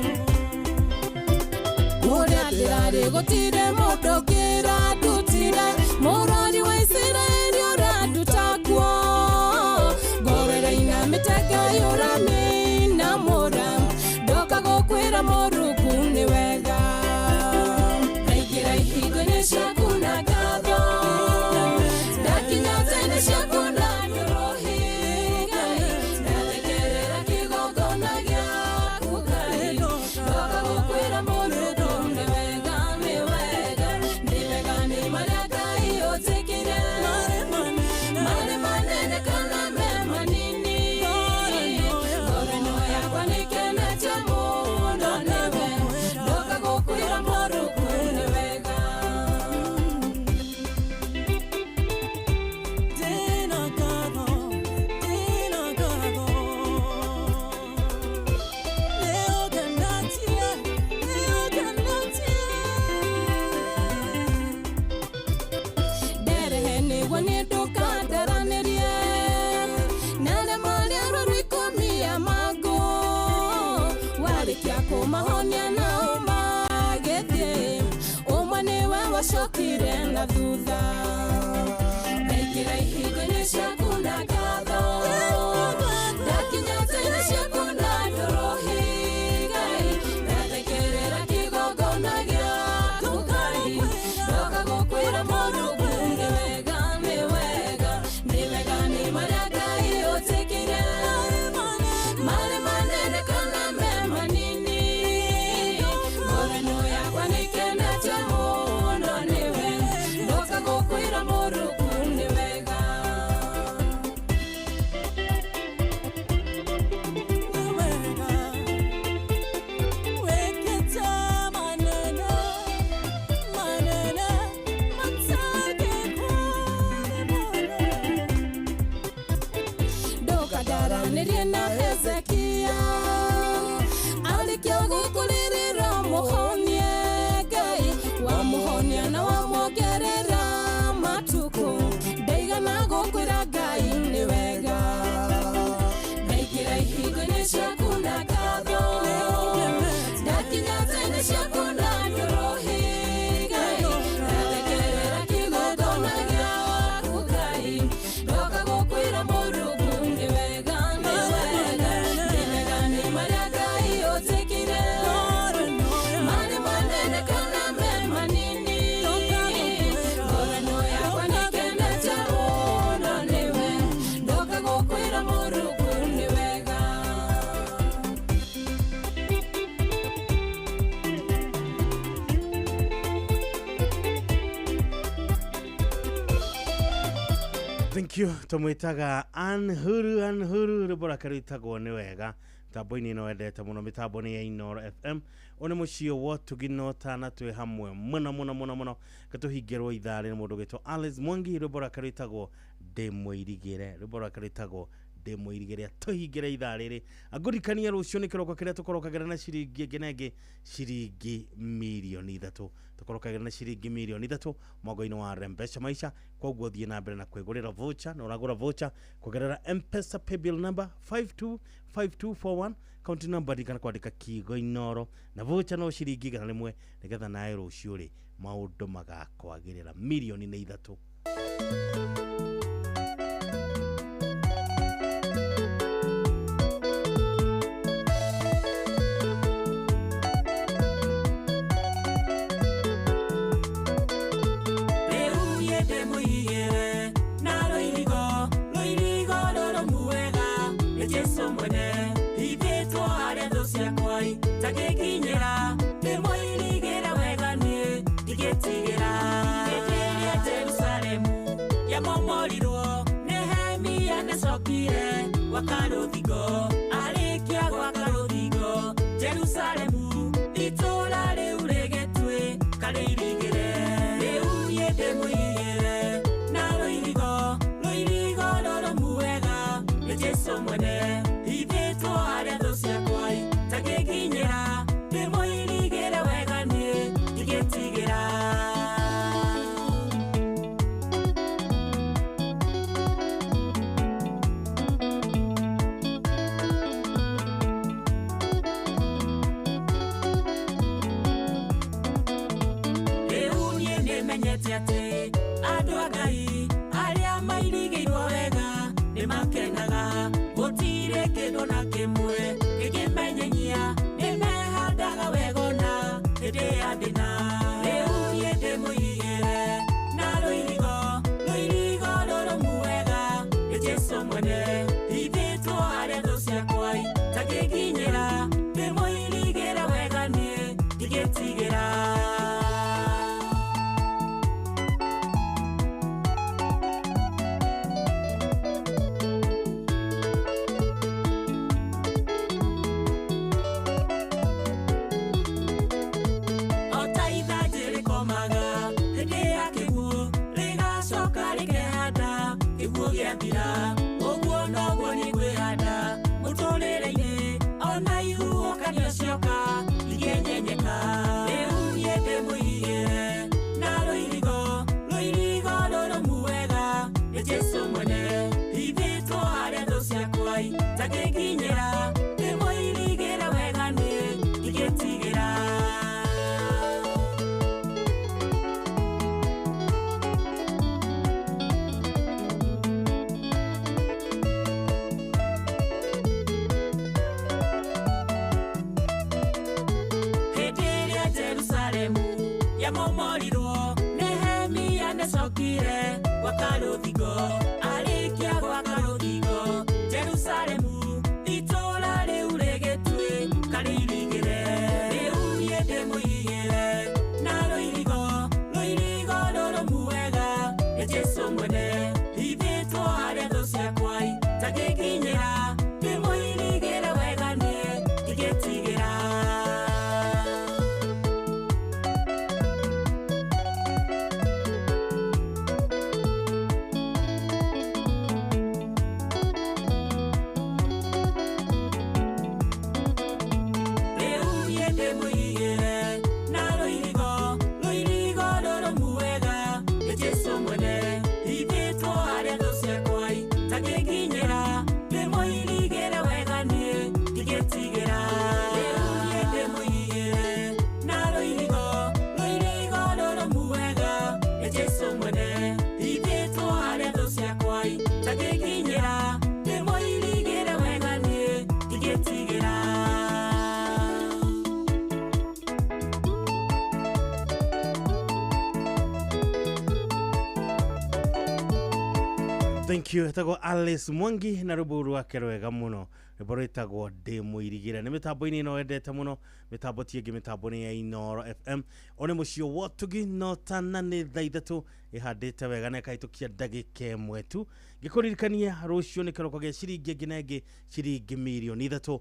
Kũrĩa ndĩrarĩ gũtirĩ mũndũ ũngĩrandutire, mũrori wa Isiraeli ũranduta kuo, ngoro ĩrainamĩte Ngai ũramĩinamũra, ndoka gũkwĩra Mũrungu nĩ wega. Ndaingĩra ihingo-inĩ ciaku na ngatho, ndakinya nja-inĩ ciaku na ndũrũhĩ Ngai, ndathekerera kĩgongona gĩaku Ngai, ndoka gũkwĩra Mũrungu nĩ wega, nĩ wega, nĩ wega nĩ marĩa Ngai ũnjĩkĩire, marĩ manene kana me manini, ngoro yakwa nĩkenetio mũno nĩwe. na thutha. Ndaingĩra ihingo-inĩ ciaku na ngatho, ndakinya nja-inĩ ciaku na ndũrũhĩ Ngai, ndathekerera kĩgongona gĩaku Ngai, ndoka gũkwĩra Mũrungu nĩ wega, nĩ wega, nĩ wega nĩ marĩa Ngai ũnjĩkĩire, marĩ manene kana me manini, ngoro ĩno yakwa nĩkenete mũno nĩwe, ndoka gũkwĩra Mũrungu nĩ wega. Ndokandaranĩrie na Hezekia arĩkia gũkũrĩrĩra mũhonie Ngai, wamũhonia na wamwongerera matukũ, ndaigana gũkwĩra Ngai nĩ wega. Ndaingĩra ihingo-inĩ ciaku na ngatho, ndakinya nja-inĩ ciaku na ndũrũhĩ Ngai, ndathekerera kĩgongona gĩaku Ngai, ndoka gũkwĩra Mũrungu nĩ wega, nĩ wega, nĩ wega nĩ marĩa Ngai ũnjĩkĩire, marĩ manene kana me manini, ngoro ĩno yakwa nĩkenete mũno nĩwe, ndoka gũkwĩra Mũrungu nĩ wega. Thank you. Tũmwĩtaga Anhuru Anhuru, rwĩmbo rwake rwĩtagwo nĩ wega. Mĩtambo-inĩ ĩno wendete mũno, mĩtambo nĩ ya Inooro FM. Ũyũ nĩ mũciĩ wa ũtugi na ũtana, twĩ hamwe mũno mũno mũno mũno. Gatũhingĩrwo ithaa rĩ nĩ mũndũ ũgwĩtwo Alice Mwangi, rwĩmbo rwake rwĩtagwo ndĩmũirigĩre, rwĩmbo rwake rwĩtagwo ndĩmũirigĩre. Tũhingĩre ithaa rĩrĩ, angũrikania rũciũ nĩ kĩroko kĩrĩa tũkorokagĩra na ciringi ĩngĩ na ĩngĩ, ciringi mirioni 3, tũkorokagĩra na ciringi mirioni 3 mwaka-inĩ wa Rembesha Maisha. Koguo thiĩ na mbere na kwĩgũrĩra voucher, na ũragũra voucher kũgerera M-Pesa paybill number 525241, kaunti number ririkana kwandĩka kiugo Inooro, na voucher no ciringi 100, nĩgetha nawe rũciũ rĩ maũndũ magakwagĩrĩra. Mirioni nĩ 3. Rĩu niĩ ndĩmũigĩre na rũirigo, rũirigo rũrũmu wega nĩ Jesũ mwene, hithĩtwo harĩa thũ ciakwa itangĩkinyĩra, ndĩmũirigĩre wega niĩ ndigĩtigĩra. Hĩndĩ ĩrĩa Jerusalemu yamomorirwo, Nehemia nĩacokire gwaka rũthingo, arĩkia gwaka rũthingo Jerusalemu itũũra rĩu rĩgĩtuĩka rĩirigĩre. Rĩu niĩ ndĩmũigĩre na rũirigo, rũirigo rũrũmu wega nĩ Jesũ mwene, hithĩtwo harĩa thũ ciakwa itangĩkinyĩra, ndĩmũirigĩre wega niĩ ndigĩtigĩra. Rĩu niĩ nĩmenyete atĩ andũ a Ngai arĩa mairigĩirwo wega nĩmakenaga, gũtirĩ kĩndũ na kĩmwe kĩngĩmenyenyia, nĩmehandaga wega ona hĩndĩ ya thĩna. Rĩu niĩ ndĩmũigĩre na rũirigo, rũirigo rũrũmu wega nĩ Jesũ mwene, hithĩtwo harĩa thũ ciakwa itangĩkinyĩra, ndĩmũirigĩre wega niĩ ndigĩtigĩra. O ta ithanjĩ rĩkomaga hĩndĩ ya kĩguũ, rĩgacoka rĩkehanda kĩguũ gĩathira, ũguo noguo niĩ ngwĩhanda mũtũrĩre-inĩ, ona ihuhũkanio cioka ingĩnyenyeka. Rĩu niĩ ndĩmũigĩre na rũirigo, rũirigo rũrũmu wega nĩ Jesũ mwene, hithĩtwo harĩa thũ ciakwa itangĩkinyĩra, ndĩmũirigĩre wega niĩ ndigĩtigĩra. Rĩamomorirwo Nehemia nĩacokire gwaka rũthingo, arĩkia gwaka rũthingo Jerusalemu itũũra rĩu rĩgĩtuĩka rĩirigĩre. Rĩu niĩ ndĩmũirigĩre na rũirigo, rũirigo rũrũmu wega nĩ Jesũ mwene hithĩtwo harĩa thũ ciakwa itangĩkinyĩra, ndĩmũirigĩre wega niĩ ndigĩtigĩra. Rĩu niĩ ndĩmũirigĩre na rũirigo, rũirigo rũrũmu wega nĩ Jesũ mwene hithĩtwo harĩa thũ ciakwa itangĩkinyĩra, ndĩmũirigĩre wega niĩ ndigĩtigĩra. Rĩu niĩ ndĩmũirigĩre na rũirigo, rũirigo rũrũmu wega nĩ Jesũ mwene hithĩtwo harĩa thũ ciakwa itangĩkinyĩra, ndĩmũirigĩre wega niĩ ndigĩtigĩra. Thank you. Etagwo Alice Mwangi na rwĩmbo rwake rwega mũno, rwĩmbo rwĩtagwo ndĩmũirigĩre. Nĩ mĩtambo-inĩ ĩno wendete mũno, mĩtambo ti ĩngĩ, mĩtambo nĩ ya Inooro FM. One mũciĩ wa Tugi notana nĩ thaa 3 ĩhandĩte wega na ĩkahĩtũkia ndagĩka 1 tu. Ngĩkũririkania rũciũ nĩ kĩroko gĩa ciringi ĩngĩ na ĩngĩ ciringi mirioni 3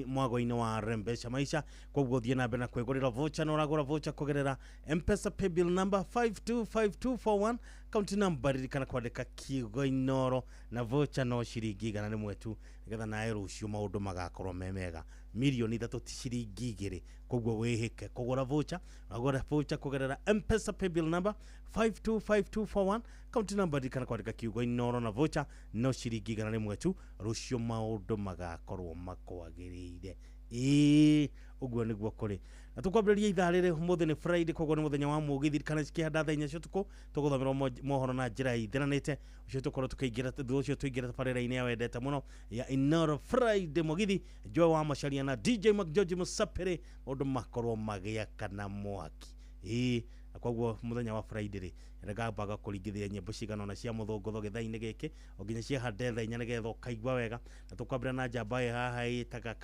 mwago-inĩ wa Rembesha Maisha. Koguo thiĩ na mbere na kwĩgũrĩra voucher, na ũragũra voucher kũgerera M-Pesa paybill number 525241, kaunti namba, ririkana kwandĩka kiugo Inooro, na voucher no ciringi 100 tu, nĩgetha nawe rũciũ maũndũ magakorwo me mega. Mirioni 3 ti ciringi 2, koguo wĩhĩke kũgũra voucher, wagũra voucher kũgerera M-Pesa paybill number 525241, kaunti namba, ririkana kwandĩka kiugo Inooro, na voucher no ciringi 100 tu. Rũciũ maũndũ magakorwo makwagĩrĩire. Ĩĩ, ũguo nĩguo kũrĩ. Na tũkwambĩrĩria ithaa rĩrĩ, ũmũthĩ nĩ Friday, koguo nĩ mũthenya wa mũgithi kana cikĩhanda thaa 4 cia ũtukũ, tũgũthomerwo mohoro na njĩra ĩtheranĩte. Ũcio tũkorwo tũkĩingĩra, thutha ũcio tũingĩre tabarĩra-inĩ ya wendete mũno ya Inooro Friday mũgithi, Joy wa Macharia na DJ McGeorge Musapere, maũndũ makorwo magĩakana mwaki. Ĩĩ, na koguo mũthenya wa Friday rĩ, ngambaga kũringithia nyĩmbo cigana ũna cia mũthũngũtho gĩthaa-inĩ gĩkĩ o nginya ciahande thaa 4 nĩgetha ũkaigua wega. Na tũkwambĩra na njamba ĩ haha ĩtaga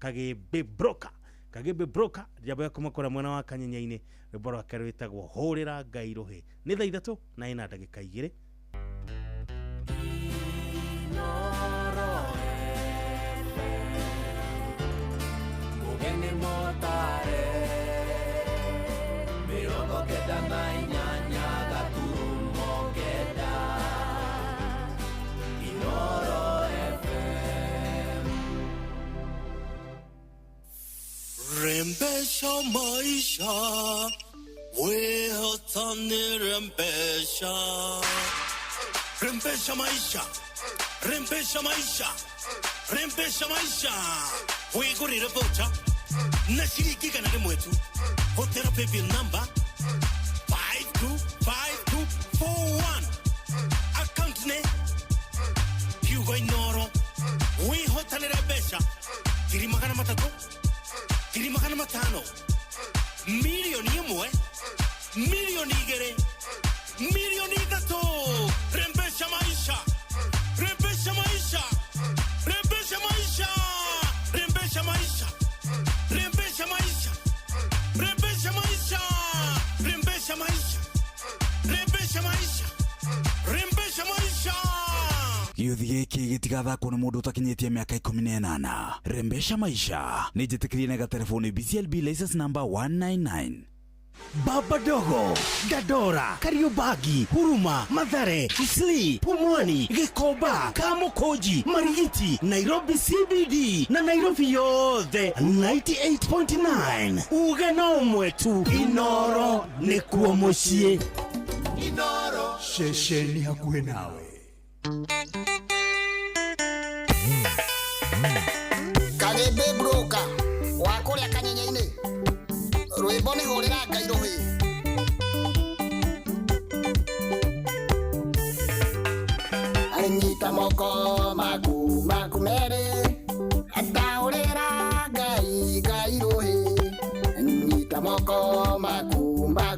Kagĩmbĩ Broker, Kagĩmbĩ Broker, njamba ya kuma kũrĩa mwena wa Kanyenya-inĩ, rwĩmbo rwake rwĩtagwo Hũrĩra Ngai Rũhĩ. Nĩ thaa 3 na ĩna ndagĩka 2. Mũgeni mũtare 98.9 Inooro FM. Rembesha maisha, wehotani rembesha. Rembesha maisha, rembesha maisha, rembesha maisha. Wigurire voucher na ciringi 100 tu. Hotera paybill number 525241, account ne kiugo Inooro. Wihotanĩre mbeca 300,000, 500,000, 1,000,000, 2,000,000, 3,000,000. Rembesha maisha, rembesha maisha, rembesha maisha, rembesha maisha, rembesha maisha, rembesha maisha, rembesha maisha, rembesha maisha, rembesha maisha. Gĩũthi gĩkĩ gĩtigathakwo nĩ mũndũ ũtakinyĩtie mĩaka 18. Rembesha maisha nĩ njĩtĩkĩrie na gatelefoni BCLB license number 199. Baba Dogo, Dandora, Kariobangi, Huruma, Mathare, Isli, Pumwani, Gikomba, Kamukunji, Marigiti, Nairobi CBD na Nairobi yothe 98.9. Uge no ũmwe tu, Inooro nĩkuo mũciĩ. Inooro ceceni hakuhĩ nawe. Kagĩmbĩ Broker wa kũrĩa Kanyenya-inĩ, rwĩmbo nĩ Hũrĩra Ngai Rũhĩ. Anyita moko maku maku merĩ, ndahũrĩra Ngai Ngai rũhĩ. Nyita moko maku maku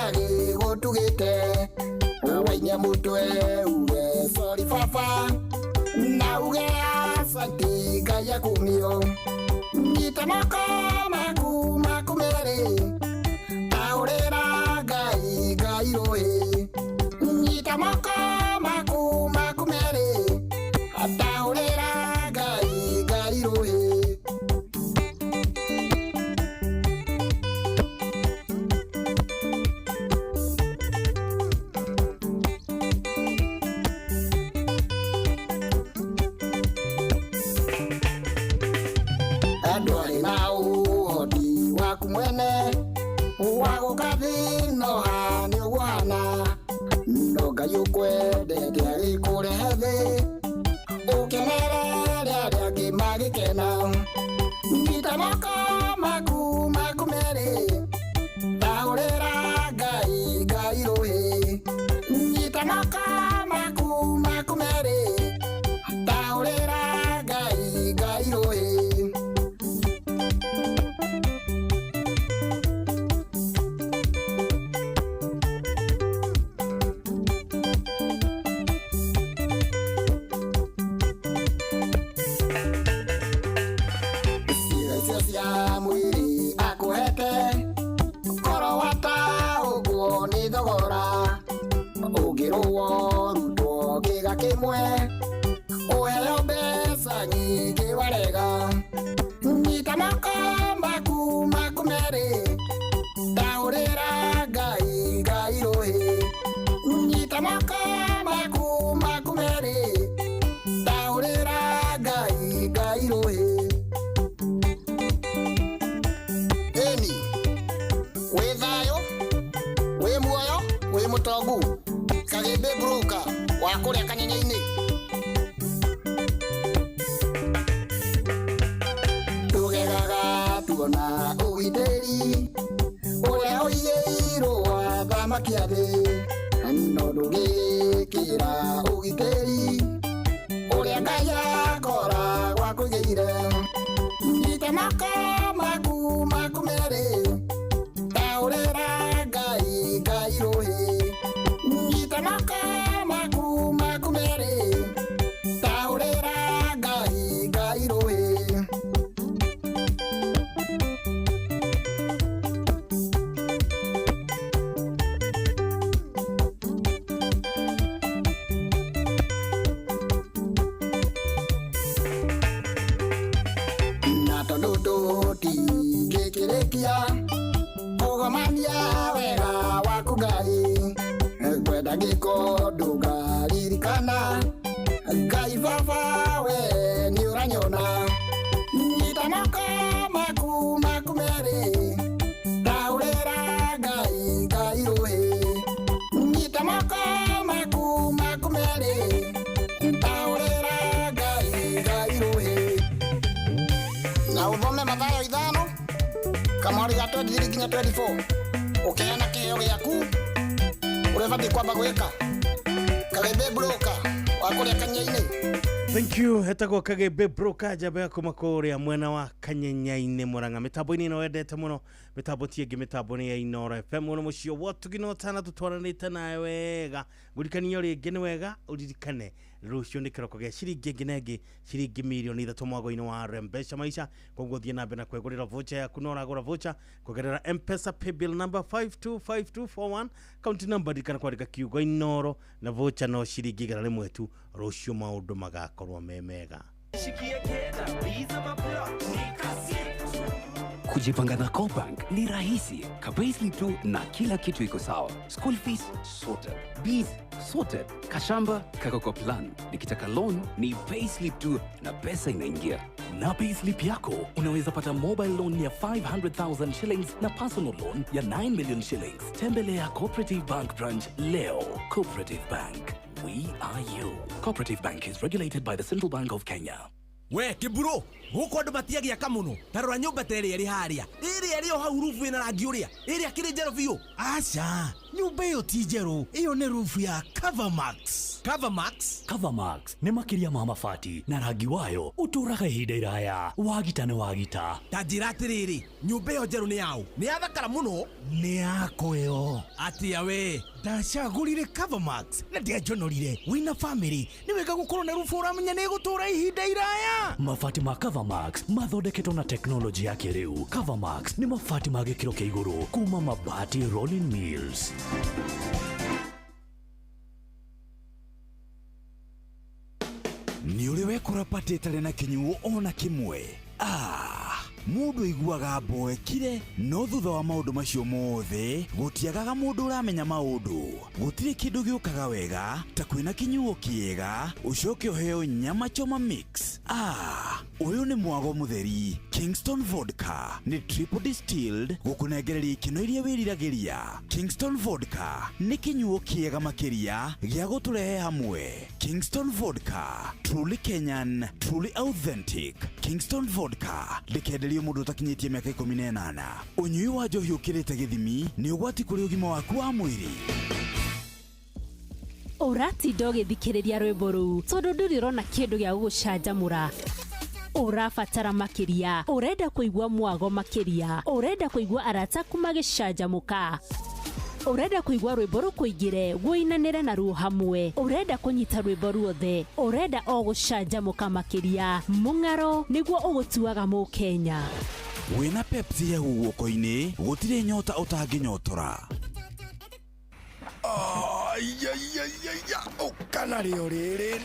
Agĩgũtugĩte wainia mũtwe uge sorry baba na uge asanti Ngai akumio. Nyita moko maku maku merĩ taũrĩra Ngai Ngai rũĩ. Nyita moko maku maku merĩ taũrĩra Ngai Ngai rũĩ. Ndwarĩ na ũhoti waku mwene wa gũka thĩ-ĩno nĩ ũguo hana, no Ngai ũkwendete agĩkũrehe thĩ ũkenere arĩa angĩ magĩkena. Nyita moko maku maku merĩ taũrĩra Ngai Ngai rũĩ. Nyita moko maku maku merĩ taũrĩra Ngai Ngai rũĩ. Ciĩga icio cia mwĩrĩ akũhete korwo wata ũguo nĩ thogora ũngĩrũo rutwo kĩga kĩmwe ũheo mbeca nyingĩ warega. Nyita moko maku maku merĩ taũrĩra Ngai Ngai rũĩ. Nyita moko maku maku merĩ taũrĩra Ngai Ngai rũĩ. Ĩni wĩ thayũ wĩ muoyo wĩ mũtongu Kagĩmbĩ broker wa kũrĩa Kanyenya-inĩ. Tũgegaga tuona ũgitĩri ũrĩa ũigĩirwo athamaki a thĩ, no ndũgĩkĩra ũgitĩri ũrĩa Ngai akoragwo akũigĩire. Nyita moko maku maku merĩ taũrĩra Ngai Ngai rũĩ. Nyita moko maku maku merĩ taũrĩra Ngai Ngai rũĩ. Na tondũ tũtingĩkĩrĩkia kũgomania wega waku Ngai, ngwenda ngĩko ndũngaririkana Ngai baba we nĩ ũranyona. Nyita moko maku maku merĩ taũrĩra Ngai Ngai rũĩ. Nyita moko maku maku merĩ taũrĩra Ngai Ngai rũĩ. Na ũthome Mathayo 5 kamwari ga 23 nginya 24 ũkeana kĩheo gĩaku ũrĩa ũbatiĩ kwamba gwĩka. Kagĩmbĩ broker wa kũrĩa Kanyenya-inĩ. Thank you. Hetagwo Kagĩmbĩ broker njamba ya kuma kũrĩa mwena wa Kanyenya-inĩ Murang'a. Mĩtambo-inĩ ĩno wendete mũno, mĩtambo ti ĩngĩ, mĩtambo nĩ ya Inooro FM. Mũno mũciĩ wotugi na ũtana tũtwaranĩte nawe wega. Ngũririkanie o rĩngĩ nĩ wega ũririkane rũciũ nĩ kĩroko gĩa ciringi ĩngĩ na ĩngĩ ciringi mirioni 3 mwago-inĩ wa Rembesha Maisha. Koguo thiĩ na mbere na kwĩgũrĩra voucher yaku na ũragũra voucher kũgerera M-Pesa paybill number 525241 kaunti number ririkana kwandĩka kiugo Inooro na voucher no ciringi 100 tu. Rũciũ maũndũ magakorwo me mega. Kujipanga na CoBank ni rahisi. Ka-payslip tu na kila kitu iko sawa. School fees sorted, bills sorted, kashamba kako kwa plan. Nikitaka loan ni payslip tu na pesa inaingia. Na payslip yako unaweza pata mobile loan ya 500,000 shillings na personal loan ya 9 million shillings. Tembelea Cooperative Bank branch leo. Cooperative Bank, we are you. Cooperative Bank is regulated by the Central Bank of Kenya. We kĩmburu, gũkũ andũ matiagĩaka mũno. Ta rora nyũmba ta ĩrĩa ĩrĩ harĩa, ĩrĩa ĩrĩ o hau, rubu ĩna rangi ũrĩa, ĩrĩa kĩrĩ njerũ biũ. Aca, nyũmba ĩyo ti njerũ, ĩyo nĩ rubu ya Covermax. Covermax? Covermax nĩ makĩria ma mabati na rangi wayo ũtũũraga ihinda iraya. Wagita nĩ wagita. Ta njĩra atĩrĩrĩ, nyũmba ĩyo njerũ nĩ yaũ? Nĩ yathakara mũno. Nĩ yakwa ĩyo. Atĩa we? Ndacagũrire Covermax na ndianjonorire. Wĩna famĩlĩ nĩ wega gũkorwo na rubu ũramenya nĩ ĩgũtũũra ihinda iraya. Mabati ma Covermax mathondeketwo na teknolojĩ ya kĩrĩu. Covermax nĩ mabati ma gĩkĩro kĩa igũrũ kuma Mabati Rolling Mills. Nĩ ũrĩ wekora patĩ ĩtarĩ na kĩnyuo ona kĩmwe? Ah, mũndũ aiguaga mboekire, no thutha wa maũndũ macio mothe gũtiagaga mũndũ ũramenya maũndũ. Gũtirĩ kĩndũ gĩũkaga wega ta kwĩna kĩnyuo kĩega ũcoke ũheo nyama choma mix. Ah, ũyũ nĩ mwago mũtheri. Kingston Vodka nĩ triple distilled, gũkũnengereria ikeno iria wĩriragĩria. Kingston Vodka nĩ kĩnyuo kĩega makĩria gĩa gũtũrehe hamwe. Kingston Vodka, truly Kenyan, truly authentic. Kingston Vodka ndĩkenderio mũndũ ũtakinyĩtie mĩaka 18. Ũnyui wa njohi ũkĩrĩte gĩthimi nĩ ũgwati kũrĩ ũgima waku wa mwĩrĩ. Ũratinda ũgĩthikĩrĩria rwĩmbo rũu tondũ ndũrĩ ũrona kĩndũ gĩa gũgũcanjamũra. Ũrabatara makĩria, ũrenda kũigua mwago makĩria, ũrenda kũigua arata aku magĩcanjamũka, ũrenda kũigua rwĩmbo rũkũingĩre wũinanĩre naruo hamwe, ũrenda kũnyita rwĩmbo ruothe, ũrenda o gũcanjamũka makĩria. Mũng'aro nĩguo ũgũtuaga mũkenya. Wĩna Pepsi hehu guoko-inĩ gũtirĩ nyota ũtangĩnyotora. Ũkana rĩo rĩrĩ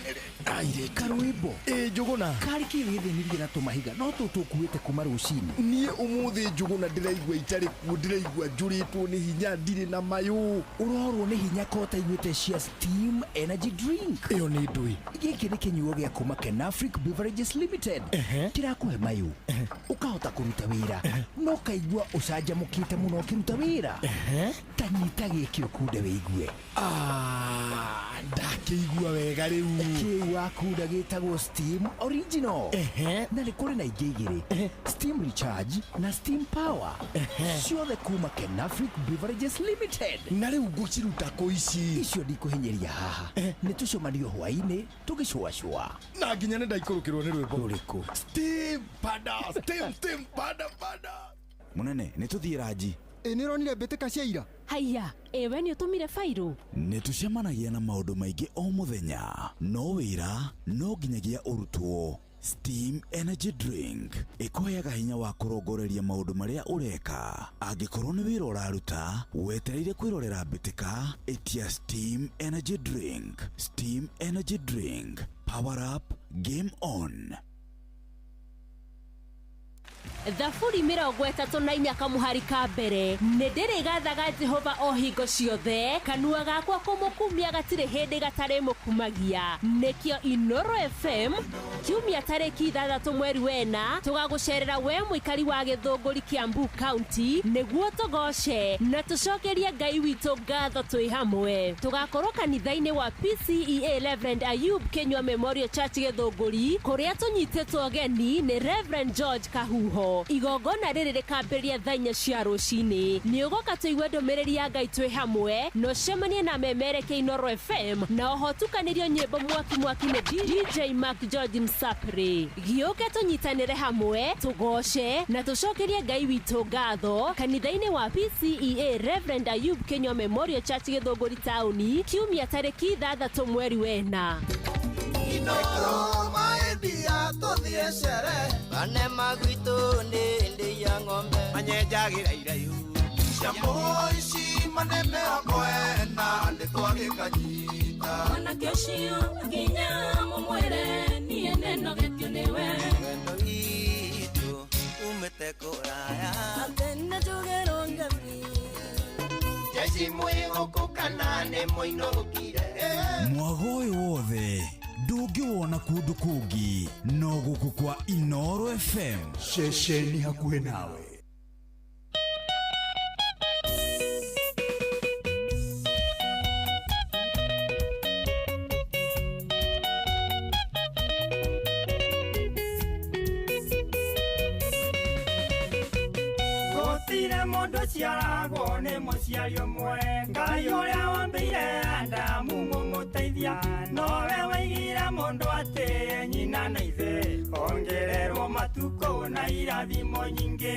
airĩtu. Karwĩmbo. Ĩ Njũgũna. Karĩ kĩ wĩthĩnirie na tũmahiga no tũtũkuĩte kuma rũcinĩ? Niĩ ũmũthĩ Njũgũna ndĩraigua itarĩ kuo, ndĩraigua njũrĩtwo nĩ hinya, ndirĩ na mayũ. Ũrorwo nĩ hinya ko ũtaiguĩte cia Steam Energy Drink? Ĩyo nĩ ndũĩ. Gĩkĩ nĩ kĩnyuo gĩa kuma Kenafric Beverages Limited. Kĩrakũhe mayũ, ũkahota kũruta wĩra na ũkaigua ũcanjamũkĩte mũno ũkĩruta wĩra. Ta nyita gĩkĩ ũkunde wĩigue. Ah, ndakĩigua wega rĩu. Kĩu wakunda gĩtagwo Steam Original. Na nĩ kũrĩ na ingĩ igĩrĩ, Steam Recharge na Steam Power, ciothe kuma Kenafric Beverages Limited. Na rĩu ngũciruta kũ ici? Icio ndikũhinyĩria haha, nĩ tũcemanio hwaĩ-inĩ tũgĩcũacũa. Na nginya nĩ ndaikũrũkĩrwo nĩ rwĩmbo. Rũrĩkũ? Steam pada, steam, steam pada pada. Mũnene, nĩ tũthiĩ ranji. Ĩ nĩ ũronire mbĩtĩka cia ira? Haiya, ĩwe nĩ ũtũmire bairũ? Nĩ tũcemanagia na maũndũ maingĩ o mũthenya, no wĩra no nginyagia ũrutwo. Steam Energy Drink ĩkũheaga hinya wa kũrongoreria maũndũ marĩa ũreka. Angĩkorwo nĩ wĩra ũraruta wetereire kwĩrorera mbĩtĩka, ĩtia Steam Energy Drink. Steam Energy Drink, power up, game on. Thaburi 34 kamuhari ka mbere, nĩ ndĩrĩgathaga Jehova o hingo ciothe, kanua gakwa kũmũkumia gatirĩ hĩndĩ gatarĩ mũkumagia. Nĩkĩo Inoro FM kiumia tarĩki 6 mweri wena tũgagũcerera we mũikari wa Gĩthũngũri Kiambu County nĩguo tũgoce na tũcokerie Ngai witũ ngatho twĩ hamwe. Tũgakorwo kanitha-inĩ wa PCEA Reverend Ayub Kinyua Memorial Church Gĩthũngũri, kũrĩa tũnyitĩtwo ũgeni nĩ Reverend George Kahuho. Igongona rĩrĩ rĩkambĩrĩria thaa 4 cia rũcinĩ. Nĩ ũgoka tũigue ndũmĩrĩri ya Ngai twĩ hamwe na ũcemanie na memereke Inoro FM na oho tukanĩrio nyĩmbo mwaki mwaki nĩ DJ Mark George Msapri. Gĩũke tũnyitanĩre hamwe tũgoce na tũcokerie Ngai witũ ngatho kanitha-inĩ wa PCEA Reverend Ayub Kinyua Memorial Church Gĩthũngũri taũni kiumia tarĩki 6 mweri wena. Inoro maendia tũthiĩ cere Kanema gwitũ nĩ ndĩ ya ng'ombe manyenjagĩra iraihu cia mũici mane 40 nĩ twagĩkanyita. Mwanake ũcio nginya mũmwĩre niĩ nĩnogetio nĩwe. Wendo witũ umĩte kũraya. Atene njuge ngami. Jeshi mwĩ kana nĩ mũinũkire. Mwago ũyũ wothe ndũngĩwona kũndũ kũngĩ no gũkũ kwa Inoro FM, ceceni hakuhĩ nawe. Twaciaragwo nĩ mũciari ũmwe Ngai ũrĩa wambĩire Adamu mũmũteithia nowe waigire mũndũ atĩe nyina na ithe ongererwo matukũ na irathimo nyingĩ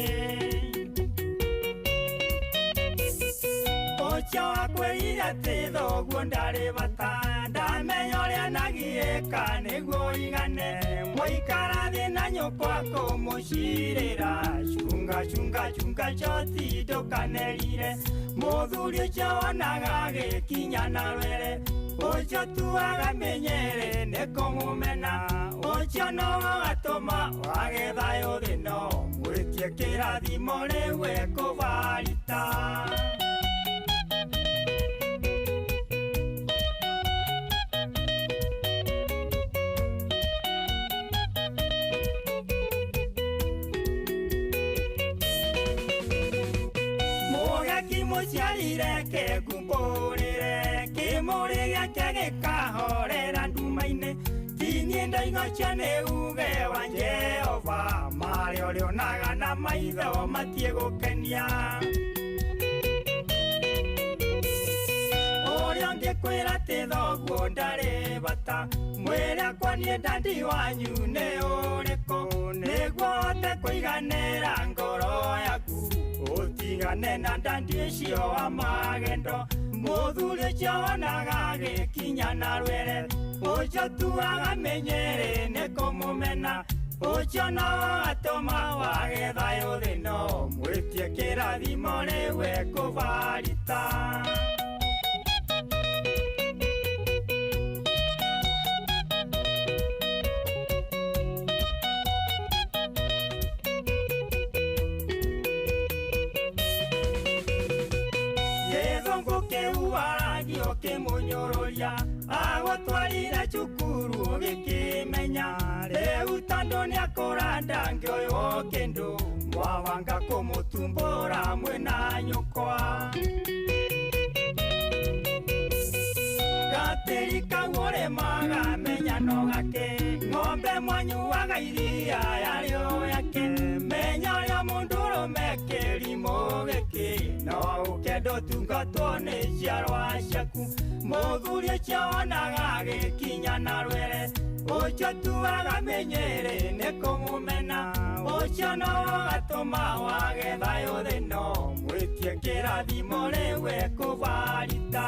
ũcio wakwĩrire atĩ thoguo ndarĩ bata ndamenya ũrĩa nagiĩka nĩguo igane mwaikara thĩ na nyũkwa kũmũcirĩra cunga cunga cunga choti ndũkanerire mũthuri ũcio wonaga agĩkinya na rwere ũcio tuaga menyere nĩ kũmũmena ũcio nowe watũma wage thayũ thĩ no mwĩtie kĩrathimo rĩu ekũbarita. Mũciarire kĩngumbũrĩre kĩmũrĩ gĩake gĩkahorera nduma-inĩ tinyĩ ndaigocio nĩ uge wa Jehova marĩa ũrĩonaga na maitho matiĩ gũkenia ũrĩa ũngĩkwĩra atĩ thoguo ndarĩ bata mwĩre akwa niĩ ndandi wanyu nĩ ũrĩkũ nĩguo hote kũiganĩra ngoro yaku ũtigane na ndandi ũcio wa magendo mũthuri ũcio wonaga agĩkinya na rwere ũcio tuaga menyere nĩ kũmũmena ũcio nowe watũma wage thayũ thĩ no mwĩtie kĩrathimo rĩu ekũbarita. Kĩmũnyũrũria agũtwarire cukuru ũgĩkĩmenya rĩu tondũ nĩakũra ndangĩoywo kĩndũ mwawanga kũmũtumbũra mwĩna nyũkwa gatĩri kau ũrĩmaga menya no gake ng'ombe mwanyuaga iria yarĩo yake menya ũrĩa mũndũrũme kĩrimũ gĩkĩ no ũkenda ũtungatwo nĩ ciarwa ciaku mũthuri ũcio wonaga agĩkinya na rwere ũcio tuaga menyere nĩ kũmũmena ũcio nowe watũma wage thayũ thĩ no mwĩtie kĩrathimo rĩu ekũbarita.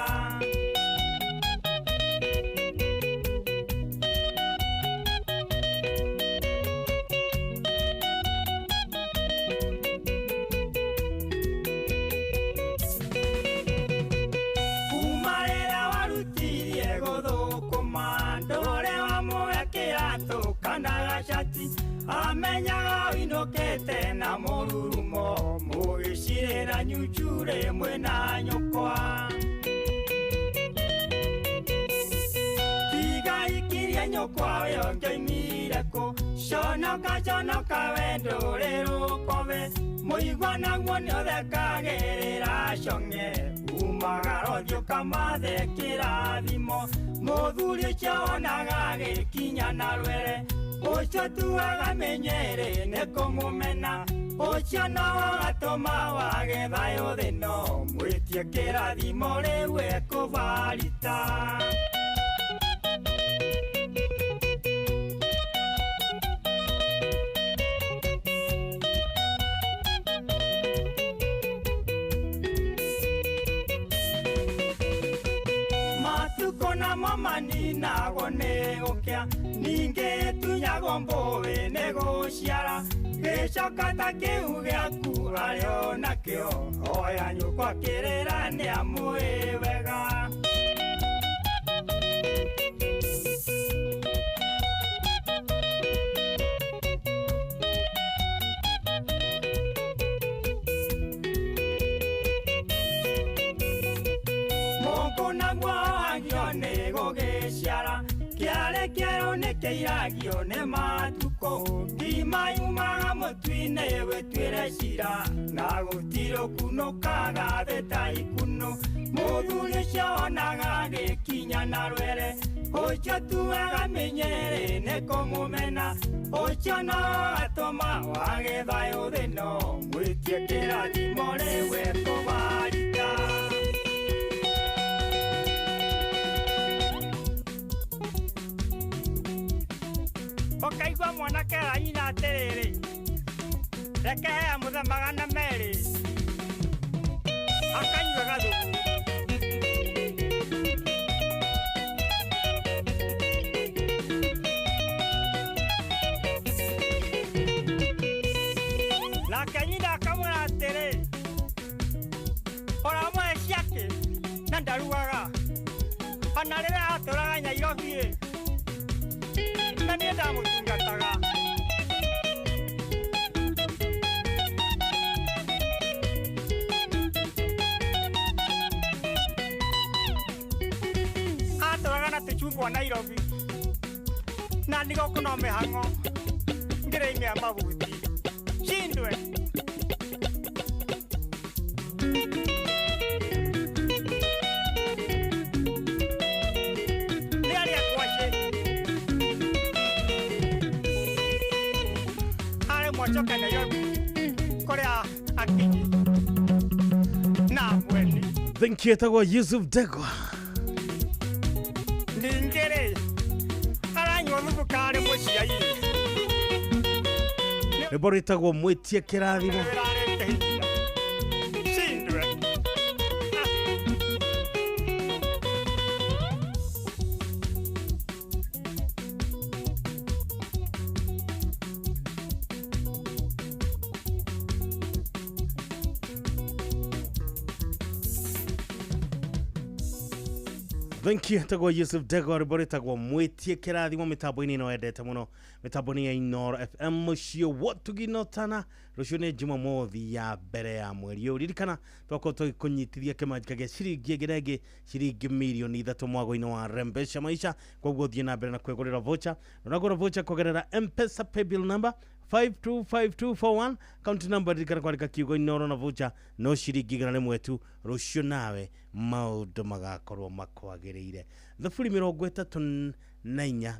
Amenyaga ũinũkĩte na mũrurumo mũgĩcirĩra nyucurĩ mwĩna nyũkwa tiga ikirie nyũkwa ũyũ ngĩoimire kũ conoka conoka we ndũrĩ rũkobe mũigua naguo nĩũthekagĩrĩra cong'e umagara ũthiĩ ũkamathe kĩrathimo mũthuri ũcio wonaga agĩkinya na rwere ũcio tuaga menyere nĩ kũmũmena ũcio nowe watũma wage thayũ thĩ no mwĩtie kĩrathimo rĩu ekũbarita. Matukũ namo maninagwo nĩ gũkĩa ningĩ ĩtunyagwo mbũĩ nĩ gũciara gĩcoka ta kĩu gĩaku arĩ o nakĩo oya nyũkwa kĩrĩra nĩamũĩ wega. Mũngũ naguo wagio nĩ gũgĩciara kĩarĩ kĩerũ nĩkĩiragio nĩ matukũ ngima yumaga mũtu-inĩ wĩtuĩre cira na gũtirĩ ũkunũkaga thĩ ta ikunũ mũthuri ũcio wonaga agĩkinya na rwere Ũcio tuaga mĩnyerĩ nĩ kũmũmena ũcio no atũma wage thayũ thĩno mwĩtie kĩrathimo rĩu ekũbarika. Ũkaigua mwanake aranyina atĩrĩrĩ, reke hea mũthe 200 akanyue gathubu. Nake nyina akamwĩra atĩrĩ, ũramũhe ciake na ndarugaga ona rĩrĩa atũraga Nyairobi-ĩ, na niĩ ndamũtungataga. Atũraga na tũchungwa Nairobi na nĩ gũkũ no mĩhang'o ngĩrĩimia mahuti shindwe. Nĩ arĩa ngwacĩ arĩ mwacoka Nairobi kũrĩa akinyi na mweni. Thank you etagwo Yusuf Degwa. Ningĩ rĩ aranyua thubu karĩ mũciai. Rwĩmbo rwĩtagwo mwĩtie kĩrathimo. Shindwe. Thank you etagwo Yusuf Degwa, rwĩmbo rwĩtagwo mwĩtie kĩrathimo mĩtambo-inĩ ĩno wendete mũno, mĩtambo-inĩ ya Inooro FM mũciĩ wotuginotana. Rũciũ nĩ Jumamothi ya mbere ya mweri ũyũ. Ririkana twakorwo tũgĩkũnyitithia kĩmanjĩka gĩa ciringi ĩngĩ na ĩngĩ ciringi mirioni 3 mwago-inĩ wa Rembesha Maisha. Koguo thiĩ na mbere na kwĩgũrĩra voucher. Ũragũra voucher kũgerera M-Pesa paybill number 525241 account number, ririkana kwandĩka kiugo Inooro na voucher no ciringi 100 tu. Rũciũ nawe maũndũ magakorwo makwagĩrĩire. Thaburi 34,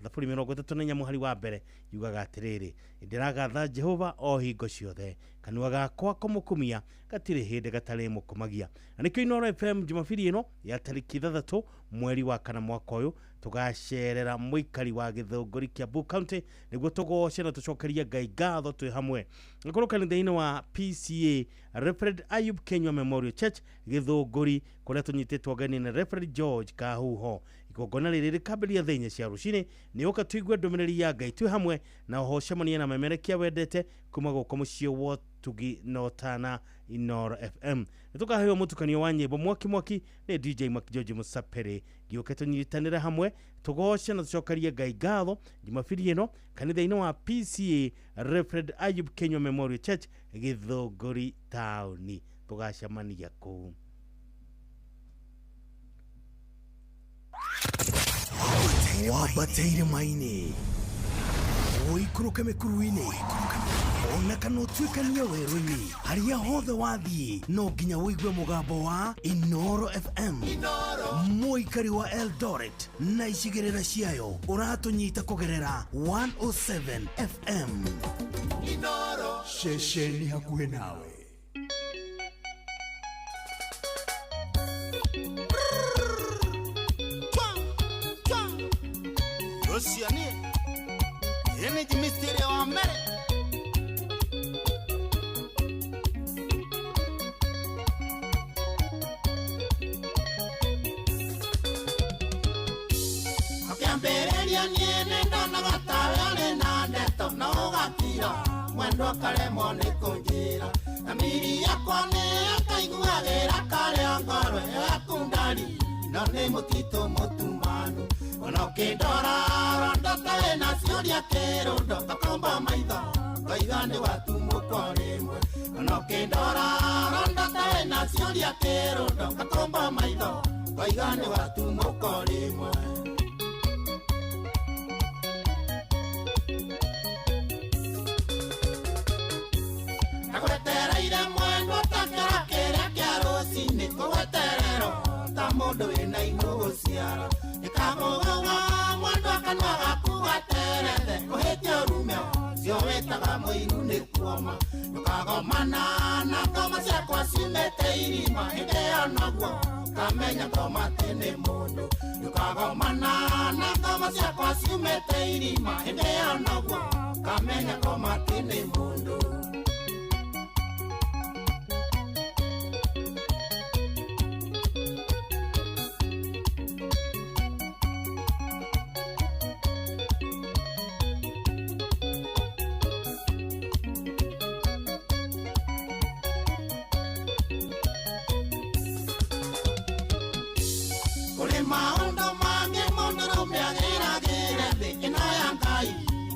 Thaburi 34 mũhari wa mbere yugaga atĩrĩrĩ, ndĩragatha Jehova o hingo ciothe, kanua gakwa kũmũkumia gatirĩ hĩndĩ gatarĩ mũkumagia. Na nĩkĩo Inooro FM Jumapili ĩno ya tarĩki 6 mweri wa 4 mwaka ũyũ tũgacerera mũikari wa Gĩthũngũri Kiambu County nĩguo tũgoce na tũcokerie Ngai ngatho twĩ hamwe. Gũkorwo kanitha-inĩ wa PCA Reverend Ayub Kenywa Memorial Church Gĩthũngũri, kũrĩa tũnyitĩtwo ũgeni nĩ Reverend George Kahuho. Igongona rĩrĩ rĩkambĩrĩria thaa 4 cia rũcinĩ. Nĩ ũka tũigue ndũmĩrĩri ya Ngai twĩ hamwe na oho ũcemanie na memerekia wendete kuma gũkũ mũciĩ wa Tugi Notana Inooro FM. Nĩ tũkaheo mũtukanio wa nyĩmbo mwaki mwaki nĩ DJ Mark George Musapere. Gĩũke tũnyitanĩre hamwe tũgoce na tũcokerie Ngai ngatho Jumapili ĩno kanitha-inĩ wa PCA Reverend Ayub Kenywa Memorial Church Gĩthũngũri taũni. Tũgacemania kũu. Wambate irĩma-inĩ, ũikũrũke mĩkuru-inĩ, ona kana ũtuĩkanie werũ-inĩ, harĩa hothe wathiĩ no nginya ũigue mũgambo wa Inooro FM. Mũikari wa Eldoret na icigĩrĩra ciayo ũratũnyita kũgerera 107 FM. Ceceni hakuhĩ nawe. Rũciũ niĩ nĩ Jimmy wa mbere. Akĩambĩrĩria niĩ nĩndonaga tawe arĩ na ndeto no ũgakira mwendwa akaremwo nĩ kũnjĩra thamiri yakwa nĩ akaiguagĩra karĩa ngoro yaku ndari no nĩ mũtitũ mũtumanu ona ũkĩndora rondo ta wĩna ciũria kĩrũndo ngakomba maitho ngaiga nĩ watumũkwo rĩmwe ona ũkĩndora rondo ta wĩna ciũria kĩrũndo ngakomba maitho ngaiga nĩ watumũkwo rĩmwe. Ndagwetereire mwendwa ta kĩoro kĩrĩa kĩa rũcinĩ kũgwetererwo ta mũndũ wĩna ihu gũciara nĩkamũgũga Mũiru nĩ kuoma ndũkagomana na ngoma ciakwa ciumĩte irima hĩndĩ ĩyo noguo kamenya ngoma atĩ nĩ mũndũ ndũkagomana na ngoma ciakwa ciumĩte irima hĩndĩ ĩyo noguo kamenya ngoma atĩ nĩ mũndũ. Kũrĩ maũndũ mangĩ mũndũrũme ageragĩre thĩ ĩno ya Ngai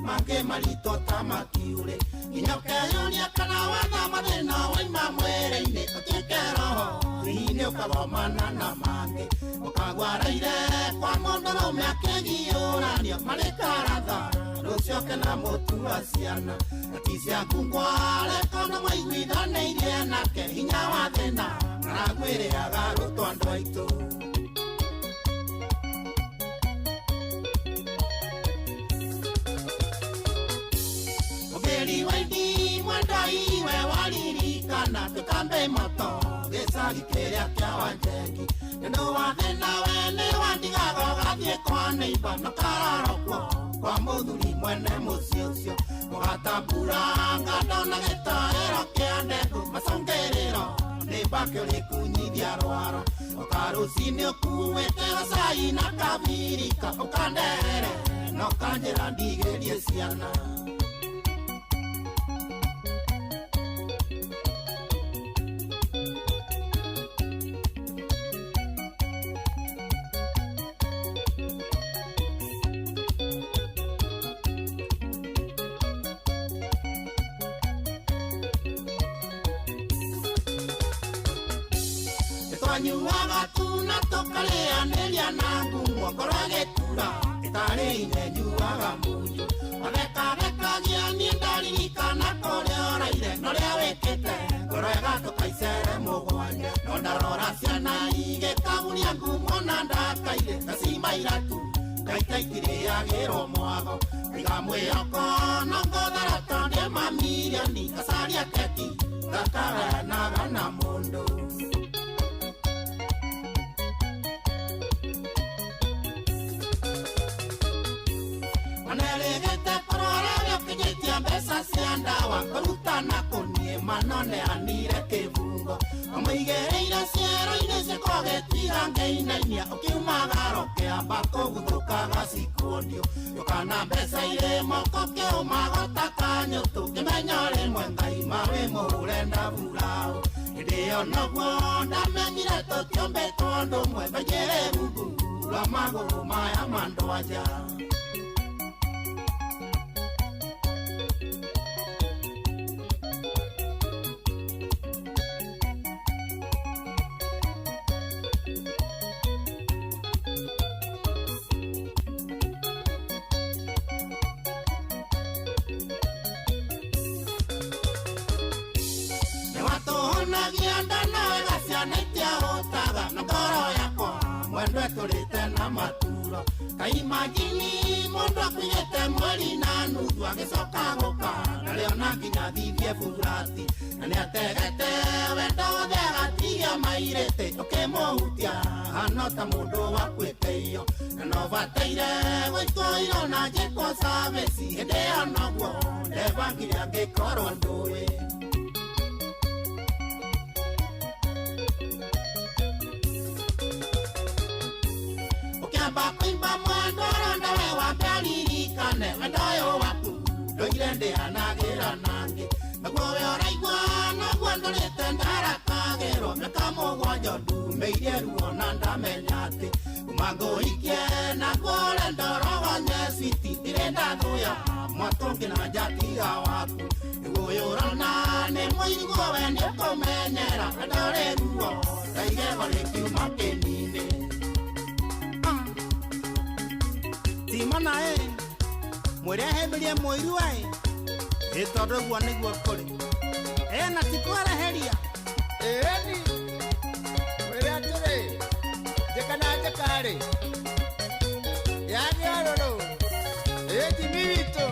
mangĩ maritũ ta makiurĩ nginya ũkeyũria kana wathama thĩna waima mwĩrĩ-inĩ ũtuĩke roho hihi nĩ ũkagomana na mangĩ ũkagwaraire kwa mũndũrũme akĩgiũranio marĩ karatha rũcioke na mũtu wa ciana ati ciaku ngware kono mwaiguithanĩirie nake hinya wa thĩna maragwĩrĩaga rũtwa andũ aitũ. Mũgĩri wa indi mwenda iwe waririkana tũkambe moto gĩcagi kĩrĩa kĩa Wanjengi nĩũndũ wa thĩna we nĩ wandigaga ũgathiĩ kwa neighbour na ũkarorokwo kwa mũthuri mwene mũciĩ ũcio mũgatamburanga ndona gĩtoero kĩa ndengũ macũngĩrĩro nĩ mbakĩ ũrĩkunyithia rwaro ũka rũcinĩ ũkuĩte gacai na kabirika ũkandehere na ũkanjĩra ndigĩrie ciana. Twanyuaga tu na tũkarĩanĩria na ngumo ngoro ĩgĩtura ĩtarĩ inenyuaga munyu mathekathekagia niĩ ndaririkana kũrĩa ũraire na ũrĩa wĩkĩte ngoro ĩgatũka icere mũgwanja no ndarora ciana igĩkaguria ngumo na ndakaire ngacima iratu ngaita itirĩagĩrwo mwago ngaiga mwĩhoko no ngothara tondũ mamirioni ngacaria keki ngakagayanaga na mũndũ. Manerĩgĩte kũrwara gĩkinyĩtie mbeca cia ndawa kũrutana kũniĩ manoneanire kĩbungo ũmũigĩrĩire ciero-inĩ ciakwa gĩtiga ngĩinainia ũkiumagaro kĩamba kũguthũkaga cikuonio ndũkana mbeca irĩ moko kĩũmago ta kanyũtũ kĩmenya rĩmwe Ngai mawĩ mũhure ndaburaũ hĩndĩ ĩyo noguo ndamenyire tũtiũmbĩtwo ũndũ ũmwe maigĩrĩ rungu rwa magũrũ maya ma ndwanja. Nĩwatũhũnagia nda na wega ciana itiahũtaga na ngoro yakwa mwendwa ĩtũrĩte na maturo kaimajini mũndũ akuigĩte mweri na nuthu agĩcoka gũka narĩo na nginya thithie burati na nĩategete wendo wothe agatigia mairĩte ũkĩmũhutia hano ta mũndũ wakuĩte iyo na no bataire gũitwo iro na njĩkwo service hĩndĩ ĩyo noguo ndebangire angĩkorwo ndũĩ. Ũkĩamba kũimba mwendwa ũronda we wambe aririkane wendo ũyũ waku ndũire ndĩanagĩra nangĩ naguo we ũraigua noguo ndũrĩte ndarakagĩrwo mĩaka mũgwanja ndumĩirie ruo na ndamenya atĩ kuma ngũikie naguo ũrenda ũrogonye switi ndirĩ ndathũya mwatũngĩ na njatiga waku nĩguo ũyũ ũrona nĩ mũiriguo we nĩũkũmenyera wendo ũrĩ ruo ta igego rĩkiuma kĩni-inĩ. Simona ĩ mwĩre ahĩmbĩrie mũiru ĩ ĩ tondũ ũguo nĩguo kũrĩ ĩ na ti kwereheria ĩni mwĩre atĩrĩ njĩka na njĩka-rĩ yani orũrũ ĩ Jimmy witũ.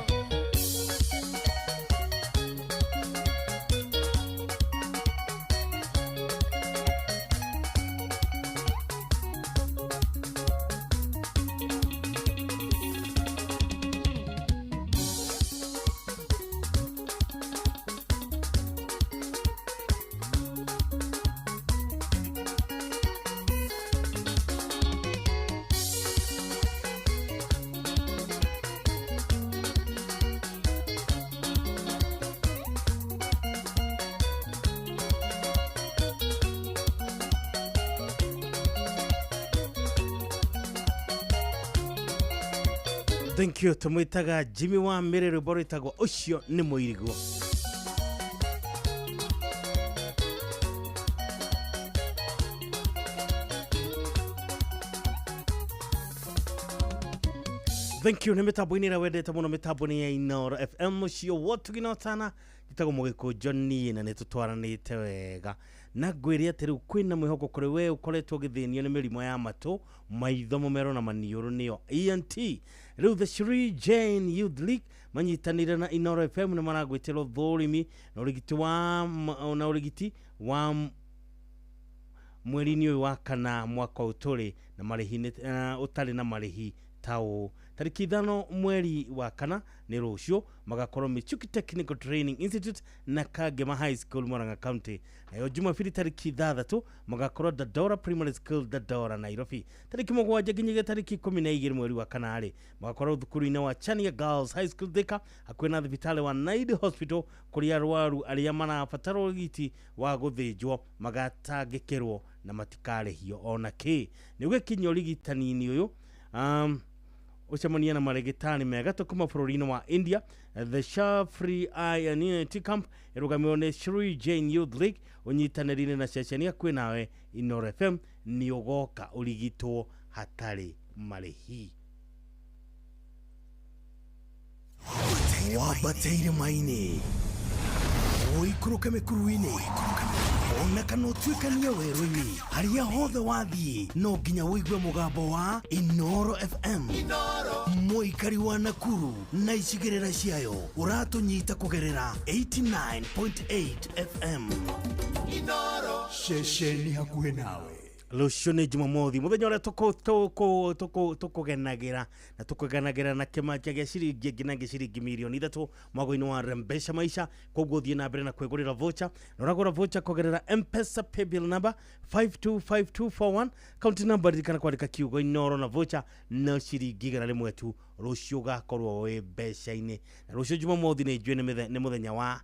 Thank you. Tũmwĩtaga Jimmy wa Mĩrĩ, rwĩmbo rwĩtagwo ũcio nĩ mũirigwo. Thank you. Nĩ mĩtambo-inĩ ĩrĩa wendete mũno, mĩtambo-inĩ ya Inooro FM, mũciĩ wotugina ũtana njĩtagwo Mũgĩkũnjo niĩ, na nĩ tũtwaranĩte wega na ngwĩre atĩ rĩu kwĩna mwĩhoko kũrĩ we ũkoretwo ũgĩthĩnio nĩ mĩrimũ ya matũ, maitho, mũmero na maniũrũ, nĩyo ENT. Rĩu the Shri Jane Youth League manyitanĩire na Inooro FM nĩ maragwĩtĩra ũthũrimi na ũrigiti wa na ũrigiti wa mweri-inĩ ũyũ wa kana mwaka ũyũ tũrĩ na marĩhi ũtarĩ na marĩhi ta ũũ: tarĩki 5 mweri wa kana, nĩ rũciũ, magakorwo Michuki Technical Training Institute na Kangema High School, Murang'a County. Nayo Jumapili tarĩki 6 magakorwo Dandora Primary School, Dandora, Nairobi. Tarĩki 7 nginyagia tarĩki 12 mweri wa kana rĩ, magakorwo thukuru-inĩ wa Chania Girls High School, Thika, hakuhĩ na thibitarĩ wa Nile Hospital, kũrĩa arwaru arĩa marabatara ũrigiti wa gũthĩnjwo magatangĩkĩrwo na matikarĩhio ona kĩ. Nĩ ũgĩkinya ũrigitani-inĩ ũyũ ũcemania na marĩgĩtarĩ mega kuma bũrũri-inĩ wa India. The Sha Free Eye and Unity Camp ĩrũgamĩrĩirwo nĩ Shri Jane Youth League ũnyitanĩri-inĩ na ceceni hakuhĩ nawe Inooro FM. Nĩ ũgoka ũrigitwo hatarĩ marĩhi. Wambate irĩma-inĩ, ũikũrũke mĩkuru-inĩ, ona kana ũtuĩkanie werũ-inĩ, harĩa hothe wathiĩ no nginya ũigue mũgambo wa Inooro FM. Mũikari wa Nakuru na icigĩrĩra ciayo, ũratũnyita kũgerera 89.8 FM, ceceni hakuhĩ nawe. Rũciũ nĩ Jumamothi, mũthenya ũrĩa tũkũgenagĩra na tũkũgenagĩra na kĩmanjia gĩa ciringi ĩngĩ na ĩngĩ, ciringi mirioni 3 mwaka-inĩ wa Rembesha Maisha. Koguo thiĩ na mbere na kwĩgũrĩra voucher, na ũragũra voucher kũgerera M-Pesa paybill number 525241, county number, ririkana kwandĩka kiugo Inooro, na voucher no ciringi 100 tu. Rũciũ ũgakorwo wĩ mbeca-inĩ. Na rũciũ Jumamothi nĩ njũĩ nĩ mũthenya wa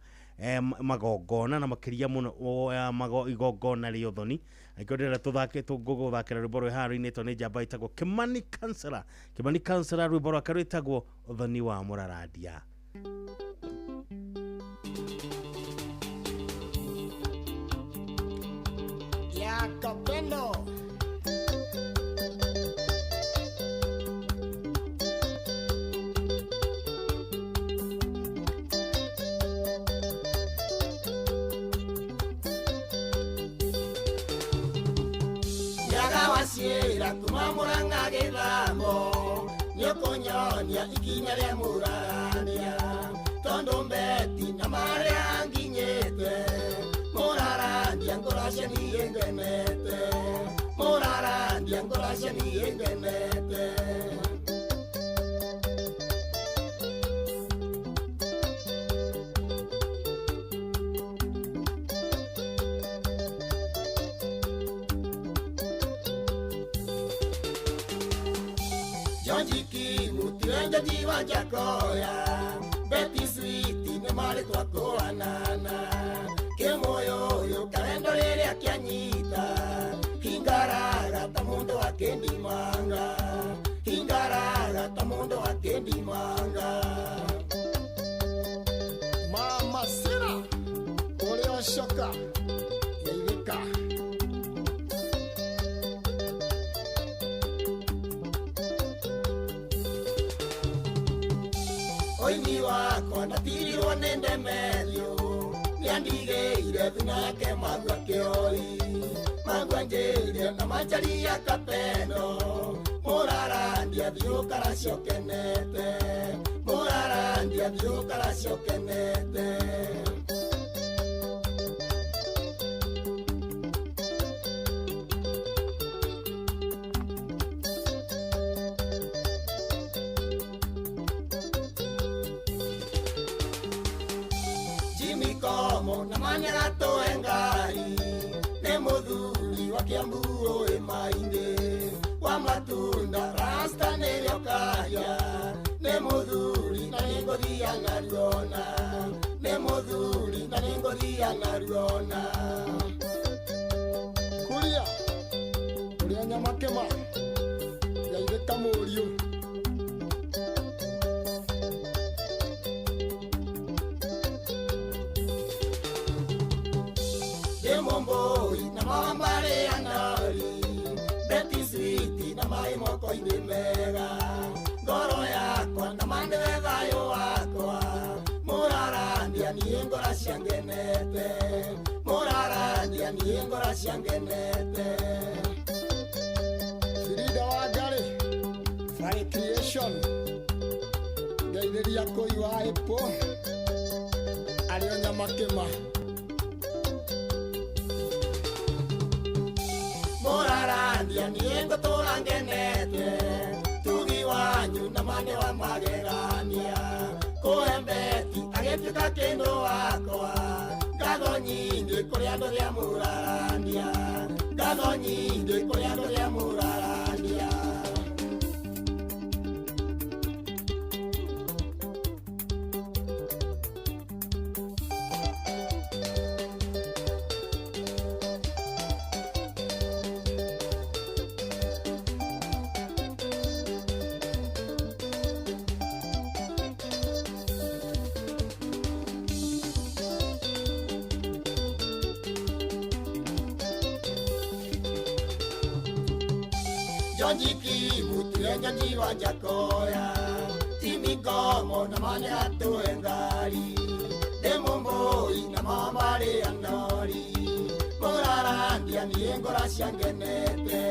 magongona, na makĩria mũno igongona rĩa ũthoni. Angĩkorwo ndĩrenda tũthake, tũngũgũthakĩra rwĩmbo rwĩ haha rũinĩtwo nĩ njamba ĩtagwo Kimani Kansela. Kimani Kansela, rwĩmbo rwake rwĩtagwo Ũthoni wa Mũrarandia. Ya Kapendo. Nyaga waciĩra kuma Mũrang'a gĩthamo, nĩũkũnyonia ikinya rĩa mũrarania, tondũ mbeti na marĩa nginyĩte, mũrarandia ngũracia niĩ ngenete, mũrarandia ngũracia niĩ ngenete. Jonjiki mutiwe njoji wa Jakoya, Betty Sweet nĩ marĩ twakũanana, kĩmũyũyũ karendo rĩrĩa kĩanyita, hingaraga ta mũndũ akĩndimanga, hingaraga ta mũndũ akĩndimanga. Mama Sira ũrĩa ũcoka geithĩka. Oini wakwa ndatirirwo nĩ ndemerio, nĩandigĩire thuna yake magua kĩoi, magua njĩire na manjaria Kapendo, mũrarandia thiũkara ciokenete, mũrarandia thiũkara ciokenete. Jimmy Komo na manyaga tũhe ngari, nĩ mũthuri wa Kĩambu ũĩ maingĩ, wa matunda rasta nĩrĩo karia, nĩ mũthuri na nĩngũthia naruona, nĩ mũthuri na nĩngũthia naruona. Kuria ũrĩa nyamakĩma geithĩka mũriũ. Ndĩmũmbũi na mamarĩ anori Beti switi na maĩ moko-inĩ mega Ngoro yakwa na manĩwe thayũ wakwa Mũrarandia niĩ ngora ciangenete Mũrarandia niĩ ngora ciangenete Frida wa Ngarĩ Fry Creation Ngeithĩria kũi wa Apple arĩ o nyamakĩma Mũrarandia niĩ ngũtũra ngenete Tugi wanyu na mane wa magegania Kũhembeti agĩtuĩka kĩndũ wakwa Ngatho nyingĩ kũrĩ andũ rĩa mũrarandia Ngatho nyingĩ kũrĩ andũ rĩa mũrarandia Jonji Kibu tuye Jonji wa Jakoya Timi Gomo na mane atue ngari Ndĩmũmbũi na mamarĩ anori Mũrarandia niĩ ngora ciangenete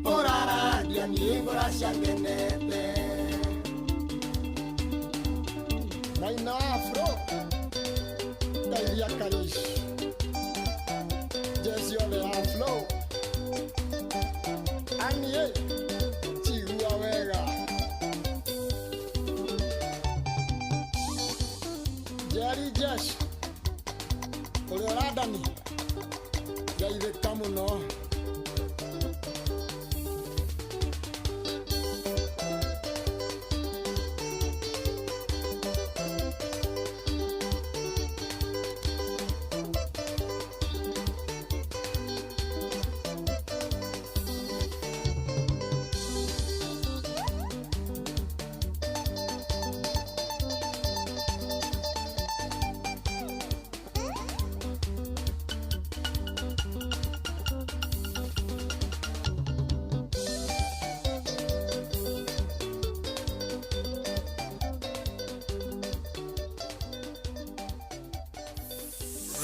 Mũrarandia niĩ ngora ciangenete Maina Afro Ngeithia Karish Jeci othe Afro Anie Chigua wega Jerry Jesh ũrĩa ũrandani ngeithĩka mũno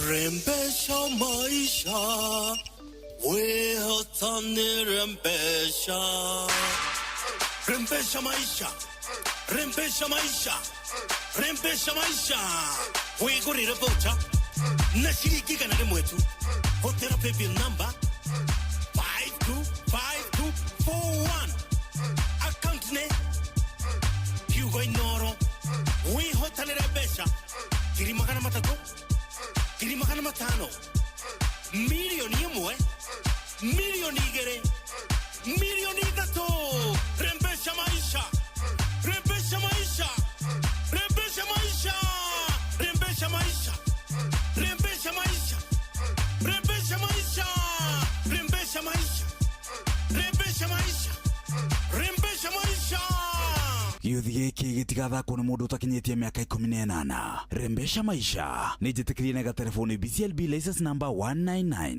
Rembesha maisha wehotani rembesha Rembesha maisha Rembesha maisha Rembesha maisha wigurire voucher na ciringi igana rĩmwe tu hũthĩra paybill number 525241 account nĩ kiugo Inoro wĩhotanĩre mbeca 300,000 500,000 1,000,000 2,000,000 3,000,000 Rembesha maisha Rembesha maisha Rembesha maisha Rembesha maisha Rembesha maisha Rembesha maisha Rembesha maisha Rembesha maisha Rembesha maisha Gĩũthi gĩkĩ gĩtigathakwo nĩ mũndũ ũtakinyĩtie mĩaka 18. Rembesha maisha nĩ njĩtĩkĩrie na gatelefoni BCLB license number 199.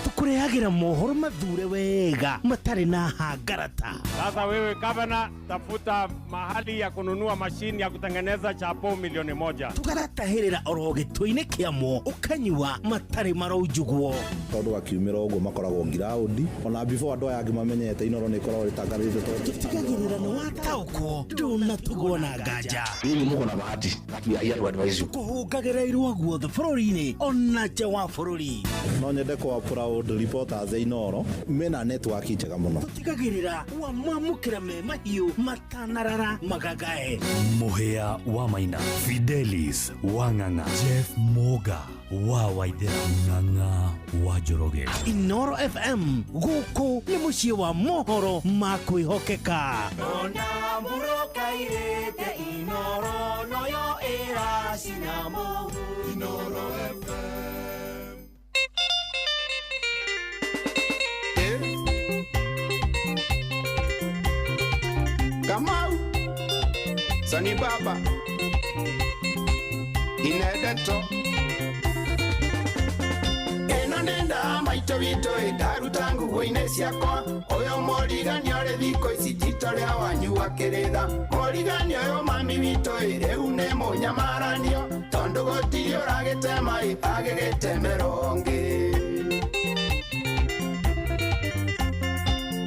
Tukurehagira mohoro mathure wega matarĩ na hangarata. Sasa wewe gavana, tafuta mahali ya kununua mashini ya kutengeneza chapo 1,000,000. Tugaratahĩrĩra oro gĩtũ-inĩ kĩamo ũkanyua matarĩ maraunjugwo. Tondu akiumĩra ũguo makoragwo ngiraũndi ona before andũ aya angĩ mamenyete Inoro nĩ ĩkoragwo ĩtangathĩte tondũ tũtigagĩrĩra nĩ wataũkwo ndũnatugwo na nganja. Nyinyi muko na bahati but we are here to advise you. Kũhũngagĩra irua guothe bũrũri-inĩ ona nja wa bũrũri. No nyende kwa proud reporters a Inoro mena network njega mũno. Tũtigagĩrĩra wamamũkĩra me mahiũ matanarara magagae. Mũhĩa wa Maina, Fidelis wa Ng'ang'a, Jeff Moga wa Waithera, Ng'ang'a wa Njoroge. Inoro FM gũkũ nĩ mũciĩ wa mohoro ma kwĩhokeka. Ona mũrũkairĩte Inoro noyo ĩracina mũhu. Inoro FM. Kamau Sani Baba Inedeto ũcio witũ ĩ ndaruta nguo-inĩ ciakwa ũyũ mũrigani ũrĩ thikũ ici tito rĩa wanyu akĩrĩtha mũrigani ũyũ mami witũ ĩ rĩu nĩ mũnyamaranio tondũ gũtirĩ ũragĩtema ĩ agĩgĩtemera ũngĩ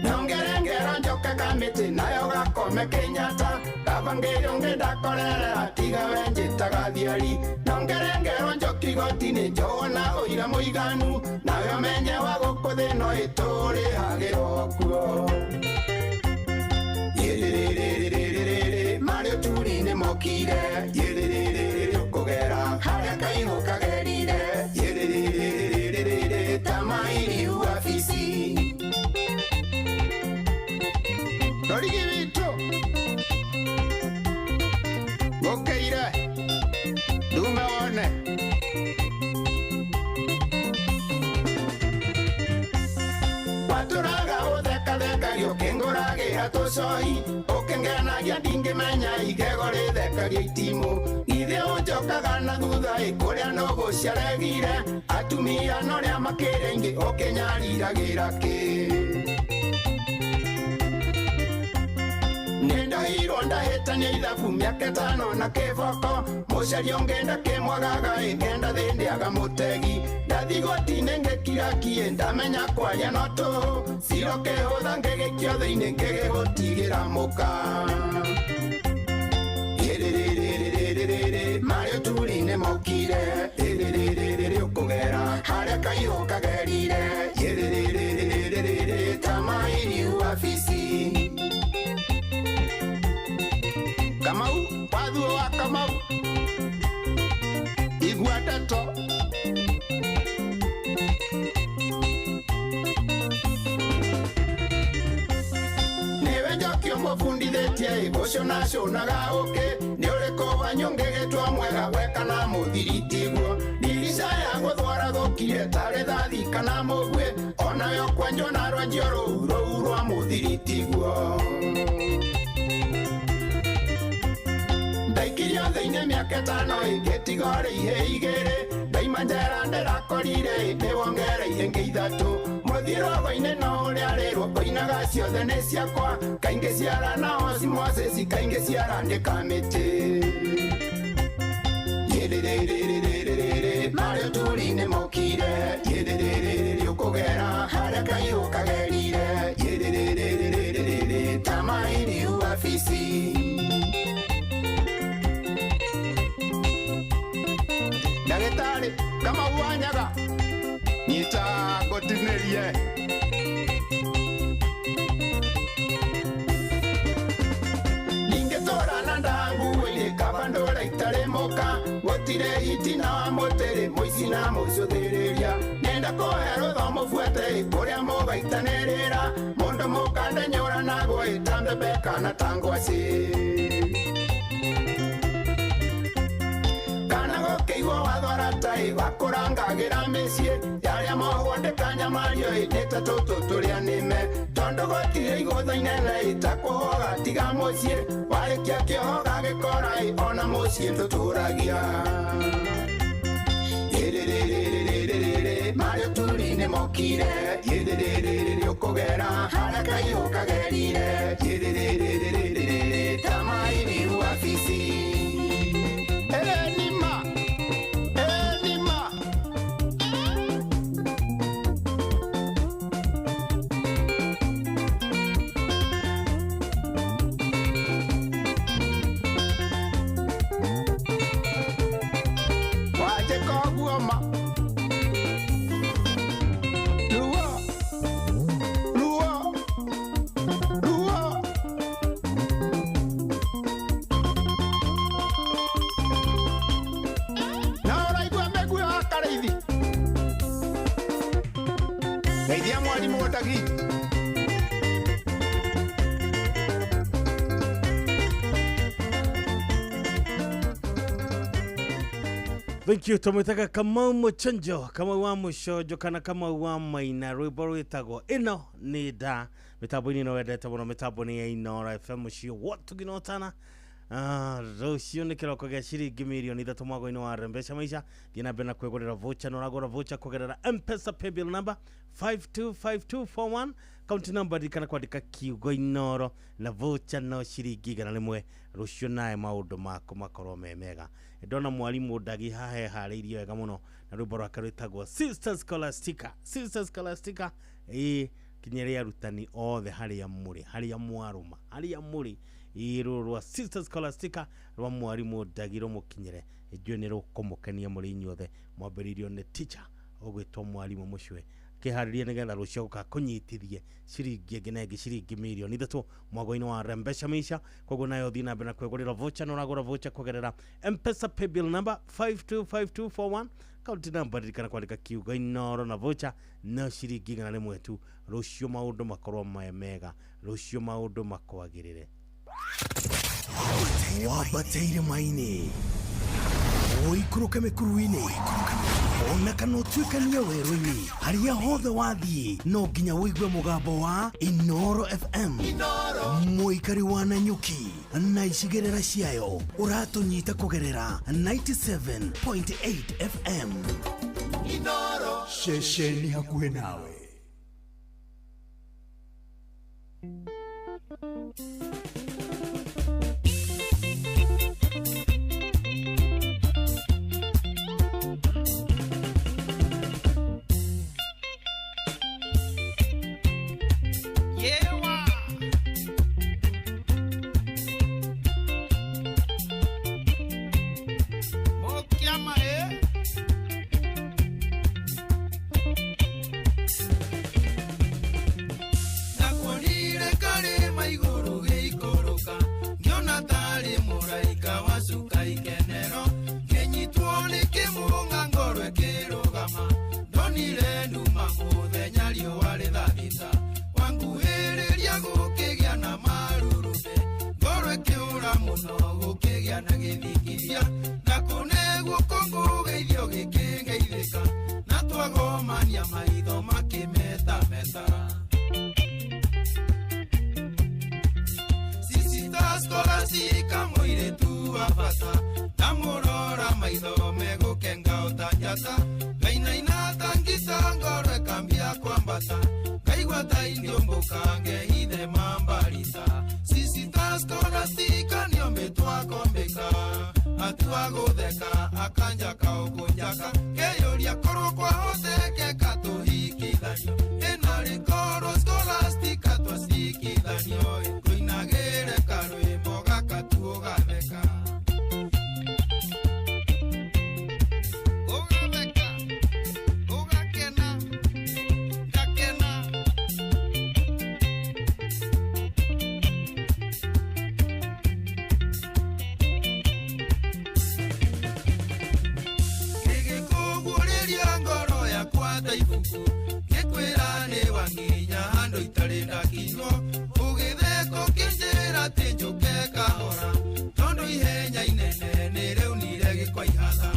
nongerengera njoka kamĩtĩ nayo gakome Kenyatta kabangĩrĩ ũngĩ ndakorerera tiga we njĩtaga thiari nongerengero njoki igoti-inĩ njona ũira mũiganu nawe ũmenye wa gũkũ thĩ no ĩtũrĩhagĩrwo kuo Yĩrĩrĩrĩrĩrĩrĩ marĩ ũturi-inĩ mokire yĩrĩrĩrĩrĩ ũkũgera harĩa kaihũ kagerire yĩrĩrĩrĩrĩrĩ ta mairiu wabici Rorigi witũ ngũkĩire ndume wone watũraga ũthekathekagia ũkĩngũragĩra tũcoi ũkĩngenagia ndingĩmenya igego rĩthekagia itimũ githĩ ũnjokaga na thutha ĩ kũrĩa nũgũciaregire atumia norĩa makĩrĩ aingĩ ũkĩnyariragĩra kĩ nĩndahirwo ndahĩtania ithabu mĩaka ĩtano na kĩboko mũceri ũngĩ ndakĩmwagaga ĩ ngenda thĩ ndĩaga mũtegi ndathi goti-inĩ ngĩkira kiĩ ndamenya kwaria no tũhũ ciro kĩhũtha ngĩgĩikio thĩinĩ ngĩgĩgũtigĩra mũka Ĩrĩrĩrĩrĩrĩrĩ marĩ ũturi-inĩ mokire ĩrĩrĩrĩrĩ ũkũgera harĩa kaihũ kagerire ĩrĩrĩrĩrĩrĩ ta mairiu wabici Kamau wathuo wa Kamau igua ndeto nĩwe njoki ũmũbundithĩtie gũcũnacũnaga ũkĩ nĩ ũrĩkũ wanyu ũngĩgĩtwo mwega we kana mũthiri tiguo ndirica ya gũthwara thũkire ta rĩthathi kana mũguĩ onayo kwenjwo na rwenjio rũu rũu rwa mũthiri tiguo ndaikirio thĩinĩ mĩaka ĩtano ĩngĩtiga rĩihĩ igĩrĩ ndaima njera ndĩrakorire nĩwongereire ingĩ ithatũ mũthirogo-inĩ no ũrĩa rĩrwo oinaga ciothe nĩ ciakwa kaingĩ ciara na osmosis kaingĩ ciara nĩ kamĩtĩ Yĩrĩrĩrĩrĩrĩrĩ marĩ ũturi-inĩ mokire yĩrĩrĩrĩrĩ ũkũgera harĩa kaihũ kagerire yĩrĩrĩrĩrĩrĩ ta mairiu wabici ndagĩtarĩ Kamau wa Nyaga nyita ngũtinĩrie ningĩtũra na ndanguĩrĩ kaba ndũra itarĩ mũka gũtirĩ itina wa mũtĩrĩ mũici na mũcũthĩrĩria nenda kũhe rũtho mũbuate kũrĩa mũgaitanĩrĩra mũndũ mũkande nyũranagwo ĩ ta mbembe kana ta ngwacĩ kana gũkĩigwo wathwara tai wakũrangagĩra mĩciĩ yarĩa mohwo ndĩkanyamario ĩ nĩ ta tũtũ tũrĩa nĩme tondũ gũtirĩ igũtha inene ĩ ta kũhoga tiga mũciĩ warĩkia kĩoho gagĩkora ĩ ona mũciĩ ndũtũragia Yĩrĩrĩrĩrĩrĩrĩ marĩ ũturi-inĩ mokire yĩrĩrĩrĩrĩ ũkũgera harĩa kaihũ kagerire yĩrĩrĩrĩrĩrĩ ta mairiu wabici Enima Enima Wajĩka ũguo ma Ruo Ruo Ruo Na ũraigua mĩguĩ wa karĩithi Geithia mwarimũ Ndagi Thank you tumwitaga Kamau Muchenjo Kamau wa Mucojo kana Kamau wa Maina rwimbo rwitagwo ĩno nĩ nda mĩtambo-inĩ ĩno wendete mũno mĩtambo nĩ ya Inoro FM mũciĩ wotu nginotana Rũciũ nĩ kĩroko gĩa ciringi mirioni 3 mwaka-inĩ wa Rembesha Maisha. Thiĩ na mbere na kwĩgũrĩra voucher na ũragũra voucher kũgerera M-Pesa paybill number 525241, kaunti number ririkana kwandĩka kiugo Inoro, na voucher no ciringi 100. Rũciũ nawe maũndũ maku makorwo me mega. Ndona mwarimũ Ndagi haha eharĩirie wega mũno na rwĩmbo rwake rwĩtagwo Sister Scholastica. Sister Scholastica, ĩĩ, kinyĩrĩ arutani othe harĩa mũrĩ, harĩa mwarũma, harĩa mũrĩ, ĩĩ, rũrũ rwa Sister Scholastica rwa mwarimũ Ndagi rũmũkinyĩre, njũĩ nĩ rũkũmũkenia mũrĩ inyuothe. Mwambĩrĩirio nĩ teacher ũgwĩtwo mwarimũ Mũcwe, kĩharĩrie nĩgetha rũciũ gũka kũnyitithie ciringi ĩngĩ na ĩngĩ, ciringi mirioni 3 mwaka-inĩ wa Rembesha Maisha. Koguo nayo thiĩ na mbere na kwĩgũrĩra voucher na ũragũra voucher kũgerera M-Pesa paybill number 525241, kaunti namba ririkana kwandĩka kiugo Inoro, na voucher no ciringi 100 tu. Rũciũ maũndũ makorwo me mega, rũciũ maũndũ makwagĩrĩre. Wambate irĩma-inĩ, ũikũrũke mĩkuru-inĩ, ona kana ũtuĩkanie werũ-inĩ, harĩa hothe wathiĩ no nginya ũigue mũgambo wa Inoro FM. Mũikari wa Nanyuki na icigĩrĩra ciayo, ũratũnyita kũgerera 97.8 FM. Inoro. Ceceni hakuhĩ nawe. Yewa. Mokiama, eh? Ndakuonire karĩma igũrũ gĩikũrũka, ngĩona tarĩ mũraika wacuka ikenero, ngĩnyitwo nĩ kĩmũng'a ngoro ĩkĩrũgama, ndonire nduma mũthenya riũa rĩthaa 6, wanguhĩrĩria gũkĩgĩa na marurumĩ, ngoro ĩkĩũra mũno gũkĩgĩa na gĩthingithia, ndakũne guoko ngũgeithio gĩkĩngeithĩka, na twagomania maitho makĩmetameta. Sisita Scholastica mũirĩtu wa bata, ndamũrora maitho megũkenga o ta njata, ngainaina ta ngita ngoro ĩkambia kwambata, ngaigua ta ingĩũmbũka ngehithe mambarita. Sisita Scholastica nĩombĩtwo akombĩka, atua gũtheka akanjaka ũkũnjaka, ngeyũria korwo kwahotekeka tũhikithanio, ĩna rĩkorwo Scholastica twacikithanio, ngũinagĩre karwĩmbo gaka tu ũgatheka. Ũgatheka, ũgakena, ngakena. Gĩgĩkũguũrĩria ngoro yakwa ta ibuku, ngĩkwĩra nĩ wanginya handũ itarĩ ndakinywo, ũgĩtheka ũkĩnjĩra atĩ njũke kahora, tondũ ihenya inene nĩ rĩaunire gĩkwa ihatha,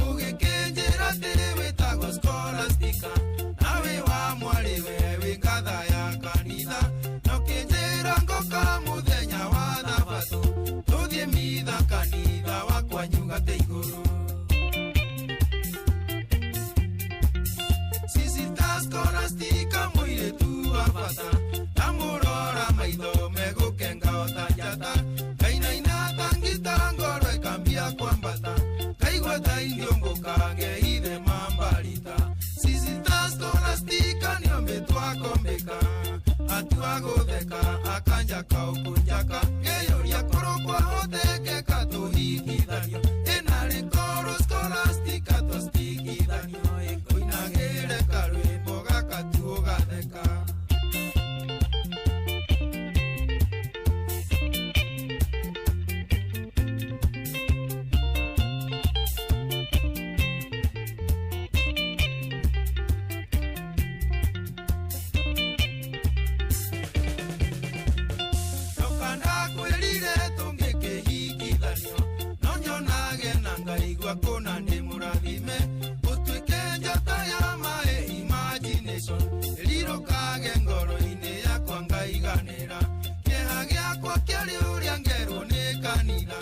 ũgĩkĩnjĩra atĩ wĩtagwo Scholastica, na wĩ wa mwarĩ we wĩ ngatha ya kanitha, na ũkĩnjĩra ngoka mũthenya wa thabatũ, tũthiĩ mitha kanitha wa kwanyu gatĩ igũrũ. Sisita Scholastica mũirĩtu wa bata, ndamũrora maitho megũkenga o ta njata, ngainaina ta ngita ngoro ĩkambia kwambata, ngaigua ta ingĩũmbũka ngehithe mambarita. Sisita Scholastica nĩombĩtwo akombĩka, atua gũtheka akanjaka ũkũnjaka, ngeyũria korwo kwahotekeka tũhikithanio, ĩna rĩkorwo Scholastica twacikithanio, ngũinagĩre karwĩmbo gaka tu ũgatheka. Ndoka ndakwĩrire tũngĩkĩhikithanio, no nyonage na ngaigua kũna ndĩ mũrathime, ũtuĩke njata ya maĩ imagination, ĩrirũkage ngoro-inĩ yakwa ngaiganĩra, kĩeha gĩakwa kĩarĩ ũrĩa ngerwo nĩ kanitha,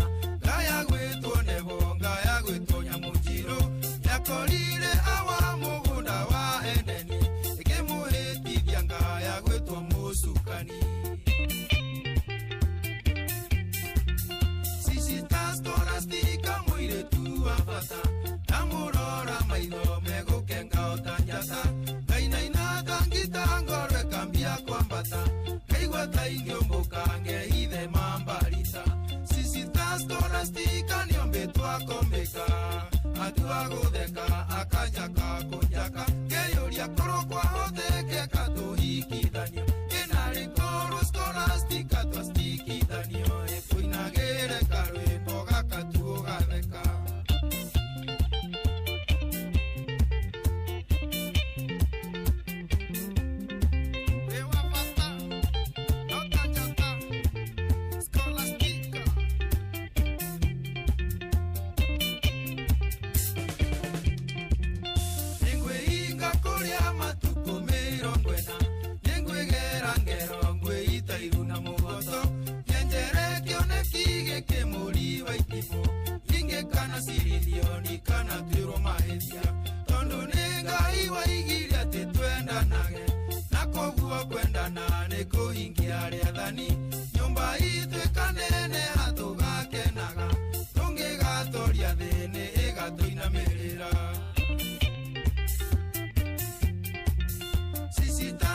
nĩ kũhingia rĩathani nyũmba itũ ĩkaneneha tũgakenaga tũngĩgatoria thĩ nĩ ĩgatũinamĩrĩra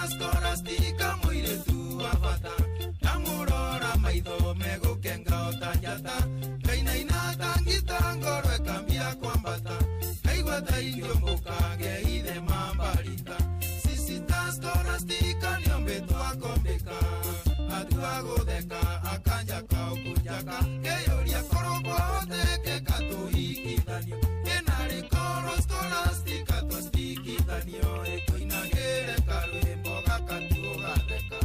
Skorastika mũirĩtu wa bata ndamũrora maitho megũkenga o ta njata ngainaina ta ngita ngoro ĩkambia kwambata ngaigua ta ingĩũmbũka ngeithe mambarita Sisita Skorastika nĩombĩtwo akombĩka atua gũtheka akanjaka ũkũnjaka ngeyũria korwo kwahotekeka tũhikithanio ĩnarĩ korwo Skorastika twastikithanio ĩtũinagĩre karwĩmbo gaka tũgatheka.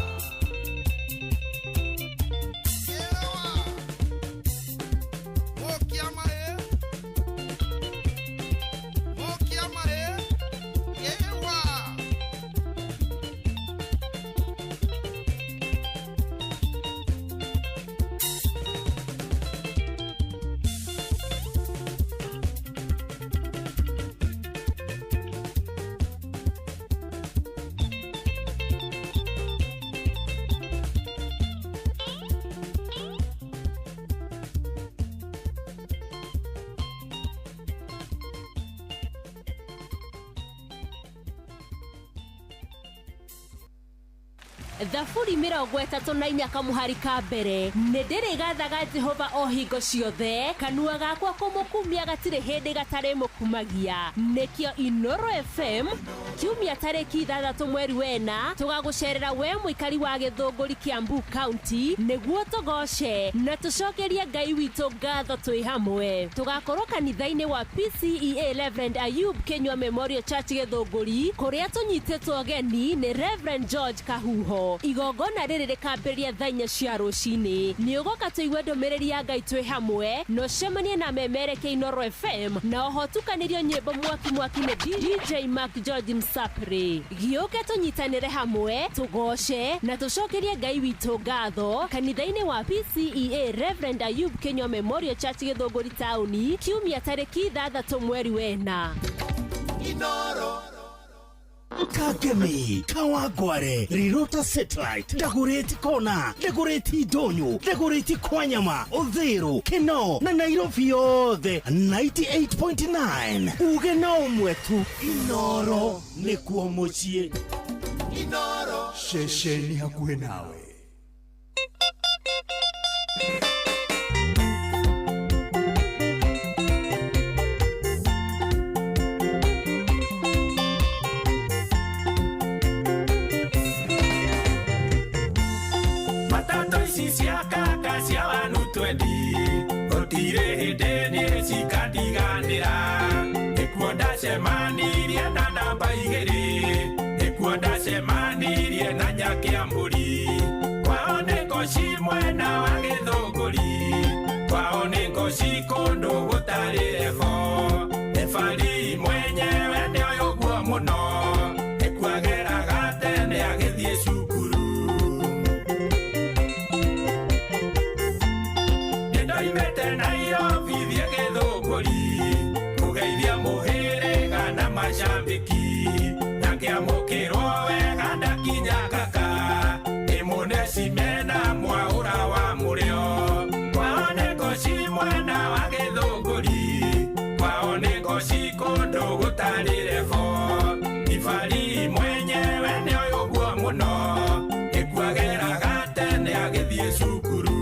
Thaburi 34 kamuhari ka mbere nĩ ndĩrĩgathaga Jehova o hingo ciothe kanua gakwa kũmũkumia gatirĩ hĩndĩ gatarĩmũkumagia nĩkĩo Inoro FM kiumia tarĩki 6 mweri wena tũgagũcerera we mũikari wa Gĩthũngũri Kiambu County nĩguo tũgoce na tũcokerie Ngai witũ ngatho twĩ hamwe tũgakorwo kanitha-inĩ wa PCEA Reverend Ayub Kinyua Memorial Church Gĩthũngũri kũrĩa tũnyitĩtwo ũgeni nĩ Reverend George Kahuho igongona rĩrĩ rĩkambĩrĩria thaa 4 cia rũcinĩ nĩ ũgoka tũigue ndũmĩrĩri ya Ngai twĩ hamwe na ũcemanie na memereke Inoro FM na oho tukanĩrio nyĩmbo mwaki mwaki nĩ DJ Mark George Msapri gĩũke tũnyitanĩre hamwe tũgoce na tũcokerie Ngai witũ ngatho kanitha-inĩ wa PCEA Reverend Ayub Kinyua Memorial Church Gĩthũngũri taũni kiumia tarĩki 6 mweri wena. Inoro Kagemi, Kawangware, Rirota Satellite, Dagoretti Kona, Dagoretti Ndonyo, Dagoretti Kwanyama, Uthiru, Kinoo na Nairobi yothe 98.9 uge na ũmwe tu Inoro nĩkuo mũciĩ. Inoro ceceni hakuhĩ nawe. Cia cia wanu twendi gũtirĩ hĩndĩ niĩ cikandiganĩra nĩkuo ndacemanirie na namba 2 nĩkuo ndacemanirie na Nyakiambũri kwao nĩ ngoci mwena wa Gĩthũngũri kwao nĩ ngoci kũndũ gũtarĩ reho ebari mwenyewe nĩoĩ ũguo mũno nĩkuo ageraga tene agĩthiĩ cukuru. Nairobi thiĩ Gĩthũngũri kũgeithia mũhĩrĩga na macambĩki na ngĩamũkĩrwo wega ndakinya kaka ĩmũne cimena mwaũra wa mũrĩo kwao nĩ ngoci mwena wa Gĩthũngũri kwao nĩ ngoci kũndũ gũtarĩ reho ibari mwenyewe nĩoĩ ũguo mũno nĩkuo ageraga tene agĩthiĩ cukuru.